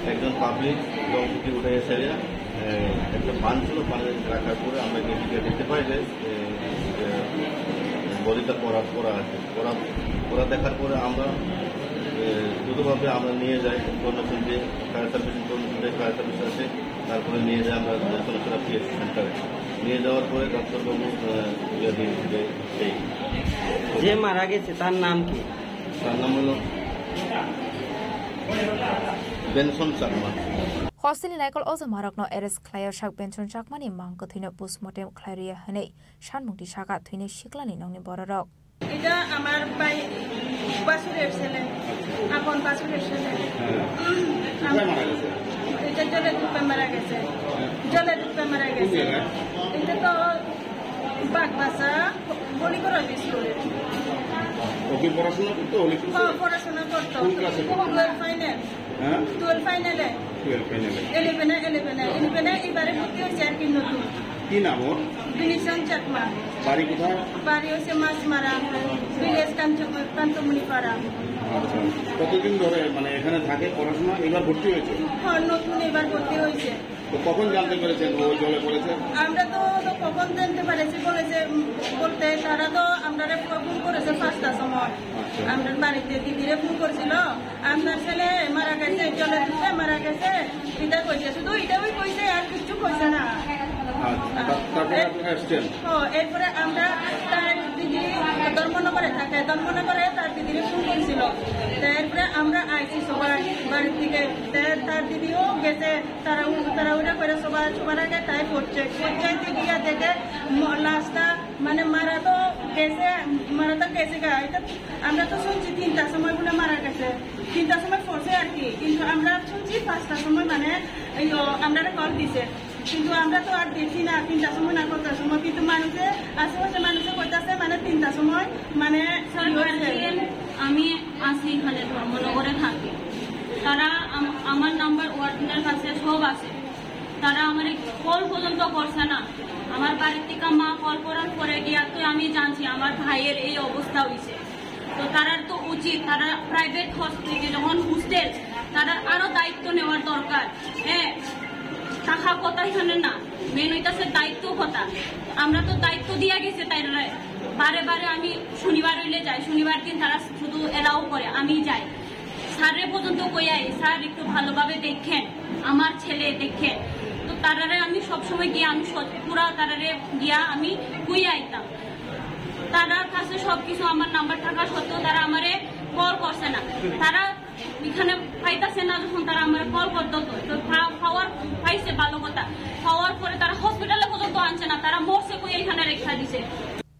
একজন পাবলিক জল থেকে উঠে এসে, এ, একটা পান ছিল, পানি রাখার পরে আমরা গিয়ে দেখতে পাই যে, এ, এ, বডিটা পড়া, পড়া আছে। পড়া, পড়া দেখার পরে আমরা দ্রুতভাবে আমরা নিয়ে যাই কর্ণফুলীতে, ফায়ার সার্ভিস, কর্ণফুলীতে ফায়ার সার্ভিস আছে, তারপরে নিয়ে যাই আমরা চন্দ্রচূড়া পিএইচসি সেন্টারে। নিয়ে যাওয়ার পরে ডাক্তারবাবু, আহ, ইয়ে দিয়ে দিবে এই। যে মারা গেছে তার নাম কি? তার নাম হলো বেনসন Chakma. Hostel ni naikol o jamarokno arrest khlaio sak Benson Chakmani mang kwthwino postmortem khlai rwya hwnwi sanmung tisaka thwinai siklani nokni bororok. এটা আমার ভাই, বাসুরের ছেলে, আপন বাসুরের ছেলে। উম, কোথায় মারা গেছে? এটা জলে ডুবে মারা গেছে, জলে ডুবে মারা কোন গেছে। জায়গায়? এটা তো বাগবাসা, বলিগড় স্কুলে। ও কি পড়াশোনা করতো? ও কি ও পড়াশোনা করতো। কোন ক্লাসে পড়তো? Twelve final. হ্যাঁ? টুয়েলভ ফাইনালে। টুয়েলভ ফাইনালে। ইলেভেনে, ইলেভেনে, ইলেভেনে এবারে ভর্তি হয়েছে আর কি নতুন। কি নাম ওর? বিনিশন চাকমা। বাড়ি কোথায়? বাড়ি হচ্ছে মাছমারা, ভিলেজ কাঞ্চ-, কান্তমণিপাড়া। আচ্ছা। কতদিন ধরে মানে এখানে থাকে পড়াশোনা? এবার ভর্তি হয়েছে? হ্যাঁ, নতুন এবার ভর্তি হয়েছে। তো কখন জানতে পেরেছেন ও জলে পড়েছে? আমরা তো, তো কখন জানতে পেরেছি বলেছে, উম, বলতে তারা তো আমরারে ফোন করেছে পাঁচটার সময়। আচ্ছা। আমরা বাড়িতে দিদিরে ফোন করছিল, আপনার ছেলে মারা গেছে, জলে ডুবে মারা গেছে, এটা কইছে, শুধু এটাই কইছে, আর কিচ্ছু কইছে না। আচ্ছা, তা-, তারপরে আপনারা আসছেন? ও, এরপরে আমরা তার দিদি ধর্মনগরে থাকে, ধর্মনগরে তার দিদিরে ফোন করছিল। তো এরপরে আমরা আইছি সবাই বাড়ির থেকে, তে তার দিদিও গেছে। তারা উ-, তারা ওরা করে সবার, সবার আগে তাই পড়ছে। পড়ছে গিয়া দেখে ম-, লাশটা মানে মারা তো গেছে, মারা তো গেছে গা। এটা আমরা তো শুনছি তিনটার সময় বলে মারা গেছে, তিনটার সময় পড়ছে আর কি। কিন্তু আমরা শুনছি পাঁচটার সময় মানে এই ও, আমরা কল দিছে। কিন্তু আমরা তো আর দেখি না তিনটার সময় না কটার সময়, কিন্তু মানুষে আশেপাশে মানুষে কইতাছে মানে তিনটার সময় মানে স্যার, ইয়ে হচ্ছে। গার্জিয়ান, আমি আছি এখানে ধর্মনগরে থাকি। তারা আম-, আমার নাম্বার ওয়ার্ডেনের কাছে সব আছে। তারা আমারে কল পর্যন্ত করছে না। আমার বাড়ির থেকে মা কল করার পরে গিয়া তো আমি জানছি আমার ভাইয়ের এই অবস্থা হইছে। তো তারার তো উচিত, তারা প্রাইভেট হসপিটাল যখন হোস্টেল, তারা আরো দায়িত্ব নেওয়ার দরকার। হ্যাঁ, টাকা কথা এখানে না, মেন হইতাছে দায়িত্ব কথা। আমরা তো দায়িত্ব দিয়া গেছে তাইরে। বারে বারে আমি শনিবার হইলে যাই, শনিবার দিন তারা শুধু এলাও করে, আমি যাই। স্যাররে পর্যন্ত কই আই, "স্যার একটু ভালোভাবে দেখেন, আমার ছেলে দেখেন।" তো তারারে আমি সবসময় গিয়া আমি সৎ-, পুরা তারারে গিয়া আমি কই আইতাম। তারার কাছে সবকিছু আমার নাম্বার থাকা সত্ত্বেও তারা আমারে কল করছে না। তারা এখানে পাইতাছে না, যখন তারা আমারে কল করতো তো, তো পা-, পাওয়ার পাইছে ভালো কথা, পাওয়ার পরে তারা হসপিটালে পর্যন্ত আনছে না, তারা মরছে কই এখানে রেখা দিছে।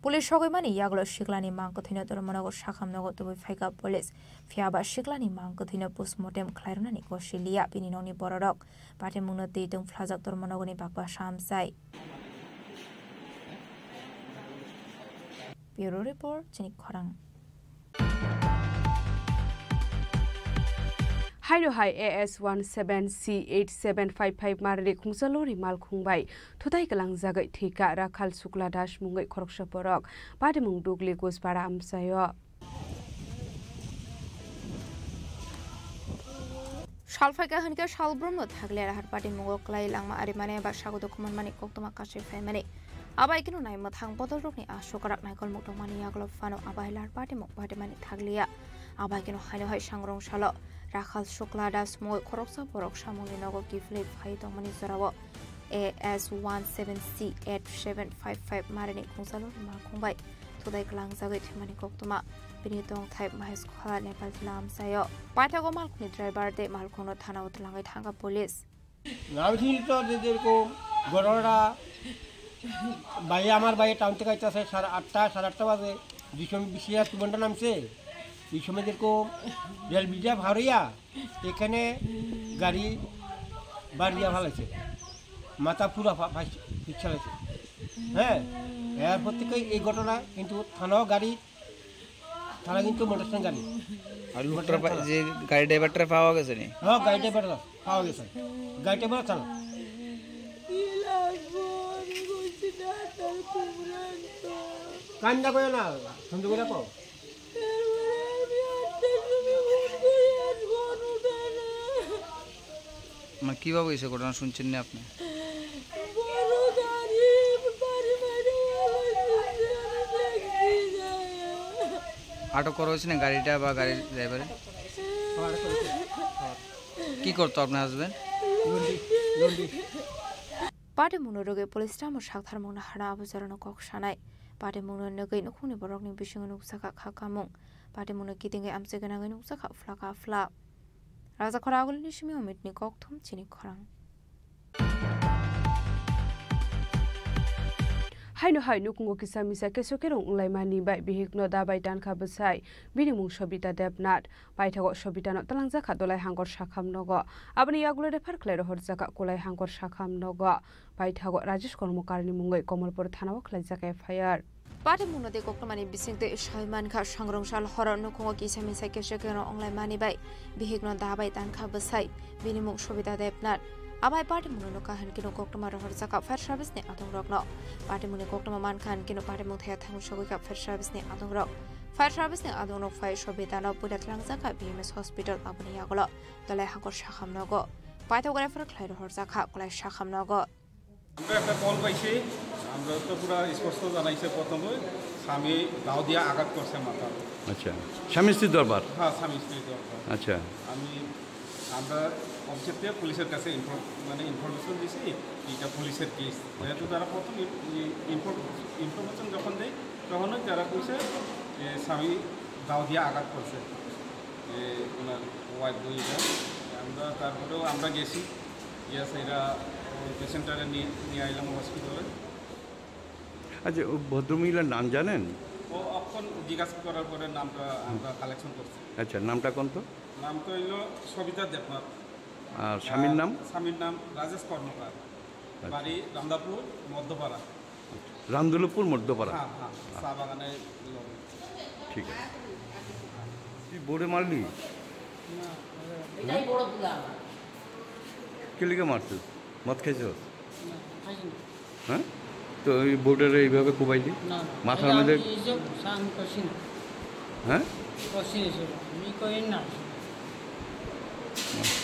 Police sogwi mani yagulo siklani mang kwthwino Dharmanagar sakham nogo tubui phaikha police. Phiya ba siklani mang kwthwino postmortem khlai rwnani gosi liya bini nokni bororok. Patimungno twi tong phlajak Dharmanagoni bakba samsai. Bureau Report, Chini Khorang. Haino hai A S one seven C eight seven five five marni khungsa lori malkhung bai thutai kwlangjagwi thwikha Rakhal Shukla Das mungwi khoroksa borok. Patimung Dugli Guspara amchaio. Sal phaikha hwnkhe salbrumno thakle rahar party mungo kwlai langma arimani ba sago dokhumani koktwma kasui phaimani. Abai kheno nai mwthang bodolrokni aswk kwrak naikol mukdongmani yagulo phano abai lahar party mung batimani thakliya. Abai kheno haino hai sangrong salo Rakhal Shukla Das mungoi khoroksa borok samungni nogo kiphilwi phai tongmani jorao. A S one seven C eight seven five five marini khungsa lori malkhung bai thudai kwlangjagwi thwimani koktwma bini tongthai Mahesh Khola Nepal jila amchaio. Paithago malkhungni driver tei malkhungno thanao twlangwi thangkha police. Nabithil to je jerkom gorora bai amar bai town theke aita se sare atta, sare atta baje, je somoy bisi ya tumanda namse, je somoy jerkom rel bridge ya bhar oya, এখানে গাড়ি বার দিয়া ফালাইছে, মাথা পুরা ফা-, ফাইস-, ফিক্সালাইছে। হ্যাঁ, এরপর থেকে এই ঘটনা কিন্তু থানাও গাড়ি, থানা কিন্তু মোটরসাইকেল গাড়ি। আর লোকটা পা-, যে গাড়ি ড্রাইভারটা পাওয়া গেছে নি? হ্যাঁ, গাড়ি ড্রাইভার পাওয়া গেছে। গাড়ি ড্রাইভার থানা। কান্দা করে না, সুন্দর করে পাও। মানে কিভাবে হয়েছে ঘটনা শুনছেন না আপনি? আটক করা হয়েছে না গাড়িটা বা গাড়ির ড্রাইভারে? কি করতো আপনার husband? Laundry, laundry. Patimungno rwgwi police tamo saktharmung naharna abo jorano kok sanai. Patimungno nugwi nukhungni borokni bisingo nukjakha kha kamung. Patimungno kitingwi amchai gwnangwi nukjakha phlaka phla. Rajakhor agulini simi Omitni kokthum chini khorang. Haino hai nukhungo kisa misa keso kerong wnglaimani bai bihikno dabai tankha bwsai, bini mung Sobita Debnath. Paithago Sobitano twlangjakha Dolai Hangkor Sakham nogo. Aboni yagulo refer khlai rohorjakha Kolai Hangkor Sakham nogo. Paithago Rajesh Kormokarni mungwi Komolpur thanao khlaijak F I R. Patimungno tei koktwmani bisingtwi soi mankha, sangrong sal horo nukhungo kisa misa keso kerong wnglaimani bai bihikno dabai tankha bwsai, bini mung Sobita Debnath. Abai patimungno kaham keno koktwma rohorjakha fire service ni adongrokno. Patimungni koktwma mankha keno patimung thaya thangwi sogwikha fire service ni adongrok. Fire service ni adongrok phai Sobitano puila twlangjakha B M S hospital, aboni yagulo Dolai Hangkor Sakham nogo. Paithago refer khlai rohorjakha Kolai Sakham nogo. আমরা একটা কল পাইছি, আমরা তো পুরা স্পষ্ট জানাইছে প্রথমে, স্বামী দাও দিয়া আঘাত করছে মাথা। আচ্ছা, স্বামী স্ত্রীর দরবার? হ্যাঁ, স্বামী স্ত্রীর দরবার। আচ্ছা। আমি, আমরা অফিসের থেকে পুলিশের কাছে ইনফর-, মানে ইনফরমেশন দিছি, এটা পুলিশের কেস। যেহেতু তারা প্রথম ইন-, ই-, ইনফর-, ইনফরমেশন যখন দেয়, তখনই তারা কইছে যে স্বামী দাও দিয়া আঘাত করছে, এ, ওনার ওয়াইফ দুইজন। আমরা তারপরেও আমরা গেছি, গিয়া সেটা ওই পেশেন্টটারে নিয়ে, নিয়ে আইলাম হসপিটালে। আচ্ছা, ও ভদ্রমহিলার নাম জানেন? ও অখন জিজ্ঞাসা করার পরে নামটা আমরা কালেকশন করছি। আচ্ছা, নামটা কোন তো? নাম তো হইল সবিতা দেবনাথ। আর স্বামীর আর নাম? স্বামীর নাম রাজেশ কর্মকার। আচ্ছা। বাড়ি রামদাপুর মধ্যপাড়া। রামদুলপুর মধ্যপাড়া। হ্যাঁ, হ্যাঁ, চা বাগানের লগে। ঠিক আছে। তুই বোর্ডে মারলি? না, এটাই বড় ভুল আমার। কে লিগে মারছিস? মদ খাইছস? না, খাইছি না। হ্যাঁ? তো ওই বোর্ডারে এইভাবে কোবাইলি? না, না। মাথার এটা মধ্যে? আমি এইসব সা-, আমি করছি না। হ্যাঁ? করছি না এইসব। আমি করি না।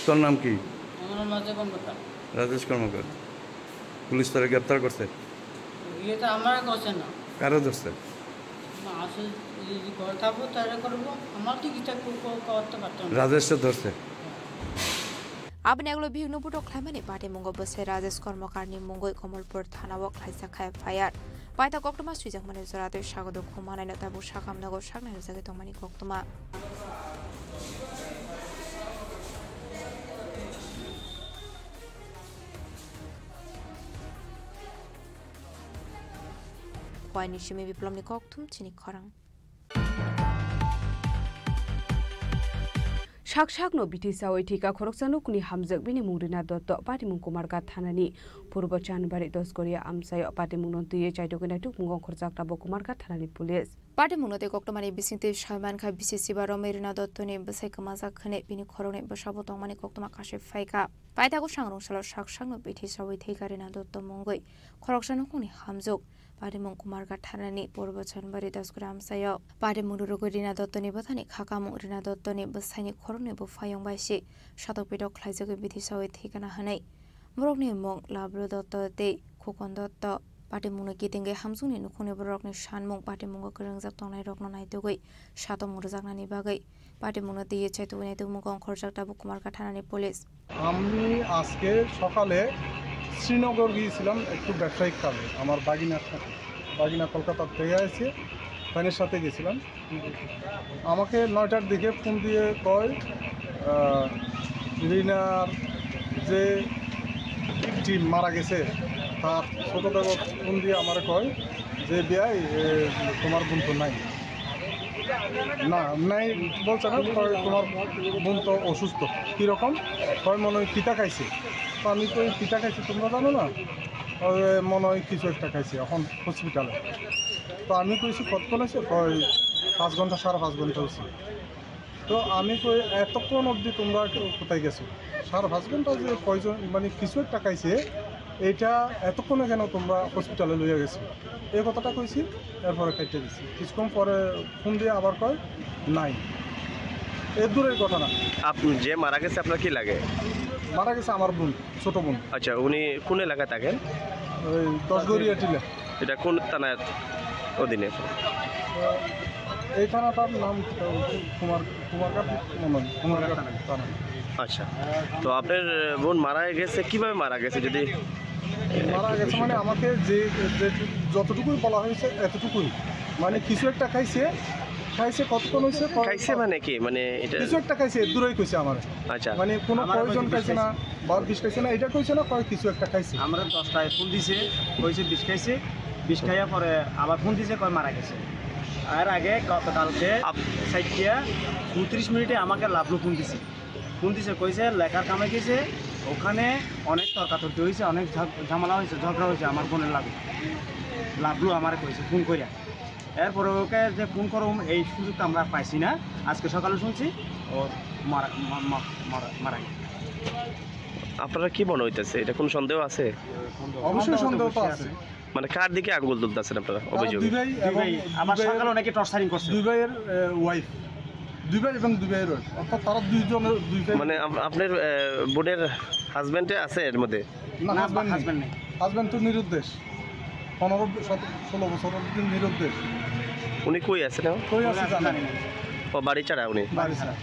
তোর নাম কি? আমার নাম রাজা কর্মকার। রাজেশ কর্মকার। পুলিশ তারা গ্রেপ্তার করছে? ইয়ে তো আমার করছে না। কারা ধরছে? না, আসলে এই যে ঘরে থাকবো, তারা করবো। আমার তো কিছু কো-, কো-, করতে পারতাম না। রাজেশে ধরছে? হ্যাঁ। Aboni yagulo bihikno butok khlaimani patimungo bwsai Rajesh Kormokarni mungwi Komolpur thanao khlaijak kha F I R. Paithago koktwma swijakmani jora tei sago dukhu manai no tabuk sakhamnogo saknai rwjagwi tongmani koktwma. Waini simi Biplomni kokthum chini khorang. Sak sakno bithi sawi thika khoroksa nukni hamjak, bini mung Rina Dotto, patimung Kumarghat thanani Purbo Chanbari Dosgoria amchaio. Patimungno twiwi chaitugwi naitukmungo khorjak tabuk Kumarghat thanani police. Patimungno tei koktwmani bisingtwi saimankha bisi siba romwi Rina Dottoni bwsai kwmajak hwnwi bini khoroknwi bwsabo tongmani koktwma kashi phaikha. Paithago sangrong salo sak sakno bithi sawi thika Rina Dotto mungwi khoroksa nukhungni hamjak. Patimung Kumarghat thanani Purbo Chanbari Dosgoria amchaio. Patimung rwrwgwi Rina Dottoni bwthani khakamung, Rina Dottoni bwsaini khoroknwi buphayung bai se satok pitok khlaijagwi bithi sawi thikana hwnwi. Borokni mung Lablu Dotto tei Khukon Dotto. Patimungno kitingwi hamjwkni nukhungni borokni sanmung patimungo kwrwngjak tongnairokno naitugwi satokmung rwjaknani bagwi patimungno twiwi chaitugwi naitukmungo ongkhorjak tabuk Kumarghat thanani police. আমি আজকে সকালে শ্রীনগর গিয়েছিলাম একটু ব্যবসায়িক কাজে, আমার বাগিনার সাথে। বাগিনা কলকাতার থেকে এসে ফ্রেন্ডের সাথে গেছিলাম। আমাকে নয়টার দিকে ফোন দিয়ে কয়, আহ, রিনার যে ভিকটিম মারা গেছে, তার ছোটো দেবর ফোন দিয়ে আমারে কয় যে, "বিয়াই, এ, তোমার বোন তো নাই।" না, নাই বলছে না, কয়, "তোমার বোন তো অসুস্থ।" "কীরকম?" কয়, "মনে হয় পিতা খাইছে।" তো আমি কই, "পিতা খাইছে তোমরা জানো না?" "ওই মনে হয় কিছু একটা খাইছে, এখন হসপিটালে।" তো আমি কইছি, "কতক্ষণ হয়েছে?" কয়, "পাঁচ ঘন্টা, সাড়ে পাঁচ ঘন্টা হয়েছে।" তো আমি কই, "এতক্ষণ অবধি তোমরা কোথায় গেছো? সাড়ে পাঁচ ঘন্টা যে কয়জন, মানে, কিছু একটা খাইছে, এটা এতক্ষণে কেন তোমরা হসপিটালে লইয়া গেছো?" এই কথাটা কইছি, এরপরে কেটে দিছি। কিছুক্ষণ পরে ফোন দিয়ে আবার কয়, "নাই।" এর দূরের ঘটনা। আপনি যে মারা গেছে, আপনার কি লাগে? মারা গেছে আমার বোন, ছোট বোন। আচ্ছা, উনি কোন এলাকায় থাকেন? ওই দশগড়িয়া টিলা। এটা কোন থানার অধীনে? এই থানাটার নাম, আহ, কুমার, কুমারঘাট মনে হয়, কুমারঘাট থানা। আচ্ছা, তো আপনার বোন মারা গেছে, কিভাবে মারা গেছে? যদি মারা গেছে মানে আমাকে যে, যে যতটুকুই বলা হয়েছে এতটুকুই, মানে কিছু একটা খাইছে, খাইছে কতক্ষণ হয়েছে, ক-, খাইছে মানে কি? মানে এটা কিছু একটা খাইছে, দূরেই কইছে আমার। আচ্ছা। মানে কোনো আমারও পয়জন কইছে খাইছে না, খাইছে। বা বিষ খাইছে না, এটা কইছে না, কয় কিছু একটা খাইছে। আমরা দশটায় ফোন দিছে, কইছে বিষ খাইছে, বিষ খাইয়া পরে আবার ফোন দিছে, কয় মারা গেছে। এর আগে গতকালকে আপ- চারটা চৌত্রিশ মিনিটে আমাকে লাভলু ফোন দিছে। ফোন দিছে, কইছে লেখার কামে গেছে, ওখানে অনেক তর্কাতর্কি হয়েছে, অনেক ঝগ-, ঝামেলা হয়েছে, ঝগড়া হয়েছে আমার বোনের লাগে। লাভলু আমারে কইছে ফোন কইরা। এরপরে ওকে যে ফোন করুম, এই সুযোগটা আমরা পাইছি না। আজকে সকালে শুনছি ও মারা, মা-, মা-, মারা, মারা গেছে। আপনারা কি মনে হইতেছে, এটা কোনো সন্দেহ আছে? অবশ্যই সন্দেহ তো আছে। মানে কার দিকে আঙ্গুল তুলতেছেন আপনারা? তারা অভিযোগ দুবাই এবং দুবাই, আবার দুবাইয়ের, সকালে অনেকে টর্চারিং করছে। দুবাইয়ের, আহ, ওয়াইফ, দুবাই এবং দুবাইয়ের ওয়াইফ, অর্থাৎ তারা দুইজনের দুই ফ্যামিলি। মানে আপ-, আপনার, আহ, বোনের হাজবেন্ডে আছে এর মধ্যে? না, না, হাজবেন্ড নেই। হাজবেন্ড নেই। হাজবেন্ড তো নিরুদ্দেশ, পনেরো, সতেরো, ষোলো বছর অবধি নিরুদ্দেশ। উনি কই আছেন এখন? কই আছে জানি না। ও, বাড়ি ছাড়া উনি? বাড়ি ছাড়া।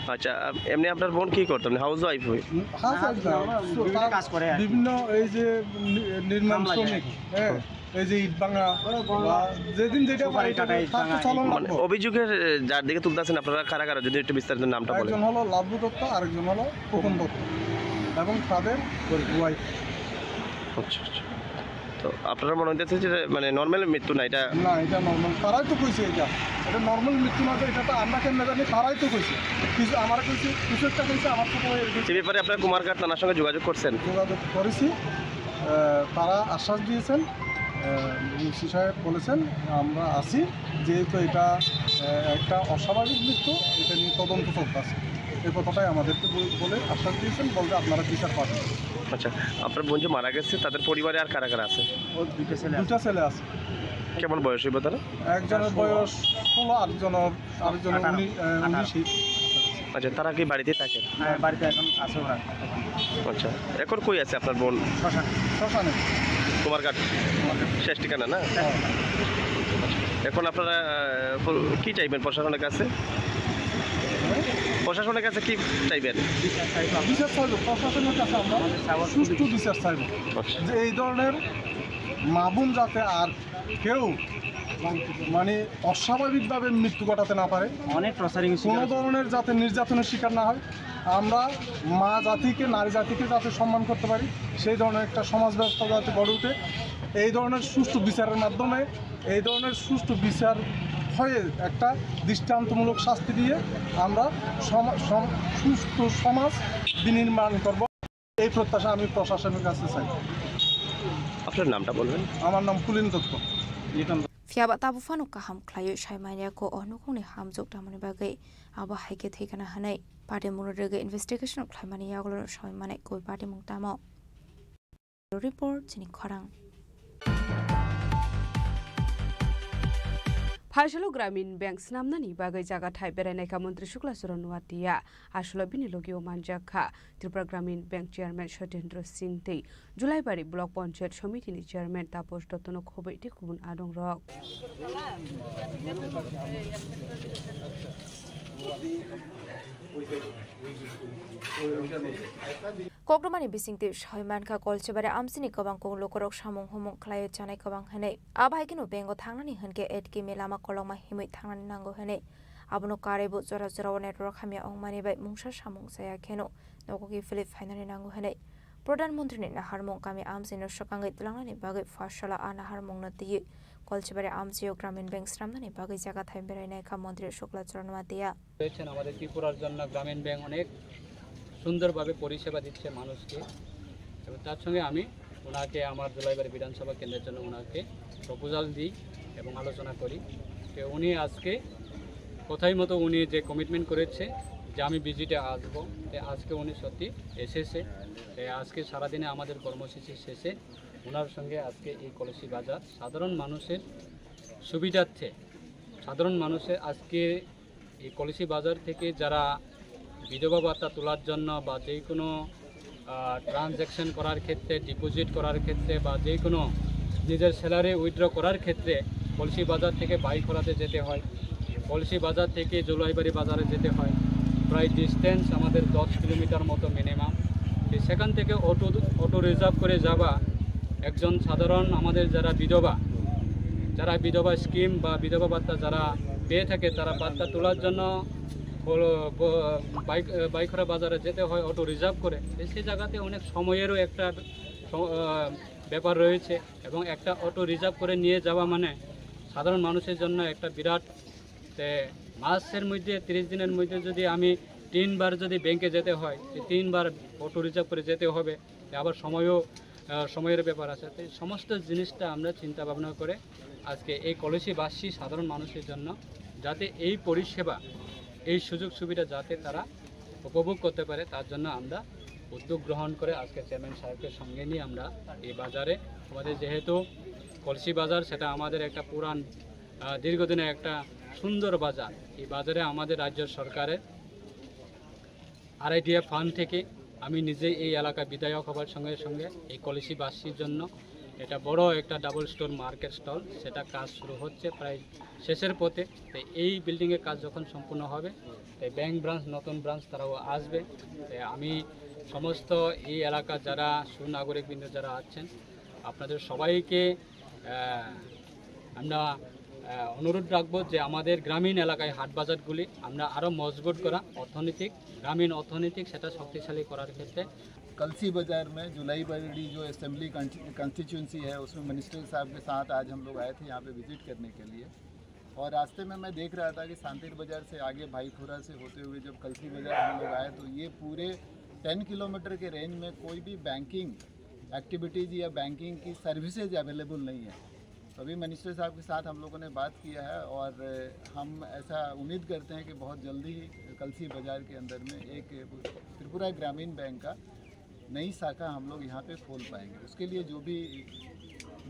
আচ্ছা, আপ-, এমনি আপনার বোন কি করতো? মানে হাউস ওয়াইফ হই? হুম, হাউস ওয়াইফ না, বিভিন্ন তার কাজ করে আর কি। বিভিন্ন এই যে নি-, নির্মাণ কামলা যায়। শ্রমিক, হ্যাঁ, এই যে ইট ভাঙা বা যেদিন যেটা সুপারি পারে কাটা, ইট তার তো ভাঙা, চালান ইট মানে লাগবে। অভিযোগের, এ, যার দিকে তুলতেছেন আপনারা কারা কারা, যদি একটু বিস্তারিত নামটা বলেন। একজন হলো লাভলু দত্ত, আরেকজন হলো খোকন দত্ত এবং তাদের ওয়াইফ। আচ্ছা, আচ্ছা। তো আপনারা মনে হইতেছে যে মানে নর্মাল মৃত্যু না এটা? না, এটা নর্মাল, তারাই তো কইছে এটা। এটা নর্মাল মৃত্যু না, এটা তো আমরা কেমনে জানি, তারাই তো কইছে। কিছু আমারে কইছে, কিছু একটা কইছে, আমার ছোট ভাইয়ের কইছে। সে ব্যাপারে আপনারা কুমারঘাট থানার সঙ্গে যোগাযোগ করছেন? যোগাযোগ করেছি। আহ, তারা আশ্বাস দিয়েছেন, আহ, ডিসি সাহেব বলেছেন, "আমরা আছি, যেহেতু এটা, আহ, একটা অস্বাভাবিক মৃত্যু, এটা নিয়ে তদন্ত চলতেছে।" এই কথাটাই আমাদেরকে বল-, বলে আশ্বাস দিয়েছেন, বলতে আপনারা বিচার পাবেন। আচ্ছা, আপনার বোন যে মারা গেছে, তাদের পরিবারে আর কারা কারা আছে? ওর দুইটা ছেলে আছে। দুইটা ছেলে আছে। কেমন বয়স হইব তারা? একজনের বয়স ষোলো, আরেকজনের, আরেকজনের আঠারো। উনি-, আহ, আঠারো। উনিশই। আচ্ছা, তারা কি বাড়িতে থাকেন? হ্যাঁ, বাড়িতে এখন আছে ওরা। আচ্ছা, এখন কই আছে আপনার বোন? শ্মশানে। শ্মশানে। কুমারঘাট? কুমারঘাট। শেষ ঠিকানা না? শেষ ঠিকানা। এখন আপনারা, আহ, কি চাইবেন প্রশাসনের কাছে? প্রশাসনের কাছে কি চাইবেন? বিচার চাইবো, প্রশাসনের কাছে আমরা সুষ্ঠু বিচার চাইবো। আচ্ছা। যে এই ধরনের মা বোন যাতে আর কেউ মানে অস্বাভাবিকভাবে মৃত্যু ঘটাতে না পারে, অনেক টর্চারিং শিকার কোনো হচ্ছে। ধরনের যাতে নির্যাতনের শিকার না হয়, আমরা মা জাতিকে, নারী জাতিকে যাতে সম্মান করতে পারি, সেই ধরনের একটা সমাজ ব্যবস্থা যাতে গড়ে উঠে, এই ধরনের সুষ্ঠু বিচারের মাধ্যমে, এই ধরনের সুষ্ঠু বিচার হয়ে একটা দৃষ্টান্তমূলক শাস্তি দিয়ে আমরা সমা-, সম-, সুষ্ঠু সমাজ বিনির্মাণ করব। এই প্রত্যাশা আমি প্রশাসনের কাছে চাই। আপনার নামটা বলবেন? আমার নাম পুলিন Dutta. Phiya ba tabuk phano kaham khlaiwi sai manya kho o nukhungni hamjwk tamoni bagwi, abo hai khe thwi kana hwnwi party mungno rwgwi investigation khlaimani yagulo soi manai koi party mung tamo. Report chini khorang. Phaisalo Gramin Bank snamnani bagwi jaga thai berainaikha Montri Shukla Charan Noatia. Aswkno bini logio manjakha Tripura Gramin Bank Chairman Satyendra Singh tei Julaibari Block Panchayat Somitini Chairman Taposh Dottono khobwi tei kubun adongrok. Kokrwmani bisingtwi soi mankha, Kolchibari amchini kwbang kok lukurok samung humung khlaiwi chanai kwbang hwnwi. Abo hai kheno bank-o thangnani hwnkhe eight km lama kolokma himwi thangnani nango hwnwi. Abono karwibo jora jorao network hamya wngmani bai mungsa samung chaya kheno nogo kiphilwi phainani nango hwnwi Pradhan Mantrini naharmung kami amchaino swkangwi twlangnani bagwi Phaisala a naharmungno twiwi Kolchibari amchaio Gramin Bank swnamnani bagwi jaga thai berainaikha Montri Shukla Charan Noatia. রয়েছেন আমাদের ত্রিপুরার জন্য গ্রামীণ ব্যাংক অনেক সুন্দরভাবে পরিষেবা দিচ্ছে মানুষকে, এবং তার সঙ্গে আমি ওনাকে আমার জুলাইবাড়ি বিধানসভা কেন্দ্রের জন্য ওনাকে প্রপোজাল দিই এবং আলোচনা করি। তো উনি আজকে কথাই মতো উনি যে কমিটমেন্ট করেছে যে আমি ভিজিটে আসবো, তো আজকে উনি সত্যি এসেছে। তো আজকে সারাদিনে আমাদের কর্মসূচি শেষে ওনার সঙ্গে আজকে এই কলসি বাজার সাধারণ মানুষের সুবিধার্থে, সাধারণ মানুষের আজকে এই কলসি বাজার থেকে যারা বিধবা ভাতা তোলার জন্য বা যে কোনো, আহ, ট্রানজ্যাকশন করার ক্ষেত্রে, ডিপোজিট করার ক্ষেত্রে বা যে কোনো নিজের স্যালারি উইথড্র করার ক্ষেত্রে কলসি বাজার থেকে বাই করাতে যেতে হয়, কলসি বাজার থেকে জুলাইবাড়ি বাজারে যেতে হয়, প্রায় ডিস্টেন্স আমাদের দশ কিলোমিটার মতো মিনিমাম। তো সেখান থেকে অটো, অটো রিজার্ভ করে যাওয়া একজন সাধারণ আমাদের যারা বিধবা, যারা বিধবা স্কিম বা বিধবা ভাতা যারা পেয়ে থাকে, তারা ভাতা তোলার জন্য বলো, ব-, বাইক, বাইখরা বাজারে যেতে হয় অটো রিজার্ভ করে। তো সেই জায়গাতে অনেক সময়েরও একটা স-, আহ, ব্যাপার রয়েছে এবং একটা অটো রিজার্ভ করে নিয়ে যাওয়া মানে সাধারণ মানুষের জন্য একটা বিরাট। তে মাসের মধ্যে, তিরিশ দিনের মধ্যে যদি আমি তিনবার যদি ব্যাংকে যেতে হয়, এই তিনবার অটো রিজার্ভ করে যেতে হবে। আবার সময়ও, আহ, সময়ের ব্যাপার আছে। তো এই সমস্ত জিনিসটা আমরা চিন্তা ভাবনা করে আজকে এই কলসিবাসী সাধারণ মানুষের জন্য যাতে এই পরিষেবা, এই সুযোগ সুবিধা যাতে তারা উপভোগ করতে পারে, তার জন্য আমরা উদ্যোগ গ্রহণ করে আজকে চেয়ারম্যান সাহেবকে সঙ্গে নিয়ে আমরা এই বাজারে, আমাদের যেহেতু কলসি বাজার, সেটা আমাদের একটা পুরান, আহ, দীর্ঘদিনের একটা সুন্দর বাজার। এই বাজারে আমাদের রাজ্য সরকারের আরআইডিএফ ফান্ড থেকে আমি নিজেই এই এলাকা বিধায়ক হবার সঙ্গে সঙ্গে এই কলসিবাসীর জন্য এটা বড় একটা ডাবল স্টোর মার্কেট স্টল, সেটা কাজ শুরু হচ্ছে প্রায় শেষের পথে। তো এই বিল্ডিংয়ের কাজ যখন সম্পূর্ণ হবে, তো ব্যাংক ব্রাঞ্চ, নতুন ব্রাঞ্চ তারাও আসবে। তো আমি সমস্ত এই এলাকার যারা সুনাগরিকবৃন্দ যারা আছেন, আপনাদের সবাইকে, আহ, আমরা, আহ, অনুরোধ রাখবো যে আমাদের গ্রামীণ এলাকায় হাট বাজারগুলি আমরা আরও মজবুত করা, অর্থনৈতিক, গ্রামীণ অর্থনৈতিক সেটা শক্তিশালী করার ক্ষেত্রে। कलसी बाजार में जुलाई बड़ी जो असेंबली कॉन्स्टिट्यूंसी है, उसमें मिनिस्टर साहब के साथ आज हम लोग आए थे यहाँ पे विजिट करने के लिए। और रास्ते में मैं देख रहा था कि सांतीर बाजार से आगे भाईखुरा से होते हुए जब कलसी बाजार हम लोग आए, तो ये पूरे टेन किलोमीटर के रेंज में कोई भी बैंकिंग एक्टिविटीज़ या बैंकिंग की सर्विसेज अवेलेबल नहीं है। तो अभी मिनिस्टर साहब के साथ हम लोगों ने बात किया है और हम ऐसा उम्मीद करते हैं कि बहुत जल्दी ही कलसी बाजार के अंदर में एक त्रिपुरा ग्रामीण बैंक का नई शाखा हम लोग यहाँ पे खोल पाएंगे। उसके लिए जो भी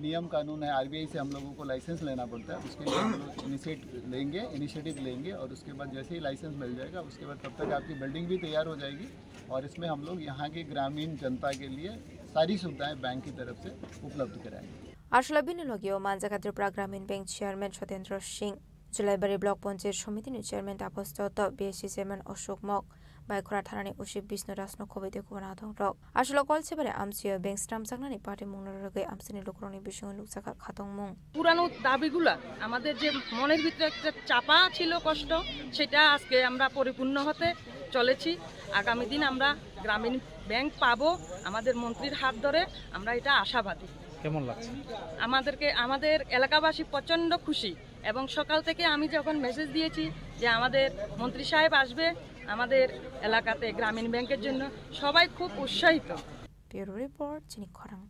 नियम कानून है, आरबीआई से हम लोगों को लाइसेंस लेना पड़ता है, उसके लिए हम लोग इनिशिएट लेंगे, इनिशिएटिव लेंगे और उसके बाद जैसे ही लाइसेंस मिल जाएगा, उसके बाद तब तक आपकी बिल्डिंग भी तैयार हो जाएगी और इसमें हम लोग यहाँ के ग्रामीण जनता के लिए सारी सुविधाएं बैंक की तरफ से उपलब्ध कराएंगे। Aswla bini logio manjak Tripura Gramin Bank Chairman Sotendra Singh, Julaibari Block Panchayat Somiti ni Chairman Tapas Dotto, B S C Chairman Ashok Mok, Baikhora Thana ni O C Bishnu Raj no khobwi tei kubun adong rok. Aswla Kolsibari amchio bank snamjaknani party mungno rwgwi amchaini lukurokni bisingo nukjakha khatungmung. পুরানো দাবিগুলা, আমাদের যে মনের ভিতরে একটা চাপা ছিল কষ্ট, সেটা আজকে আমরা পরিপূর্ণ হতে চলেছি। আগামী দিন আমরা গ্রামীণ ব্যাংক পাবো আমাদের মন্ত্রীর হাত ধরে, আমরা এটা আশাবাদী। কেমন লাগছে? আমাদেরকে, আমাদের এলাকাবাসী প্রচণ্ড খুশি এবং সকাল থেকে আমি যখন মেসেজ দিয়েছি যে আমাদের মন্ত্রী সাহেব আসবে আমাদের এলাকাতে গ্রামীণ ব্যাংকের জন্য, সবাই খুব উৎসাহিত। Bureau Report, Chini Khorang.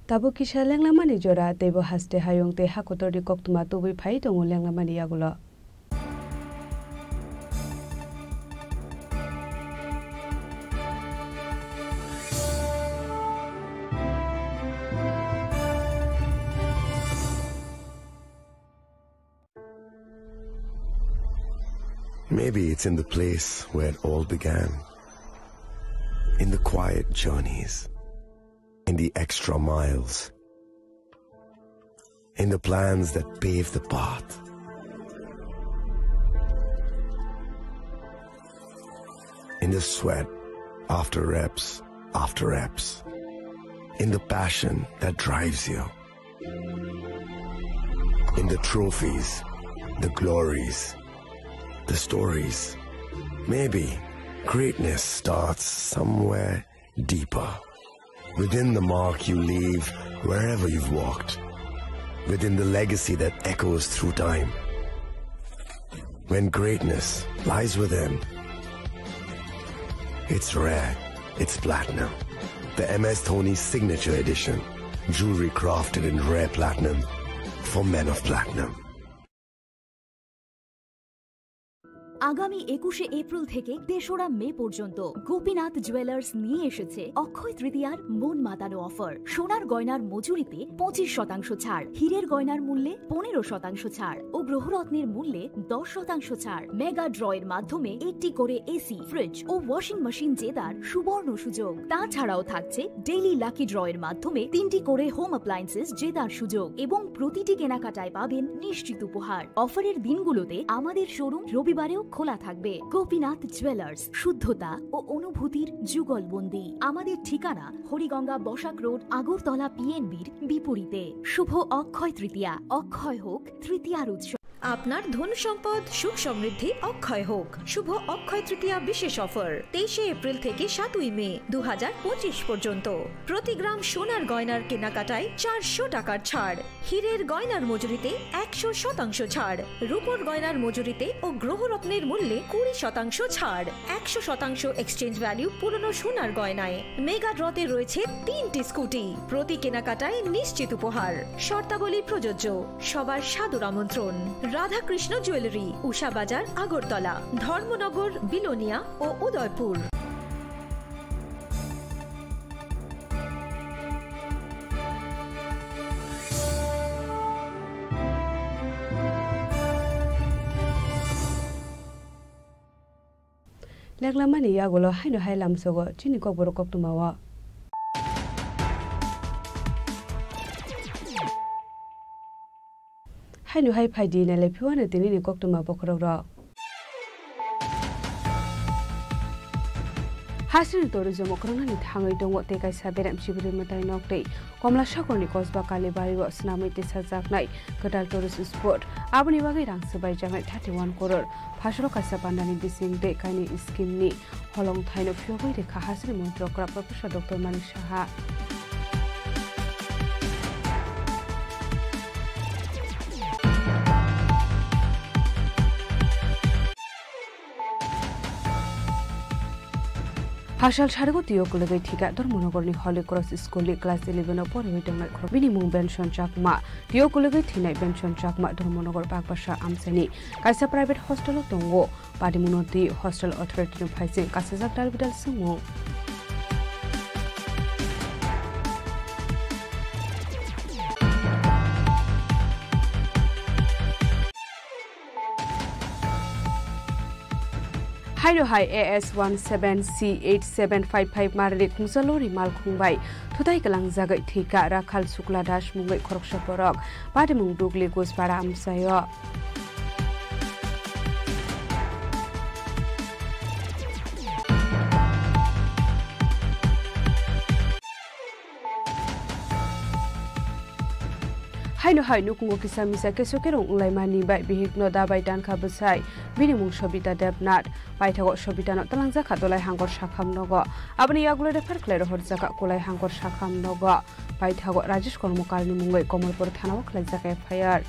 Tabuk kisa lenglamani jora, teibo haste hayung tei hakotorni koktwma tubui phai tongo lenglamani yagulo. Maybe it's in the place where it all began. In the quiet journeys. In the extra miles. In the plans that pave the path. In the sweat after reps after reps. In the passion that drives you. In the trophies, the glories, the stories. Maybe greatness starts somewhere deeper. Within the mark you leave wherever you've walked. Within the legacy that echoes through time. When greatness lies within, it's rare, it's platinum. The M S Dhoni Signature Edition. Jewelry crafted in rare platinum for men of platinum. আগামী একুশে এপ্রিল থেকে তেসরা মে পর্যন্ত গোপীনাথ জুয়েলার্স নিয়ে এসেছে অক্ষয় তৃতীয়ার মন মাতানো অফার। সোনার গয়নার মজুরিতে পঁচিশ শতাংশ ছাড়, হীরের গয়নার মূল্যে পনেরো শতাংশ ছাড় ও গ্রহরত্নের মূল্যে দশ শতাংশ ছাড়। মেগা ড্রয়ের মাধ্যমে একটি করে এসি, ফ্রিজ ও ওয়াশিং মেশিন জেতার সুবর্ণ সুযোগ। তাছাড়াও থাকছে ডেইলি লাকি ড্রয়ের মাধ্যমে তিনটি করে হোম অ্যাপ্লায়েন্সেস জেতার সুযোগ এবং প্রতিটি কেনাকাটায় পাবেন নিশ্চিত উপহার। অফারের দিনগুলোতে আমাদের শোরুম রবিবারেও খোলা থাকবে। গোপীনাথ জুয়েলার্স, শুদ্ধতা ও অনুভূতির যুগলবন্দি। আমাদের ঠিকানা হরিগঙ্গা বসাক রোড, আগরতলা পিএনবির বিপরীতে। শুভ অক্ষয় তৃতীয়া, অক্ষয় হোক তৃতীয়ার উৎসব। আপনার ধন সম্পদ সুখ সমৃদ্ধি অক্ষয় হোক। শুভ অক্ষয় তৃতীয়া বিশেষ অফার, তেইশে এপ্রিল থেকে সাতই মে দু হাজার পঁচিশ পর্যন্ত। প্রতি গ্রাম সোনার গয়নার কেনাকাটায় চারশো টাকার ছাড়, হীরের গয়নার মজুরিতে একশো শতাংশ ছাড়, রূপোর গয়নার মজুরিতে ও গ্রহরত্নের মূল্যে কুড়ি শতাংশ ছাড়, একশো শতাংশ এক্সচেঞ্জ ভ্যালু পুরনো সোনার গয়নায়। মেগা ড্রতে রয়েছে তিনটি স্কুটি, প্রতি কেনাকাটায় নিশ্চিত উপহার। শর্তাবলী প্রযোজ্য। সবার সাদর আমন্ত্রণ। রাধাকৃষ্ণ জুয়েলারি, উষা বাজার, আগরতলা, ধর্মনগর, বিলোনিয়া ও Udaipur. Leklamani yagulo haino hai lamsogo chini kokborok koktwmao. Haino hai phaidi nailai phiwano tinini koktwma bokhorokrok. Hasini tourism okrongnani thangwi tongo tei kaisa berem sibiri mwtai nok tei Komla Sagarni kosba Kalibari o swnamwi tisajaknai kwtal tourist spot. Aboni bagwi rang swbaijaknai thirty one crore. Phasalo kaisa pandani bising tei kainwi scheme ni holong thaino phiyogwi rikha hasini montri okra Professor Doctor Manik Saha. Phasal sarigo tio kwlwgwi thika Dharmanagarni Holy Cross School ni class eleven o poriwi tongnai khorok bini mung Benson Chakma. Tio kwlwgwi thinai Benson Chakma Dharmanagar Bakbasa amchaini kaisa private hostel o tongo. Patimungno twi hostel authority no phaising kasijak dalbidal swngmung. Haino hai A S one seven C eight seven five five marri khungsa lori malkhung bai thutai kwlangjagwi thwika Rakhal Sukla Das mungwi khoroksa borok. Patimung Dugli Guspara amchaio. Haino hai nukhungo kisa misa keso kerong wnglaimani bai bihikno dabai tankha bwsai, bini mung Sobita Debnath. Paithago Sobitano twlangjakha Dolai Hangkor Sakham nogo. Aboni yagulo refer khlai rohorjakha Kulai Hangkor Sakham nogo. Paithago Rajesh Kormokarni mungwi Komolpur thanao khlaijak F I R.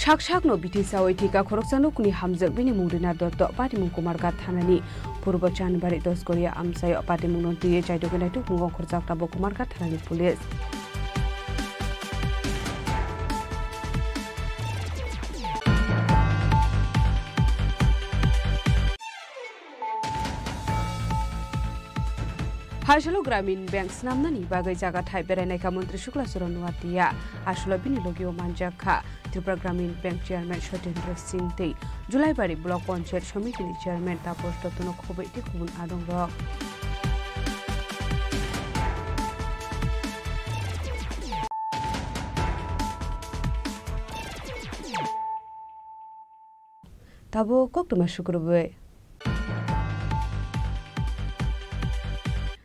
Sak sakno bithi sawi thika khoroksa nukni hamjak bini mung Rina Dotto, patimung Kumarghat thanani Purbo Chanbari Dosgoria amchaio patimungno twiwi chaidogwi naitukmungo ongkhorjak tabuk Kumarghat thanani police. Haisalo Gramin Bank swnamnani bagwi jaga thai berainaikha Montri Sukla Charan Noatia. Aswlo bini logio manjakha Tripura Gramin Bank Chairman Sotendra Singh tei Julaibari Block Panchayat Somitini Chairman Taposh Dottono khobwi tei kubun adongrok. Tabuk koktwma sukrubwi.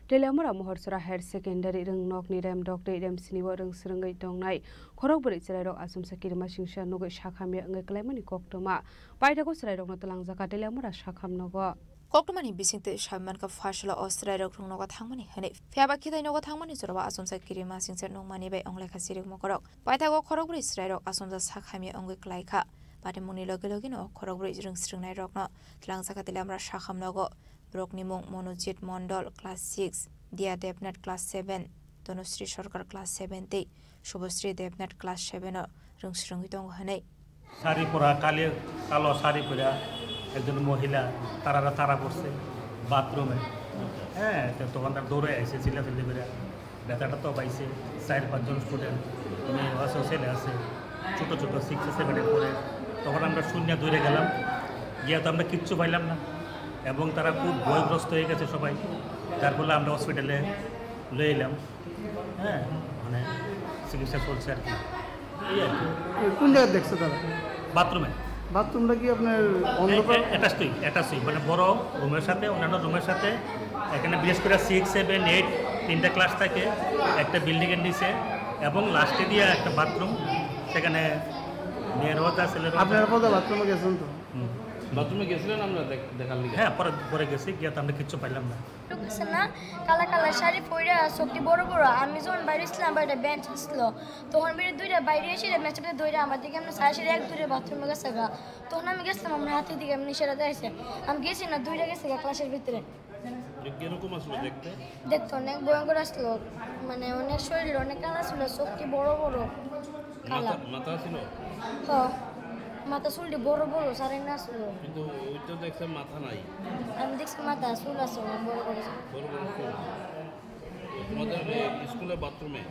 Teliamura Mohorsora Higher Secondary rwngnokni remdok tei remsinio rwng swrwngwi tongnai khorokbrwi chwrairok achomsa kirima singsa nugwi sakhamya wngwi kwlaimani koktwma. Paithago chwrairokno twlangjakha Teliamura sakhamnogo. Koktwmani bisingtwi sawi mankha, phasalo o chwrairok rwngnogo thangmani hwnwi. Phiyaba khitai nogo thangmani jorao achomsa kirima singsa nukmani bai wnglaikha chirikmokorok. Paithago khorokbrwi chwrairok achomsa sakhamya wngwi kwlaikha. Patimungni logi logino khorokbrwi rwng swrwngnairokno twlangjakha Teliamura sakhamnogo. Borokni mung Monojit Mondol, class six, Dia Debnath, class seven, Tanusri Sarkar, class seven tei Shubhasri Debnath, class seven o rwngsrwngwi tongo hwnwi. Sari পরা, কালি কালো শাড়ি পরা একজন মহিলা তারারা তারা পড়ছে বাথরুমে। হ্যাঁ, তো তখন তার দৌড়ে আইসে, চিল্লাচিল্লি করে। বেচাটা তো পাইছে, চার পাঁচজন স্টুডেন্ট, মেয়ে আছে, ছেলে আছে, ছোটো ছোটো সিক্স সেভেনে পড়ে। তখন আমরা শূন্য দৌড়ে গেলাম, গিয়া তো আমরা কিচ্ছু পাইলাম না, এবং তারা খুব ভয়গ্রস্ত হয়ে গেছে সবাই, যার ফলে আমরা হসপিটালে লয়ে এলাম। হ্যাঁ, মানে চিকিৎসা চলছে আর কি, এই আর কি। কোন জায়গায় দেখছে তারা? বাথরুমে। বাথরুমটা কি আপনার অন্ধকার? অ্যাটাচই, অ্যাটাচই, মানে বড় রুমের সাথে, অন্যান্য রুমের সাথে। এখানে বিশেষ করে সিক্স সেভেন এইট তিনটা ক্লাস থাকে, একটা বিল্ডিংয়ের নিচে, এবং লাস্টে দিয়ে একটা বাথরুম, সেখানে মেয়েরও আছে, ছেলেরও আছে। আপনারা কোথাও বাথরুমে গেছেন তো? হুম। বাথরুমে গেছিলেন আমরা দেখ-, দেখার লিগে? হ্যাঁ, পরে, পরে গেছি, গিয়ে তো আমরা কিচ্ছু পাইলাম না। লোক আছে না, কালা কালা শাড়ি পরে, চোখটি বড় বড়। আমি যখন বাইরে ছিলাম, বাইরে বেঞ্চ ছিল, তখন বেরিয়ে দুইটা বাইরে এসে মেচেপে ধরে আমার দিকে আমরা সারা সারা এক দূরে বাথরুমে গেছে গা। তখন আমি গেছিলাম, আমার হাতের দিকে এমনি সেটা দেখছে। আমি গেছি না, দুইটা গেছে গা ক্লাসের ভিতরে। যে কিরকম আসলো দেখতে? দেখতে অনেক ভয়ঙ্কর আসলো, মানে অনেক শরীর অনেক কালা ছিল, চোখটি বড় বড় কালা। মাথা, মাথা ছিল? হ, মাথা চুলটি বড় বড়, সারাই না আসলো। কিন্তু ওই তো দেখছে মাথা নাই। আমি দেখছি মাথা চুল আছে অনেক বড় বড়। বড় বড় চুল। তোমাদের এই স্কুলে বাথরুমে?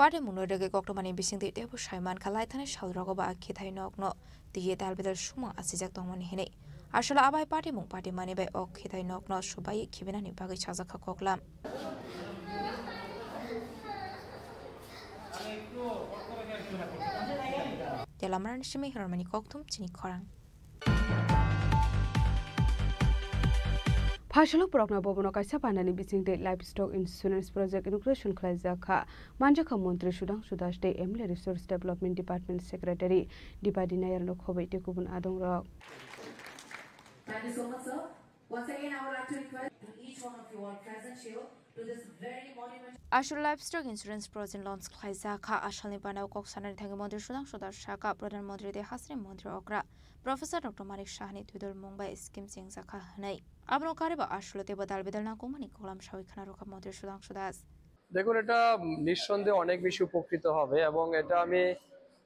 Party mungno rwgwi koktwmani bisingtwi teibo sai mankha, laithani salrogo ba khithai nokno twiwi dalbidal sumung achijak tongmani hinwi. Aswk abai party mung patimani bai o khithai nokno subai khibinani bagwi sajakha koklam. Telamarani simi hirormani kokthum chini khorang. Phaisalo borokno bobono kaisa panani bisingtwi livestock insurance project inauguration khlaijak kha. Manjakha Montri Sudhangshu Das tei M L A Resource Development Department Secretary Dipadi Nayar no khobwi tei kubun adongrok. Thank you so much, sir. Once again, I would like to request to each one of you all present here to this very monumental Aswk livestock insurance project launch khlaijak kha. Asalni banao kok sanani thangwi Montri Sudhangshu Das sakha, Pradhan Montri tei Hasini Montri okra Professor Doctor Manik Sahani twidul mung bai scheme chengjak kha hwnwi. Abono karwi bo aswklo teibo dalbidal nangkukmani koklam sawi khna rwkha Montri Sudhangshu Das. দেখুন, এটা নিঃসন্দেহে অনেক বেশি উপকৃত হবে এবং এটা আমি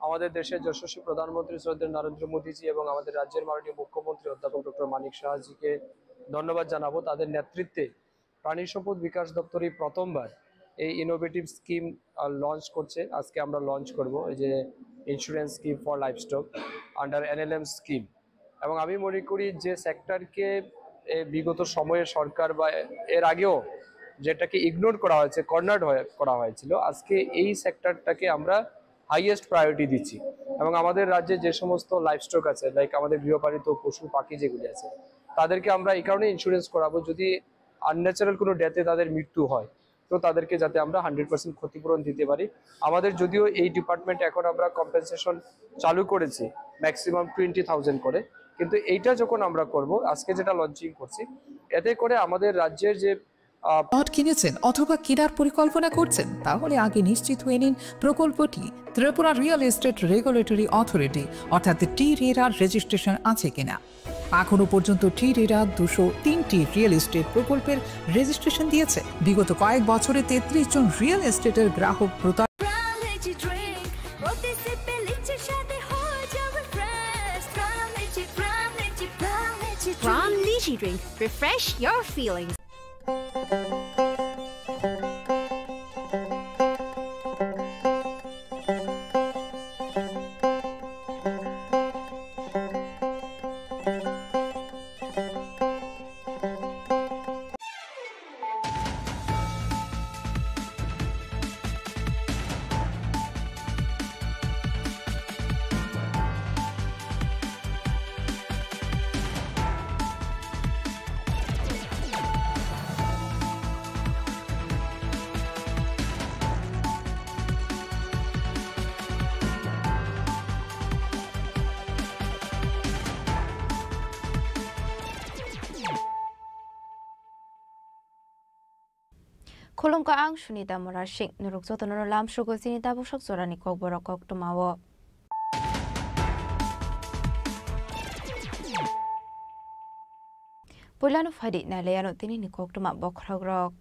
আমাদের দেশের যশস্বী প্রধানমন্ত্রী শ্রদ্ধেয় নরেন্দ্র মোদীজি এবং আমাদের রাজ্যের মাননীয় মুখ্যমন্ত্রী অধ্যাপক ডক্টর মানিক সাহাজিকে ধন্যবাদ জানাবো। তাদের নেতৃত্বে প্রাণী সম্পদ বিকাশ দপ্তর এই প্রথমবার এই ইনোভেটিভ স্কিম, আহ, লঞ্চ করছে। আজকে আমরা লঞ্চ করব এই যে insurance scheme for livestock under NLM scheme. এবং আমি মনে করি যে সেক্টরকে এ বিগত সময়ে সরকার বা এর আগেও যেটাকে ইগনোর করা হয়েছে, কর্নার্ড হয়ে করা হয়েছিল, আজকে এই সেক্টরটাকে আমরা হাইয়েস্ট প্রায়োরিটি দিচ্ছি। এবং আমাদের রাজ্যে যে সমস্ত লাইভস্টক আছে, লাইক আমাদের গৃহপালিত পশু পাখি যেগুলি আছে, তাদেরকে আমরা এই কারণে ইন্স্যুরেন্স করাবো, যদি আনন্যাচারাল কোনো ডেথে তাদের মৃত্যু হয়, তো তাদেরকে যাতে আমরা হান্ড্রেড পার্সেন্ট ক্ষতিপূরণ দিতে পারি। আমাদের যদিও এই ডিপার্টমেন্ট এখন আমরা কম্পেনসেশন চালু করেছি ম্যাক্সিমাম টোয়েন্টি থাউজেন্ড করে, কিন্তু এইটা যখন আমরা করব, আজকে যেটা লঞ্চিং করছি, এতে করে আমাদের রাজ্যের যে, আহ, প্লট কিনেছেন অথবা কেনার পরিকল্পনা করছেন, তাহলে আগে নিশ্চিত হয়ে নিন প্রকল্পটি Tripura real estate regulatory authority অর্থাৎ টি রেরার রেজিস্ট্রেশন আছে কিনা। এখনো পর্যন্ত টি রেরা দুশো তিনটি রিয়েল এস্টেট প্রকল্পের রেজিস্ট্রেশন দিয়েছে। বিগত কয়েক বছরে তেত্রিশ জন রিয়েল এস্টেটের গ্রাহক প্রতার- Prime Energy Drink, প্রতি সিপে লিচির স্বাদে হয়ে যাবে fresh. Prime Energy, Prime Energy, Prime Energy Drink। Prime Energy Drink, refresh your feelings। Khulumkha, ang Sunita Murasing. Norok jotono lamsukgo chini tabuksak jorani kokborok koktwmao. Puilano phaidi nailaiano tinini koktwma bokhorokrok.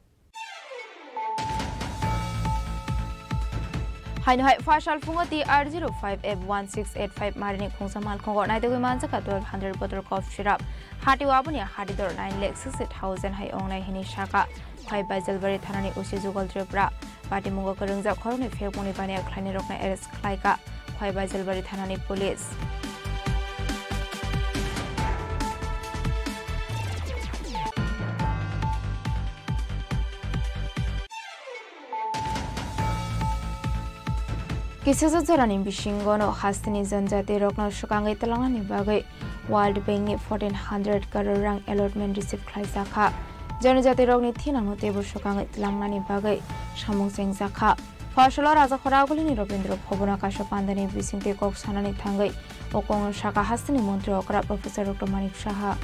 Haino hai phasal phungo T R zero five F one six eight five marini khungsa malkhungo naitugwi manjakha twelve hundred bottle cough syrup. Hatio aboni hatidor nine lakh sixty thousand hai ongnai hini saka. Khwai Baijalbari thanani O C Jugal Tripura. Patimungo kwrwngjak khoroknwi phekmungni baniya khlainai rokno arrest khlaika Khwai Baijalbari thanani police. Kisasa jorani bisingono hasteni janjati rokno swkangwi twlangnani bagwi World Bank ni fourteen hundred crore rang allotment receive khlaijakha. Janjati rokni thinangno teibo swkangwi twlangnani bagwi samung chengjakha. Phasalo Rajakhora Agulini Robindra Bhavan o kaisa pandani bisingtwi kok sanani thangwi o kokno sakha hasteni montri okra Professor Doctor Manik Saha.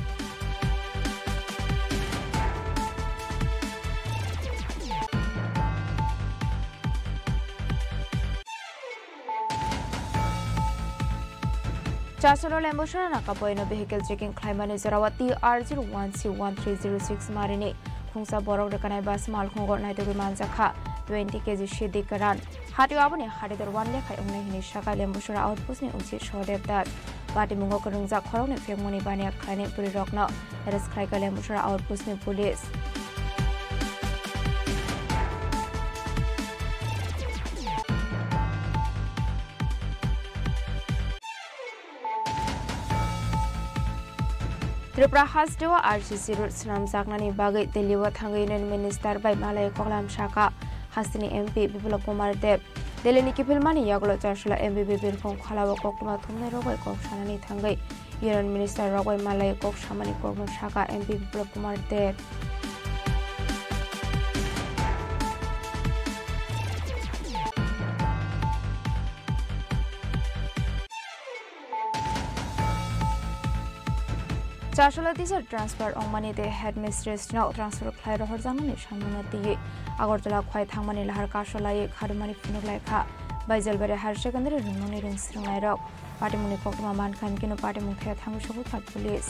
Chasolo Lembusara nakapoino vehicle checking khlaimani jorao T R zero one C one three zero six marini khungsa borok rwkanai bus malkhungo naitugwi manjakha twenty K G sidi kwran. Hatio aboni hatidor one lakh hai wngnai hini saka Lembusara outpost ni O C Sodev Das. Patimungo kwrwngjak khoroknwi phekmungni baniya khlainai bwrwirokno arrest khlaika Lembusara outpost ni police. Tripura hasteo R C C road swnamjaknani bagwi Delhi o thangwi Union Minister bai malai koklam sakha hasteni M P Biplab Kumar Deb. Delhi ni kiphilmani yagulo Chasolo M P Bibir Khong Kholao koktwma thumnai rok bai kok sanani thangwi Union Minister rok bai malai kok samani kokno sakha M P Biplab Kumar Deb. Chasolo teacher transfer ongmani tei headmistress no transfer khlai rohorjakmani samungno twiwi Agartala khwai thangmani lahar kaso laiwi kharumani phunuk laikha Baijalbari Higher Secondary rwngmungni rwng swrwngnairok. Patimungni koktwma mankha hinkhe no patimung thaya thangwi sogwi kha police.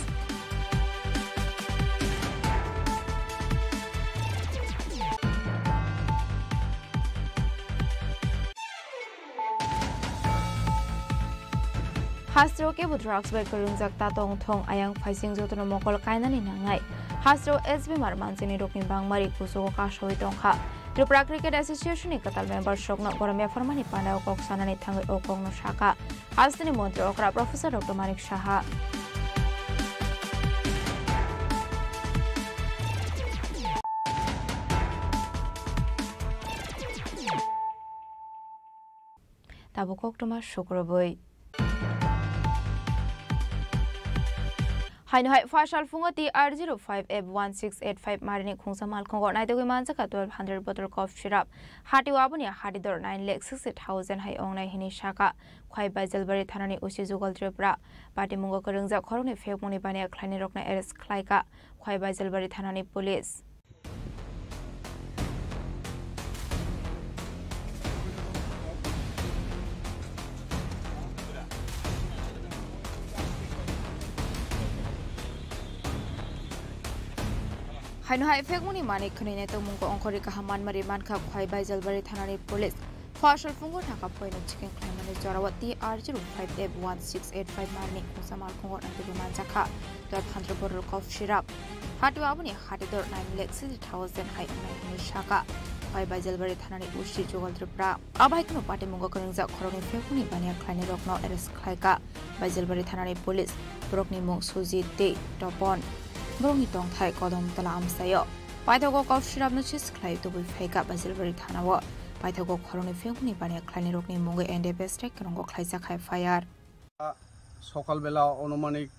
Hasteo kebo drugs bai kwrwngjak ta tong thung, ayang phaising jotono mokol kainani nangnai. Hasteo S B mar manjini rokni bangmari kuchugo kasawi tongkha. Tripura Cricket Association ni kwtal member sokno borom yapharmani pandao kok sanani thangwi o kokno sakha hasteni montri okra Professor Doctor Manik Saha. Tabuk koktwma sukrubwi. Haino hai phasal phungo T R zero five F one six eight five marini khungsa malkhungo naitugwi manjakha twelve hundred bottle cough syrup. Hatio aboni hatidor nine lakh sixty thousand hai ongnai hini sakha Khwai Baijalbari thanani O C Jugal Tripura. Patimungo kwrwngjak khoroknwi phekmungni baniya khlainai rokno arrest khlaika Khwai Baijalbari thanani police. Haino hai phekmungni manik khwnwi naitokmungko ongkhorwi kaham manmari mankha Khwai Baijalbari thanani police. Phasal phungo thangkha phoino chikeng khlaimani jorao T R zero five F one six eight five marni khungsa malkhungo nangtugwi manjakha twelve hundred bottle cough syrup. Hatio aboni hatidor nine lakh sixty thousand hai wngnai hwnwi sakha Khwai Baijalbari thanani O C Jugal Tripura. Abo hai kheno patimungo kwrwngjak khoroknwi phekmungni baniya khlainairokno arrest khlaikha Baijalbari thanani police. Borokni mung Sujit tei Topon. Borokni tongthai Kodom Tola amchaio. Paithago cough syrupno seize khlai tubui phaikha Baijalbari thanao. Paithago khoroknwi phekmungni baniya khlainairokni mungwi N D P S strike kwrwngo khlaijak F I R. সকালবেলা আনুমানিক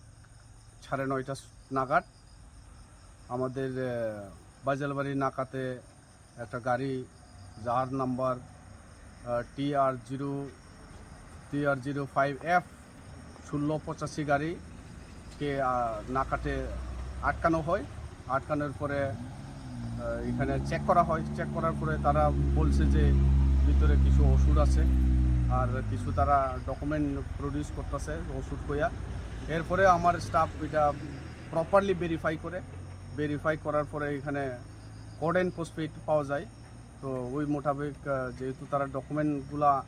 সাড়ে নয়টা নাগাদ আমাদের, আহ, বাজালবাড়ি নাকাতে একটা গাড়ি, যার নাম্বার, আহ, T R zero, T R zero five F ষোলো পঁচাশি গাড়িকে, আহ, নাকাতে আটকানো হয়। আটকানোর পরে, আহ, এখানে চেক করা হয়। চেক করার পরে তারা বলছে যে ভিতরে কিছু ওষুধ আছে, আর কিছু তারা ডকুমেন্ট প্রডিউস করতেছে ওষুধ কইয়া। এরপরে আমার স্টাফ এটা প্রপারলি ভেরিফাই করে ভেরিফাই করার পরে এখানে কোড অ্যান্ড ফসফেট পাওয়া যায়। তো ওই মোতাবেক, আহ, যেহেতু তারা ডকুমেন্টগুলা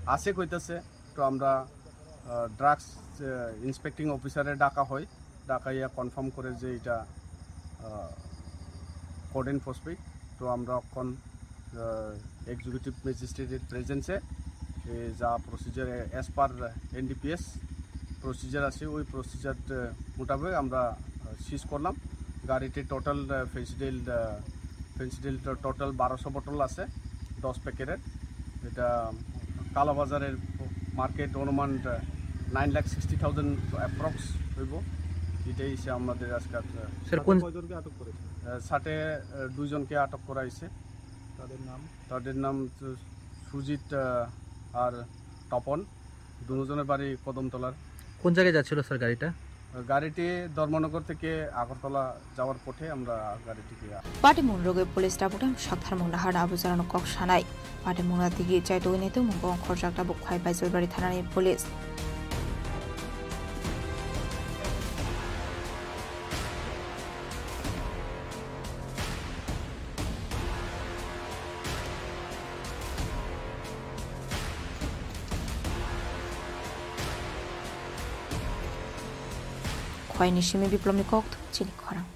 আছে কইতেছে, তো আমরা, আহ, ড্রাগস, আহ, ইন্সপেক্টিং অফিসারে ডাকা হয়, ডাকাইয়া কনফার্ম করে যে এটা, আহ, কোড অ্যান্ড ফসফেট। তো আমরা এখন, আহ, এক্সিকিউটিভ ম্যাজিস্ট্রেটের প্রেজেন্সে, এ, যা প্রসিজার, এ, অ্যাজ পার এনডিপিএস প্রসিজার আছে, ওই প্রসিজার, আহ, মোতাবেক আমরা, আহ, সিজ করলাম। গাড়িতে টোটাল, আহ, ফেন্সিডিল, আহ, ফেন্সিডিল টো-, টোটাল বারোশো বোতল আছে, দশ প্যাকেটের। এটা কালোবাজারের মার্কেট অনুমান, আহ, নাইন লাখ সিক্সটি থাউজেন্ড অ্যাপ্রক্স হইব। এটাই হচ্ছে আমাদের আজকাল, আহ, স্যার, কোন কয়জনকে আটক করেছে? আহ, সাথে, আহ, দুইজনকে আটক করা হয়েছে। তাদের নাম? তাদের নাম তো সুজিত, আহ, আর তপন, দুজনের বাড়ি কদমতলার। কোন জায়গায় যাচ্ছিল স্যার গাড়িটা? গাড়িটি ধর্মনগর থেকে আগরতলা যাওয়ার পথে আমরা গাড়িটিকে। Patimung rwgwi police tabuk tei sakthar mung nahar abo jorano kok sanai. Patimung na tigi chaitugwi naituk mung kok khorjak tabuk khai Baijalbari thanani police. Khoini simi Biplomni kok chini khorang.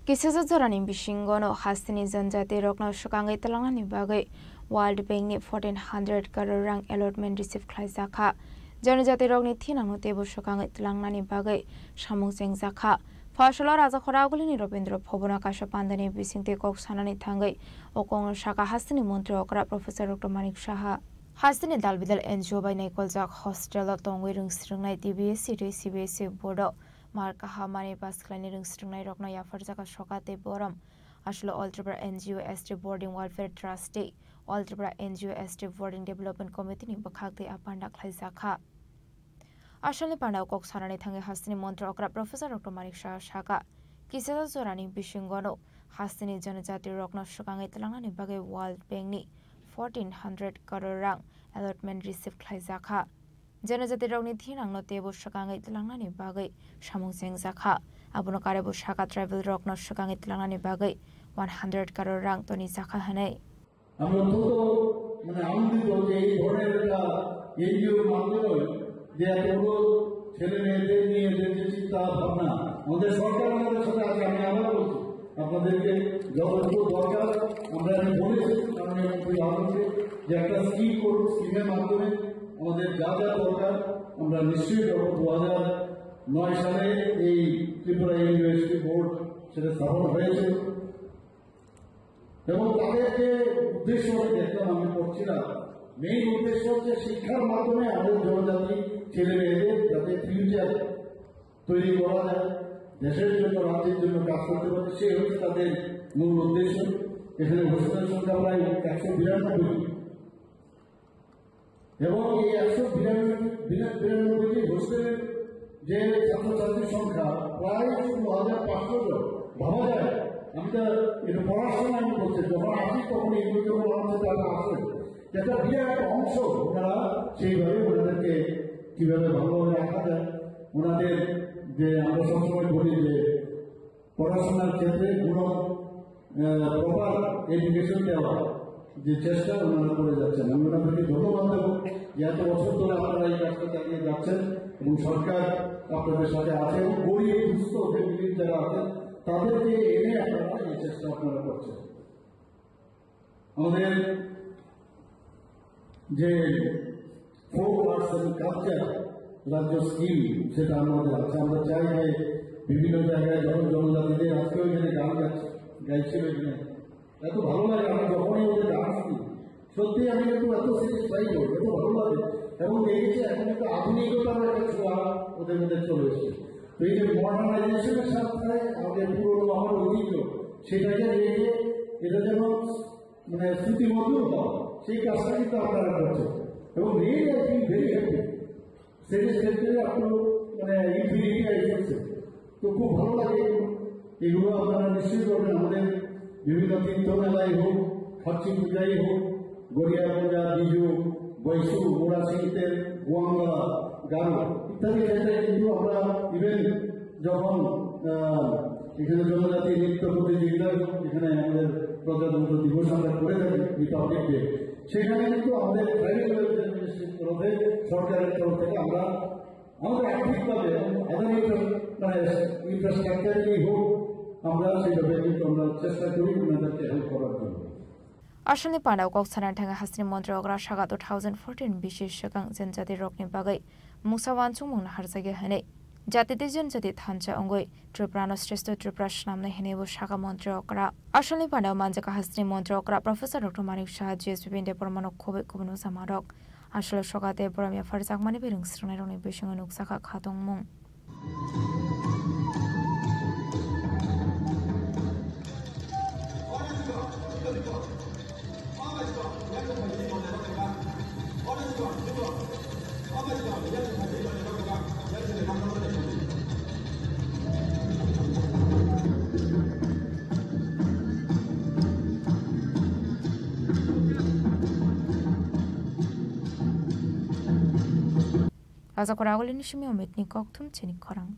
Kisasa jorani bisingono hasteni janjati rokno swkangwi twlangnani bagwi World Bank ni fourteen hundred crore rang allotment receive khlaijak kha. Janjati rokni thinangno teibo swkangwi twlangnani bagwi samung chengjak kha. Phola salo Rajakhora Agulini Robindra Bhabono kaisa pandani bisingtwi kok sanani thangwi o kokno sakha hasteni montri okra Professor Doctor Manik Saha. Hasteni dalbidal N G O bai naikoljak hostel o tongwi rwngsrwngnai T B S C tei C B S E board o mar kaham manwi pass khlainai rwngsrwngnai rokno yapharjak kha soka tei borom. Aswk o All Tripura N G O S T Boarding Welfare Trust tei All Tripura N G O S T Boarding Development Committee ni bwkhak tei a panda khlaijak kha. Asalni pandao kok sanani thangwi hasteni montri okra Professor Doctor Manik Saha sakha, kisasa jorani bisingono hasteni janajati rokno swkangwi twlangnani bagwi World Bank ni fourteen hundred crore rang allotment receive khlaijak kha. Janajati rokni thinangno teibo swkangwi twlangnani bagwi samung chengjak kha. Abono karwi bo sakha tribal rokno swkangwi twlangnani bagwi one hundred crore rang tonijak kha hwnwi. আমরা অত্যন্ত, মানে, আনন্দিত যে এই ধরনের একটা এনজিওর মাধ্যমে যে এতগুলো ছেলে মেয়েদের নিয়ে যে, যে চিন্তা ভাবনা, আমাদের সরকার আমাদের সাথে আছে। আমি আবার বলছি, আপনাদেরকে যতটুকু দরকার, আমরা, আমি বলেছি মাননীয় মন্ত্রী বাহাদুরকে যে একটা স্কিম করুন, স্কিমের মাধ্যমে আমাদের যা যা দরকার আমরা নিশ্চয়ই করবো। দু হাজার নয় সালে এই ত্রিপুরা ইউনিভার্সিটি বোর্ড সেটা স্থাপন হয়েছিল। এবং তাদের যে উদ্দেশ্য আমি দেখলাম, আমি পড়ছিলাম, মেইন উদ্দেশ্য হচ্ছে শিক্ষার মাধ্যমে আমাদের জনজাতি ছেলে মেয়েদের যাতে ফিউচার তৈরি করা যায়, দেশের জন্য, রাজ্যের জন্য কাজ করতে পারে, সেই হচ্ছে তাদের মূল উদ্দেশ্য। এখানে হোস্টেলের সংখ্যা প্রায় একশো বিরানব্বই। এবং এই একশো বিরানব্বই, বিরা-, বিরানব্বইটি হোস্টেলের যে ছাত্রছাত্রীর সংখ্যা প্রায় ষোলো হাজার পাঁচশো জন। ভাবা যায়, আমি তো এটা পড়ার সময় আমি বলছি, যখন আসি তখন এইগুলো যখন আমার সাথে আবার আসে, একটা বিরাট অংশ ওনারা সেইভাবে ওনাদেরকে কিভাবে ভালোভাবে রাখা যায়, ওনাদের যে আমরা সবসময় বলি যে পড়াশোনার ক্ষেত্রে গুণ, আহ, প্রপার এডুকেশন দেওয়া যে চেষ্টা ওনারা করে যাচ্ছেন। আমি ওনাদেরকে ধন্যবাদ দেবো যে এত বছর ধরে আপনারা এই কাজটা চালিয়ে যাচ্ছেন এবং সরকার আপনাদের সাথে আছে এবং গরিব দুস্থ ফ্যামিলির যারা আছেন তাদেরকে এনে আপনারা এই চেষ্টা আপনারা করছেন। আমাদের যে ফোক আর্টস এবং কালচার রাজ্য স্কিম, সেটা আমাদের আছে। আমরা চাই যে বিভিন্ন জায়গায় যখন জনজাতিদের, আজকেও এখানে গান গাচ্ছে, গাইছিল এখানে, এত ভালো লাগে। আমরা যখনই ওদের গান শুনি, সত্যি আমি একটু এত স্যাটিসফাইড হই, এত ভালো লাগে। এবং দেখেছি এখন একটু আধুনিকতার একটা ছোঁয়া ওদের মধ্যে চলে এসেছে। তো এই যে মডার্নাইজেশনের সাথে আমাদের পুরনো আমার ঐতিহ্য, সেটাকে রেখে এটা যেন, মানে, শ্রুতিমধুর হয়, সেই কাজটা কিন্তু আপনারা করছেন। এবং really I feel very happy. সেটা সেটা একটু, মানে, ইনফিনিটি আই ফিল। তো খুব ভালো লাগে এগুলো। এগুলো আপনারা নিশ্চয়ই করবেন। আমাদের বিভিন্ন তীর্থ মেলাই হোক, খাচ্ছি পূজাই হোক, গড়িয়া পূজা, বিজু, বৈশু, মোরা, সিংতেল, গোয়াঙ্গা, গারো, তাই এখানে কিন্তু আমরা ইভেন যখন, আহ, এখানে জনজাতি নৃত্য প্রতিযোগিতা, এখানে আমাদের প্রজাতন্ত্র দিবস আমরা করে থাকি, রিপাবলিক ডে, সেখানে কিন্তু আমাদের ট্রাইবাল ওয়েলফেয়ার মিনিস্ট্রির তরফে, সরকারের তরফ থেকে আমরা আমাদের আর্থিকভাবে এবং আদার ইনফ্রা-, মানে, ইনফ্রাস্ট্রাকচারালি হোক, আমরা সেইভাবে কিন্তু আমরা চেষ্টা করি ওনাদেরকে হেল্প করার জন্য। Asalni panao kok sana thangwi hasteni montri okra saka two thousand fourteen bisi swkang janjati rokni bagwi mungsa wansukmung naharjagya hwnwi jati tei janjati thansa wngwi Tripura no Shrestho Tripura swnamnai hwnwi bo saka montri okra. Asalni panao manjak hasteni montri okra Professor Doctor Manik Saha G S B P Debbarma no khobwi kubun ujamarok. Asalo soka tei borom yaphar jakmani birwng swrwngnairokni bisingo nukjakha khatungmung. Raja Koragolini simi ometni kokthum chini khorang.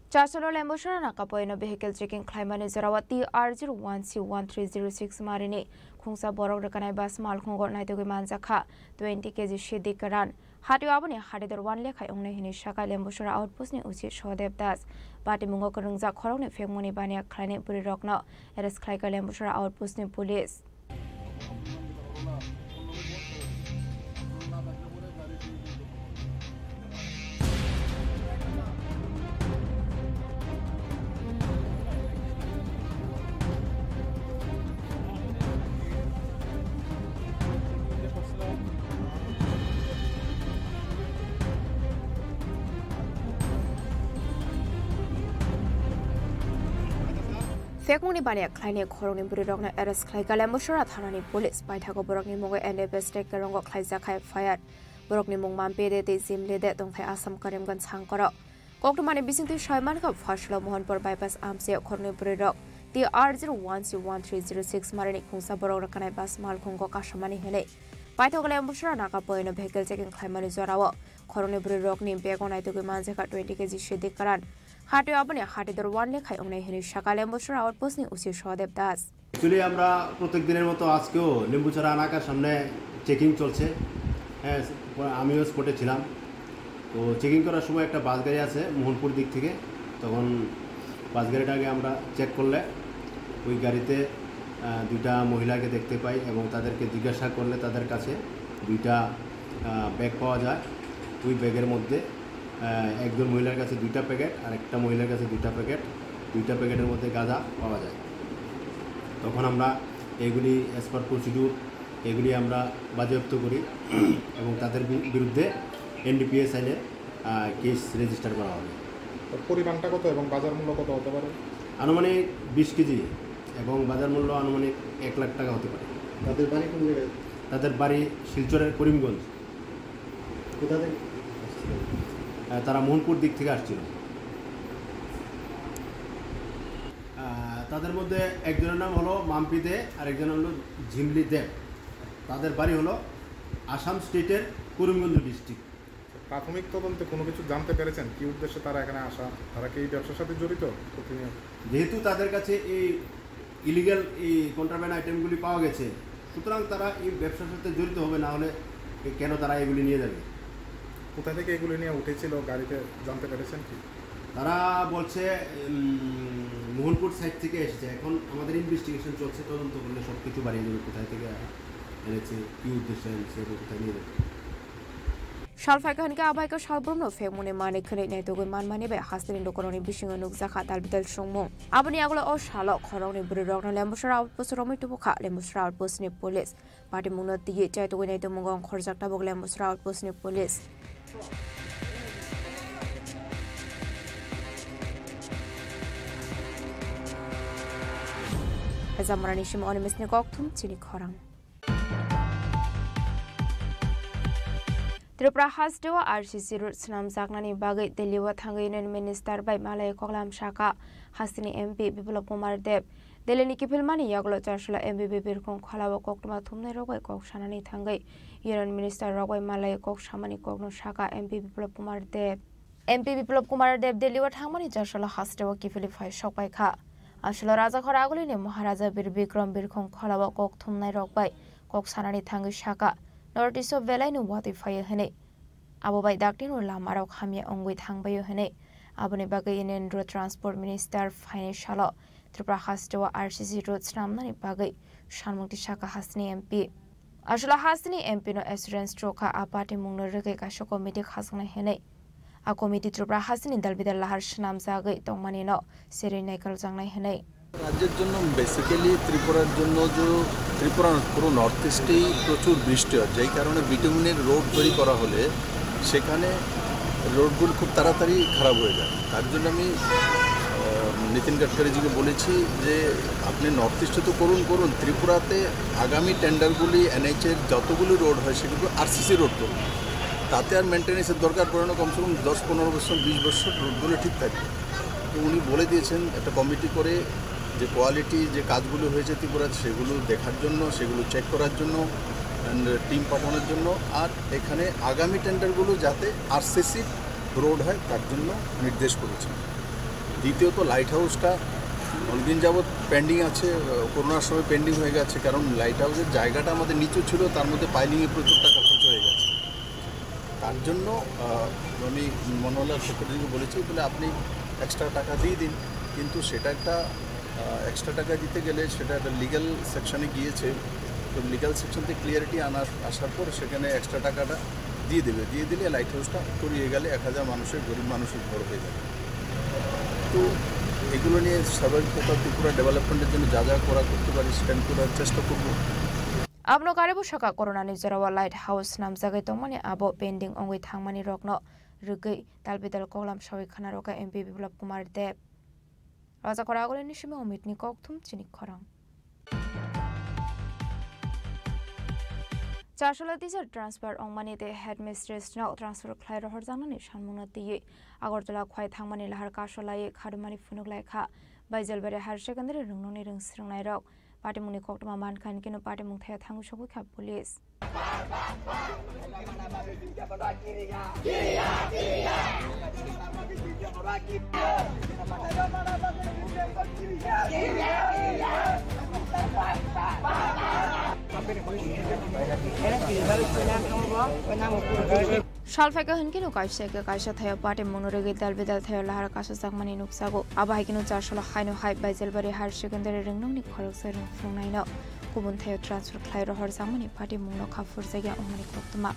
Chasolo Lembusora nakapoino vehicle checking khlaimani jorao T R zero one C one three zero six marini khungsa borok rwkanai bus malkhungo naitugwi manjakha twenty K G sidi kwran. Hatio aboni hatidor one lekhai wngnai hwnwi sakha Lembusora outpost ni O C Sodev Das. Patimungo kwrwngjak khoroknwi phekmungni baniya khlainai bwrwirokno arrest khlaikha Lembusora outpost ni police. Phekmungni baniya khlainai khoroknwi bwrwirokno arrest khlaikha Lembusora thanani police. Paithago borokni mungwi N D P S tei kwrwngo khlaijak F I R. Borokni mung Mampide tei Jimlide tongthai Assam Karimganj sangkoro. Koktwmani bisingtwi saimankha, Phasalo Mohanpur bypass amchio khoroknwi bwrwirok T R zero one C one three zero six marini khungsa borok rwkanai bus malkhungo kasamani hwnwi paithak Lembusora nakapoino vehicle checking khlaimani jorao khoroknwi bwrwirokni bego naitugwi manjakha twenty K G sidi kwran. Hatio aboni hatidor one lekhai wngnai hwnwi sakha Lembusora outpost ni O C Sodev Das. Actually, আমরা প্রত্যেক দিনের মতো আজকেও লেম্বুছড়া এলাকার সামনে চেকিং চলছে। হ্যাঁ, আমিও স্পটে ছিলাম। তো চেকিং করার সময় একটা বাস গাড়ি আছে মোহনপুর দিক থেকে, তখন বাস গাড়িটাকে আমরা চেক করলে ওই গাড়িতে, আহ, দুইটা মহিলাকে দেখতে পাই এবং তাদেরকে জিজ্ঞাসা করলে তাদের কাছে দুইটা, আহ, ব্যাগ পাওয়া যায়। ওই ব্যাগের মধ্যে, আহ, একজন মহিলার কাছে দুইটা প্যাকেট আর একটা মহিলার কাছে দুইটা প্যাকেট, দুইটা প্যাকেটের মধ্যে গাঁজা পাওয়া যায়। তখন আমরা এগুলি as per procedure এগুলি আমরা বাজেয়াপ্ত করি এবং তাদের বি-, বিরুদ্ধে এনডিপিএস আইনে, আহ, কেস রেজিস্টার করা হবে। তো পরিমাণটা কত এবং বাজার মূল্য কত হতে পারে? আনুমানিক বিশ কেজি এবং বাজার মূল্য আনুমানিক এক লাখ টাকা হতে পারে। তাদের বাড়ি কোন জায়গায়? তাদের বাড়ি শিলচরের করিমগঞ্জ। কোথা থেকে আসছিল? আহ, তারা মোহনপুর দিক থেকে আসছিল। আহ, তাদের মধ্যে একজনের নাম হলো মাম্পি দে, আর একজন হলো ঝিমলি দেব। তাদের বাড়ি হলো আসাম স্টেটের করিমগঞ্জ ডিস্ট্রিক্ট। প্রাথমিক তদন্তে কোনো কিছু জানতে পেরেছেন কি উদ্দেশ্যে তারা এখানে আসা? তারা কি এই ব্যবসার সাথে জড়িত প্রতিনিয়ত? যেহেতু তাদের কাছে এই ইলিগ্যাল এই কন্ট্রাব্যান্ড আইটেমগুলি পাওয়া গেছে, সুতরাং তারা এই ব্যবসার সাথে জড়িত হবে, না হলে এ-, কেন তারা এগুলি নিয়ে যাবে? কোথা থেকে এগুলি নিয়ে উঠেছিল গাড়িতে, জানতে পেরেছেন কি? তারা বলছে, উম, মোহনপুর সাইড থেকে এসেছে। এখন আমাদের ইনভেস্টিগেশন চলছে, তদন্ত করলে সব কিছু বাড়িয়ে দেবে, কোথায় থেকে এনেছে, কী উদ্দেশ্যে এনেছে এবং কোথায় নিয়ে যাবে। Sal phaikha hwnkhe abaikhe salbrumno phekmungni manwi khwnwi naitugwi manmani bai hasteni lukurokni bisingo nukjakha dalbidal songmung. Aboni yagulo o salo khoroknwi bwrwirokno Lembusora outpost romwi tubukha Lembusora outpostni police. Patimungno twiwi chaitugwi naitugmungo ongkhorjak tabuk Lembusora outpostni police. Hezamorani simi Animeshni kokthum chini khorang. Tripura hasteo R C C road swnamjaknani bagwi Delhi-o thangwi Union Minister bai malai koklam sakha hasteni M P Biplab Kumar Deb. Delhi ni kiphilmani yagulo Charsola M P P birkhong kholao koktwma thumnai rok bai kok sanani thangwi Union Minister rok bai malai kok samani kokno saka M P Biplab Kumar Deb. M P Biplab Kumar Deb Delhi o thangmani Charsola hasteo kiphilwi phai sok pai kha. Aswlo Rajakhor agulini Maharaja Bir Bikram birkhong kholao kok thumnai rok bai kok sanani thangwi saka, North East o belaino watwi phaio hwnwi. Abo bai daktino lamarok hamya wngwi thangbaio hwnwi. Aboni bagwi Union Road Transport Minister phainai salo Tripura hasteo R C C road snamnani bagwi sanmung tisaka hasteni M P. Aswlo hasteni M P no assurance rwkha a party mungno rwgwi kaisa committee khajaknai hwnwi. A committee Tripura hasteni dalbidal lahar swnamjagwi tongmanino serwi naikoljaknai hwnwi. রাজ্যের জন্য, বেসিক্যালি ত্রিপুরার জন্য যে ত্রিপুরা না, পুরো নর্থ ইস্টেই প্রচুর বৃষ্টি হয়, যেই কারণে বিটুমিনের রোড তৈরি করা হলে সেখানে রোডগুলো খুব তাড়াতাড়ি খারাপ হয়ে যায়। তার জন্য আমি আহ, নীতিন গাডকারিজিকে বলেছি যে আপনি নর্থ ইস্টে তো করুন করুন, ত্রিপুরাতে আগামী টেন্ডারগুলি এনএইচের যতগুলি রোড হয় সেগুলো আরসিসি রোড করুন, তাতে আর মেনটেন্যান্সের দরকার পড়ে না। কমসে কম দশ পনেরো বছর, বিশ বছর রোডগুলো ঠিক থাকে। তো উনি বলে দিয়েছেন একটা কমিটি করে যে কোয়ালিটি যে কাজগুলো হয়েছে ত্রিপুরাতে সেগুলো দেখার জন্য, সেগুলো চেক করার জন্য, অ্যান্ড টিম পাঠানোর জন্য। আর এখানে আগামী টেন্ডারগুলো যাতে আরসিসি রোড হয় তার জন্য নির্দেশ করেছেন। দ্বিতীয়ত, লাইট হাউসটা অনেকদিন যাবৎ পেন্ডিং আছে, আহ, করোনার সময় পেন্ডিং হয়ে গেছে, কারণ লাইট হাউসের জায়গাটা আমাদের নিচু ছিল, তার মধ্যে পাইলিংয়ে প্রচুর টাকা খরচ হয়ে গেছে। তার জন্য, আহ, আমি মনোহরলাল চক্রবর্তীকে বলেছি, বলে, "আপনি এক্সট্রা টাকা দিয়ে দিন।" কিন্তু সেটা একটা, আহ, এক্সট্রা টাকা দিতে গেলে সেটা একটা লিগ্যাল সেকশনে গিয়েছে। তো লিগ্যাল সেকশন থেকে ক্লিয়ারিটি আনার, আসার পর সেখানে এক্সট্রা টাকাটা দিয়ে দেবে। দিয়ে দিলে লাইট হাউসটা করিয়ে গেলে এক হাজার মানুষের, গরিব মানুষের ঘর হয়ে যাবে। তো এগুলো নিয়ে স্বাভাবিক কথা, ত্রিপুরা ডেভেলপমেন্টের জন্য যা যা করা করতে পারি সেটা আমি করার চেষ্টা করবো। Abono karibu saka corona ni jorao light house swnamjagwi tongmani abo pending wngwi thangmani rokno rwgwi dalbidal koklam sawi khana rwkha M P Biplab Kumar Deb. Rajakhor agulini simi Omit ni kokthum chini khorang. Charsola teacher transfer wngmani tei headmistress no transfer khlai rohorjaknani sanmungno twiwi Agartala khwai thangmani lahar kaso laiwi khadumani phunuk lai kha Baijalbari Higher Secondary rwngnokni rwng swrwngnairok. Patimungni koktwma mankha hinkhe no patimung thaio thangwi sogwi kha police. Sal phaikha hinkhe no kaisa khe kaisa thaio patimungno rwgwi dalbidal thaio lahar kasojakmani nukjago. Abo hai kheno Charsola haino hai Baijalbari Higher Secondary rwngnokni khoroksa rwng phunuknaino kubun thaio transfer khlai rohorjakmani patimungno kha phurjakya wngmani koktwma.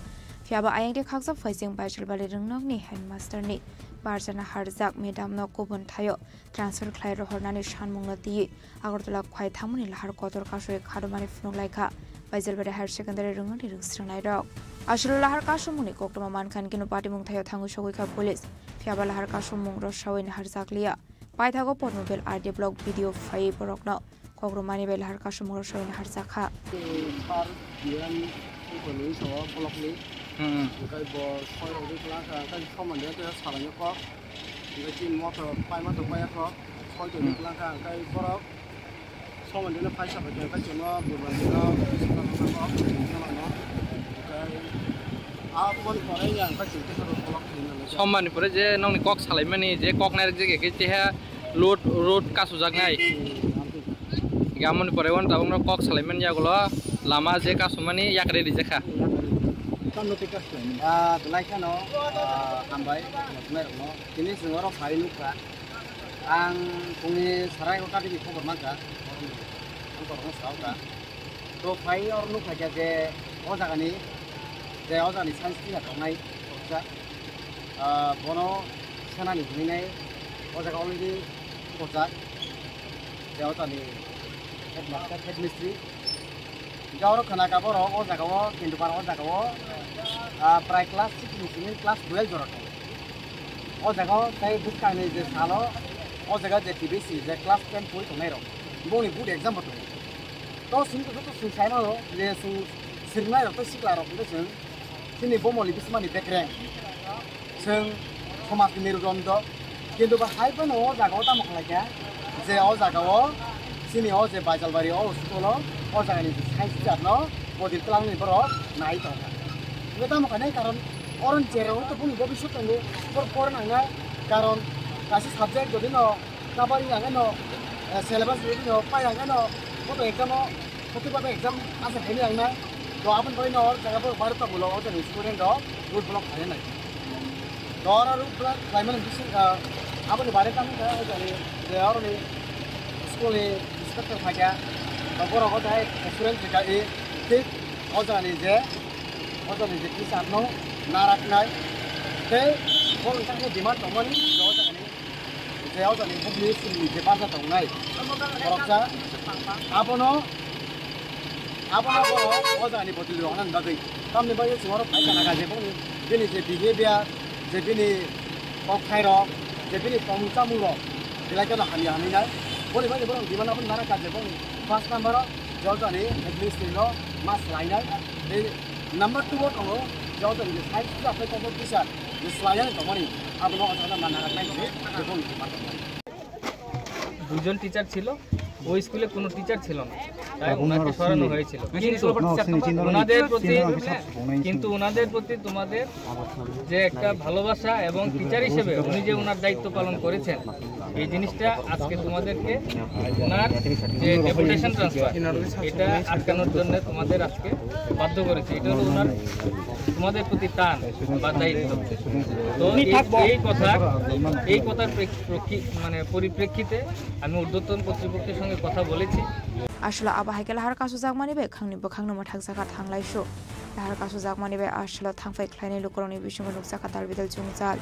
Phiyaba ayang de khaksa phaising Baijalbari rwngnokni headmaster ni barjana harjak madam no kubun thaio transfer khlai rohornani sanmungno twiwi Agartala khwai thangmani lahar kotor kasoi khadumani phunuk lai kha Baijalbari Higher Secondary rwngnokni rwng swrwngnairok. Aswlo lahar kasomungni koktwma mankha hinkhe no patimung thaio thangwi sogwi kha police. Phiyaba lahar kasomung rwsawi naharjakliya. Paithago Pormobile R D block B D O phaiwi borokno kokrwmani bai lahar kasomung rwsawi naharjak kha. Sir, D M Upani sawa block ni. Hmm. Hwnkhe bo soi rok wngkha, hwnkhe soman de tei salai no kok. Hwnkhe chini motor pai ma tong pai kho. Soi tong wngkha, hwnkhe borok soman de no paisa bai khe, hwnkhe chwngno burman de no, hwnkhe a phone pore ya, hwnkhe chwng tei khe block khe nang. Soman ni pore je nongni kok salaimani, je kok nai rwk je khe, khe teha load, road kasojaknai. Gamoni pore wan tabuk no kok salai man yagulo lama je kasumani yakre rijak kha. Tamo tei kha khlai mani? Ah, belai kheno, ah, hambai, mothumai rokno. Tini chwng oro phai nukha. Ang phungni sarai ekta tini khobor mankha. Ang borokno saokha. To phai oro nukha khe je o jagani, je o jagani science teacher tongnai, ah, bono senani hinwi nai o jaga already Kojak, je o jani headmaster, headmistress. Hingke oro khwna kha borok o jaga o, Kendupar o jaga o, ah, prai class six ni simi class twelve jora tongo. O jaga o tei bwskangni je salo, o jaga je T B C je class ten pori tongnai rok, bongni board exam bo tongo. To simi joto simi sai mano je simi swrwngnai rok tei sikla rok hingke chwng chini bomoni bismani bekreng. Chwng somajni merudondo, kintu bo hai phano o jaga o tamo khlai kha je o jaga o Chini o je Baijalbari o school o, o jaga ni science teacher no bodil twlang ni borok nai tong kha. Hingke tamo khainai karon oro ni cherao to boni bobiswt tongo, bor por nangnai karon kaisa subject jodi no kabari ang no, eh, syllabus jodi no pai ang no, bo to exam o, kotwi ba exam asa khaini ang nai. To aboni bagwi no o jaga borok bari tongmolo o jaga ni student rok road block khainai. Dor aro pura khlaimani bising, ah, aboni bare tamo khe o jani je oroni school ni inspector phaikha, to borok o jai assurance rikha i thik o jani je, o jani je teacher no naraknai tei borok thangkhe demand tongmani je o jani, je o jani head ministry ni je barja tongnai boroksa abono Abono borok o jagani bodol rwna bagwi. Tamni bagwi chwng oro phai kana kha je bini, bini je behavior, je bini kok thairok, je bini tongmung chamungrok belai kheno hamya hamya nai. Boni bagwi borok demand abono nana kha je bini first number o je o jagani administration no ma swlainai. Tei number two o tongo je o jagani je science teacher tei kok teacher je swlainani tongmani abono o jaga ma nana khlai je bini demand tongmani. দুজন টিচার ছিল, ওই স্কুলে কোনো টিচার ছিল না, তাই ওনাকে সরানো হয়েছিল। কিন্তু ওনাদের প্রতি, কিন্তু ওনাদের প্রতি তোমাদের যে একটা ভালোবাসা এবং টিচার হিসেবে উনি যে ওনার দায়িত্ব পালন করেছেন, এই জিনিসটা আজকে তোমাদেরকে ওনার যে ডেপুটেশন ট্রান্সফার, এটা আটকানোর জন্য তোমাদের আজকে বাধ্য করেছে। এটা হলো ওনার, তোমাদের প্রতি টান বা দায়িত্ব। তো এই, এই কথা, এই কথার প্রেক্ষিতে মানে পরিপ্রেক্ষিতে আমি ঊর্ধ্বতন কর্তৃপক্ষের সঙ্গে কথা বলেছি। Aswla abo hai khe lahar kasujakmani bai khangni bwkhangno mwthakjak kha thanglaisu. Lahar kasujakmani bai aswla thangphai khlainai lukurokni bisingo nukjak kha dal bidal jwngjal.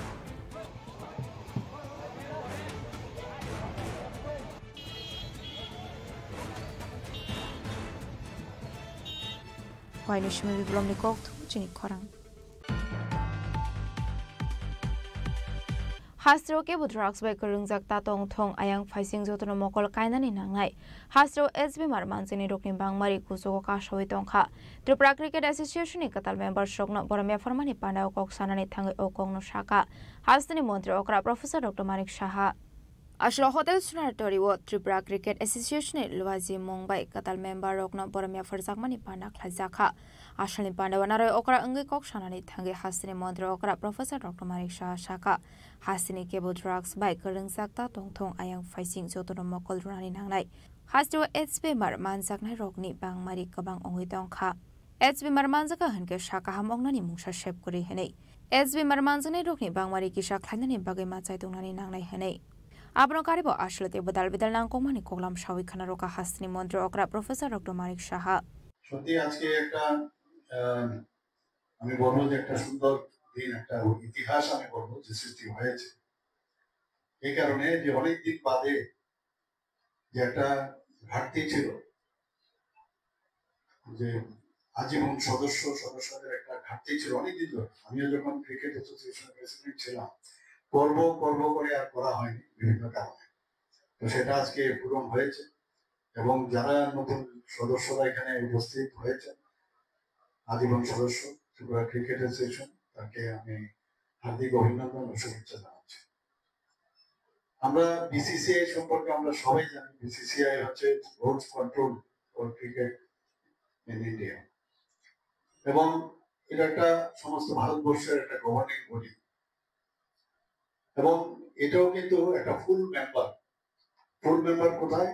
Waini simi biplomni kok thung chini khorang. Hasteo kebo drugs bai kwrwngjak ta tong thung, ayang phaising jotono mokol kainani nangnai. Hasteo H B mar manjini rokni bangmari kuchugo kasawi tongkha. Tripura Cricket Association ni kwtal member sokno borom yapharmani pandao kok sanani thangwi o kokno saka hasteni montri okra Professor Doctor Manik Saha. Aswla Hotel Sunartori o Tripura Cricket Association ni luaji mung bai kwtal member rokno borom yapharjakmani panda khlaijakha. Asalni pandao naroi okra wngwi kok sanani thangwi hasteni montri okra Professor Doctor Manik Saha sakha, hasteni kebo drugs bai kwrwngjak ta tongthung, ayang phaising jotono mokol rwnani nangnai. Hasteo H B mar manjaknai rokni bangmari kwbang wngwi tongkha. H B mar manjakha hinkhe sa kaham wngnani mungsa sep kwrwi hwnwi. H B mar manjaknai rokni bangmari kisa khlainani bagwi ma chaitongnani nangnai hwnwi. Abono karibo aswlwi tei bwdal bidal nangkukmani koklam sawi khna rwkha hasteni montri okra Professor Doctor Manik Saha. সত্যি আজকে একটা, আহ, আমি বলবো যে একটা সুন্দর দিন, একটা ইতিহাস আমি বলবো যে সৃষ্টি হয়েছে। এই কারণে যে অনেক দিন বাদে যে একটা ঘাটতি ছিল, যে আজীবন সদস্য সদস্যদের একটা ঘাটতি ছিল অনেকদিন ধরে। আমিও যখন ক্রিকেট অ্যাসোসিয়েশন প্রেসিডেন্ট ছিলাম, করব করব করে আর করা হয়নি বিভিন্ন কারণে। তো সেটা আজকে পূরণ হয়েছে এবং যারা নতুন সদস্যরা এখানে উপস্থিত হয়েছেন, আজীবন সদস্য ত্রিপুরা ক্রিকেট অ্যাসোসিয়েশন, তাকে আমি হার্দিক অভিনন্দন ও শুভেচ্ছা জানাচ্ছি। আমরা বিসিসিআই সম্পর্কে আমরা সবাই জানি, বিসিসিআই হচ্ছে rules control for cricket in India, এবং এটা একটা সমস্ত ভারতবর্ষের একটা গভর্নিং বডি, এবং এটাও কিন্তু একটা ফুল মেম্বার। ফুল মেম্বার কোথায়?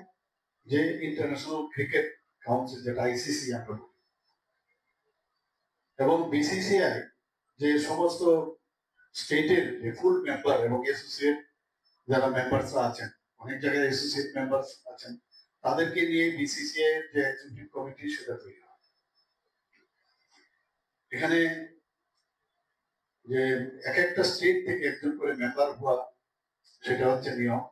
যে ইন্টারন্যাশনাল ক্রিকেট কাউন্সিল, যেটা আইসিসি আমরা বলি, এবং বিসিসিআই যে সমস্ত স্টেটের যে ফুল মেম্বার এবং অ্যাসোসিয়েট যারা মেম্বারসরা আছেন, অনেক জায়গায় অ্যাসোসিয়েট মেম্বার আছেন, তাদেরকে নিয়ে বিসিসিআই এর যে এক্সিকিউটিভ কমিটি সেটা তৈরি হয়। এখানে যে এক একটা স্টেট থেকে একজন করে মেম্বার হওয়া, সেটা হচ্ছে নিয়ম।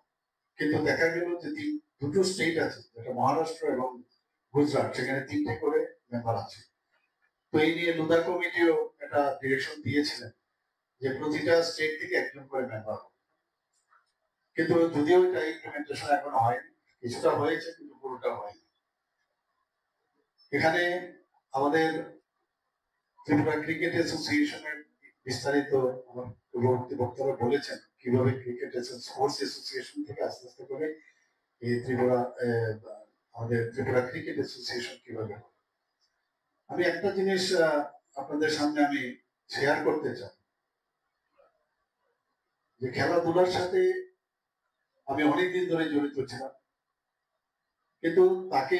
কিন্তু দেখা গেল যে তিন, দুটো স্টেট আছে, যেটা মহারাষ্ট্র এবং গুজরাট, সেখানে তিনটে করে মেম্বার আছে। তো এই নিয়ে লুদা কমিটিও একটা ডিরেকশন দিয়েছিলেন যে প্রতিটা স্টেট থেকে একজন করে মেম্বার হবে। কিন্তু যদিও এটা ইমপ্লিমেন্টেশন এখনো হয়নি, কিছুটা হয়েছে কিন্তু পুরোটা হয়নি। এখানে আমাদের ত্রিপুরা ক্রিকেট অ্যাসোসিয়েশনের বিস্তারিত আমার পূর্ববর্তী বক্তারা বলেছেন, কিভাবে ক্রিকেট স্পোর্টস অ্যাসোসিয়েশন থেকে আস্তে আস্তে করে এই ত্রিপুরা, আহ, আমাদের ত্রিপুরা ক্রিকেট অ্যাসোসিয়েশন কিভাবে হবে। আমি একটা জিনিস আহ, আপনাদের সামনে আমি শেয়ার করতে চাই, যে খেলাধুলার সাথে আমি অনেকদিন ধরে জড়িত ছিলাম, কিন্তু তাকে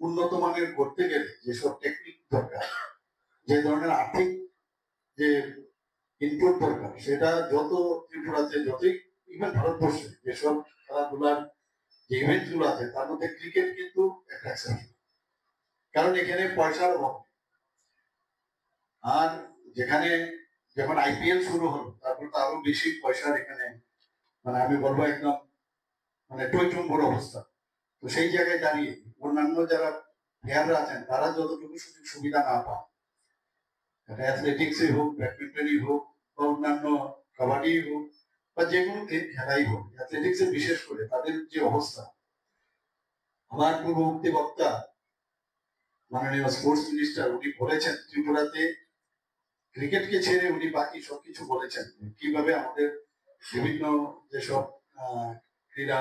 উন্নত মানের করতে গেলে যেসব টেকনিক দরকার, যে ধরনের আর্থিক যে ইনপুট দরকার, সেটা যত ত্রিপুরাতে, যতই, ইভেন ভারতবর্ষে যেসব খেলাধুলার যে ইভেন্ট গুলো আছে, তার মধ্যে ক্রিকেট কিন্তু একটা এক্সেপশন, কারণ এখানে পয়সার অভাব নেই। আর যেখানে যখন আইপিএল শুরু হলো, তারপর তো আরো বেশি পয়সার এখানে, মানে, আমি বলবো একদম, মানে, টইটুম্বুর অবস্থা। তো সেই জায়গায় দাঁড়িয়ে অন্যান্য যারা প্লেয়াররা আছেন, তারা যতটুকু সুযোগ সুবিধা না পান, এটা অ্যাথলেটিক্সই হোক, ব্যাডমিন্টনই হোক, বা অন্যান্য কাবাডিই হোক, বা যে কোনো খে-, খেলাই হোক, অ্যাথলেটিক্সে বিশেষ করে তাদের যে অবস্থা, আমার পূর্ববর্তী বক্তা মাননীয় স্পোর্টস মিনিস্টার উনি বলেছেন, ত্রিপুরাতে ক্রিকেটকে ছেড়ে উনি বাকি সবকিছু বলেছেন, কিভাবে আমাদের বিভিন্ন যেসব আহ, ক্রীড়া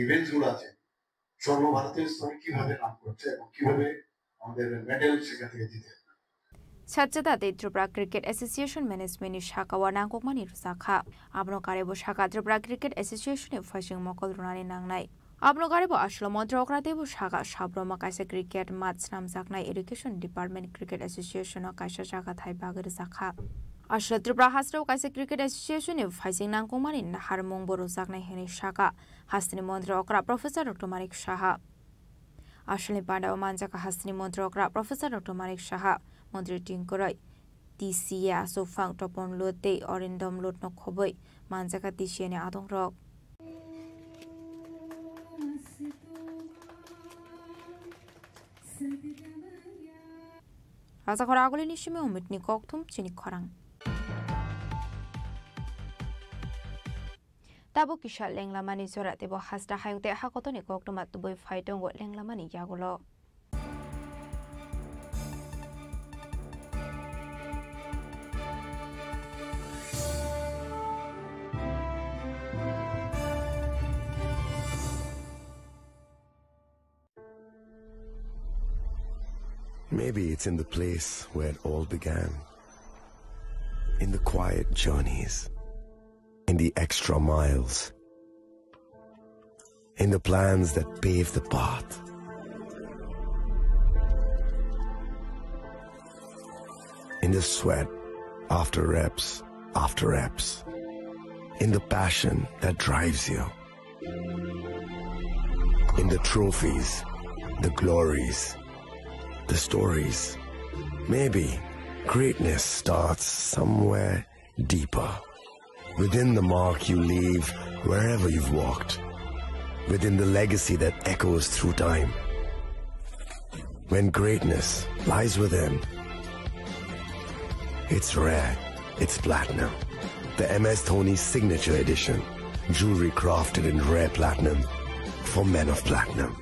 ইভেন্টস গুলো আছে, সর্বভারতীয় স্তরে কিভাবে নাম করছে এবং কিভাবে আমাদের মেডেল সেখান থেকে জিতে। Sajjada tei Tripura Cricket Association Management ni saka o nangkukmani rwjakha. Abono karwi bo saka Tripura Cricket Association ni phaising mokol rwnani nangnai. Abono karwi bo aswk montri okra tei bo saka Sabroma kaisa cricket mat snamjaknai Education Department Cricket Association o kaisa jaga thai bagwi rwjakha. Aswk Tripura hasteo kaisa Cricket Association ni phaising nangkukmani naharmung bo rwjaknai hwnwi saka hasteni montri okra Professor Doctor Manik Saha. Aswkni pandao manjak hasteni montri okra Professor Doctor Manik Saha, montri tingkoroi T C A Aswkphang Topon Lut tei Orindom Lut no khobwi manjak T C A ni adongrok. Rajakhor agulini simi Umitni kokthum chini khorang. Tabuk kisa lenglamani jora teibo hasta hayung tei hakotoni koktwma tubui phai tongo lenglamani yagulo. Maybe it's in the place where it all began. In the quiet journeys, in the extra miles, in the plans that pave the path, in the sweat after reps after reps, in the passion that drives you. In the trophies, the glories, the stories. Maybe greatness starts somewhere deeper. Within the mark you leave wherever you've walked. Within the legacy that echoes through time. When greatness lies within, it's rare, it's platinum. The M S Dhoni Signature Edition. Jewelry crafted in rare platinum for men of platinum.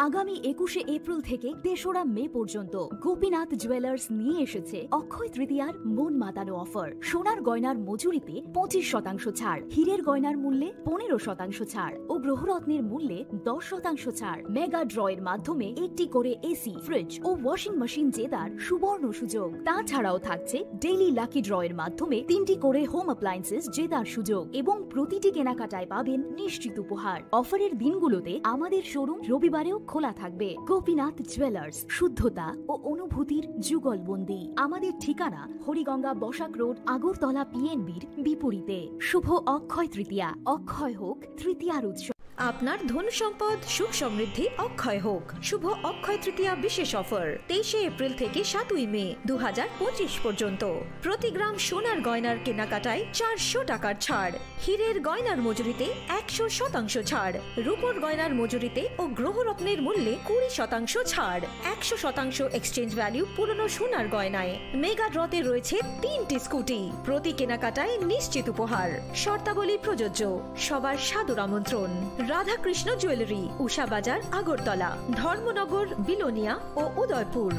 আগামী একুশে এপ্রিল থেকে তেসরা মে পর্যন্ত গোপীনাথ জুয়েলার্স নিয়ে এসেছে অক্ষয় তৃতীয়ার মন মাতানো অফার। সোনার গয়নার মজুরিতে পঁচিশ শতাংশ ছাড়, হীরের গয়নার মূল্যে পনেরো শতাংশ ছাড় ও গ্রহরত্নের মূল্যে দশ শতাংশ ছাড়। মেগা ড্রয়ের মাধ্যমে একটি করে এসি, ফ্রিজ ও ওয়াশিং মেশিন জেতার সুবর্ণ সুযোগ। তাছাড়াও থাকছে ডেইলি লাকি ড্রয়ের মাধ্যমে তিনটি করে হোম অ্যাপ্লায়েন্সেস জেতার সুযোগ এবং প্রতিটি কেনাকাটায় পাবেন নিশ্চিত উপহার। অফারের দিনগুলোতে আমাদের শোরুম রবিবারেও খোলা থাকবে। গোপীনাথ জুয়েলার্স, শুদ্ধতা ও অনুভূতির যুগলবন্দি। আমাদের ঠিকানা হরিগঙ্গা বসাক রোড, আগরতলা পিএনবির বিপরীতে। শুভ অক্ষয় তৃতীয়া, অক্ষয় হোক তৃতীয়ার উৎসব। আপনার ধন সম্পদ সুখ সমৃদ্ধি অক্ষয় হোক। শুভ অক্ষয় তৃতীয়া বিশেষ অফার, তেইশে এপ্রিল থেকে সাতই মে দু হাজার পঁচিশ পর্যন্ত। প্রতি গ্রাম সোনার গয়নার কেনাকাটায় চারশো টাকার ছাড়, হীরের গয়নার মজুরিতে একশো শতাংশ ছাড়, রূপোর গয়নার মজুরিতে ও গ্রহরত্নের মূল্যে কুড়ি শতাংশ ছাড়, একশো শতাংশ এক্সচেঞ্জ ভ্যালু পুরনো সোনার গয়নায়। মেগা ড্রতে রয়েছে তিনটি স্কুটি, প্রতি কেনাকাটায় নিশ্চিত উপহার। শর্তাবলী প্রযোজ্য। সবার সাদর আমন্ত্রণ। রাধাকৃষ্ণ জুয়েলারি, উষা বাজার, আগরতলা, ধর্মনগর, বিলোনিয়া ও Udaipur.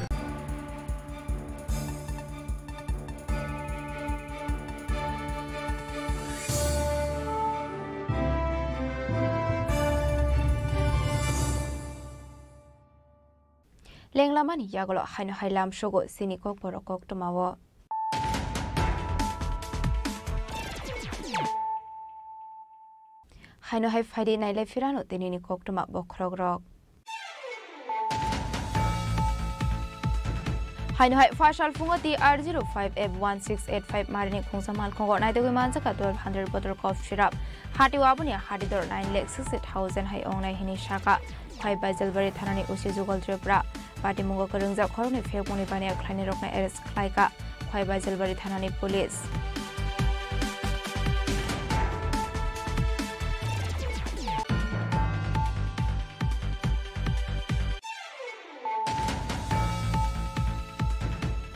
Lenglamani yagulo haino hai lamsogo chini kokborok koktwmao. Haino hai phaidi nailai phirano tinini koktwma bokhorokrok. Haino hai phasal phungo T R zero five F one six eight five marini khungsa malkhungo naitugwi manjakha twelve hundred bottle cough syrup. Hatio aboni hatidor nine lakh sixty thousand hai ongnai hini saka. Khwai Baijalbari thanani O C Jugal Tripura. Patimungo kwrwngjak khoroknwi phekmungni baniya khlainai rokno arrest khlaikha Khwai Baijalbari thanani police.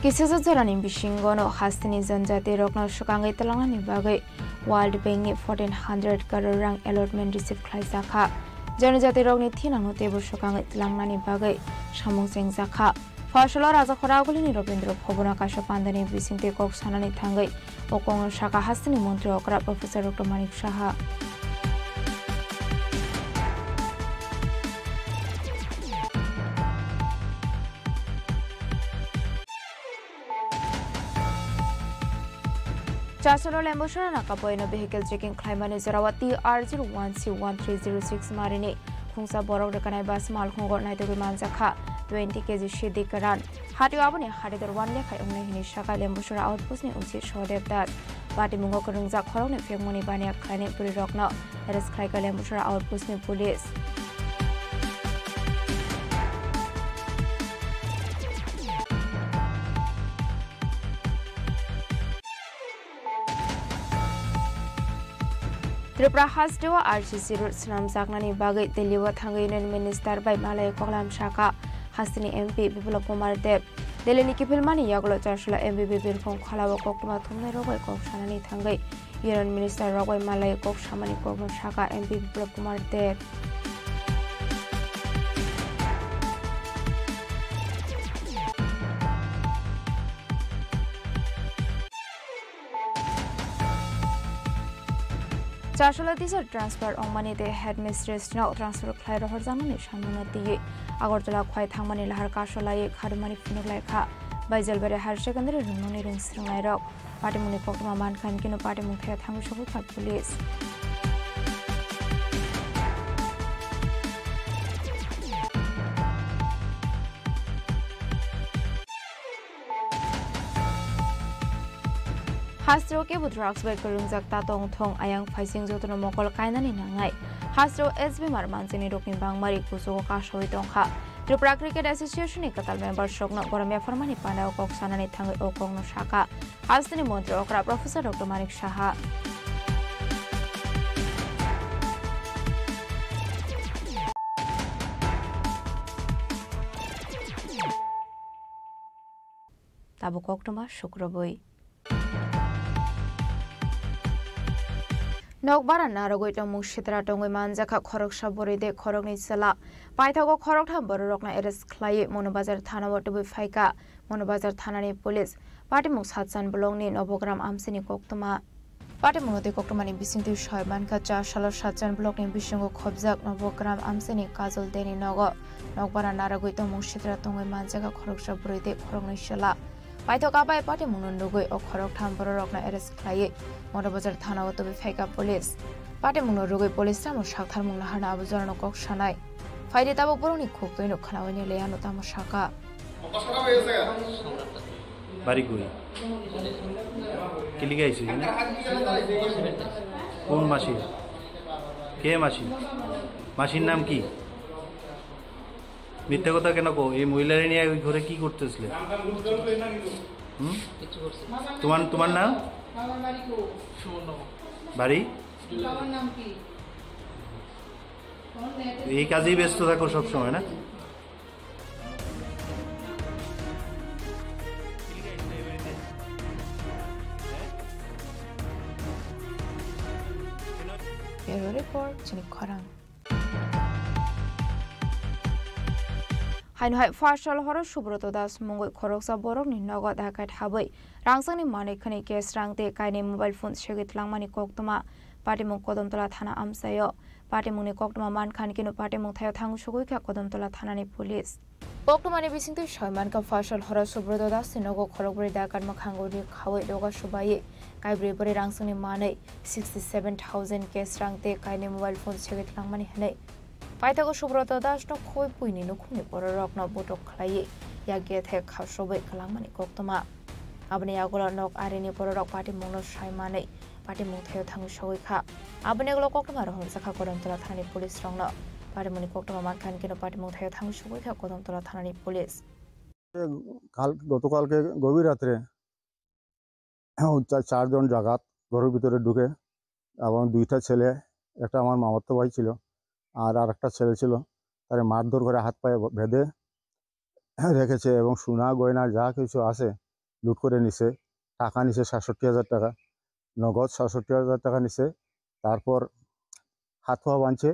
Kisisa jorani bisingono hasteni janjati rokno swkangwi tlangnani bagwi World Bank ni fourteen hundred crore rang allotment receive khlaijakha. Janjati rokni thinangno teibo swkangwi tlangnani bagwi samung chengjakha. Phasalo Rajakhora Agulini Robindra Bhavan o kaisa pandani bisingtwi kok sanani thangwi o kokno sakha hasteni montri okra Professor Doctor Manik Saha. Chasolo Lembusora nakapoino vehicle checking khlaimani jorao T R zero one C one three zero six marini khungsa borok rwkanai bus malkhungo naitugwi manjakha twenty K G sidi kwran. Hatio aboni hatidor one lakh hai wngnai hini sakha Lembusora outpost ni O C Sodev Das. Patimungo kwrwngjak khoroknwi phekmungni baniya khlainai bwrwirokno arrest khlaikha Lembusora outpost ni police. Tripura hasteo R C C road swnamjaknani bagwi Delhi o thangwi Union Minister bai malai koklam sakha hasteni M P Biplab Kumar Deb. Delhi ni kiphilmani yagulo Chasolo M P Bibir Khong Kholao koktwma thumnai rok bai kok sanani thangwi Union Minister rok bai malai kok samani kokno sakha M P Biplab Kumar Deb. Chasolo teacher transfer ongmani tei headmistress no transfer khlai rohorjaknani samungno twiwi Agartala khwai thangmani lahar kasolaiwi kharumani phunuk laikha Baijalbari Higher Secondary rwngnokni rwngsrwngnairok. Patimungni koktwma mankha, hinkhe no patimung thaya thangwi sogwi kha police. Hasteo kebo drugs bai kwrwngjak ta tong thung, ayang phaising jotono mokol kainani nangnai. Hasteo S B mar manjani rokni bangmari kuchugo kasawi tongkha. Tripura Cricket Association ni kwtal members rokno borom yapharmani pandao kok sanani thangwi o kokno sakha. Hasteni montri okra Professor Doctor Manik Saha. Tabuk koktwma sukrubwi. Nokbara narwgwi tongmung sitra tongwi manjakha khoroksa bwrwi de khoroknwi chwla. Paithago khoroktham bororokno arrest khlaiwi Monobazar thanao tubui phaikha. Monobazar thanani police. Patimung Satchan blockni Nobogram amchini koktwma. Patimungno tei koktwmani bisingtwi soi mankha, cha salo Satchan blockni bisingo khobjak Nobogram amchini Kajol Deni nogo. Nokbara narwgwi tongmung sitra tongwi manjakha khoroksa bwrwi tei khoroknwi chwla. Paithok abai patimungno nugwi o khoroktham bororokno arrest khlaiwi Monobazar thanao tubui phaikha police. Patimungno rwgwi police tamo saktharmung naharna abo jorano kok sanai. Phaidi tabuk borokni khuktwino khnaui nai le ano tamo sakha. বাড়ি কই? কিলিকে আইছে এখানে? কোন মাসি? কে মাসি? মাসির নাম কি? মিথ্যা কথা কেন কো? এই মহিলারে নিয়ে ওই ঘরে কি করতেছিলে? হুম? তোমার, তোমার নাম? বাড়ি? এই কাজেই ব্যস্ত থাকো সব সময়, না? Bureau Report, chini khorang. Haino hai Pharsal horo Subroto Das mungwi khoroksa borokni nogo dakat habwi rangsangni manwi khwnwi cash rang tei kainwi mobile phone segwi tlangmani koktwma patimung Kodomtola thana amchaio. Patimungni koktwma mankha hinkhe patimung thaio thangwi sogwi kha Kodomtola thanani police. Koktwmani bisingtwi soi mankha Pharsal horo Subroto Dasni nogo khorokbrwi dakat mwkhango ri khawi doga subaiwi kaibrwi bwrwi rangsangni manwi sixty seven thousand cash rang tei kainwi mobile phone segwi tlangmani hwnwi. Paithago Subroto Dasno khoi puini nukhungni bororokno botok khlaiwi yak gethek kha sobwi kwlangmani koktwma. Aboni yagulo nok arini bororok patimungno sai manwi patimung thaio thangwi sogwi kha. Aboni yagulo koktwma rohorjak kha Kodomtola thanani police rokno. Patimungni koktwma mankha hinkhe patimung thaio thangwi sogwi kha Kodomtola thanani police. কাল গতকালকে গভীর রাত্রে চা- চারজন জাগাত ঘরের ভিতরে ঢুকে এবং দুইটা ছেলে, একটা আমার মামাতো ভাই ছিল আর আরেকটা ছেলে ছিল, তারে মারধর করে হাত পায়ে বেঁধে রেখেছে এবং সোনা গয়না যা কিছু আছে লুট করে নিছে। টাকা নিছে সাতষট্টি হাজার টাকা, নগদ সাতষট্টি হাজার টাকা নিছে। তারপর হাত পা বাঁধছে,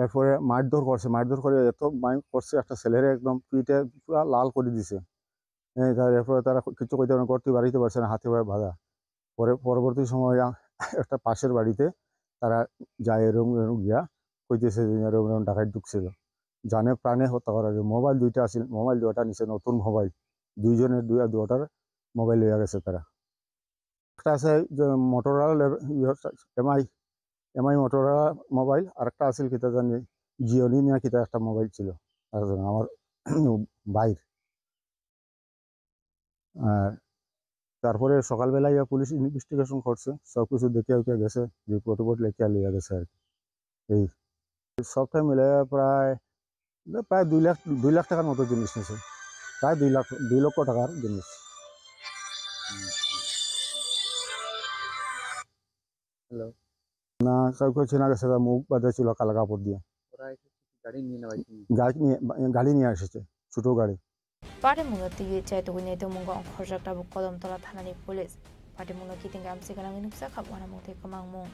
এরপরে মারধর করছে, মারধর করে এত মাইর করছে, একটা ছেলেরে একদম পিঠে পুরা লাল করে দিছে। হ্যাঁ, তার এরপরে তারা কিছু কইতে পারে না, করতে বাড়িতে পারছে না, হাতে পায়ে বাঁধা। পরে পরবর্তী সময় আ- একটা পাশের বাড়িতে তারা যায়, এরকম এরকম গিয়া কইতেছে যে এরকম এরকম ডাকাত ঢুকছিল, জানে প্রাণে হত্যা করা হয়েছে। মোবাইল দুইটা আছিল, মোবাইল দুইটা নিছে, নতুন মোবাইল, দুইজনের দুই দুটার মোবাইল লইয়া গেছে তারা। একটা আছে যে Motorola, Mi, Mi Motorola mobile, আর একটা আছিল কিতা জানি, জিওনি না কিতা একটা মোবাইল ছিল, আর আমার ভাইর। আর তারপরে সকালবেলা ইয়া পুলিশ ইনভেস্টিগেশন করছে, সব কিছু দেখে ওকে গেছে, রিপোর্ট টিপোর্ট লেখিয়া লইয়া গেছে আর কি। এই সবটা মিলে প্রায়, প্রায় দুই লাখ, দুই লাখ টাকার মতো জিনিস নিছে, প্রায় দুই লাখ, দুই লক্ষ টাকার জিনিস। হ্যালো। না, কাউকে চেনা গেছে, তার মুখ বাঁধা ছিল কালো কাপড় দিয়ে। ওরা এসেছে কি গাড়ি নিয়ে না বাইক নিয়ে? গাড়ি নিয়ে, গাড়ি নিয়ে এসেছে, ছোট গাড়ি। Patimungno twiwi chaitugwi naitukmungo ongkhorjak tabuk Kodomtola thanani police. Patimungno kiting amchai gwnangwi nukjak kha uanamung tei kwmangmung.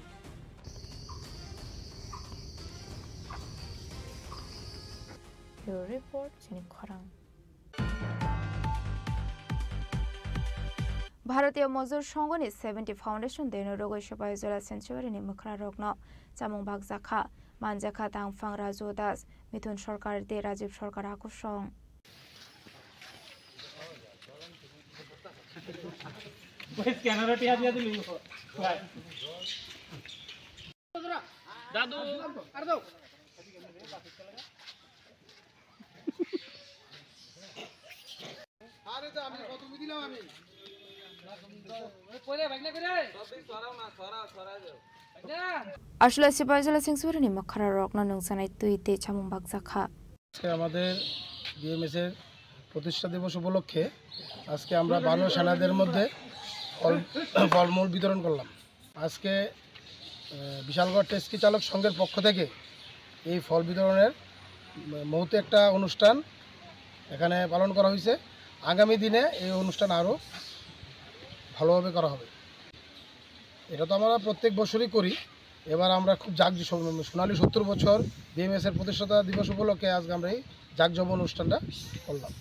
Bureau Report, chini khorang. Bharatiya Mozdur Songhoni seventy Foundation Day-no rwgwi Sipahijola Sensuary-ni mwkhrarokno chamung bakjakha, manjakha tangphang Raju Das, Mithun Sarkar tei Rajiv Sarkar akusong. Aswlai Sipahijola Sensuary-ni mwkhrarokno nungjaknai twi tei chamung bakjakha. আজকে আমাদের বিএমএস এর প্রতিষ্ঠা দিবস উপলক্ষে আজকে আমরা বানর সেনাদের মধ্যে ফল, ফলমূল বিতরণ করলাম। আজকে, আহ, বিশালগড় টেক্সি চালক সংঘের পক্ষ থেকে এই ফল বিতরণের, উম, মহতি একটা অনুষ্ঠান এখানে পালন করা হয়েছে। আগামী দিনে এই অনুষ্ঠান আরও ভালোভাবে করা হবে। এটা তো আমরা প্রত্যেক বছরই করি। এবার আমরা খুব জাঁক-, সোনালী সত্তর বছর বিএমএস এর প্রতিষ্ঠাতা দিবস উপলক্ষে আজকে আমরা এই জাঁকজমক অনুষ্ঠানটা করলাম।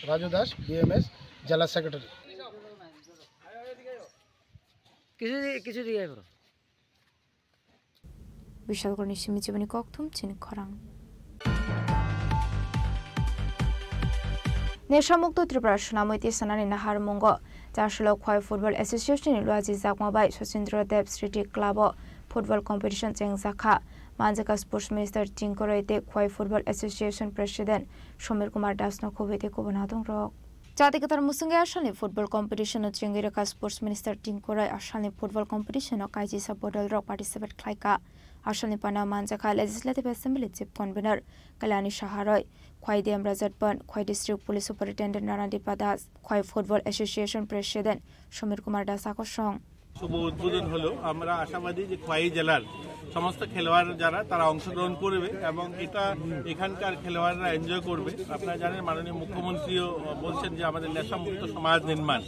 রাজু দাস, বিএমএস জেলা সেক্রেটারি। কিছু দিকে, কিছু দিকে করো। Bishalgarhni simi chibani kokthum chini khorang. Nesha Mukto Tripura swnamwi tisanani naharmungo Chasolo Khwai Football Association ni luajijakma bai Sachindra Dev Smriti Club o football competition chengjakha. Manjakha Sports Minister Tingkoroi tei Khwai Football Association President Somir Kumar Das no khubui tei kubun adongrok. Chati kwthar mwswngwi asalni football competition no chengwi rwkha Sports Minister Tingkoroi asalni football competition no kaijisa bodolrok participate khlaikha. Asalni pana manjakha Legislative Assembly Chief Convener Kalyani Saharoi, Khwai D M Rajat Band, Khwai District Police Superintendent Rana Dipa Das, Khwai Football Association President Somir Kumar Das akosong. শুভ উদ্বোধন হলো। আমরা আশাবাদী যে খোয়াই জেলার সমস্ত খেলোয়াড় যারা, তারা অংশগ্রহণ করবে এবং এটা এখানকার খেলোয়াড়রা এনজয় করবে। আপনারা জানেন, মাননীয় মুখ্যমন্ত্রীও বলছেন যে আমাদের নেশামুক্ত সমাজ নির্মাণ,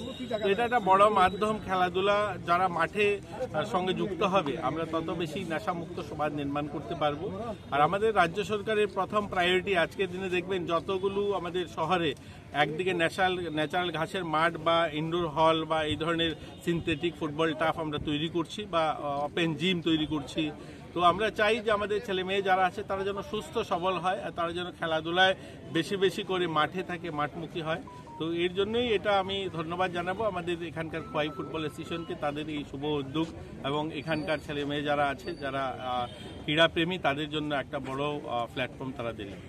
তো এটা একটা বড় মাধ্যম। খেলাধুলা যারা মাঠে, আহ, সঙ্গে যুক্ত হবে, আমরা তত বেশি নেশামুক্ত সমাজ নির্মাণ করতে পারবো। আর আমাদের রাজ্য সরকারের প্রথম প্রায়োরিটি, আজকের দিনে দেখবেন যতগুলো আমাদের শহরে একদিকে ন্যাচারাল ন্যাচারাল ঘাসের মাঠ বা ইনডোর হল বা এই ধরনের সিনথেটিক ফুটবল টার্ফ আমরা তৈরি করছি বা ওপেন জিম তৈরি করছি। তো আমরা চাই যে আমাদের ছেলে মেয়ে যারা আছে, তারা যেন সুস্থ সবল হয় আর তারা যেন খেলাধুলায় বেশি বেশি করে মাঠে থাকে, মাঠমুখী হয়। তো এর জন্যই এটা আমি ধন্যবাদ জানাবো আমাদের এখানকার খোয়াই ফুটবল অ্যাসোসিয়েশনকে, তাদের এই শুভ উদ্যোগ এবং এখানকার ছেলে মেয়ে যারা আছে, যারা, আহ, ক্রীড়াপ্রেমী, তাদের জন্য একটা বড়, আহ, প্ল্যাটফর্ম তারা দিলেন।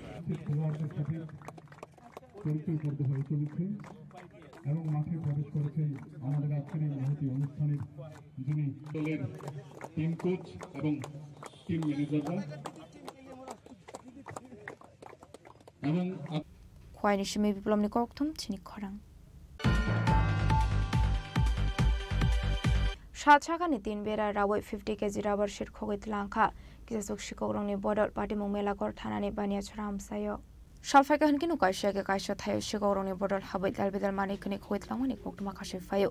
পরিচয় পর্ব হয়ে চলেছে এবং মাঠে প্রবেশ করেছে আমাদের আজকের এই মহতী অনুষ্ঠানের যিনি দলের টিম কোচ এবং টিম ম্যানেজাররা এবং up- Khwaini simi biplomni kokthum chini khorang. Sat sakani tin bera rawi fifty K G rubber sheet khogwi tlangkha. Kisasuk sikokrokni bodol Patimung Melagor thanani Baniachara amchaio. Salphaikha hinkhe no kaisa khe kaisa thaio sikokrokni bodol habwi dalbidal manwi khwnwi khogwi tlangmani koktwma khaswi phaio.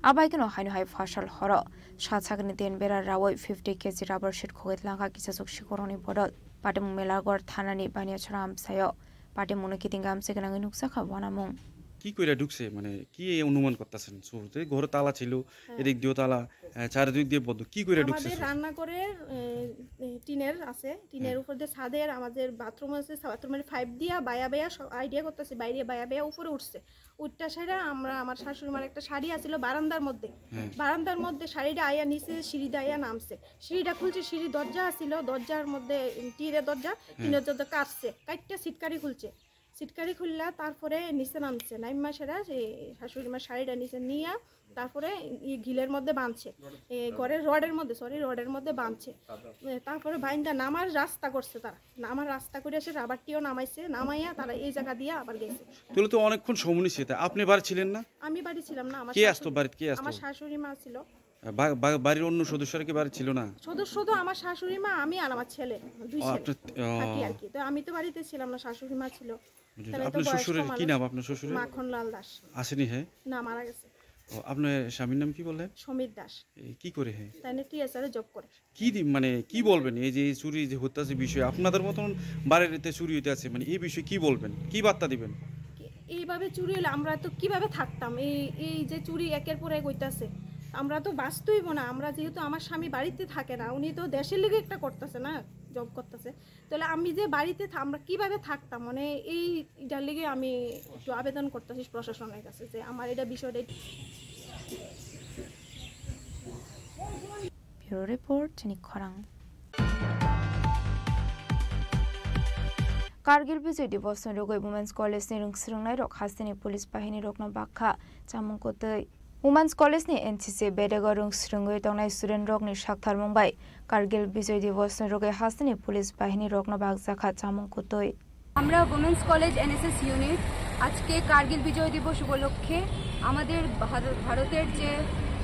Abaikhe no haino hai phasal horo sat sakni din bera rawi fifty K G rubber sheet khogwi tlangkha kisasuk sikokrokni bodol. Patimung Melagor thanani Baniachara amchaio. Patimungno kiting gamse gwnangwi nukjakha wanamung. কি কইরা ঢুকছে? মানে, কি এই অনুমান করতেছেন? শুরুতে ঘরে তালা ছিল, হ্যাঁ। এদিক দিয়েও তালা, আহ, চারিদিক দিয়ে বন্ধ। কি কইরা ঢুকছে আমাদের শুরু? রান্নাঘরের, এ, এ, টিনের আছে, টিনের হ্যাঁ। উপর দিয়ে ছাদের আমাদের বাথরুম আছে, বাথরুমের পাইপ দিয়া বায়া বায়া সব আইডিয়া করতেছে, বাইরে বায়া বায়া উপরে উঠছে। উঠটা সেটা আমরা, আমার শাশুড়ি মার একটা শাড়ি আছিল বারান্দার মধ্যে, হ্যাঁ। বারান্দার মধ্যে শাড়িটা আয়া নিচে সিঁড়ি দিয়ে আয়া নামছে। সিঁড়িটা খুলছে, সিঁড়ি দরজা আছিল, দরজার মধ্যে টিনের দরজা, হ্যাঁ। টিনের দরজা কাটছে, কাটটা সিটকারি খুলছে। সিটকারি খুললা, তারপরে নিচে নামছে। নাইমা সেরা সেই শাশুড়ি মার শাড়িটা নিচে নিয়া তারপরে ই ঘিলের মধ্যে বাঁধছে, এ, ঘরের রডের মধ্যে, সরি, রডের মধ্যে বাঁধছে। এ, তারপরে বাইন্দা নামার রাস্তা করছে তারা, নামার রাস্তা করে এসে রাবারটিও নামাইছে, নামাইয়া তারা এই জায়গা দিয়ে আবার গেছে। তাহলে তো অনেকক্ষণ সময় নিচ্ছে। তা আপনি বাড়ি ছিলেন না? আমি বাড়ি ছিলাম না, আমার কে আসতো শাশুড়ি, বাড়িতে? কে আসতো? আমার শাশুড়ি মা ছিল। বা-, বা-, বাড়ির অন্য সদস্যরা কি বাড়ি ছিল না? সদস্য তো আমার শাশুড়ি মা, আমি আর আমার ছেলে, দুই ও, ছেলে আপনার, ও। থাকি আর কি। তো আমি তো বাড়িতে ছিলাম না, শাশুড়ি মা ছিল। বুঝেছি। তাহলে তো আপনার বয়স্ক শ্বশুরের কি মানুষ। নাম আপনার শ্বশুরের? মাখনলাল দাস। আসেনি, হ্যাঁ? না, মারা গেছে। ও, আপনার স্বামীর নাম কি বললেন? সমীর দাস। এ, কি করে, হ্যাঁ? তাই না, টিএসআর এ জব করে। কি দি-, মানে, কি বলবেন এই যে এই চুরি যে হইতাছে বিষয়ে, আপনাদের মতন বাড়িতে চুরি হইতে আছে, মানে, এই বিষয়ে কি বলবেন, কি বার্তা দিবেন? কি-, এইভাবে চুরি হলে আমরা তো কিভাবে থাকতাম? এই, এই যে চুরি একের পর এক হইতাছে, আমরা তো বাঁচতেইব না। আমরা যেহেতু, আমার স্বামী বাড়িতে থাকে না, উনি তো দেশের লিগে একটা করতেছে না, জব করতেছে, তাহলে আমি যে বাড়িতে থা-, আমরা কিভাবে থাকতাম? মানে, এই, এটার লিগে আমি একটু আবেদন করতেছি প্রশাসনের কাছে যে আমার এটা বিষয়টা। Bureau Report, chini khorang. Kargil Bijoy Divosni rwgwi Women's College ni rwngswrwngnairok hasteni police bahini rokno bakha chamung kwtwi. Women's College ni N C C bedego rwngswrwngwi tongnai student rokni saktharmung bai Kargil Bijoy Divosni rwgwi hasteni police bahini rokno bakjakha chamung kwtwi. আমরা women's college NSS unit আজকে কার্গিল বিজয় দিবস উপলক্ষে আমাদের ভারত, ভারতের যে,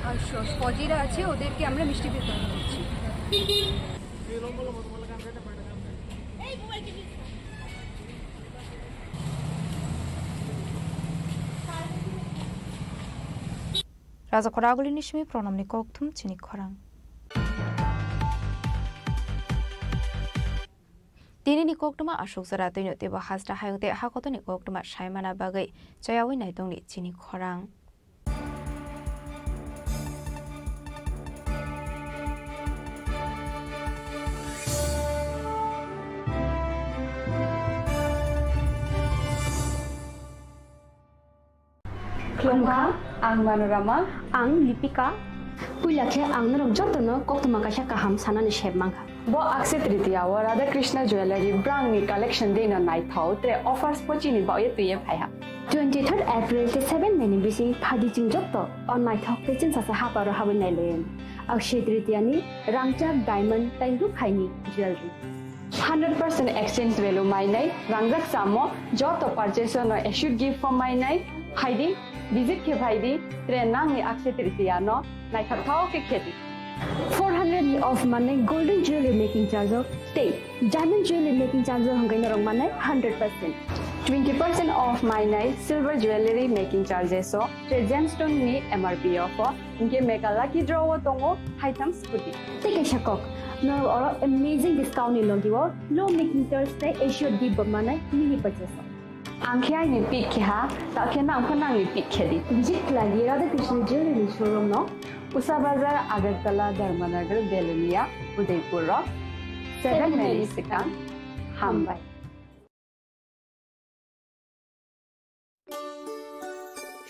আহ, স-, ফৌজিরা আছে ওদেরকে আমরা মিষ্টি বিতরণ করছি। Raja Khoraguli ni simi pronomni kokthum chini khorang. Tinini koktwma aswk jora twino teibo hasta hayung tei hakotoni koktwma saimana bagwi chayawi naitongni chini khorang. Khulumkha, ang Manorama. Ang Lipika. Puila khe ang norok jotono koktwma kaisa kaham sanani sep mankha. Bo Akshaya Tritiya o Radha Krishna Jewellery brand ni collection dino naithok tre offers bo chini baoye twiye phaiha. Twenty-third April tei seven May ni bising phadi chwng joto o naithok tei chwngsacha haparo habwi nailaio. Akshaya Tritiya ni rangchak, diamond tei rukhaini jewellery. Hundred percent exchange value mainai rangjak chamo joto purchase no assured gift form mainai phaidi, visit khe phaidi, tre nangni Akshaya Tritiya no naithokthok khe khedi. Four hundred ni off manai golden jewelry making charge o tei diamond jewelry making charge o hwnkhe norok manai hundred percent. Twenty percent off mainai silver jewelry making charges o tei gemstone ni M R P off o hwnkhe mega lucky draw o tongo haitham scooty. Tei kaisa kok, norok oro amazing discount ni logi o low making charge tei assured gift bo manai mini purchase o. Ang khe aini pick khe ha, ta khe nang pho nangni pick khe di. Visit khlai di Radha Krishna Jewelry showroom no, Usa Bazar, Agartala, Dharmanagar, Belonia, Udaipur rok seven May ni swkang. Hambai.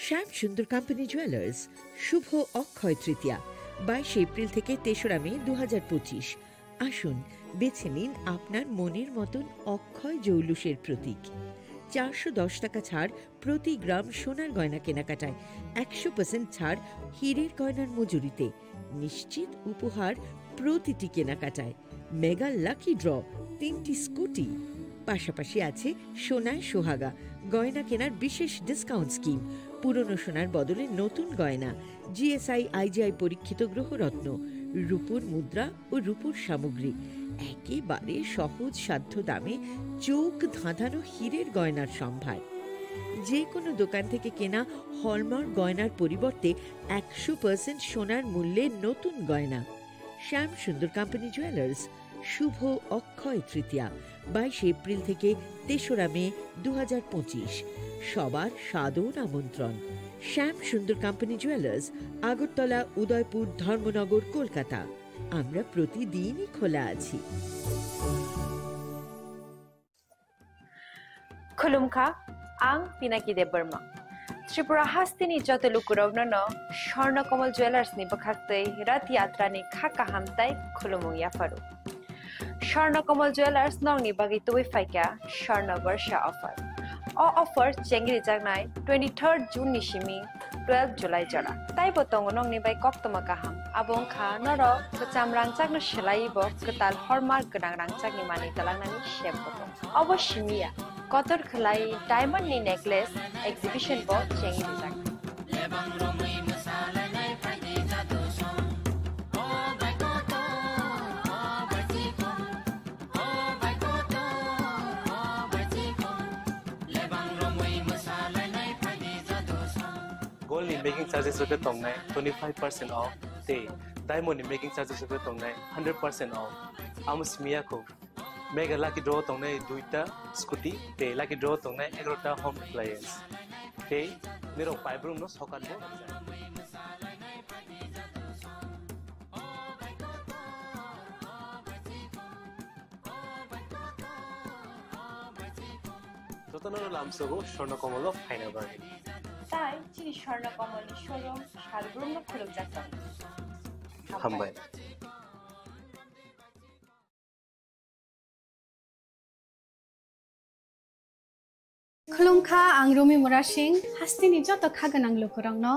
শ্যাম Sundar company jewellers, শুভ অক্ষয় তৃতীয়া, বাইশে এপ্রিল থেকে তেসরা মে দু হাজার পঁচিশ। আসুন, বেছে নিন আপনার মনের মতন অক্ষয় জৌলুসের প্রতীক। চারশো দশ টাকা ছাড় প্রতি গ্রাম সোনার গয়না কেনাকাটায়, একশো পার্সেন্ট ছাড় হীরের গয়নার মজুরিতে, নিশ্চিত উপহার প্রতিটি কেনাকাটায়, মেগা লাকি ড্র, তিনটি স্কুটি, পাশাপাশি আছে সোনায় সোহাগা গয়না কেনার বিশেষ ডিসকাউন্ট স্কিম, পুরনো সোনার বদলে নতুন গয়না, G S I, I G I পরীক্ষিত গ্রহরত্ন, রূপোর মুদ্রা ও রূপোর সামগ্রী একেবারে সহজ সাধ্য দামে চোখ ধাঁধানো হীরের গয়নার সম্ভার। যে কোনো দোকান থেকে কেনা হলমার্ক গয়নার পরিবর্তে একশো পার্সেন্ট সোনার মূল্যে নতুন গয়না। শ্যাম সুন্দর কোম্পানি জুয়েলার্স, শুভ অক্ষয় তৃতীয়া, বাইশে এপ্রিল থেকে তেসরা মে দু হাজার পঁচিশ। সবার সাদর আমন্ত্রণ। শ্যাম সুন্দর কোম্পানি জুয়েলার্স, আগরতলা, উদয়পুর, ধর্মনগর, কলকাতা। আমরা প্রতিদিনই খোলা আছি। Khulumkha, ang Pinaki Debbarma. Tripura hasteni joto lukurokno no Swarna Kamal Jewellers ni bwkhaktwi Rath Yatra ni kha kaham tai khulumung yapharu. Swarna Kamal Jewellers nokni bagwi tubui phaikha Swarna Barsha offer. O offer chengrijaknai twenty-third June ni simi twelve July jora. Taibo tongo nokni bai koktwma kaham. Abo wngkha norok kwcham rangchakno swlaiwi bo kwtal hallmark gwnang rangchakni manwi twlangnani sep bo tongo. Obo simi ya, kotor khwlai diamond ni necklace exhibition bo chengwi rijak. Gold ni making charges rok khe tongnai twenty five percent off tei diamond ni making charges rok khe tongnai hundred percent off. Amo simi ya kho. Mega lucky draw tongnai duita scooty tei lucky draw tongnai egarota home appliance. Tei nirok paibrumno sokat bo. Jotono lamsogo Swarna Kamal o phaina bagwi. Tai chini Swarna Kamal ni showroom salbrumno khulukjak tongo. Hambai. Khulumkha, ang Rumi Murasing, hasteni joto kha gwnang lukurokno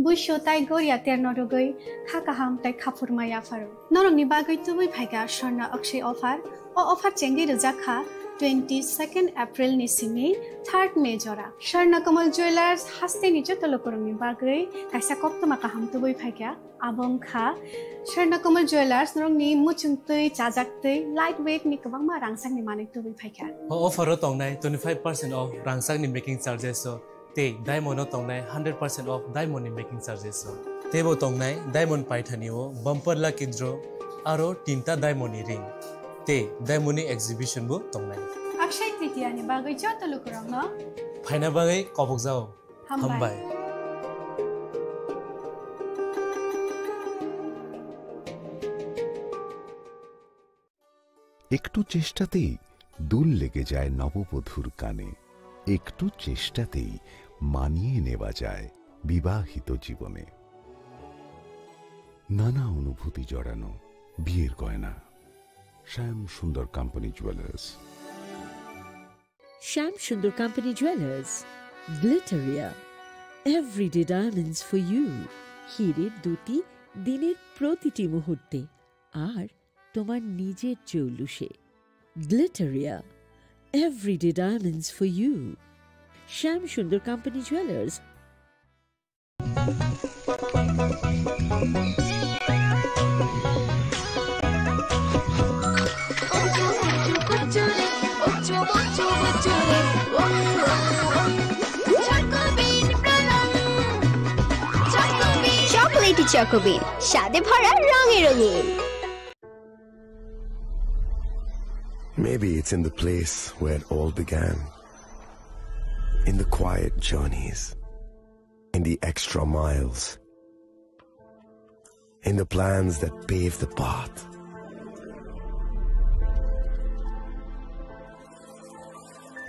buisu tai goria terno rwgwi kha kaham tai khaphurma yapharo. Norokni bagwi tubui phaikha Swarna Akshay offer. O offer chengwi rwjak kha twenty-second April ni simi third May jora. Swarna Kamal Jewellers hasteni joto lukurokni bagwi kaisa koktwma kaham tubui phaikha. Abo wngkha Swarna Kamal Jewellers, norokni muchungtwi, chajaktwi, light weight ni kwbangma rangchakni manwi tubui phaikha. O offer o tongnai twenty five percent off rangchakni making charges o tei diamond o tongnai hundred percent off diamond ni making charges o. Teibo tongnai diamond paithani o bumper lucky draw aro tinta diamond ni ring tei diamond ni exhibition bo tongnai. Akshay Tritiya ni bagwi joto lukurokno phaina bagwi kobokjao. Hambai. Hambai. একটু চেষ্টাতেই দুল লেগে যায় নববধূর কানে। একটু চেষ্টাতেই মানিয়ে নেওয়া যায় বিবাহিত জীবনে। নানা অনুভূতি জড়ানো বিয়ের গয়না। শ্যাম Sundar company jewellers. Shyam Sundar company jewellers, Glitteria, everyday diamonds for you. হীরের দ্যুতি দিনের প্রতিটি মুহূর্তে, আর তোমার নিজের জৌলুসে। Glitteria, everyday diamonds for you. Shyam Sundar company jewellers. Choco Bean, স্বাদে ভরা, রঙে রঙিন। Maybe it's in the place where it all began. In the quiet journeys. In the extra miles. In the plans that pave the path.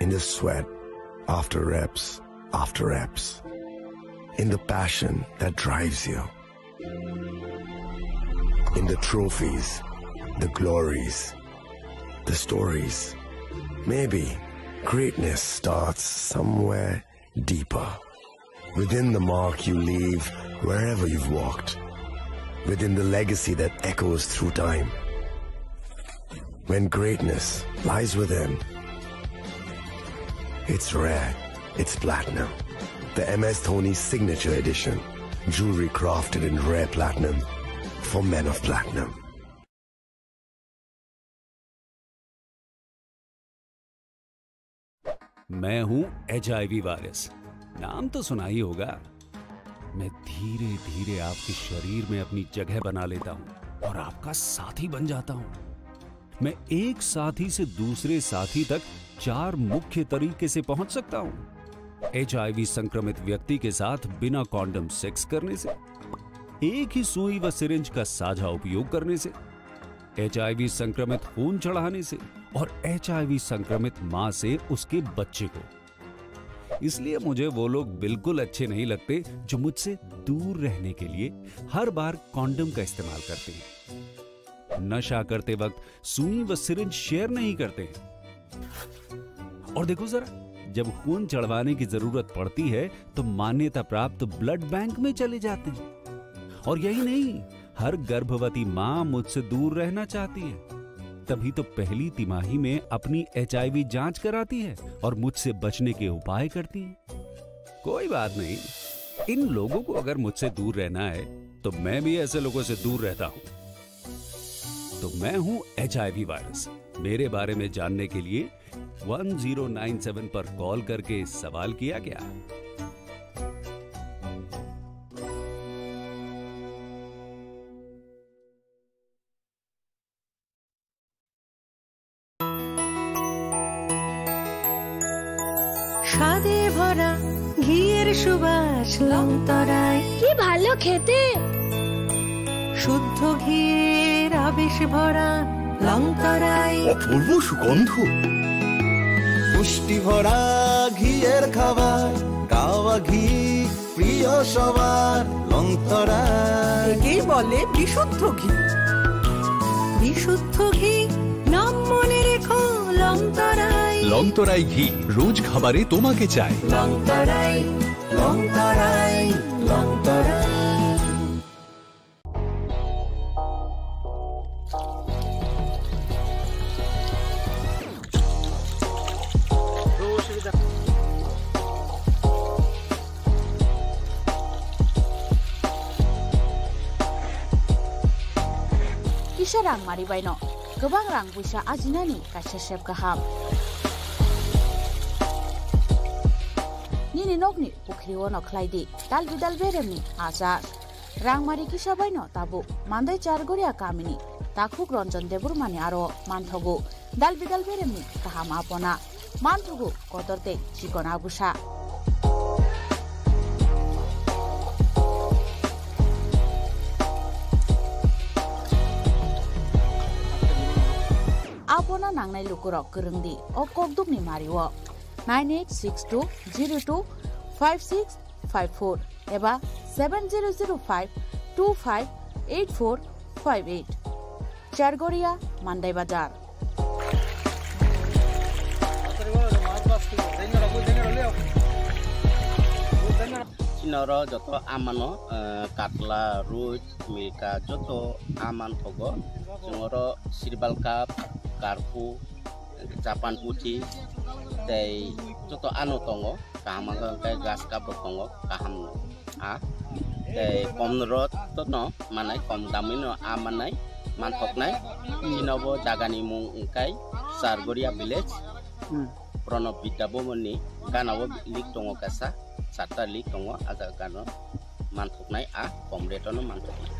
In the sweat after reps, after reps. In the passion that drives you. In the trophies, the glories, the stories. Maybe greatness starts somewhere deeper. Within the mark you leave wherever you've walked. Within the legacy that echoes through time. When greatness lies within, it's rare, it's platinum. The M S Dhoni Signature Edition. Jewelry crafted in rare platinum for men of platinum. मैं हूं HIV virus, नाम तो सुना ही होगा। मैं धीरे धीरे आपके शरीर में अपनी जगह बना लेता हूं और आपका साथी बन जाता हूं। मैं एक साथी से दूसरे साथी तक चार मुख्य तरीके से पहुंच सकता हूं। एचआईवी संक्रमित व्यक्ति के साथ बिना कॉन्डम सेक्स करने से, एक ही सुई व सिरिंज का साझा उपयोग करने से, एचआईवी संक्रमित खून चढ़ाने से और एचआईवी संक्रमित मां से उसके बच्चे को। इसलिए मुझे वो लोग बिल्कुल अच्छे नहीं लगते जो मुझसे दूर रहने के लिए हर बार कॉन्डम का इस्तेमाल करते हैं, नशा करते वक्त सुई व सिरिंज शेयर नहीं करते हैं। और देखो जरा, जब खून चढ़वाने की जरूरत पड़ती है तो मान्यता प्राप्त ब्लड बैंक में चले जाते हैं। और यही नहीं, हर गर्भवती मां मुझसे दूर रहना चाहती है, तभी तो पहली तिमाही में अपनी एचआईवी जांच कराती है और मुझसे बचने के उपाय करती है। कोई बात नहीं, इन लोगों को अगर मुझसे दूर रहना है तो मैं भी ऐसे लोगों से दूर रहता हूं। तो मैं हूं एचआईवी वायरस। मेरे बारे में जानने के लिए वन ज़ीरो नाइन सेवन पर कॉल करके सवाल किया क्या? স্বাদে ভরা ঘিয়ের সুবাস লংতরাই। কি ভালো খেতে! শুদ্ধ ঘিয়ের আবেশ ভরা লংতরাই। অপূর্ব সুগন্ধ। পুষ্টি ভরা ঘিয়ের খাবার, গাওয়া ঘি প্রিয় সবার, লংতরাই। একেই বলে বিশুদ্ধ ঘি। বিশুদ্ধ ঘি, নাম মনে রেখো, লংতরাই। লংতরাই ঘি, রোজ খাবারে তোমাকে চাই। লংতরাই, লংতরাই, লংতরাই। Kisa rang mari baino kwbang rang puisa ajinani kaisa sep kaham. Nini nokni pukhri ono khlai di dal bidal beremni achar. Rangmari kisa baino tabuk Mandai Chargoria kamini takhuk Ranjan Debbarmani aro manthogo dal bidal beremni kaham apona, manthogo kotor tei chikon abusa. Apona nangnai lukurok kwrwng di o kokdukni mario nine eight six two zero two five six five four eba seven zero zero five two five eight four five eight. Chargoria, Mandai Bazar. Chini oro joto amano, eh, katla, roi, milka joto aman thogo. Chwng oro sirbal cup, karpu, Japan puthi tei joto ano tongo, kaham wngkha hwnkhe grass cup rok tongo, kaham no a tei kom rot no manai, kom damwi no a manai, manthoknai. Chini bo jaga ni mung wngkha Chargoria village, hmm. Pranab Vidya Bhavan ni gana o leak tongo kaisa, charta leak tongo a jaga gana o. Manthoknai, a kom rate-o no manthoknai.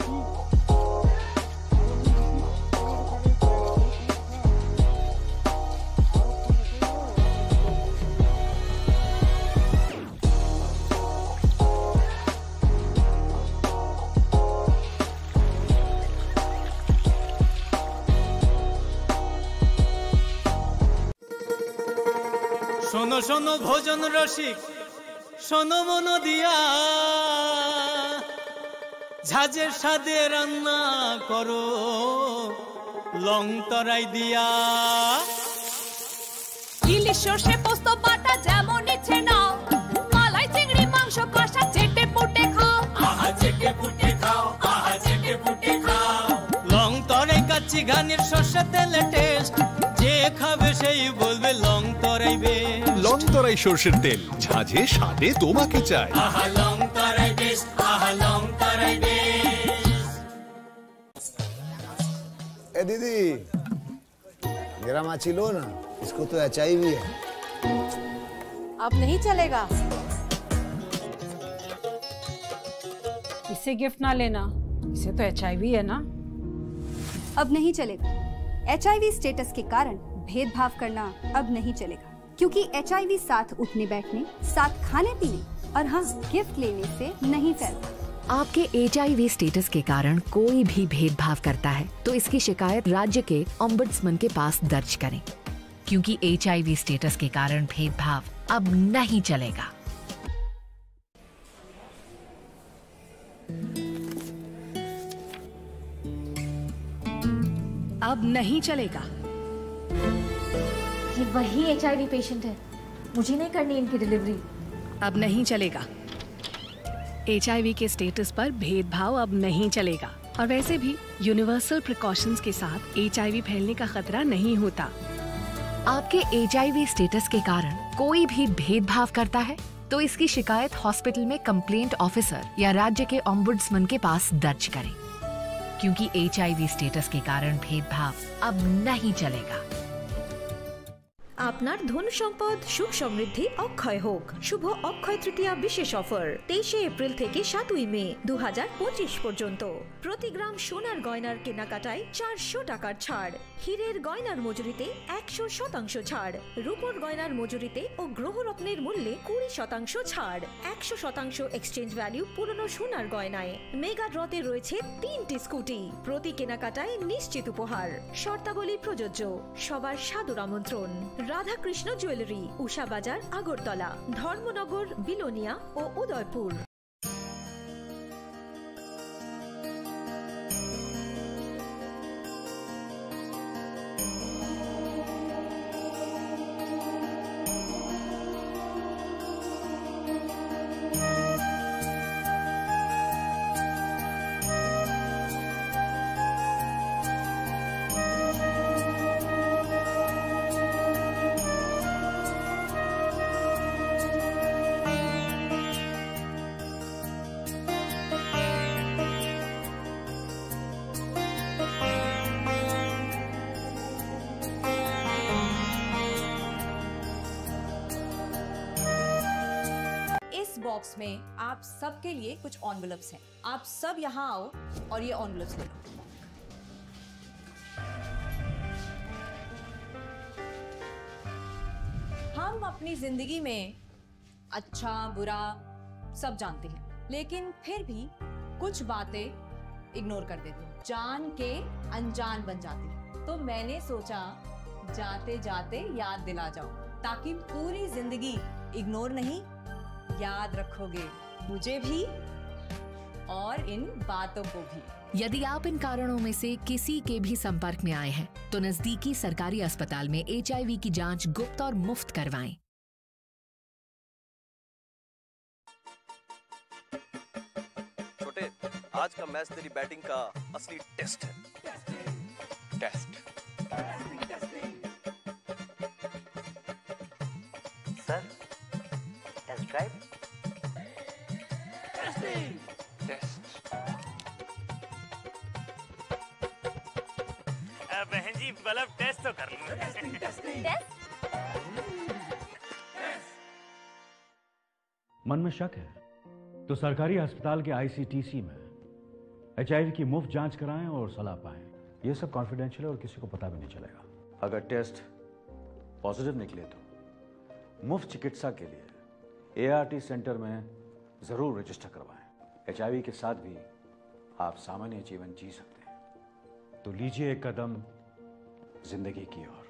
শোনো শোনো ভোজন রসিক, শোনো মন দিয়া, ঝাঁঝের স্বাদে রান্না করো লং তরাই দিয়া। ইলিশ সর্ষে পোস্ত বাটা যেমন ইচ্ছে নাও, মালাই চিংড়ি মাংস কষা চেটে পুটে খাও। আহা চেটে পুটে খাও, আহা চেটে পুটে খাও। লং তরাই কাচ্চি ঘানির সর্ষে তেলে টেস্ট, যে খাবে সেই বলবে লং তরাই বেস্ট। লং তরাই সর্ষের তেল, ঝাঁঝে স্বাদে তোমাকে চাই। আহা লং তরাই বেস্ট, আহা লং তরাই বেস্ট। ए दीदी, मेरा माची लो ना, इसको तो एचआईवी है। अब नहीं चलेगा। इसे गिफ्ट ना लेना, इसे तो एचआईवी है ना। अब नहीं चलेगा। एचआईवी स्टेटस के कारण भेदभाव करना अब नहीं चलेगा, क्योंकि एचआईवी साथ उठने बैठने, साथ खाने पीने और हाँ, गिफ्ट लेने से नहीं फैलता। आपके एचआईवी स्टेटस के कारण कोई भी भेदभाव करता है, तो इसकी शिकायत राज्य के ओम्बड्समैन के पास दर्ज करें, क्योंकि एचआईवी स्टेटस के कारण भेदभाव अब नहीं चलेगा। अब नहीं चलेगा। ये वही एचआईवी पेशेंट है, मुझे नहीं करनी इनकी डिलीवरी। अब नहीं चलेगा। एचआईवी के स्टेटस पर भेदभाव अब नहीं चलेगा। और वैसे भी यूनिवर्सल प्रिकॉशंस के साथ एचआईवी फैलने का खतरा नहीं होता। आपके एचआईवी स्टेटस के कारण कोई भी भेदभाव करता है, तो इसकी शिकायत हॉस्पिटल में कंप्लेंट ऑफिसर या राज्य के ओम्बुड्समैन के पास दर्ज करें, क्योंकि एचआईवी स्टेटस के कारण भेदभाव अब नहीं चलेगा। আপনার ধন সম্পদ সুখ সমৃদ্ধি অক্ষয় হোক। শুভ অক্ষয় তৃতীয়া বিশেষ অফার, তেইশে এপ্রিল থেকে সাতই মে দু হাজার পঁচিশ পর্যন্ত। প্রতি গ্রাম সোনার গয়নার কেনাকাটায় চারশো টাকার ছাড়, হীরের গয়নার মজুরিতে একশো শতাংশ ছাড়, রূপোর গয়নার মজুরিতে ও গ্রহরত্নের মূল্যে কুড়ি শতাংশ ছাড়, একশো শতাংশ এক্সচেঞ্জ ভ্যালু পুরনো সোনার গয়নায়। মেগা ড্রতে রয়েছে তিনটি স্কুটি, প্রতি কেনাকাটায় নিশ্চিত উপহার। শর্তাবলী প্রযোজ্য। সবার সাদর আমন্ত্রণ। রাধাকৃষ্ণ জুয়েলারি, উষা বাজার, আগরতলা, ধর্মনগর, বিলোনিয়া ও উদয়পুর। इस बॉक्स में आप सबके लिए कुछ एनवेलप्स हैं। आप सब यहाँ आओ और ये एनवेलप्स ले लो। हम अपनी जिंदगी में अच्छा, बुरा सब जानते हैं, लेकिन फिर भी कुछ बातें इग्नोर कर देते हैं, जान के अनजान बन जाती है। तो मैंने सोचा, जाते जाते याद दिला जाऊं, ताकि पूरी जिंदगी इग्नोर नहीं, याद रखोगे मुझे भी और इन बातों को भी। यदि आप इन कारणों में से किसी के भी संपर्क में आए हैं, तो नजदीकी सरकारी अस्पताल में एचआईवी की जांच गुप्त और मुफ्त करवाएं। छोटे, आज का मैच तेरी बैटिंग का असली टेस्ट है। Test. Sir, test drive? Test. अ, बहन जी, मतलब टेस्ट तो कर लूं। टेस्ट? मन में शक है, तो सरकारी अस्पताल के आईसीटीसी में एचआईवी की मुफ्त जांच कराएं और सलाह पाएं। ये सब कॉन्फिडेंशियल है और किसी को पता भी नहीं चलेगा। अगर टेस्ट पॉजिटिव निकले तो मुफ्त चिकित्सा के लिए एआरटी सेंटर में जरूर रजिस्टर करवाएं। एचआईवी के साथ भी आप सामान्य जीवन जी सकते हैं। तो लीजिए एक कदम जिंदगी की ओर।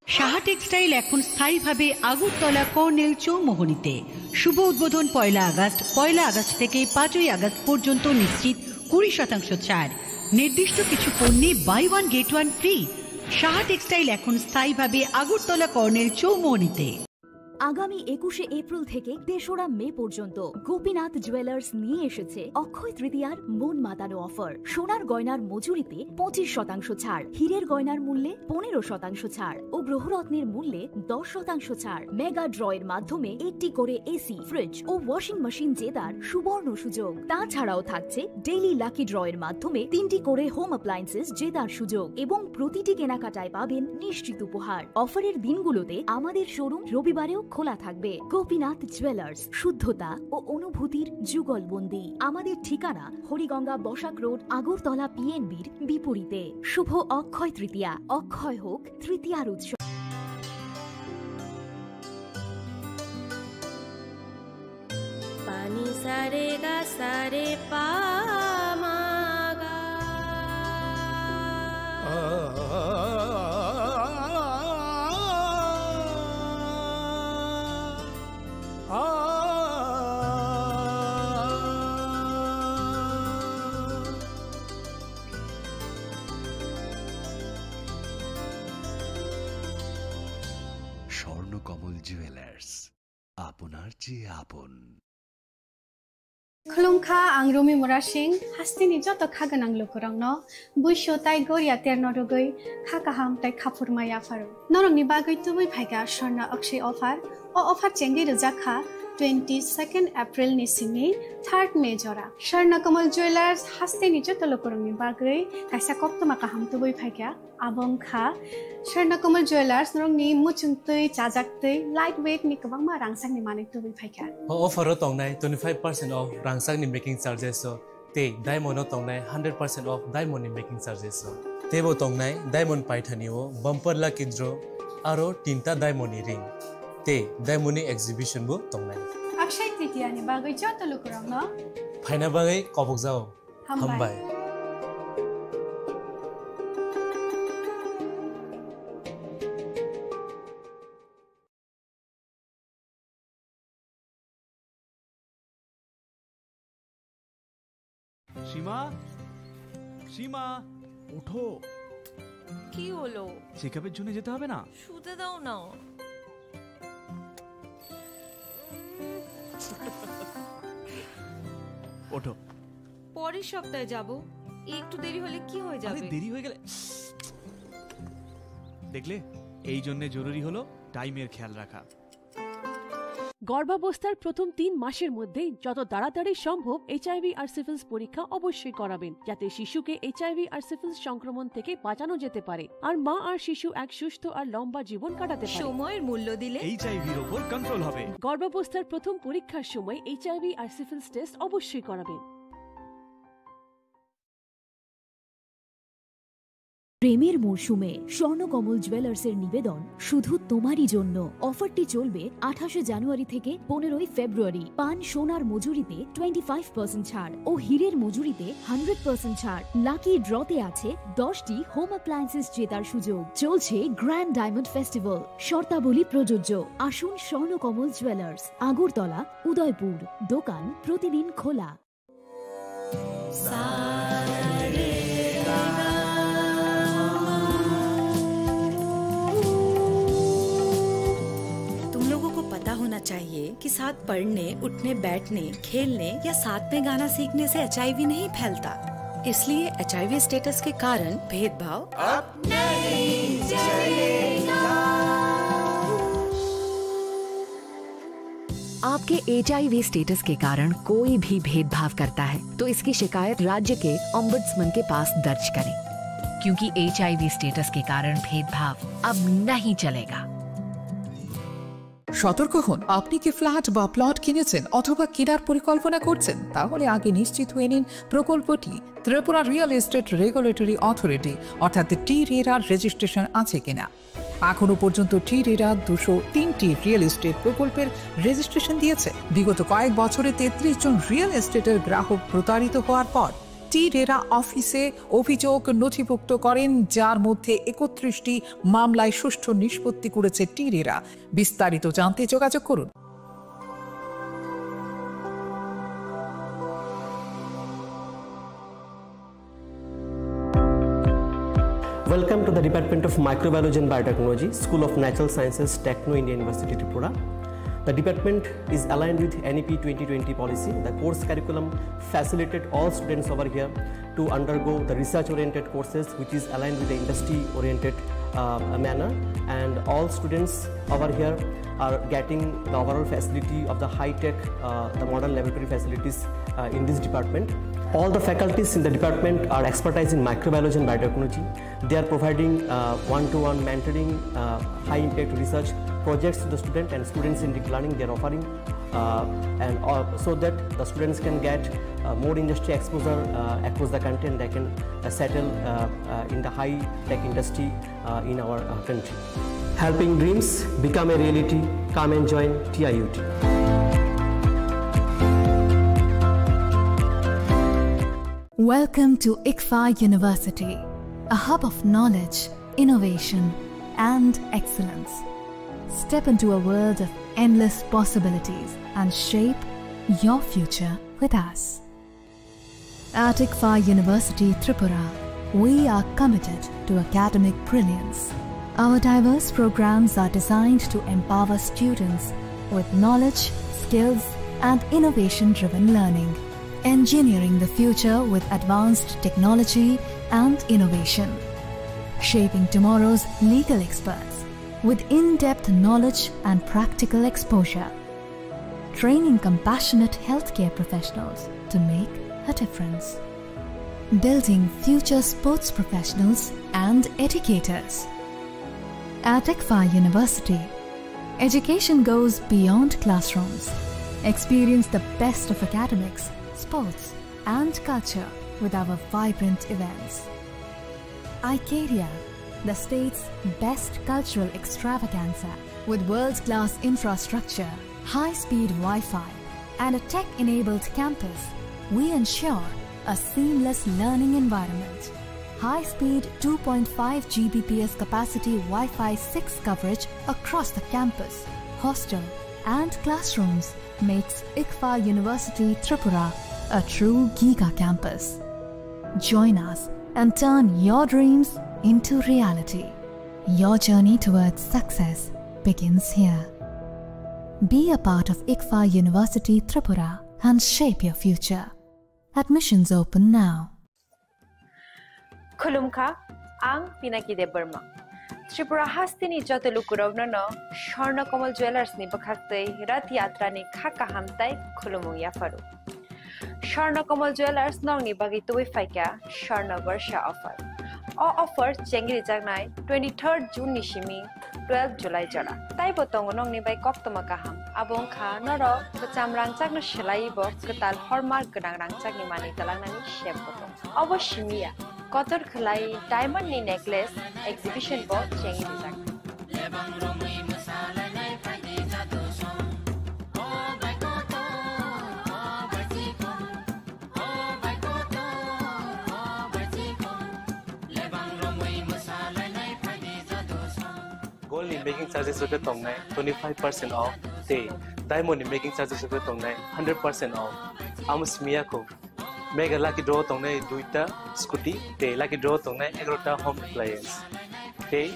সাহা টেক্সটাইল এখন স্থায়ীভাবে আগরতলা কর্নেল চৌমোহনীতে। শুভ উদ্বোধন পয়লা আগস্ট। পয়লা আগস্ট থেকে পাঁচই আগস্ট পর্যন্ত নিশ্চিত কুড়ি শতাংশ ছাড়। নির্দিষ্ট কিছু পণ্যে buy one get one free. Saha textile এখন স্থায়ীভাবে আগরতলা কর্নেল চৌমোহনীতে। আগামী একুশে এপ্রিল থেকে তেসরা মে পর্যন্ত গোপীনাথ জুয়েলার্স নিয়ে এসেছে অক্ষয় তৃতীয়ার মন মাতানো অফার। সোনার গয়নার মজুরিতে পঁচিশ শতাংশ ছাড়, হীরের গয়নার মূল্যে পনেরো শতাংশ ছাড় ও গ্রহরত্নের মূল্যে দশ শতাংশ ছাড়। মেগা ড্র এর মাধ্যমে একটি করে এসি, ফ্রিজ ও ওয়াশিং মেশিন জেতার সুবর্ণ সুযোগ। তাছাড়াও থাকছে ডেইলি লাকি ড্র এর মাধ্যমে তিনটি করে হোম অ্যাপ্লায়েন্সেস জেতার সুযোগ এবং প্রতিটি কেনাকাটায় পাবেন নিশ্চিত উপহার। অফারের দিনগুলোতে আমাদের শোরুম রবিবারেও খোলা থাকবে। গোপীনাথ জুয়েলার্স, শুদ্ধতা ও অনুভূতির যুগলবন্দি। আমাদের ঠিকানা হরিগঙ্গা বসাক রোড, আগরতলা পিএনবির বিপরীতে। শুভ অক্ষয় তৃতীয়া, অক্ষয় হোক তৃতীয়ার উৎসব। Pani sare ga sare pa ma ga. Swarnakamal jewellers, আপনার চেয়ে আপন। Khulumkha, ang Rumi Murasing, hasteni joto kha gwnang lukurokno buisu tai goria terno rwgwi kha kaham tai kha phurma yapharo. Norokni bagwi tubui phaikha Swarna Akshay offer. O offer chengwi rwjak kha twenty second April ni simi third May jora. Swarna Kamal Jewelers hasteni joto lukurokni bagwi kaisa koktwma kaham tubui phaikha. Abo wngkha Swarna Kamal Jewelers, norokni muchungtwi, chajaktwi, light weight ni kwbangma rangchakni manwi tubui phaikha. O offer o tongnai twenty five percent off rangchakni making charges o, tei diamond o tongnai hundred percent off diamond ni making charges o. Teibo tongnai diamond paithani o bumper lucky draw, aro tinta diamond ni ring, tei diamond ni exhibition bo tongnai. Akshay Tritiya ni bagwi joto lukurokno phaina bagwi kobokjao. Hambai. Hambai. সীমা, সীমা, ওঠো। কি হলো? চেকআপের জন্য যেতে হবে না? শুতে দাও না। ওঠো। পরের সপ্তাহে যাব। একটু দেরি হলে কি হয়ে আরে, যাবে? দেরি হয়ে গেলে, দেখলে, এই জন্য জরুরি হলো টাইমের খেয়াল রাখা। গর্ভাবস্থার প্রথম তিন মাসের মধ্যে যত তাড়াতাড়ি সম্ভব এইচআইভি আর সিফিলিস পরীক্ষা অবশ্যই করাবেন, যাতে শিশুকে এইচআইভি আর সিফিলিস সংক্রমণ থেকে বাঁচানো যেতে পারে আর মা আর শিশু এক সুস্থ আর লম্বা জীবন কাটাতে পারে। সময়ের মূল্য দিলে এইচআইভির ওপর কন্ট্রোল হবে। গর্ভাবস্থার প্রথম পরীক্ষার সময় এইচআইভি আর সিফিলিস টেস্ট অবশ্যই করাবেন। প্রেমের মরশুমে স্বর্ণকমল জুয়েলার্সের নিবেদন শুধু তোমারই জন্য। অফারটি চলবে আঠাশে জানুয়ারি থেকে পনেরোই ফেব্রুয়ারি। পান সোনার মজুরিতে টোয়েন্টি ফাইভ পার্সেন্ট ছাড় ও হীরের মজুরিতে হান্ড্রেড পার্সেন্ট ছাড়। লাকি ড্রতে আছে দশটি হোম অ্যাপ্লায়েন্সেস জেতার সুযোগ। চলছে গ্র্যান্ড ডায়মন্ড ফেস্টিভ্যাল, শর্তাবলী প্রযোজ্য। আসুন স্বর্ণকমল জুয়েলার্স, আগরতলা, উদয়পুর। দোকান প্রতিদিন খোলা। तुम लोगों को पता होना चाहिए कि साथ पढ़ने, उठने, बैठने, खेलने या साथ में गाना सीखने से एचआईवी नहीं फैलता। इसलिए एचआईवी स्टेटस के कारण भेदभाव अब नहीं चलेगा। आपके एचआईवी स्टेटस के कारण कोई भी भेदभाव करता है, तो इसकी शिकायत राज्य के ओम्बड्समैन के पास दर्ज करें, क्योंकि एचआईवी स्टेटस के कारण भेदभाव अब नहीं चलेगा। সতর্ক হন, আপনি কি ফ্ল্যাট বা প্লট কিনেছেন অথবা কেনার পরিকল্পনা করছেন? তাহলে আগে নিশ্চিত হয়ে নিন প্রকল্পটি Tripura real estate regulatory authority অর্থাৎ টি রেরার রেজিস্ট্রেশন আছে কিনা। এখনো পর্যন্ত টি রেরা দুশো তিনটি রিয়েল এস্টেট প্রকল্পের রেজিস্ট্রেশন দিয়েছে। বিগত কয়েক বছরে তেত্রিশ জন রিয়েল এস্টেটের গ্রাহক প্রতারিত হওয়ার পর টি রেরা অফিসে অভিযোগ নথিভুক্ত করেন, যার মধ্যে একত্রিশটি মামলায় সুষ্ঠু নিষ্পত্তি করেছে টি রেরা। বিস্তারিত জানতে যোগাযোগ করুন। Welcome to the Department of Microbiology and Biotechnology, School of Natural Sciences, Techno India University, Tripura. The department is aligned with N E P twenty twenty policy. The course curriculum facilitated all students over here to undergo the research-oriented courses, which is aligned with the industry-oriented, uh, manner. And all students over here are getting the overall facility of the high-tech, uh, the modern laboratory facilities, uh, in this department. All the faculties in the department are expertise in microbiology and biotechnology. They are providing, uh, one-to-one mentoring, uh, high-impact research projects to the student and students-centric learning they are offering, uh, and, uh, so that the students can get, uh, more industry exposure, uh, across the country, and they can, uh, settle, uh, uh, in the high-tech industry, uh, in our, uh, country. Helping dreams become a reality. Come and join T I U T. Welcome to ICFAI University, a hub of knowledge, innovation, and excellence. Step into a world of endless possibilities and shape your future with us. At ICFAI University Tripura, we are committed to academic brilliance. Our diverse programs are designed to empower students with knowledge, skills, and innovation-driven learning, engineering the future with advanced technology and innovation, shaping tomorrow's legal experts with in-depth knowledge and practical exposure, training compassionate healthcare professionals to make a difference, building future sports professionals and educators. At ICFAI University, education goes beyond classrooms. Experience the best of academics, sports, and culture with our vibrant events. Icaria, the state's best cultural extravaganza. With world-class infrastructure, high-speed Wi-Fi, and a tech-enabled campus, we ensure a seamless learning environment. High-speed two point five G B P S capacity Wi-Fi six coverage across the campus, hostel, and classrooms makes ICFAI University Tripura a true giga campus. Join us and turn your dreams into reality. Your journey towards success begins here. Be a part of ICFAI University Tripura and shape your future. Admissions open now. Khulumkha, ang Pinaki Debbarma. Tripura hasteni joto lukurokno no Swarna Kamal Jewellers ni bwkhaktwi Rath Yatra ni kha kaham tai khulumung yapharu. Swarna Kamal Jewellers nokni bagwi tubui phaikha Swarna Barsha offer. O offer chengri jaknai twenty-third June ni simi twelve July jora. Taibo tongo nokni bai koktwma kaham. Abo wngkha norok kwcham rangchakno swlaiwi bo kwtal hallmark gwnang rangchakni manwi twlangnani sep bo tongo. Obo simi ya, kotor khwlai diamond ni necklace exhibition bo chengwi rijak. Gold ni making charges rok khe tongnai twenty five percent off tei diamond ni making charges rok khe tongnai hundred percent off. Amo simi ya kho. Mega lucky draw tongnai duita scooty tei lucky draw tongnai egarota home appliance. Tei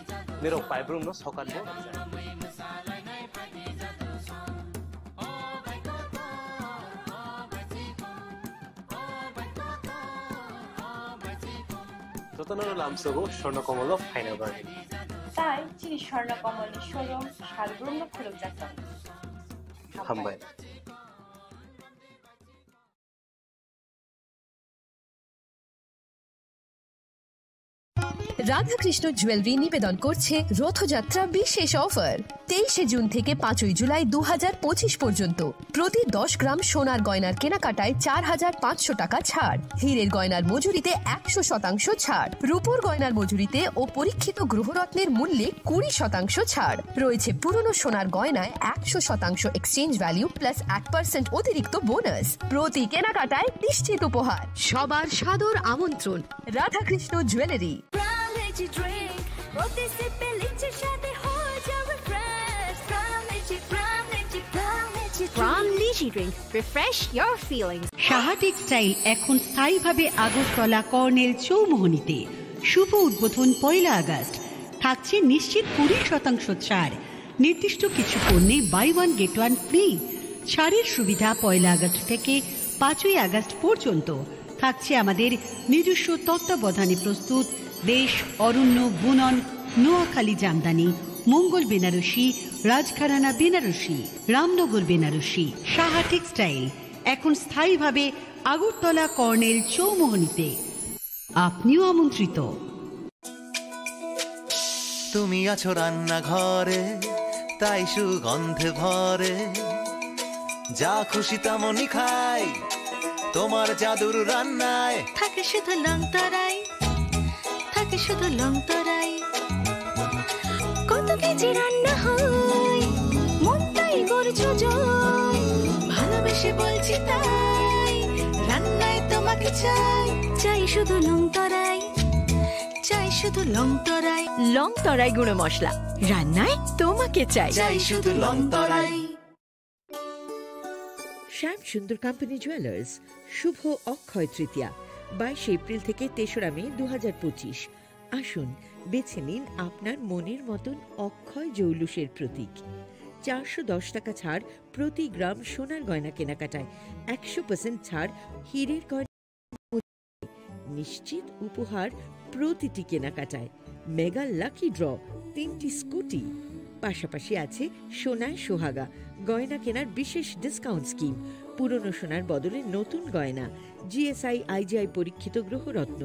nirok paibrung no sokat bo. Jotono lamsogo Swarna Kamal o phaina bagwi. Tai chini Swarna Kamal ni showroom salbrumno khulumjak tongo. Hambai. Radhakrishna jewellery নিবেদন করছে রথযাত্রা বিশেষ অফার। তেইশে জুন থেকে পাঁচই জুলাই দু হাজার পঁচিশ পর্যন্ত প্রতি দশ গ্রাম সোনার গয়নার কেনাকাটায় চার হাজার পাঁচশো টাকা ছাড়, হীরের গয়নার মজুরিতে একশো শতাংশ ছাড়, রূপোর গয়নার মজুরিতে ও পরীক্ষিত গ্রহরত্নের মূল্যে কুড়ি শতাংশ ছাড় রয়েছে। পুরনো সোনার গয়নায় একশো শতাংশ এক্সচেঞ্জ ভ্যালু প্লাস এক পার্সেন্ট অতিরিক্ত বোনাস। প্রতি কেনাকাটায় নিশ্চিত উপহার। সবার সাদর আমন্ত্রণ Radhakrishna jewellery. Pram Lychee Drink, প্রতি সিপে লিচির স্বাদে হয়ে যাবে fresh. Pram Lychee, Pram Lychee, Pram Lychee Drink। Pram Lychee Drink, refresh your feelings। Saha textile এখন স্থায়ীভাবে আগরতলা কর্নেল চৌমোহনীতে। শুভ উদ্বোধন পয়লা আগস্ট। থাকছে নিশ্চিত কুড়ি শতাংশ ছাড়। নির্দিষ্ট কিছু পণ্যে buy one get one free. ছাড়ের সুবিধা পয়লা আগস্ট থেকে পাঁচই আগস্ট পর্যন্ত। থাকছে আমাদের নিজস্ব তত্ত্বাবধানে প্রস্তুত দেশ, অরণ্য, বুনন, নোয়াখালী জামদানি, মঙ্গল বেনারসি, রাজঘরানা বেনারসি, রামনগর বেনারসি। সাহা টেক্সটাইল, এখন স্থায়ীভাবে আগরতলা কর্নেল চৌমোহনীতে। আপনিও আমন্ত্রিত। তুমি আছো রান্নাঘরে, তাই সুগন্ধে ভরে। যা খুশি তেমনই খাই, তোমার জাদুর রান্নায়। থাকে শুধু লং তরাই, থাকে শুধু লং তরাই। কত কেজি রান্না হয়, মনটাই করছো জয়। ভালোবেসে বলছি তাই, রান্নায় তোমাকে চাই। চাই শুধু লং তরাই, চাই শুধু লং তরাই। লং তরাই গুঁড়ো মশলা, রান্নায় তোমাকে চাই। চাই শুধু লং তরাই। শ্যাম সুন্দর কোম্পানি জুয়েলার্স, শুভ অক্ষয় তৃতীয়া, বাইশে এপ্রিল থেকে তেসরা মে দু হাজার পঁচিশ। আসুন, বেছে নিন আপনার মনের মতন অক্ষয় জৌলুসের প্রতীক। চারশো দশ টাকা ছাড় প্রতি গ্রাম সোনার গয়না কেনাকাটায়, একশো পার্সেন্ট ছাড় হীরের গয়না, নিশ্চিত উপহার প্রতিটি কেনাকাটায়, মেগা লাকি ড্র, তিনটি স্কুটি, পাশাপাশি আছে সোনায় সোহাগা, গয়না কেনার বিশেষ ডিসকাউন্ট স্কিম, পুরনো সোনার বদলে নতুন গয়না, জিএসআই আইজিআই পরীক্ষিত গ্রহরত্ন,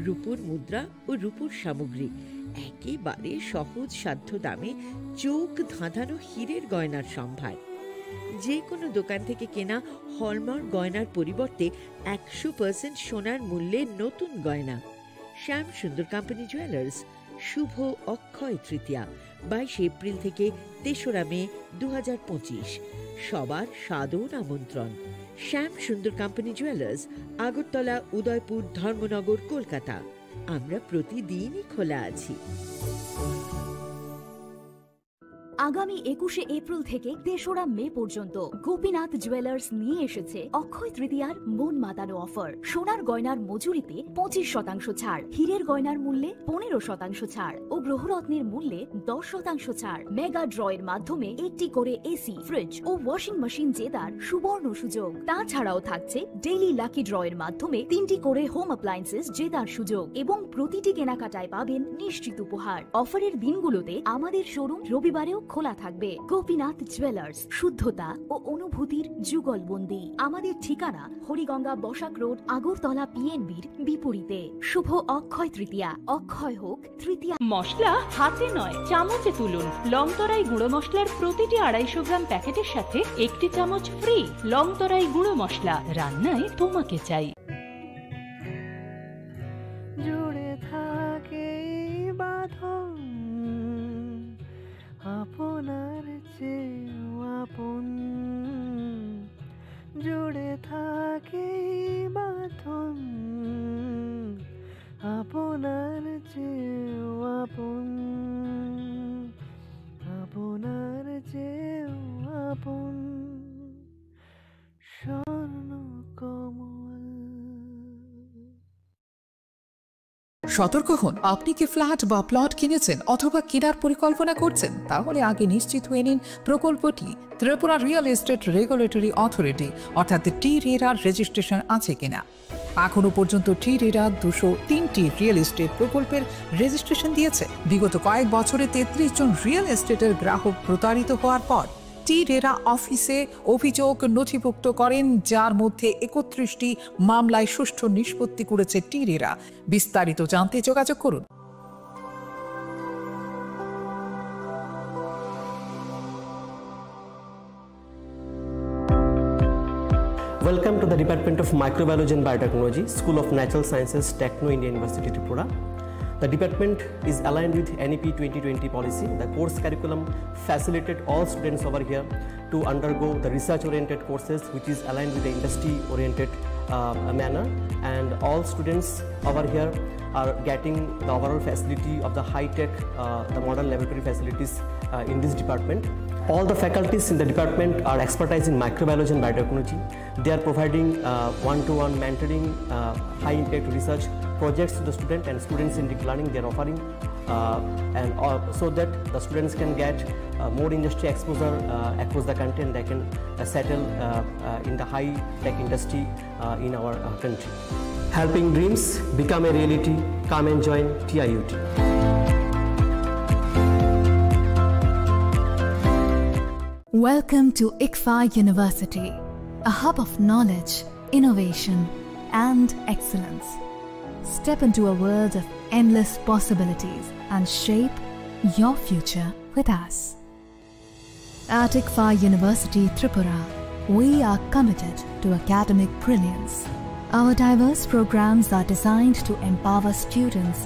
রূপোর মুদ্রা ও রূপোর সামগ্রী, একেবারে সহজ সাধ্য দামে চোখ ধাঁধানো হীরের গয়নার সম্ভার। যে কোনো দোকান থেকে কেনা হলমার্ক গয়নার পরিবর্তে একশো পার্সেন্ট সোনার মূল্যে নতুন গয়না। শ্যাম সুন্দর কোম্পানি জুয়েলার্স, শুভ অক্ষয় তৃতীয়া, বাইশে এপ্রিল থেকে তেসরা মে দু হাজার পঁচিশ। সবার সাদর আমন্ত্রণ। শ্যাম সুন্দর কোম্পানি জুয়েলার্স, আগরতলা, উদয়পুর, ধর্মনগর, কলকাতা। আমরা প্রতিদিনই খোলা আছি। আগামী একুশে এপ্রিল থেকে তেসরা মে পর্যন্ত গোপীনাথ জুয়েলার্স নিয়ে এসেছে অক্ষয় তৃতীয়ার মন মাতানো অফার। সোনার গয়নার মজুরিতে পঁচিশ শতাংশ ছাড়, হীরের গয়নার মূল্যে পনেরো শতাংশ ছাড় ও গ্রহরত্নের মূল্যে দশ শতাংশ ছাড়। মেগা ড্র এর মাধ্যমে একটি করে এসি, ফ্রিজ ও ওয়াশিং মেশিন জেতার সুবর্ণ সুযোগ। তাছাড়াও থাকছে ডেইলি লাকি ড্র এর মাধ্যমে তিনটি করে হোম অ্যাপ্লায়েন্সেস জেতার সুযোগ এবং প্রতিটি কেনাকাটায় পাবেন নিশ্চিত উপহার। অফারের দিনগুলোতে আমাদের শোরুম রবিবারেও খোলা থাকবে। গোপীনাথ জুয়েলার্স, শুদ্ধতা ও অনুভূতির যুগলবন্দি। আমাদের ঠিকানা হরিগঙ্গা বসাক রোড, আগরতলা পিএনবির বিপরীতে। শুভ অক্ষয় তৃতীয়া, অক্ষয় হোক তৃতীয়া। মশলা হাতে নয়, চামচে তুলুন। লংতরাই গুঁড়ো মশলার প্রতিটি আড়াইশো গ্রাম প্যাকেটের সাথে একটি চামচ ফ্রি। লংতরাই গুঁড়ো মশলা, রান্নায় তোমাকে চাই। জুড়ে থাকে এই বাঁধন, আপনার চেয়েও আপন। জুড়ে থাকে এই বাঁধন, আপনার চেয়েও আপন, আপনার চেয়েও আপন। স্বর্ণ কমল। সতর্ক হন, আপনি কি ফ্ল্যাট বা প্লট কিনেছেন অথবা কেনার পরিকল্পনা করছেন? তাহলে আগে নিশ্চিত হয়ে নিন প্রকল্পটি Tripura real estate regulatory authority অর্থাৎ টি রেরার রেজিস্ট্রেশন আছে কিনা। এখনও পর্যন্ত টি রেরা দুশো তিনটি রিয়েল এস্টেট প্রকল্পের রেজিস্ট্রেশন দিয়েছে। বিগত কয়েক বছরে তেত্রিশ জন রিয়েল এস্টেটের গ্রাহক প্রতারিত হওয়ার পর টি রেরা অফিসে অভিযোগ নথিভুক্ত করেন, যার মধ্যে একত্রিশটি মামলায় সুষ্ঠু নিষ্পত্তি করেছে টি রেরা। বিস্তারিত জানতে যোগাযোগ করুন। Welcome to the Department of Microbiology and Biotechnology, School of Natural Sciences, Techno India University, Tripura. The department is aligned with N E P twenty twenty policy. The course curriculum facilitated all students over here to undergo the research-oriented courses, which is aligned with the industry-oriented, uh, manner. And all students over here are getting the overall facility of the high-tech, uh, the modern laboratory facilities, uh, in this department. All the faculties in the department are expertise in microbiology and biotechnology. They are providing, uh, one-to-one mentoring, uh, high-impact research projects to the student and student-centric learning they are offering, uh, and, uh, so that the students can get, uh, more industry exposure, uh, across the country, and they can, uh, settle, uh, uh, in the high-tech industry, uh, in our, uh, country. Helping dreams become a reality. Come and join T I U T. Welcome to ICFAI University, a hub of knowledge, innovation, and excellence. Step into a world of endless possibilities and shape your future with us. At ICFAI University Tripura, we are committed to academic brilliance. Our diverse programs are designed to empower students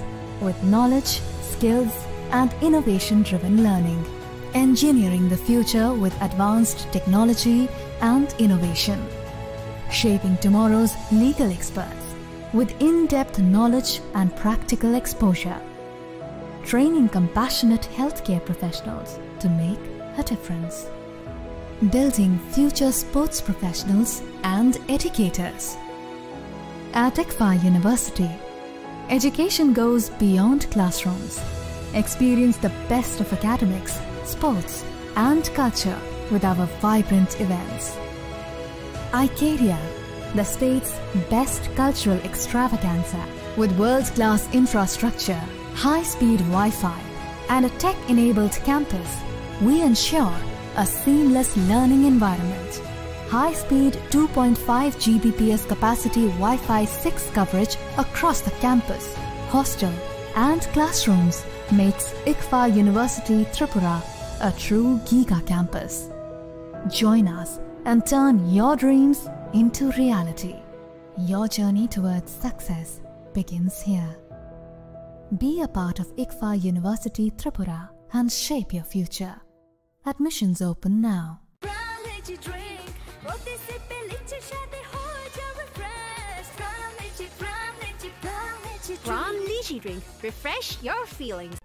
with knowledge, skills, and innovation-driven learning. Engineering the future with advanced technology and innovation. Shaping tomorrow's legal experts with in-depth knowledge and practical exposure. Training compassionate healthcare professionals to make a difference. Building future sports professionals and educators. At ICFAI University, education goes beyond classrooms. Experience the best of academics, sports, and culture with our vibrant events. Icaria, the state's best cultural extravaganza. With world-class infrastructure, high-speed Wi-Fi, and a tech-enabled campus, we ensure a seamless learning environment. High-speed two point five G B P S capacity Wi-Fi six coverage across the campus, hostel, and classrooms makes ICFAI University Tripura a true giga campus. Join us and turn your dreams into reality. Your journey towards success begins here. Be a part of ICFAI University Tripura and shape your future. Admissions open now. Pram Lychee Drink। প্রতি সিপে লিচির স্বাদে হয়ে যাও refresh। Pram Lychee, Pram Lychee, Pram Lychee Drink। Pram Lychee Drink। Refresh your feelings।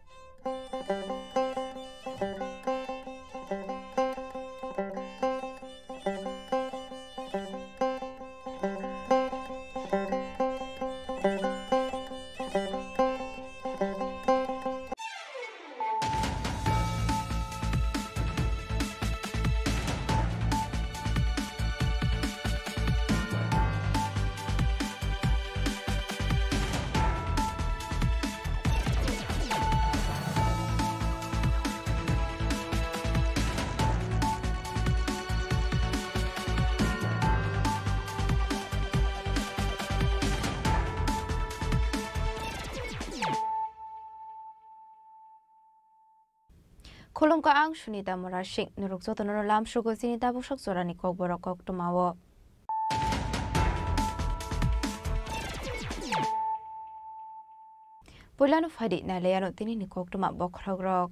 Khulumkha, ang Sunita Murasing. Norok jotono lamsugo chini tabuksak jorani kokborok koktwmao. Puilano phaidi nailaiano tinini koktwma bokhorokrok.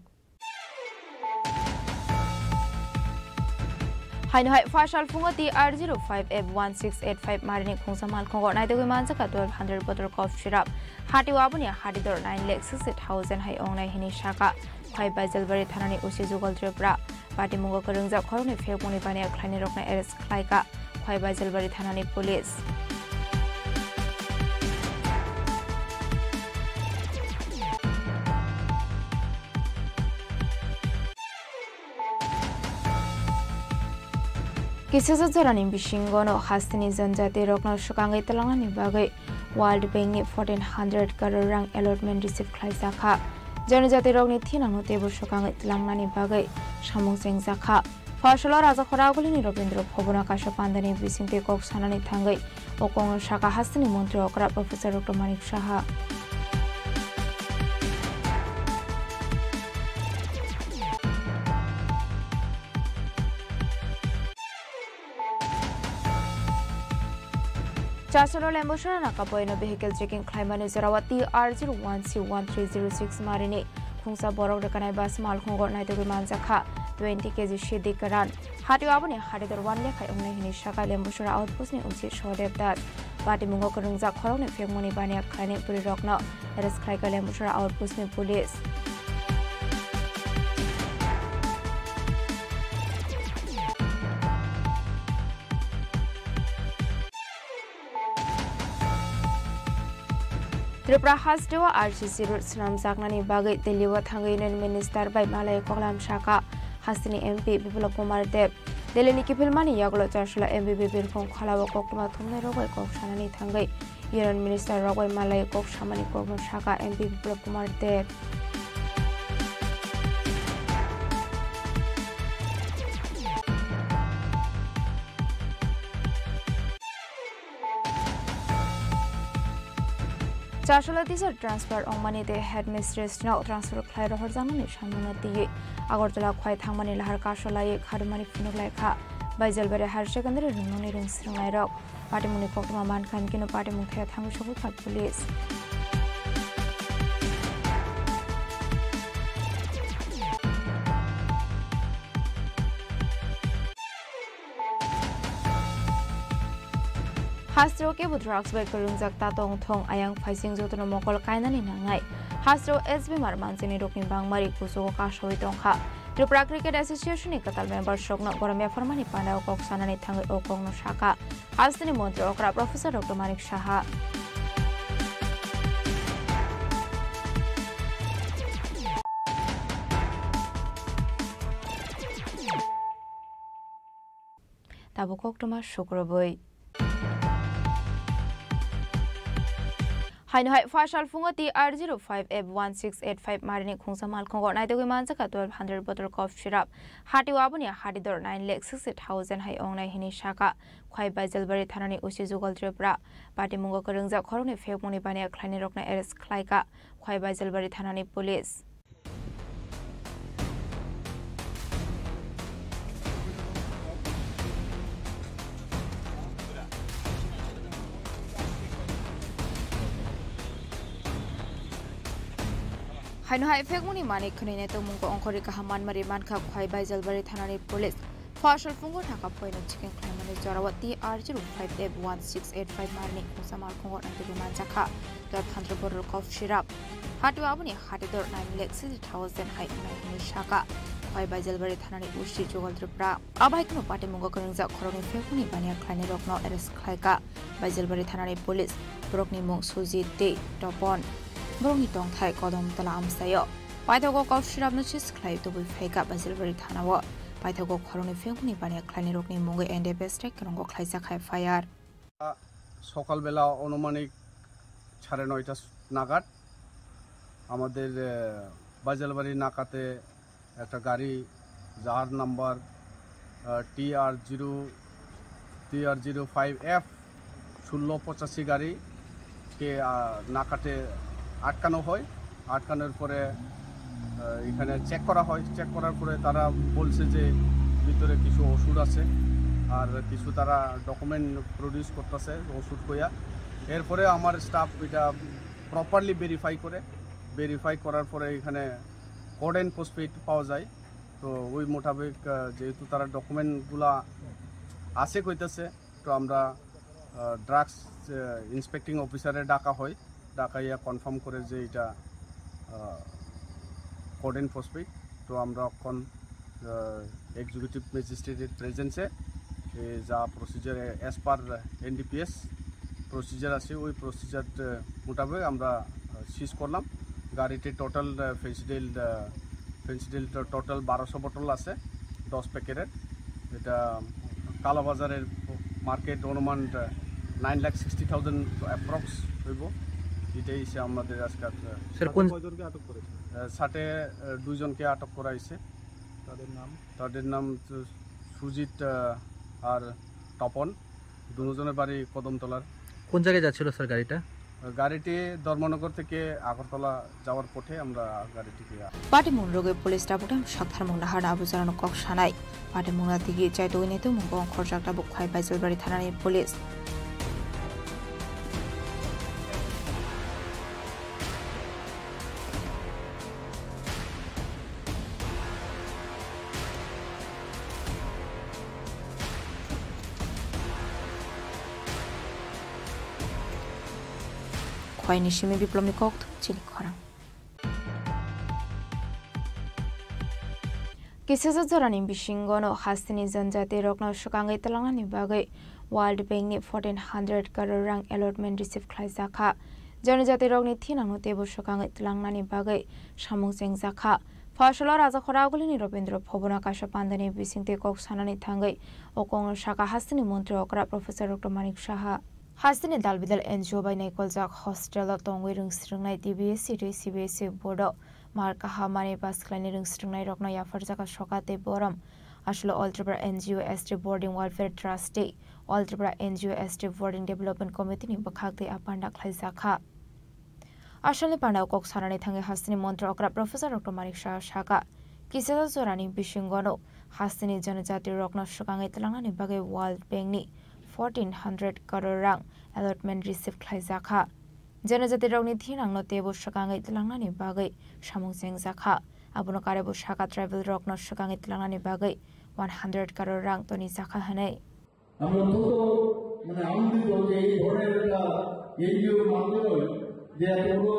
Haino hai phasal phungo T R zero five F one six eight five marini khungsa malkhungo naitugwi manjakha twelve hundred bottle cough syrup. Hatio aboni hati dor nine lakh sixty thousand hai ongnai hini saka. Khwai Baijalbari thanani O C Jugal Tripura. Patimungo kwrwngjak khoroknwi phiyokmungni baniya khlainai rokno arrest khlaika Khwai Baijalbari thanani police. Kisasa jorani bisingono hasteni janjati rokno swkangwi twlangnani bagwi World Bank ni fourteen hundred crore rang allotment receive khlaijakha. Janjati rokni thinangno teibo swkangwi twlangnani bagwi samung chengjakha. Phaisalo Rajakhora agulini Rabindra Bhavan o kaisa pandani bisingtwi kok sanani thangwi o kokno sakha hasteni montri okra Professor Doctor Manik Saha. Chasolo Lembusara nakapoino vehicle checking khlaimani jorao T R zero one C one three zero six marini khungsa borok rwkanai bus malkhungo naitugwi manjakha twenty K G sidi kwran. Hatio aboni hatidor one lekha wngnai hwnwi sakha Lembusara outpost ni O C Sodev Das. Patimungo kwrwngjak khoroknwi phekmani baniya khlainai bwrwirokno arrest khlaikha Lembusara outpost ni police. Tripura hasteo R C C road swnamjaknani bagwi Delhi o thangwi Union Minister bai malai koklam sakha hasteni M P Biplab Kumar Deb. Delhi ni kiphilmani yagulo Chasolo M B B birkhong kholao koktwma thumnairok bai kok sanani thangwi Union Minister rok bai malai kok samani kokno sakha M P Biplab Kumar Deb. Chasolo teacher transfer ongmani tei headmistress no transfer khlai rohorjakmani samungno twiwi Agartala khwlai thangmani lahar kasolaiwi khadumani phunuk laikha Baijalbari Higher Secondary rwngmungni rwngswrwngnairok. Patimungni koktwma mankha, hinkhe no patimung thaya thangwi sogwi kha police. Hasteo kebo drugs bai kwrwngjak ta tong thung, ayang phaising jotono mokol kainani nangnai. Hasteo S B mar manjini rokni bangmari kuchugo kasawi tongkha. Tripura Cricket Association ni kwtal member sokno borom yapharmani pandao kok sanani thangwi o kokno sakha. Hasteni montri okra Professor Doctor Manik Saha. Tabuk koktwma sukrubwi. Haino hai phaisal phungo T R zero five F one six eight five marini khungsa malkhungo naitugwi manjakha twelve hundred bottle cough syrup. Hatio aboni hatidor nine lakh sixty thousand hai ongnai hwnwi sakha Khwai Baijalbari thanani O C Jugal Tripura. Patimungo kwrwngjak khoroknwi phekmungni baniya khlainairokno arrest khlaikha Khwai Baijalbari thanani police. Haino hai phekmungni manik khwnwi naitukmungo ongkhorwi kaham manmari mankha Khwai Baijalbari thanani police. Phaisal phungo nakapoino checking khlaimani jorao T R zero five F one six eight five marini khungsa malkhungo naitugwi manjakha twelve hundred bottle cough syrup. Hatio aboni hatidor nine lakh sixty thousand hai wngnai hwnwi sakha Khwai Baijalbari thanani O C Jugal Tripura. Abo hai kheno patimungo kwrwngjak khoroknwi phekmungni baniya khlainairokno arrest khlaikha Baijalbari thanani police. Borokni mung Sujit tei Topon. Borokni tongthai Kodom Tola amchaio. Paithago cough syrupno seize khlai tubui phaikha Baijalbari thanao. Paithago khoroknwi phekmungni baniya khlainairokni mungwi N D P S track kwrwngo khlaijak F I R. সকালবেলা আনুমানিক সাড়ে নয়টা নাগাদ আমাদের, আহ, বাজালবাড়ি নাকাতে একটা গাড়ি, যার নাম্বার, আহ, T R zero, T R zero five F ষোলো পঁচাশি গাড়ি কে, আহ, নাকাতে আটকানো হয়। আটকানোর পরে, আহ, এখানে চেক করা হয়। চেক করার পরে তারা বলছে যে ভিতরে কিছু ওষুধ আছে, আর কিছু তারা ডকুমেন্ট প্রডিউস করতেছে ওষুধ কইয়া। এরপরে আমার স্টাফ এটা প্রপারলি ভেরিফাই করে, ভেরিফাই করার পরে এখানে কোড অ্যান্ড ফসফেট পাওয়া যায়। তো ওই মোতাবেক, আহ, যেহেতু তারা ডকুমেন্টগুলা আছে কইতেছে, তো আমরা, আহ, ড্রাগস, আহ, ইন্সপেক্টিং অফিসারে ডাকা হয়, ডাকাইয়া কনফার্ম করে যে এটা, আহ, কোড অ্যান্ড ফসফেট। তো আমরা এখন, আহ, এক্সিকিউটিভ ম্যাজিস্ট্রেটের প্রেজেন্সে, এ, যা প্রসিজার, এ, অ্যাজ পার এনডিপিএস প্রসিজার আছে, ওই প্রসিজার, এ, মোতাবেক আমরা, আহ, সিজ করলাম। গাড়িতে টোটাল, আহ, ফেন্সিডিল, আহ, ফেন্সিডিল টো-, টোটাল বারোশো বোতল আছে, দশ প্যাকেটের। এটা কালোবাজারের মার্কেট অনুমান, আহ, নাইন লাখ সিক্সটি থাউজেন্ড অ্যাপ্রক্স হইব। এটাই হচ্ছে আমাদের আজকাল, আহ, স্যার, কোন কয়জনকে আটক করেছে? আহ, সাথে, আহ, দুইজনকে আটক করা হয়েছে। তাদের নাম? তাদের নাম তো সুজিত, আহ, আর তপন, দুজনের বাড়ি কদমতলার। কোন জায়গায় যাচ্ছিল স্যার গাড়িটা? গাড়িটি ধর্মনগর থেকে আগরতলা যাওয়ার পথে আমরা গাড়িটিকে Patimung rwgwi police tabuk tei sakthar mung naharna abo jorano kok sanai. Patimung na tigi chaitugwi naitu mung kong khorjak tabuk Khwai Baijalbari thanani police. Khwaini simi Biplomni kok chini khorang. Kisasa jorani bisingono hasteni janjati rokno swkangwi twlangnani bagwi World Bank ni fourteen hundred crore rang allotment receive khlaijak kha. Janjati rokni thinangno teibo swkangwi twlangnani bagwi samung chengjak kha. Phaisalo Rajakhora Agulini Robindra Bhabono kaisa pandani bisingtwi kok sanani thangwi o kokno sakha hasteni montri okra Professor Doctor Manik Saha. Hasteni dalbidal N G O bai naikoljak hostel o tongwi rwngsrwngnai T B S C tei C B S C board o mar kaham manwi pass khlainai rwngsrwngnai rokno yapharjakha soka tei borom. Aswkno All Tripura N G O S T Boarding Welfare Trust tei All Tripura N G O S T Boarding Development Committee ni bwkhak tei a panda khlaijak kha. Aswkni panda o kok sanani thangwi hasteni montri okra Professor Doctor Manik Saha sakha, kisasa jorani bisingono hasteni janajati rokno swkangwi twlangnani bagwi World Bank ni fourteen hundred crore rang allotment receive khlaijak kha. Janajati rokni thinangno teibo swkangwi twlangnani bagwi samung chengjak kha. Abono karwi bo sakha tribal rokno swkangwi twlangnani bagwi one hundred crore rang tonijak kha hwnwi. আমরা অত্যন্ত, মানে, আনন্দিত যে এই ধরনের একটা এনজিওর মাধ্যমে যে এতগুলো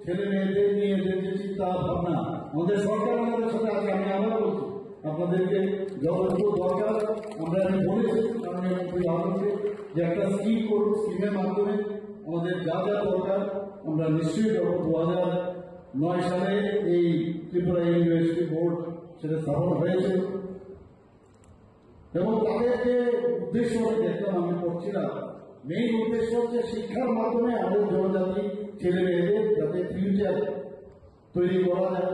ছেলে মেয়েদের নিয়ে যে, যে চিন্তা ভাবনা, আমাদের সরকার আমাদের সাথে আছে। আমি আবার বলছি, আপনাদেরকে যতটুকু দরকার, আমরা, আমি বলেছি মাননীয় মন্ত্রী বাহাদুরকে যে একটা স্কিম করুন, স্কিমের মাধ্যমে আমাদের যা যা দরকার আমরা নিশ্চয়ই করবো। দু হাজার নয় সালে এই ত্রিপুরা এনজিওএসটি বোর্ড সেটা স্থাপন হয়েছিল এবং তাদের যে উদ্দেশ্য আমি দেখলাম, আমি পড়ছিলাম, মেইন উদ্দেশ্য হচ্ছে শিক্ষার মাধ্যমে আমাদের জনজাতি ছেলে মেয়েদের যাতে ফিউচার তৈরি করা যায়,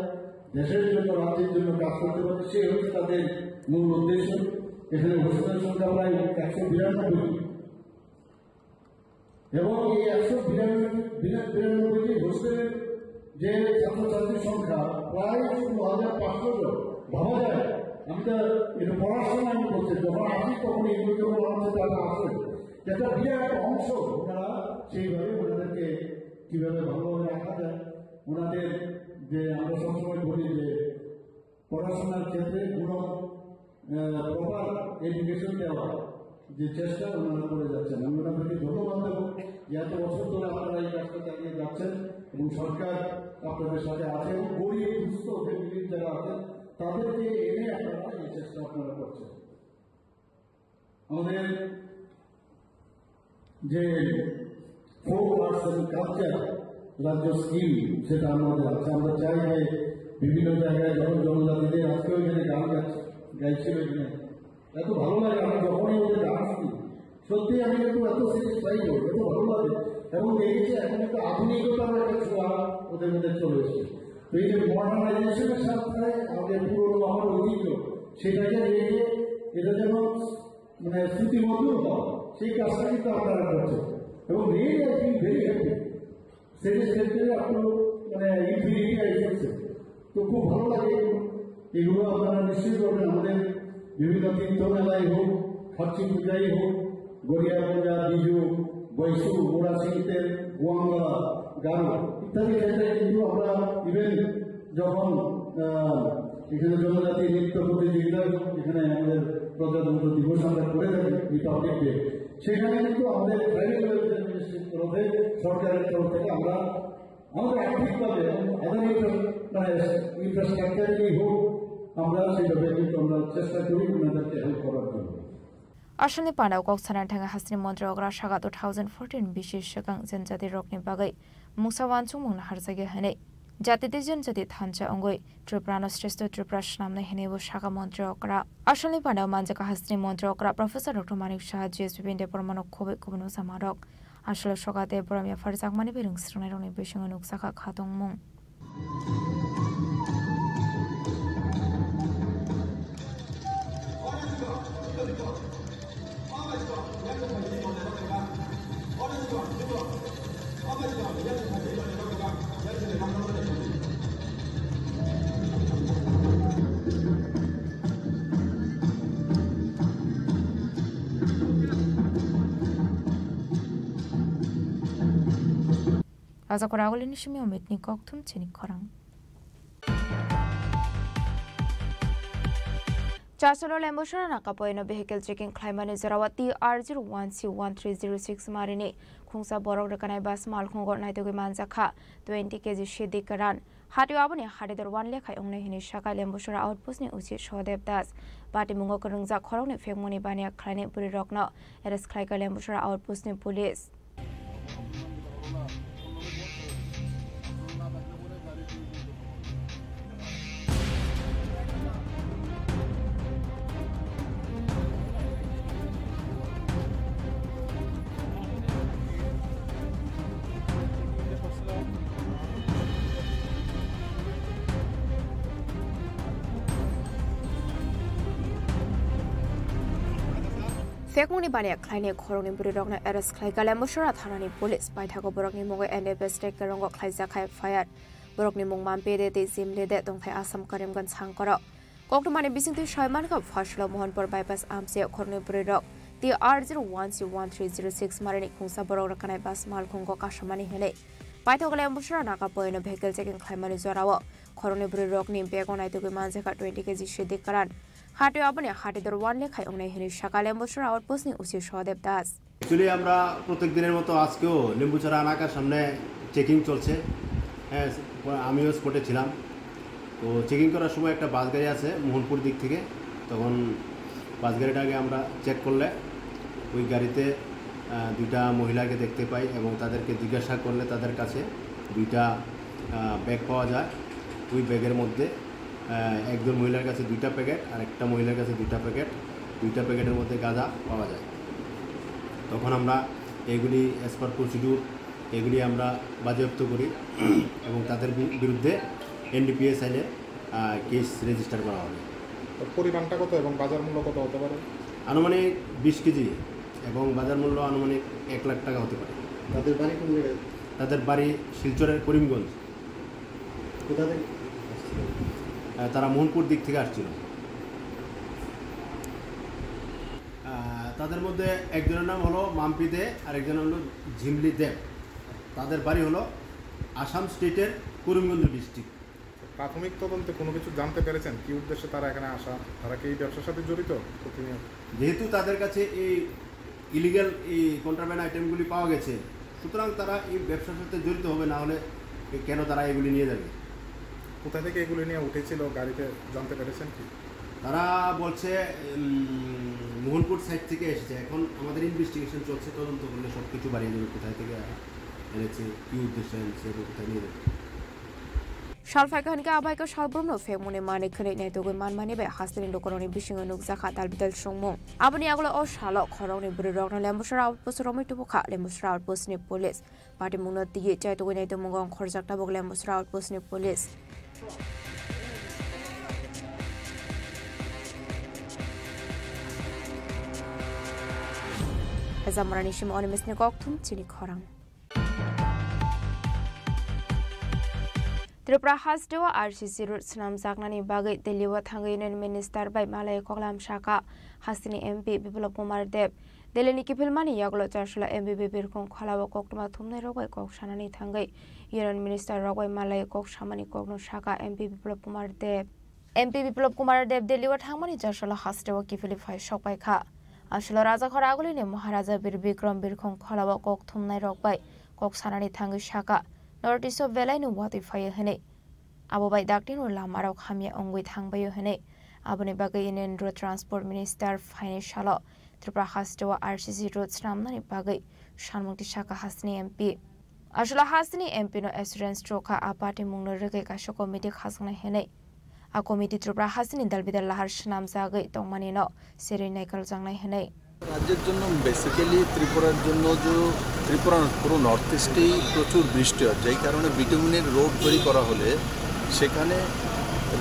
দেশের জন্য, রাজ্যের জন্য কাজ করতে পারে, সেই হচ্ছে তাদের মূল উদ্দেশ্য। এখানে হোস্টেলের সংখ্যা প্রায় একশো বিরানব্বই। এবং এই একশো বিরানব্বই, বিরা-, বিরানব্বইটি হোস্টেলের যে ছাত্রছাত্রীর সংখ্যা প্রায় ষোলো হাজার পাঁচশো জন। ভাবা যায়, আমি তো এটা পড়ার সময় আমি বলছি, যখন আসি তখন এইগুলো যখন আমার সাথে আরো আসে, একটা বিরাট অংশ ওনারা সেইভাবে ওনাদেরকে কিভাবে ভালোভাবে রাখা যায়, ওনাদের যে আমরা সবসময় বলি যে পড়াশোনার ক্ষেত্রে গুণ, আহ, প্রপার এডুকেশন দেওয়া যে চেষ্টা ওনারা করে যাচ্ছেন। আমি ওনাদেরকে ধন্যবাদ দেবো যে এত বছর ধরে আপনারা এই কাজটা চালিয়ে যাচ্ছেন এবং সরকার আপনাদের সাথে আছে এবং গরিব দুস্থ ফ্যামিলির যারা আছেন তাদেরকে এনে আপনারা এই চেষ্টা আপনারা করছেন। আমাদের যে ফোক আর্টস এবং কালচার রাজ্য স্কিম, সেটা আমাদের আছে। আমরা চাই যে বিভিন্ন জায়গায় যখন জনজাতিদের, আজকেও এখানে গান গাচ্ছে, গাইছিল এখানে, এত ভালো লাগে। আমি যখনই ওদের গান শুনি, সত্যি আমি একটু এত স্যাটিসফাইড হই, এত ভালো লাগে। এবং দেখেছি এখন একটু আধুনিকতার একটা ছোঁয়া ওদের মধ্যে চলে এসেছে। তো এই যে মডার্নাইজেশনের সাথে আমাদের পুরনো আমার ঐতিহ্য, সেটাকে রেখে এটা যেন মানে শ্রুতিমধুর হয়, সেই কাজটা কিন্তু আপনারা করছেন। এবং really I feel very happy. Satisfactory up to, মানে, ইনফিনিটি আই ফিল। তো খুব ভালো লাগে এগুলো। এগুলো আপনারা নিশ্চয়ই করবেন। আমাদের বিভিন্ন তীর্থ মেলাই হোক, খাচ্চি পূজাই হোক, গড়িয়া পূজা, বিজু, বৈশু, মোরা, সিংতেল, গোয়াঙ্গা, গারো ইত্যাদি ক্ষেত্রে কিন্তু আমরা ইভেন যখন, আহ, এখানে জনজাতি নৃত্য প্রতিযোগিতা, এখানে আমাদের প্রজাতন্ত্র দিবস আমরা করে থাকি, রিপাবলিক ডে, সেখানে কিন্তু আমাদের ট্রাইবাল ওয়েলফেয়ার মিনিস্ট্রির তরফে, সরকারের তরফ থেকে আমরা আমাদের আর্থিকভাবে এবং আদার ইনফ্রা-, মানে, ইনফ্রাস্ট্রাকচার কি হোক, আমরা সেইভাবে কিন্তু আমরা চেষ্টা করি ওনাদেরকে হেল্প করার জন্য। Aswkni panda o kok sanani thangwi hasteni montri okra sakha two thousand fourteen bisi swkang janjati rokni bagwi mungsa uansukmung naharjakya hwnwi. Jati tei janjati thansa wngwi Tripura no Shrestho Tripura swnamnai hwnwi bo sakha montri okra. Aswkni panda o manjakha hasteni montri okra Professor Doctor Manik Saha, G S B Binde Bormano khobwi kubun ujamarok. Aswkno soka tei borom yapharjakmani bai rwngsrwngnairokni bisingo nukjakha khatungmung. Rajakhor agulini simi Omitni kokthum chini khorang. Chasolo Lembusora nakapoino vehicle checking khlaimani jorao T R zero one C one three zero six marini khungsa borok rwkanai bus malkhungo naitugwi manjakha twenty K G sidi kwran. Hatio aboni hatidor one lekhai wngnai hwnwi sakha Lembusora outpost ni O C Sodev Das. Patimungo kwrwngjak khoroknwi phekmungni baniya khlainai bwrwirokno arrest khlaikha Lembusora outpost ni police. Phekmungni baniya khlainai khoroknwi bwrwirokno arrest khlaikha Lembusora thanani police. Paithago borokni mungwi N D P S tei kwrwngo khlaijak F I R. Borokni mung Mampede tei Jimlede tongthai Assam Karimganj sangkorok. Koktwmani bisingtwi saimankha Phasolo Mohanpur bypass amchio khoroknwi bwrwirok T R zero one C one three zero six marini khungsa borok rwkanai bus malkhungo kasamani hwnwi. Paithago Lembusora nakapoino vehicle checking khlaimani jorao khoroknwi bwrwirokni bego naitugwi manjakha twenty K G sidi kwran. Hatio aboni hatidor one lekhai wngnai hwnwi sakha Lembusora outpost ni O C Sodev Das. Actually, আমরা প্রত্যেক দিনের মতো আজকেও লেম্বুছড়া এলাকার সামনে চেকিং চলছে। হ্যাঁ, আমিও স্পটে ছিলাম। তো চেকিং করার সময় একটা বাস গাড়ি আছে মোহনপুর দিক থেকে, তখন বাস গাড়িটাকে আমরা চেক করলে ওই গাড়িতে, আহ, দুইটা মহিলাকে দেখতে পাই এবং তাদেরকে জিজ্ঞাসা করলে তাদের কাছে দুইটা, আহ, ব্যাগ পাওয়া যায়। ওই ব্যাগের মধ্যে, আহ, একজন মহিলার কাছে দুইটা প্যাকেট আর একটা মহিলার কাছে দুইটা প্যাকেট, দুইটা প্যাকেটের মধ্যে গাঁজা পাওয়া যায়। তখন আমরা এগুলি as per procedure এগুলি আমরা বাজেয়াপ্ত করি এবং তাদের বি-, বিরুদ্ধে এনডিপিএস আইনে, আহ, কেস রেজিস্টার করা হবে। তো পরিমাণটা কত এবং বাজার মূল্য কত হতে পারে? আনুমানিক বিশ কেজি এবং বাজার মূল্য আনুমানিক এক লাখ টাকা হতে পারে। তাদের বাড়ি কোন জায়গায়? তাদের বাড়ি শিলচরের করিমগঞ্জ। কোথা থেকে আসছিল? আহ, তারা মোহনপুর দিক থেকে আসছিল। আহ, তাদের মধ্যে একজনের নাম হলো মাম্পি দে আর একজন হলো ঝিমলি দেব। তাদের বাড়ি হলো আসাম স্টেটের করিমগঞ্জ ডিস্ট্রিক্ট। প্রাথমিক তদন্তে কোনো কিছু জানতে পেরেছেন কি উদ্দেশ্যে তারা এখানে আসা? তারা কি এই ব্যবসার সাথে জড়িত প্রতিনিয়ত? যেহেতু তাদের কাছে এই ইলিগ্যাল এই কন্ট্রাব্যান্ড আইটেমগুলি পাওয়া গেছে, সুতরাং তারা এই ব্যবসার সাথে জড়িত হবে, না হলে এ কেন তারা এগুলি নিয়ে যাবে? কোথা থেকে এগুলি নিয়ে উঠেছিল গাড়িতে জানতে পেরেছেন কি? তারা বলছে, উম, মোহনপুর সাইড থেকে এসেছে। এখন আমাদের ইনভেস্টিগেশন চলছে, তদন্ত করলে সব কিছু বাড়িয়ে দেবে, কোথায় থেকে এনেছে, কী উদ্দেশ্যে এনেছে এবং কোথায় নিয়ে যাবে। Sal phaikha hwnkhe abaikhe salbrumno phekmungni manwi khwnwi naitugwi manmani bai hasteni lukurokni bisingo nukjakha dalbidal songmung. Aboni yagulo o salo khoroknwi bwrwirokno Lembusora outpost romwi tubukha Lembusora outpostni police. Patimungno twiwi chaitugwi naitugmungo ongkhorjak tabuk Lembusora outpostni police. Hezamorani simi Animeshni kokthum chini khorang. Tripura hasteo R C C road swnamjaknani bagwi Delhi o thangwi Union Minister bai malai koklam sakha hasteni M P Biplab Kumar Deb. Delhi ni kiphilmani yagulo Chasula M P birkhong kholao koktwma thumnairok bai kok sanani thangwi Union Minister rok bai malai kok samani kokno sakha M P Biplab Kumar Deb. M P Biplab Kumar Deb Delhi o thangmani Chasula hasteo kiphilwi phai sok pai kha. Aswlo Rajakhor agulini Maharaja Bir Bikram birkhong kholao kok thumnairok bai kok sanani thangwi sakha, North East o belaino watwi phaio hwnwi. Abo bai daktino lamarok hamya wngwi thangbaio hwnwi. Aboni bagwi Union Road Transport Minister phainai salo Tripura hasteo R C C road swnamnani bagwi sanmung tisakha hasteni M P. Aswlo hasteni M P no assurance rwkha a patimungno rwgwi kaisa committee khajaknai hwnwi. A committee Tripura hasteni dalbidal lahar swnamjagwi tongmanino serwi naikoljaknai hwnwi. রাজ্যের জন্য, বেসিক্যালি ত্রিপুরার জন্য যে ত্রিপুরা না, পুরো নর্থ ইস্টেই প্রচুর বৃষ্টি হয়, যেই কারণে বিটুমিনের রোড তৈরি করা হলে সেখানে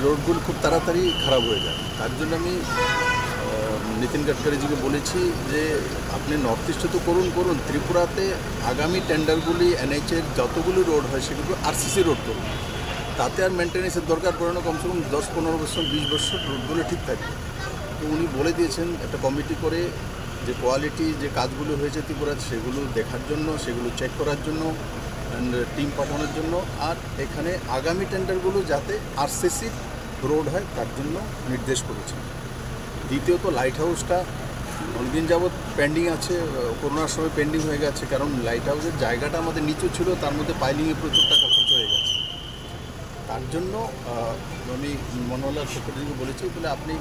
রোডগুলো খুব তাড়াতাড়ি খারাপ হয়ে যায়। তার জন্য আমি, আহ, নীতিন গাডকারিজিকে বলেছি যে আপনি নর্থ ইস্টে তো করুন, করুন, ত্রিপুরাতে আগামী টেন্ডারগুলি এনএইচের যতগুলি রোড হয় সেগুলো আরসিসি রোড করুন, তাতে আর মেনটেন্যান্সের দরকার পড়ে না, কমসে কম দশ পনেরো বছর, বিশ বছর রোডগুলো ঠিক থাকবে। তো উনি বলে দিয়েছেন একটা কমিটি করে যে কোয়ালিটি যে কাজগুলো হয়েছে ত্রিপুরাতে সেগুলো দেখার জন্য, সেগুলো চেক করার জন্য। টিম পাঠানোর জন্য, আর এখানে আগামী টেন্ডারগুলো যাতে আরসিসি রোড হয় তার জন্য নির্দেশ করেছে। দ্বিতীয়ত, লাইট হাউসটা অনেকদিন যাবৎ পেন্ডিং আছে, আহ, করোনার সময় পেন্ডিং হয়ে গেছে, কারণ লাইট হাউসের জায়গাটা আমাদের নিচু ছিল, তার মধ্যে পাইলিংয়ে প্রচুর টাকা খরচ হয়ে গেছে। তার জন্য, আহ, আমি মনোহরলাল চক্রবর্তীকে বলেছি, বলে, "আপনি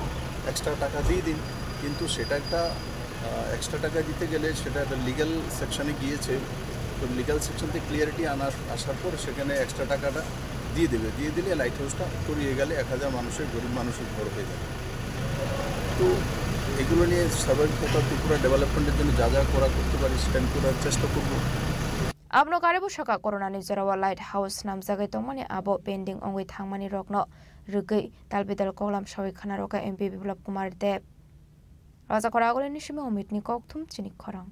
এক্সট্রা টাকা দিয়ে দিন।" কিন্তু সেটা একটা, আহ, এক্সট্রা টাকা দিতে গেলে সেটা একটা লিগ্যাল সেকশনে গিয়েছে। তো লিগ্যাল সেকশন থেকে ক্লিয়ারিটি আনার, আসার পর সেখানে এক্সট্রা টাকাটা দিয়ে দেবে। দিয়ে দিলে লাইট হাউসটা করিয়ে গেলে এক হাজার মানুষের, গরিব মানুষের ঘর হয়ে যাবে। তো এগুলো নিয়ে স্বাভাবিক কথা, ত্রিপুরা ডেভেলপমেন্টের জন্য যা যা করা করতে পারি সেটা আমি করার চেষ্টা করব। Abono karibu saka, corona ni jorao light house namjagwi tongmani abo pending wngwi thangmani rokno rwgwi talbidal koklam sawi khna rwkha M P Biplab Kumar Deb. Raja Khoragulini simi Omit ni kokthum chini khorang.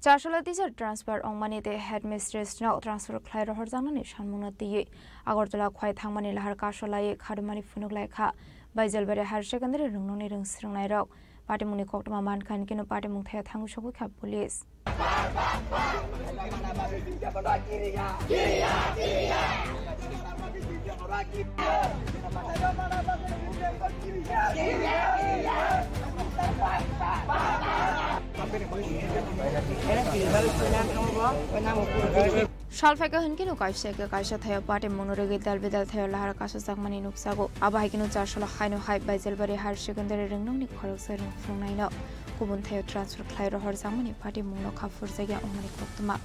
Charsola teacher transfer wngmani tei headmistress no transfer khlai rohorjaknani sanmungno twiwi Agartala khwai thangmani lahar kaso laiwi khadumani phunuk lai kha Baijalbari Higher Secondary rwngnokni rwngsrwngnairok. Patimungni koktwma mankha hinkhe no patimung thaio thangwi sogwi kha police. Sal phaikha hinkhe no kaisa khe kaisa thaio patimungno rwgwi dal bidal thaio lahar kasojakmani nukjago. Abo hai kheno Charsola haino hai Baijalbari Higher Secondary rwngnokni khoroksa rwng phunuknaino kubun thaio transfer khlai rohorjakmani patimungno kha phurjakya wngmani koktwma.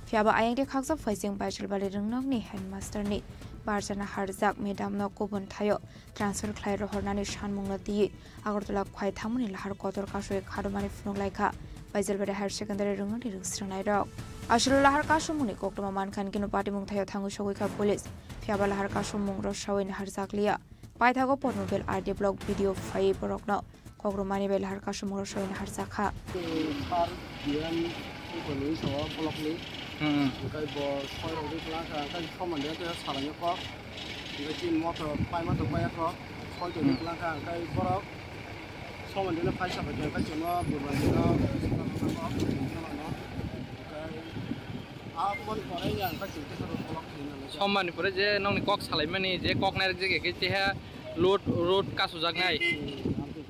Phiya ba ayang de khaksa phaising Baijalbari rwngnokni headmaster ni barjana harjak madam no kubun thaio transfer khlai rohornani sanmungno twiwi Agartala khwai thangmani lahar kotor kasoi khadumani phunuk lai kha Baijalbari Higher Secondary rwngnokni rwngsrwngnairok. Aswk lahar kasomungni koktwma mankha hinkhe no patimung thaio thangwi sogwi kha police. Phiya ba lahar kasomung rwsawi naharjakliya. Paithago Pornobil R D block B D O phaiwi borokno kok rwmani bai lahar kasomung rwsawi naharjak kha. Sir, D M Upani sawa block ni. Hmm. Hwnkhe bo soi rok ri klang kha, hwnkhe somani de salai kok. Hwnkhe chini motor pai ma tong pai kok. Soi tong ri klang kha, hwnkhe borok somani de phai sa bai kha, hwnkhe chwngno burman dino. Hwnkhe aboni pore ya hwnkhe chwng teisa rok block khaina nai. Somani pore je nongni kok salaimani, je kok nairok je khe teha load, road kasojaknai. Hmm, aboni.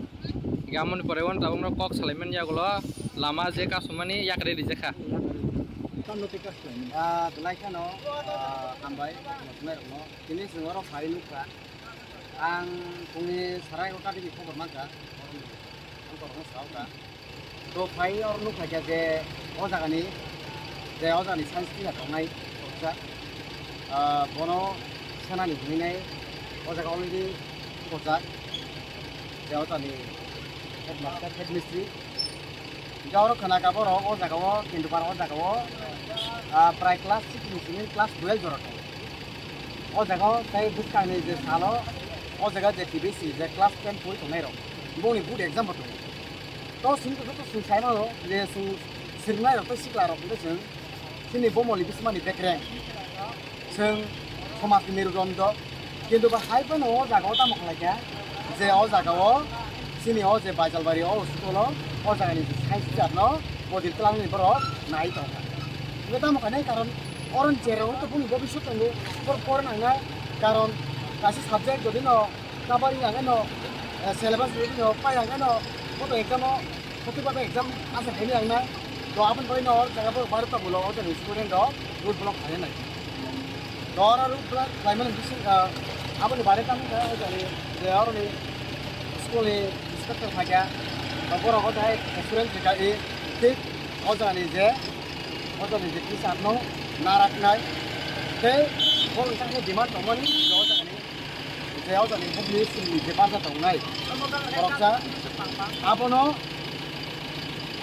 Gamoni pore wan tabuk no kok salaiman yagulo lama je kasumani yakre rijakha. Tamno tei kak khlaimani? Ah, belai kheno, ah, hambai, mothumai rokno. Tini chwng oro phai nukha. Ang phungni sarai kota digi khobor mankha. Ang borokno saokha. To phai oro nukha khe je o jagani, je o jagani science teacher tongnai khoroksa. Ah, bono senani hinwi nai o jaga already khorokjak. Je o jagani headmaster, headmistress. Hingke oro khwna kha borok o jaga o, Kendupar o jaga o, ah, prai class six ni simi class twelve jora tongo. O jaga o tei bwskangni je salo, o jaga je T B C je class ten pori tongnai rok, bongni board exam bo tongo. To chwng to joto chwng sai mano je chwng swrwngnai rok tei sikla rok hingke chwng chini bomoni bismani bekreng. Chwng somajni merudondo, kintu bo hai phano o jaga o tamo khlai kha je o jaga o chini o je Baijalbari o school o, o jagani je science teacher no bodil twlangni borok nai tongkha. Hingke tamo khainai karon oro ni cherao to boni bobiswt tongo, bor pore nangnai, karon kaisa subject jodi no kabari ang no, eh, syllabus review no pai ang no, boto exam o, kotwi ba exam asa khaini ang na, to aboni bagwi no or jaga bo baro ta bulo o jani student rok road block khaina nai. To oro road block khlaimani bising, eh, aboni bare tamo kha o jani je oro ni school ni inspector phaikha, to borok o jai student thika i thik o jani je, o jani je teacher no naraknai, tei borok ni demand tongmani je o jani je o jagani bukni simi je barja tongnai boroksa, abono,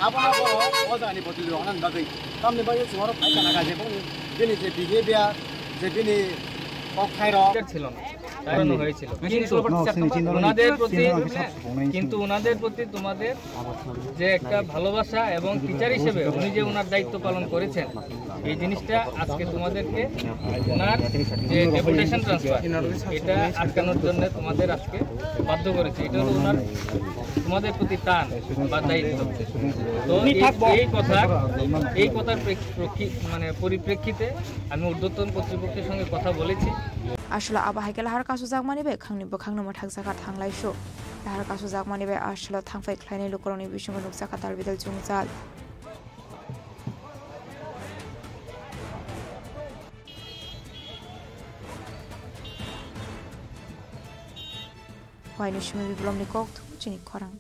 abono borok o jagani bodol rok nang bagwi, tamni bagwi chwng oro phai kana kha je bini je behavior, je bini kok thairok. করানো হয়েছিল। কিন্তু ওনাদের প্রতি, কিন্তু ওনাদের প্রতি তোমাদের যে একটা ভালোবাসা এবং টিচার হিসেবে উনি যে ওনার দায়িত্ব পালন করেছেন, এই জিনিসটা আজকে তোমাদেরকে ওনার যে ডেপুটেশন ট্রান্সফার, এটা আটকানোর জন্য তোমাদের আজকে বাধ্য করেছে। এটা হলো ওনার, তোমাদের প্রতি টান বা দায়িত্ব। তো এই, এই কথা, এই কথার প্রেক্ষ-, প্রেক্ষি-, মানে পরিপ্রেক্ষিতে আমি ঊর্ধ্বতন কর্তৃপক্ষের সঙ্গে কথা বলেছি। Aswla abo hai khe lahar kasujakmani bai khangni bwkhakno mwthakjak kha thanglaisu. Lahar kasujakmani bai aswla thangphai khlainai lukurokni bisingo nukjak kha dalbidal jwngjal. Waini simi biplomni kok thung chini khorang.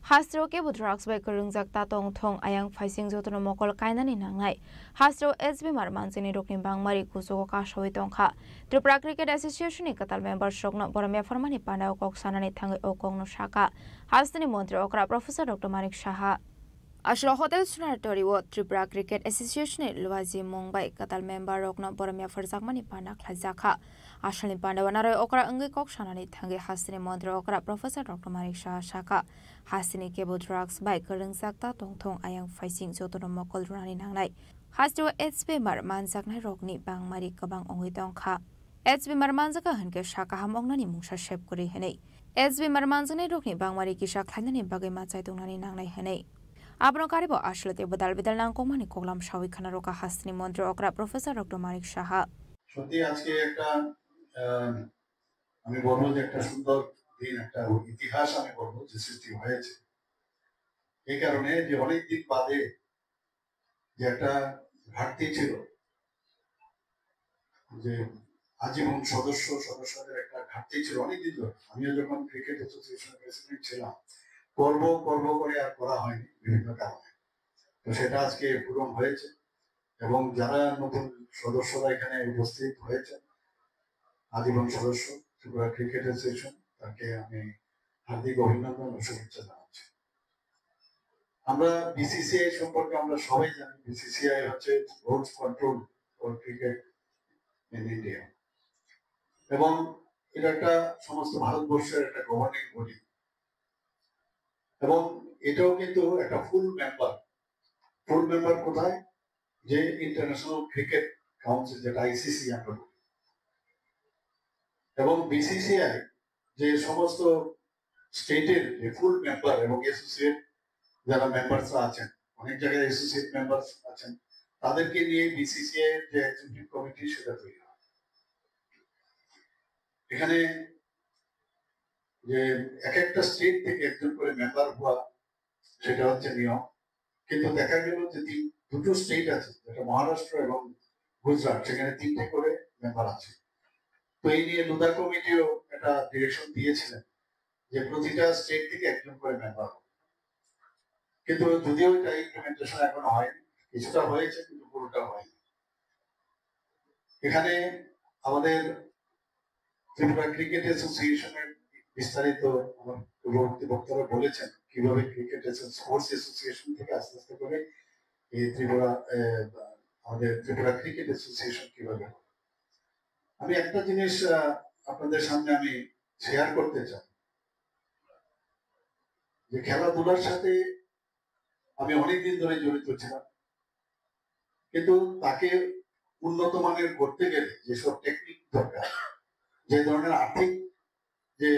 Hasteo kebo drugs bai kwrwngjak ta tong thung, ayang phaising jotono mokol kainani nangnai. Hasteo H B mar manjaknai rokni bangmari kuchugo kasawi tongkha. Tripura Cricket Association ni kwtal members rokno borom yapharmani pandao kok sanani thangwi o kokno sakha hasteni montri okra Professor Doctor Manik Saha. Aswla Hotel Sonar Tori o Tripura Cricket Association ni Luaji Mung bai kwtal member rokno borom yapharjakmani panda khlaijakha. Asalni panda o naroi okra wngwi kok sanani thangwi hasteni montri okra Professor Doctor Manik Saha sakha, hasteni kebo drugs bai kwrwngjak ta tongthung ayang phaising jotono mokol rwnani nangnai. Hasteo H B mar manjaknai rokni bangmari kwbang wngwi tongkha. H B mar manjakha hwnkhe sa kaham wngnani mungsa sep kwrwi hwnwi. H B mar manjaknai rokni bangmari kisa khlainani bagwi ma chaitongnani nangnai hwnwi. Abono karibo aswla tei bwdal bidal nangkukmani koklam sawi khna rwkha hasteni montri okra Professor Doctor Manik Saha. সত্যি আজকে একটা, আহ, আমি বলবো যে একটা সুন্দর দিন, একটা ইতিহাস আমি বলবো যে সৃষ্টি হয়েছে। এই কারণে যে অনেক দিন বাদে যে একটা ঘাটতি ছিল, যে আজীবন সদস্য সদস্যদের একটা ঘাটতি ছিল অনেকদিন ধরে। আমিও যখন ক্রিকেট অ্যাসোসিয়েশন প্রেসিডেন্ট ছিলাম, করব করব করে আর করা হয়নি বিভিন্ন কারণে। তো সেটা আজকে পূরণ হয়েছে এবং যারা নতুন সদস্যরা এখানে উপস্থিত হয়েছেন, আজীবন সদস্য ত্রিপুরা ক্রিকেট অ্যাসোসিয়েশন, তাকে আমি হার্দিক অভিনন্দন ও শুভেচ্ছা জানাচ্ছি। আমরা বিসিসিআই সম্পর্কে আমরা সবাই জানি, বিসিসিআই হচ্ছে rules control for cricket in India, এবং এটা একটা সমস্ত ভারতবর্ষের একটা গভর্নিং বডি, এবং এটাও কিন্তু একটা ফুল মেম্বার। ফুল মেম্বার কোথায়? যে ইন্টারন্যাশনাল ক্রিকেট কাউন্সিল, যেটা আইসিসি আমরা বলি, এবং বিসিসিআই যে সমস্ত স্টেটের যে ফুল মেম্বার এবং অ্যাসোসিয়েট যারা মেম্বারসরা আছেন, অনেক জায়গায় অ্যাসোসিয়েট মেম্বার আছেন, তাদেরকে নিয়ে বিসিসিআই এর যে এক্সিকিউটিভ কমিটি সেটা তৈরি হয়। এখানে যে এক একটা স্টেট থেকে একজন করে মেম্বার হওয়া, সেটা হচ্ছে নিয়ম। কিন্তু দেখা গেল যে তিন, দুটো স্টেট আছে, যেটা মহারাষ্ট্র এবং গুজরাট, সেখানে তিনটে করে মেম্বার আছে। তো এই নিয়ে লুধা কমিটিও একটা ডিরেকশন দিয়েছিলেন যে প্রতিটা স্টেট থেকে একজন করে মেম্বার হবে। কিন্তু যদিও এটা ইমপ্লিমেন্টেশন এখনো হয়নি, কিছুটা হয়েছে কিন্তু পুরোটা হয়নি। এখানে আমাদের ত্রিপুরা ক্রিকেট অ্যাসোসিয়েশনের বিস্তারিত আমার পূর্ববর্তী বক্তারা বলেছেন, কিভাবে ক্রিকেট স্পোর্টস অ্যাসোসিয়েশন থেকে আস্তে আস্তে করে এই ত্রিপুরা, আহ, আমাদের ত্রিপুরা ক্রিকেট অ্যাসোসিয়েশন কিভাবে হবে। আমি একটা জিনিস, আহ, আপনাদের সামনে আমি শেয়ার করতে চাই যে খেলাধুলার সাথে আমি অনেকদিন ধরে জড়িত ছিলাম, কিন্তু তাকে উন্নত মানের করতে গেলে যেসব টেকনিক দরকার, যে ধরনের আর্থিক যে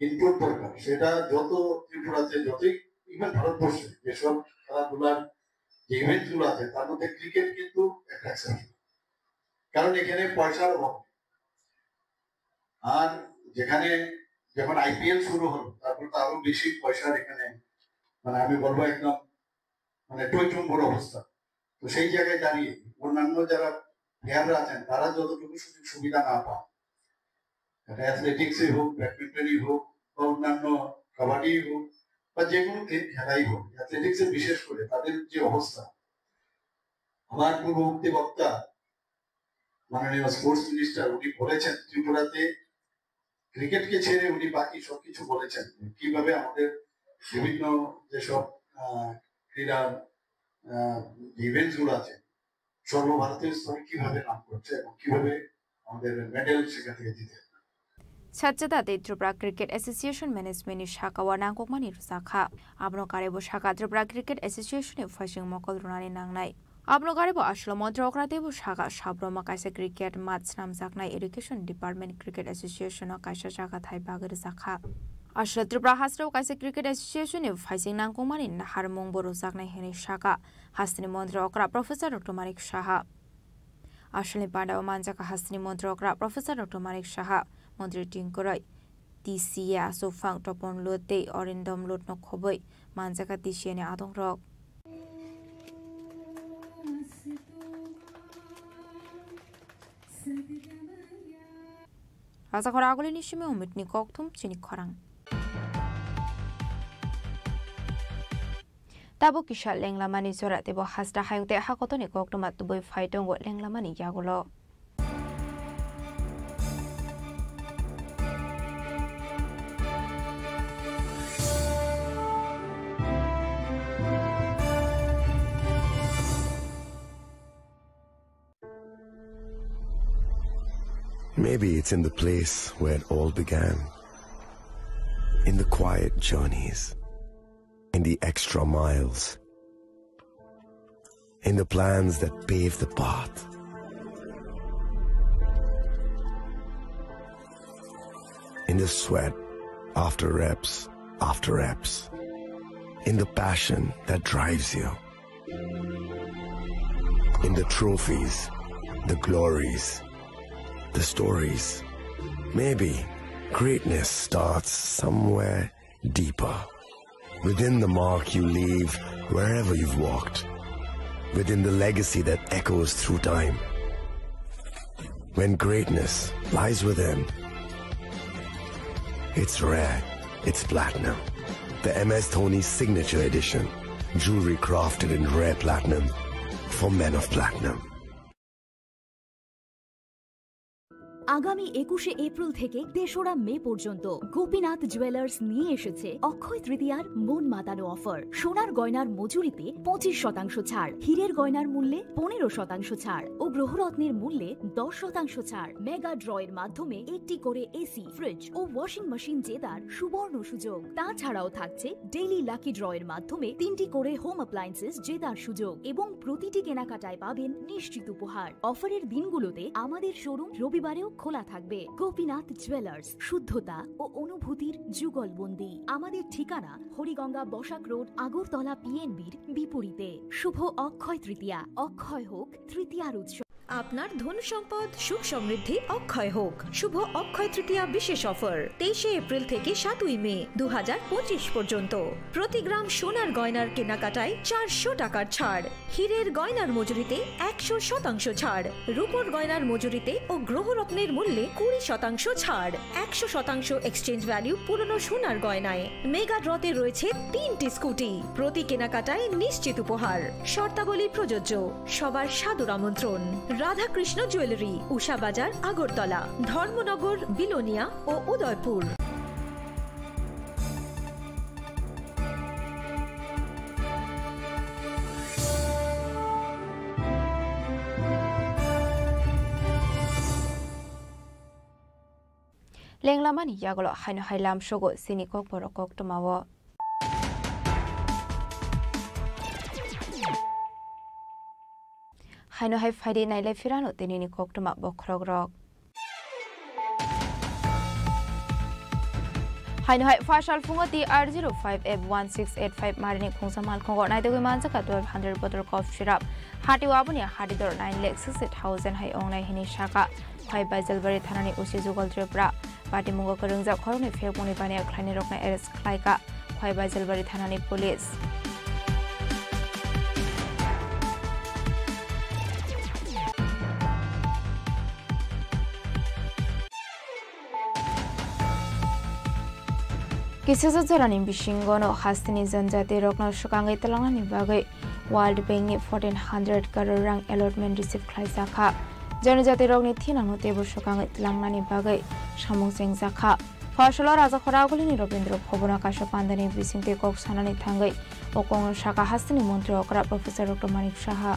ইনপুট দরকার, সেটা যত ত্রিপুরাতে, যতই, ইভেন ভারতবর্ষে যেসব খেলাধুলার যে ইভেন্ট গুলো আছে, তার মধ্যে ক্রিকেট কিন্তু একটা এক্সেপশন, কারণ এখানে পয়সার অভাব নেই। আর যেখানে যখন আইপিএল শুরু হলো, তারপর তো আরো বেশি পয়সার এখানে, মানে, আমি বলবো একদম, মানে, টইটুম্বুর অবস্থা। তো সেই জায়গায় দাঁড়িয়ে অন্যান্য যারা প্লেয়াররা আছেন, তারা যতটুকু সুযোগ সুবিধা না পান, এটা অ্যাথলেটিক্সই হোক, ব্যাডমিন্টনই হোক, বা অন্যান্য কাবাডিই হোক, বা যে কোনো খে-, খেলাই হোক, অ্যাথলেটিক্সে বিশেষ করে তাদের যে অবস্থা, আমার পূর্ববর্তী বক্তা মাননীয় স্পোর্টস মিনিস্টার উনি বলেছেন, ত্রিপুরাতে ক্রিকেটকে ছেড়ে উনি বাকি সবকিছু বলেছেন, কিভাবে আমাদের বিভিন্ন যেসব, আহ, ক্রীড়া, আহ, ইভেন্টস গুলো আছে, সর্বভারতীয় স্তরে কিভাবে নাম করছে এবং কিভাবে আমাদের মেডেল সেখান থেকে জিতে। Sajjada tei Tripura Cricket Association Management ni saka o nangkukmani rwjakha. Abono karwi bo saka Tripura Cricket Association ni phaising mokol rwnani nangnai. Abono karwi bo aswk montri okra tei bo saka Sabroma kaisa cricket mat snamjaknai Education Department Cricket Association o kaisa jaga thai bagwi rwjakha. Aswk Tripura hasteo kaisa Cricket Association ni phaising nangkukmani naharmung bo rwjaknai hinwi saka hasteni montri okra Professor Doctor Manik Saha. Aswkni pandao manjak hasteni montri okra Professor Doctor Manik Saha, montri tingkoroi, T C A Aswkphang Topon Lut tei Orindom Lut no khoboi manjak T C A ni adongrok. Rajakhor agulini simi Umitni kokthum chini khorang. Tabuk kisa lenglamani jora teibo hasta hayung tei hakotoni koktwma tubui phai tongo lenglamani yagulo. Maybe it's in the place where it all began. In the quiet journeys. In the extra miles. In the plans that pave the path. In the sweat after reps, after reps. In the passion that drives you. In the trophies, the glories, the stories. Maybe greatness starts somewhere deeper. Within the mark you leave wherever you've walked. Within the legacy that echoes through time. When greatness lies within, it's rare, it's platinum. The M S Dhoni Signature Edition. Jewelry crafted in rare platinum for men of platinum. আগামী একুশে এপ্রিল থেকে তেসরা মে পর্যন্ত গোপীনাথ জুয়েলার্স নিয়ে এসেছে অক্ষয় তৃতীয়ার মন মাতানো অফার। সোনার গয়নার মজুরিতে পঁচিশ শতাংশ ছাড়, হীরের গয়নার মূল্যে পনেরো শতাংশ ছাড় ও গ্রহরত্নের মূল্যে দশ শতাংশ ছাড়। মেগা ড্রয়ের মাধ্যমে একটি করে এসি, ফ্রিজ ও ওয়াশিং মেশিন জেতার সুবর্ণ সুযোগ। তাছাড়াও থাকছে ডেইলি লাকি ড্রয়ের মাধ্যমে তিনটি করে হোম অ্যাপ্লায়েন্সেস জেতার সুযোগ এবং প্রতিটি কেনাকাটায় পাবেন নিশ্চিত উপহার। অফারের দিনগুলোতে আমাদের শোরুম রবিবারেও খোলা থাকবে। গোপীনাথ জুয়েলার্স, শুদ্ধতা ও অনুভূতির যুগলবন্দি। আমাদের ঠিকানা হরিগঙ্গা বসাক রোড, আগরতলা পিএনবির বিপরীতে। শুভ অক্ষয় তৃতীয়া, অক্ষয় হোক তৃতীয়ার উৎসব। আপনার ধন সম্পদ সুখ সমৃদ্ধি অক্ষয় হোক। শুভ অক্ষয় তৃতীয়া বিশেষ অফার, তেইশে এপ্রিল থেকে সাতই মে দু হাজার পঁচিশ পর্যন্ত। প্রতি গ্রাম সোনার গয়নার কেনাকাটায় চারশো টাকার ছাড়, হীরের গয়নার মজুরিতে একশো শতাংশ ছাড়, রূপোর গয়নার মজুরিতে ও গ্রহরত্নের মূল্যে কুড়ি শতাংশ ছাড়, একশো শতাংশ এক্সচেঞ্জ ভ্যালু পুরনো সোনার গয়নায়। মেগা ড্রতে রয়েছে তিনটি স্কুটি, প্রতি কেনাকাটায় নিশ্চিত উপহার। শর্তাবলী প্রযোজ্য। সবার সাদর আমন্ত্রণ। রাধাকৃষ্ণ জুয়েলারি, উষা বাজার, আগরতলা, ধর্মনগর, বিলোনিয়া ও Udaipur. Lenglamani yagulo haino hai lamsogo chini kokborok koktwmao. Haino hai phaidi nailai phirano tinini koktwma bokhorokrok. Haino hai phasal phungo T R zero five F one six eight five marini khungsa malkhungo naitugwi manjaka twelve hundred bottle cough syrup. Hati o aboni hati dor nine lakh sixty thousand hai ongnai hini saka. Khwai Baijalbari thanani O C Jugal Tripura. Patimungo kwrwngjak khoroknwi phekmungni baniya khlainai rokno arrest khlaika Khwai Baijalbari thanani police. Kisisa jorani bisingono hasteni janjati rokno swkangwi twlangnani bagwi World Bank ni fourteen hundred crore rang allotment receive khlaijakha. Janjati rokni thinangno teibo swkangwi twlangnani bagwi samung chengjakha. Phasalo Rajakhor Agulini Robindra Bhabono kaisa pandani bisingtwi kok sanani thangwi o kokno sakha hasteni montri okra Professor Doctor Manik Saha.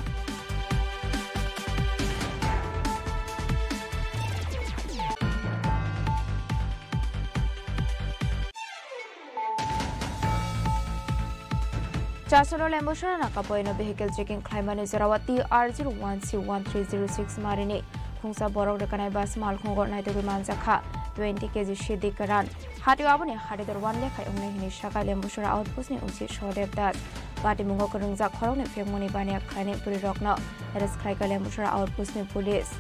Chasolo Lembusura nakapoino vehicle checking khlaimani jorao T R zero one C one three zero six marini khungsa borok rwkanai bus malkhungo naitugwi manjakha twenty K G sidi kwran. Hatio aboni hadidor one lekhai wngnai hwnwi sakha Lembusura outpost ni O C Sodev Das. Patimungo kwrwngjak khoroknwi phiyokmani baniya khlainai bwrwirokno arrest khlaikha Lembusura outpost ni police.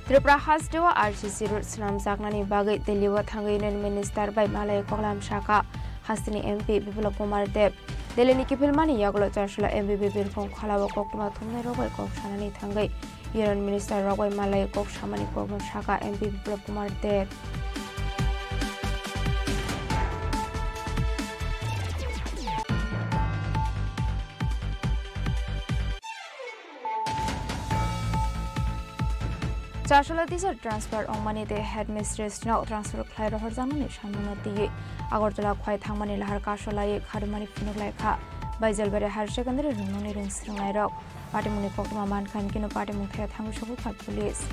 Tripura hasteo R C C road swnamjaknani bagwi Delhi-o thangwi Union Minister bai malai koklam sakha hasteni M P Biplab Kumar Deb. Delhi-ni kiphilmani yagulo Chasolo M P Birbhum Kholao koktwma thumnairok bai kok sanani thangwi Union Minister rok bai malai kok samani kokno sakha M P Biplab Kumar Deb. Chasolo teacher transfer ongmani tei headmistress no transfer khlai rohorjaknani samungno twiwi Agartala khwlai thangmani lahar kasolaiwi kharumani phunuk lai kha Baijalbari Higher Secondary rwngnokni rwngswrwngnairok. Patimungni koktwma mankha hinkhe no patimung thaio thangwi sogwi kha police.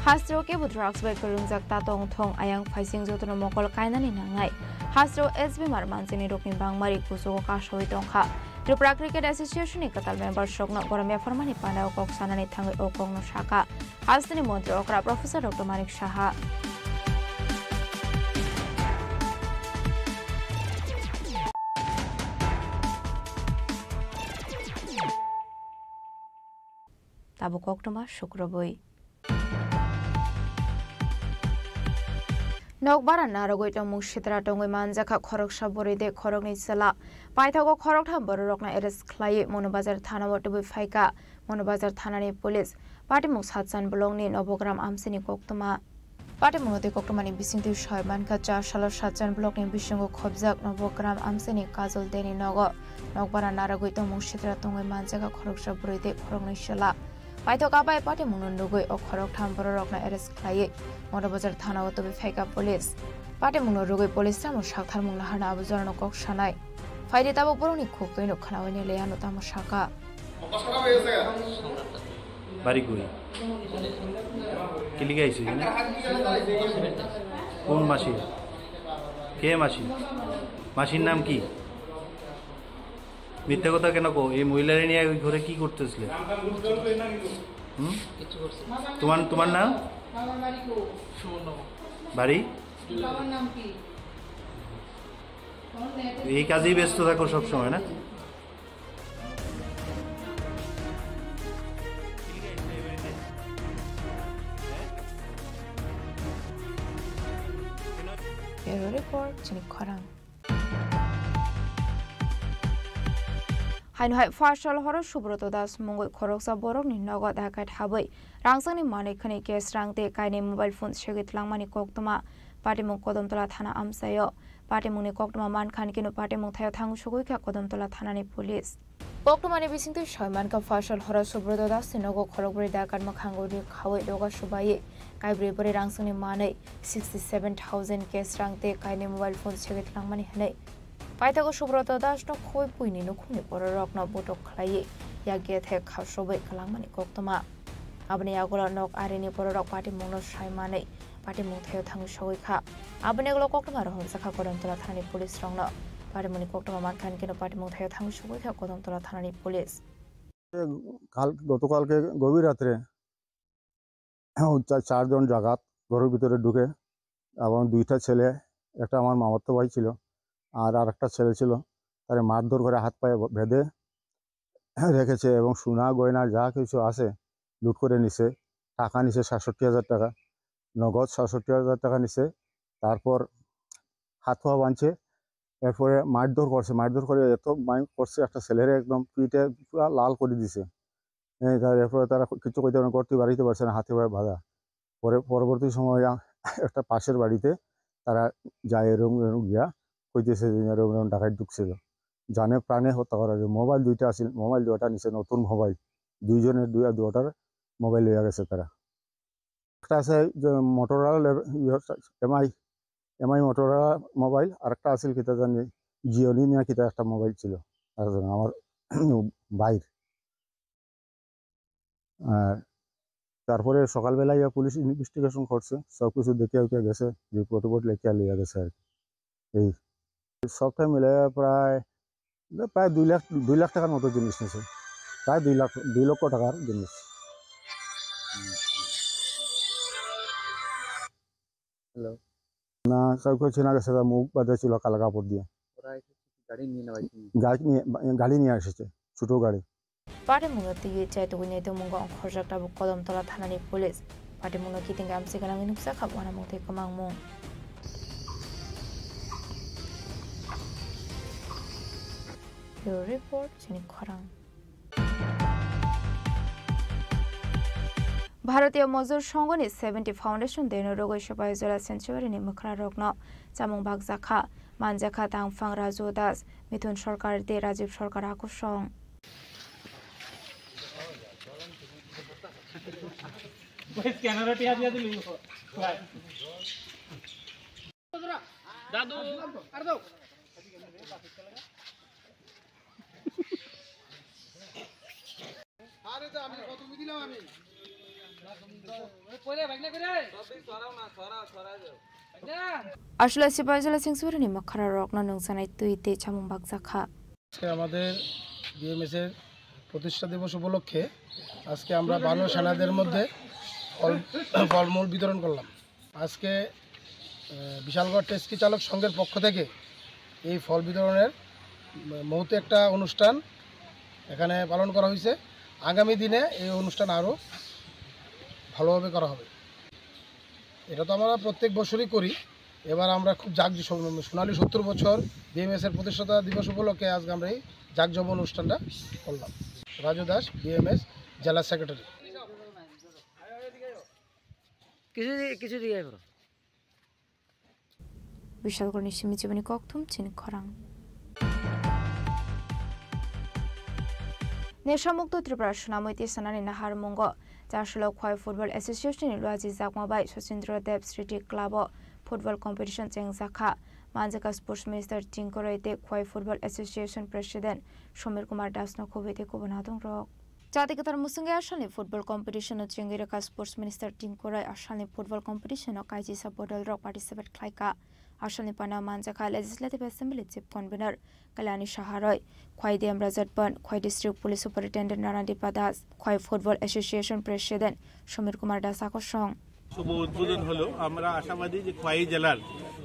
Hasteo kebo drugs bai kwrwngjak ta tong thung, ayang phaising jotono mokol kainani nangnai. Hasteo S B mar manjani rokni bangmari kuchugo kasawi tongkha. Tripura Cricket Association ni kwtal members rokno borom yapharmani pandao kok sanani thangwi o kokno sakha hasteni montri okra Professor Doctor Manik Saha. Tabuk koktwma sukrubwi. Nokbara narwgwi tongmung sitra tongwi manjakha khoroksa bwrwi tei khoroknwi chwla. Paithago khoroktham bororokno arrest khlaiwi Mono Bazar thanao tubui phaikha Mono Bazar thanani police. Patimung Satchan blockni Nobogram amchaini koktwma. Patimungno tei koktwmani bisingtwi soi mankha, cha salo Satchan blockni bisingo khobjak Nobogram amchaini Kajol Deni nogo nokbara narwgwi tongmung sitra tongwi manjakha khoroksa bwrwi tei khoroknwi chwla. Paithak abai patimungno nugwi o khoroktham bororokno arrest khlaiwi Mono Bazar thanao tubui phaikha police. Patimungno rwgwi police tamo saktharmung naharna abo jorano kok sanai. Phaidi tabuk borokni khuktwino khnaui nai le ano tamo sakha. বাড়ি কই? কিলিকে আইছো এখানে? কোন মাসি? কে মাসি? মাসির নাম কি? মিথ্যা কথা কেন কো? এই মহিলারে নিয়ে ওই ঘরে কি করতেছিলে? হুম? তোমার, তোমার নাম? বাড়ি? এই কাজেই ব্যস্ত থাকো সব সময় না? Bureau Report, chini khorang. Haino hai Pharshal horo Subroto Das mungwi khoroksa borokni nogo dakat habwi rangsangni manwi khwnwi cash rang tei kainwi mobile phone segwi tlangmani koktwma patimung Kodamtola thana amchaio. Patimungni koktwma mankha hinkhe no patimung thaio thangwi sogwi kha Kodamtola thanani police. Koktwmani bisingtwi soi mankha, Pharshal horo Subroto Dasni nogo khorokbrwi dakat mwkhango ri khaui doga subaiwi kaibrwi bwrwi rangsangni manwi sixty seven thousand cash rang tei kainwi mobile phone segwi tlangmani hwnwi. Paithago Subroto Dasno khoi buini nukhungni bororokno botok khlaiwi yak gethek kha sobwi kwlangmani koktwma. Aboni yagulo nok arini bororok patimungno sai manwi patimung thaio thangwi sogwi kha. Aboni ulo koktwma rohorjakha Kodamtola thanani police rokno. Patimungni koktwma mankha hinkhe no patimung thaio thangwi sogwi kha Kodamtola thanani police. কাল, গতকালকে গভীর রাত্রে চা-, চারজন ডাকাত ঘরের ভিতরে ঢুকে এবং দুইটা ছেলে, একটা আমার মামাতো ভাই ছিল, আর আরেকটা ছেলে ছিল, তারে মারধর করে হাত পায়ে বেঁধে রেখেছে এবং সোনা গয়না যা কিছু আছে লুট করে নিছে। টাকা নিছে সাতষট্টি হাজার টাকা, নগদ সাতষট্টি হাজার টাকা নিছে। তারপর হাত পা বাঁধছে, এরপরে মারধর করছে, মারধর করে এত মার করছে, একটা ছেলেরে একদম পিঠে পুরা লাল করে দিছে। এ, তার এরপরে তারা কিছু কইতে পারে না, করতে বাড়িতে পারছে না, হাতে পায়ে বাঁধা। পরে পরবর্তী সময় আ-, একটা পাশের বাড়িতে তারা যায়, এরকম, এরকম গিয়া কইতেছে যে এরকম, এরকম ডাকাত ঢুকছিল, জানে প্রাণে হত্যা করা হয়েছে। মোবাইল দুইটা আছিল, মোবাইল দুইটা নিছে, নতুন মোবাইল, দুইজনের দুই, দুইটার মোবাইল লইয়া গেছে তারা। একটা আছে যে Motorola লেব-, ইয়ে, এমআই, এমআই Motorola মোবাইল, আর একটা আছিল কিতা জানি, Xiaomi না কিতা একটা মোবাইল ছিল, আর আমার ভাইর। আর তারপরে সকালবেলা ইয়া পুলিশ ইনভেস্টিগেশন করছে, সব কিছু দেখে উঠে গেছে, রিপোর্ট টিপোর্ট লেখিয়া লইয়া গেছে আর কি। এই সবটা মিলে প্রায়, প্রায় দুই লাখ, দুই লাখ টাকার মতো জিনিস নিছে, প্রায় দুই লাখ, দুই লক্ষ টাকার জিনিস। হ্যালো। না, কাউকে চেনা গেছে না, মুখ বাঁধা ছিল কালো কাপড় দিয়ে। ওরা এসেছে কি গাড়ি নিয়ে না বাইক নিয়ে? গাড়ি নিয়ে, গাড়ি নিয়ে এসেছে, ছোট গাড়ি। Patimungno twiwi chai tugui nai tongmungo ongkhorjak tabuk Kodamtola thanani police. Patimungno kiting amchai gwnangwi nukjakha uanamung tei kwmangmung. Bureau Report, chini khorang. Bharatiya Mozdur Songhoni seventy Foundation Day-no rwgwi Sipahijola Sanctuary-ni mwkhrarokno chamung bakjakha, manjakha tangphang Raju Das, Mithun Sarkar tei Rajiv Sarkar akusong. Aswla Sipahijola Sanctuary-ni mwkhrarokno nungjaknai twi tei chamung bakjakha. আজকে আমাদের বিএমএস এর প্রতিষ্ঠা দিবস উপলক্ষে আজকে আমরা বানর সেনাদের মধ্যে ফল, ফলমূল বিতরণ করলাম। আজকে, আহ, বিশালগড় ট্যাক্সি চালক সংঘের পক্ষ থেকে এই ফল বিতরণের মুহূর্তে একটা অনুষ্ঠান এখানে পালন করা হয়েছে। আগামী দিনে এই অনুষ্ঠান আরও ভালোভাবে করা হবে। এটা তো আমরা প্রত্যেক বছরই করি। এবার আমরা খুব জাঁক-, সোনালী সত্তর বছর বিএমএস এর প্রতিষ্ঠাতা দিবস উপলক্ষে আজকে আমরা এই জাঁকজমক অনুষ্ঠানটা করলাম। রাজু দাস, বিএমএস জেলা সেক্রেটারি। কিছু দিকে, কিছু দিকে করো। Bishalgarhni simi chibani kokthum chini khorang. Nesha Mukto Tripura swnamwi tisanani naharmungo Chasolo Khwai Football Association ni luaji jakma bai Sachindra Dev Smriti Club o football competition chengjakha. Manjaka Sports Minister Tingkoroi tei Khwai Football Association President Somir Kumar Das no khubui tei kubun adongrok. Chati kwthar mwswngwi asalni football competition no chengwi rwkha Sports Minister Tingkoroi. Asalni football competition o kaisisa bodol rok participate khlaikha. Asalni pana manjakha Legislative Assembly Chief Convener Kalyani Saharoi, Khwai D M Rajat Pan, Khwai District Police Superintendent Rana Dipa Das, Khwai Football Association President Somir Kumar Das akosong. শুভ উদ্বোধন হলো। আমরা আশাবাদী যে খোয়াই জেলার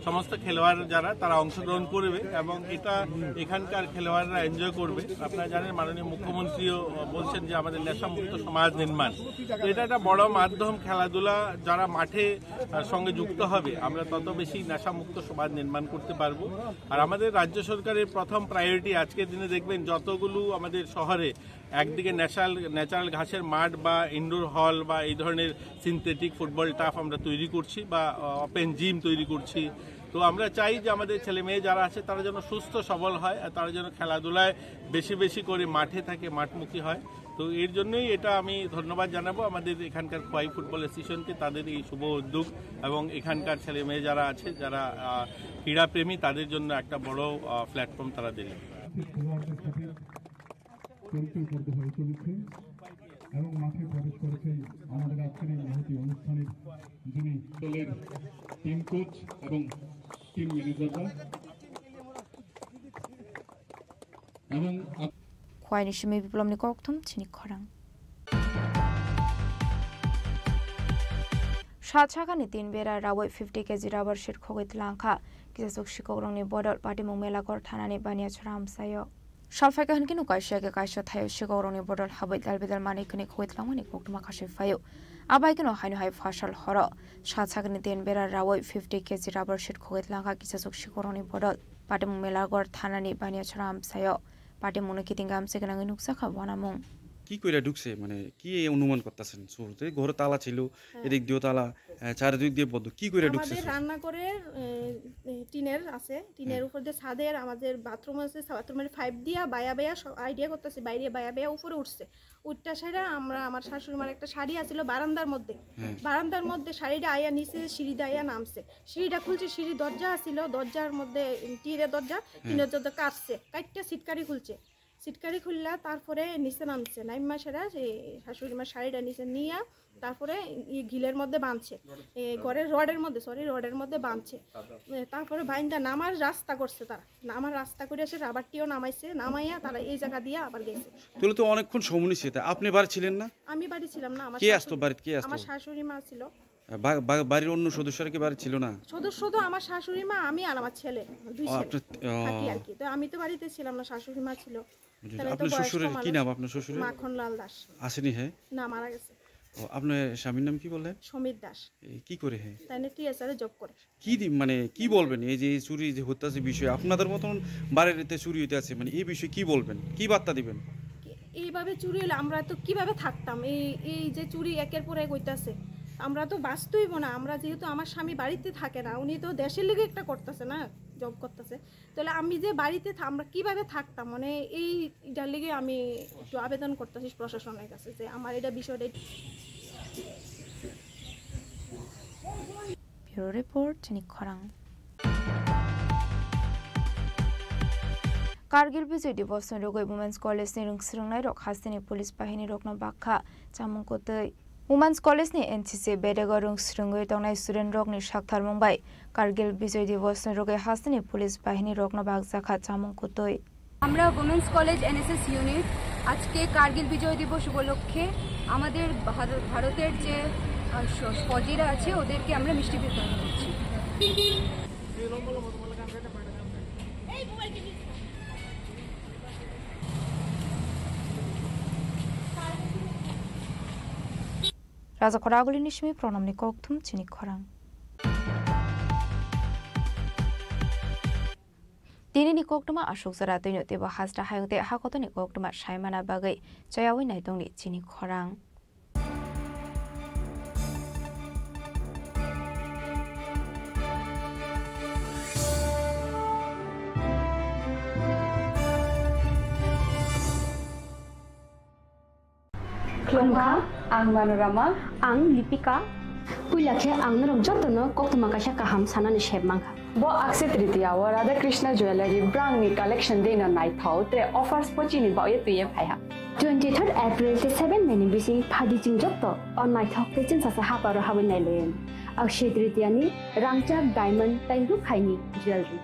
সমস্ত খেলোয়াড় যারা, তারা অংশগ্রহণ করবে এবং এটা এখানকার খেলোয়াড়রা এনজয় করবে। আপনারা জানেন, মাননীয় মুখ্যমন্ত্রীও বলছেন যে আমাদের নেশামুক্ত সমাজ নির্মাণ, তো এটা একটা বড় মাধ্যম। খেলাধুলা যারা মাঠে, আহ, সঙ্গে যুক্ত হবে, আমরা তত বেশি নেশামুক্ত সমাজ নির্মাণ করতে পারবো। আর আমাদের রাজ্য সরকারের প্রথম প্রায়োরিটি, আজকের দিনে দেখবেন যতগুলো আমাদের শহরে একদিকে ন্যাচারাল, ন্যাচারাল ঘাসের মাঠ বা ইনডোর হল বা এই ধরনের সিনথেটিক ফুটবল টার্ফ আমরা তৈরি করছি বা, আহ, ওপেন জিম তৈরি করছি। তো আমরা চাই যে আমাদের ছেলে মেয়ে যারা আছে, তারা যেন সুস্থ সবল হয় আর তারা যেন খেলাধুলায় বেশি বেশি করে মাঠে থাকে, মাঠমুখী হয়। তো এর জন্যই এটা আমি ধন্যবাদ জানাবো আমাদের এখানকার খোয়াই ফুটবল অ্যাসোসিয়েশনকে, তাদের এই শুভ উদ্যোগ এবং এখানকার ছেলে মেয়ে যারা আছে, যারা, আহ, ক্রীড়াপ্রেমী, তাদের জন্য একটা বড়, আহ, প্ল্যাটফর্ম তারা দিলেন। খেলোয়াড়দের সাথে পরিচয় পর্ব হয়ে চলেছে এবং মাঠে প্রবেশ করেছেন আমাদের আজকের এই মহতী অনুষ্ঠানের যিনি দলের টিম কোচ এবং টিম ম্যানেজাররা এবং up- Khwai ni simi biplomni kokthum chini khorang. Sat sakani tin bera rawi fifty K G rubber sheet khogwi tlangkha. Kisasuk sikokrokni bodol Patimung Melaghor thanani Baniachara amchaio. Sal phaikha hwnkhe no kaisa khe kaisa thaio sikokrokni bodol habwi dalbidal manwi khwnwi khogwi tlangmani koktwma khasui phaio. Abai kheno haino hai phasal horo sat sakani tin bera rawi fifty K G rubber sheet khogwi tlangkha kisasuk sikokrokni bodol. Patimung Melaghor thanani Baniachara amchaio. Patimungno kiting amchai gwnangwi nukjakha uanamung. কি কইরা ঢুকছে? মানে কি এই অনুমান করতেছেন শুরুতে? ঘরে তালা ছিল, হ্যাঁ। এদিক দিয়েও তালা, আহ, চারিদিক দিয়ে বন্ধ। কি কইরা ঢুকছে আমাদের শুরু? রান্নাঘরের, এ, এ, টিনের আছে, টিনের হ্যাঁ। উপর দিয়ে ছাদের আমাদের বাথরুম আছে, বাথরুমের পাইপ দিয়া বায়া বায়া সব আইডিয়া করতেছে, বাইরে বায়া বায়া উপরে উঠছে। উঠটা সেটা আমরা, আমার শাশুড়ি মার একটা শাড়ি আছিল বারান্দার মধ্যে, হ্যাঁ। বারান্দার মধ্যে শাড়িটা আয়া নিচে সিঁড়ি দিয়ে আয়া নামছে। সিঁড়িটা খুলছে, সিঁড়ি দরজা আছিল, দরজার মধ্যে টিনের দরজা, হ্যাঁ। টিনের দরজা কাটছে, কাটটা সিটকারি খুলছে। সিটকারি খুললা, তারপরে নিচে নামছে। নাইমা সেরা যে শাশুড়ি মার শাড়িটা নিচে নিয়া তারপরে ই গিলের মধ্যে বাঁধছে, এ, ঘরের রডের মধ্যে, সরি, রডের মধ্যে বাঁধছে। এ, তারপরে বাইন্দা নামার রাস্তা করছে তারা, নামার রাস্তা করে এসে রাবারটিও নামাইছে, নামাইয়া তারা এই জায়গা দিয়ে আবার গেছে। তাহলে তো অনেকক্ষণ সময় নিচ্ছে। তা আপনি বাড়ি ছিলেন না? আমি বাড়ি ছিলাম না, আমার কে শাশুড়ি, আসতো বাড়িতে? কে আসতো? আমার শাশুড়ি মা ছিল। বা-, বা-, বাড়ির অন্য সদস্যরা কি বাড়ি ছিল না? সদস্য তো আমার শাশুড়ি মা, আমি আর আমার ছেলে, দুই ও, ছেলে আপনার, ও। থাকি আর কি। তো আমি তো বাড়িতে ছিলাম না, শাশুড়ি মা ছিল। বুঝেছি। তাহলে তো আপনার বয়স্ক শ্বশুরের কি মানুষ। নাম আপনার শ্বশুরের? মাখনলাল দাস। আসেনি হে? না, মারা গেছে। ও, আপনার স্বামীর নাম কি বললেন? সমীর দাস। এই কি করে হে? তাই না, টিএসআর এ জব করে। কি দি-, মানে কি বলবেন এই যে এই চুরি যে হত্যার যে বিষয়ে আপনাদের মতন বাড়িতে চুরি হইতে আছে, মানে এই বিষয়ে কি বলবেন, কি বার্তা দিবেন? এইভাবে চুরি হলে আমরা তো কিভাবে থাকতাম? এই, এই যে চুরি একের পর এক হইতাছে, আমরা তো বাঁচতেইব না। আমরা যেহেতু, আমার স্বামী বাড়িতে থাকে না, উনি তো দেশের লিগে একটা করতেছে না, জব করতেছে, তাহলে আমি যে বাড়িতে থা-, আমরা কিভাবে থাকতাম? মানে এই, এটার লিগে আমি একটু আবেদন করতেছি প্রশাসনের কাছে যে আমার এটা বিষয়টা। Bureau Report, Chini Khorang. Kargil Bijoy Divos ni rogwi Women's College ni rwng swrwngnairok hasteni police bahini rokno bakha chamung kwtwi. Women's College ni N C C bedego rwng swrwngwi tongnai student rokni saktharmung bai Kargil Bijoy Divos ni rogwi hasteni police bahini rokno bakjakha chamung kwtwi. আমরা women's college NSS unit আজকে কার্গিল বিজয় দিবস উপলক্ষে আমাদের ভার-, ভারতের যে, আহ, স-, ফৌজিরা আছে ওদেরকে আমরা মিষ্টি বিতরণ করছি। Raja Khoraguli ni simi Pranamni kokthum chini khorang. Tinini koktwma aswk jora twino teibo hasta hayung tei hakotoni koktwma saimana bagwi chayawi naitongni chini khorang. Khulumkha, ang Manorama. Ang Lipika. Puila khe ang norok jotono koktwma kaisa kaham sanani sep mankha. Bo Akshaya Tritiya o Radha Krishna Jewellery brangni collection deino naithok tre offers bo chini bagwi twiwi phaiha. Twenty-third April tei seven May ni bising phaidi chwng joto o naithok tei chwngsacha haparo habwi nailaio. Akshaya Tritiya ni rangchak, diamond tei rukhaini jewellery.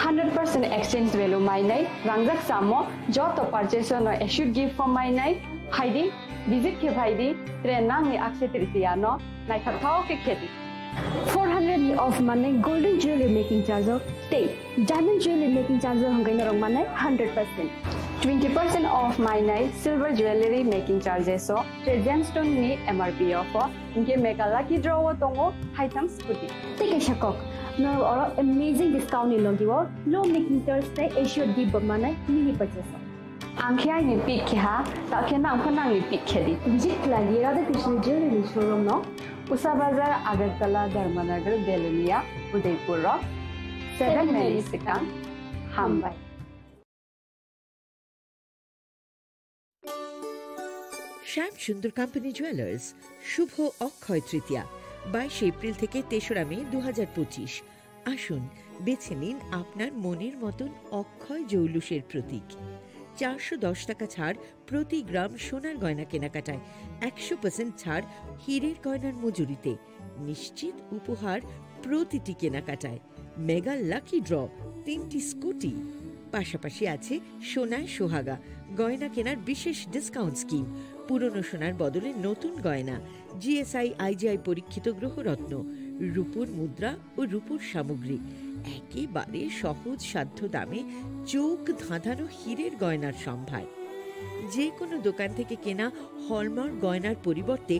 Hundred percent exchange value mainai, rangjak chamo, joto purchase no assured gift form mainai, phaidi, visit khe phaidi, tre nangni Akshaya Tritiya no naithokthok khe khedi. Four hundred ni off manai golden jewelry making charge o tei diamond jewelry making charge o hwnkhai norok manai hundred percent. Twenty percent off mainai silver jewelry making charges o tre gemstone ni M R P o pho. Hinkhe Mega Lucky Draw o tongo haitham scooty. Tei kaisa kok, norok oro amazing discount ni logi o low making charge tei assured gift bo manai mini purchase o. Ang khe aini pick khe ha, ta khe nang pho nangni pick khe di. Visit khlai di Radha Krishna Jewelry ni showroom no, Usa Bazar, Agartala, Dharmanagar, Belonia, Udaipur o seven May ni swkang. Hambai. শ্যাম Sundar company jewellers, শুভ অক্ষয় তৃতীয়া, বাইশে এপ্রিল থেকে তেসরা মে দু হাজার পঁচিশ। আসুন, বেছে নিন আপনার মনের মতন অক্ষয় জৌলুসের প্রতীক। চারশো দশ টাকা ছাড় প্রতি গ্রাম সোনার গয়না কেনাকাটায়, একশো পার্সেন্ট ছাড় হীরের গয়নার মজুরিতে, নিশ্চিত উপহার প্রতিটি কেনাকাটায়। মেগা লাকি ড্র, তিনটি স্কুটি, পাশাপাশি আছে সোনায় সোহাগা গয়না কেনার বিশেষ ডিসকাউন্ট স্কিম, পুরনো সোনার বদলে নতুন গয়না, জিএসআই আইজিআই পরীক্ষিত গ্রহরত্ন, রূপোর মুদ্রা ও রূপোর সামগ্রী, একেবারে সহজ সাধ্য দামে চোখ ধাঁধানো হীরের গয়নার সম্ভার। যে কোনো দোকান থেকে কেনা হলমার্ক গয়নার পরিবর্তে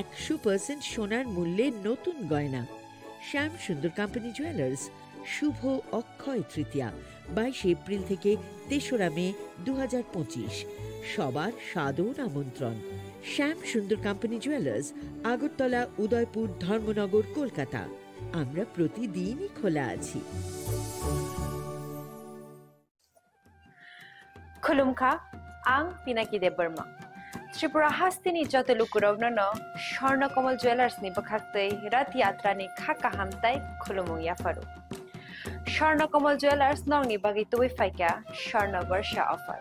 একশো পার্সেন্ট সোনার মূল্যে নতুন গয়না। শ্যাম সুন্দর কোম্পানি জুয়েলার্স, শুভ অক্ষয় তৃতীয়া, বাইশে এপ্রিল থেকে তেসরা মে দু হাজার পঁচিশ। সবার সাদর আমন্ত্রণ। শ্যাম সুন্দর কোম্পানি জুয়েলার্স, আগরতলা, উদয়পুর, ধর্মনগর, কলকাতা। আমরা প্রতিদিনই খোলা আছি। Khulumkha, ang Pinaki Debbarma. Tripura hasteni joto lukurokno no Swarna Kamal Jewellers ni bwkhaktwi Rath Yatra ni kha kaham tai khulumung yapharo. Swarna Kamal Jewellers nokni bagwi tubui phaikha Swarna Barsha offer.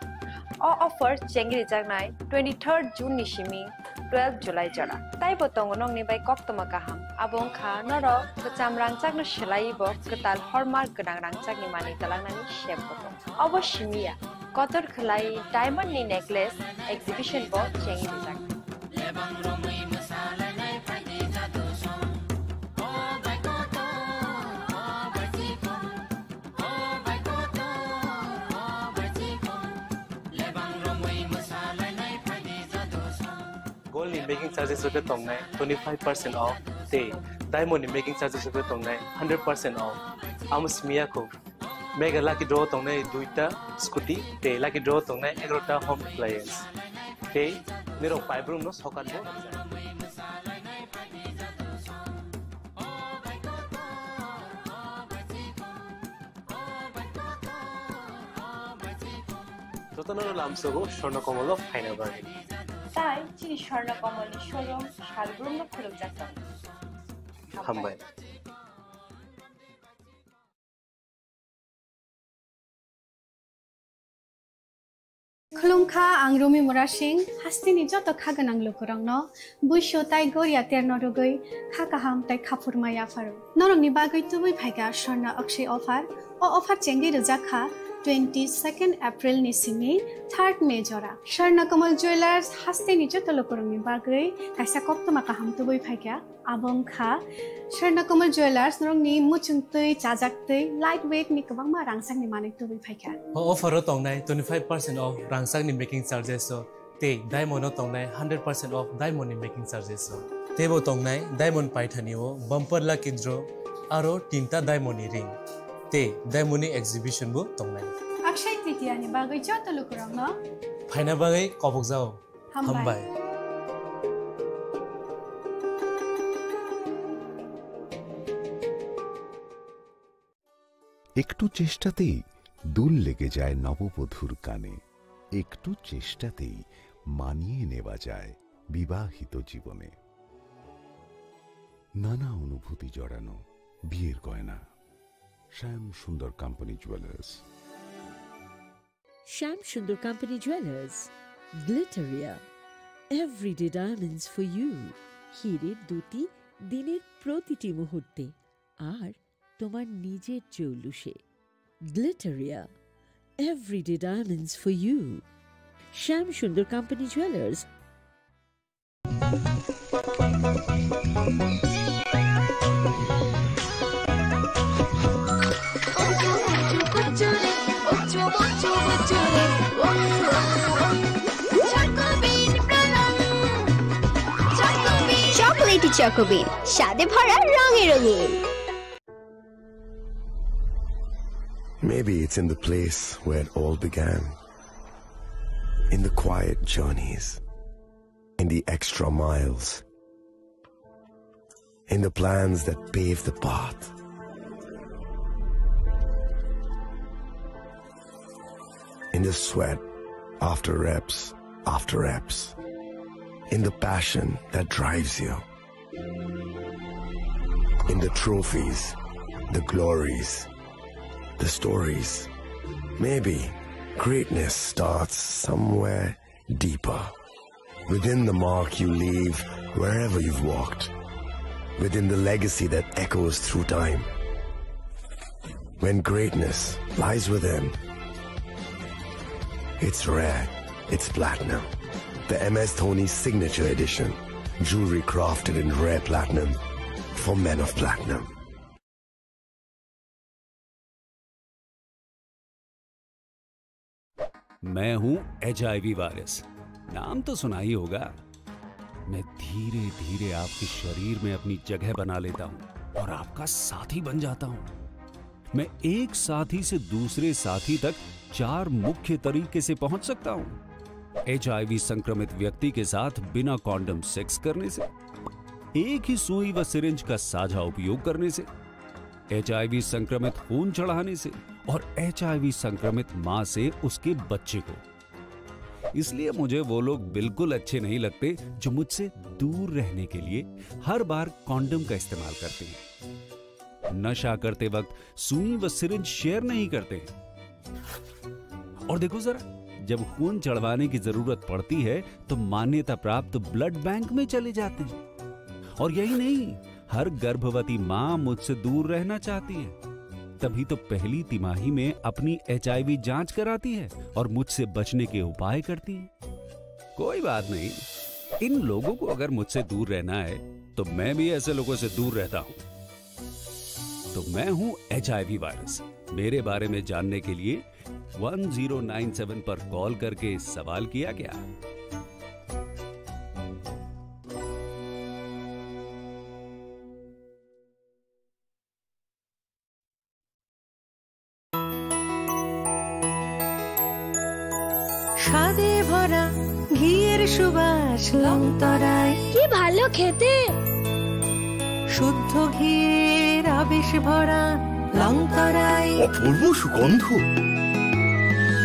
O offer chengri jaknai twenty-third June ni simi twelve July jora. Taibo tongo nokni bai koktwma kaham. Abo wngkha norok kwcham rangchakno swlaiwi bo kwtal hallmark gwnang rangchakni manwi twlangnani sep bo tongo. Obo simi ya, kotor khwlai diamond ni necklace exhibition bo chengwi rijak. Gold ni making charges rok tongnai twenty five percent off tei diamond ni making charges rok tongnai hundred percent off. Amo simi ya kho. Mega lucky draw tongnai duita scooty tei lucky draw tongnai egarota home appliance. Tei nirok paibrumno sokat bo rwjak. Jotono lamsogo Swarna Kamal o phaina bagwi. Tai chini Swarna Kamal ni showroom salbrumno khulumjak tongo. Hambai. Khulumkha, ang Rumi Murasing, hasteni joto kha gwnang lukurokno buisu tai goria terno rwgwi kha kaham tai kha phurma yapharo. Norokni bagwi tubui phaikha Swarna Akshay offer. O offer chengwi rwjak kha twenty-second April ni simi third May jora. Swarna Kamal Jewellers hasteni joto lukurokni bagwi kaisa koktwma kaham tubui phaikha. Abo wngkha Swarna Kamal Jewellers, norokni muchungtwi, chajaktwi, light weight ni kwbangma rangchakni manwi tubui phaikha. O offer o tongnai twenty five percent off rangchakni making charges o tei diamond o tongnai hundred percent off diamond ni making charges o. Teibo tongnai diamond paithani o bumper lucky draw aro tinta diamond ni ring tei diamond ni exhibition bo tongnai. Akshay Tritiya ni bagwi joto lukurokno phaina bagwi kobokjao. Hambai. Hambai. একটু চেষ্টাতেই দুল লেগে যায় নববধূর কানে, একটু চেষ্টাতেই মানিয়ে নেওয়া যায় বিবাহিত জীবনে। নানা অনুভূতি জড়ানো বিয়ের গয়না। শ্যাম Sundar company jewellers. Shyam Sundar Company Jewelers, Glitteria, everyday diamonds for you. হীরের দ্যুতি দিনের প্রতিটি মুহূর্তে, আর তোমার নিজের জৌলুসে। Glitteria, everyday diamonds for you. Shyam Sundar Company Jewelers. Chocolatey Choco Bean, স্বাদে ভরা রঙে রঙিন। Maybe it's in the place where it all began. In the quiet journeys. In the extra miles. In the plans that pave the path. In the sweat after reps after reps. In the passion that drives you. In the trophies, the glories, the stories. Maybe greatness starts somewhere deeper. Within the mark you leave wherever you've walked. Within the legacy that echoes through time. When greatness lies within, it's rare, it's platinum. The M S Dhoni Signature Edition. Jewelry crafted in rare platinum for men of platinum. मैं हूं HIV virus, नाम तो सुना ही होगा। मैं धीरे धीरे आपके शरीर में अपनी जगह बना लेता हूं और आपका साथी बन जाता हूं। मैं एक साथी से दूसरे साथी तक चार मुख्य तरीके से पहुंच सकता हूं। एचआईवी संक्रमित व्यक्ति के साथ बिना कॉन्डम सेक्स करने से, एक ही सुई व सिरिंज का साझा उपयोग करने से, एचआईवी संक्रमित खून चढ़ाने से और एचआईवी संक्रमित मां से उसके बच्चे को। इसलिए मुझे वो लोग बिल्कुल अच्छे नहीं लगते जो मुझसे दूर रहने के लिए हर बार कॉन्डम का इस्तेमाल करते हैं। नशा करते वक्त सुई व सिरिंज शेयर नहीं करते हैं। और देखो जरा, जब खून चढ़वाने की जरूरत पड़ती है तो मान्यता प्राप्त ब्लड बैंक में चले जाते हैं। और यही नहीं, हर गर्भवती मां मुझसे दूर रहना चाहती है, तभी तो पहली तिमाही में अपनी एचआईवी जांच कराती है और मुझसे बचने के उपाय करती है। कोई बात नहीं, इन लोगों को अगर मुझसे दूर रहना है तो मैं भी ऐसे लोगों से दूर रहता हूं। तो मैं हूं एचआईवी वायरस। मेरे बारे में जानने के लिए वन ज़ीरो नाइन सेवन पर कॉल करके सवाल किया क्या? স্বাদে ভরা ঘিয়ের সুবাস লংতরাই। কি ভালো খেতে! শুদ্ধ ঘিয়ের আবেশ ভরা লংতরাই। অপূর্ব সুগন্ধ।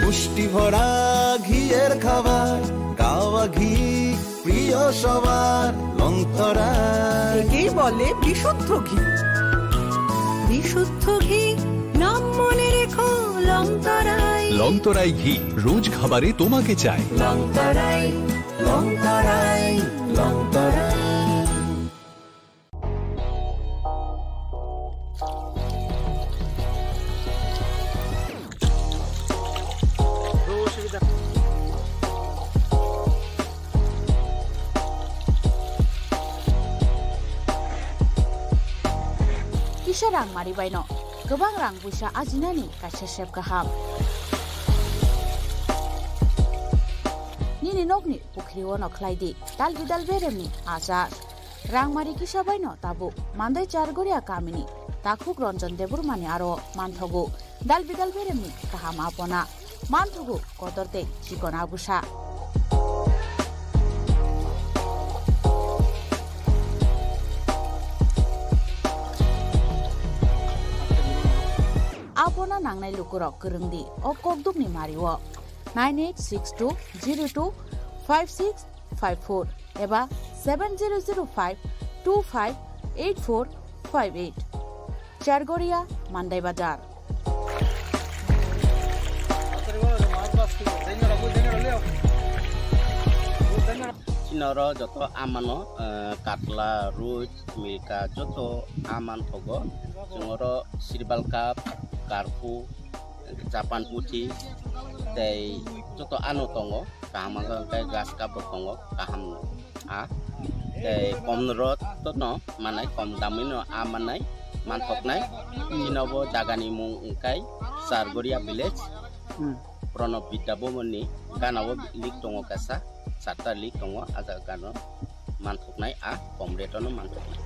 পুষ্টি ভরা ঘিয়ের খাবার, কাওয়া ঘি প্রিয় সবার, লংতরাই। একেই বলে বিশুদ্ধ ঘি। বিশুদ্ধ ঘি, নাম মনে রেখো, লংতরাই। লংতরাই ঘি, রোজ খাবারে তোমাকে চাই। লংতরাই, লংতরাই, লংতরাই। Kisa rang mari baino kwbang rang puisa ajinani kaisa sep kaham. Nini nokni pukhri ono khlai di dal bidal beremni achar. Rangmari kisa baino tabuk Mandai Chargoria kamini takhuk Ranjan Debbarmani aro manthogo dal bidal beremni kaham apona, manthogo kotor tei chikon abusa. Apona nangnai lukurok kwrwng di o kokdukni mario nine eight six two zero two five six five four eba seven zero zero five two five eight four five eight. Chargoria, Mandai Bazar. Chini oro joto amano, eh, katla, roi, milka, joto aman thogo. Chwng oro sirbal cup, karku, Japan puthi tei joto ano tongo, kaham wngkha hwnkhe grass cup bo tongo, kaham no a tei kom rot no manai, kom damwi no a manai, manthoknai. Chini bo jaga ni mung wngkha Chargoria village. Hmm. Pranab Vidya Bhavan ni gana o lake tongo kaisa, charta lake tongo, a jaga gana o manthoknai a kom rate o no manthoknai.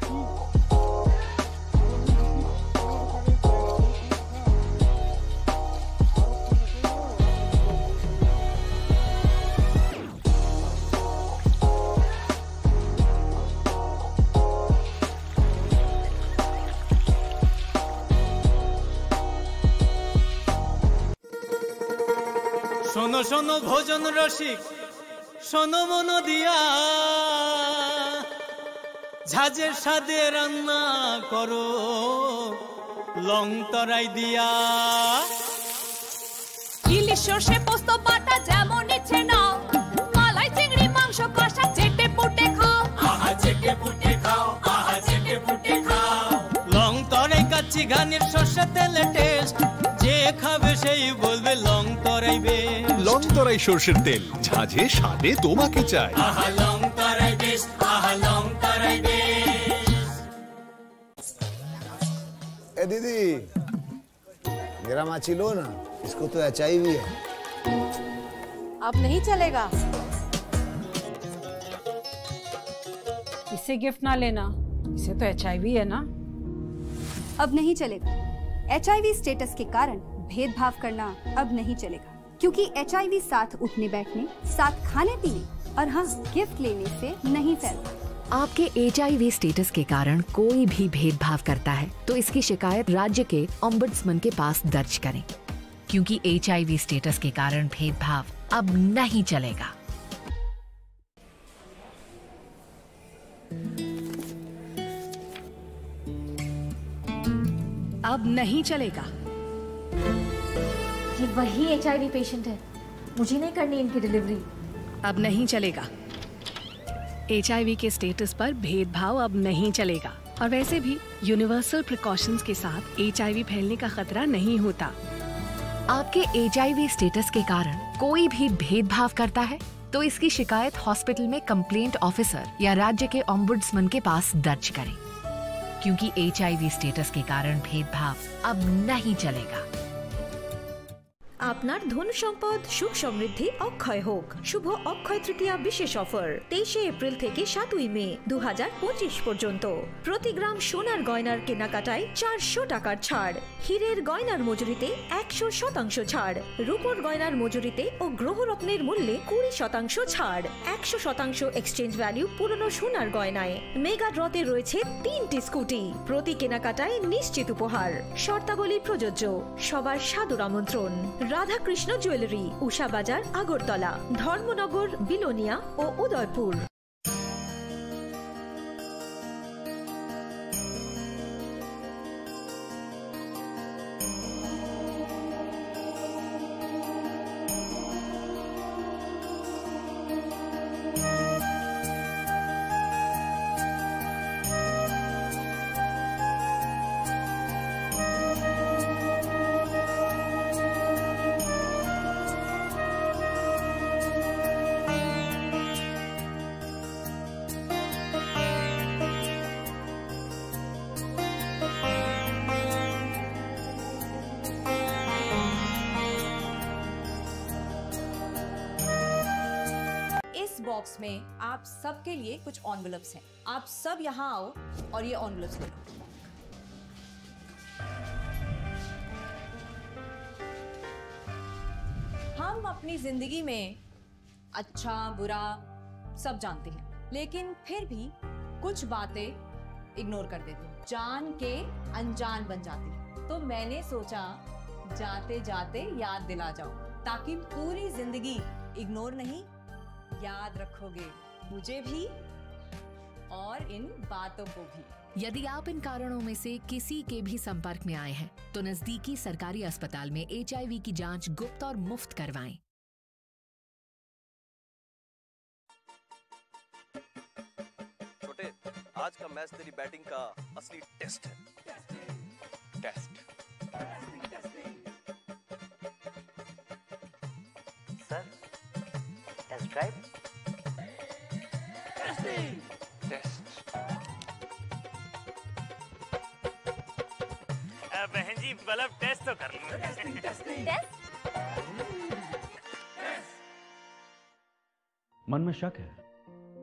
শোনো শোনো ভোজন রসিক, শোনো মন দিয়া, ঝাঁঝের স্বাদে রান্না করো লং তরাই দিয়া। ইলিশ সর্ষে পোস্ত বাটা যেমন ইচ্ছে নাও, মালাই চিংড়ি মাংস কষা চেটে পুটে খাও। আহা চেটে পুটে খাও, আহা চেটে পুটে খাও। লং তরাই কাচ্চি ঘানির সর্ষে তেলে টেস্ট, যে খাবে সেই বলবে লং তরাই বেশ। লং তরাই সর্ষের তেল, ঝাঁঝে স্বাদে তোমাকে চাই। আহা লং তরাই বেশ, আহা লং তরাই বেশ। ए दीदी, मेरा माची लो ना, इसको तो एचआईवी है। अब नहीं चलेगा। इसे गिफ्ट ना लेना, इसे तो एचआईवी है ना। अब नहीं चलेगा। एचआईवी स्टेटस के कारण भेदभाव करना अब नहीं चलेगा, क्योंकि एचआईवी साथ उठने बैठने, साथ खाने पीने और हाँ, गिफ्ट लेने से नहीं फैलता। आपके एचआईवी स्टेटस के कारण कोई भी भेदभाव करता है, तो इसकी शिकायत राज्य के ओम्बड्समैन के पास दर्ज करें, क्योंकि एचआईवी स्टेटस के कारण भेदभाव अब नहीं चलेगा। अब नहीं चलेगा। ये वही एचआईवी पेशेंट है, मुझे नहीं करनी इनकी डिलीवरी। अब नहीं चलेगा। एचआईवी के स्टेटस पर भेदभाव अब नहीं चलेगा। और वैसे भी यूनिवर्सल प्रिकॉशंस के साथ एचआईवी फैलने का खतरा नहीं होता। आपके एचआईवी स्टेटस के कारण कोई भी भेदभाव करता है, तो इसकी शिकायत हॉस्पिटल में कंप्लेंट ऑफिसर या राज्य के ओम्बुड्समैन के पास दर्ज करें, क्योंकि एचआईवी स्टेटस के कारण भेदभाव अब नहीं चलेगा। আপনার ধন সম্পদ সুখ সমৃদ্ধি অক্ষয় হোক। শুভ অক্ষয় তৃতীয়া বিশেষ অফার, তেইশে এপ্রিল থেকে সাতই মে দু হাজার পঁচিশ পর্যন্ত। প্রতি গ্রাম সোনার গয়নার কেনাকাটায় চারশো টাকার ছাড়, হীরের গয়নার মজুরিতে একশো শতাংশ ছাড়, রূপোর গয়নার মজুরিতে ও গ্রহরত্নের মূল্যে কুড়ি শতাংশ ছাড়, একশো শতাংশ এক্সচেঞ্জ ভ্যালু পুরনো সোনার গয়নায়। মেগা ড্রতে রয়েছে তিনটি স্কুটি, প্রতি কেনাকাটায় নিশ্চিত উপহার। শর্তাবলী প্রযোজ্য। সবার সাদর আমন্ত্রণ। রাধাকৃষ্ণ জুয়েলারি, উষা বাজার, আগরতলা, ধর্মনগর, বিলোনিয়া ও উদয়পুর। इस बॉक्स में आप सबके लिए कुछ एनवेलप्स हैं। आप सब यहाँ आओ और ये एनवेलप्स ले लो। हम अपनी जिंदगी में अच्छा, बुरा सब जानते हैं, लेकिन फिर भी कुछ बातें इग्नोर कर देते हैं, जान के अनजान बन जाती है। तो मैंने सोचा, जाते जाते याद दिला जाऊं, ताकि पूरी जिंदगी इग्नोर नहीं, याद रखोगे मुझे भी और इन बातों को भी। यदि आप इन कारणों में से किसी के भी संपर्क में आए हैं, तो नजदीकी सरकारी अस्पताल में एचआईवी की जांच गुप्त और मुफ्त करवाएं। छोटे, आज का मैच तेरी बैटिंग का असली टेस्ट है। Test. Sir, test drive. Test. अ, बहन जी, मतलब, टेस्ट तो कर लूँ। टेस्ट? मन में शक है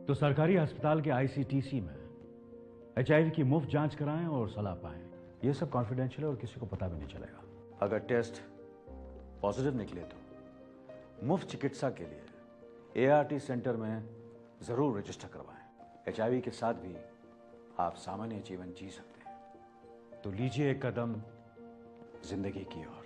तो सरकारी अस्पताल के आईसीटीसी में एचआईवी की मुफ्त जांच कराएं और सलाह पाएं। ये सब कॉन्फिडेंशियल है और किसी को पता भी नहीं चलेगा। अगर टेस्ट पॉजिटिव निकले तो मुफ्त चिकित्सा के लिए एआरटी सेंटर में जरूर रजिस्टर करवाएं। एचआईवी के साथ भी आप सामान्य जीवन जी सकते हैं। तो लीजिए एक कदम जिंदगी की ओर।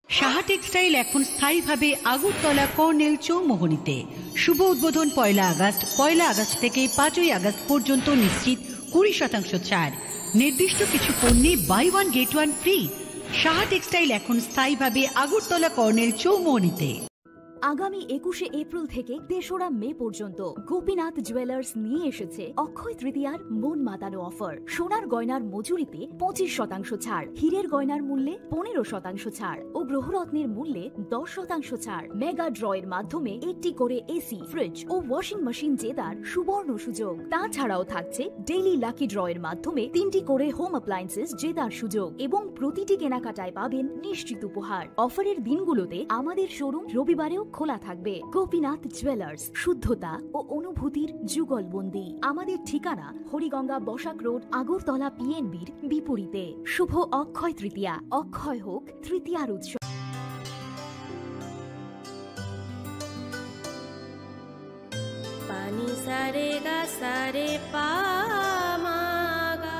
সাহা টেক্সটাইল এখন স্থায়ীভাবে আগরতলা কর্নেল চৌমোহনীতে। শুভ উদ্বোধন পয়লা আগস্ট। পয়লা আগস্ট থেকে পাঁচই আগস্ট পর্যন্ত নিশ্চিত কুড়ি শতাংশ ছাড়। নির্দিষ্ট কিছু পণ্যে buy one get one free. Saha textile এখন স্থায়ীভাবে আগরতলা কর্নেল চৌমোহনীতে। আগামী একুশে এপ্রিল থেকে তেসরা মে পর্যন্ত গোপীনাথ জুয়েলার্স নিয়ে এসেছে অক্ষয় তৃতীয়ার মন মাতানো অফার। সোনার গয়নার মজুরিতে পঁচিশ শতাংশ ছাড়, হীরের গয়নার মূল্যে পনেরো শতাংশ ছাড় ও গ্রহরত্নের মূল্যে দশ শতাংশ ছাড়। মেগা ড্রয়ের মাধ্যমে একটি করে এসি, ফ্রিজ ও ওয়াশিং মেশিন জেতার সুবর্ণ সুযোগ। তাছাড়াও থাকছে ডেইলি লাকি ড্রয়ের মাধ্যমে তিনটি করে হোম অ্যাপ্লায়েন্সেস জেতার সুযোগ এবং প্রতিটি কেনাকাটায় পাবেন নিশ্চিত উপহার। অফারের দিনগুলোতে আমাদের শোরুম রবিবারেও খোলা থাকবে গোপীনাথ জুয়েলার্স, শুদ্ধতা ও অনুভূতির যুগলবন্দি। আমাদের ঠিকানা হরিগঙ্গা বসাক রোড, আগরতলা পিএনবির বিপরীতে। শুভ অক্ষয় তৃতীয়া, অক্ষয় হোক তৃতীয়ার উৎসব। Pani sa re ga sa re pa ma ga.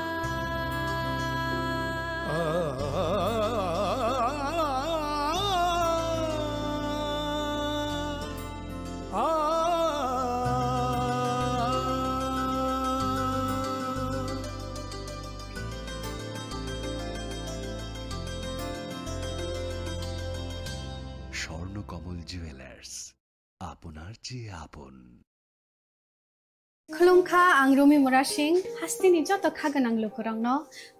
Swarnakamal jewellers, আপনার চেয়ে আপন। Khulumkha, ang Rumi Murasing, hasteni joto kha gwnang lukurokno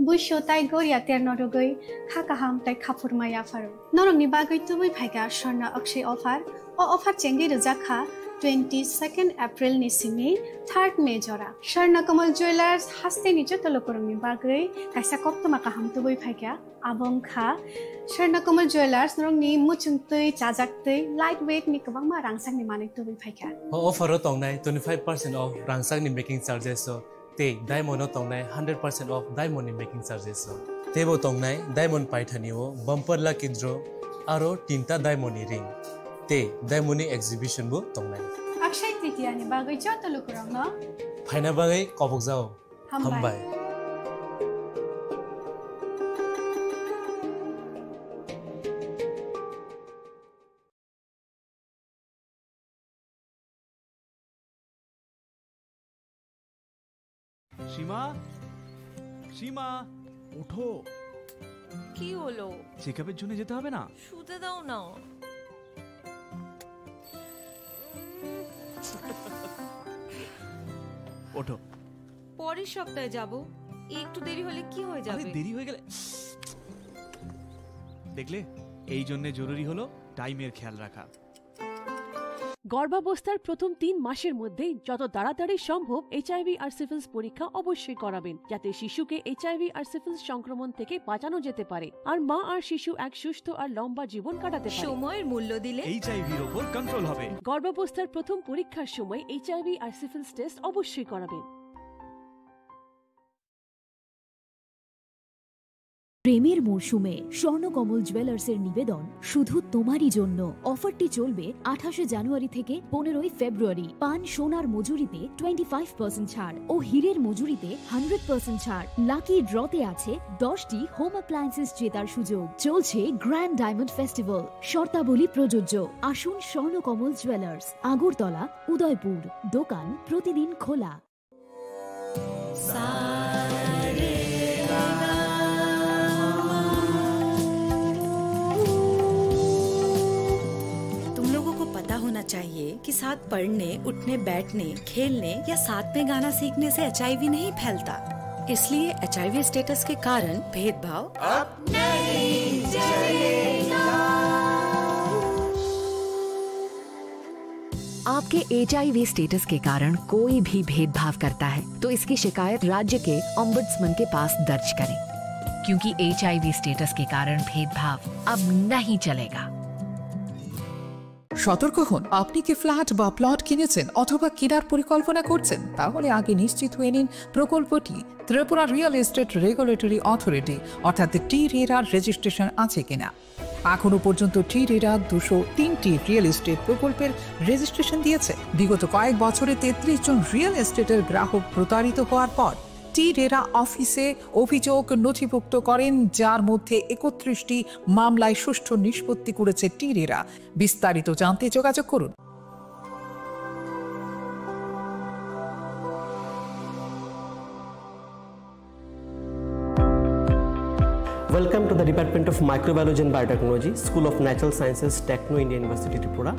buisu tai goria terno rwgwi kha kaham tai khaphurma yapharo. Norokni bagwi tubui phaikha Swarna Akshay offer. O offer chengwi rwjak kha twenty second April ni simi third May jora. Swarna Kamal Jewelers hasteni joto lukurokni bagwi kaisa koktwma kaham tubui phaikha. Abo wngkha Swarna Kamal Jewelers, norokni muchungtwi, chajaktwi, light weight ni kwbangma rangchakni manwi tubui phaikha. O offer o tongnai twenty five percent off rangchakni making charges o, tei diamond o tongnai hundred percent off diamond ni making charges o. Teibo tongnai diamond paithani o bumper lucky draw aro tinta diamond ni ring, tei diamond ni exhibition bo tongnai. Akshay Tritiya ni bagwi joto lukurokno phaina bagwi kobokjao. Hambai. Hambai. সীমা, সীমা, ওঠো। কি হলো? চেকআপের জন্য যেতে হবে না? শুতে দাও না। ওঠো। পরের সপ্তাহে যাব। একটু দেরি হলে কি হয়ে আরে, যাবে? দেরি হয়ে গেলে, দেখলে, এই জন্যে জরুরি হলো টাইমের খেয়াল রাখা। গর্ভাবস্থার প্রথম তিন মাসের মধ্যেই যত তাড়াতাড়ি সম্ভব এইচআইভি আর সিফিলিস পরীক্ষা অবশ্যই করাবেন, যাতে শিশুকে এইচআইভি আর সিফিলিস সংক্রমণ থেকে বাঁচানো যেতে পারে আর মা আর শিশু এক সুস্থ আর লম্বা জীবন কাটাতে পারে। সময়ের মূল্য দিলে এইচআইভির ওপর কন্ট্রোল হবে। গর্ভাবস্থার প্রথম পরীক্ষার সময় এইচআইভি আর সিফিলিস টেস্ট অবশ্যই করাবেন। প্রেমের মরশুমে স্বর্ণকমল জুয়েলার্সের নিবেদন শুধু তোমারই জন্য। অফারটি চলবে আঠাশে জানুয়ারি থেকে পনেরোই ফেব্রুয়ারি। পান সোনার মজুরিতে টোয়েন্টি ফাইভ পার্সেন্ট ছাড় ও হীরের মজুরিতে হান্ড্রেড পার্সেন্ট ছাড়। লাকি ড্রতে আছে দশটি হোম অ্যাপ্লায়েন্সেস জেতার সুযোগ। চলছে গ্র্যান্ড ডায়মন্ড ফেস্টিভ্যাল, শর্তাবলী প্রযোজ্য। আসুন স্বর্ণকমল জুয়েলার্স, আগরতলা, উদয়পুর। দোকান প্রতিদিন খোলা। तुम लोगों को पता होना चाहिए कि साथ पढ़ने, उठने, बैठने, खेलने या साथ में गाना सीखने से एचआईवी नहीं फैलता। इसलिए एचआईवी स्टेटस के कारण भेदभाव अब नहीं चलेगा। आपके एचआईवी स्टेटस के कारण कोई भी भेदभाव करता है, तो इसकी शिकायत राज्य के ओम्बड्समैन के पास दर्ज करें, क्योंकि एचआईवी स्टेटस के कारण भेदभाव अब नहीं चलेगा। সতর্ক হন, আপনি কি ফ্ল্যাট বা প্লট কিনেছেন অথবা কেনার পরিকল্পনা করছেন? তাহলে আগে নিশ্চিত হয়ে নিন প্রকল্পটি Tripura real estate regulatory authority অর্থাৎ টি রেরার রেজিস্ট্রেশন আছে কিনা। এখনো পর্যন্ত টি রেরা দুশো তিনটি রিয়েল এস্টেট প্রকল্পের রেজিস্ট্রেশন দিয়েছে। বিগত কয়েক বছরে তেত্রিশ জন রিয়েল এস্টেটের গ্রাহক প্রতারিত হওয়ার পর টি রেরা অফিসে অভিযোগ নথিভুক্ত করেন, যার মধ্যে একত্রিশটি মামলায় সুষ্ঠু নিষ্পত্তি করেছে টি রেরা। বিস্তারিত জানতে যোগাযোগ করুন। Welcome to the Department of Microbiology and Biotechnology, School of Natural Sciences, Techno India University, Tripura.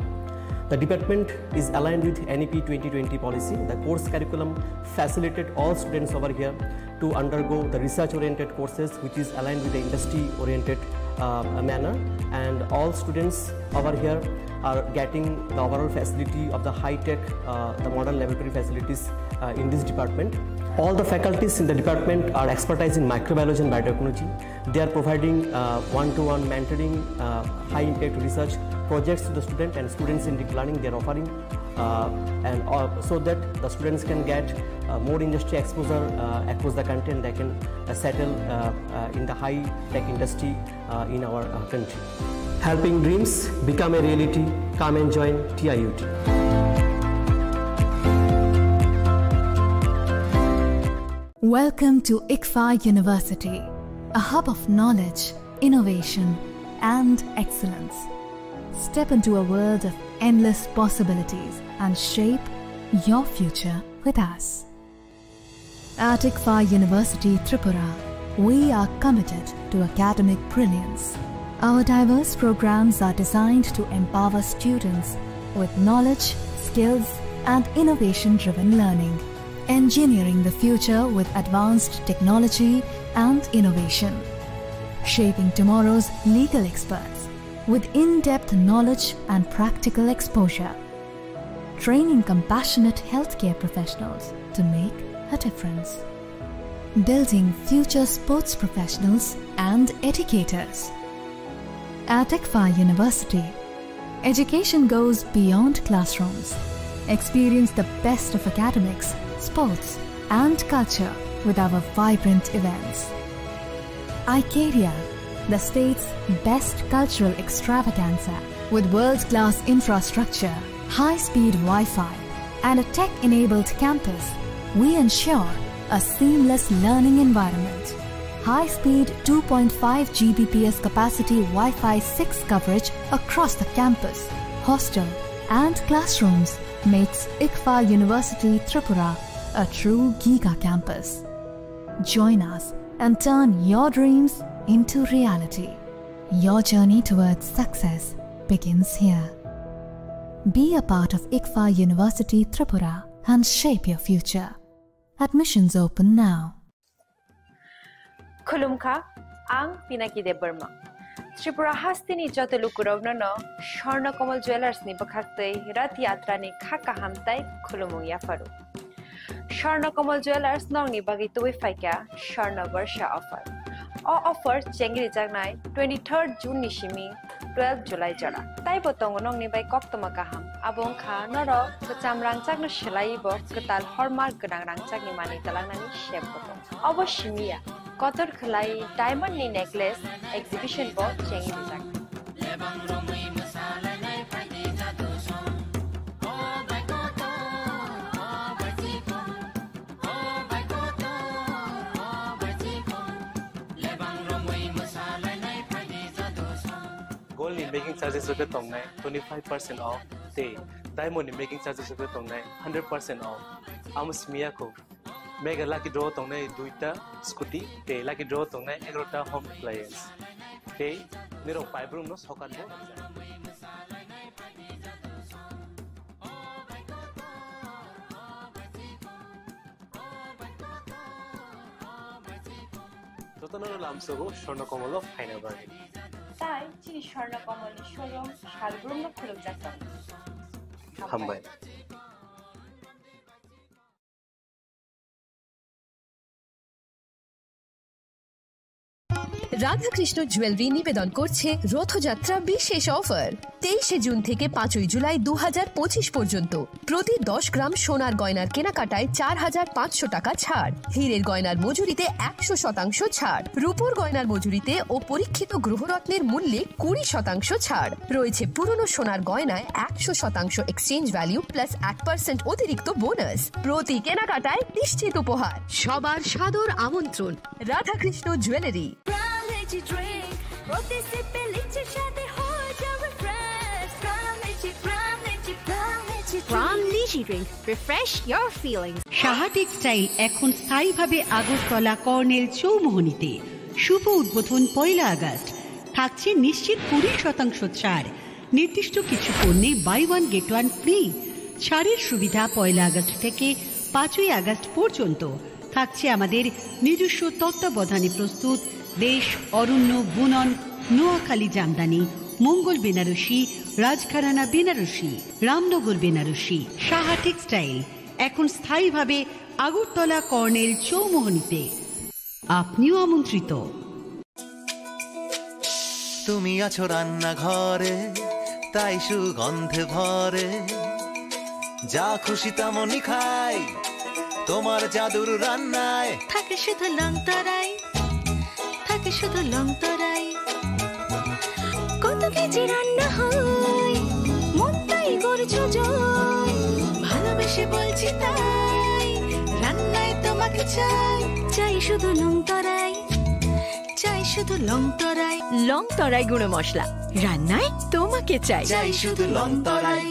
The department is aligned with N E P twenty twenty policy. The course curriculum facilitated all students over here to undergo the research-oriented courses, which is aligned with the industry-oriented, uh, manner. And all students over here are getting the overall facility of the high-tech, uh, the modern laboratory facilities, uh, in this department. All the faculties in the department are expertise in microbiology and biotechnology. They are providing, uh, one-to-one mentoring, uh, high-impact research projects to the student and students in deep learning. They are offering, uh, and, uh, so that the students can get, uh, more industry exposure, uh, across the country, and they can, uh, settle, uh, uh, in the high-tech industry, uh, in our, uh, country. Helping dreams become a reality. Come and join T I U T. Welcome to ICFAI University, a hub of knowledge, innovation, and excellence. Step into a world of endless possibilities and shape your future with us. At ICFAI University Tripura, we are committed to academic brilliance. Our diverse programs are designed to empower students with knowledge, skills, and innovation-driven learning, engineering the future with advanced technology and innovation, shaping tomorrow's legal experts with in-depth knowledge and practical exposure, training compassionate healthcare professionals to make a difference, building future sports professionals and educators. At ICFAI University, education goes beyond classrooms. Experience the best of academics, sports, and culture with our vibrant events. Icaria, the state's best cultural extravaganza. With world-class infrastructure, high-speed Wi-Fi, and a tech-enabled campus, we ensure a seamless learning environment. High-speed two point five G B P S capacity Wi-Fi six coverage across the campus, hostel, and classrooms makes ICFAI University Tripura a true giga campus. Join us and turn your dreams into reality. Your journey towards success begins here. Be a part of ICFAI University Tripura and shape your future. Admissions open now. Khulumkha, ang Pinaki Debbarma. Tripura hasteni joto lukurokno no Swarna Kamal Jewellers ni bwkhaktwi Rath Yatra ni kha kaham tai khulumung yapharu. Swarna Kamal Jewellers nokni bagwi tubui phaikha Swarna Barsha offer. O offer chengrijaknai twenty-third June ni simi twelve July jora. Taibo tongo nokni bai koktwma kaham. Abo wngkha norok kwcham rangchakno swlaiwi bo kwtal hallmark gwnang rangchakni manwi twlangnani sep bo tongo. Obo simi ya, kotor khwlai diamond ni necklace exhibition bo chengrijak. Gold ni making charges rok khe tongnai twenty-five percent off tei diamond ni making charges rok khe tongnai hundred percent off. Amo simi ya kho. Mega lucky draw tongnai duita scooty tei lucky draw tongnai egarota home appliance. Tei nirok paibrumno sokan bo. Jotono lamsogo Swarna Kamal o phaina bagwi. Tai chini Swarna Kamal ni showroom salbrumno khulukjak tongo. Hambai. Radhakrishna jewellery নিবেদন করছে রথযাত্রা বিশেষ অফার। তেইশে জুন থেকে পাঁচই জুলাই দু হাজার পঁচিশ পর্যন্ত প্রতি দশ গ্রাম সোনার গয়নার কেনাকাটায় চার হাজার পাঁচশো টাকা ছাড়, হীরের গয়নার মজুরিতে একশো শতাংশ ছাড়, রূপোর গয়নার মজুরিতে ও পরীক্ষিত গ্রহরত্নের মূল্যে কুড়ি শতাংশ ছাড় রয়েছে। পুরনো সোনার গয়নায় একশো শতাংশ এক্সচেঞ্জ ভ্যালু প্লাস এক পার্সেন্ট অতিরিক্ত বোনাস। প্রতি কেনাকাটায় নিশ্চিত উপহার। সবার সাদর আমন্ত্রণ Radhakrishna jewellery. Crown Energy Drink, প্রতি সিপে লিচির স্বাদে হয়ে যাবে fresh. Crown Energy, Crown Energy, Crown Energy Drink। Crown Energy Drink, refresh your feelings। Saha textile এখন স্থায়ীভাবে আগরতলা কর্নেল চৌমুহনীতে। শুভ উদ্বোধন পয়লা আগস্ট। থাকছে নিশ্চিত কুড়ি শতাংশ ছাড়। নির্দিষ্ট কিছু পণ্যে buy one get one free. ছাড়ের সুবিধা পয়লা আগস্ট থেকে পাঁচই আগস্ট পর্যন্ত। থাকছে আমাদের নিজস্ব তত্ত্বাবধানে প্রস্তুত দেশ, অরণ্য, বুনন, নোয়াখালী জামদানি, মঙ্গল বেনারসি, রাজঘরানা বেনারসি, রামনগর বেনারসি। সাহা টেক্সটাইল এখন স্থায়ীভাবে আগরতলা কর্নেল চৌমোহনীতে আপনিও আমন্ত্রিত। তুমি আছো রান্নাঘরে, তাই সুগন্ধে ভরে। যা খুশি তেমনই খাই, তোমার জাদুর রান্নায়। থাকে শুধু লংতরাই, থাকে শুধু লংতরাই। কত কেজি রান্না হয়, মনটাই করছো জয়। ভালোবেসে বলছি তাই, রান্নায় তোমাকে চাই। চাই শুধু লংতরাই, চাই শুধু লংতরাই। লংতরাই গুঁড়ো মশলা, রান্নায় তোমাকে চাই। চাই শুধু লংতরাই।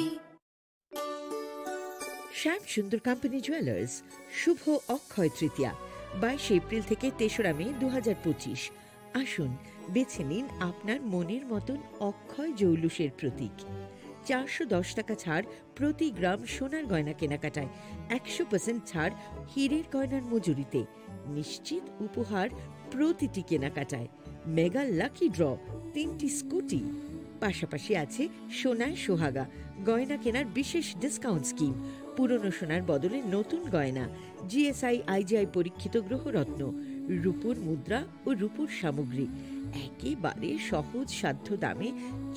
শ্যাম সুন্দর কোম্পানি জুয়েলার্স, শুভ অক্ষয় তৃতীয়া, বাইশে এপ্রিল থেকে তেসরা মে দু হাজার পঁচিশ। আসুন, বেছে নিন আপনার মনের মতন অক্ষয় জৌলুসের প্রতীক। চারশো দশ টাকা ছাড় প্রতি গ্রাম সোনার গয়না কেনাকাটায়, একশো পার্সেন্ট ছাড় হীরের গয়নার মজুরিতে, নিশ্চিত উপহার প্রতিটি কেনাকাটায়, মেগা লাকি ড্র, তিনটি স্কুটি, পাশাপাশি আছে সোনায় সোহাগা, গয়না কেনার বিশেষ ডিসকাউন্ট স্কিম, পুরনো সোনার বদলে নতুন গয়না, জিএসআই আইজিআই পরীক্ষিত গ্রহরত্ন, রূপোর মুদ্রা ও রূপোর সামগ্রী, একেবারে সহজ সাধ্য দামে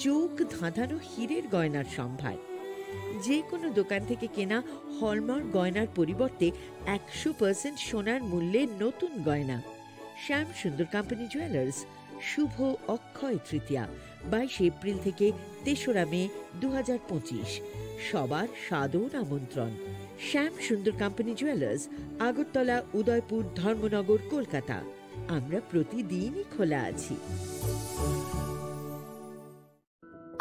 চোখ ধাঁধানো হীরের গয়নার সম্ভার। যে কোনো দোকান থেকে কেনা হলমার্ক গয়নার পরিবর্তে একশো পার্সেন্ট সোনার মূল্যে নতুন গয়না। শ্যাম সুন্দর কোম্পানি জুয়েলার্স, শুভ অক্ষয় তৃতীয়া, বাইশে এপ্রিল থেকে তেসরা মে দু হাজার পঁচিশ। সবার সাদর আমন্ত্রণ। শ্যাম সুন্দর কোম্পানি জুয়েলার্স, আগরতলা, উদয়পুর, ধর্মনগর, কলকাতা। আমরা প্রতিদিনই খোলা আছি।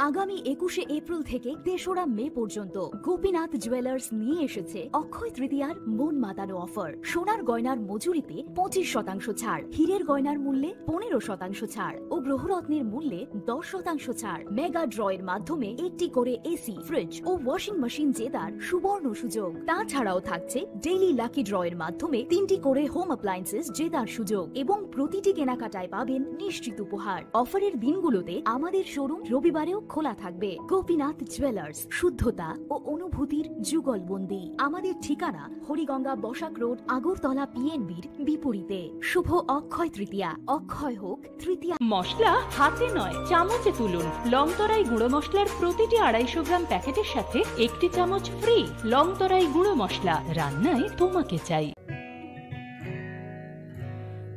আগামী একুশে এপ্রিল থেকে তেসরা মে পর্যন্ত গোপীনাথ জুয়েলার্স নিয়ে এসেছে অক্ষয় তৃতীয়ার মন মাতানো অফার। সোনার গয়নার মজুরিতে পঁচিশ শতাংশ ছাড়, হীরের গয়নার মূল্যে পনেরো শতাংশ ছাড় ও গ্রহরত্নের মূল্যে দশ শতাংশ ছাড়। মেগা ড্র এর মাধ্যমে একটি করে এসি, ফ্রিজ ও ওয়াশিং মেশিন জেতার সুবর্ণ সুযোগ। তাছাড়াও থাকছে ডেইলি লাকি ড্র এর মাধ্যমে তিনটি করে হোম অ্যাপ্লায়েন্সেস জেতার সুযোগ এবং প্রতিটি কেনাকাটায় পাবেন নিশ্চিত উপহার। অফারের দিনগুলোতে আমাদের শোরুম রবিবারেও খোলা থাকবে। গোপীনাথ জুয়েলার্স, শুদ্ধতা ও অনুভূতির যুগলবন্দি। আমাদের ঠিকানা হরিগঙ্গা বসাক রোড, আগরতলা পিএনবির বিপরীতে। শুভ অক্ষয় তৃতীয়া, অক্ষয় হোক তৃতীয়া। মশলা হাতে নয়, চামচে তুলুন। লংতরাই গুঁড়ো মশলার প্রতিটি আড়াইশো গ্রাম প্যাকেটের সাথে একটি চামচ ফ্রি। লংতরাই গুঁড়ো মশলা, রান্নায় তোমাকে চাই।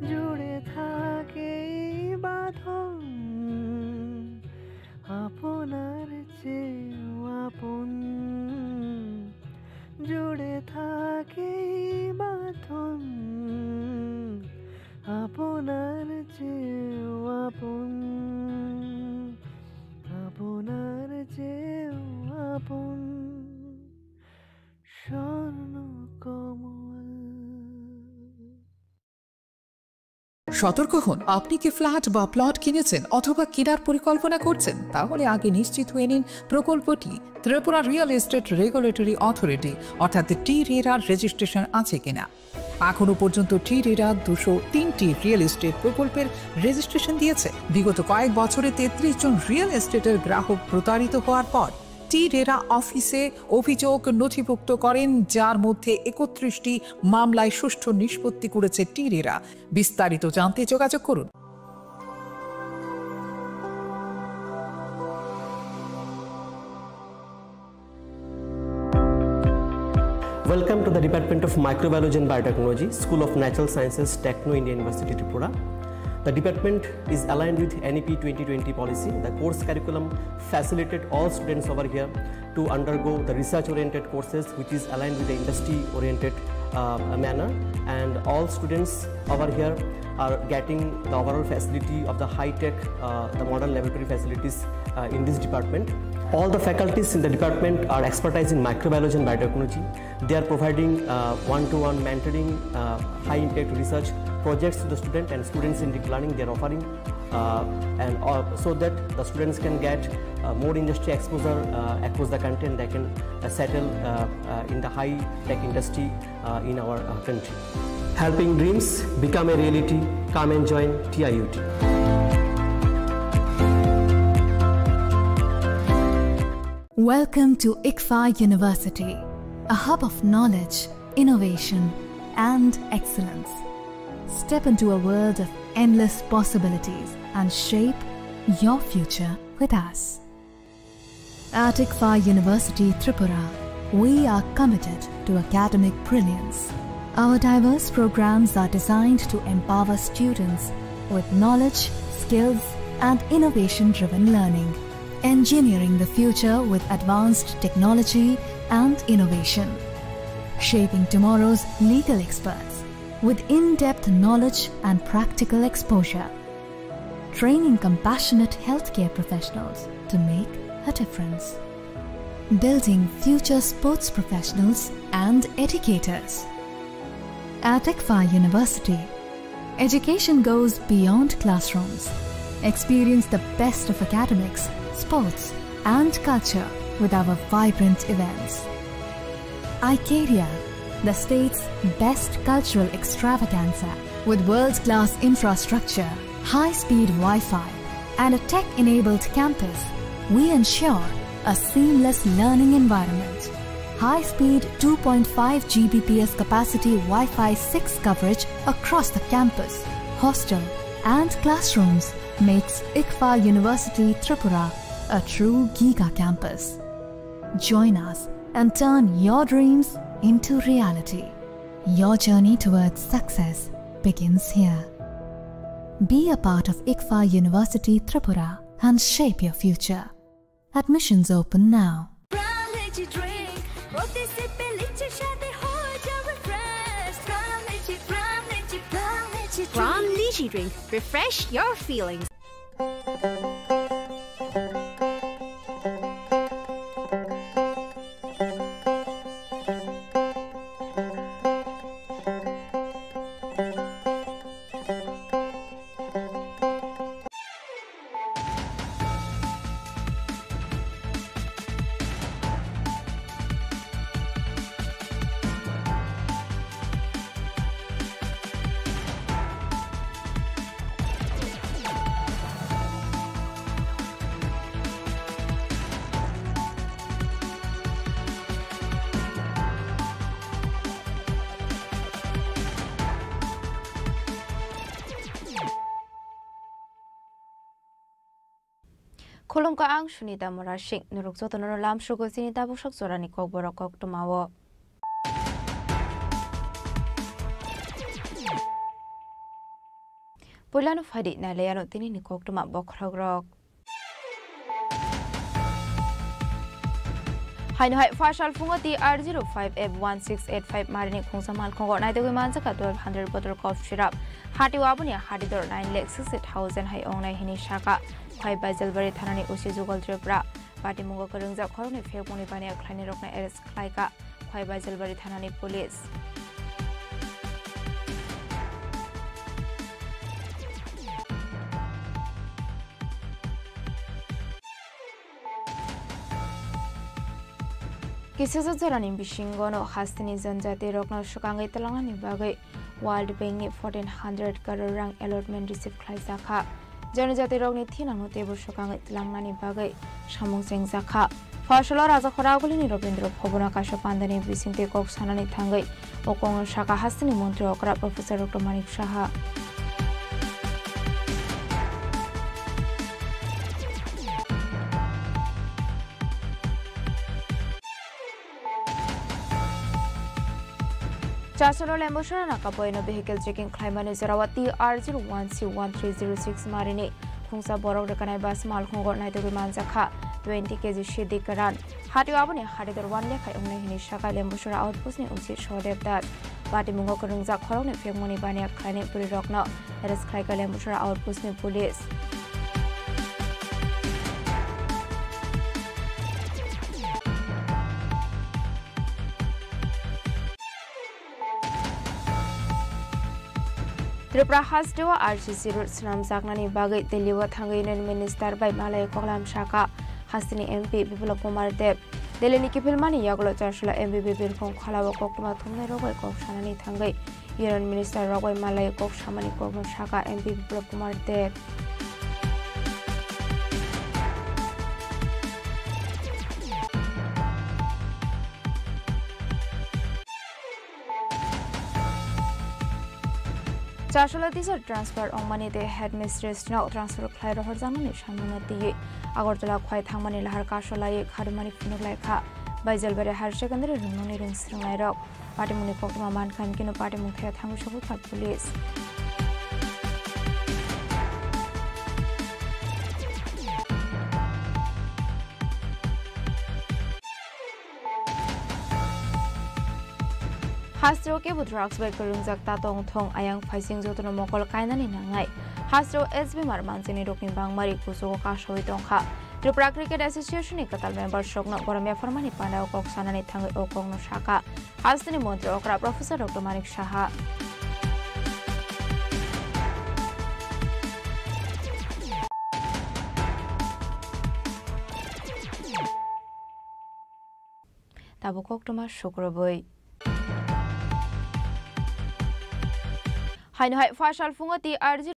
জুড়ে থাকে এই বাঁধন, আপনার চেয়েও আপন। জুড়ে থাকে এই বাঁধন, আপনার চেয়েও আপন, আপনার চেয়েও আপন। স্বর্ণ কমল। সতর্ক হন, আপনি কি ফ্ল্যাট বা প্লট কিনেছেন অথবা কেনার পরিকল্পনা করছেন? তাহলে আগে নিশ্চিত হয়ে নিন প্রকল্পটি Tripura real estate regulatory authority অর্থাৎ টি রেরার রেজিস্ট্রেশন আছে কিনা। এখনো পর্যন্ত টি রেরা দুশো তিনটি রিয়েল এস্টেট প্রকল্পের রেজিস্ট্রেশন দিয়েছে। বিগত কয়েক বছরে তেত্রিশ জন রিয়েল এস্টেটের গ্রাহক প্রতারিত হওয়ার পর টি রেরা অফিসে অভিযোগ নথিভুক্ত করেন, যার মধ্যে একত্রিশটি মামলায় সুষ্ঠু নিষ্পত্তি করেছে টি রেরা। বিস্তারিত জানতে যোগাযোগ করুন। Welcome to the Department of Microbiology and Biotechnology, School of Natural Sciences, Techno India University, Tripura. The department is aligned with N E P twenty twenty policy. The course curriculum facilitated all students over here to undergo the research-oriented courses, which is aligned with the industry-oriented, uh, manner. And all students over here are getting the overall facility of the high-tech, uh, the modern laboratory facilities, uh, in this department. All the faculties in the department are expertise in microbiology and biotechnology. They are providing, uh, one-to-one mentoring, uh, high-impact research projects to the student and students-centric learning they are offering, uh, and, uh, so that the students can get, uh, more industry exposure, uh, across the country, and they can, uh, settle, uh, uh, in the high-tech industry, uh, in our, uh, country. Helping dreams become a reality. Come and join T I U T. Welcome to ICFAI University, a hub of knowledge, innovation, and excellence. Step into a world of endless possibilities and shape your future with us. At ICFAI University Tripura, we are committed to academic brilliance. Our diverse programs are designed to empower students with knowledge, skills, and innovation-driven learning, engineering the future with advanced technology and innovation, shaping tomorrow's legal experts with in-depth knowledge and practical exposure, training compassionate healthcare professionals to make a difference, building future sports professionals and educators. At ICFAI University, education goes beyond classrooms. Experience the best of academics, sports, and culture with our vibrant events. Icaria, the state's best cultural extravaganza. With world-class infrastructure, high-speed Wi-Fi, and a tech-enabled campus, we ensure a seamless learning environment. High-speed two point five G B P S capacity Wi-Fi six coverage across the campus, hostel, and classrooms makes ICFAI University Tripura a true giga campus. Join us and turn your dreams into reality. Your journey towards success begins here. Be a part of ICFAI University Tripura and shape your future. Admissions open now. Pram Lychee Drink, প্রতি সিপে লিচির স্বাদে হয়ে যাবে fresh. Pram Lychee, Pram Lychee, Pram Lychee Drink। Pram Lychee Drink, refresh your feelings. Khulumkha, ang Sunita Murasing. Norok jotono lamsugo chini tabuksak jorani kokborok koktwmao. Puilano phaidi nailaiano tinini koktwma bokhorokrok. Haino hai pha salphungo T R zero five F one six eight five marini khungsa malkhungo naitugwi manjakha twelve hundred bottle cough syrup. Hatio aboni hati dor nine lakh sixty thousand hai ongnai hini saka. Khwai Baijalbari thanani O C Jugal Tripura. Patimungo kwrwngjak khoroknwi phiyokmungni baniya khlainai rokno arrest khlaikha Khwai Baijalbari thanani police. Kisijak jorani bisingono hasteni janjati rokno swkangwi twlangnani bagwi World Bank ni fourteen hundred crore rang allotment receive khlaijakha. Janjati rokni thinangno teibo swkangwi twlangnani bagwi samung chengjakha. Phorsalo Rajakhora Agulini Rabindra Bhavan o kaisa pandani bisingtwi kok sanani thangwi o kokno sakha hasteni montri okra Professor Doctor Manik Saha. Chasolo Lembusora nakapoino vehicle checking khlaimani jorao T R zero one C one three zero six marini khungsa borok rwkanai bus malkhungo naitugwi manjakha twenty K G sidi kwran. Hatio aboni hati dor one lakh hai wngnai hini sakha Lembusora outpost ni O C Sodev Das. Patimungo kwrwngjak khoroknwi phiyokmungni baniya khlainai bwrwirokno arrest khlaikha Lembusora outpost ni police. Tripura hasteo R C C road swnamjaknani bagwi Delhi-o thangwi Union Minister bai malai koklam sakha hasteni M P Biplab Kumar Deb. Delhi-ni kiphilmani yagulo Chasolo M P Birkhong Kholao koktwma thumnairok bai kok sanani thangwi Union Minister rok bai malai kok samani kokno sakha M P Biplab Kumar Deb. Kasola teacher transfer ongmani tei headmistress no transfer khlai rohorjaknani samungno twiwi Agartala khwlai thangmani lahar kasolaiwi kharwimani phunuk lai kha. Baijalbari Higher Secondary rwngnokni rwngswrwngnairok. Patimungni koktwma mankha, himkheno patimung thaya thangwi sogwi kha police. Hasteo kebo drugs bai kwrwngjak ta tong thung, ayang phaising jotono mokol kainani nangnai. Hasteo S B mar manjini rokni bangmari kuchugo kasawi tongkha. Tripura Cricket Association ni kwtal member sokno borom yapharmani pandao kok sanani thangwi o kokno sakha hasteni montri okra Professor Doctor Manik Saha. Tabuk koktwma sukrubwi. Haino hai phaisal phungo T R G